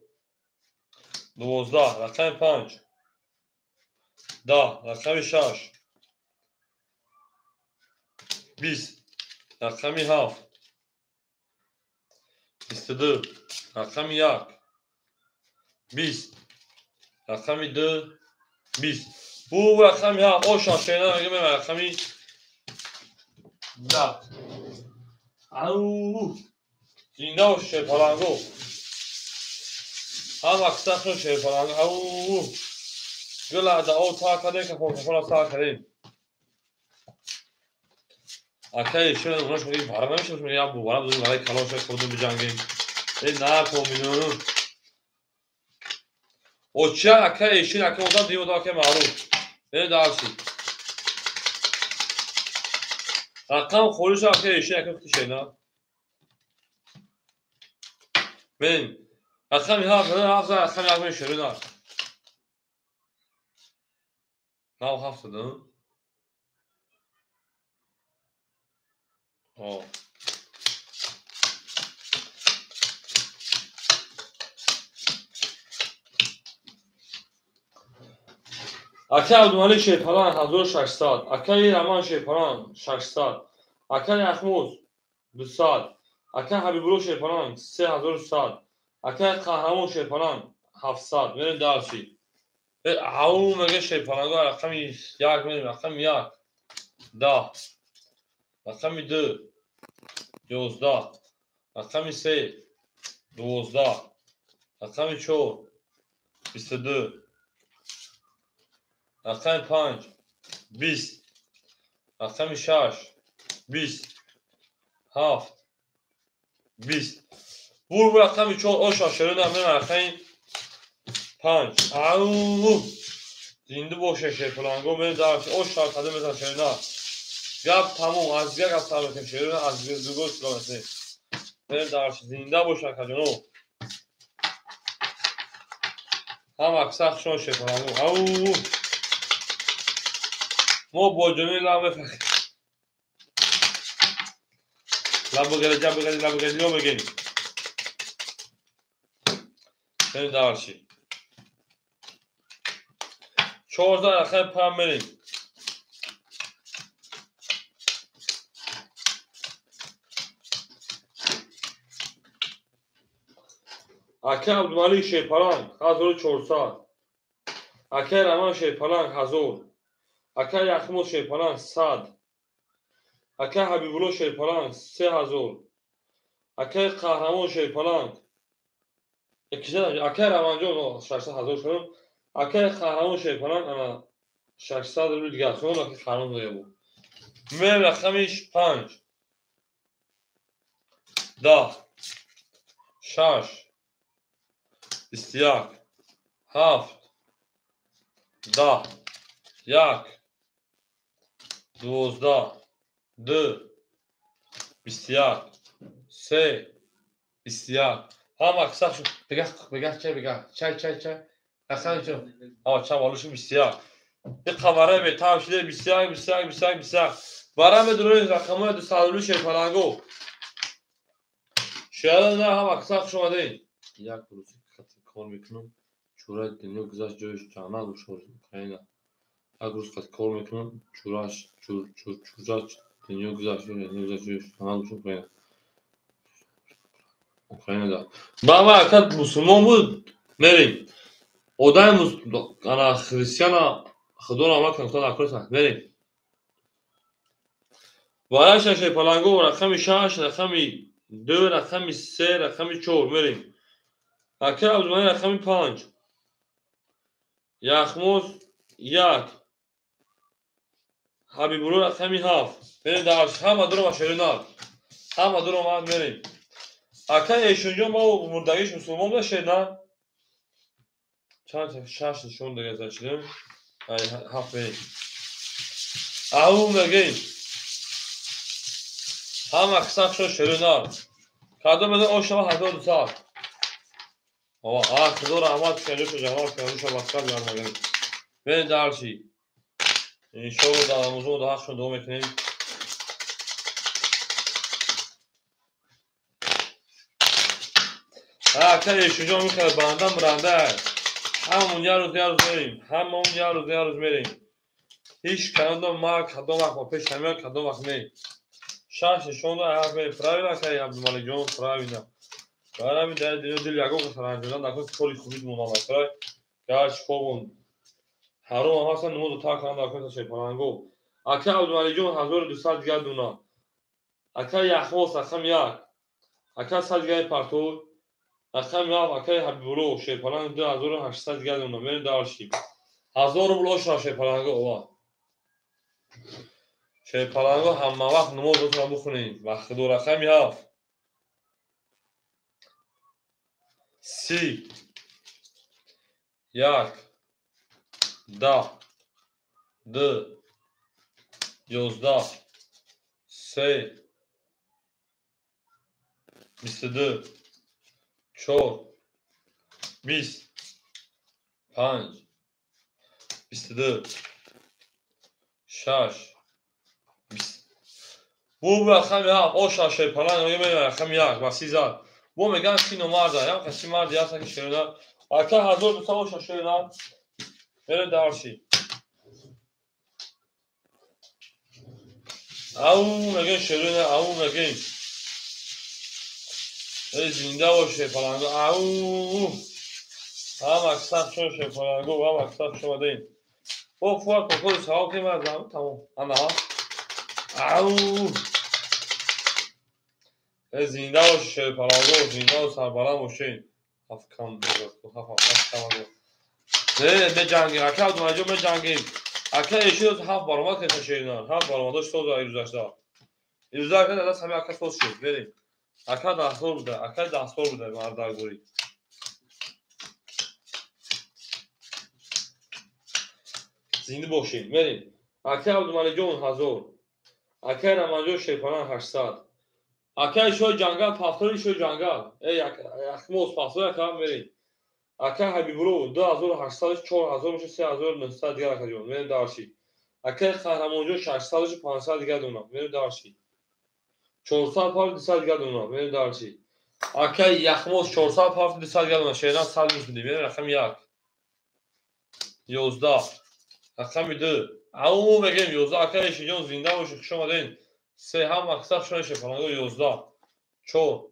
12, рақами 5 10, рақами 6 20, рақами 7 22, рақами 1 20, рақами 2 20. Бу рақами 7 оша шена мегӯям рақами 10. Ау зинда бош шерпаланго. Ҳам аксаршон шерпаланго. Ау гула дао та кардем, кафон кафона та кардем. Акаи шер онаш мегӯяд бара намешавад, мегӯяд бу бара бузем барои калон шер худум биҷангем. Э на комину. Оча акаи шер ака одам дим одам акаи маъруф. Мерем дальше. Рақам холиш акаи шер ака хути шер на. Мерем. Рақами 7 7 рақами 1 мешавад на. Нав 7 да? О. Акаи Абдумалик шерпаланг 1600, акаи Раман шерпаланг 600, акаи Яхмоз 200, акаи Ҳабибулло шерпаланг 3100, акаи Қаҳрамон шерпаланг 700. Мерем дальше. Ау мега шерпаланго рақами 1 мерем, рақами 1 10, рақами 2 11, рақами 3 12, рақами 4 22, рақами 5 20, рақами 6 20, 7 20. Бур бур рақами 4 оша шерина мерем рақами 5. Ау зинда боше шерпаланго мерем дальше. Оша кадам мезан шерина. Гап тамом, аз дигар гап сар мекунем шерина, аз дугор сило мекунем. Мерем дальше. Зинда боше акаҷоно. Ҳам аксар хушон шерпаланго. Ау мо бо ҷони лаб мефахем. Лаб бигиред, ҷаб бигиред, лаб бигиред, ё мегирем. Мерем дальше. 14 рақами 5 мерем. Акаи Абдумалик шерпаланг 1400, акаи Раман шерпаланг 1000, акаи Яхмоз шерпаланг 100, акаи Ҳабибулло шерпаланг 3000, акаи Қаҳрамон шерпаланг Акай Раванҷон 600 ҳазор шуд. Акай Қаҳрамон Шерпаланг ана 600 рубл дигар. Шумо аки Қаҳрамон дигар буд. Мем рақами 5 10 6 21 7 10 1 12 2 21 3 21. Ҳама қисақ шуд. Бигах, бигах, чай, бигах. Чай, чай, чай. Рақами чо? А, чам олу шуд 21. Ин қамара бетам шуда 21, 21, 21, 21. Бараме дурои рақамҳои 200 рубли Шерпаланго. Шояд на ҳама қисақ хуш омадед. Як рӯзи хати кор мекунам. Чӯраи дунё гузашт ҷои ҷаннат бошад Украина. Як рӯз хати кор мекунам. Чӯраш чӯра дунё гузашт ҷои ҷаннат бошад Украина. Украина да. Баба ака мусулмон буд, мерем. Одами ана христиана Худо раҳмат кунад, Худо накунад, мерем. Вараша Шерпаланго рақами 6, рақами 2, рақами 3, рақами 4 мерем. Ака Абдумалик рақами 5. Яхмоз 1. Ҳабибулло рақами 7. Мерем дар ҳама дуро шеринар. Ҳама дуро омад мерем. Ака Эшонҷон ма мурдагиш мусулмон буда шерина? Чанд шаш нишон дигар зачидем. Ай ҳафт мерем. Ау мегем. Ҳама қисақ шуд шеринар. Кадом мезан ошава 1200. Ова, а Худо раҳмат кунад, ҷоша ҷамол кунад, ҷоша бахшад ярмагем. Мерем дарчи. Иншоалло дар Рамазон дар ҳақшон дуо мекунем. Ака Эшонҷон мехоҳад банда муранда. Ҳамон як рӯз як рӯз мерем. Ҳамон як рӯз як рӯз мерем. Ҳеч кадом марг кадом вақт ба пеш намеояд, кадом вақт не. Шаш нишон дод, ҳафт мерем. Правильно, акай Абдумаликҷон, правильно. Барои ҳамин дар дунё дил ягон қасар ранҷондан накун, кори хубит монад акай. Гарчи хобон ҳаром ҳам ҳастанд, намозро тарк кардан накун, Шерпаланго. Акай Абдумаликҷон 1200 дигар дуна. Акай Яхмоз рақами 1. Акай 100 дигари партов. Рақами 7 акай Ҳабибулло Шерпаланг 2800 дигар дуна. Мерем дарши. 1000 рубл ошра Шерпаланго ова. Шерпаланго ҳама вақт намозро бихонед. Ва Худо рақами 7. 30 1 10 2 11 3 22 4 20 5 22 6 20. Бу рақами 7 оша Шерпаланг мегӯям рақами 1 ва 30. Бо мегӯям сино марда, ям қаси марди ҳаст ки шерина. Ака 1200 оша шерина. Мерем дарши. Ау мегӯем шерина, ау мегӯем. Эй зинда бош Шерпаланго, ау. Ҳама қисақ шуд Шерпаланго, ҳама қисақ шумадем. Бо фуат кокори савоб ки ман тамом. Ана. Ау. Эй зинда бош Шерпаланго, зинда ва сарбаланд бошед. Ҳафт кам ҳафт кам. Не, меҷангем, ака Абдумаликҷон меҷангем. Ака Эшон ҳафт баромад кардем шерина. Ҳафт баромадош соз гузашта. Ирӯза ака даст ҳами ака соз шуд. Мерем. Ака 10 сол буда, ака 10 сол буда мардагурӣ. Зинда бошед. Мерем. Ака Абдумаликҷон 1000. Ака Рамазонҷон Шерпаланг 800. Ака Ишои ҷангал, пафтори Ишои ҷангал. Эй Яхмоз пафтори ака мерем. Ака Ҳабибулло 2800 4000 мешавад 3900 дигар акаҷон. Мерем дарши. Ака Қаҳрамонҷон 600 500 дигар дона. Мерем дарши. 400 пафт 200 дигар дона. Мерем дарши. Ака Яхмоз 400 пафт 200 дигар дона. Шерина 100 минус медиҳем. Мерем рақами 1. 11. Рақами 2. Ау мегӯем 11. Ака Эшонҷон зинда бошед, хуш омадед. 3 ҳама қисақ шуд Шерпаланго 11. 4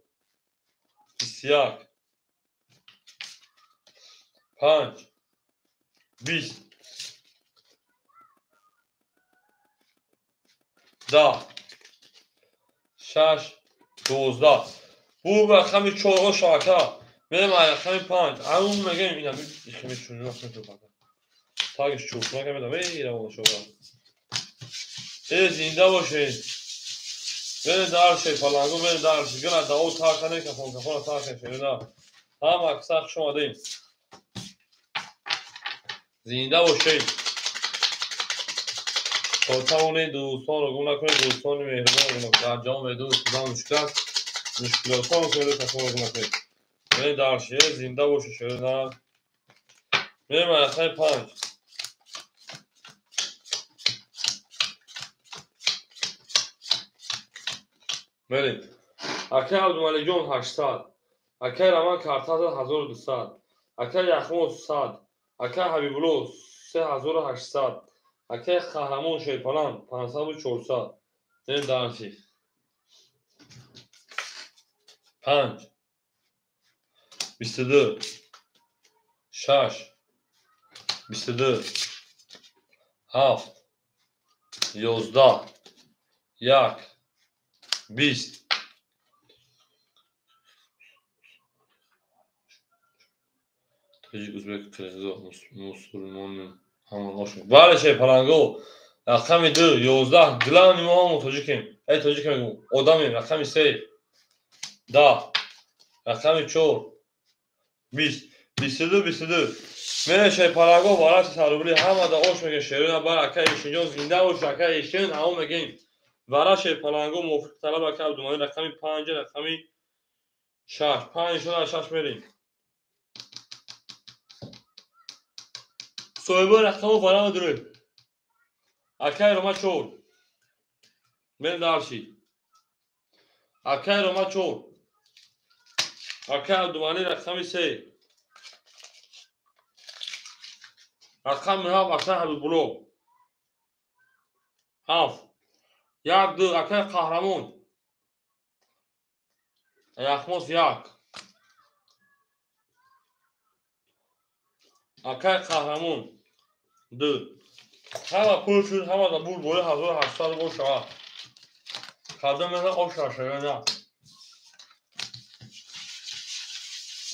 21 5 20 10 6 12. Бу рақами 4 шака. Мерем рақами 5. Ау мегем ина химишун нахмешун. Тагиш чӯп накамедам. Эй равона шова. Эй зинда бошед. Берем дарше палангу, берем дарше. Гына дао таркане кафон кафона таркане шерина. Ҳама аксар хуш омадем. Зинда бошед. То тавонед дӯстонро гум накунед, дӯстони меҳрубонро гум накунед. Дар ҷаҳон медун худо мушкил аст. Мушкилотҳоро кафонро гум накунед. Берем дарше, зинда бошед шерина. Мерем рақами 5. Мерем. Акай Абдумаликҷон 800. Акай Раман Картаза 1200. Акай Яхмоз 100. Акай Ҳабибулло 3800. Акай Қаҳрамон Шерпалан 500 400. Мерем дарши. 5 22 6 22 7 11 1 20. Тоҷик, узбек, қирғизо, мусулмоним, ҳама ошо. Бале шерпаланго, рақами 2 11 главни мо ҳамо тоҷикем. Эй тоҷикем мегӯм, одамем. Рақами 3 10, рақами 4 20, 22 22. Мерем шерпаланго, вараши 100 рубли ҳамада ош мегем шерина бар акай Ишинҷон зинда бош акай Ишин, ҳамо мегем. Вара шерпаланго мувофиқи талаб акай Абдумалик рақами 5 рақами 6 5 шуда 6 мерем. Соҳибои рақаму варама дурӯ. Акай Рома 4. Мерем дарши. Акай Рома 4. Акай Абдумалик рақами 3. Рақами 7 акай Ҳабибулло. 7 1 2 акай Қаҳрамон. Яхмоз 1. Акай Қаҳрамон 2. Ҳама пул шуд, ҳама да бур боли 1800 бошава. Кадом меха оша шавена.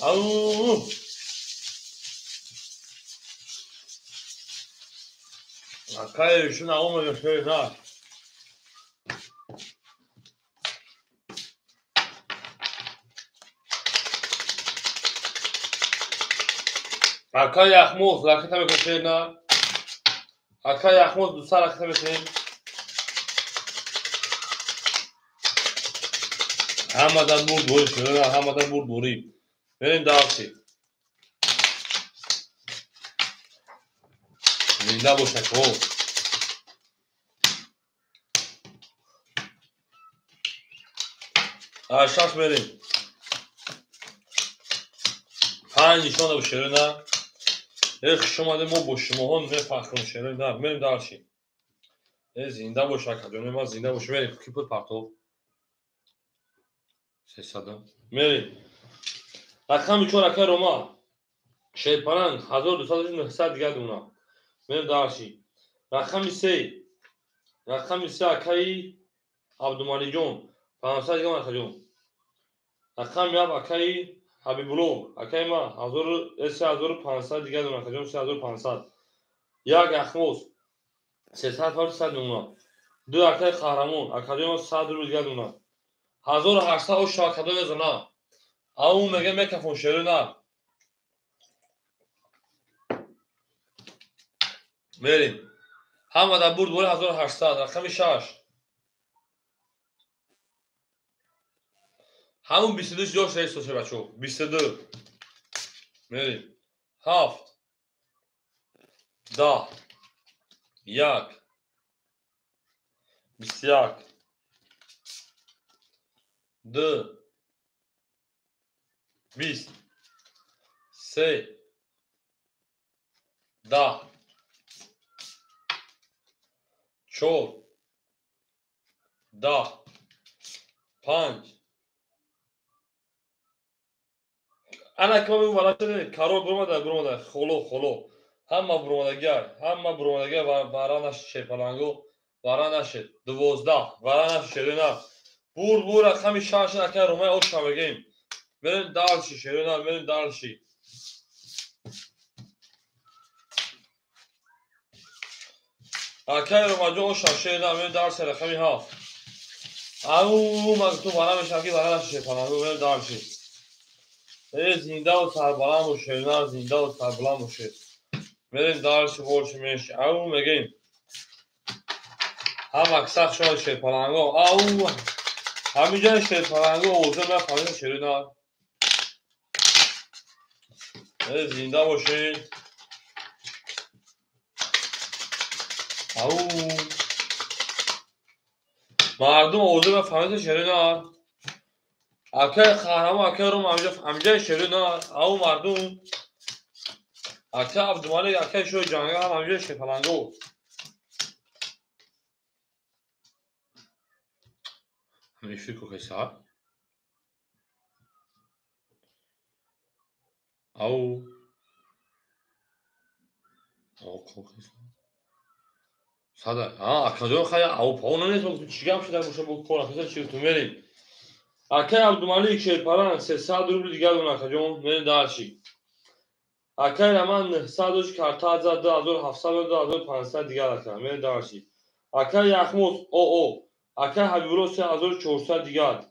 Ау! Акай шуна омада шавена. Акай Яхмоз ракета мекашена. Акай Яхмоз 200 ракета мекунем. Ҳамадан бурд борӣ шуда, ҳамадан бурд борӣ. Мерем дарси. Зинда бош ако. Шаш мерем. 5 нишона шерина. Эх, хуш омадем, мо бо шумоҳо мефахрем шерина. Мерем дарши. Э, зинда бош акаҷон, ма зинда бош. Мерем ки пул партов. 300. Мерем. Рақами 4 акай Рома. Шерпаланг 1200 900 дигар дуна. Мерем дарши. Рақами 3. Рақами 3 акаи Абдумаликҷон 500 дигар акаҷон. Рақами 7 акаи Ҳабибулло, акаи ма 3500 дигар дуна акаҷон 3500. 1 Яхмоз 300 400 дуна. 2 акаи Қаҳрамон, акаҷон 100 рубл дигар дуна. 1800 ош акадон мезана. Ау меге мекафон шерина. Мерем. Ҳама да бурд бори 1800, рақами 6. Ҳамун 22 ҷош рейс бачо. 22. Мерем. 7 10 1 21 2 20 3 10 4 10 5. Ана кма вара карол буромада, буромада, холо, холо. Ҳама буромадагар, ҳама буромадагар вара нашед шерпаланго, вара нашед. 12 вара нашед шерина. Бур, бур, рақами 6 акай Ромай оша мегем. Мерем дальше, шерина, мерем дальше. Акай Ромаҷон оша шерина, мерем дальше, рақами 7. Ау, ман ту бара мешам ки бара шепаланго, мерем дальше. Зиндаву сарбаланд бош, шерина, зиндаву сарбаланд бошед. Мерем дальше, больше, меньше. Ау, мегем. Ҳама сахт шуд шерпаланго. Ау, ҳаминҷа шерпаланго овоза ман фаҳмидам шерина. Зинда бошед. Ау, мардум овоза ман фаҳмидам шерина. Акай Қаҳрамон, акай Ром, ҳаминҷа шерина. Ау, мардум. Акай Абдумалик, акай Шоҳи Ҷангал, ҳам ҳаминҷа шерпаланго. Эфир кокайса. Ау. Кокайса. Сада. А, акаҷон хая ау пау нанес чӣ гап шуда боша бо кор акаса чӣ ту мерем. Акай Абдумалик шерпаланг 300 рубл дигар дон акаҷон, мерем дальше. Акай Раман 900 дош карта зад 2700 2500 дигар ака, мерем дальше. Акай Яхмоз оо Акай Ҳабибулло 3400 дигар.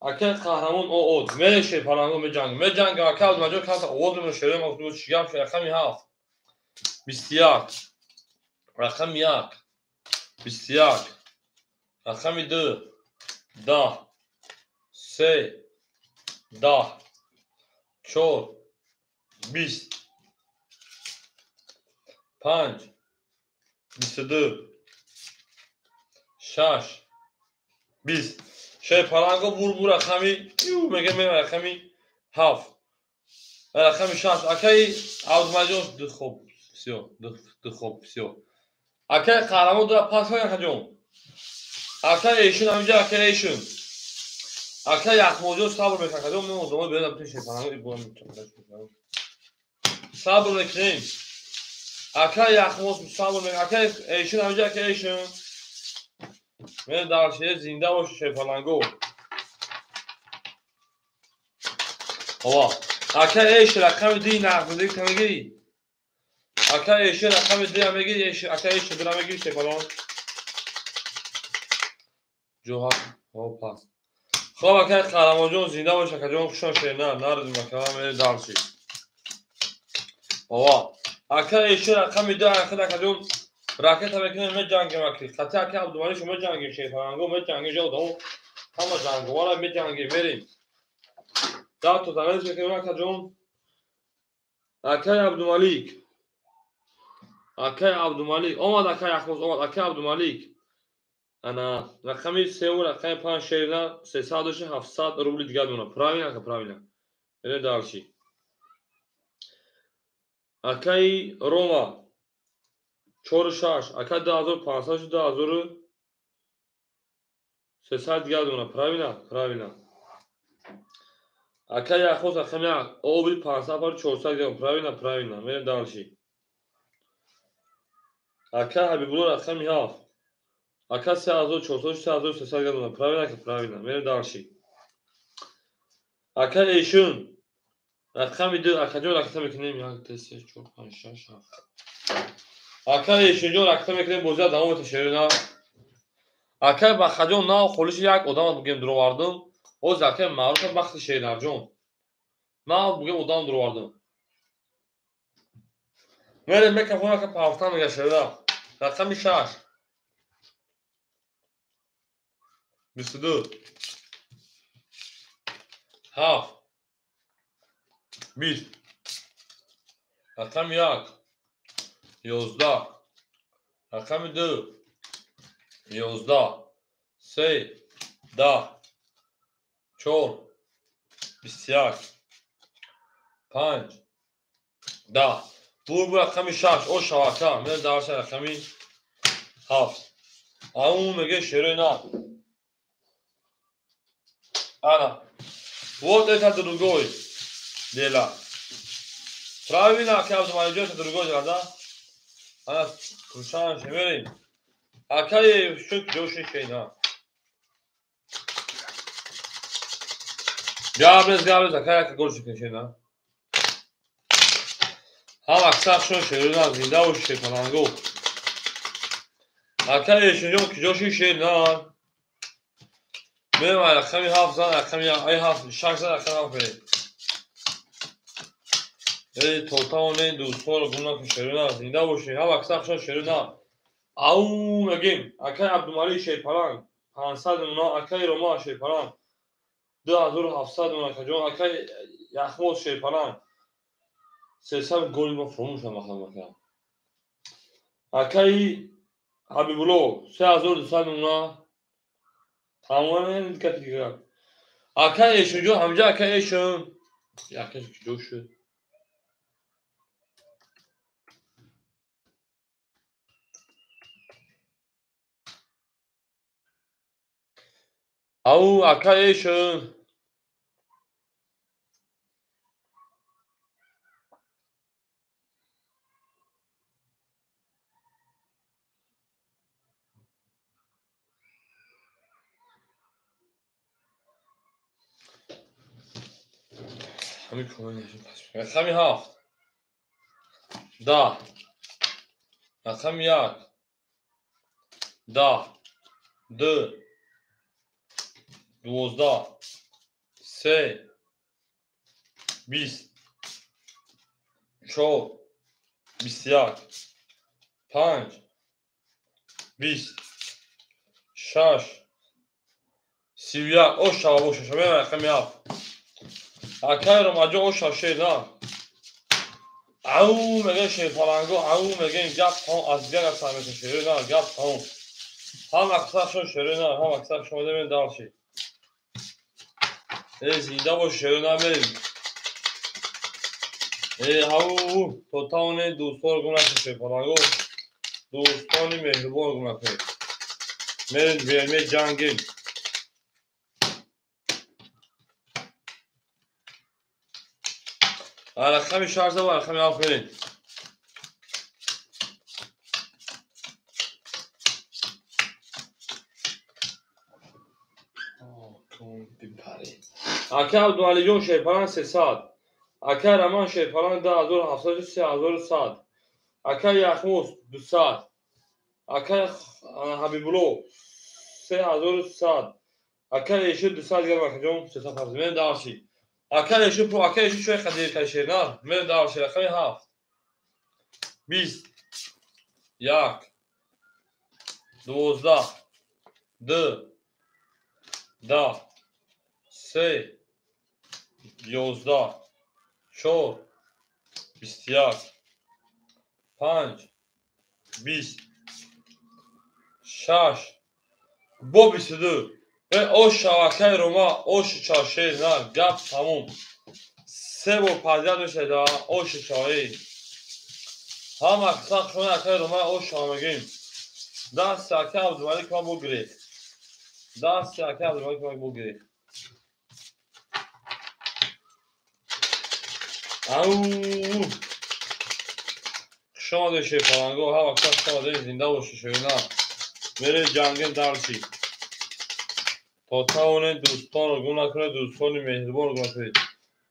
Акай Қаҳрамон оо мере шерпаланго меҷанг. Меҷанг акай Абдумаҷон карта овоз мемон шерем чӣ гап шуд рақами 7. 21. Рақами 1. 21. Рақами 2. 10. 3. 10. 4. 20. 5. 22. 6. 20. Шерпаланго бур рақами мегем рақами 7. Рақами 6. Акай Абдумаҷон ду хоб всё, ду хоб всё. Акай Қаҳрамон дура пас кун акаҷон. Акай Эшун ҳаминҷа акай Эшун. Акай Яхмоҷон сабр мекунад акаҷон, мо одамои берун битун шерпаланго иборам сабр мекунем. Акай Яхмоз сабр мекунад. Акай Эшун ҳаминҷа акай Эшун. Мен дальше зинда бош шерпаланго. Ова. Акай Эш рақами 2 нақд мегири. Акай Эш рақами 2 мегири, Эш акай Эш 2 мегири шерпаланг. Ҷоҳа, опа. Хоб акай Қаҳрамонҷон зинда бош акаҷон, хушон шерна, нарзим ака, мерем дальше. Ова. Акай Эш рақами 2 акад акаҷон ракета мекунем, меҷангем аки. Қатъи аки Абдумалик шо меҷангем, шерпаланго меҷангем, жа одамо ҳама ҷанговара меҷангем, мерем. Да то замез мекунем акаҷон. Акай Абдумалик. Акай Абдумалик. Омад акай Яхмоз, омад акай Абдумалик. Ана рақами 3 ва рақами 5 шерина 300 700 рубли дигар дона. Правильно ака, правильно. Мерем дальше. Акай Рома 4 6, ака 2500 2300 дигар дона. Правильно? Правильно. Ака Яхмоз рақами 1, оби 500 пар 400 дигар. Правильно, правильно. Мерем дальше. Ака Ҳабибулло рақами 7. Ака 3400 3300 дигар дона. Правильно, ака, правильно. Мерем дальше. Ака Эшун рақами 2, акаҷон ракета мекунем 1 2 3 4 5 6 7. Акай Эшунҷон ракета мекунем, бозия давом мета шерина. Акай Бахаҷон нав холиши як одам бугем дуровардум. Оз акай маъруф бахти Шеринарҷон. Нав бугем одам дуровардум. Мерем микрофон ака пафтан мега шерина. Рақами 6. 22. 7. 20. Рақами 1. 11. Рақами 2. 11. 3. 10. 4. 21. 5. 10. Бур рақами 6. О шавака. Мен дарса рақами 7. Ау меге шерина. Ана. Вот это другой дело. Правильно, акай Абдумаликҷон, это другой дело, да? Ана, кушан шемерим. Акай шук ҷоши шейна. Габрез, габрез, ака яка гол шикнешена. Ҳам аксар шон шерона зинда бош шерпаланго. Ака ешинҷон киҷоши шер на. Мем рақами 7 зан, рақами ай 7 6 зан, рақами 7 беред. Эй тотаоне дӯстонро гум накун шерона зинда бошед. Ҳам аксар шон шерона. Ау мегем акай Абдумалик шерпаланг 500 мона, акай Рома шерпаланг 2700 мона, акаҷон, акай Яхмоз шерпаланг 300 голи ма фуромӯшам махлам ака. Акай Ҳабибулло 3200 мона. Тамоман гапи дигар. Акай Эшунҷон ҳамҷа акай Эшун. Акай куҷо шуд? Ау акай Эшун. Ҳамин рақами 7 10 рақами 1 10 2 12 3 20 4 21 5 20 6 31 оша боша шамем рақами 7 акай Ромаҷон оша шер на. Ау мегем шерпаланго, ау мегем гап тамом, аз дигар сар мешин шер на, гап тамом. Ҳам аксар шон шер на, ҳам аксар шон мен дарши. Эй зинда бош шер на мерим. Эй ау то тавоне дӯстонро гум накун шерпаланго. Дӯстони меҳрубонро гум накунед. Мерим меҷангем. Рақами 6 ва рақами 7 мерем. Ака Абдуалиҷон шерпаланг 300, ака Роман шерпаланг 2700 3100, ака Яхмоз 200, ака Ҳабибулло 3100, ака Эшир 200 дигар акаҷон 300 мен дарши. Ака Эшир пу, ака Эшир чой қадир кашер на, мен дарши рақами 7 20 1 12 2 10 3 11 4 21 5 20 6 бо 22. Оша акай Рома, оши чашер на, гап тамом. Се бор подряд мешавад, оши чаи. Ҳам аксар шумо акай Рома оша мегем. Дасти акай Абдумалик ман бугиред. Дасти акай Абдумалик ман бугиред. Ау! Хуш омадед шерпаланго, ҳам аксар хуш омадед, зинда бошед шерина. Меред ҷангем дарши. То тавонед дӯстонро гум накунед, дӯстони меҳрубонро гум накунед.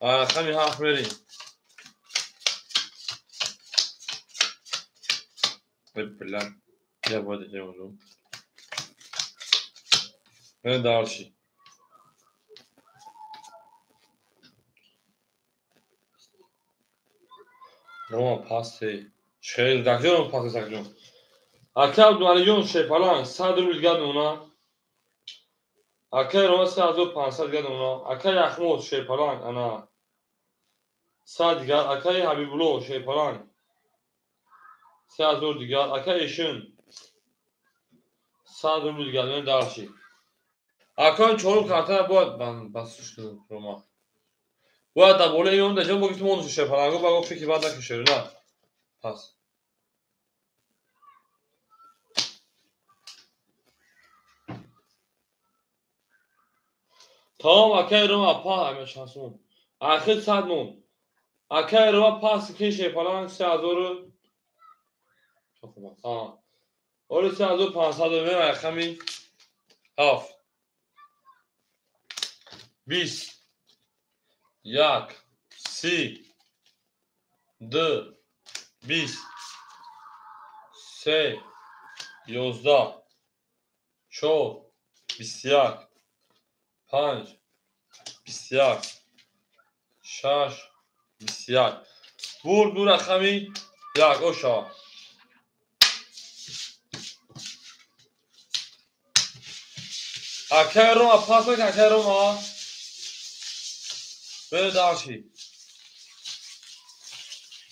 Рақами 7 мерем. Бля, я бояд ҷамъ. Мерем дарши. Рома пасте. Шер, дакҷон пасте сакҷон. Ака Абдуалиҷон шерпаланг 100 рубл гадона. Акай Рома 3500 гадона. Акай Яхмоз шерпаланг ана 100 дигар. Акай Ҳабибулло шерпаланг 3000 дигар. Акай Эшин 100 рубл дигар. Мен дарши. Акай чорум картана бояд басуш кунам Рома. Бояд дар болои он даҷон бо гифтум он шерпаланго ба гуфт фикри бад накун на. Пас. Тамом акай Рома па ама шансмон. Ахир 100 мон. Акай Рома пас ки шерпаланг 3000 чохма. Оли 3500 мем рақами 7 20 1, 30, 2, 20, 3, 11, 4, 21, 5, 21, 6, 21. Бурд бу рақами 1 оша. Акай Рома пас мекунад, акай Рома. Бе дарши.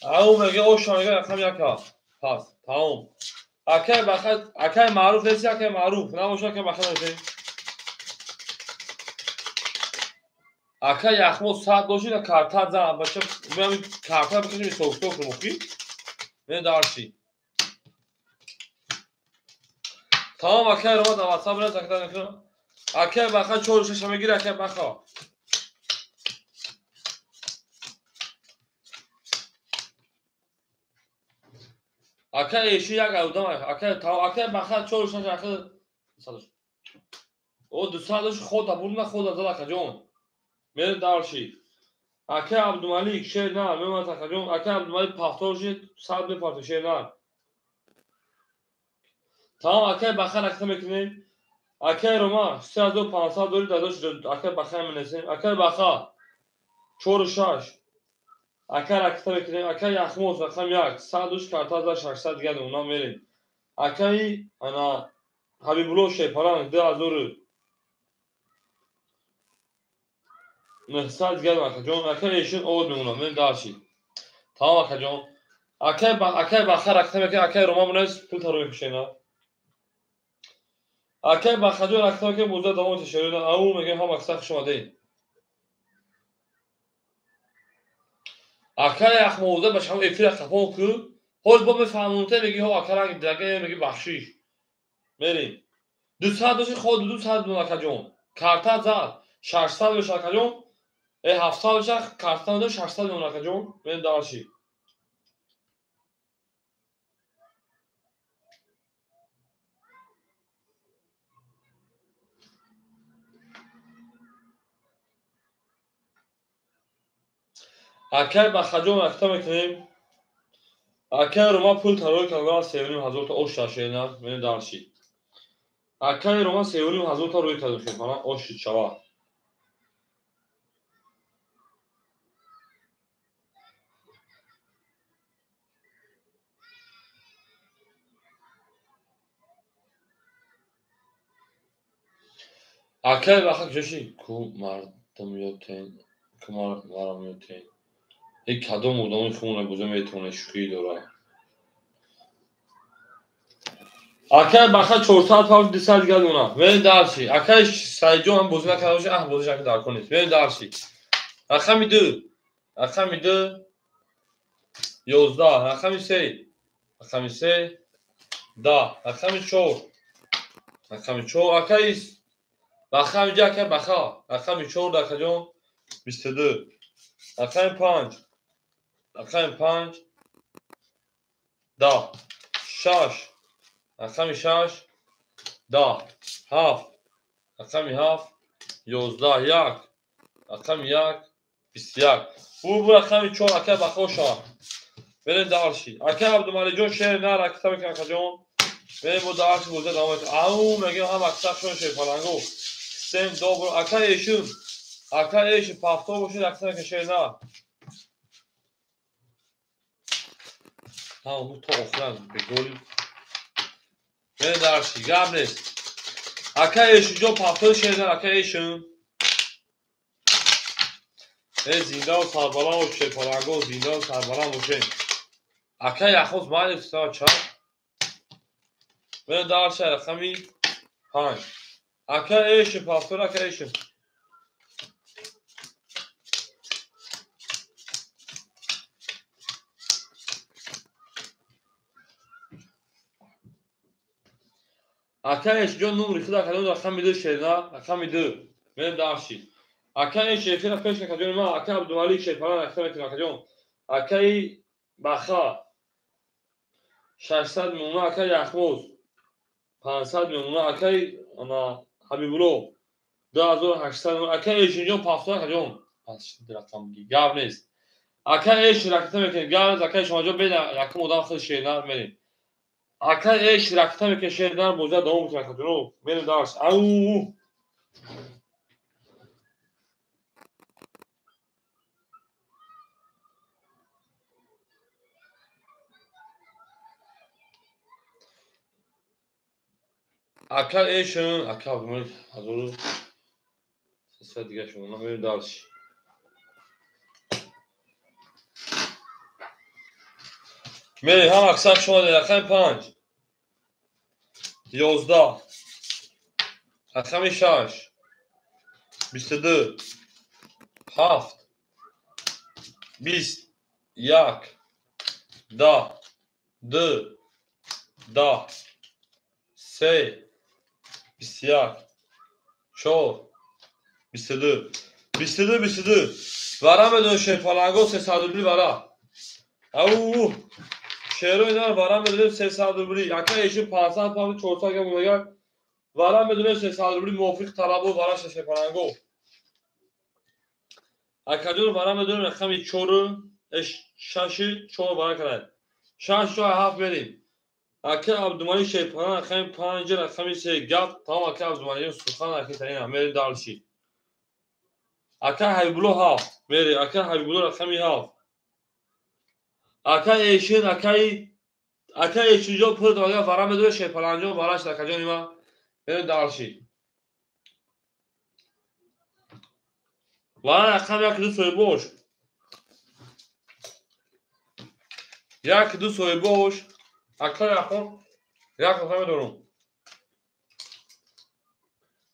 Ау мега оша мега рақами 1 пас. Тамом. Акай бахат, акай маъруф нест, акай маъруф. Набоша акай бахат нест. Акай яхмо саат доши на карта зан, бача меами карта бикашем сохто кунем охи. Ме дарши. Тамом акай Рома дар WhatsApp раз акай накунам. Акай баха 4 6 мегири акай баха. Акай эши як одам акай акай баха 4 6 акай садош. О 200 худ бурна худ зад акаҷон. Мерем дарши. Акай Абдумалик шер на мемад акаҷон. Акай Абдумалик пафтор шид 100 мепарто шер на. Тамом акай баха ракта мекунем. Акай Рома 3500 дори дадош акай баха менесем. Акай баха 4 6 акай ракта мекунем. Акай Яхмоз рақам 1 100 карта за 600 дигар уна мерем. Акай ана Ҳабибулло Шерпаланг 2000 900 дигар акаҷон. Акай Эшин овод мемонад. Мерем дарши. Тамом акаҷон. Акай баха ракта мекунем. Акай Рома мунес пул таро мекушена. Акай бахаҷон ракта мекунем. Боза давом ташарӯна. Ау мегӯем ҳам аксар хуш омадед. Акай Яхмоза ба шамо эфира қафон ку. Ҳоз бо мефаҳмонта меги ҳо ака ранг дага меги бахшиш. Мерем. 200 доши худ 200 дон акаҷон. Карта зад 600 беш акаҷон. 700 беш карта дод 600 дон акаҷон. Мерем дарши. Акай бахаҷон ракта мекунем. Акай Рома пул тарой кардам 3500 та ош шашена мерем дарши. Акай Рома 3500 та рӯй кардам шефана ош чава. Акай баха куши ку мардам ётен, ку мардам ётен. Эй кадом одамои хумона боза метавонад шӯхӣ дорад. Акай баха 400 павш 200 дигар дона. Мерем дарши. Акай Саидҷон ҳам бозӣ накарда бошад, аҳ бозиш ака дар кор нест. Мерем дарши. Рақами 2, рақами 2 11, рақами 3, рақами 3 10, рақами 4, рақами 4 акай баха инҷа акай баха, рақами 4 акаҷон 22, рақами 5, рақами 5 10, 6, рақами 6 10, 7, рақами 7 11, 1, рақами 1 21. Бу рақами 4 акай баха шава. Мерем дарши. Акай Абдумаликҷон шер на ракта мекунад акаҷон. Мерем бо дарши боза давом мекунем. Ау мегӯем ҳам аксар шон шерпалангу. Сем добро. Акай Эшин. Акай Эшин пафто бошед ракта мекунад шер на. Ҳа, то охиран беголи. Мерем дарши. Гап нест. Акай Эшинҷон пафто шер на акай Эшин. Зиндаву сарбаланд бошед шерпалангу, зиндаву сарбаланд бошед. Акай Яхмоз майли ча. Мерем дарши рақами 5. Акай Эшин пафтор акай Эшин. Акай Эшинҷон нумри худ акаҷон рақами 2 шерна, рақами 2. Мерем дарши. Акай Эшин эфира пеш акаҷони ман, акай Абдумалик шерпалан ракта мекунад акаҷон. Акай Баха 600 мемона, акай Яхмоз 500 мемона, акай ана Ҳабибулло 2800 мемона, акай Эшинҷон пафтор акаҷон. Пас рақам гап нест. Ака эш ракта мекунед, гап нест, ака шомаҷон бена якум одам худ шернар мерем. Ака эш ракта мекунед, шернар боза давом мекунад, акаҷоно. Мерем дарс. Ау! Ака эшн, ака Абдумалик 1300 дига шумо мерем дарс. Мерем ҳам аксар шумо рақами 5 11 рақами 6 22 7 20 1 10 2 10 3 21 4 22 22 22 вара медонем шерпаланго 300 рубли вара. Ау! Шеро инар вара медонем 300 рубли. Ака эшин 500 павли 400 гам мегар. Вара медонем 300 рубли мувофиқ талабо вара шерпаланго. Акаҷон вара медонем рақами 4 6 4 вара карад. 6 4 7 мерем. Ака Абдумалик шерпаланг рақами 5 рақами 3 гап тамом. Ака Абдумалик сухан аки тарин мерем дальше. Ака Ҳабибулло 7 мерем. Ака Ҳабибулло рақами 7. Ака эшин ака эшинҷо пул дога вара медоре шерпаланҷо вараш акаҷони ма мерем дальше. Вара рақам 1 2 соҳибош. 1 2 соҳибош. Ака яхон як рақам медорум.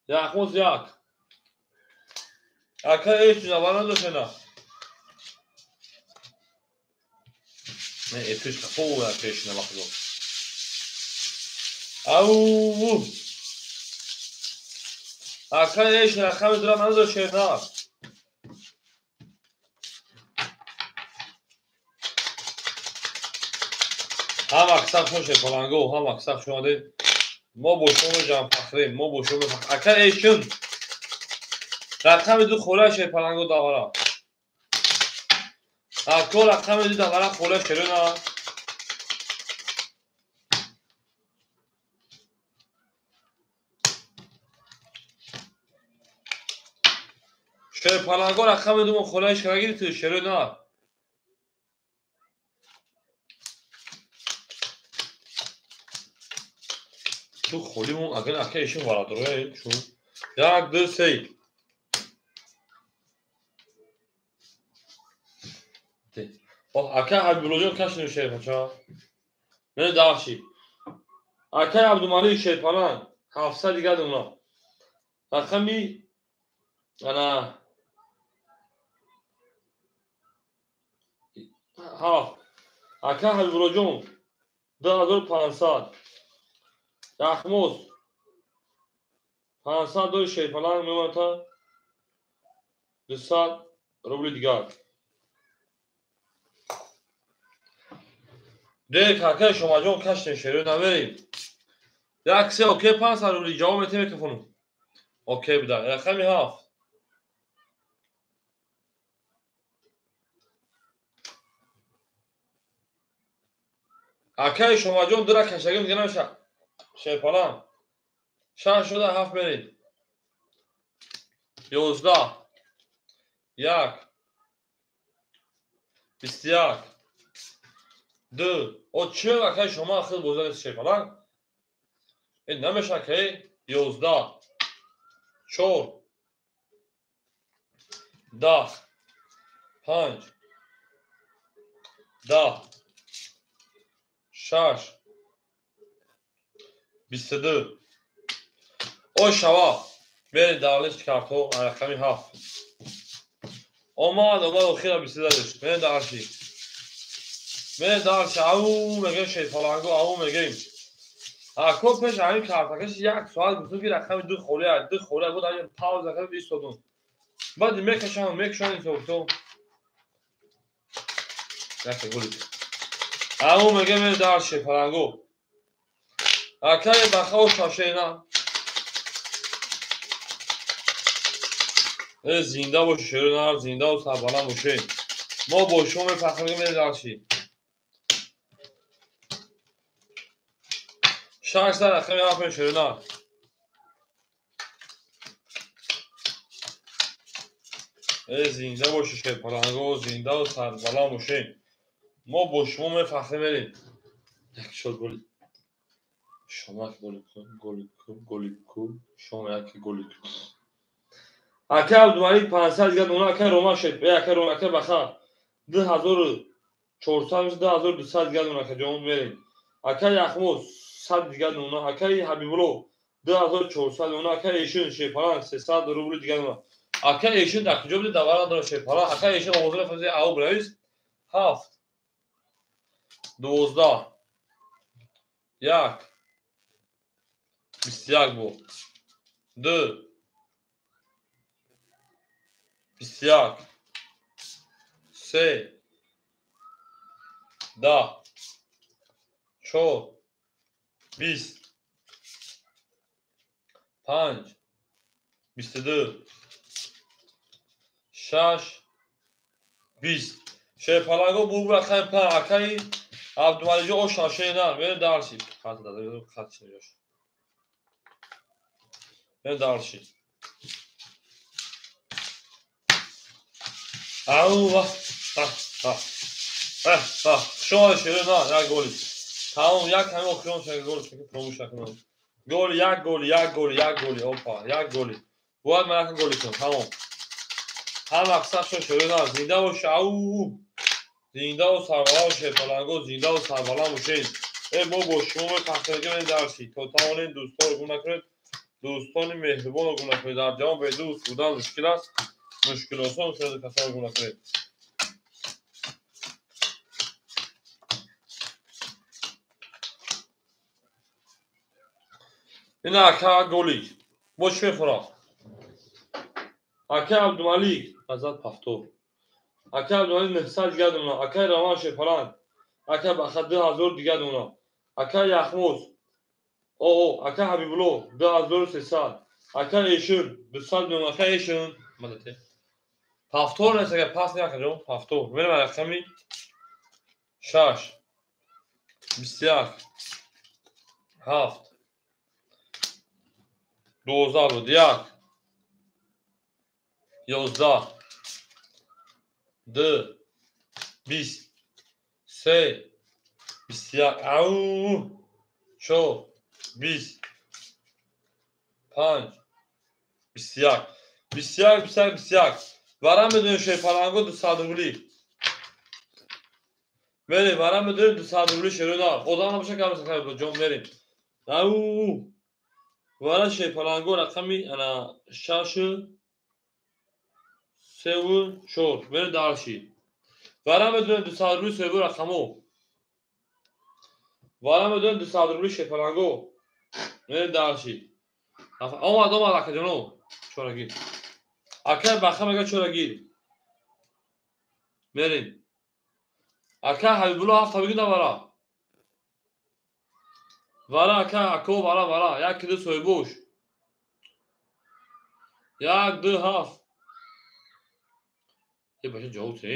Яхоз 1. Ака эшин вара надошена. Не эфиш хуб пешина махлуқ. Ау! Ака эшин рақами дора надошена. Ҳам аксар шумо шерпаланго, ҳам аксар шумо мо бо шумо ҷамъфахрем, мо бо шумо. Ака эшин рақами 2 хола шерпаланго давара. Ако рақами 2 давара хола шерона. Шерпаланго рақами 2 хола шерагири ту шерона. Ту холимон агар ака эшин варадорае чун 1 2 3 Ака Ҳабибуллоҷон кашнем шерпача. Мене даши. Ака Абдумалик шерпаланг 700 дига дуна. Рақами ана 7. Ака Ҳабибуллоҷон 2500. Яхмоз 500 дори шерпаланг мемонад 200 рубли дигар. Дек ака шомаҷон каштем шеро намерем. 1 3 окей 500 рубли ҷавоб метем микрофону. Окей буда. Рақами 7. Акаи шомаҷон дура каштагим дига намеша. Шерпаланг 6 шуда 7 мерем. 11 1 21 2 О чӣ акаи шумо худ боза нест шерпаланг? Ин намеша ки 11 4 10 5 10 6 22 О шава мерем давлеш карто рақами 7. Омад охира 22 дошт. Мерем дарши. Мерем дарши. Ау мегем шерпаланго, ау мегем. Ако пеш ҳамин картакаш 1 соат гуфтум ки рақами 2 холӣ аст. 2 холӣ буд, ҳамин пауза кардам истодум. Баъд мекашам инсо. Яке гули. Ау мегем мерем дарши шерпаланго. Акаи бахао шашена. Зинда бошед, шерои нар, зиндаву сарбаланд бошед. Мо бо шумо мефахрем, медарши. 600 рақами ҳафт шерои нар. Зинда бошед, шерпаланго, зиндаву сарбаланд бошед. Мо бо шумо мефахрем, мерем. Як шот голи. Шома як голи голи голи шома як голи. Ака Абдумалик 500 дигар дона, ака Рома шед, ака Рома, ака Баха 2400, 2200 дигар дона, ака ҷон мерем. Ака Яхмоз 100 дигар дона, ака Ҳабибулло 2400 дона, ака Эшин Шерпаланг 300 рубли дигар дона. Ака Эшин дар куҷо буди? Давара дора Шерпаланг. Ака Эшин овозро фази ау бравис 7 12 1 21 бу 2 21 3 10 4 20 5 22 6 20. Шерпаланго бурб рақами 5. Акаи Абдумалиҷон о шашаи нар. Мерем дарси. Хат дада, хат чинош. Мерем дарси. Ау, шумо шерои нар, як голи. Тамом, як ҳамин охирон шаг гол, ки фаромӯш накунам. Гол, як гол, як гол, як голи, опа, як голи. Бояд ман як голи кунам, тамом. Ҳар мақсад шо шерои нар, зинда бош, ау. Зиндаву сарбаланд бошед, паланго, зиндаву сарбаланд бошед. Мо бо шумо мефахрем, дарси. То тавонед дӯстонро гум накунед, дӯстони меҳрубонро гум накунед. Дар ҷаҳон бе дӯст будан мушкил аст. Мушкилосон шуда касонро гум накунед. Ина ака Голик. Бо чӣ мехӯрад? Ака Абдумалик азад пафтор. Ака Абдумалик 900 дигар дона. Ака Раван Шерпаланг. Ака Баха 2000 дигар дона. Ака Яхмоз. О, ака Ҳабибулло 2300. Ака Эшин 200 дона. Ака Эшин. Мадате. Пафтор нест, агар пас не акаҷон, пафтор. Мерем рақами 6 21 7 12 буд. 1 11 2 20 3 21 ау 4 20 5 21 21 21 21. Варам медонем шерпаланго 200 рубли. Мерем, варам медонем 200 рубли шерои нар. Одам набоша кам ҷон мерем. Ау вара шерпаланго рақами ана 6 3 4. Мерем дарши. Варам медонем 200 рубли соҳиби рақамо. Варам медонем 200 рубли шерпаланго. Мерем дарши. Омад, омад акаҷоно. Чорагир. Ака Баха мега чорагир. Мерем. Ака Ҳабибулло ҳафта бигӯ вара. Вара ака ако вара вара. Як ду соҳибош. 1 2 7. Е баша ҷавоб те.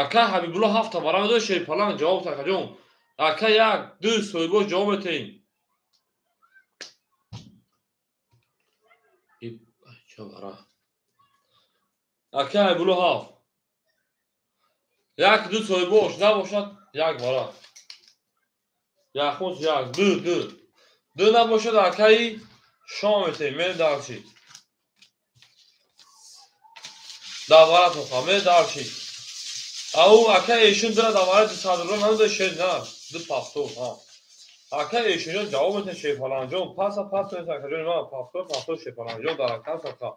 Ака Ҳабибулло ҳафта вара медои шерпаланг ҷавоб та акаҷон. Ака 1 2 соҳибош ҷавоб метеҳем. Ака Ҳабибулло 7. 1 2 соҳибош набошад 1 вара. Яхмоз 1 2 2. 2 набошад акаи шом метеҳем. Мерем дарши. Давара тоқа мерем дарши. Ау ака Эшин дира давара 200 рубл намедои шер на. 2 пафтор ҳа. Ака Эшинҷон ҷавоб метеҳ шерпаланҷон. Паса пас метеҳ акаҷони ман пафтор пафтор шерпаланҷон дар акам сақа.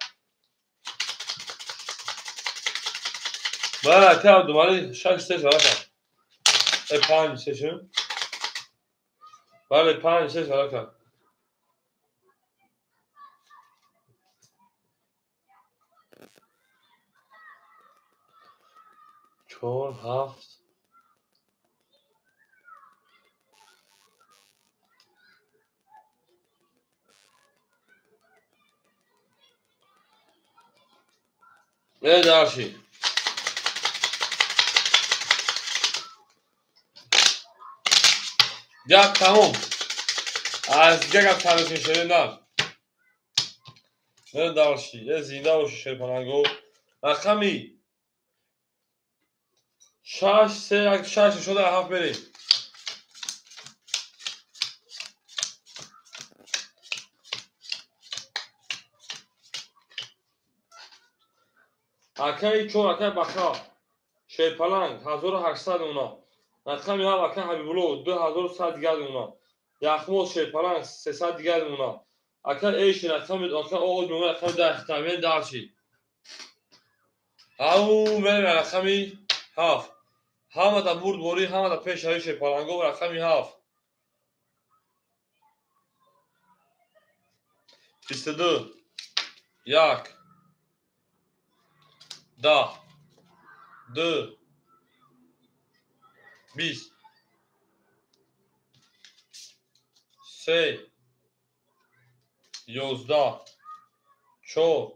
Бале ака Абдумалик 6 3 варака. 5 3 Бале 5 3 варака. 4 7 Дальше. Гап тамом. Аз дига гап тамом шере нар. Дальше. Зинда боши шерпаланго. Рақами 6 3 1 6 шуда 7 мерем. Акаи 4 акаи Баха Шерпаланг 1800 уна. Рақами 7 акаи Ҳабибулло 2100 дигар уна. Яхмоз Шерпаланг 300 дигар уна. Акаи Эйши рақами акаи Оғоз меомад рақами 10 тамин дарши. Ау мерем рақами 7. Ҳамада бурдборӣ, ҳамада пешравӣ Шерпаланго рақами 7. 22 1 10 2 20 3 11 4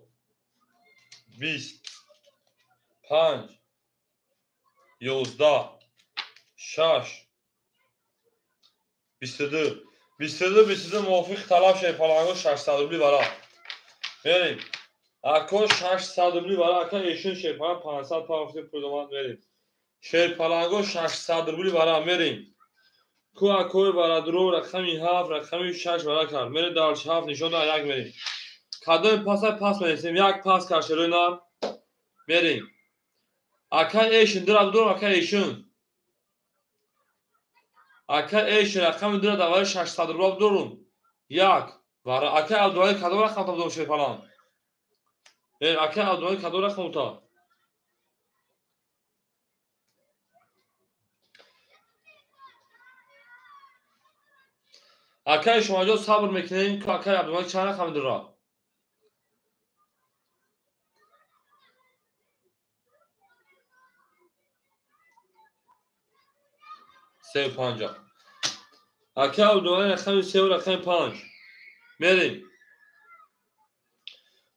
20 5 11 6 22 22 22 мувофиқи талаб Шерпаланго 600 рубли бара. Мерем. Ако 600 рубли бара ака эшин Шерпаланг 500 пафти пуломад мерем. Шерпаланго 600 рубли бара мерем. Ку акои барадро рақами 7 рақами 6 бара кард. Мерем дар 7 нишон да 1 мерем. Кадоми паса пас мересем. Як пас кард шерои нар. Мерем. Ака эшин дира бидорам ака эшин. Ака эшин рақами дира давари 600 рубла бидорум. 1 бара ака Абдулали кадом рақам та бидорум Шерпаланг? Ака Абдулали кадом рақам та? Акаи шумоҷон сабр мекунем, ки акаи Абдулали чанд рақам дора? Се панҷа. Акаи Абдулали рақами 3 рақами 5. Мерем.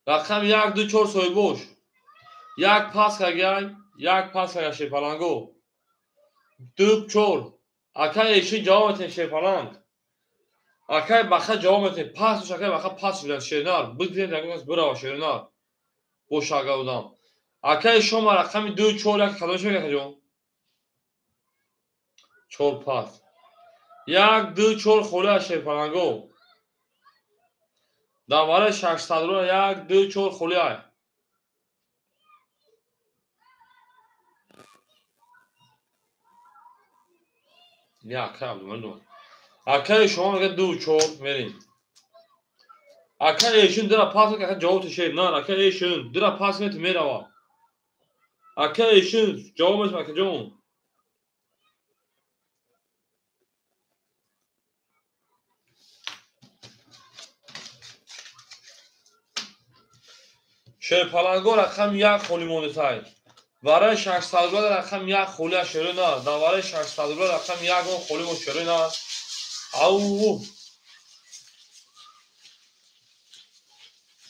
Рақам 1 2 4 соҳибош. Як пас кагай, як пас кага Шерпаланго. 2 4. Акаи эшин ҷавоб метем Шерпаланг. Акаи Баха ҷавоб метем. Пас акаи Баха пас шудан Шернар. Бигирем ягон кас бирава Шернар. Бош ага одам. Акаи шома рақами 2 4 1 кадомаш мега акаҷон? 4 пас. 1 2 4 холӣ аз Шерпаланго. Дар барои 600 рубла 1 2 4 холӣ ай. Я акаи Абдумалик. Акаи шумо мега 2 4 мерем. Акаи эшин дира пас ака ҷавоб тешед. На, акаи эшин дира пас мет мерава. Акаи эшин ҷавоб мет акаҷон. Шерпаланго рақами 1 холӣ монесай. Барои 600 рубла рақами 1 холӣ аз шерои нар. Дар барои 600 рубла рақами 1 он холӣ бо шерои нар. Ау.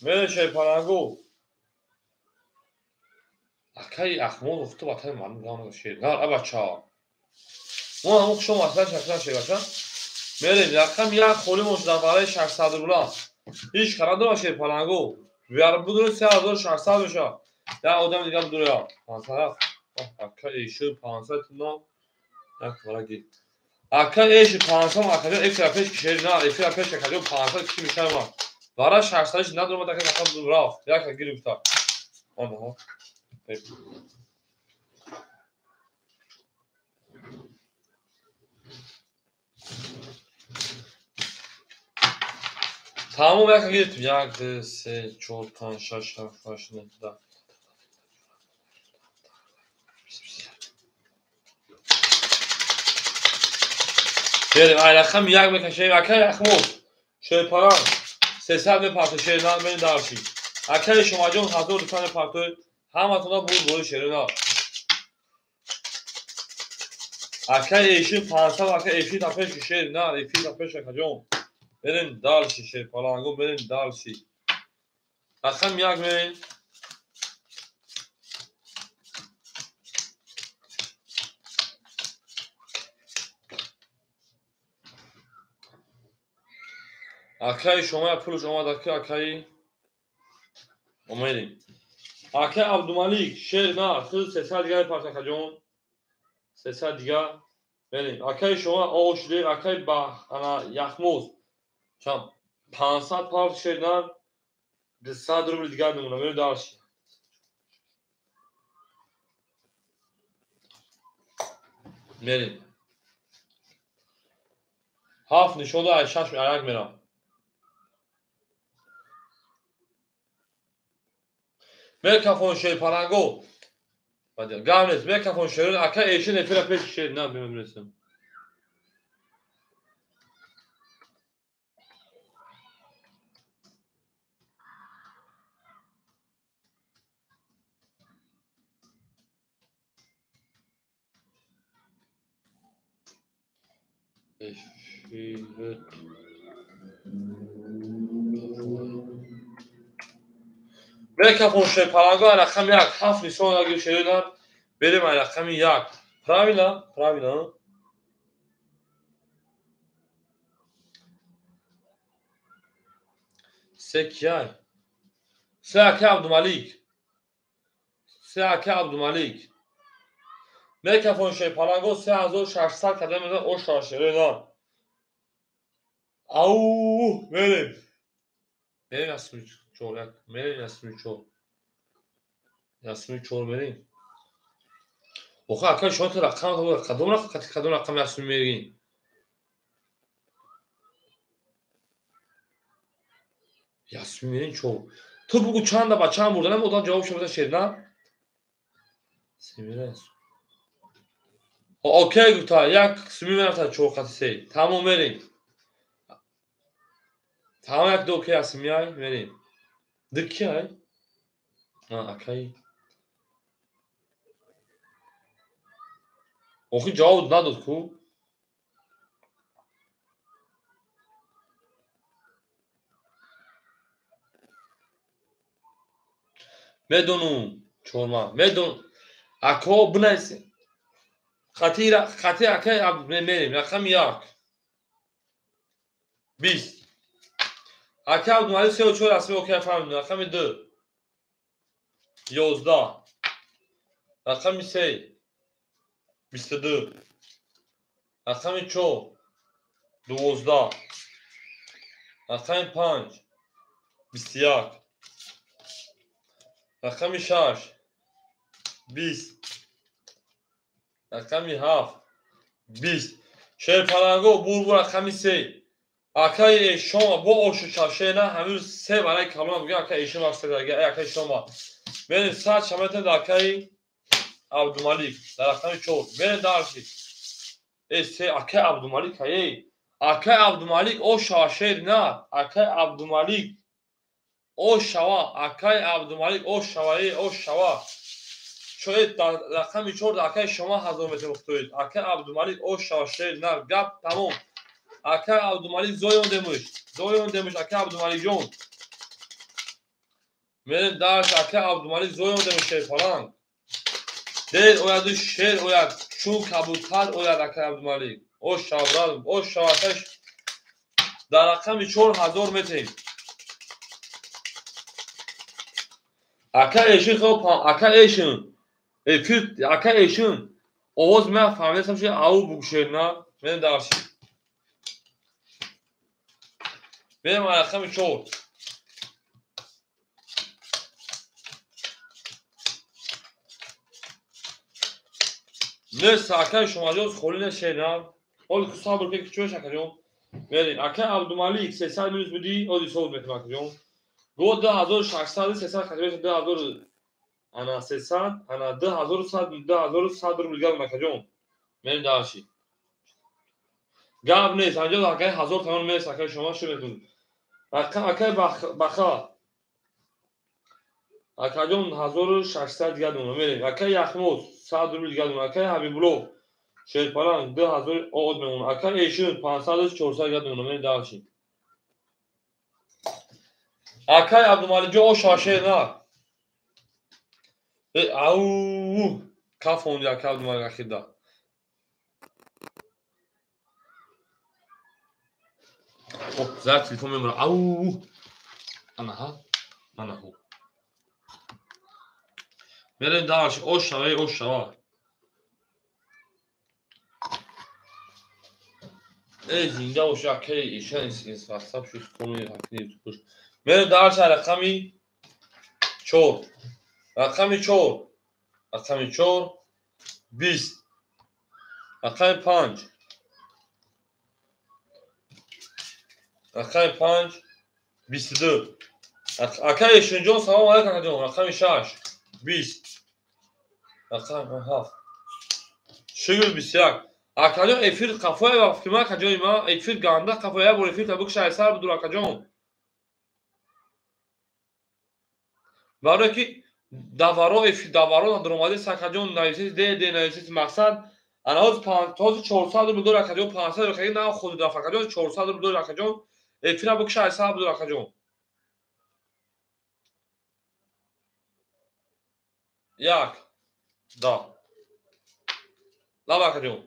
Мере Шерпаланго. Акаи Ахмод гуфта ватани мардум гам шер. Нар абача. Мо ҳамон хушо масъала шакла шербача. Мерем рақами 1 холӣ монд дар барои 600 рубла. Ҳеҷ хара дора Шерпаланго. Вяр будур 3600 меша. Я одам дига будур я. 500. Ака эши 500 но. Як вараги. Ака эши 500 акаҷон эфира пеш кишер на, эфира пеш акаҷон 500 киши мешава. Вара 600 надорам ака ака будур рафт. Як гирифта. Онаҳо. Тамом як гирифтем. 1 2 3 4 5 6 7 8 9 10. Берем, ай рақами 1 мекашем. Акаи Ахмод Шерпаланг 300 мепартоед Шернар мерем дарши. Акаи Шумаҷон 1200 мепартоед. Ҳаматона бурд бори Шернар. Акаи эшин 500 акаи эшин та пеш Шернар, эфир та пеш акаҷон. Берем дальше Шерпаланго, берем дальше. Рақами 1 мерем. Акаи шумо пулш омад, ака акаи омедем. Акаи Абдумалик шер на, худ 300 дига мепарт акаҷон. 300 дига мерем. Акаи шумо ош шуде, акаи ба ана яхмоз. Чанд 500 парт шер на, 200 рубл дига мемонам. Мерем дарши. Мерем. 7 нишон ай 6 аяк мерам. Мекафон шер паланго. Гап нест, мекафон шер, ака эшин эфира пеш шер на мемресам. Мекафон шер паланго рақами 1, 7 нишон агир шеринар, берем ай рақами 1. Правильно? Правильно. Се кияй? Се ака Абдумалик. Се ака Абдумалик. Мекафон шер паланго 3600 кадам мезан оша шеринар. Ау, мерем. Мерем ясми чор, як, мерем ясми чор. Ясми чор мерем. Оха, ака шумо то рақам, кадом рақам, кадом рақам ясми мерин? Ясми мерин чор. Ту бугу чанда ба чанд бурданам, одам ҷавоб шуда шерна? Семирас. Окей гуфта, як суми мерафта чор қати се. Тамом мерем. Тамом як ду окей ясми ай мерем. Ду ки ай? А, акай. Охи ҷавоб надод ку? Медонум, чорма, медон. Ако бинависем. Хати хати акай мерем, рақами 1. 20. Акай Абдумалик 34 расми окей фаҳмидем, рақами 2. 11. Рақами 3. 22. Рақами 4. 12. Рақами 5. 21. Рақами 6. 20. Рақами 7. 20. Шерпаланго бурбу рақами 3. Акаи эшома бо ошу чашена ҳамин се барои калона бугӯ акаи эшома акаи шома. Мерем сад шаметем дар акаи Абдумалик дар рақами 4. Мерем дарши. Э се акаи Абдумалик эй. Акаи Абдумалик о шава шер на. Акаи Абдумалик о шава, акаи Абдумалик о шава, эй о шава. Шояд дар рақами 4 дар акаи шома 1000 метр ухтоид. Акаи Абдумалик о шава шер на. Гап тамом. Акаи Абдумалик зоён демуш. Зоён демуш акаи Абдумаликҷон. Мерем дарш акаи Абдумалик зоён демуш шерпаланг. Дер ояду шер ояд, чун кабутар ояд акаи Абдумалик. О шаврал, о шаваташ дар рақами 4000 метем. Ака эшин хоб, ака эшин. Эфир, ака эшин. Овоз ман фаҳмидам ши ау бугшер на. Мерем дарш. Мерем рақами 4. Нест акаи шумаҷон холӣ нест шернам. Ҳоли ку сабр кун ки чӯш акаҷон. Мерем. Акаи Абдумалик 300 минус будӣ, оди ҳисоб мекунам акаҷон. Го 2600 300 категория 2000 ана 300 ана 2100 2100 рубл гап акаҷон. Мерем дарши. Гап нест, анҷо акаи 1000 томон мерес акаи шума шо мекунед. Акаи Баха. Акаҷон 1600 дигар мемонад. Мерем. Акаи Яхмоз 100 рубл дигар мемонад. Акаи Ҳабибулло шерпаланг 2000 од мемонад. Акаи Эшин 500 400 дигар мемонад. Мерем дарши. Акаи Абдумаликҷон о шашер на. Ау кафонди акаи Абдумалик ахирда. Зар телефон мемура. Ау! Анаҳа. Анаҳу. Мерем дарш, ош шава, ош шава. Эй, зинда боша, акаи ишан ватсап шуд, хони акни ютуб. Мерем дарш рақами 4. Рақами 4. Рақами 4 20. Рақами 5. Рақами 5 22. Акаи Ишинҷон, салом алайкум, акаҷон. Рақами 6 20. Рақами 7. Шугр 21. Акаҷон, эфир қафоя ва фикр акаҷони ма, эфир ганда қафоя, бор эфир табук шайсар будур акаҷон. Барои ки даваро эфир даваро надуромади сакаҷон нависед, де нависед мақсад. Ана ҳоз ҳоз 400 рубл дор акаҷон, 500 рубл на худ даф акаҷон, 400 рубл дор акаҷон. Эфир табук шайсар будур акаҷон. Як да. Лаба акаҷон.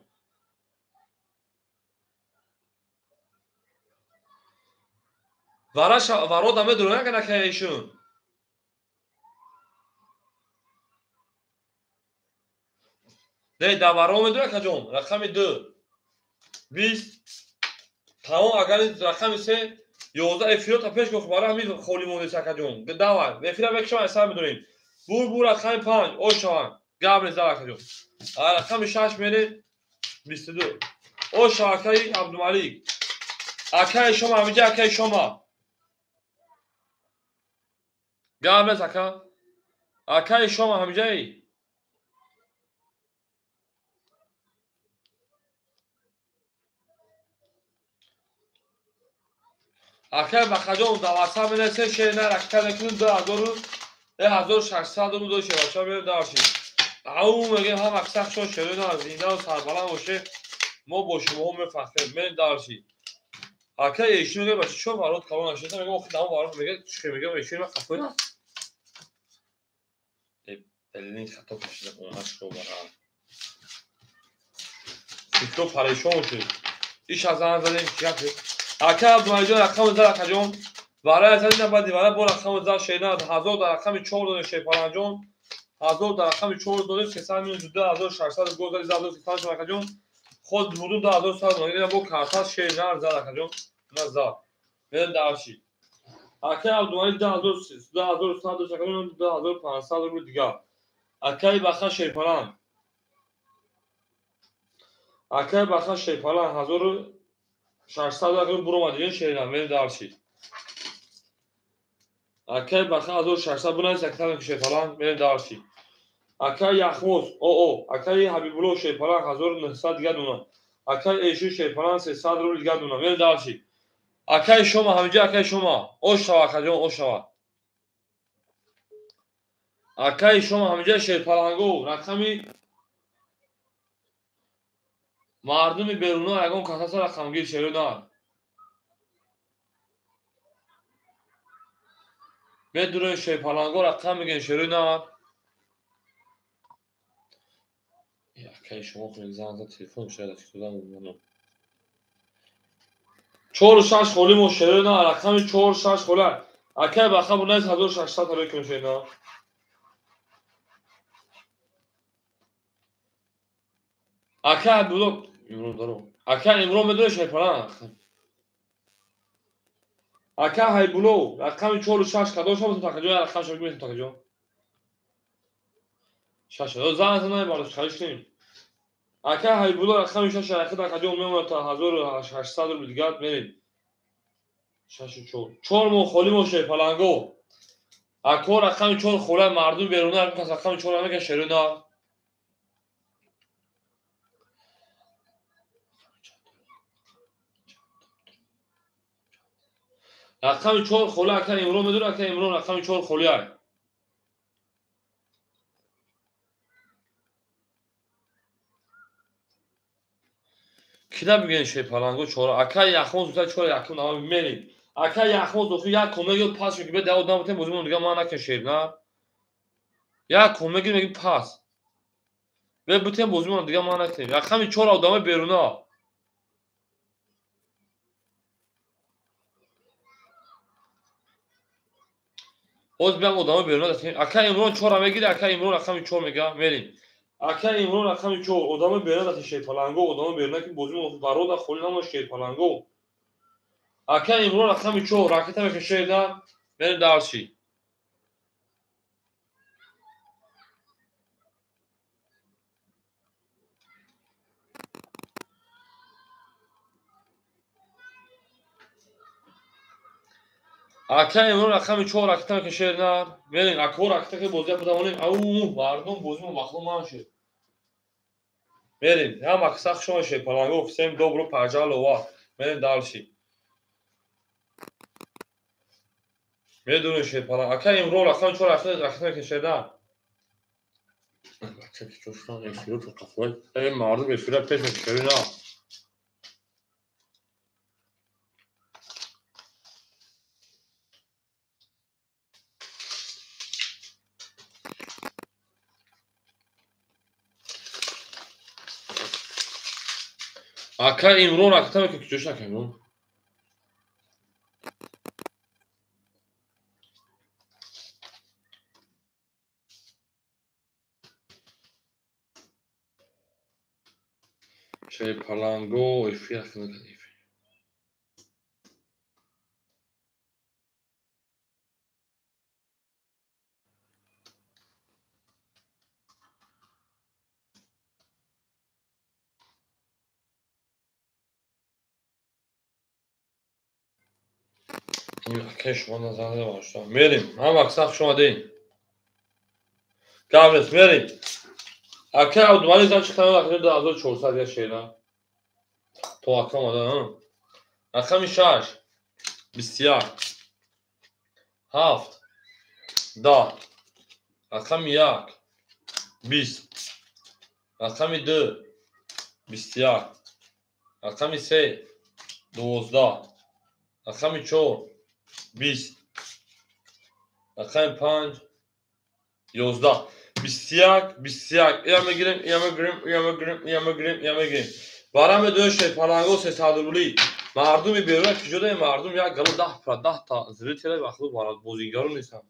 Варо даме дура накана ишун. Не, да варо медура акаҷон. Рақами 2 20. Тамом, агар рақами 3 11 эфиро та пеш гуфт, бара ҳамин холи мондес акаҷон. Давай, эфира бекшам сар медорем. Бур бур рақами 5 ош шаван. Гап незар акаҷон. Рақами 6 мерем 22. Ош шава акаи Абдумалик. Акаи шумо ҳамиҷа, акаи шумо. Гап нез ака. Акаи шумо ҳамиҷаи. Акаи Бахаҷон дар ватсап менависе, шер на ракта мекунем 2600 рубл дошт бача мерем дарши. Ау мегем ҳам аксар шо шерои на зинда ва сарбаланд боше, мо бо шумоҳо мефахрем, мерем дарши. Акаи эшин мегӯяд бача чо варот калон нашида, мегӯям охи дамо варот мегӯяд чӣ мегӯям эшин ма қафои на. Блин, хато кашида она шо бара. Фикро парешон шуд. Иш аз зан задем чӣ гап? Ака Абдумалиҷон рақами зад акаҷон. Варай задем баъди вара бо рақами зад шена 1000 дар рақами 4 додем Шерпаланҷон. 1000 дар рақами 4 додем 300 минус 2600 гол задем 2300 акаҷон. Худ бурдум 2100 мегӯям бо карта шена зад акаҷон. На зад. Мерем дарши. Акаи Абдумалик 2100 дошт акаҷон, 2500 рубл дигар. Акаи Баха Шерпалан. Акаи Баха Шерпалан 1600 акаҷон буромад шерина мерем дарши. Акаи Баха 1600 бунавис акаи Шерпалан мерем дарши. Акаи Яхмоз оо акаи Ҳабибулло Шерпалан 1900 дигар дуна. Акаи Эшу Шерпалан 300 рубл дигар дуна мерем дарши. Акаи шумо ҳамиҷа, акаи шумо ош шава акаҷон, ош шава. Акаи шумо ҳамиҷа Шерпаланго рақами мардуми беруна ягон касаса рақамгир шерона. Медурен Шерпаланго рақам мегӯен шерона. Акаи шумо занг зад телефон шояд шудан. 4 6 холи мо шерона рақами 4 6 хола. Акаи Баха бунайс 1600 рубл кун шерона. Акаи Абдулло Имрон даро. Акаи Имрон медонӣ Шерпалан. Акаи Ҳайбулло рақами 4 6 кадом шумо такаҷон рақам шумо метон такаҷон. 6 зан зан барош хариш кунем. Акаи Ҳайбулло рақами 6 рақами такаҷон мемонад та 1800 рубл дигар мерем. 6 4. 4 мо холи мо Шерпаланго. Ако рақами 4 хола мардум беруна рақами 4 мега шерона. Рақами 4 хола ака Имрон медонӣ, ака Имрон рақами 4 холи ай. Кида бигӯен Шерпаланго 4. Ака Яхмоз гуфта 4 якум нава мерем. Ака Яхмоз охи як ком мегӯяд пас шуд, бе давод набутем бозимон дига ман накун шер на. Як ком мегӯяд мегӯяд пас. Бе бутем бозимон дига ман накунем. Рақами 4 одамои беруна. Ҳозир биям одамо беруна дастем. Ака Имрон 4 мегири, ака Имрон рақами 4 мега, мерим. Ака Имрон рақами 4, одамо беруна дастем шерпаланго, одамо беруна ки бозимо барода холи намо шерпаланго. Ака Имрон рақами 4, ракета мекашед, мерим дарси. Ака Имрон рақами 4 ракета мекашед, мерим. Ако ракета ки бозия будамонем, ау мардум бозимо махлум нашед. Мерим. Ҳам аксах шумо шерпаланго, всем добро пожаловать. Мерим дальше. Медонем шерпаланг. Ака Имрон рақами 4 ракета мекашед. Бача ки чӯшон эфиру то қафлай. Эй мардум эфира пеш мекашед на. Ака Имрон ракета мекашед, куҷош ака Имрон? Шерпаланго эфир ракета мекашед. Ака шумо назар надошта. Мерим. Ҳам аксах шумо дин. Гаврес мерим. Ака Абдумалик зан чиқта рақами 2400 я шера. То ака омада, ҳа. Рақами 6 21 7 10 рақами 1 20 рақами 2 21 рақами 3 12 рақами 4 20 рақами 5 11 21 21 я мегирем, я мегирем, я мегирем, я мегирем, я мегирем. Бараме ду шерпаланго 300 рубли. Мардуми беруна куҷода мардум як гало 10 10 та зрителя вақт барад бозигарон нестанд.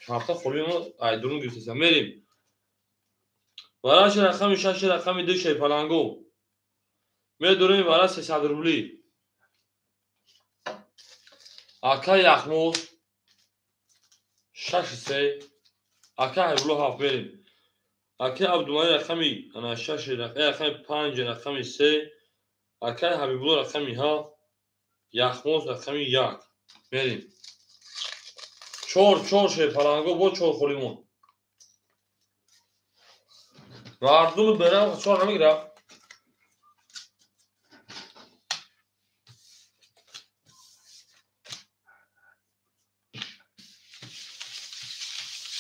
Карта холино айдурун гирифтеса. Мерим. Бараши рақами 6 рақами 2 шерпаланго. Медурем бара 300 рубли. Ака Яхмуз 6 3 ака Ҳайбулло 7 мерим. Ака Абдумалик рақами ана 6 рақами 5 рақами 3 ака Ҳабибулло рақами 7 Яхмуз рақами 1 мерим. 4 4 шерпаланго бо 4 холимон. Мардум берам 4 намегирад.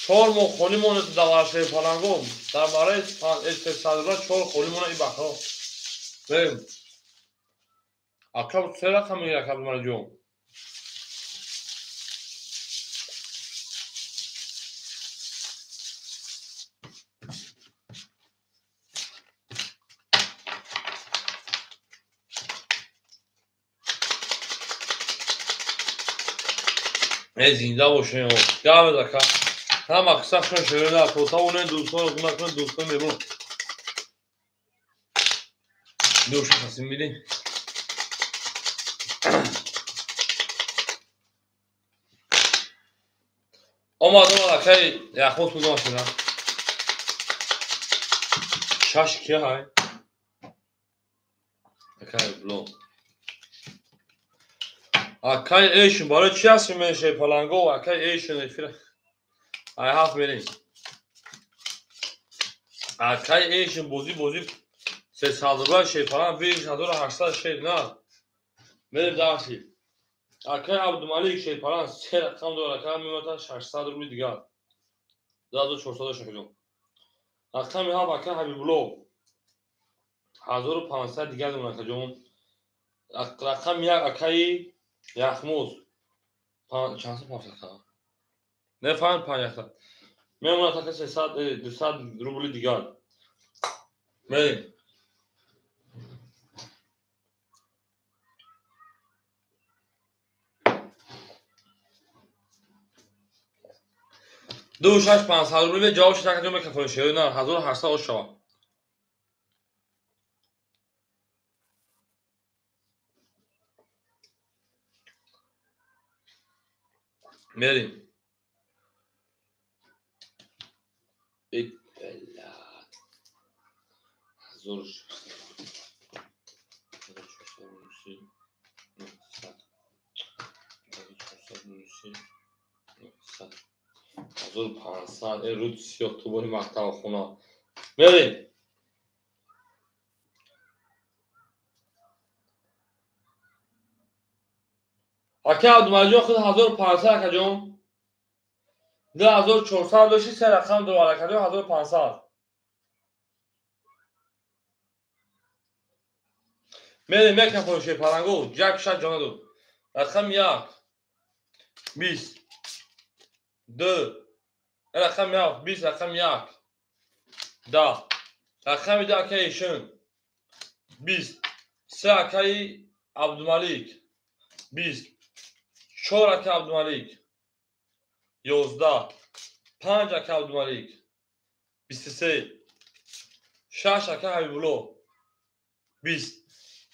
Чор моҳ холӣ монед дар шерпаланго. Дар барои 300 рубла 4 холӣ монад и бахро. Мерим. Ака се рақам мегирад ака Абдумалик ҷон. Э зинда бошем. Гавез ака. Ҳам аксахшон шерина то тавонед дӯстон кунакун дӯстон берун. Душ хасим бидин. Омад омад акай Яхмуз кудом шина. Шаш ки ҳай? Акай бло. Акай эйшин барои чи ҳастим мен шерпаланго? Акай эйшин эфир. Ай 7 мерим. Акай эйшин бозӣ 300 рубла шерпаланг 1800 шер на. Мерим дарси. Акай Абдумалик шерпаланг 3 рақам дорад, ака мемонад 600 рубли дигар. 2400 шакҷон. Рақами 7 ака Ҳабибулло 1500 дигар мемонад акаҷон. Рақами 1 акаи Яхмуз чанд сом 500 нефаҳм 500 мемонад ака 300 200 рубли дигар. Мерим. 2 6 500 рубли ҷавоб шуда каҷо мекафонӣ шерои нар 1800 ош шава. Мерим. Эй блядь. 1600. 1400 1400 900 1500 э руд сиёҳ тубони мактабхона. Мерим. Ака Абдумалиҷон худ 1500 акаҷон. 2400 дошти се рақам дорад акаҷон 1500. Мерим мекафон шерпалангу як шаш ҷона ду. Рақами як 20 ду рақами ҳафт 20 рақами як 10 рақами ду акаи Ишин 20 се акаи Абдумалик 20 чор ака Абдумалик 11 панҷ ака Абдумалик 23 шаш ака Ҳабибулло 20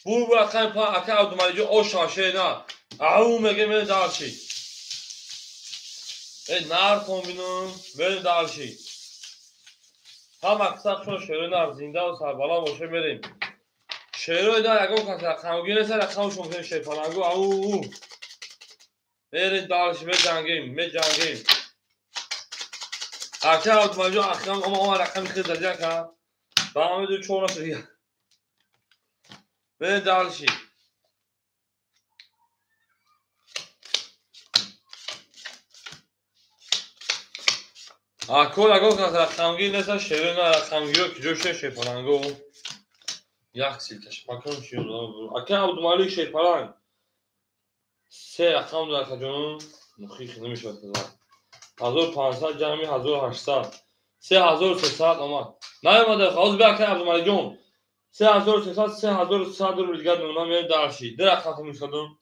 бурбу рақами панҷ ака Абдумаликҷон ош шера ау меге мере дальше. Э нартон бинам мерем дальше. Ҳама қисса шерои нар зиндаву сарбаланд боша мерем. Шерои нар ягон кас рақамгир нест рақамшон бинем шерпалангу ау. Мерем дальше меҷангем меҷангем. Ака Абдумалиҷон ахиран ома рақами хел зади ака. Ба ҳама ду чор нашуд. Мерем дальше. Ако ягон кас рақамгир нест шерои нар рақамгиро киҷо шуда шерпалангу. Як силкаш макон чи ака Абдумалик шерпаланг се рақам дорад акаҷон. Мухих намешавад 1500 ҷамъи 1800 3300 омад. Наомада ҳозир бия акаи Абдумаликҷон 3300 3100 рубл дигар мемонам мерем дальше. Ду рақам мешадум.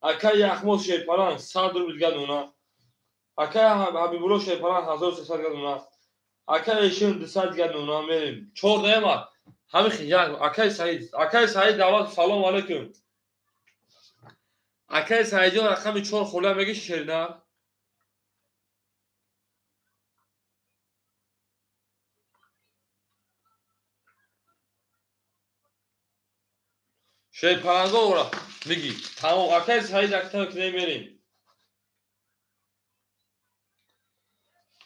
Акаи Яхмоз шерпаланг 100 рубл дигар мемонам. Акаи Ҳабибулло шерпаланг 1300 дигар мемонам. Акаи Эшин 200 дигар мемонам мерем. Чор наомад. Ҳамин як акаи Саид. Акаи Саид Давлат салом алейкум. Акаи Саидҷон рақами чор холия мегӣ шерина? Шерпаланго ора мегӣ. Тамом акаи Саид ракета мекунем мерем.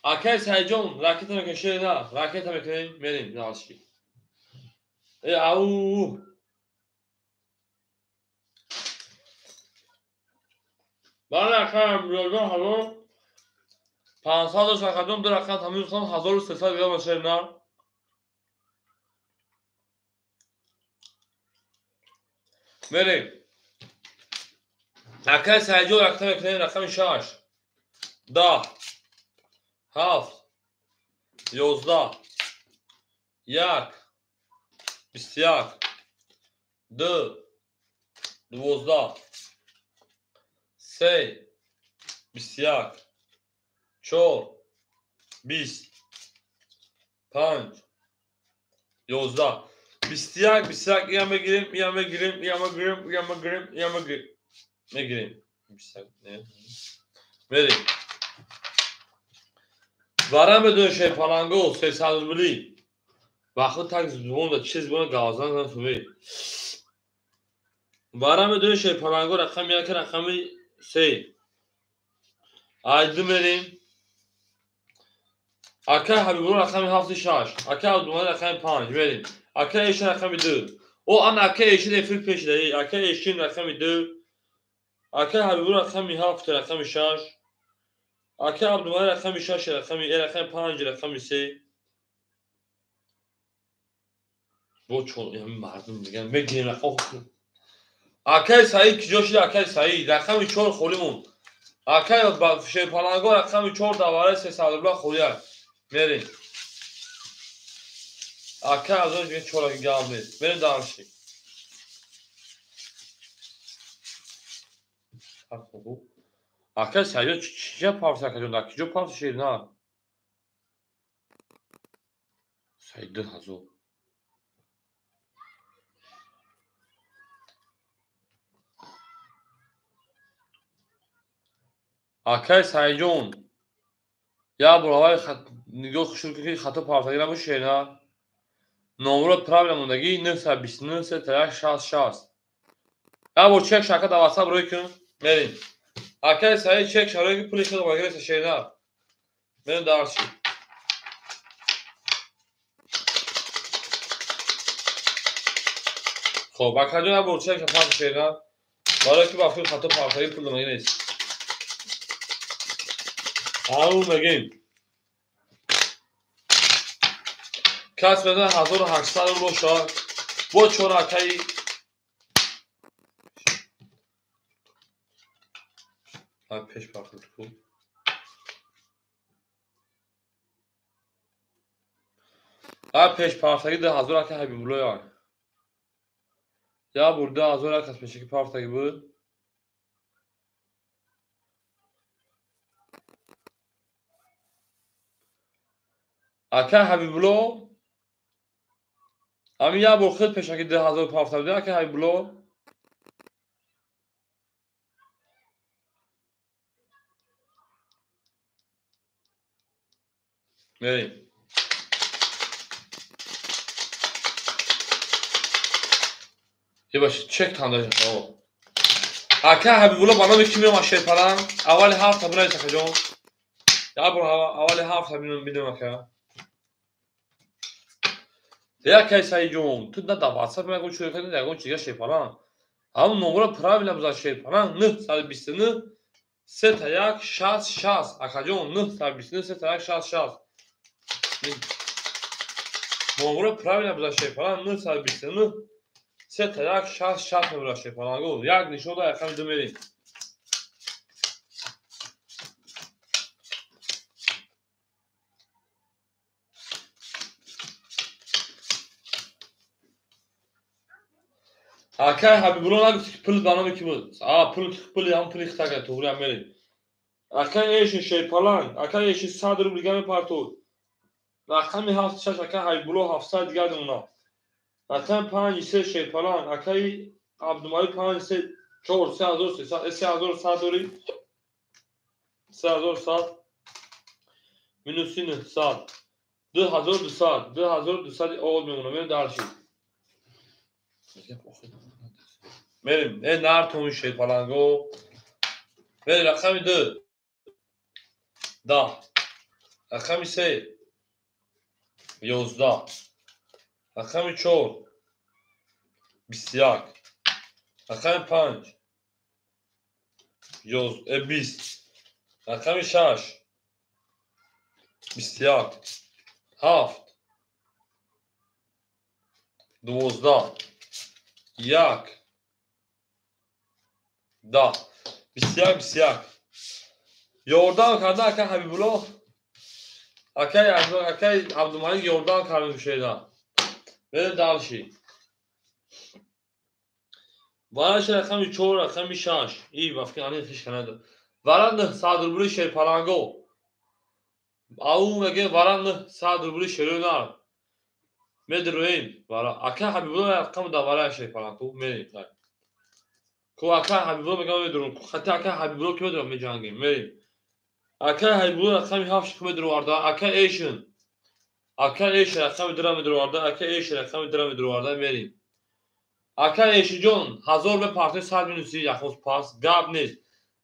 Акаи Саидҷон ракета мекунем шерина ракета мекунем мерем дальше. Э ау. Бале акаи Абдуллоҷон 1500 дошт акаҷон ду рақам тамиз кунам 1300 дигар ба шерина. Мерем. Акаи Саидҷон ракета мекунем рақами шаш 10 7 11 1 21 2 12 3 21 4 20 5 11 21 21 я мегирем я мегирем я мегирем я мегирем я мегирем мегирем 21 мерем. Вара медонӣ шерпалангу 300 рубли. Вақт так зубон чиз зубон гавзан зан фумӣ. Вара медонӣ шерпалангу рақами як рақами се. Ай ду мерем. Акаи Ҳабибулло рақами ҳафти шаш. Акаи Абдумалик рақами панҷ мерем. Акаи Эшин рақами ду. О ан акаи Эшин эфир пеш даи. Акаи Эшин рақами ду. Акаи Ҳабибулло рақами ҳафт рақами шаш. Акаи Абдумалик рақами шаш рақами рақами панҷ рақами се. Бо чор мардум мегӯянд мегирем рақам. Акаи Саид киҷо шуда акаи Саид рақами чор холӣ монд. Акаи шерпаланго рақами чор давараи 300 рубла холия. Мерем. Акаи Абдуллоҷон мегӯяд чораки гап нест. Мерем дальше. Акаи Саидҷон чӣ парс акаҷон дар киҷо парс шерина? Саид 2000. Акай Саидҷон, як бор аввал нигоҳ шуд ки хато партагӣ набоши шерна. Номро правильно мондагӣ 929 31 60 60. Як бор чек шака дар WhatsApp рӯй кун. Мерим. Акай Саид чек шарои ки пули худро багиреса шерна. Мерим дарси. Хоб, акаҷон як бор чек шака шерна. Барои ки ба фикр хато партагӣ пул намегиред. Ау мегим. Кас меда 1800 рубл шад. Бо чор акаи пеш партод ку. Пеш партаги 2000 ака Ҳабибулло як. Я бор 2000 як аз пешаки партаги буд. Ака Ҳабибулло ҳамин як бор худ пешаки 2000 партаги буд. Ака Ҳабибулло мерем. Ебаши чек танда. Ака Ҳабибулло ба номи ки меомад шерпаланг? Аввали ҳафта бинавис акаҷон. Як бор аввали ҳафта бинем ака. Якай Саидҷон, ту на дар WhatsApp ягон чиз кардӣ, ягон чиз шерпаланг. Ҳамон номро правильно бизан шерпаланг 929 31 60 60. Акаҷон 929 31 60 60. Номро правильно бизан шерпаланг 929 31 60 60 мебурад шерпаланго. Як нишон да якам ду мерем. Акай Ҳабибулло нагуфт ки пул ба номи ки буд. Пул пули ҳам пули хитага туғри ҳам мерем. Акай эшин шерпаланг, акай эшин 100 рубл дига мепартод. Рақами 76 акай Ҳабибулло 700 дига демона. Рақами 5 3 шерпаланг, акай Абдумалик 5 3 4 3300 3100 дори. 3100 минус 900 2200 2200 овоз мемона. Мерем дарши. Мерим. Нар томи шерпаланго. Мерим рақами 2 10. Рақами 3 11. Рақами 4 21. Рақами 5 20. Рақами 6 21. 7 12. 1 10. 21 21. Ёрдам карда ака Ҳабибулло. Акай Абдумалик ёрдам карда мешеда. Мерем дальше. Вараш рақами 4 рақами 6. И ба фикр ани хиш канада. Вара 900 рубли шерпаланго. Ау меге вара 900 рубли шерунар. Медроем вара. Ака Ҳабибулло рақам да вара шерпаланго мерем. Ку ака Ҳабибулло мегам медром. Хати ака Ҳабибулло ки медром меҷангем. Мерем. Ака Ҳабибулло рақами 7 ки медроварда. Ака Эшин. Ака Эшин рақами 2 медроварда. Ака Эшин рақами 2 медроварда. Мерем. Ака Эшинҷон 1000 мепартои 100 минуси яхоз пас гап нест.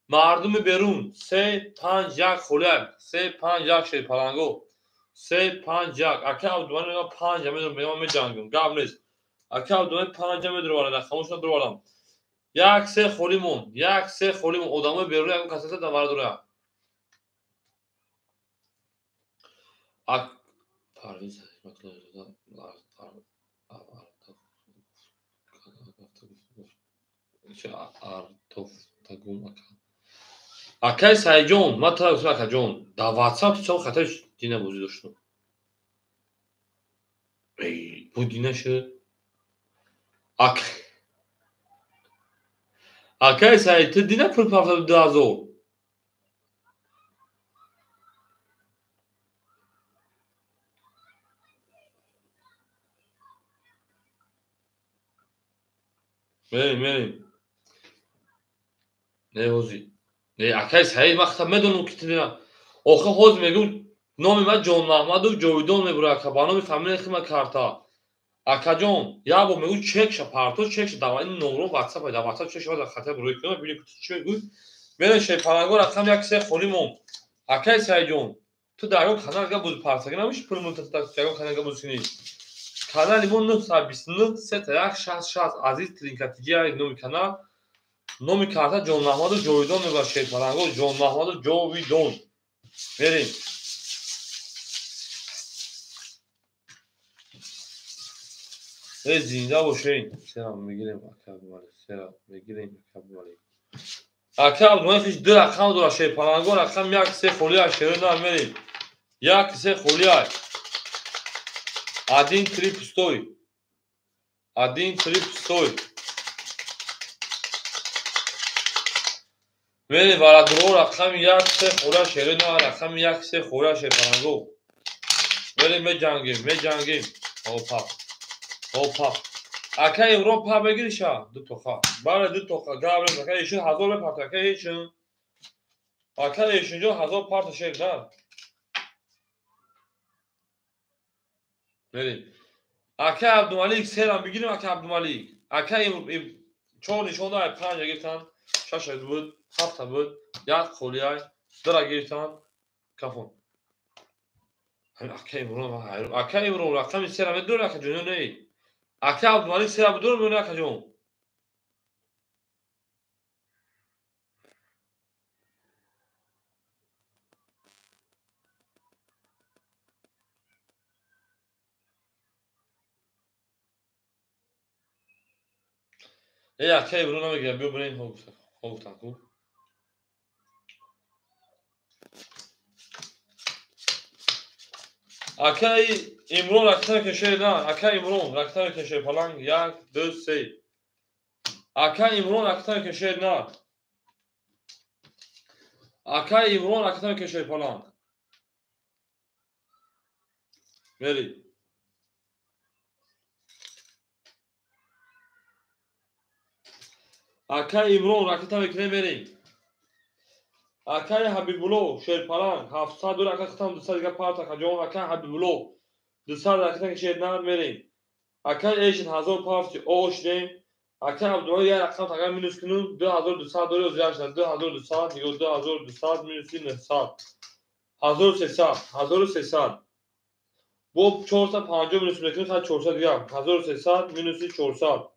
Мардуми берун 3 5 1 холяк 3 5 1 шерпаланго 3 5 1. Ака Абдумалик мегам 5 медром мегам меҷангам. Гап нест. Ака Абдумалик 5 медроварда. Хомӯш надровардам. 1 3 холӣ монд. 1 3 холӣ монд. Одамои берун ягон касаса дар вара дорад. Парвиз Акай Саидҷон, ман тара гуфтам акаҷон, дар WhatsApp ту чаро хатаи дина бозӣ доштум? Эй, бу дина шуд. Акай Саид, ту дина пул партофти 2000. Мерем. Не ҳози. Не, акай Саид, ман хата медонам ки ту охи ҳоз мегӯм номи ман Ҷонмаҳмадов Ҷовидон мебурад, ака, ба номи фамилияи хима карта. Акаҷон, як бор мегӯ чекша парто, чекша дар ин номро WhatsApp, дар WhatsApp чекша дар хата бурӯй кунам, бибинем ки ту чӣ мегӯй. Мерем шерпаланго рақам 1 3 холӣ монд. Акай Саидҷон, ту дар ягон канал гап буз партагӣ намеши пул мунтазир ягон канал гап буз кунӣ. Канали мо 929 3 1 60 60 Азиз Тринкатиҷи номи канал. Номи карта Ҷонмаҳмадов Ҷовидон мебурад шерпаланго Ҷонмаҳмадов Ҷовидон. Мерем. Эй зинда бошед. Сера мегирем ака Абдумалик, сера мегирем ака Абдумалик. Ака Абдумалик ҳеҷ ду рақам дорад шерпаланго рақам 1 3 холӣ аст шерои нар мерем. 1 3 холӣ аст. 1 3 пустой. 1 3 пустой. Мерем барадро рақами 1 3 холӣ аст шерои нар рақами 1 3 холӣ аст шерпаланго. Мерем меҷангем, меҷангем. Опа. Опа. Ака Имрон па бегириша? Ду тоқа. Бале ду тоқа. Габрем ака ишин 1000 мепарта ака ишин. Ака ишинҷо 1000 парта шер нар. Мерем. Ака Абдумалик серам бигирим ака Абдумалик. Ака 4 нишон дай 5 гирифтан, 6 буд, 7 буд, 1 холиай, 2 гирифтан. Кафон. Ака Имрон, ака Имрон рақами серам медонӣ ака ҷон не? Ака Абдумалик сера бидор меёни ака ҷон. Эй ака Имрон намегирам, биё бирем гуфтан ку. Акай Имрон ракта кеше на, ака Имрон ракта кеше паланг 1 2 3. Ака Имрон ракта кеше на. Ака Имрон ракта кеше паланг. Мери. Ака Имрон ракта мекне мери. Акай Ҳабибулло шерпаланг 700 дур ака хитам 200 дига парта ҷон ака Ҳабибулло 200 ракета кашед нар мерем. Акай Эшин 1000 парти ошдем. Акай Абдулло як рақам тага минус кунум 2200 дур ёзяшна 2200 нигоҳ 2200 минуси 900 1300 1300 бо 450 минус мекунем ха 400 дига 1300 минуси 400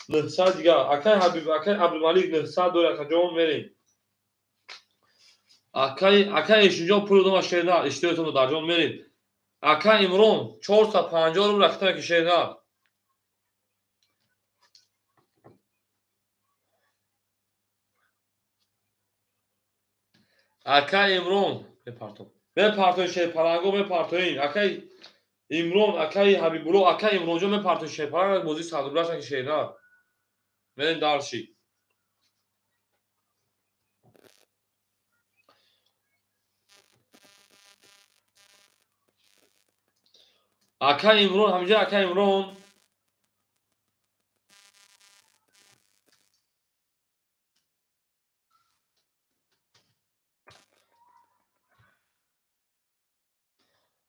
900 дига акай Ҳабиб акай Абдумалик 900 дур ака ҷон мерем. Акай Эшинҷон пул дома шер на, иштиётон дар ҷон мерем. Ака Имрон 450 рубл ракта ки шер на. Ака Имрон мепартом. Мепартои шерпаланго мепартои. Акай Имрон, акай Ҳабибулло, ака Имронҷон мепартои шерпаланг бозии 100 рублаша ки шер на. Мерем дарши. Ака Имрон, ҳамҷа ака Имрон.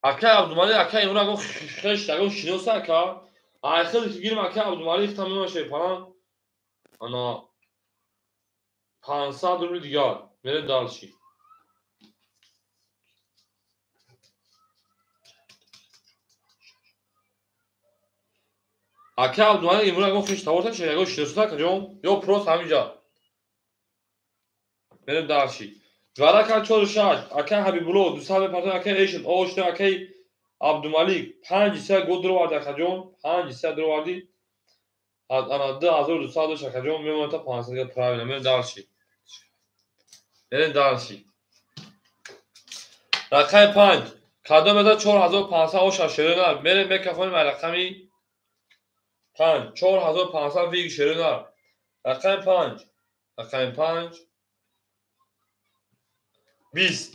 Ака Абдумалик, ака Имрон агон хеш, агон шиноса ака. Айхел ки гирим ака Абдумалик тамом шерпаланг. Ана 500 рубл дигар. Мерем дарши. Ака Абдумалик Имрон ягон хеш таворта ше ягон шиносута ака ҷон ё просто ҳаминҷа. Мерем дарши. Варака 46 ака Ҳабибулло 200 мепартон ака Эшин ошта акай Абдумалик 5 ҳисса гол дуроварди ака ҷон 5 ҳисса дуроварди. Ана 2200 дош ака ҷон мемонад та 500 дига правильно. Мерем дарши. Мерем дарши. Рақами 5 кадом еза 4500 оша шерона мерем мекафонем рақами 5 4500 виг шерона рақами 5 рақами 5 20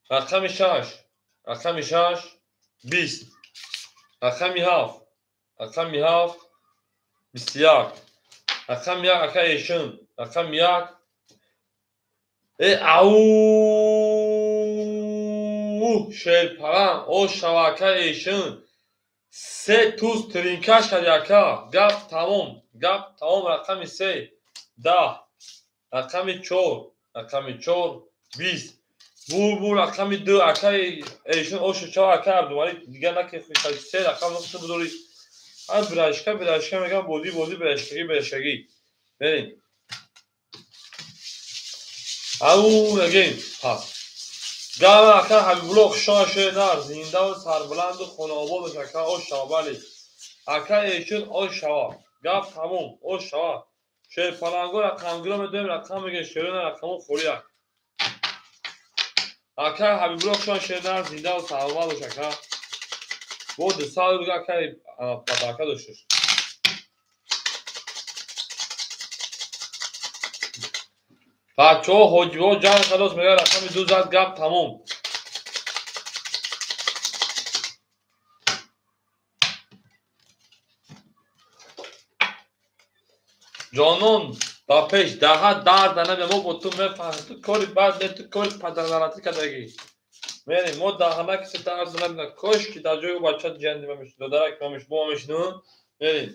рақами 6 рақами 6 20 рақами 7 рақами 7 21 Рақами 1 ака Эшин. Рақами 1. Ау! Шерпалан, о шава ака Эшин. 3 туз тринкаш кади ака. Гап тамом. Гап тамом. Рақами 3 10. Рақами 4. Рақами 4 20. Бу рақами 2 ака Эшин ошу чава ака Абдумалик дигар наки 3 рақам нуқта будори. Ай бирашка бирашка мегам бози бози бирашкаги бирашкаги. Мерим. Ау мегем пас. Гава ака Ҳабибулло хушон шуд нар зинда ва сарбаланду хонаобод бош ака ош шава бале. Ака Эшин ош шава. Гап тамом ош шава. Шерпаланго рақамгиро медоем рақам мегем шерона рақамо холия. Ака Ҳабибулло хушон шуд нар зинда ва сарбаланд бош ака. Бо 200 рубл ака подарка дошташ. Бачаҳо ҳоҷиҳо ҷанг халос мегӯяд рақами 2 зад гап тамом. Ҷонон ба пеш даҳа дарда набия мо бо ту мефаҳмем ту кори бад не ту кори падарналатӣ кардагӣ. Мерем мо даҳана кисе дарда набина кош ки дар ҷои бача ҷанди ма мешуд додарак ма мешуд мо мешуду мерем.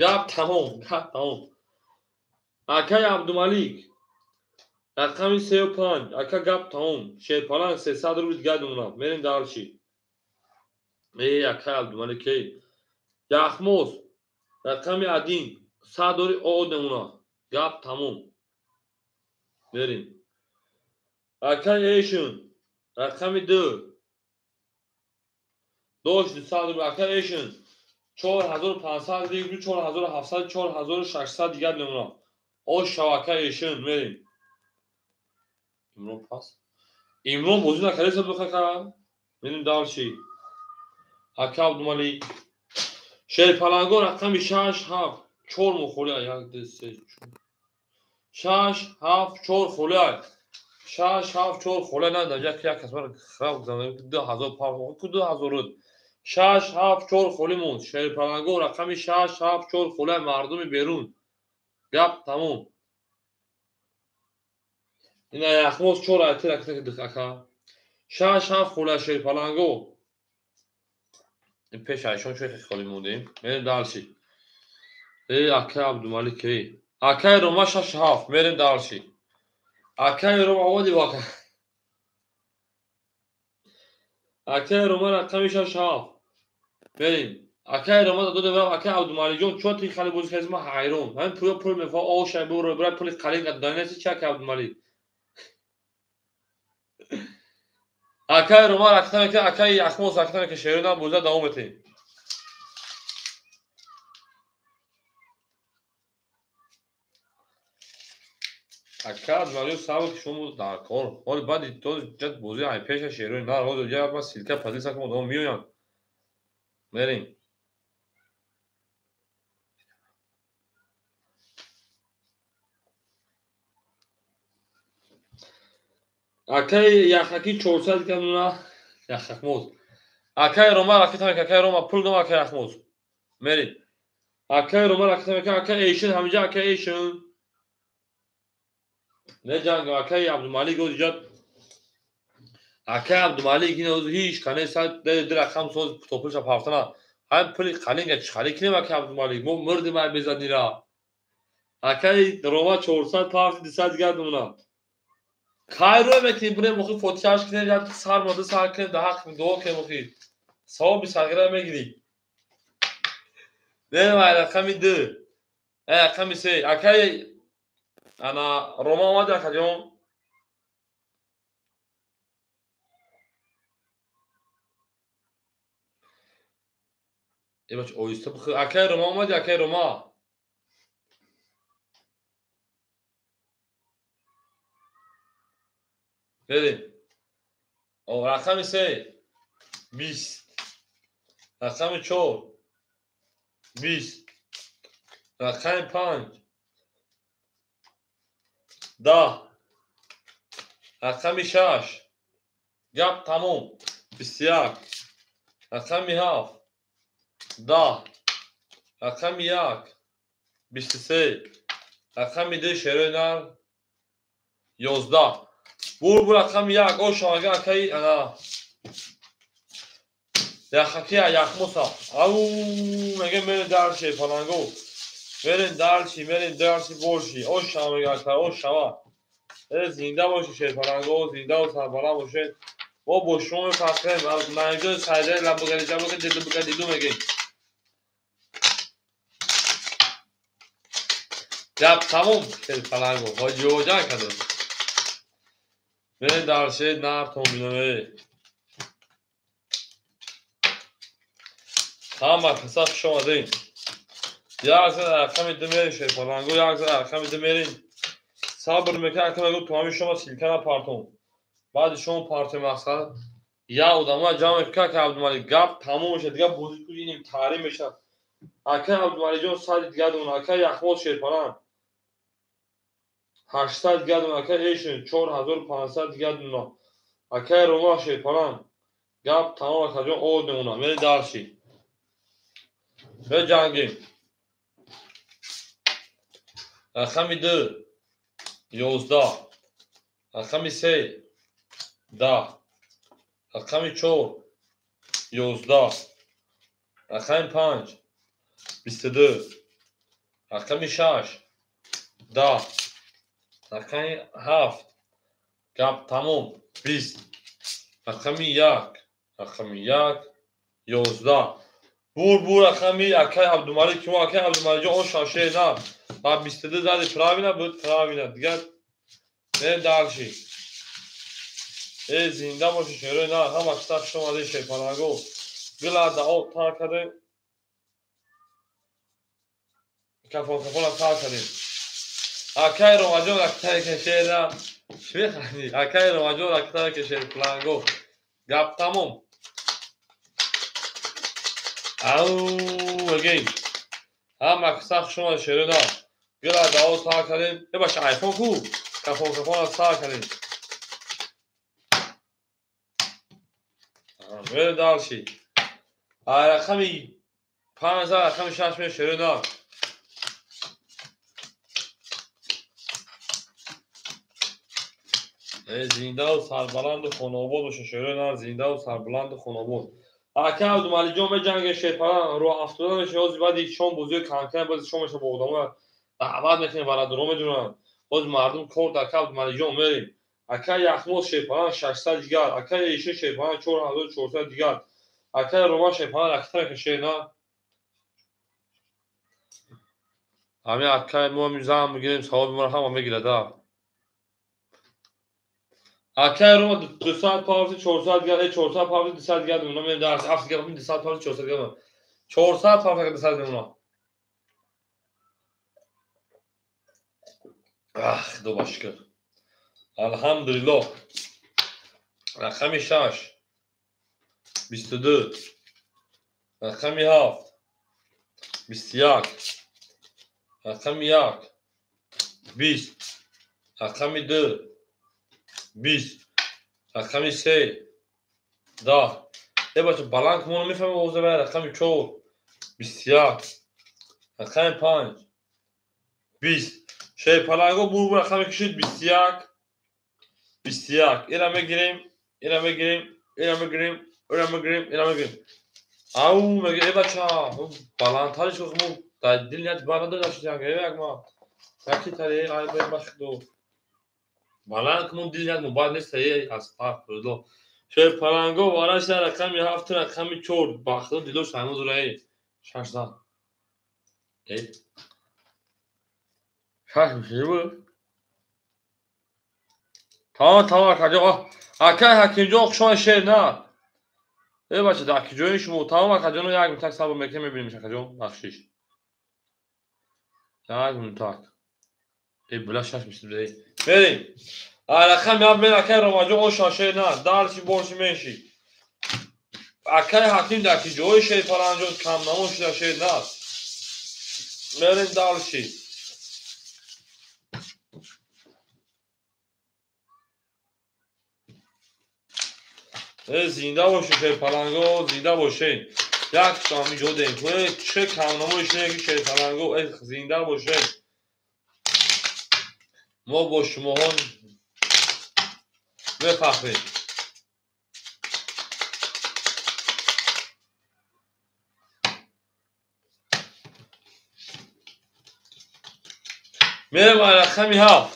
Гап тамом, гап тамом. Акаи Абдумалик рақами 3 ва 5 ака гап тамом. Шерпаланг 300 рубл дигар думонам. Мерем дарши. Акаи Абдумалик эй. Яхмоз рақами 1 100 дори о намуна. Гап тамом. Мерем. Акаи Эшин рақами 2 дошт 200 рубл. Акаи Эшин 4500 рубл, 4700, 4600 дигар намуна. Ош шава акаи Эшин мерем. Имрон пас. Имрон бозӣ накарда бихака. Мерем дарши. Ака Абдумалик. Шерпаланго рақами 6 7 4 мухолия 1 2 3 4 6 7 4 холия 6 7 4 холия на дар як кас мара храб гузаронда 2000 пав ку 2000 руд 6 7 4 холи монд. Шерпаланго рақами 6 7 4 холия мардуми берун. Гап тамом. Ина яхмоз 4 айти ракта ака 6 7 холия шерпаланго. Ин пеш айшон чой холи мондем. Мерем дарши. Акаи Абдумалик эй. Акаи Рома 6 7 мерем дарши. Акаи Рома омади вака. Акаи Рома рақами 6 7 мерем. Акаи Рома додем рав акаи Абдумаликҷон чо ти хали бозӣ кардӣ ман ҳайрон. Ҳамин пул пул мефа оша буро бира пули қалин донеси чи акаи Абдумалик. Акаи Рома ракта мекунад, акаи Яхмоз ракта мекунад, шерона боза давом метем. Ака Абдумалик сабр ки шумо дар кор. Ҳоли баъди то ҷат бозӣ ай пеша шерои нар ҳозир я ма силка позиция кунам одам меоянд. Мерем. Акаи Яхаки 400 грамм Яхакмоз. Акаи Рома ракета мекунад, акаи Рома пул дом акаи Яхмоз. Мерем. Акаи Рома ракета мекунад, акаи Эшин ҳаминҷа акаи Эшин. Неҷанг акаи Абдумалик оз иҷод. Акаи Абдумалик ин оз ҳеҷ кане сад ду рақам соз топулша пафтана. Ҳам пули қалинга чӣ халӣ кунем акаи Абдумалик? Мо мурдим ай безаднира. Акаи Рома 400 пафти 200 дигар думона. Кай рӯй мекунем бирем охи фотиҳаш кунем як сар мода сар кунем да ҳақ дуо кунем охи. Савоби сағира мегирӣ. Мерем ай рақами 2. Ай рақами 3. Акаи ана Рома омади акаҷон. Бач оҳиста бихӯр. Акаи Рома омади акаи Рома. Мерем. Рақами 3 20. Рақами 4 20. Рақами 5 10. Рақами 6 гап тамом. 21, рақами 7, 10, рақами 1, 23, рақами 2 шерои нар 11. Бур рақами 1 ошавага акаи ана яхакия яхмоса. Ау меге мере дарши паланго. Мерин дарши, мерин дарши боши. Ошава меге ака ошава. Зинда боши шерпаланго, зинда ва сарбаланд бошед. Мо бо шумо мефахрем. Манҷои сайдаи ламбугари ҷамоки дидубугариду мегем. Гап тамом шерпаланго. Ҳоҷиоҷа кардем. Мерин дарши нартон бинаме. Ҳама каса хуш омадем. Як зада рақами 2 мерин шерпаланго, як зада рақами 2 мерин. Сабр мекунад, ака мегӯ то ҳамин шумо силка напартом. Баъди шумо партои мақсад як одамоя ҷамъ мекунад, ака Абдумалик гап тамом мешавад, дигар бозӣ кунем таърим мешавад. Ака Абдумаликҷон 100 дигар дона, ака Яхмоз шерпаланг 800 дигар дона, ака Эшин 4500 дигар дона, ака Рома шерпаланг гап тамом акаҷон овод мемонад. Мерем дарши. Беҷангем. Рақами 2 11, рақами 3 10, рақами 4 11, рақами 5 22, рақами 6 10, рақами 7 гап тамом 20, рақами 1, рақами 1 11. Бур рақами акай Абдумалик ки мо акай Абдумаликҷон оша шер на. Ба 22 зади правильно буд, правильно. Дигар мерем дарши. Зинда боши шерои на, ҳама киса хуш омадед шерпаланго. Гила да об тар кардем. Кафон кафона тар кардем. Акай Ромаҷон ракитае ки шер на. Чӣ механдӣ? Акай Ромаҷон ракитае ки шерпаланго. Гап тамом. Ау мегем. Ҳама киса хуш омадед шерои на. Гила да об тар кардем. Баша айфон ку? Кафон кафона тар кардем. Мерем дарши. Рақами 5 рақами 6 мерем шерои на. Зиндаву сарбаланду хонаобод боша шерои на, зиндаву сарбаланду хонаобод. Ака Абдумаликҷон меҷанге шерпаланг роҳ афтода мешавад. Ҳозир баъди шом бозиҳои канкан баъди шом мешавад, бо одамоя даъват мекунем, бародаро медонанд. Ҳозир мардум кор дар ака Абдумаликҷон мерем. Ака Яхмоз шерпаланг 600 дигар, ака Эшин шерпаланг 4400 дигар, ака Рома шерпаланг ракита мекунад шер на. Ҳамин акаи мо зан мегирем, савоби моро ҳама мегирад. Акаи Рома 200 павзи 400 дигар, 400 павзи 200 дигар мемонад. Мерем дарс, 7 дигар 200 павзи 400 дигар мемонад. 400 павзи 200 мемонад. Ах, Худо ба шукр. Алҳамдулиллоҳ. Рақами 6 22, рақами 7 21, рақами 1 20, рақами 2 20, рақами 3 10. Бача баланд мо мефаҳмем овоза. Рақами 4 21, рақами 5 20. Шерпаланго бур рақами кишид 21 21. Ира мегирем, ира мегирем, ира мегирем, ира мегирем, ира мегирем. Ау меге бача баландтариш мо дар дил ният бар надошт як ма. Яки тари ай бахдо. Баланд кун дил ният мубад нест астағфируллоҳ. Шерпаланго вараша рақами 7 рақами 4 бахдо дилош ҳанӯз раи 6 зан. 6 мешавад. Тамом тамом акаҷон. Акай Ҳакимҷон хушомад шер на. Бача дар киҷои шумо? Тамом акаҷоно як минутак сабр мекунем, мебинем акаҷон. Бахшиш. Як минутак. Била 6 мешавад. Мерем. Рақами 7 мер акай Ромаҷон оша шер на. Дарши борши менши. Акай Ҳаким дар киҷои шерпаланҷон камнамо шуда шер на. Мерем дарши. Зинда бошед шерпаланго, зинда бошед. Як шами ҷодем. Чӣ камнамои шуне ки шерпаланго, зинда бошед. Мо бо шумоҳо мефахрем. Мерем рақами 7.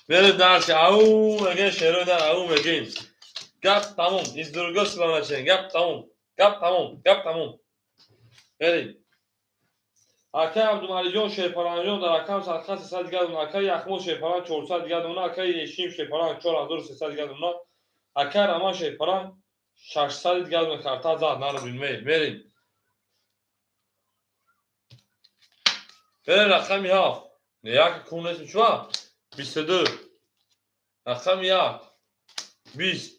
Мерем дарси. Ау мегем шерои дар, ау мегем. Гап тамом. Из другого слова начнем. Гап тамом. Гап тамом. Гап тамом. Мерем. Акай Абдумалиҷон шерпаланҷон дар рақам садқа 300 дигар дона. Акай Яхмоз шерпалан 400 дигар дона. Акай Ешим шерпалан 4300 дигар дона. Акай Раман шерпалан 600 дигар дона. Карта зад нарубин. Мерем. Мерем рақами 7. Як кун нест чуа? 22. Рақами 1. 20.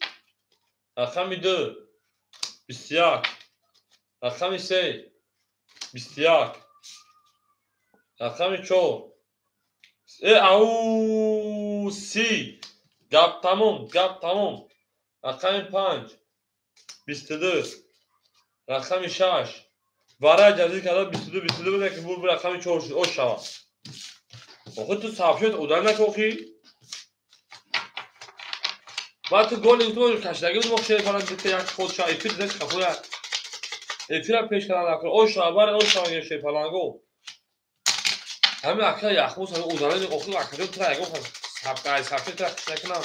Рақами 2. 21. Рақами 3. 21. Рақами 4. Ау 30. Гап тамом, гап тамом. Рақами 5. 22. Рақами 6. Барай ҷазир карда 22 22 буда ки бур рақами 4 шуд. Ош шава. Охи ту сабшот удар накохи. Баъд ту голи ту кашдаги буд мо шерпалан дите як худша эфир дес қафоя. Эфира пеш кардан накун. Ош шава, барай ош шава шерпаланго. Ҳамин ака яхмӯз ҳамин ударани охи акаҷон тура ягон сабқай сабшот тура қиш накунам.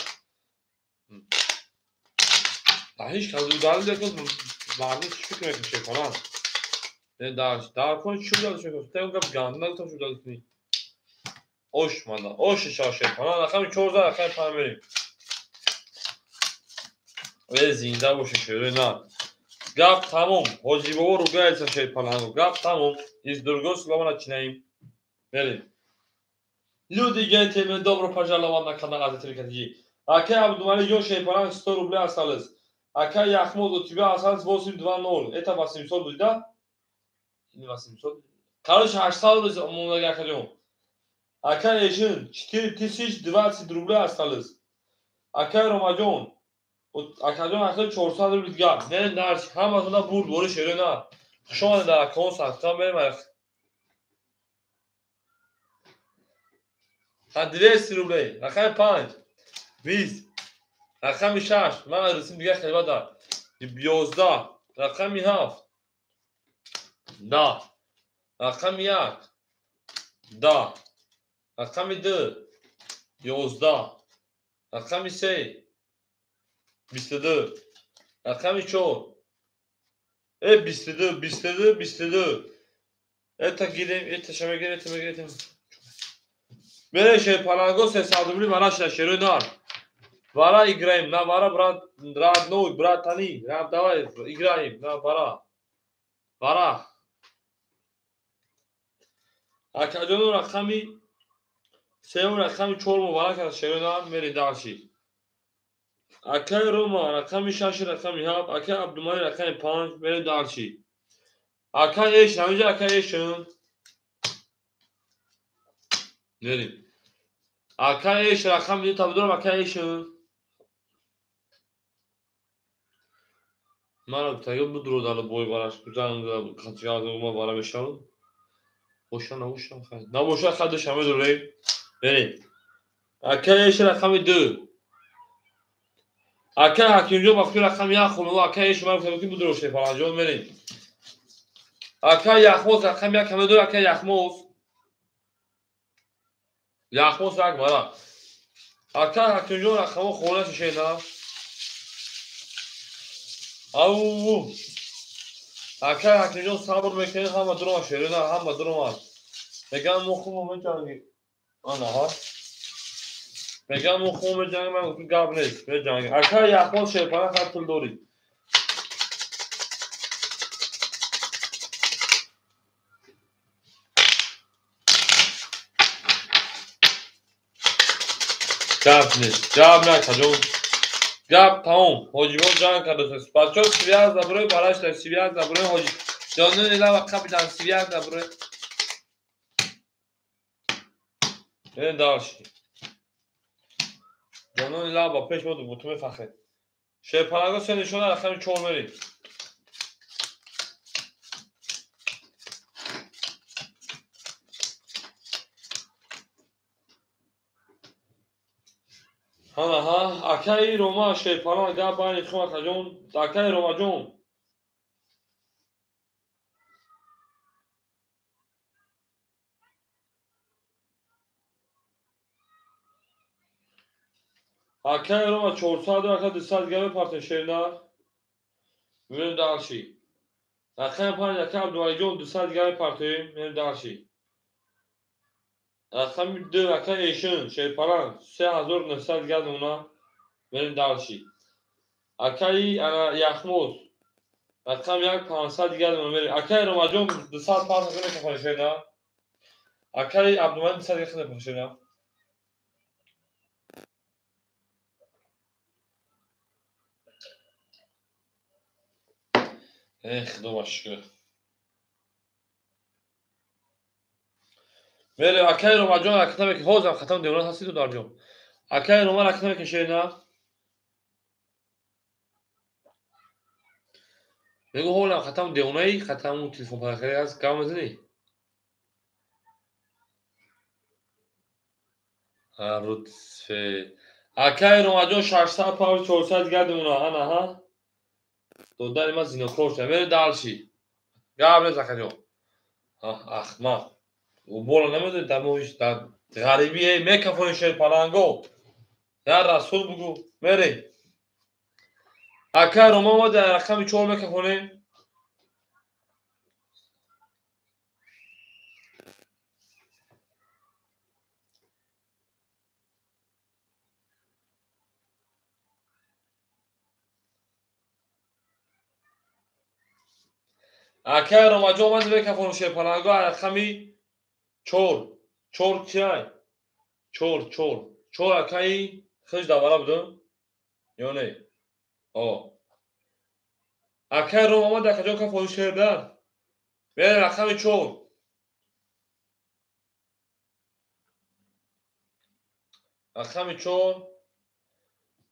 Ҳеҷ кас ударани лекин мардум чӣ фикр мекунад шерпалан? Дар кон чӣ удалиш мекунад? Та гап ганда нагуфтам чӣ удалиш кунӣ. Ош манда, ош шава шерпалан. Рақами 14, рақами 5 мерем. Зинда бошед шерои на. Гап тамом. Ҳоҷи бобо ругается шерпаланго. Гап тамом. Из другого слова начинаем. Мерем. Люди, джентльмены, добро пожаловать на канал Азия 3. Акай Абдумалиҷон шерпалан 100 рублей осталось. Акай Яхмоз, у тебя осталось 820. Это 800 будет, да? 800. Короче, 800 рублей акаҷон. Акай Эшин, 4020 рублей осталось. Акай Ромаҷон, акаҷон ахир 400 рубли дигар. Не, нарс, ҳаматона бурд, бори шерои на. Хуш омадед дар аккаунт садқа мерем. 200 рублей. Рақами 5. 20. Рақами 6. Ман русим дигар хеле бад. 11. Рақами 7. 10. Рақами 1. 10. Рақами 2. 11. Рақами 3. 22. Рақами 4. 22, 22, 22. Это гирем, это шама гирем, это мегирем. Мерем шерпаланго 300 рубли вара шуда шерои нар. Вара играем, на вара брат, родной, братани, давай играем, на вара. Вара. Акаҷону рақами 3, рақами 4 мубарак кард шерои нар, мерем дальше. Акай Рома рақами 6, рақами 7, акай Абдумали рақами 5, мерем дальше. Акай Эш, ҳаминҷа акай Эшн. Мерем. Акай Эш рақами 2 табдорам акай Эшн. Мана таги будро дала бой бараш, куҷан қатига ма бара мешавад. Боша набоша хай. Набоша хадаш ҳама дурем. Мерем. Акай Эш рақами 2. Акай Ҳакимҷон ба фикр рақами 1 хонум, акай Эш ман гуфтам ки будро шерпаланҷон мерем. Акай Яхмоз рақами 1 ҳама дор, акай Яхмоз. Яхмоз як бара. Акай Ҳакимҷон рақамо хона шишена. Ау. Акай Ҳакимҷон сабр мекунед, ҳама дурома шерина, ҳама дурома. Мегам мо хуб меҷангем. Ана ҳа. Мегам мо хуб меҷангем, ман гуфтам гап нест, меҷангем. Акай Яхмоз шерпалан хар пул дорӣ. Гап нест, гап накаҷон. Гап тамом. Ҳоҷибон ҷанг кардааст. Бачаҳо связ набурой, бараш дар связ набурой ҳоҷи. Ҷонони лава қабидан связ набурой. Дальше. Ҷонони лава пеш буд, бутуме фахре. Шерпаланго се нишон рақами 4 мерем. Ҳана ҳа, акаи Рома Шерпаланг гап байни хум акаҷон, акаи Ромаҷон. Акаи Рома 400 ака 200 дига мепартем шернар. Мерем дальше. Рақами 5 ака Абдувалиҷон 200 дига мепартем, мерем дальше. Рақами 2 ака Эшин Шерпаланг 3900 дига дона, мерем дальше. Акаи ана Яхмоз рақами 1 500 дига дона мерем. Акаи Ромаҷон 200 партия мекафонем шернар. Акаи Абдувалӣ 200 дига мекафонем шернар. Худо ба шукр. Мерем акаи Ромаҷон ракета мекунем. Ҳозирам хатам девона ҳастиду дарҷон. Акаи Рома ракета мекунем шерина. Мегӯ ҳолам хатам девонаи, хатаму телефон падахари аст, гап мезанӣ? Рутфе. Акаи Ромаҷон 600 павр 400 дига девона. Ана ҳа. Додари ман зинокор шуда. Мерем дальше. Гап нез акаҷон. Ахмақ. Бола намедонӣ дар моҳиш дар ғарибӣ мекафонӣ Шерпаланго. Я Расул бугу. Мерем. Акаи Рома мо дар рақами 4 мекафонем. Акаи Ромаҷон омад мекафонем Шерпаланго рақами 4. 4 киай? 4 4. 4 акаи хиш давара будум? Ё не? О. Акаи Ром омад акаҷон кафонӣ шердар. Мерем рақами 4. Рақами 4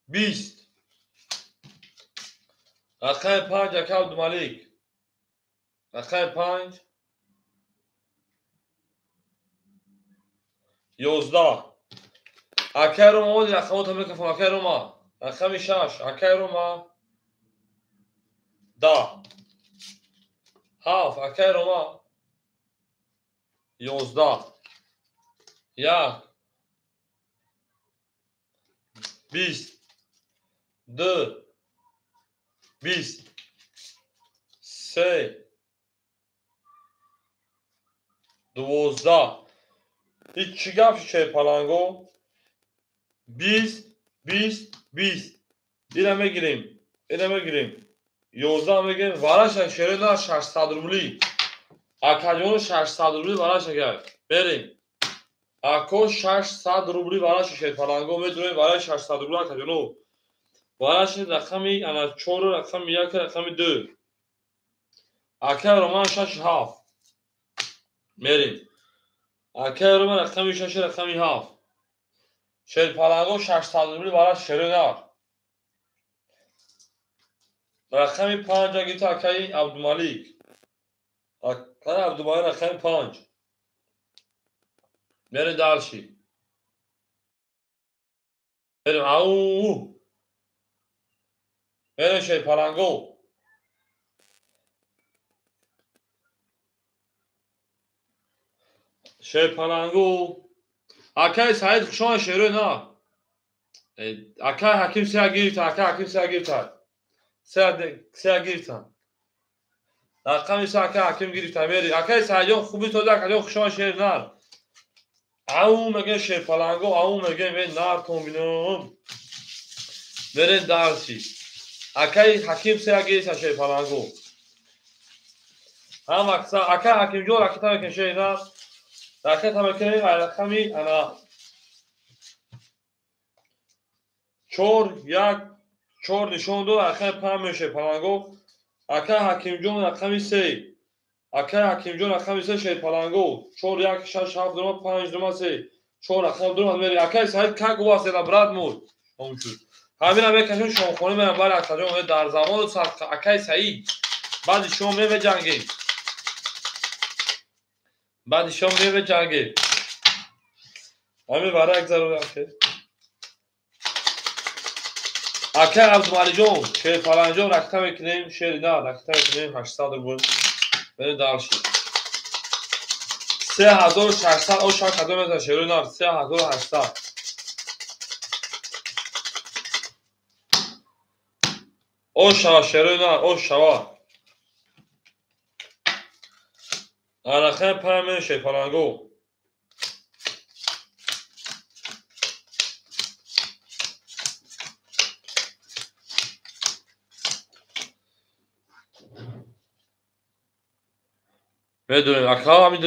20. Рақами 5 ака Абдумалик. Рақами 5 11. Акаи Рома омад рақамота мекафон. Акаи Рома рақами 6. Акаи Рома 10. 7. Акаи Рома 11. 1 20 2 20 3 12. Ҳеҷ чӣ гап шуд Шерпаланго? 20 20 20. Ина мегирем. Ина мегирем. 11 мегирем. Вараша шерина 600 рубли. Акаҷон 600 рубли вараша гап. Берем. Ако 600 рубли вараша Шерпаланго медурем вараи 600 рубли акаҷоно. Вараша рақами ана 4 рақами 1 рақами 2. Акаи Роман 6 7. Мерем. Акаи Рома рақами 6 рақами 7. Шерпаланго 600 рубли вараша шерина. Рақами 5 гирифта акаи Абдумалик. Акаи Абдумалик рақами 5. Мерем дальше. Мерем ау. Мерем Шерпаланго. Шерпаланго. Акаи Саид хушон шеро на. Акаи Ҳаким сея гирифта, акаи Ҳаким сея гирифта. Сея гирифта. Рақами се акаи Ҳаким гирифта. Мери. Акаи Саидҷон хуби тода акаҷон хушон шер нар. Ау мегем Шерпаланго, ау мегем ве нар комбином. Мерем дальше. Акаи Ҳаким сея гирифта Шерпаланго. Ҳам акаи Ҳакимҷон ракета мекунем шер нар. Ракета мекунем рақами ана 4 1 4 нишон дод, рақами 5 мешавад Паланго. Акаи Ҳакимҷон рақами 3. Акаи Ҳакимҷон рақами 3 Шерпаланго. 4 1 6 7 2 5 2 3. 4 рақам 2 мери. Акаи Саид как у вас это брат мой? Ҳамина мекашем шомхона мерам бале акаҷон дар замону садқа акай Саид. Баъди шом мевеҷангем. Баъди шом мевеҷангем. Ҳамин барои як зарур аке. Акай Абдумалиҷон, Шерпаланҷон ракта мекунем, шери на ракта мекунем 800 рубл. Берем дальше. 3600 оша кадом мезан шери на 3800. Оша шери на ошава. Арахай памен Шерпаланго. Медонем, ака ҳамин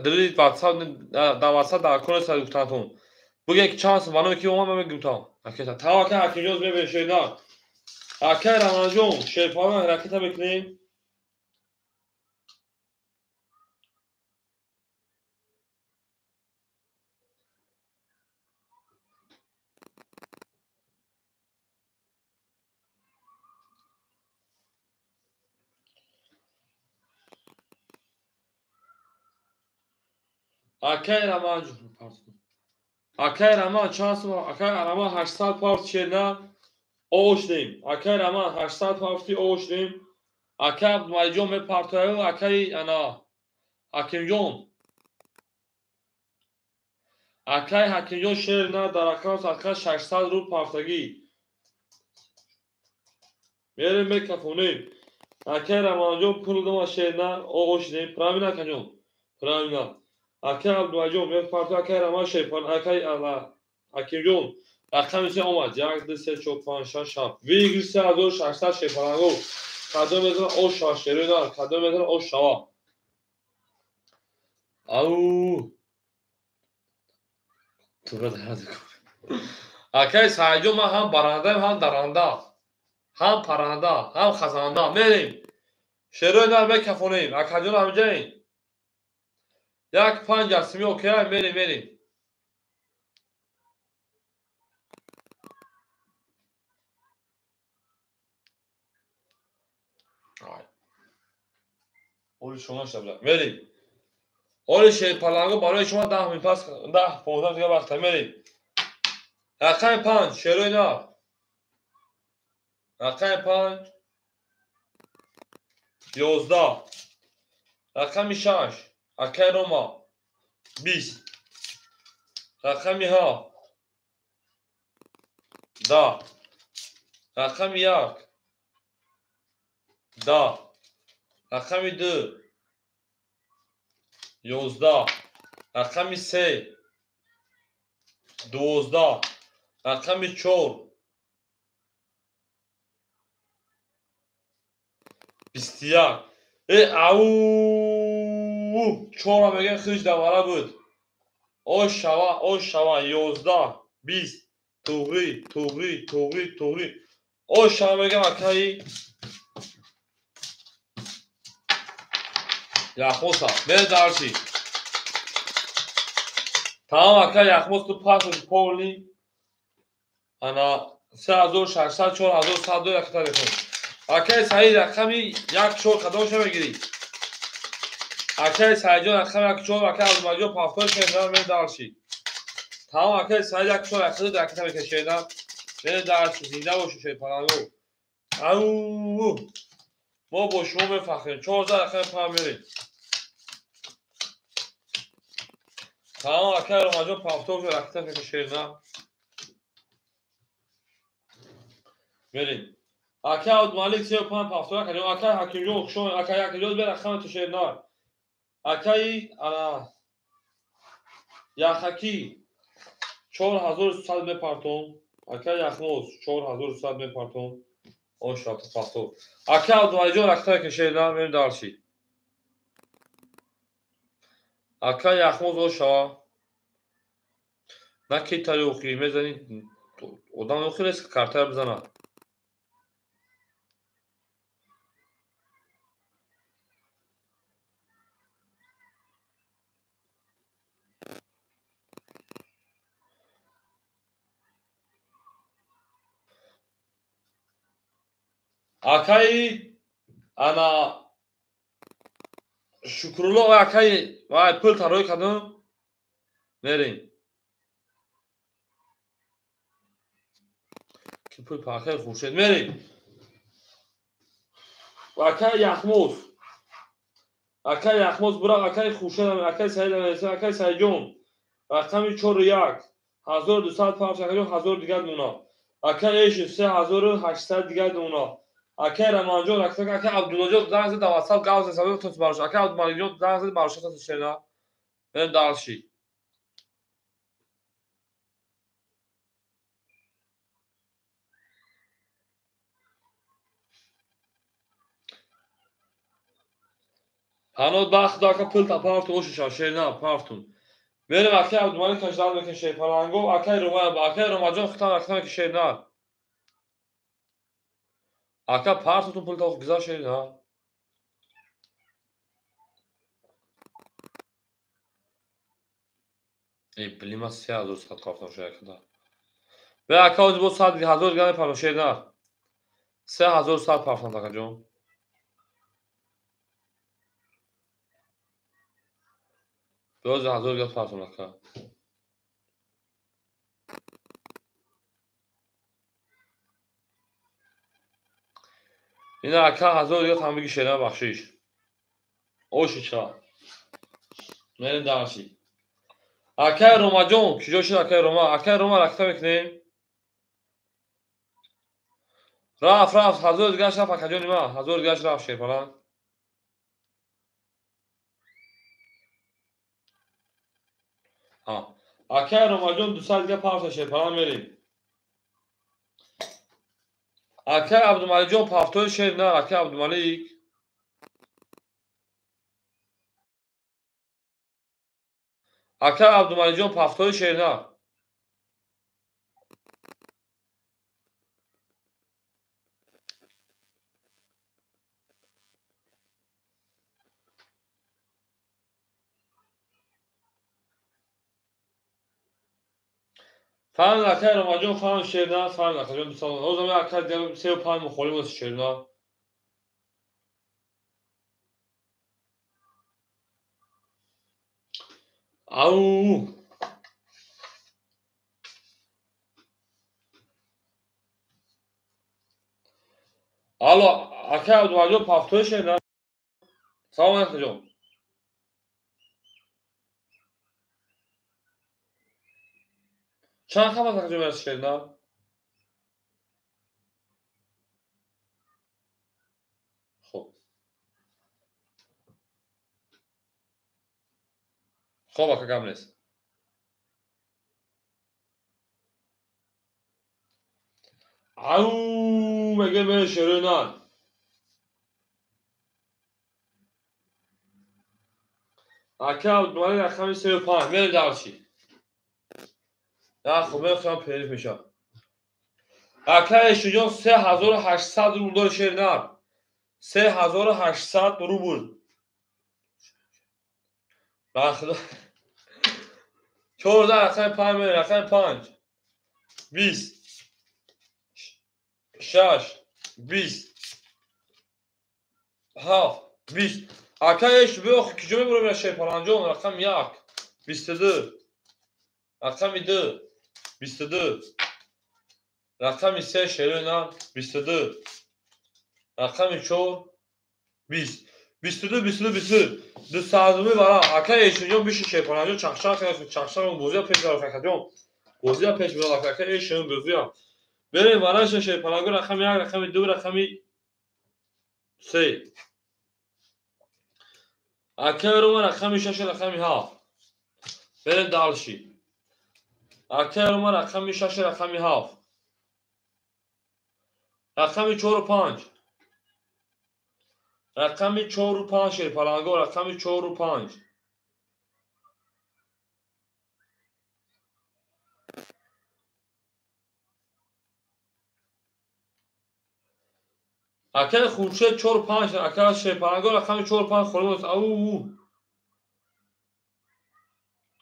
дрит ватсап дар ватсап дар кор нест гуфтантон. Бугем ки чанд сум маноме ки омад ман мегӯм Ака та ака Ҳакимҷон мебинем шерна. Акай Рамазонҷон Шерпалан ҳараката мекунем. Акай Раман Акай Раман чанд сум Акай Раман 800 парт шерна ош дем. Акай Раман 800 парти ош дем. Акай Абдумалиҷон мепартояю акай ана Ҳакимҷон. Акай Ҳакимҷон шерна дар рақам садқа 600 рубл партагӣ. Мерем мекафонем. Акай Раманҷон пул дома шерна ош дем. Правильно акаҷон? Правильно. Акай Абдумалиҷон мепартояю акай Раман Шерпан акай ана Ҳакимҷон рақами се омад 1 2 3 4 5 6 7 выигрыш 3600 Шерпаланго. Кадом метавона ош шава шерои нар, кадом метавона ош шава. Ау. Тура дард кун. Акай Саидҷон ман ҳам барандаем, ҳам даранда, ҳам паранда, ҳам хазанда. Мерем. Шерои нар мекафонем. Акаҷон ҳамҷаем. 1 5 астими окей мерем мерем. Оли шумо шабла. Мерем. Оли Шерпаланго барои шумо 10 мин пас 10 15 дига вақта мерем. Рақами 5 шерои нар. Рақами 5 11. Рақами 6 акай Рома 20. Рақами 7 10. Рақами 1 10. Рақами 2 11. Рақами 3 12. Рақами 4 21. Ау чора мегӯям хиш давара буд. Ош шава, ош шава 11 20 туғри, туғри, туғри, туғри. Ош шава мегӯям акаи Яхмоса. Мере дарчи. Тамом ака Яхмос ту пас полни. Ана 3600 4100 якта рехон. Акаи Саид рақами 1 4 кадомша мегирӣ? Акаи Саидҷон рақами 1 4 акаи Абдумалиҷон пафтор шерна мере дарчи. Тамом акаи Саид 1 4 якта ракета мекашена. Мере дарчи зинда бошӣ Шерпаланго. Ау! Мо бо шумо мефахрем. 14 рақами 5 мерем. Тамом акаи Ромаҷон пафтор ракета мекашена. Мерем. Акаи Абдумалик 35 пафтор акаҷон, акаи Ҳакимҷон хушо, акаи Ҳакимҷон бе рақами ту шерна. Акаи ана Яхакӣ 4300 мепартом. Акаи Яхмоз 4300 мепартом. Ош рафта пафтор. Акаи Абдумалиҷон ракета мекашена, мерем дарчи. Акаи Яхмоз ош шава. На ки тари охирӣ мезанӣ одам охир аст картара бизанад. Акаи ана Шукрулло акаи вай пул тарои кардам, мерем. Ки пул акаи Хуршед мерем. Акаи Яхмоз. Акаи Яхмоз бура, акаи Хуршед, акаи Саид, акаи Саидҷон. Рақами 4 1 1200 пафш, акаҷон 1000 дигар мона. Акаи Эши 3800 дигар мона. Акаи Раманҷон, акаи Абдуллоҷон занг зад, WhatsApp гав зад, сабаб тос барош. Акаи Абдумаликҷон занг зад, барош тос шена. Мен дальше. Ҳанӯз бахт ака пул та парту ошиша шена партун. Мерем акаи Абдумалик ташдал мекун шерпаланго, акаи Рома, акаи Ромаҷон хитам акаи ки шерна. Ака партутун пул та гиза шерна. Эй, блин, 3100 қафтам шоякада. Бе ака ози бо 100 ҳазор дигар мепардам шерна. 3100 пафтам акаҷон. Боз ҳазор дигар пафтам ака. Ина ака ҳазор дигар там биги шерна бахшиш. Оши ча. Мерем дарси. Акаи Ромаҷон, куҷо шуд акаи Рома? Акаи Рома ракта мекунем. Рафт, рафт, ҳазор дигараш рафт акаҷони ман, ҳазор дигараш рафт шерпаланг. Акаи Ромаҷон 200 дигар пафта шерпаланг мерем. Акаи Абдумаликҷон пафтои шер на, акаи Абдумалик. Акаи Абдумаликҷон пафтои шер на. Фаҳмид акаи Ромаҷон, фаҳмид шер на, фаҳмид акаҷон 200. Ҳозир акаи 3 5 мухолиф боси шер на. Ау! Алло, акаи Абдумаликҷон пафтои шер на. Салом акаҷон. Чанд хабар акаҷон мераси шер на? Хоб. Хоб ака гап нест. Ау, меге мере шерои на. Ака Абдумалик рақами 3 5 мере дарси. На, хуб, мехоҳам периф мешавам. Акаи Шуҷон 3800 рубл дори шер на. 3800 рубл. Бахда. 14 рақами 5 мере, рақами 5. 20 6 20 7 20. Акаи Ш биё куҷо мебурам шерпаланҷон? Рақами 1 22 рақами 2 22 рақами 3 шерои на 22 рақами 4 20 22 22 22 дусадуми вара. Акаи Эшинҷон биши шерпаланҷон, чақчақ чақчақ бозия пеш барад акаҷон. Бозия пеш барад акаи Эшин бозия. Берем вараша шерпаланго рақами 1 рақами 2 рақами 3. Акаи Рома рақами 6 рақами 7. Берем дальше. Акаи Рома рақами 6 рақами 7. Рақами 4 5. Рақами 4 5 шерпаланго, рақами 4 5. Акаи Хуршед 4 5, акаи шерпаланго рақами 4 5 холӣ. Ау.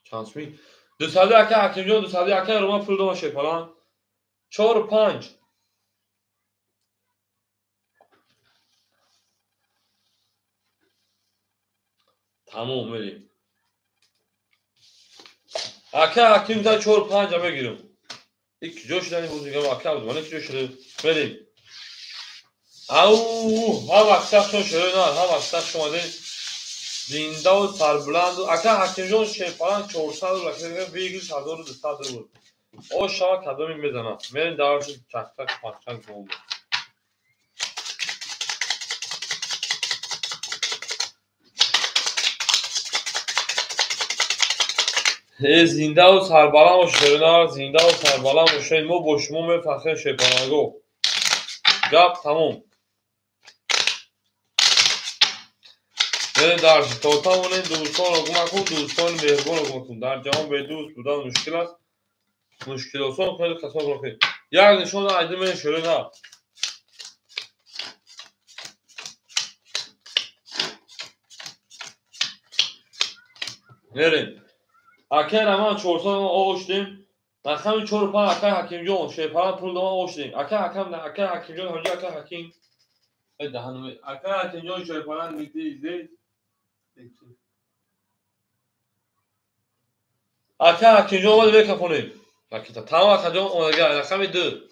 Чанд сумӣ? 200 акаи Ҳакимҷон, 200 акаи Рома пул дома шерпаланг. 4 5. Тамом мерем. Ака ҳаким та 4-5 мегирам. Ик ҷо шудани буд мегам ака Абдумалик ҷо шуда. Мерем. Ау, ҳа вақт шон шуда на, ҳа вақт шомадем. Зиндаву сарбуланду. Ака ҳакимҷон шерпаланг 400 рубл, ака выигрыш 1200 рубл. О шава кадоми мезанам. Мерем дарши чак-чак панчак гом. Зиндаву сарбаланд бошед, зиндаву сарбаланд бошед. Мо бо шумо мефахрем шерпаланго. Гап тамом. Мерем дарши. То тавонем дӯстонро гум накун, дӯстони меҳрубонро гум накун. Дар ҷаҳон бедӯст будан мушкил аст. Мушкилосон хеле касон гум накунед. Як нишон айди мерем шӯрӣ на. Мерем. Акай Раман 400 ма оғоз шудем. Рақами 4-5 акай Ҳакимҷон шерпаланг пул дома оғоз шудем. Акай Ҳакам, акай Ҳакимҷон ҳамҷо акай Ҳаким. Эй даҳануме. Акай Ҳакимҷон шерпаланг здесь. Акай Ҳакимҷон омад мекафонем. Ракета. Тамом Акаҷон омадага. Рақами 2.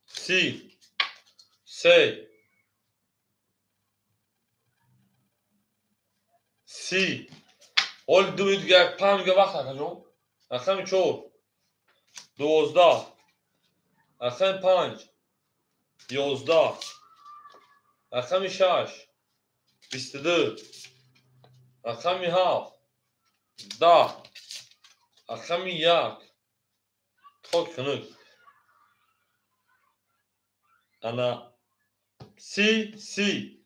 30. 3. 30. Ҳоли 2 минут дигар 5 минут вақт Акаҷон. Рақами 4. 12. Рақами 5. 11. Рақами 6. 22. Рақами 7. 10. Рақами 1. Ток хунук. Ана 30 30.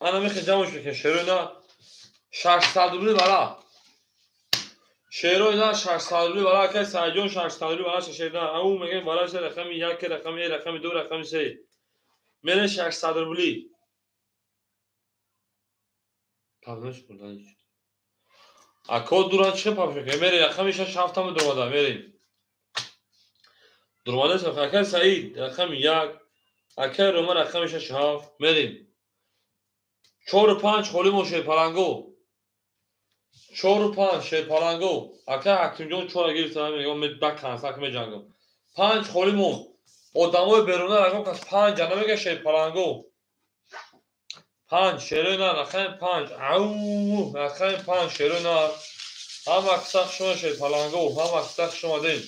Ана мехе ҷамъш мекунем шерои на 600 рубли бара. Шерои на 600 рубли бара. Акай Саидҷон 600 рубли бара шер на. Ау мегем бара рақами 1, рақами 1, рақами 2, рақами 3. Мерем 600 рубли. Павнаш бурдан. Ако дуран чӣ павш мекунем? Мерем рақами 6 7 ам дуромада мерем. Дуромада акай Саид рақами 1, акай Рома рақами 6 7 мерем. 4-5 холӣ мо шерпаланго. 4-5 шерпаланго. Акай Ҳакимҷон 4 гирифтам мегам ба кансак меҷангам. 5 холӣ мо. Одамои беруна рақам кас 5 намега шерпаланго. 5 шерои на рақами 5. Ау, рақами 5 шерои на. Ҳама кисах шумо шерпаланго, ҳама кисах шумадем.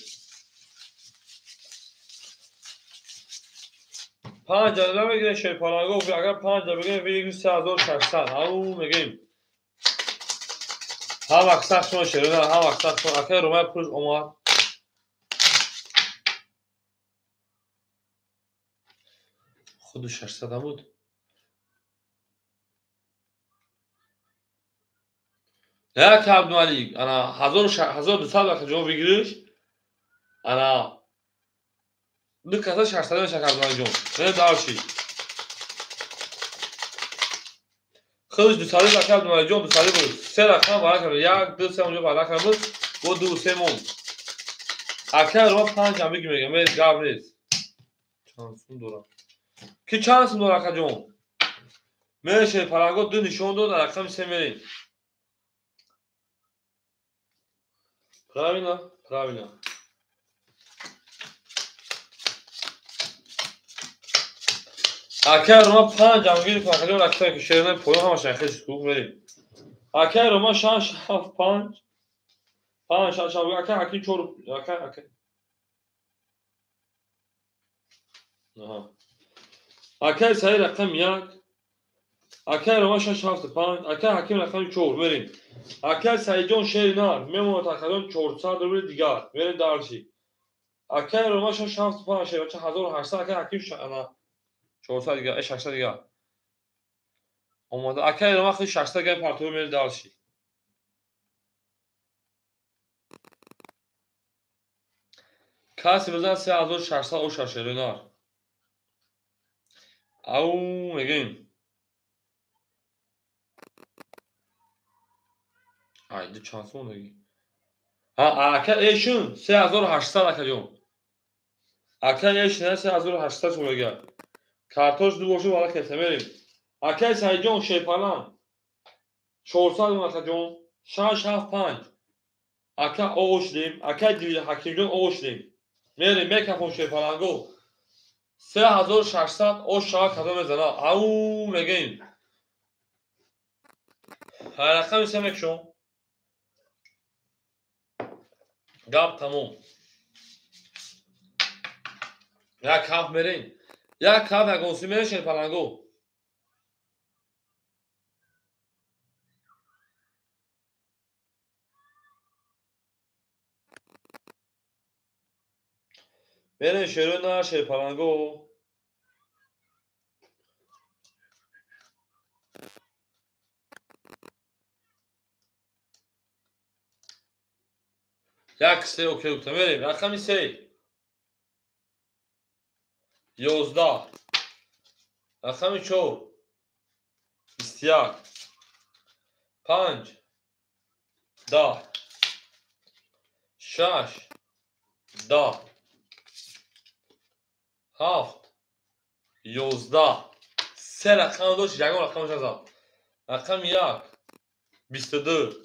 5 намегирем шерпаланго, агар 5 бигирем выигрыш 3600. Ау мегирем. Ҳама кисах шумо шерои на, ҳама кисах шумо. Акай Ромай пулш омад. Худу 600 буд. Як Абдумалик, ана 1200 ака ҷо выигрыш. Ана ду каса 600 мешавад Абдумаликҷон. Мерем дарши. Худш 200 ака Абдумаликҷон 200 буд. 3 рақам бара кард. 1 2 3 онҷо бара кард буд. Бо 2 3 монд. Ака Рома 5 ам бигир мегам. Мер гап нест. Чанд сум дорам? Ки чанд сум дорад акаҷон? Мерем шерпаланго 2 нишон дод, рақами 3 мерем. Правильно, правильно. Акай Рома 5 ам гирифт, акаҷон ракета ки шерои поён ҳамаш хеле хуб мерем. Акай Рома 6 7 5 5 6 7 акай Ҳаким 4 акай акай. Аҳа. Акай Саид рақами 1, акай Рома 6 7 5, акай Ҳаким рақами 4 мерем. Акай Саидҷон шери нар мемонад акаҷон 400 рубли дигар. Мерем дарши. Акай Рома 6 7 5 шер 1800 акай Ҳаким 400 дигар, 600 дигар. Омада акай Рома худ 600 дигар партови мерем дарши. Каси бизан 3600 оша шери нар. Ау мегем. Айди чанд сум деги? Ҳа, ака эшун 3800 акаҷон. Ака эшун 3800 сум дега. Картош ду бошад вала кеса мерем. Акай Саидҷон Шерпаланг 400 акаҷон 6 7 5. Ака оғош дем, акай Ҳакимҷон оғош дем. Мерем мекафон Шерпаланго. 3600 ош шава кадом мезана. Ау мегем. Ҳар рақами се мекушом. Гап тамом. Як ҳафт мерем. Як ҳафт ягонси мерем Шерпаланго. Мерем шеруна Шерпаланго. Як се окей гуфта мерем. Рақами се. 11. Рақами 4. 21. 5. 10. 6. 10. 7. 11. Се рақам дошт, ягон рақамаш назад. Рақами 1. 22.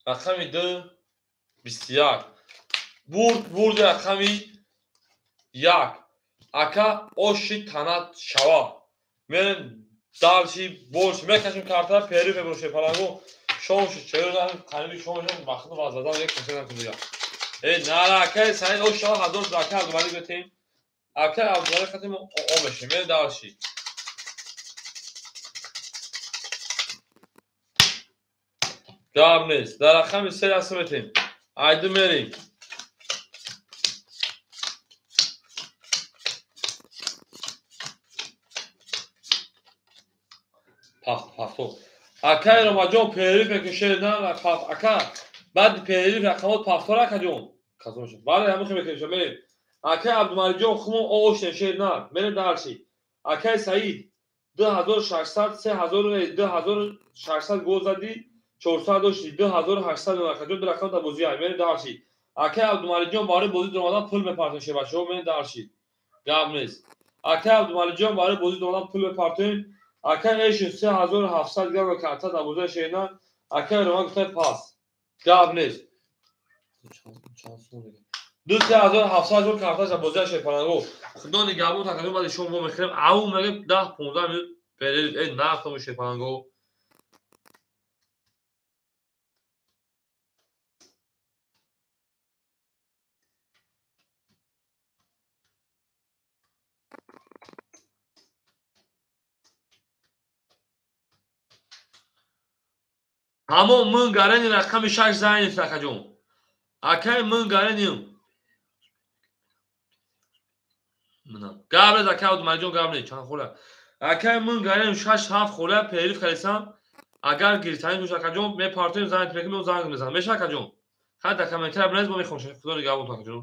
Рақами 2. 21. Бурд, бурди рақами 1. Ака оши танат шава. Мерем дальше больше мекашим карта периф мебошем Шерпаланго. Шом шуд, чаро қариби шом шуд, вақт вазадан як касе накун. Э, нара акай Саид ош шава ҳазор шуд, ака Абдумалик бетем. Акай Абдумалик хатим о мешем. Мерем дальше. Гап нест. Дар рақами се даст метем. Айду мерем. Пафто. Акай Ромаҷон перерыв мекушед на паф ака. Баъд перерыв рақамот пафтор акаҷон. Казон шуд. Бале, ҳамин хел мекушем мерем. Акай Абдумаликҷон хумо оғош шер на. Мерем дарси. Акай Саид 2600 3000 2600 гол задӣ 400 дошти 2800 акаҷон ду рақам дар бозӣ ай. Мерем дарси. Акай Абдумаликҷон барои бозӣ дуромадан пул мепартоем шебачаҳо мерем дарси. Гап нест. Акай Абдумаликҷон барои бозӣ дуромадан пул мепартоем. Акай Эшин 3700 грамм карта дар бозии шерна. Акай Роман гуфта пас. Гап нест. 2700 грамм карта дар бозии Шерпаланго. Худо нигаҳбон такаҷон баъди шом мо мехӯрем. Ау мегем 10-15 минут перерыв. Э, нахтому Шерпаланго. Ҳамон мын гарени рақами 6 занед акаҷон. Акай мын гареним. Гап нест акай Абдумаликҷон гап нест. Чанд хола. Акай мын гареним 6 7 хола перерыв кардисам. Агар гирифтанӣ боша акаҷон мепартоем занг мекунем занг мезанам. Меша акаҷон? Хай дар комментария бинавис мо мехонем. Худо нигаҳбон акаҷон.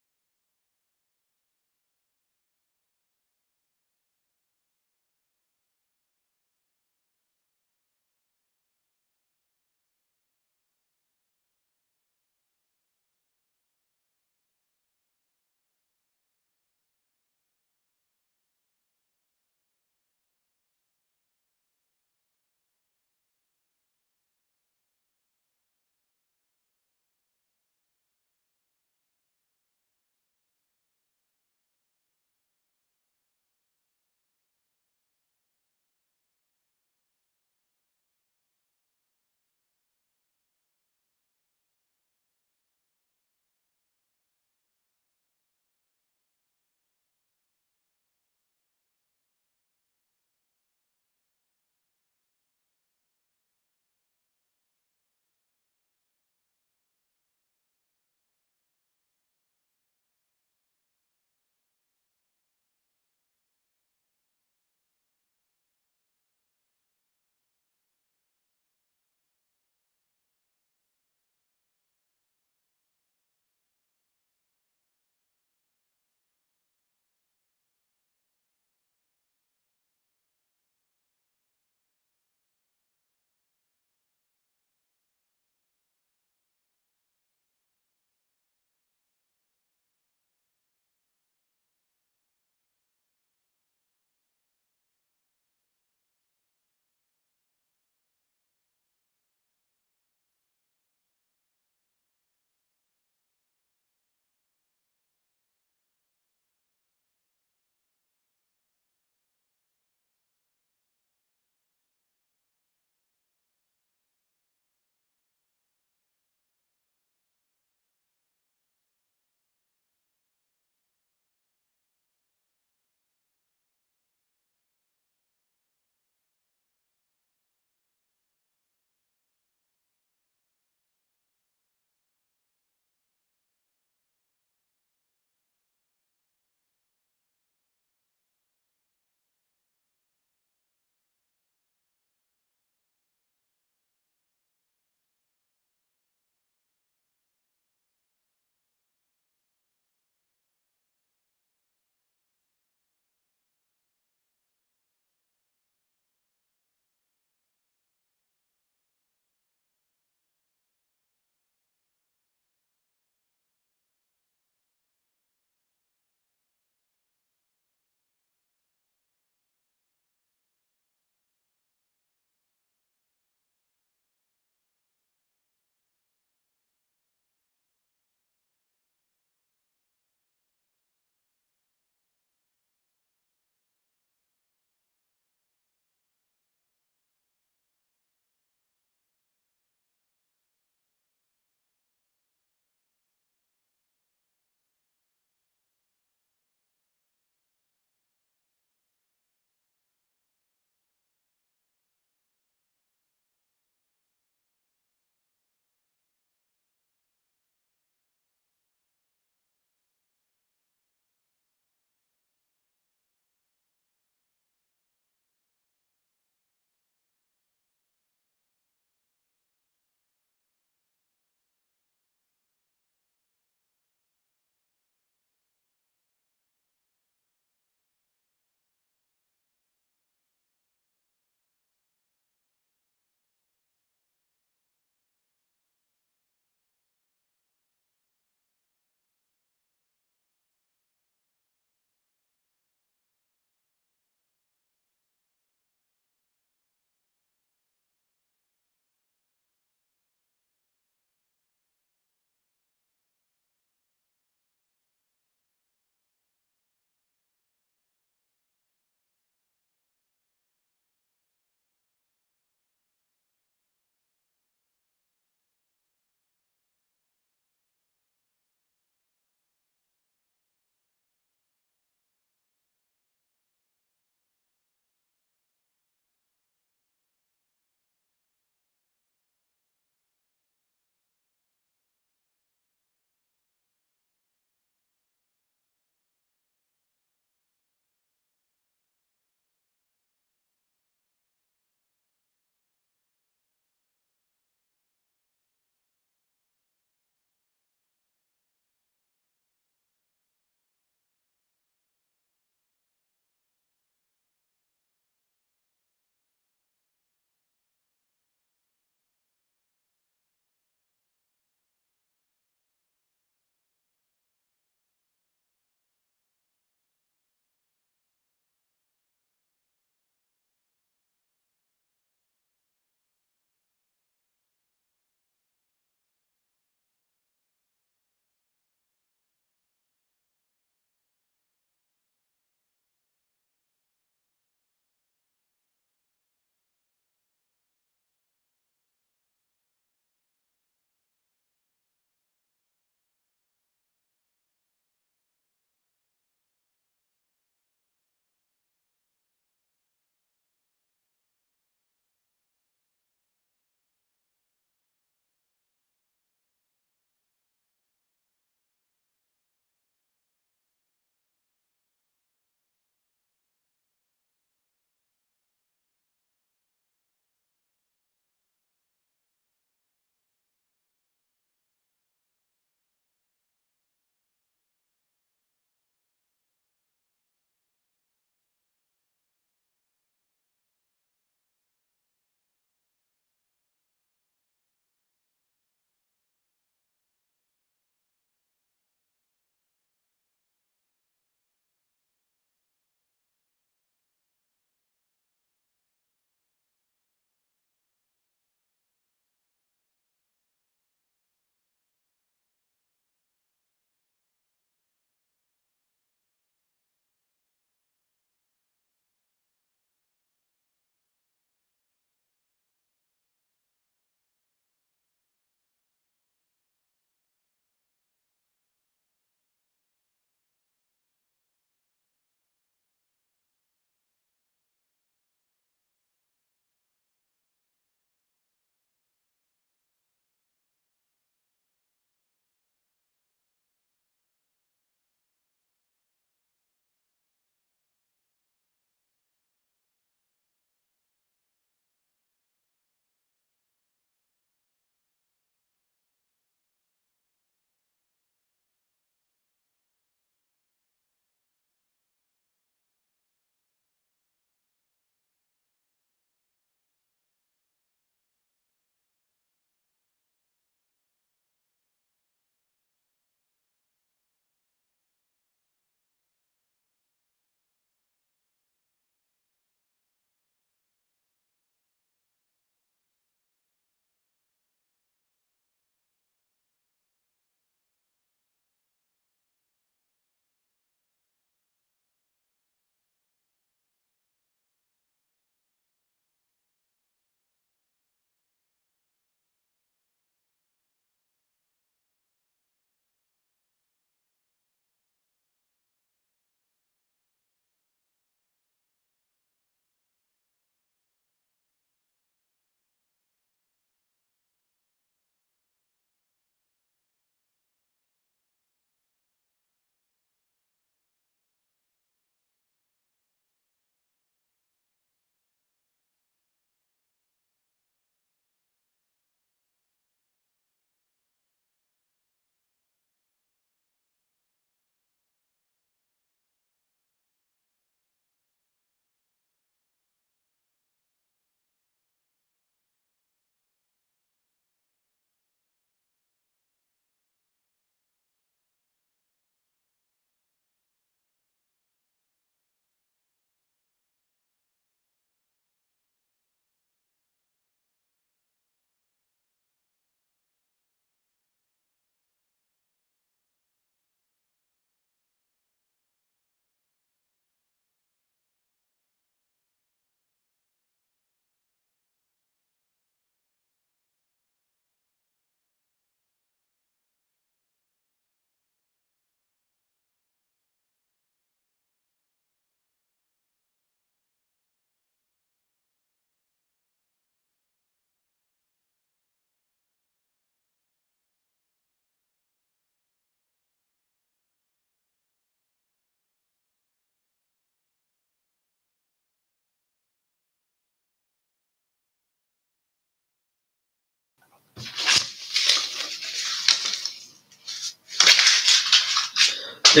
Я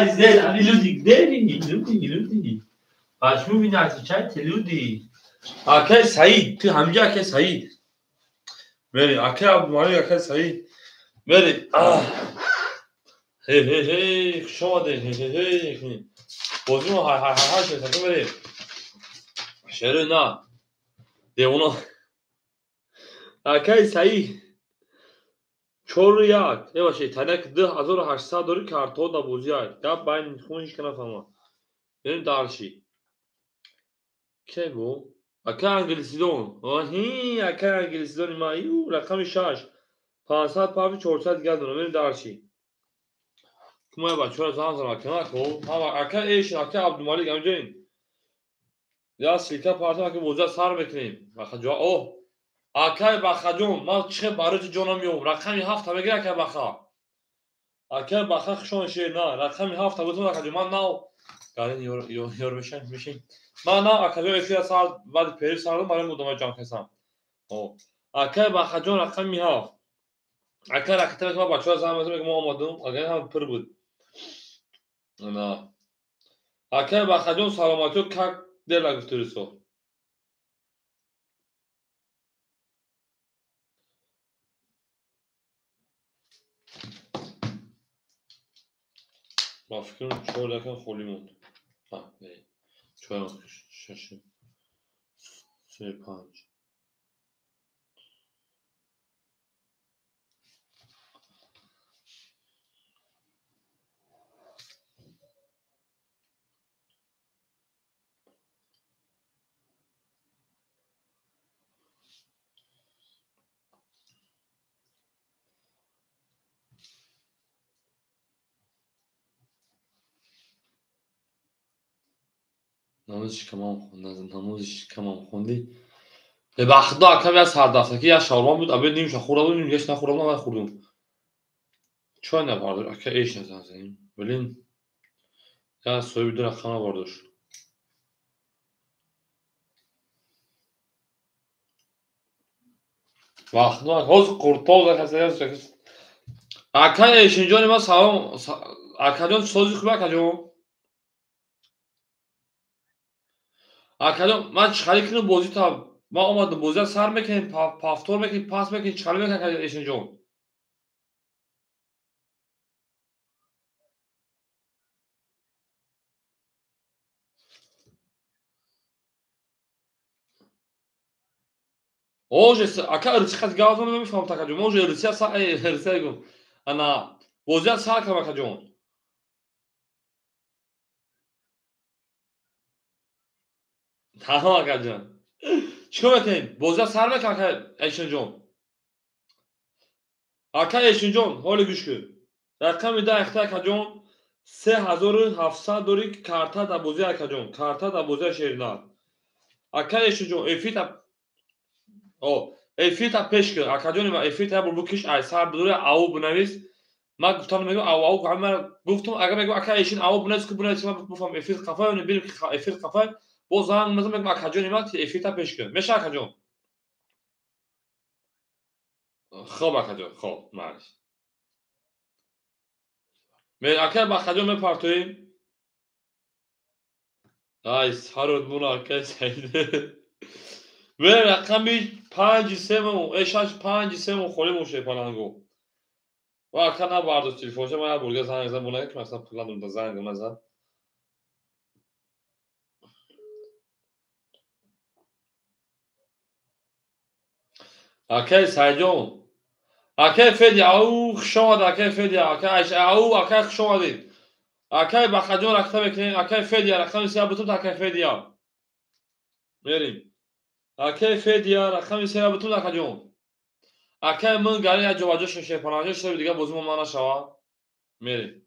здесь, они люди, где люди, люди? Почему вы не отвечаете, люди? Акай Саид, ты хамджа Акай Саид. Бери, Акай Абдумалик, Акай Саид. Бери, хе-хе-хе, хуш омадед, хе-хе-хе. Бозимо хай-хай-хай, шер, бери. Шере на. Девона. Акай Саид. 4-1. Бебахшед, танак 2800 дори картҳо дар бозиай. Гап байни хун ҳеч ка нафаҳмад. Берем дарши. Ке бу? Акай англисидон. Оҳи, акай англисидони ман. Ю, рақами 6. 500 пафи 400 дигар дорам. Берем дарши. Кумай бачаҳоро занг занам. Ака нако. Ҳама акай Эшин, акай Абдумалик ҳамҷоин. Я ссылка партам, ака бозиа сар мекунем. Баха ҷо. Оҳ. Акай Бахаҷон, ман чӣ барои ту ҷонам меёбам. Рақами 7 мегир акай Баха. Акай Баха хушон шер на. Рақами 7 бутун акаҷон. Ман нав гарин ёр мешам, мешин. Ман нав акаҷон эфира сар баъди перив сар додам, барои мудома ҷамъ кардам. Акай Бахаҷон рақами 7. Акай ракета мекунам, бачаҳо занг мезанам, мо омадем. Агар ҳам пур буд. На. Акай Бахаҷон саломатиё как дела гуфтурисо. Ба фикрам 4 рақам холӣ монд. Не, 4, 6, 3, 5. Намози шикамам хондӣ. Ба худо акам як сардафтаки як шаурма буд, абед нимша хӯрда будем, нимгаш нахӯрда будам, хӯрдум. Чой набардошт, ака эш назан занем. Блин. Я соҳиби ду рақам набардошт. Ба худо ҳозир қуртоб ака Эшинҷони ман салом. Акаҷон сози хуб акаҷон. Акаҷон ман чӣ харид кунам бозӣ та ман омадам бозиа сар мекунем, повтор мекунем, пас мекунем, чӣ харид мекунем ака Эшинҷон? Оже ака ирси қад гап занам намефаҳмам акаҷон. Мо уже ирсия сар ирсия гум. Ана бозиа сар кардам акаҷон. Тамом акаҷон. Чикор мекунем? Бозиа сар мекунем ака Эшинҷон. Ака Эшинҷон, ҳоли гӯш кун. Рақами 10 ихта акаҷон 3700 дори карта дар бозиа акаҷон. Карта дар бозиа шеринар. Ака Эшинҷон, эфита эфита пеш кун. Акаҷони ман эфита як бор бикиш, ай сар бидори ау бинавис. Ман гуфтам мегӯям ау ау ҳама гуфтам, агар мегӯям ака Эшин ау бинавис ку бинавис, ман бифаҳмам эфир қафай, бинем ки эфир қафай. Боз занг мезанам мегӯям акаҷони ман эфита пеш кун. Меша акаҷон? Хоб акаҷон, хоб, марш. Мен акай Бахаҷон мепартоем. Ай сарот муна акай Саид. Мен рақами 5 3 6 5 3 холӣ моше паланго. Ва ака набардошт телефонша, ман як бурга занг зад, бона ки масалан пул надорам, занг назад. Акай Сайҷон. Акай Федя, ау хуш омад, акай Федя, акай ау акай хуш омадед. Акай Бахаҷон рақта мекунем, акай Федя рақами 3 бутун акай Федя. Мерим. Акай Федя рақами 3 бутун акаҷон. Акай ман гари як ҷобаҷо шуше паланҷо шуше дига бозимо ман нашава. Мерим.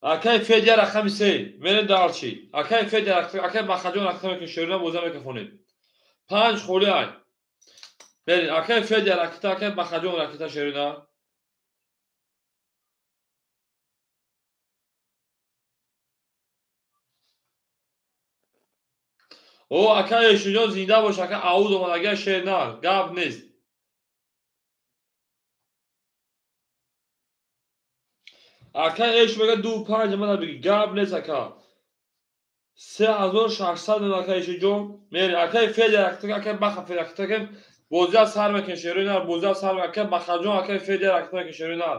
Акай Федя рақами 3. Мерим дарчи. Акай Федя, акай Бахаҷон рақта мекунем, шерина боза мекунем. 5 холӣ ай. Мерим. Акай Федя ракета, акай Бахаҷон ракета шерина. О, акай Эшинҷон зинда бош, ака ауд омад, агар шер на, гап нест. Ака эш мега 2,5 мана биги гап нест ака. 3600 ака эшиҷон. Мери акаи Федя акаи Баха Федя актакем бозия сар мекунем шерои нар, бозия сар акаи Бахаҷон акаи Федя актакем шерои нар.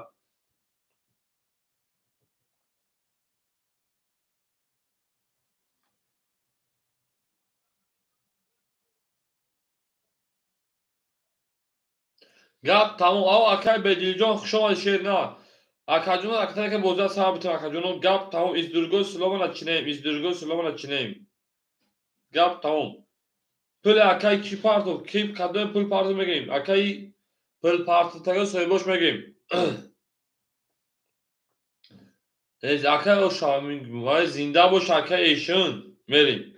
Гап тамом. Ав акаи Бедилҷон хуш омадӣ шер нар. Акаҷон актакем бозия сар битем акаҷоно гап тамом. Из другой слова начинаем, из другой слова начинаем. Гап тамом. Пул акаи ки партов, ки кадом пул партов мегӯем? Акаи пул партовтага соҳибош мегӯем. Акаи Ошамин, зинда бош акаи Эшин. Мерем.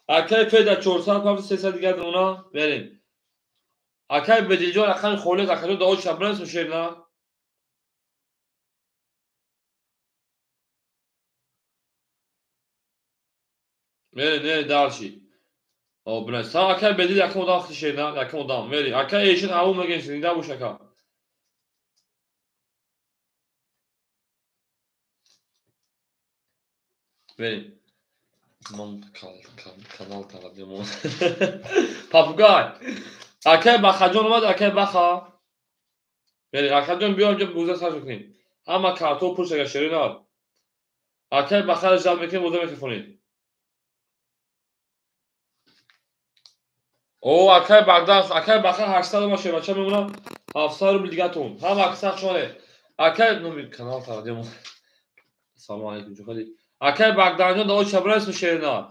Акаи Феда 400 партов 300 дигар дона мерем. Акаи Бедилҷон рақами холис акаҷон дао шабнас шер на. Мерем, не дальше. О, блин, сам акаи Бедил якум одам хти шер на, якум одам. Мерем. Акаи Эшин ау мегӯем зинда бош ака. Мерем. Ман канал таладем. Папугай. Акаи Бахаҷон омад, акаи Баха. Мерем, акаҷон биё инҷо боза сар кунем. Ҳама картҳо пур шага шери нар. Акаи Бахаро жал мекунем, боза мехонед. О, акаи Багдан, акаи Баха 800 омад шербача мемонам. 700 рубл дигатон. Ҳама аксар шоне. Акаи номи канал таладем. Салом алейкум ҷохали. Акаи Багданҷон дао чабрас шери нар.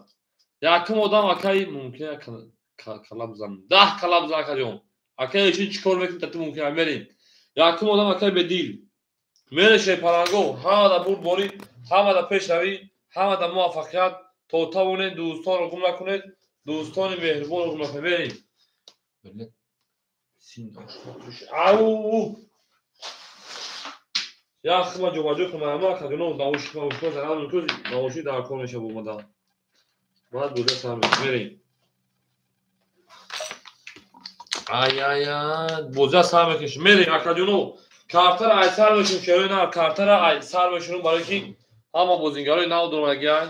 Якум одам акаи мумкин кала бизан. 10 кала бизан акаҷон. Акаи эшин чӣ кор мекунӣ тату мумкин мерем. Якум одам акаи Бедил. Мере шерпаланго, ҳамада бурдборӣ, ҳамада пешравӣ, ҳамада муваффақият. То тавонед дӯстонро гум накунед, дӯстони меҳрубонро гум накунед. Мерем. Ау! Як хима ҷобаҷо кунам, ама акаҷоно наушник занам мекӯз, наушник дар кор мешавад омадан. Баъд боза сар мерем. Ай ай ай, боза сар мекунем. Мерем акаҷоно. Картара ай сар мешунем, шерои нар, картара ай сар мешунем барои ки ҳама бозингарои нав дорагиай.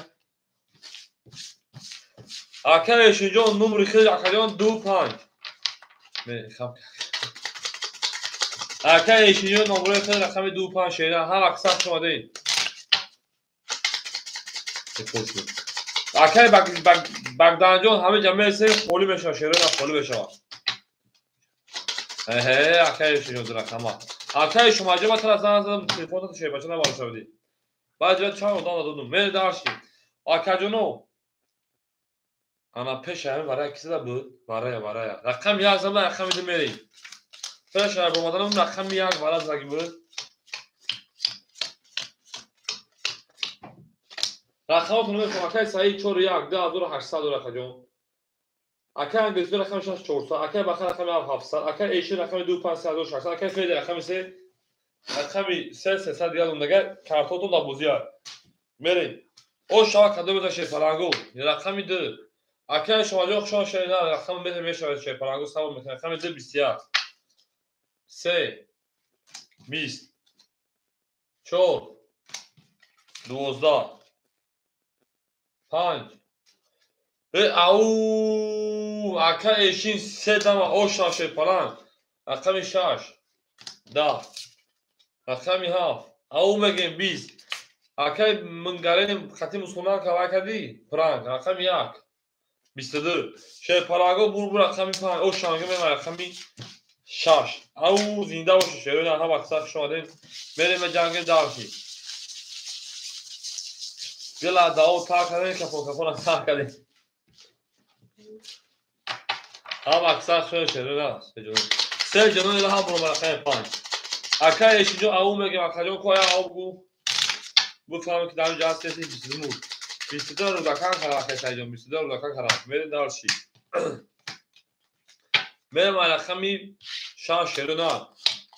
Ака Эшинҷон нумри хел акаҷон 2,5. Мехам. Ака Эшинҷон номри хел рақами 2,5 шера. Ҳам аксар шумодаин. Акаи Багданҷон ҳама ҷа мерасем, холӣ мешавад, шерои нар холӣ мешавад. Эҳе, акаи Эшинҷон рақама. Акаи Шумаҷон ма тара занг задам, телефонато шербача набардошта будӣ. Баъд ҷа чанд одам додум. Мере дарши. Акаҷоно ана пеша ҳамин варая ки зада буд? Варая, варая. Рақами як зада, рақами ду мерем. Пеша омаданам рақами як вара заги буд. Рақамотон мехоҳам. Акаи Саид 4,1 2800 дора акаҷон. Акаи Англисӣ рақами 6 400, акаи Баха рақами 7 700, акаи Эшин рақами 2 5 3600, акаи Феди рақами 3 рақами 3 300 дигар мондага картотон дар бозия. Мерем. О шава кадом меза шерпалангу? Рақами 2. Акаи Шомаҷон хушон шерина рақами меза мешавад шерпалангу сабр мекунад. Рақами 2 21. 3 20 4 12 5. Ау, ака Эшин 3 дама оша шерпаланг. Рақами 6 10 рақами 7. Ау мегем 20. Акаи Мингарени хати мусулман кавай кардӣ? Пранк. Рақами 1 22. Шерпаланго бурбур рақами 5. Ошанга мема рақами 6. Ау зинда бошед шерои нар, ҳама аксар хуш омадед. Мерем ба ҷанги дарши. Дила дао тар кардем, кафон кафона тар кардем. Ҳама аксар хуш омадед шерои нар. Се ҷанони ла ҳам буром рақами 5. Акаи Эшинҷон ау мегем, акаҷон ко я ау бигӯ. Бифаҳмем ки дар ин ҷо ҳаст 22 мур. 22 рӯзакан кардам акаи Саидҷон, 22 рӯзакан кардам. Мерем дарши. Мерем рақами 6 шерои нар.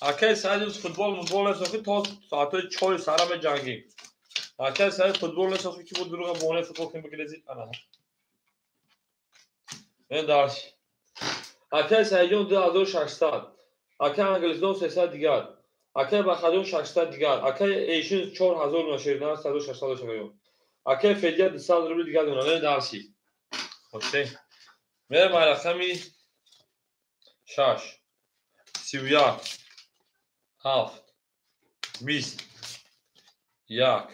Акаи Саид футбол мутбол несохӣ то соатҳои 4 саҳара меҷангем. Акаи Саид футбол несохӣ ки бо дурӯға боҳонаи футбол кунем бигирезид. Ана. Мерем дарши. Акаи Саидҷон 2600. Акаи Англисдон 300 дигар. Акай Бахаҷон 600 дигар. Акай Эйшин 4000 дона шернар 1600 шакаҷон. Акай Федия 200 рубл дигар дона. Не дарси. Окей. Мерем рақами 6 31 7 20 1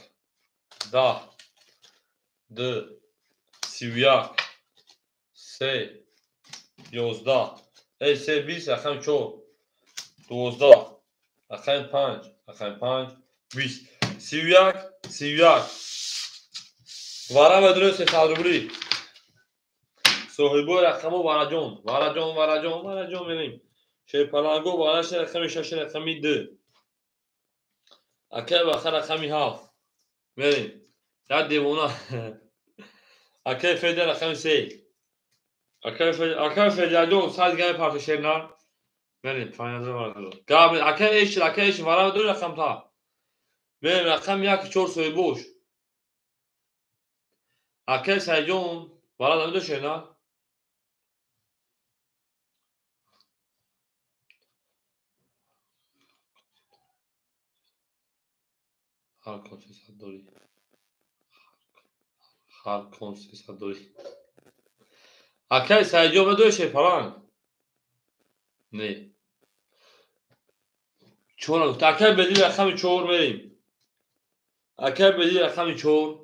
10 2 31 3 11 3 20 рақами 4 12 рақами 5 рақами 5 20 31 31 вара медонед 300 рубли соҳибои рақамо Вараҷон Вараҷон Вараҷон Вараҷон мерем. Шерпаланго вараши рақами 6 рақами 2 акай Баха рақами 7 мерем. Як девона акай Федя рақами 3 акай Федяҷон 100 дигар мепарта шернар мерем. 5000 гап акай Эшил акай Эшил вара медонед рақам та мерем рақами 1 4 соҳибош акай Сайҷон вара намедонед шернар. Ҳар кон 300 дорӣ. Ҳар кон 300 дорӣ. Акай Сайҷон медонед шерпаланг? Не. Чора гуфт. Акай Бедил рақами 4 мерем. Акай Бедил рақами 4.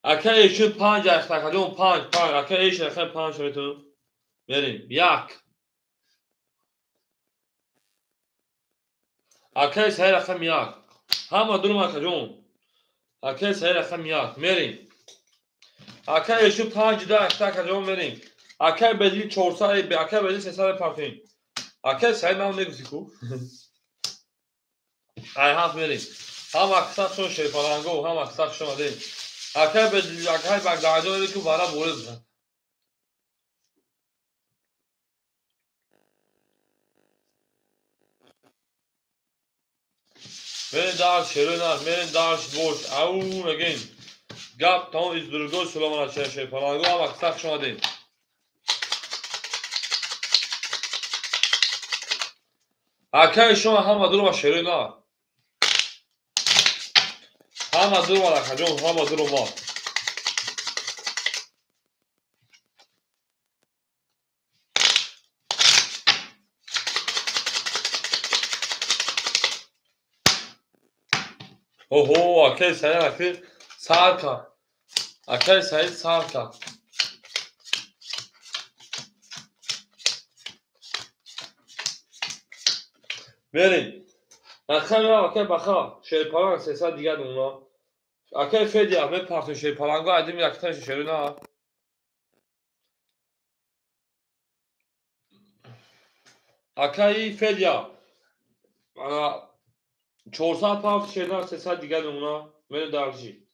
Акай Эшил 5 акаҷон 5 5. Акай Эшил рақами 5 метавонам. Мерем. 1. Акай Саид рақами 1. Ҳама дурум акаҷон. Акай Саид рақами 1. Мерем. Акай Эшил 5 10 акаҷон мерем. Акай Бедил 400, акай Бедил 300 партем. Акай Саид нам мегуфти ку? Ай ҳафт мерем. Ҳама аксаршон шерпаланго, ҳама аксаршон омадем. Акай Бедил, акай Багдаҷон ку вара борид. Мерем дарш, шерона, мерем дарш бош. Ау мегем. Гап тамом из другой Сулаймон шерпаланго, ҳама аксаршон омадем. Акай шумо ҳама дурума шерона. Ҳама дурума акаҷон, ҳама дурума. Оҳо, акай Саид акай сар кард. Акай Саид сар кард. Мерем. Рақами акай Баха шерпаланг 300 дигар дона. Акай Федя мепартем шерпаланго айдим якташ шерона. Акай Федя ана 400 парт шерна 300 дигар дона. Мерем дарши.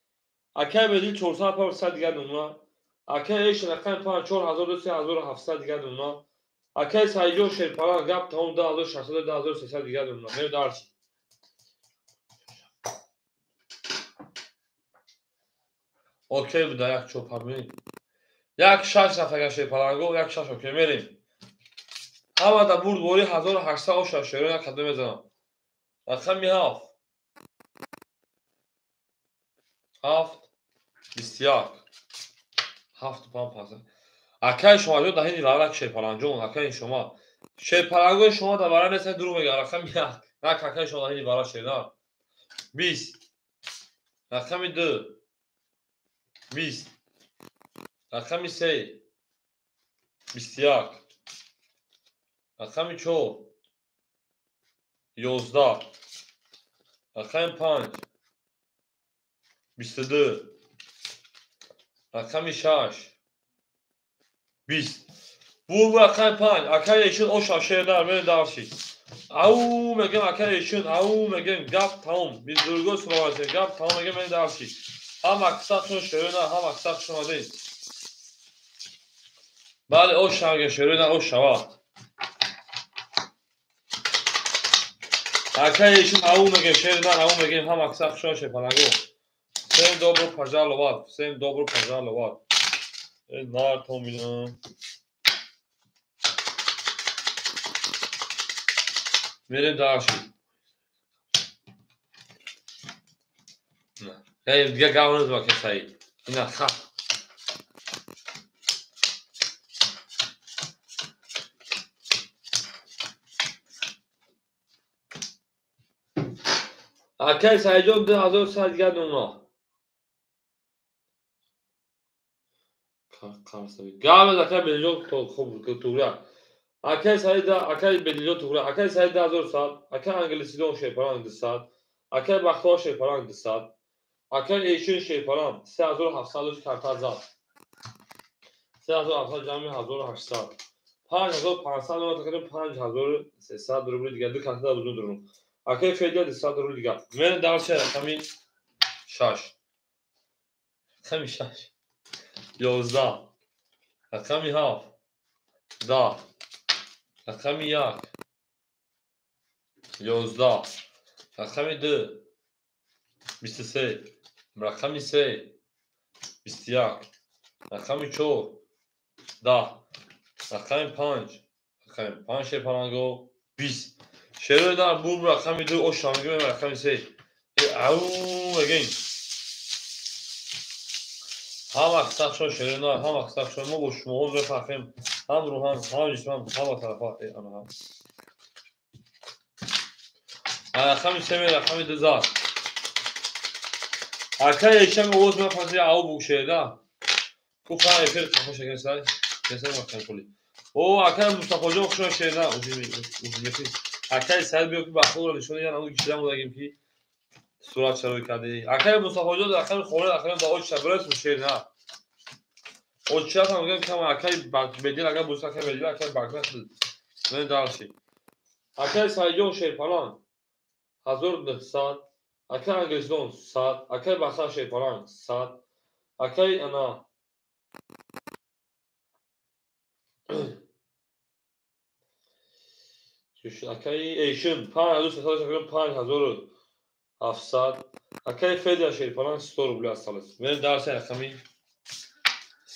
Акай Бедил 400 парт 300 дигар дона. Акай Эш рақами 5 4200 3700 дигар дона. Акай Сайҷон шерпаланг гап тамом 2600 2300 дигар дона. Мерем дарши. Окей буда як чопар мерем. Як шаш рафтага шерпаланго, як шаш окей мерем. Ҳама да бурд бори 1800 оша шерона кадом мезанам. Рақами 7 7 21 7 5 5. Акай шумо ҷон даҳини лалак шерпаланҷон, акай шумо. Шерпалангои шумо да бара нест дуру мега рақами 1. Нак акай шумо даҳини бара шерна. 20 рақами 2 20 рақами 3 21 рақами 4 11 рақами 5 22 рақами 6 20. Бу рақами 5 акай Эшин оша шердар мерем дарши. Ау мегем акай Эшин, ау мегем гап тамом. Биз дурго суровасе гап тамом мегем мерем дарши. Ҳама аксаршон шерона, ҳама аксаршон омадем. Бале оша мегем шерона оша ва. Акай Эшин ау мегем шерона, ау мегем ҳама аксаршон шерпаланго. Всем добро пожаловать, всем добро пожаловать. Нар томина. Мерем дарши. Дигар гап нест ба Саид. Ина хат. Акай Саидҷон 2100 дигар нома. Гап акай Бедилҷон хуб тугра. Акай Саид акай Бедилҷон тугра. Акай Саид 2100, акай Англисидон Шерпаланг 200, акай Бахтовар Шерпаланг 200, акай Эшин Шерпаланг 3700 карта зад. 3700 ҷамъи 1800. 5500 нома тақрибан 5300 рубли дигар ду карта бузун дурум. Акай Федя 200 рубли дигар. Мен дарча рақами 6. Рақами 6. 11. Рақами 7. 10. Рақами 1. 11. Рақами 2. 23. Рақами 3. 21. Рақами 4. 10. Рақами 5. Рақами 5 Шерпаланго 20. Шерои дар буб рақами 2 ош мегӯем рақами 3. Ау мегӯем. Ҳама қисақшон шерои нар, ҳама қисақшон мо бо шумоҳо мефахрем. Ҳам рӯҳан, ҳам ҷисман, ҳама тарафа. Ана ҳам. Рақами 3 рақами 2 зад. Акай эшам овоз мефаҳмӣ ау бугшеда. Куха эфир қафо шакан сай. Кесай мақам кули. О, акай Мустафоҷон хушон шеда. Узимехи. Акай Саид биё ки бахтро нишон диҳан, ҳамон кишида модагим ки сурат шарои кардӣ. Акай Мустафоҷон рақами хона рақами да оча бирасм шер на. Оча ҳам мегӯям кам акай Бедил агар буса акай Бедил акай Бакра мен дарши. Акай Саидҷон Шерпаланг 1900, акай Англистон 100, акай Бахтар Шерпаланг 100, акай ана акай Эйшин 5300 5700, акай Федя Шерпаланг 100 рубли осталось. Мен дарси рақами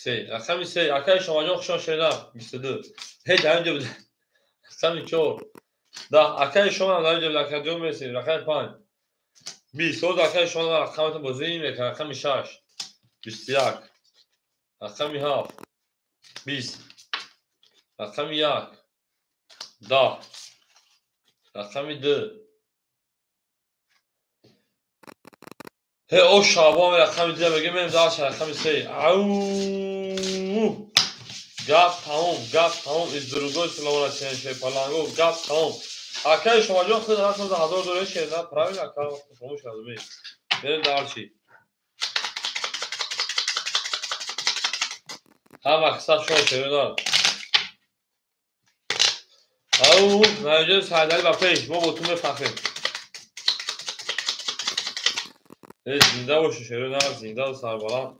3. Рақами 3. Акай Шомаҷон хушон шерна 22. Ҳеҷ ҳаминҷо буда. Рақами 4. Да, акай Шома ҳаминҷо буда. Акай ҷон мерасем. Рақами 5. 20. Ҳоз акай Шома рақаматон бозӣ мекунад. Рақами 6. 21. Рақами 7. 20. Рақами 1. 10. Рақами 2. Ҳе о шабон рақами 2 мегӯем, мем дарша рақами 3. Ау! Гап тамом, гап тамом. Из другой слова Шерпаланго, гап тамом. Акай Шомаҷон худ расм за 1000 доллар шерна, правильно ака, хомӯш разумею. Мерем дарчи. Ҳама қисса шумо шерна. Ау, наҷон Саидали ба пеш, мо бо ту мефахрем. Зинда бошед шерона, зинда ва сарбаланд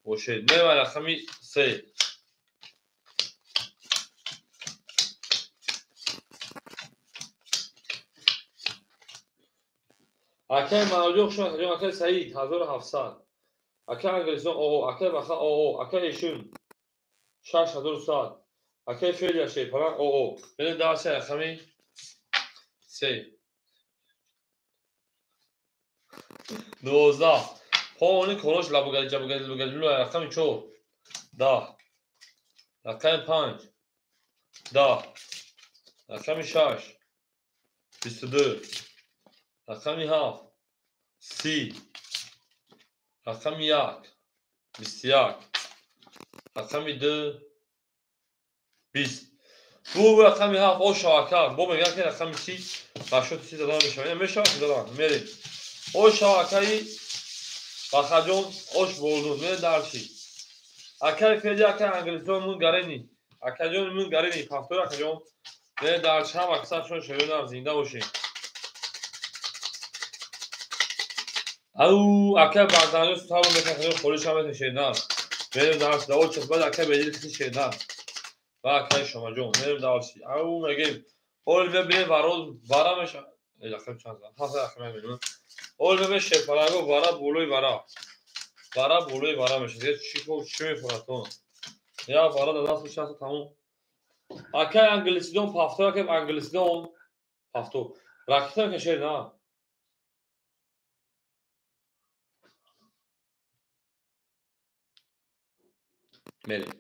бошед. Мева рақами 3. Акай Маноҷон хуш омадед, акай Саид 1700. Акай Англистон ОО, акай Баха ОО, акай Эшун 6100. Акай Федя Шерпаланг ОО. Мерем дарси рақами 3. 12. Пони колош лабугади ҷабугади лугади рақами 4. 10. Рақами 5. 10. Рақами 6. 22. Рақами 7. 30. Рақами 1. 21. Рақами 2. 20. Бу рақами 7 о шавака. Бо мегӯям ки рақами 30 ба шоти 30 задан мешавад. Мешавад задан. Мерем. О шавакаи Бахаҷон ош болдун. Мерем дарши. Акай Федя, акай Англистон мун гарени. Акаҷон мун гарени. Пафтор акаҷон. Мерем дарши. Ҳама қисса шон шерона зинда бошем. Ау, акай Бахаҷон савол мекунад, холиш ҳам метавон шерна. Мерем дарши. Да оча баъд акай Бедил хити шерна. Ва акай Шомаҷон. Мерем дарши. Ау, мегем. Ҳол мебинем вароз вара мешавад. Рақам чанд? Ҳафт рақам мебинем. Ҳол мебинем Шерпаланго вара болои вара. Вара болои вара мешавад. Чӣ чӣ мефурад то? Я вара дар даст мешавад тамом. Акай Англисидон пафто, акай Англисидон пафто. Ракета мекашед на. Мерем.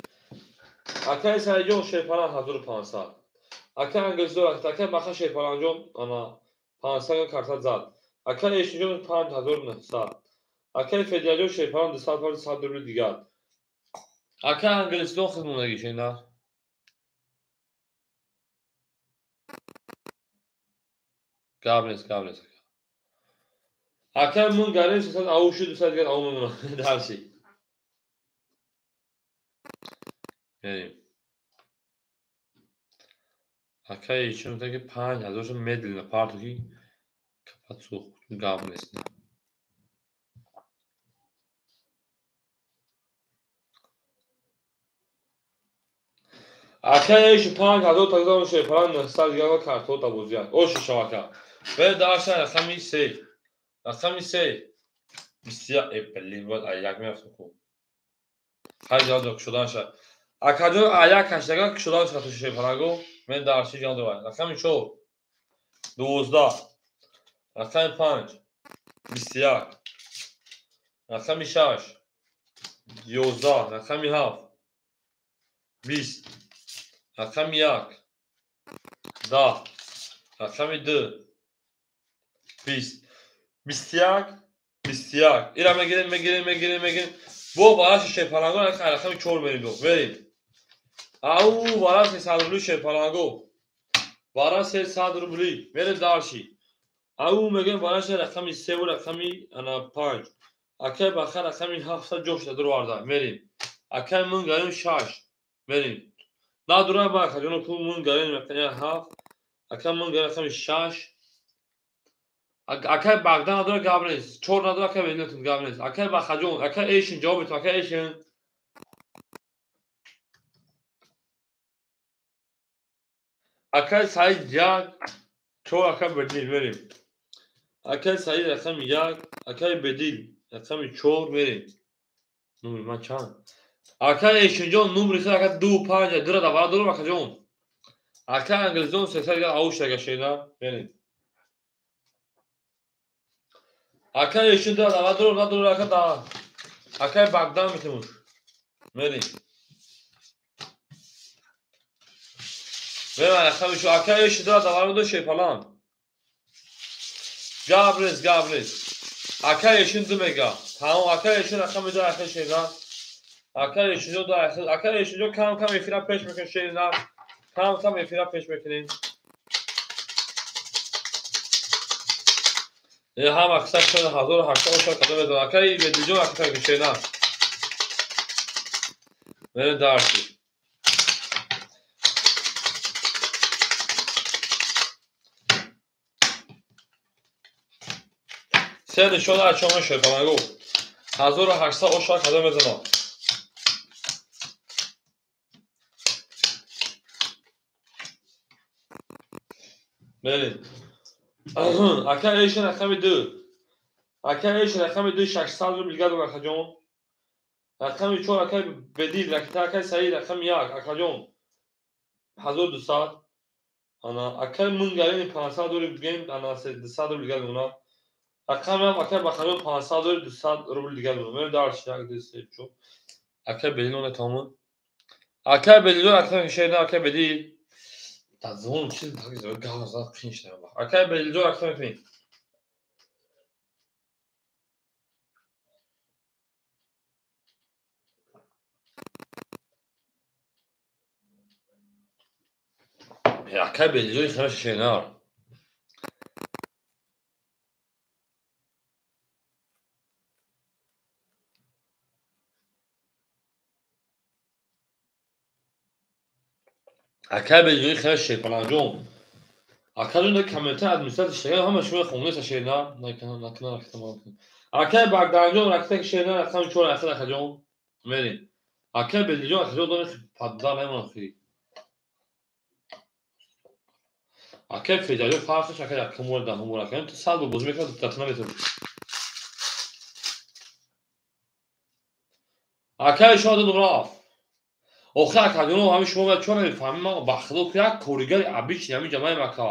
Акаи Саидҷон Шерпалан 1500. Ака Англисдор, ака Баха Шерпаланҷон ана 500 карта зад. Ака Эшинҷон 5900. Акаи Федияҷон Шерпалан 200 пар 100 рубли дигар. Ака Англисдон хизмондагӣ шена. Гап нест, гап нест. Ака мун гарин 300 ау шуд 200 дигар ау мемонад. Дарси. Мерем. Акаи ишон гуфта ки 5000 медленно парту ки капат сӯхт, гап нест. Акаи ишон 5000 тагзам шепаран 900 дигар картҳо табозият. Ош шавака. Бе дарса рақами 3. Рақами 3. 21 блин, бояд аяк мерафтам ку. Ҳай ҷавоб кушодан шад. Акаҷон аяк кашидага кушодан шад шепараго. Мен дарси ҷон дорам. Рақами 4 12, рақами 5 21, рақами 6 11, рақами 7 20, рақами 1 10, рақами 2 20, 21 21. Ира мегирем, мегирем, мегирем, мегирем. Бо бараши шерпаланго рақами 4 мерим. Мерим. Ау вара 300 рубли шерпаланго. Вара 300 рубли. Мерем дарши. Ау мегем вараши рақами 3 ва рақами ана 5. Акай баха рақами 7 ҷош дурварда. Мерим. Акай мун гарим 6. Мерим. Надура ба акаҷоно ку мун гарим рақами 7. Акай мун гарим рақами 6. Акай Багдан надура гап нест. 4 надура акай Бедилетун гап нест. Акай Бахаҷон, акай Эшин ҷавоб битун, акай Эшин. Акай Саид 1, 4 акай Бедил мерим. Акай Саид рақами 1, акай Бедил рақами 4 мерим. Номри ман чанд? Акай Эшинҷон номри хел ака 2 5 дура давара дорам акаҷон. Акай Англизон 300 дигар ауш дага шена мерим. Акай Эшин дура давара дорам надорам ака да. Акай Багдан метимуш. Мерим. Мерам рақами шу акай Эшин дура давара дорам шерпалан. Гап нест, гап нест. Акай Эшин ду мега. Тамом акай Эшин рақами 2 акай шена. Акай Эшинҷон ду акай. Акай Эшинҷон кам кам эфира пеш мекунем шена. Кам кам эфира пеш мекунем. Ҳам аксар 1800 ошар кадом медонам. Акай Бедилҷон аксар шена. Мерем дарси. Се нишона ачома шерпаланго. 1800 ошар кадом мезанам. Мерем. Акай Эшин рақами 2. Акай Эшин рақами 2 600 рубл дигар дорам акаҷон. Рақами 4 акай Бедил, акай Саид рақами 1 акаҷон. 1200. Ана акай Мунгарини 500 рубл дигар, ана 200 рубл дигар мемонад. Рақами 7 акай Бахаҷон 500 рубл 200 рубл дигар мемонад. Мерем дарси 1 2 3 4. Акай Бедил оне тамом. Акай Бедил акай Шерина акай Бедил. Та звон чиз так гав зад қин шуда. Акай Бедилҷон акай мекунем. Акай Бедилҷон хеле шенар. Акай Бедилҷон хеле шерпаланҷон. Акаҷон дар комментар администратор шега ҳама шумо хондаеса шена. Накана накана накана. Акай Багданҷон ракта шена рақами 4 ахир акаҷон. Мерем. Акай Бедилҷон акаҷон дорем паддар намонад хи. Акай Федаҷон фарқш акай якумор даҳумор акай ту сад бор бозӣ мекунад дата наметавонӣ. Акай шумо додум рафт. Охи акаҷоно ҳамин шумо бояд чора мефаҳмед? Ман ба худо ку як коригари обычный ҳамин ҷамъаи мака.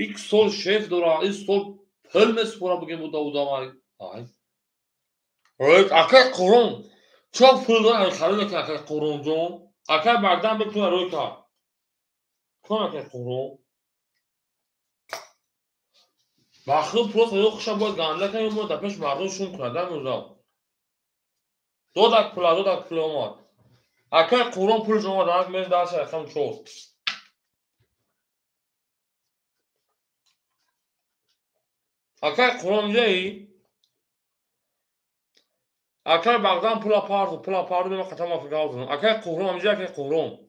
Ик сол шеф дора, ин сол пул месупора бигем уда. Ай. Акай Қурон. Чо пул дорад харид мекунад акай Қурбонҷон? Акай Богдан бе пула рӯй кард. Кон акай Қурбон? Бахил просто ё хуша бояд ганда кунад, ё бояд дар пеши мардум шум кунад, да мурзо. Додак пула, додак пула омад. Акай Қурбон пулш омад, ак мерем дарси рақами 4. Акай Қурбон ҷаи? Акай Богдан пула парту, пула парту, мема қатам ака гавзанам. Акай Қурбон амҷа, акай Қурбон.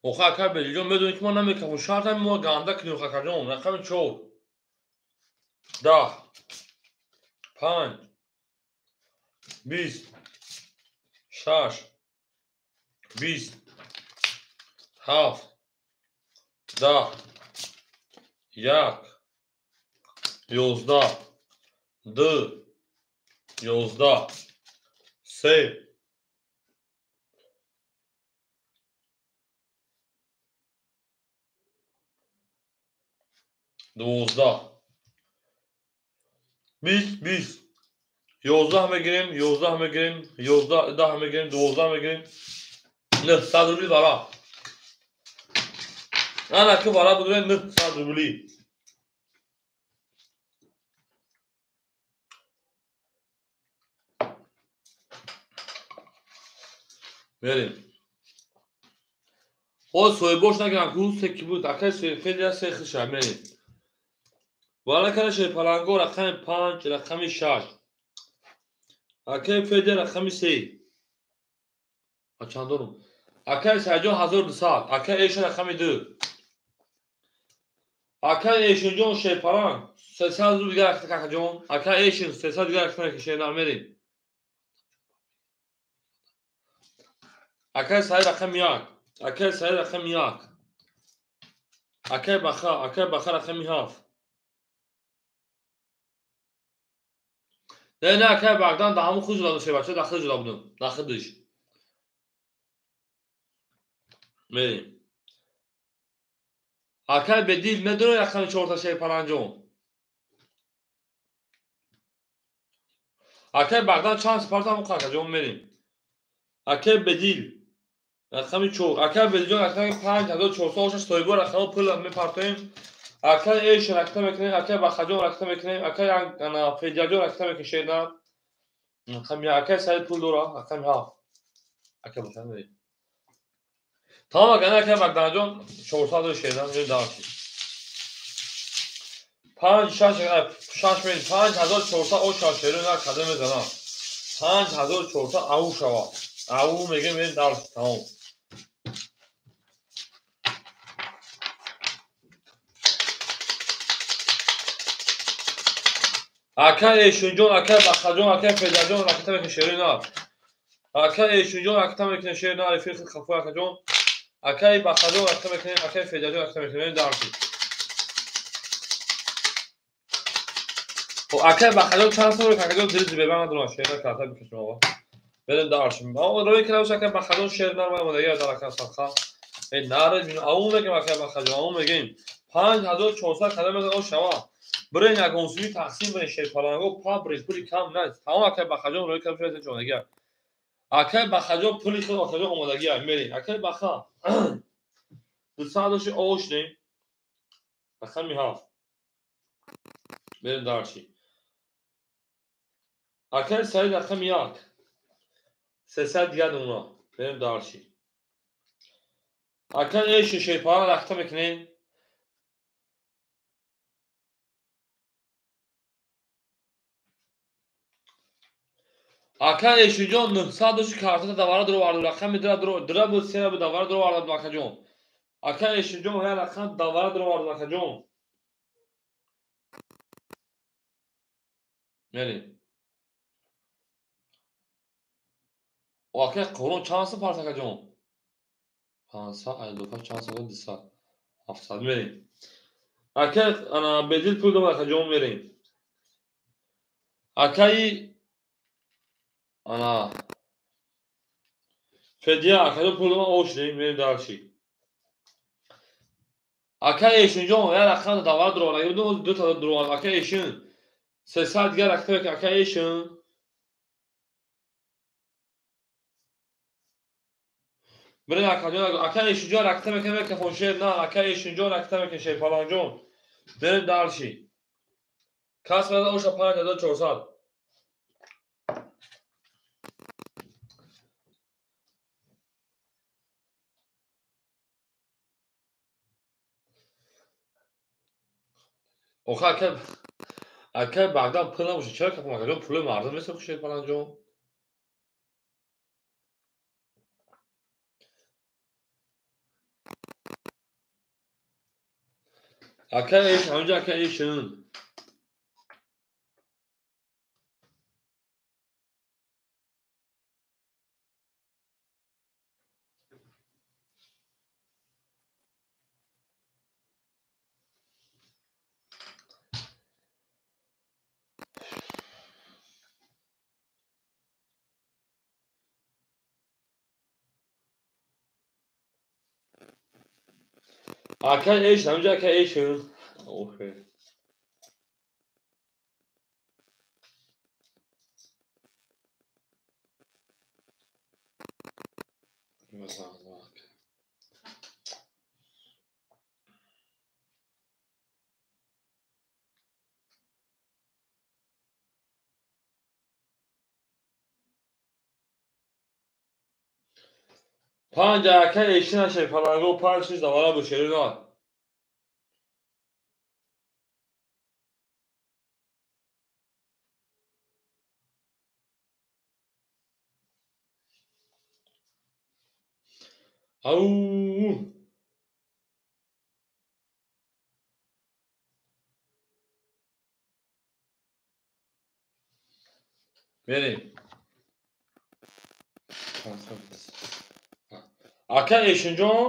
Оха акай Белиҷон, медонӣ ки мо намекафем. Шарт ҳамин мо ганда кунем, акаҷон. Рақами 4. 10 5 20 6 20 7 10 1 11 2 11 3 12 20 20 11 мегирем, 11 мегирем, 11 10 мегирем, 12 мегирем. 900 рубли вара. Ана ки вара будем 900 рубли. Мерем. О соҳибош нагирам ку се ки буд, акай федия се хиша мерем. Вара кара шерпаланго рақами 5, рақами 6. Акай федия рақами 3. А чанд дорум? Акай Сайҷон 1200, акай Эшон рақами 2. Акай Эшонҷон шерпаланг 300 рубл дигар рақами какаҷон. Акай Эшон 300 дигар рақами шернар мерем. Акай Саид рақами 1, акай Саид рақами 1. Акай Баха, акай Баха рақами 7. Не, не, акай Богдан да ҳамун худ ҷуда шебача, да худ ҷуда будум, да худиш. Мерем. Акай Бедил медонӣ рақами 4 та шерпаланҷон? Акай Богдан чанд сипарта ҳамун какаҷон мерем. Акай Бедил рақами 4, акай Бедилҷон рақами 5406 соҳибо рақами пул мепартоем. Акай Эш ракта мекунем, акай Бахаҷон ракта мекунем, акай Федияҷон ракта мекунем шернар. Рақами акай Саид пул дора, рақами 7. Акай Бахаҷон мерем. Тамом акай, акай Богданҷон 400 шернар мерем дарси. 5 6 6 мерем, 5400 о 6 шернар кадом мезанам. 5400 ау шава. Ау мегем мерем дарси, тамом. Акай Эшонҷон, акай Бахаҷон, акай Федаҷон ракта мекунем шери нар. Акай Эшонҷон ракта мекунем шери нар, эфир хел хафои акаҷон. Акай Бахаҷон ракта мекунем, акай Федаҷон ракта мекунем дарси. Акай Бахаҷон чанд сол акаҷон дили зибеба надорам шери нар карта бикашем оға. Берем дарси. Мо рӯи кунам акай Бахаҷон шери нар ва модагар дар акай садқа. Э нар ау мегем акай Бахаҷон, ау мегем. 5400 қадам мезанам о шава. Бирен ягон суи тақсим бирен шерпаланго па бирен пули кам нест. Тамом акай Бахаҷон рӯи кам шуда ҷонагия. Акай Бахаҷон пули худ акаҷон омодагия мерем. Акай Баха 200 доши ошнем. Рақами 7. Мерем дарчи. Акай Саид рақами 1. 300 дигар нумуна. Мерем дарчи. Акай Эши шерпаланг ракта мекунем. Акай Эшиҷон 900 доши картата давара дуровард, рақами дра буд, сера буд, давара дуровард акаҷон. Акай Эшиҷон ҳая рақам давара дуровард акаҷон. Мерем. Акай Қурон чанд сум парт акаҷон? 500, 55 чанд сум 200. 700 мерем. Акай ана Бедил пул дорад акаҷон мерем. Акай ана Федия акаҷон пул дорад ошнем мерем дарчи. Ака Эшинҷон, як рақам давар дуроварда будем, ду та дуроварда. Ака Эшин 300 дигар рақам ака Эшин. Бирин акаҷон, ака Эшинҷон ракта мекунем, кафон шер на, ака Эшинҷон ракта мекунем, шер Паланҷон. Берем дарши. Кас меда оша 5400. Оха ака баъдан пул набошад, чаро кафон акаҷон пули мардум нест шер Паланҷон? Ака Эш, ҳаминҷо ака Эшин. Ака Эш, ҳаминҷо ака Эшин. Охе. Панҷ ака Эшин шер Паланго панҷ шиш давара бу шери на. Ау! Мерем. Ака Эшинҷон,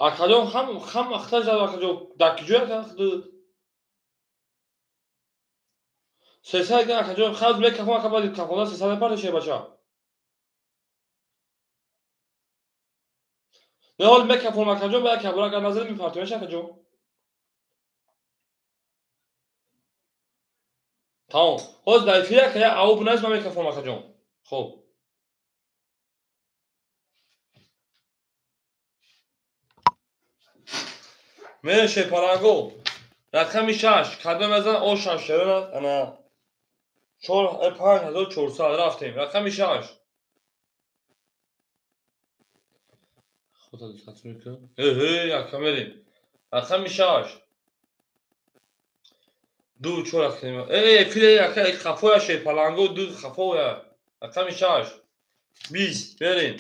акаҷон ҳам ахтар зад акаҷон, дар куҷо ака худут? Сесад ган акаҷон, хаз мекафон ака баъди кафонда сесад мепартошед бача. Не ҳол мекафон акаҷон, ба як кабура агар назар мепартоеш акаҷон. Тамом. Ҳоз дар эфир ака як ау бунайс ман мекафон акаҷон. Хоб. Мерем шерпаланго. Рақами 6. Кадом мезан? О 6 шерона. Ана 4 5400 рафтем. Рақами 6. Худо дастат мекунам. Э, ака мерем. Рақами 6. 2 4 рақами. Э, филе ака хафоя шерпаланго 2 хафоя. Рақами 6. 20 мерем.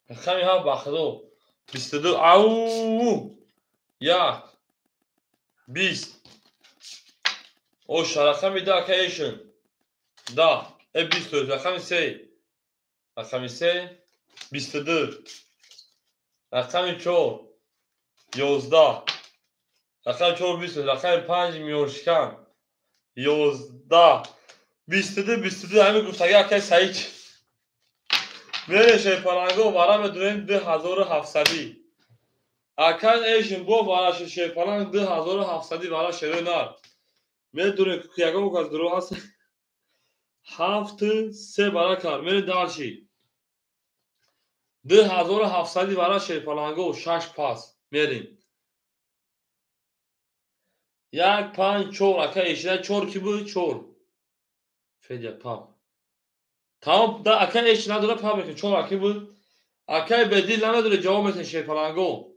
Рақами 7 бахадо. 22 ау як 20 оша рақами 10 ака Эшин 10 20 рақами 3 рақами 3 22 рақами 4 11 рақами 4 20 рақами 5 миёршикан 11 22 22 ҳамин гуфтаги акай Саид. Мерем шерпаланго вара медурем 2700. Акай Эшин бо вара шерпаланг 2700 вара шерои нар. Медурем ягон кас дурӯғ ҳаст. 7 3 вара кард. Мерем дарши. 2700 вара шерпаланго 6 пас. Мерем. 1 5 4 ака Эшина 4 ки буд? 4. Федя пап. Тамом, да ака Эш надора пап мекунем. 4 аки буд. Акай Бедил намедоре ҷавоб метен шерпаланго.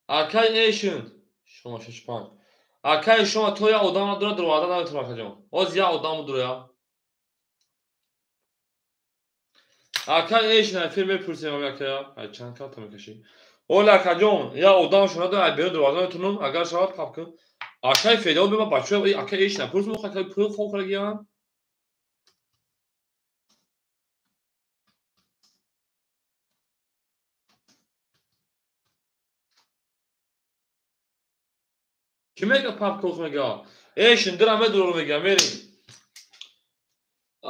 Акай Эшин шумо 6 5. Акай шумо то як одам надора дуроварда наметонам акаҷон. Ҳоз як одам дуроя. Акай Эшин эфир мепурсем ам якая. Ай чанд карта мекашӣ? Ола акаҷон, як одам шумо надора ай берун дуроварда наметонам. Агар шавад пап кун. Акай Федо бема бачаҳо акай Эшин пурсем акай пул хоб карагиям. Ки мега пап кох мега? Эшин дира медурор мега, мерем.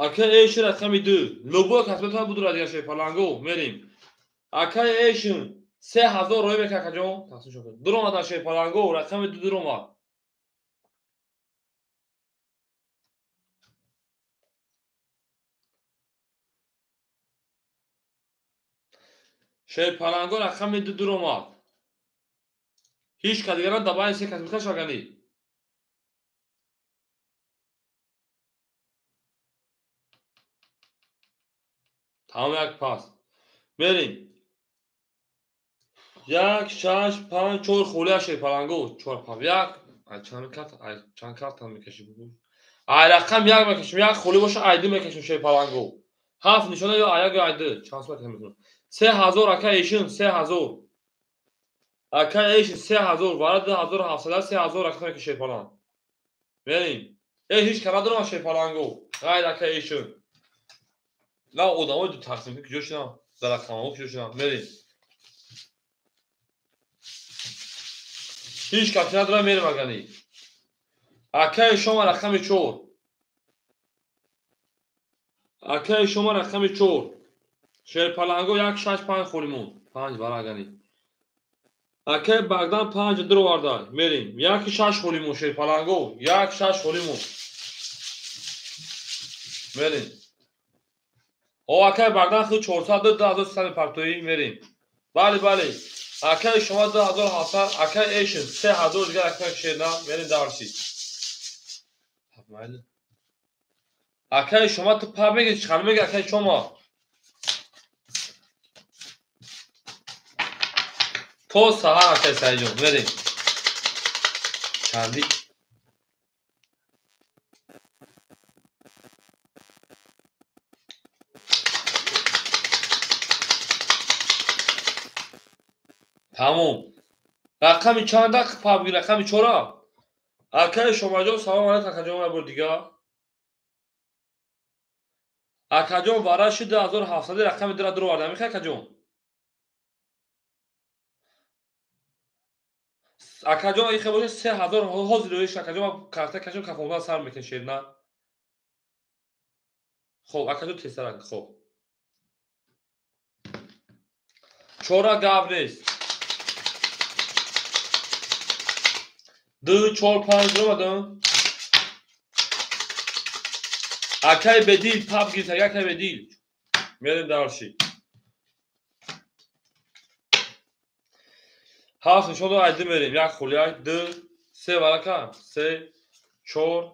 Акай Эйшин рақами 2. Любой касбетон будура дигар шерпаланго. Мерим. Акай Эйшин 3000 рой мека акаҷон. Тақсим шуд. Дуромад шерпаланго рақами 2 дуромад. Шерпаланго рақами 2 дуромад. Ҳеҷ кас дигаран дабаи се кас мекаш агани. Тамом як пас. Мерим. 1 6 5 4 холия шерпаланго. 4 5 1. Ай чанд карт, ай чанд карта мекаши бугу. Ай рақам 1 мекашим, 1 холи боша ай 2 мекашим шерпаланго. 7 нишона ё ай 1 ё ай 2. Чанд сумат мекунам. 3000 ака Эйшин 3000. Ака Эйшин 3000 вара 2700 3000 ака мекаши шерпаланг. Мерим. Эй ҳеҷ кара дорам шерпаланго. Ғайр ака Эйшин. На одамои ду тақсим куҷо шудам? Дар рақамҳо куҷо шудам? Мерим. Ҳеҷ кас надорам мерим агани. Акаи шумо рақами 4. Акаи шумо рақами 4. Шерпаланго 1 6 5 холимон. 5 вара агани. Акаи Багдан 5 дуроварда. Мерим. 1 6 холимон шерпаланго. 1 6 холимон. Мерим. О акаи Багдан худ 400 2300 партоӣ мерим. Бале бале. Акаи шумо 2700, акаи Эйшин 3000 дигар акаи шерна мерим дарси. Майли. Акаи шумо ту па меги чӣ меги акаи шумо? То саҳар акаи Саидҷон мерим. Чанди Тамом. Рақами чанд пабги рақами 4. Акаи Шомаҷон салом алайкум акаҷон як бор дига. Акаҷон вараши 2700 рақами 2 дуроварда мехоҳӣ акаҷон? Акаҷон ихе боша 3000 ҳозир роиш акаҷон карта кашем кафондан сар мекунем шерна. Хоб акаҷон тезтар хоб. 4 гап нест. 2 4 5 дуромадам. Акаи Бедил паб гирифта, акаи Бедил. Мерем дарши. 7 нишон ай 2 мерем. 1 холи ай 2 3 варака 3 4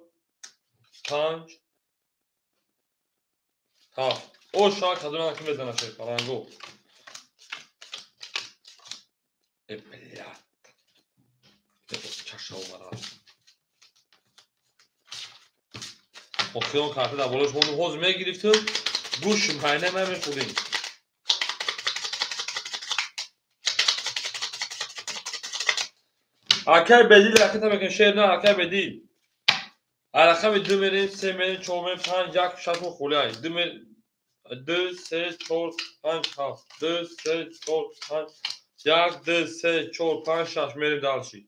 5 7. О ша кадом ки мезана шерпаланго. Э блядь. Чашав мара. Охирон карта дар болош мондум. Ҳозир мегирифтем, гӯш майна ма мехӯрдем. Акаи Бедил ракета мекунем шер на акаи Бедил. Рақами 2 мерем, 3 мерем, 4 мерем, 5 1 6 холӣ ай. 2 мерем 2 3 4 5 7 2 3 4 5 1 2 3 4 5 6 мерем дарши.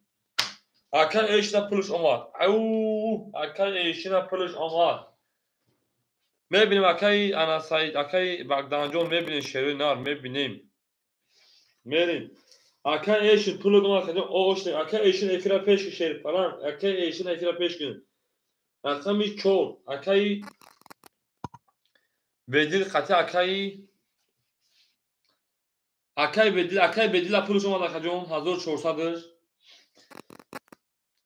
Акаи Эйшина пулш омад. Ау, акаи Эйшина пулш омад. Мебинем акаи Ана Саид, акаи Багданҷон мебинем шерои нар мебинем. Мерим. Акаи Эйшин пул омад, акаҷон оғошт. Акаи Эйшин эфира пеш ки шер паланг. Акаи Эйшин эфира пеш кун. Рақами 4. Акаи Бедил қати акаи Бедил, акаи Бедила пулш омад акаҷон 1400.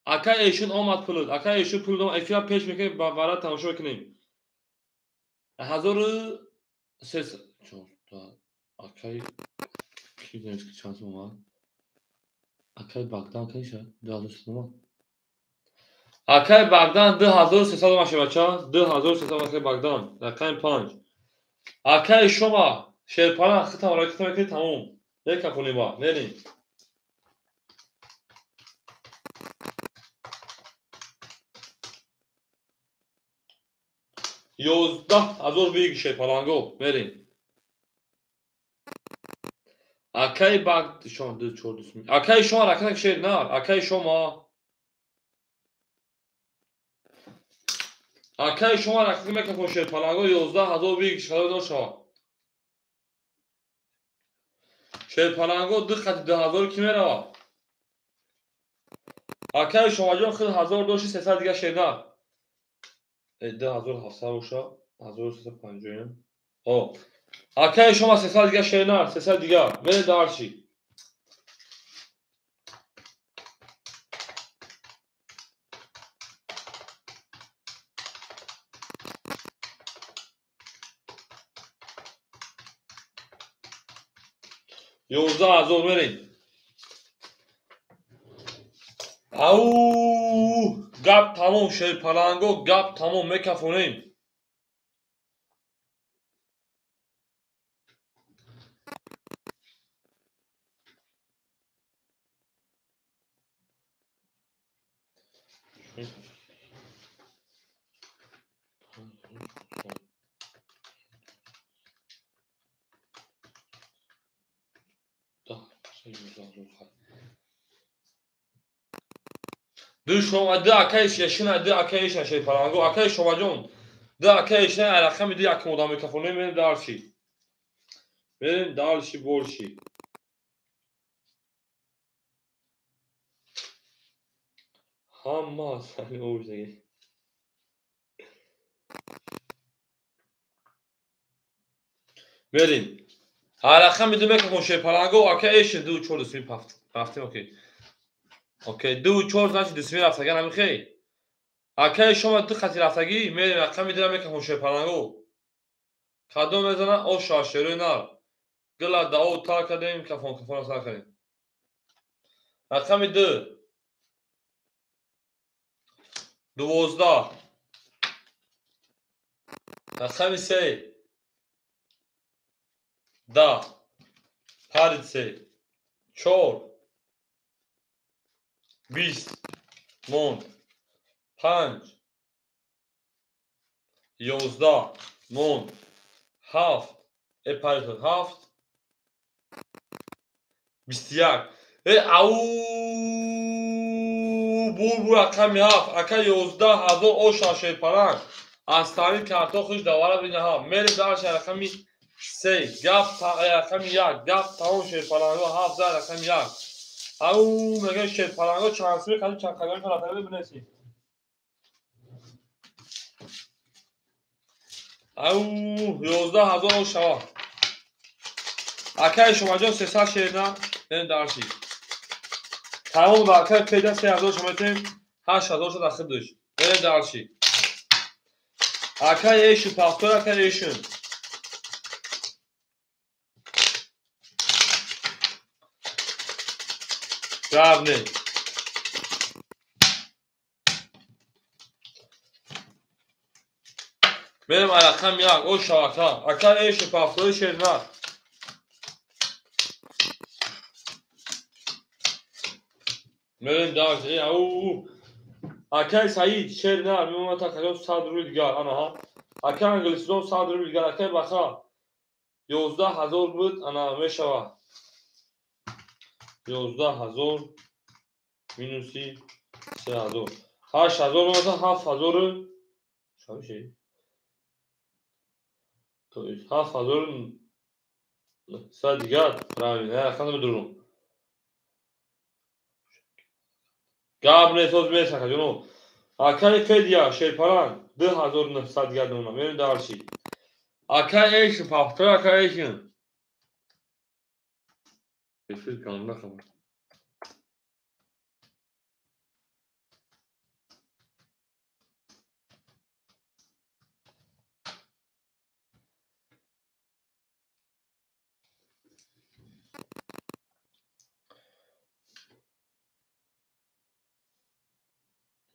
Акаи Эйшин омад пулд. Акаи Эйшин пул омад. Эфира пеш мекунем, ба вара тамошо мекунем. 1300 акаи ки донест ки чанд сум омад? Акаи Багдан кайша? 2300 омад. Акаи Багдан 2300 омад шебача. 2300 омад акаи Багдан. Рақами 5. Акаи шумо шерпаланг хитам ракета мекунед тамом. Як кафониба. Мерим. 11000 виг шерпаланго. Мерим. Акаи Баг шон 2 4 2 Акаи шумо ракета шер нар. Акаи шумо Акаи шумо рақами микрофон шерпаланго 11000 биг шало дошава. Шерпаланго 2 қати 2000 ки мерава. Акаи шумоҷон худ 1000 доши 300 дига шерна. 2700 боша 1350. О. Акаи шумо 300 дига шерна, 300 дига. Мере дарчи. 11000 мерем. Ау, гап тамом шерпаланго, гап тамом мекафонем. Ду шума ду акаиш яшина ду акаиш шерпаланго акаи шумаҷон ду акаиш на рақами ду якум одам микрофон мерем дарши. Мерем дарши борши. Ҳама сани овжаги. Мерем. Рақами ду микрофон шерпаланго акаиш ду чор ду сми пафт. Рафтем окей. Окей, 2 4 значит 2 рафтаган амихей. Акаи шумо ду қати рафтагӣ мерем рақами дира микрофон шерпаланго. Кадом мезана оша шерои нар. Гила дао тар кардем кафон кафона сар кардем. Рақами 2 12 рақами 3 10 пари 3 4 20 монд 5 11 монд 7 пари 7 21 ау бур рақами 7 ака 11000 оша шерпаланг аз таъриф картохиш давара бинаҳа мерем дарша рақами 3 гап рақами 1 гап тамом шерпаланго 7 дар рақами 1 ау мегӯяд шерпаланго чанд суи қади чанд қадами рафтагӣ бинесӣ. Ау 11000 шава. Акаи шумаҷон 300 шерна мерем дарши. Тамом ба акаи педа 3000 шума метем 8000 шуда худаш. Мерем дарши. Акаи эшин пахтор акаи эшин. Равне. Мерем рақам 1 о шавака. Ака эшин пахтори шерна. Мерем дарши. Ау. Акаи Саид шерна мемонад такаҷон 100 рубл дигар. Анаҳа. Акаи Англисистон 100 рубл дигар. Акаи Баха 11000 буд ана мешавад. 11000 минуси 3000. 8000 мемонад 7000 шавиши. То есть 7000 сад дигар правильно. Рақам медурам. Гап нест ҳозир мерасад ҷоно. Акаи Федия шерпаланг 2900 дигар мемонад. Мерем дарши. Акаи эшин пахтор акаи эшин. Эфир каналда хабар.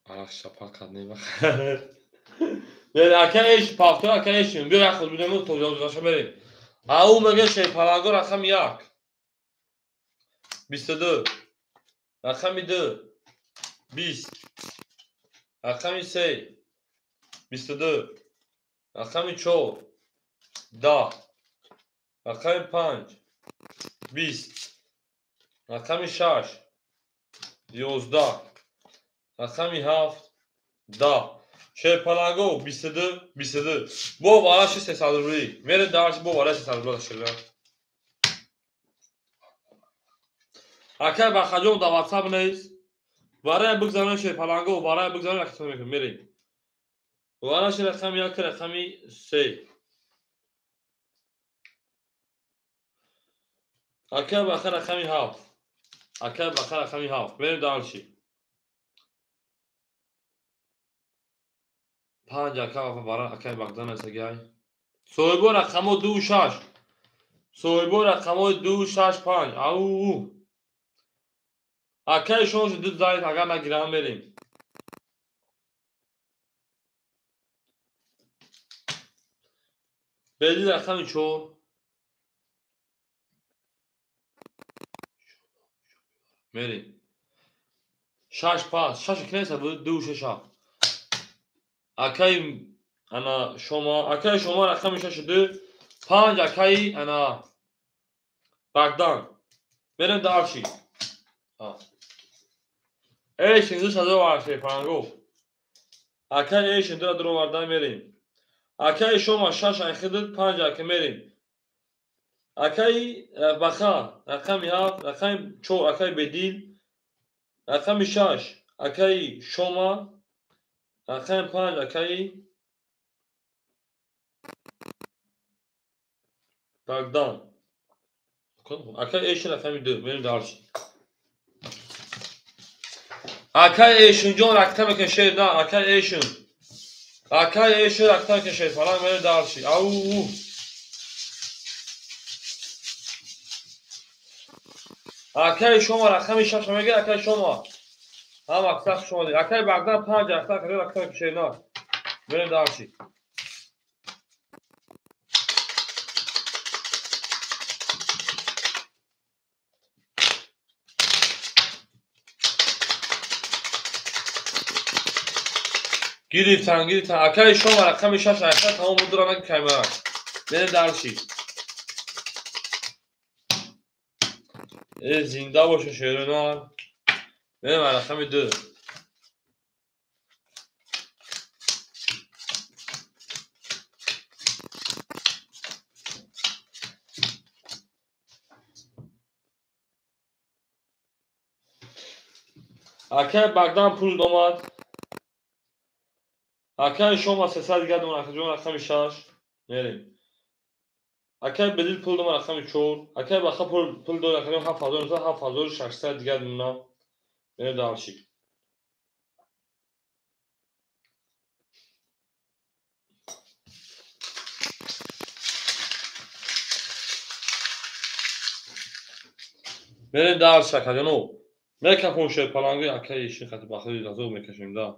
Арақ шапақ кардем. Ака эш пахтор ака эшин. Биё як худ бинем то ҷоша мерем. Ау мегӯяд шерпаланго рақами 1 22 рақами 2 20 рақами 3 22 рақами 4 10 рақами 5 20 рақами 6 11 рақами 7 10. Шерпаланго 22 22. Бо вараши 300 рубли. Мерем дарши бо вараши 300 рубли шерла. Акай Бахаҷон дар WhatsApp нест. Варая бигзаронем Шерпаланго, варая бигзаронем рақам мекунем. Мерем. Вараши рақами 1, рақами 3. Акай Баха рақами 7. Акай Баха рақами 7. Мерем дарши. 5 ака бара акай Богдан асагай. Соҳибо рақамо 2 6. Соҳибо рақамо 2 6 5. Ау. Акай шон ду зайд агар нагирам мерем. Беди рақами 4. Мерем. 6 пас. 6 кинеса 2 6 7. Акай ана шумо, акай шумо рақами 6 2 5 акай ана Богдан. Мерем дарши. Эй шинду садо варше панго. Акай эй шинду дро вардан мерем. Акай шумо 6 айхид 5 ака мерем. Акай Баха рақами 7, рақами 4 акай Бедил, рақами 6 акай шумо, рақами 5 акай Богдан. Акай эшин рақами 2 мерем дарши. Акай эшин ҷон ракта мекун шер на, акай эшин. Акай эшин ракта мекун шер фалан мерем дарши. Ау. Акай шумо рақами 6 мега, акай шумо. Ҳам аксар шумо. Акай Богдан 5 ракта мекун ракта мекун шер на. Мерем дарши. Гирифтан, гирифтан. Акай шумо рақами 6 айха тамом буд ранг камера. Мерем дарши. Зинда боша шерона. Мерем рақами 2. Акай Богдан пул домад. Акай шумо 300 дигар дон акаҷон рақами 6. Мерем. Акай Бедил пул домад рақами 4. Акай Баха пул дод акаҷон 7900 7600 дигар дона. Мерем дарши. Мерем дарши акаҷоно. Мекафон шерпаланги акай ишин хати Бахаи разо мекашем да.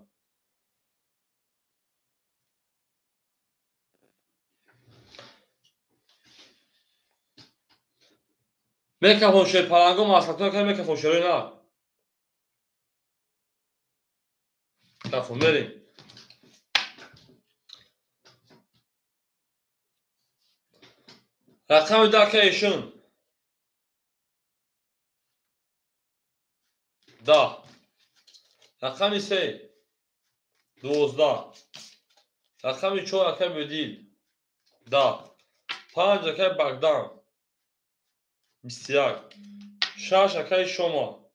Мекафон шерпаланго маслатон кар мекафон шерои на. Кафон мерем. Рақами 2 акай ишин. 10. Рақами 3 12. Рақами 4 акай Бедил 10. 5 акай Богдан 21. 6 акай шумо.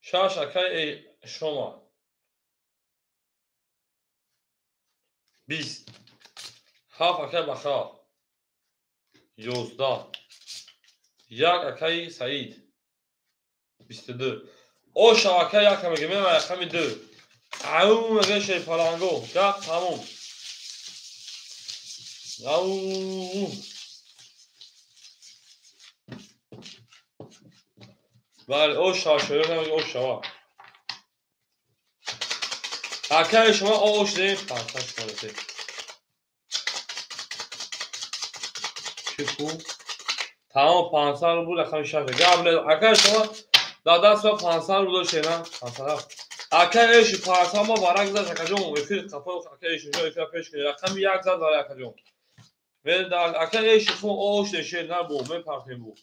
6 акай шумо 20. 7 акай Баха 11. 1 акай Саид 22. Оша акай 1 мега мема рақами 2. Ау мега шерпаланго. Гап тамом. Ау. Бале, оша шерпаланго мега оша ва. Акай шумо ош дем 500 шумо. Чӣ тамом 500 рубл рақами 6. Гап не акай шумо дар даст 500 рубл дошт на 500. Акай эши 500 мо варак зад акаҷон эфир қафо акай эши ҷо эфир пеш кунед рақами 1 зад вара акаҷон. Мен дар акай эши хун ош дешед на бу мен партем бу.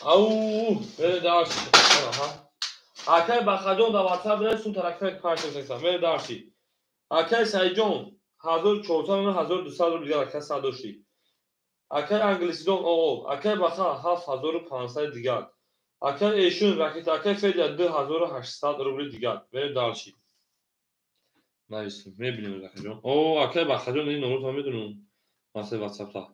Ау, мере дальше. Акай Бахаҷон, дар WhatsApp бинавис, сум таракта 5 секса. Мере дальше. Акай Саидҷон, 1400, 1200 рубл дигар, ака, сад дошти. Акай Англисидон, о, акай Баха, 7500 дигар. Акай Эшун ракета, акай Федя, 2800 рубли дигар. Мерем дальше. Нависем, мебинем, акаҷон. О, акай Бахаҷон, ин номрото медонам. Масаи WhatsApp-та.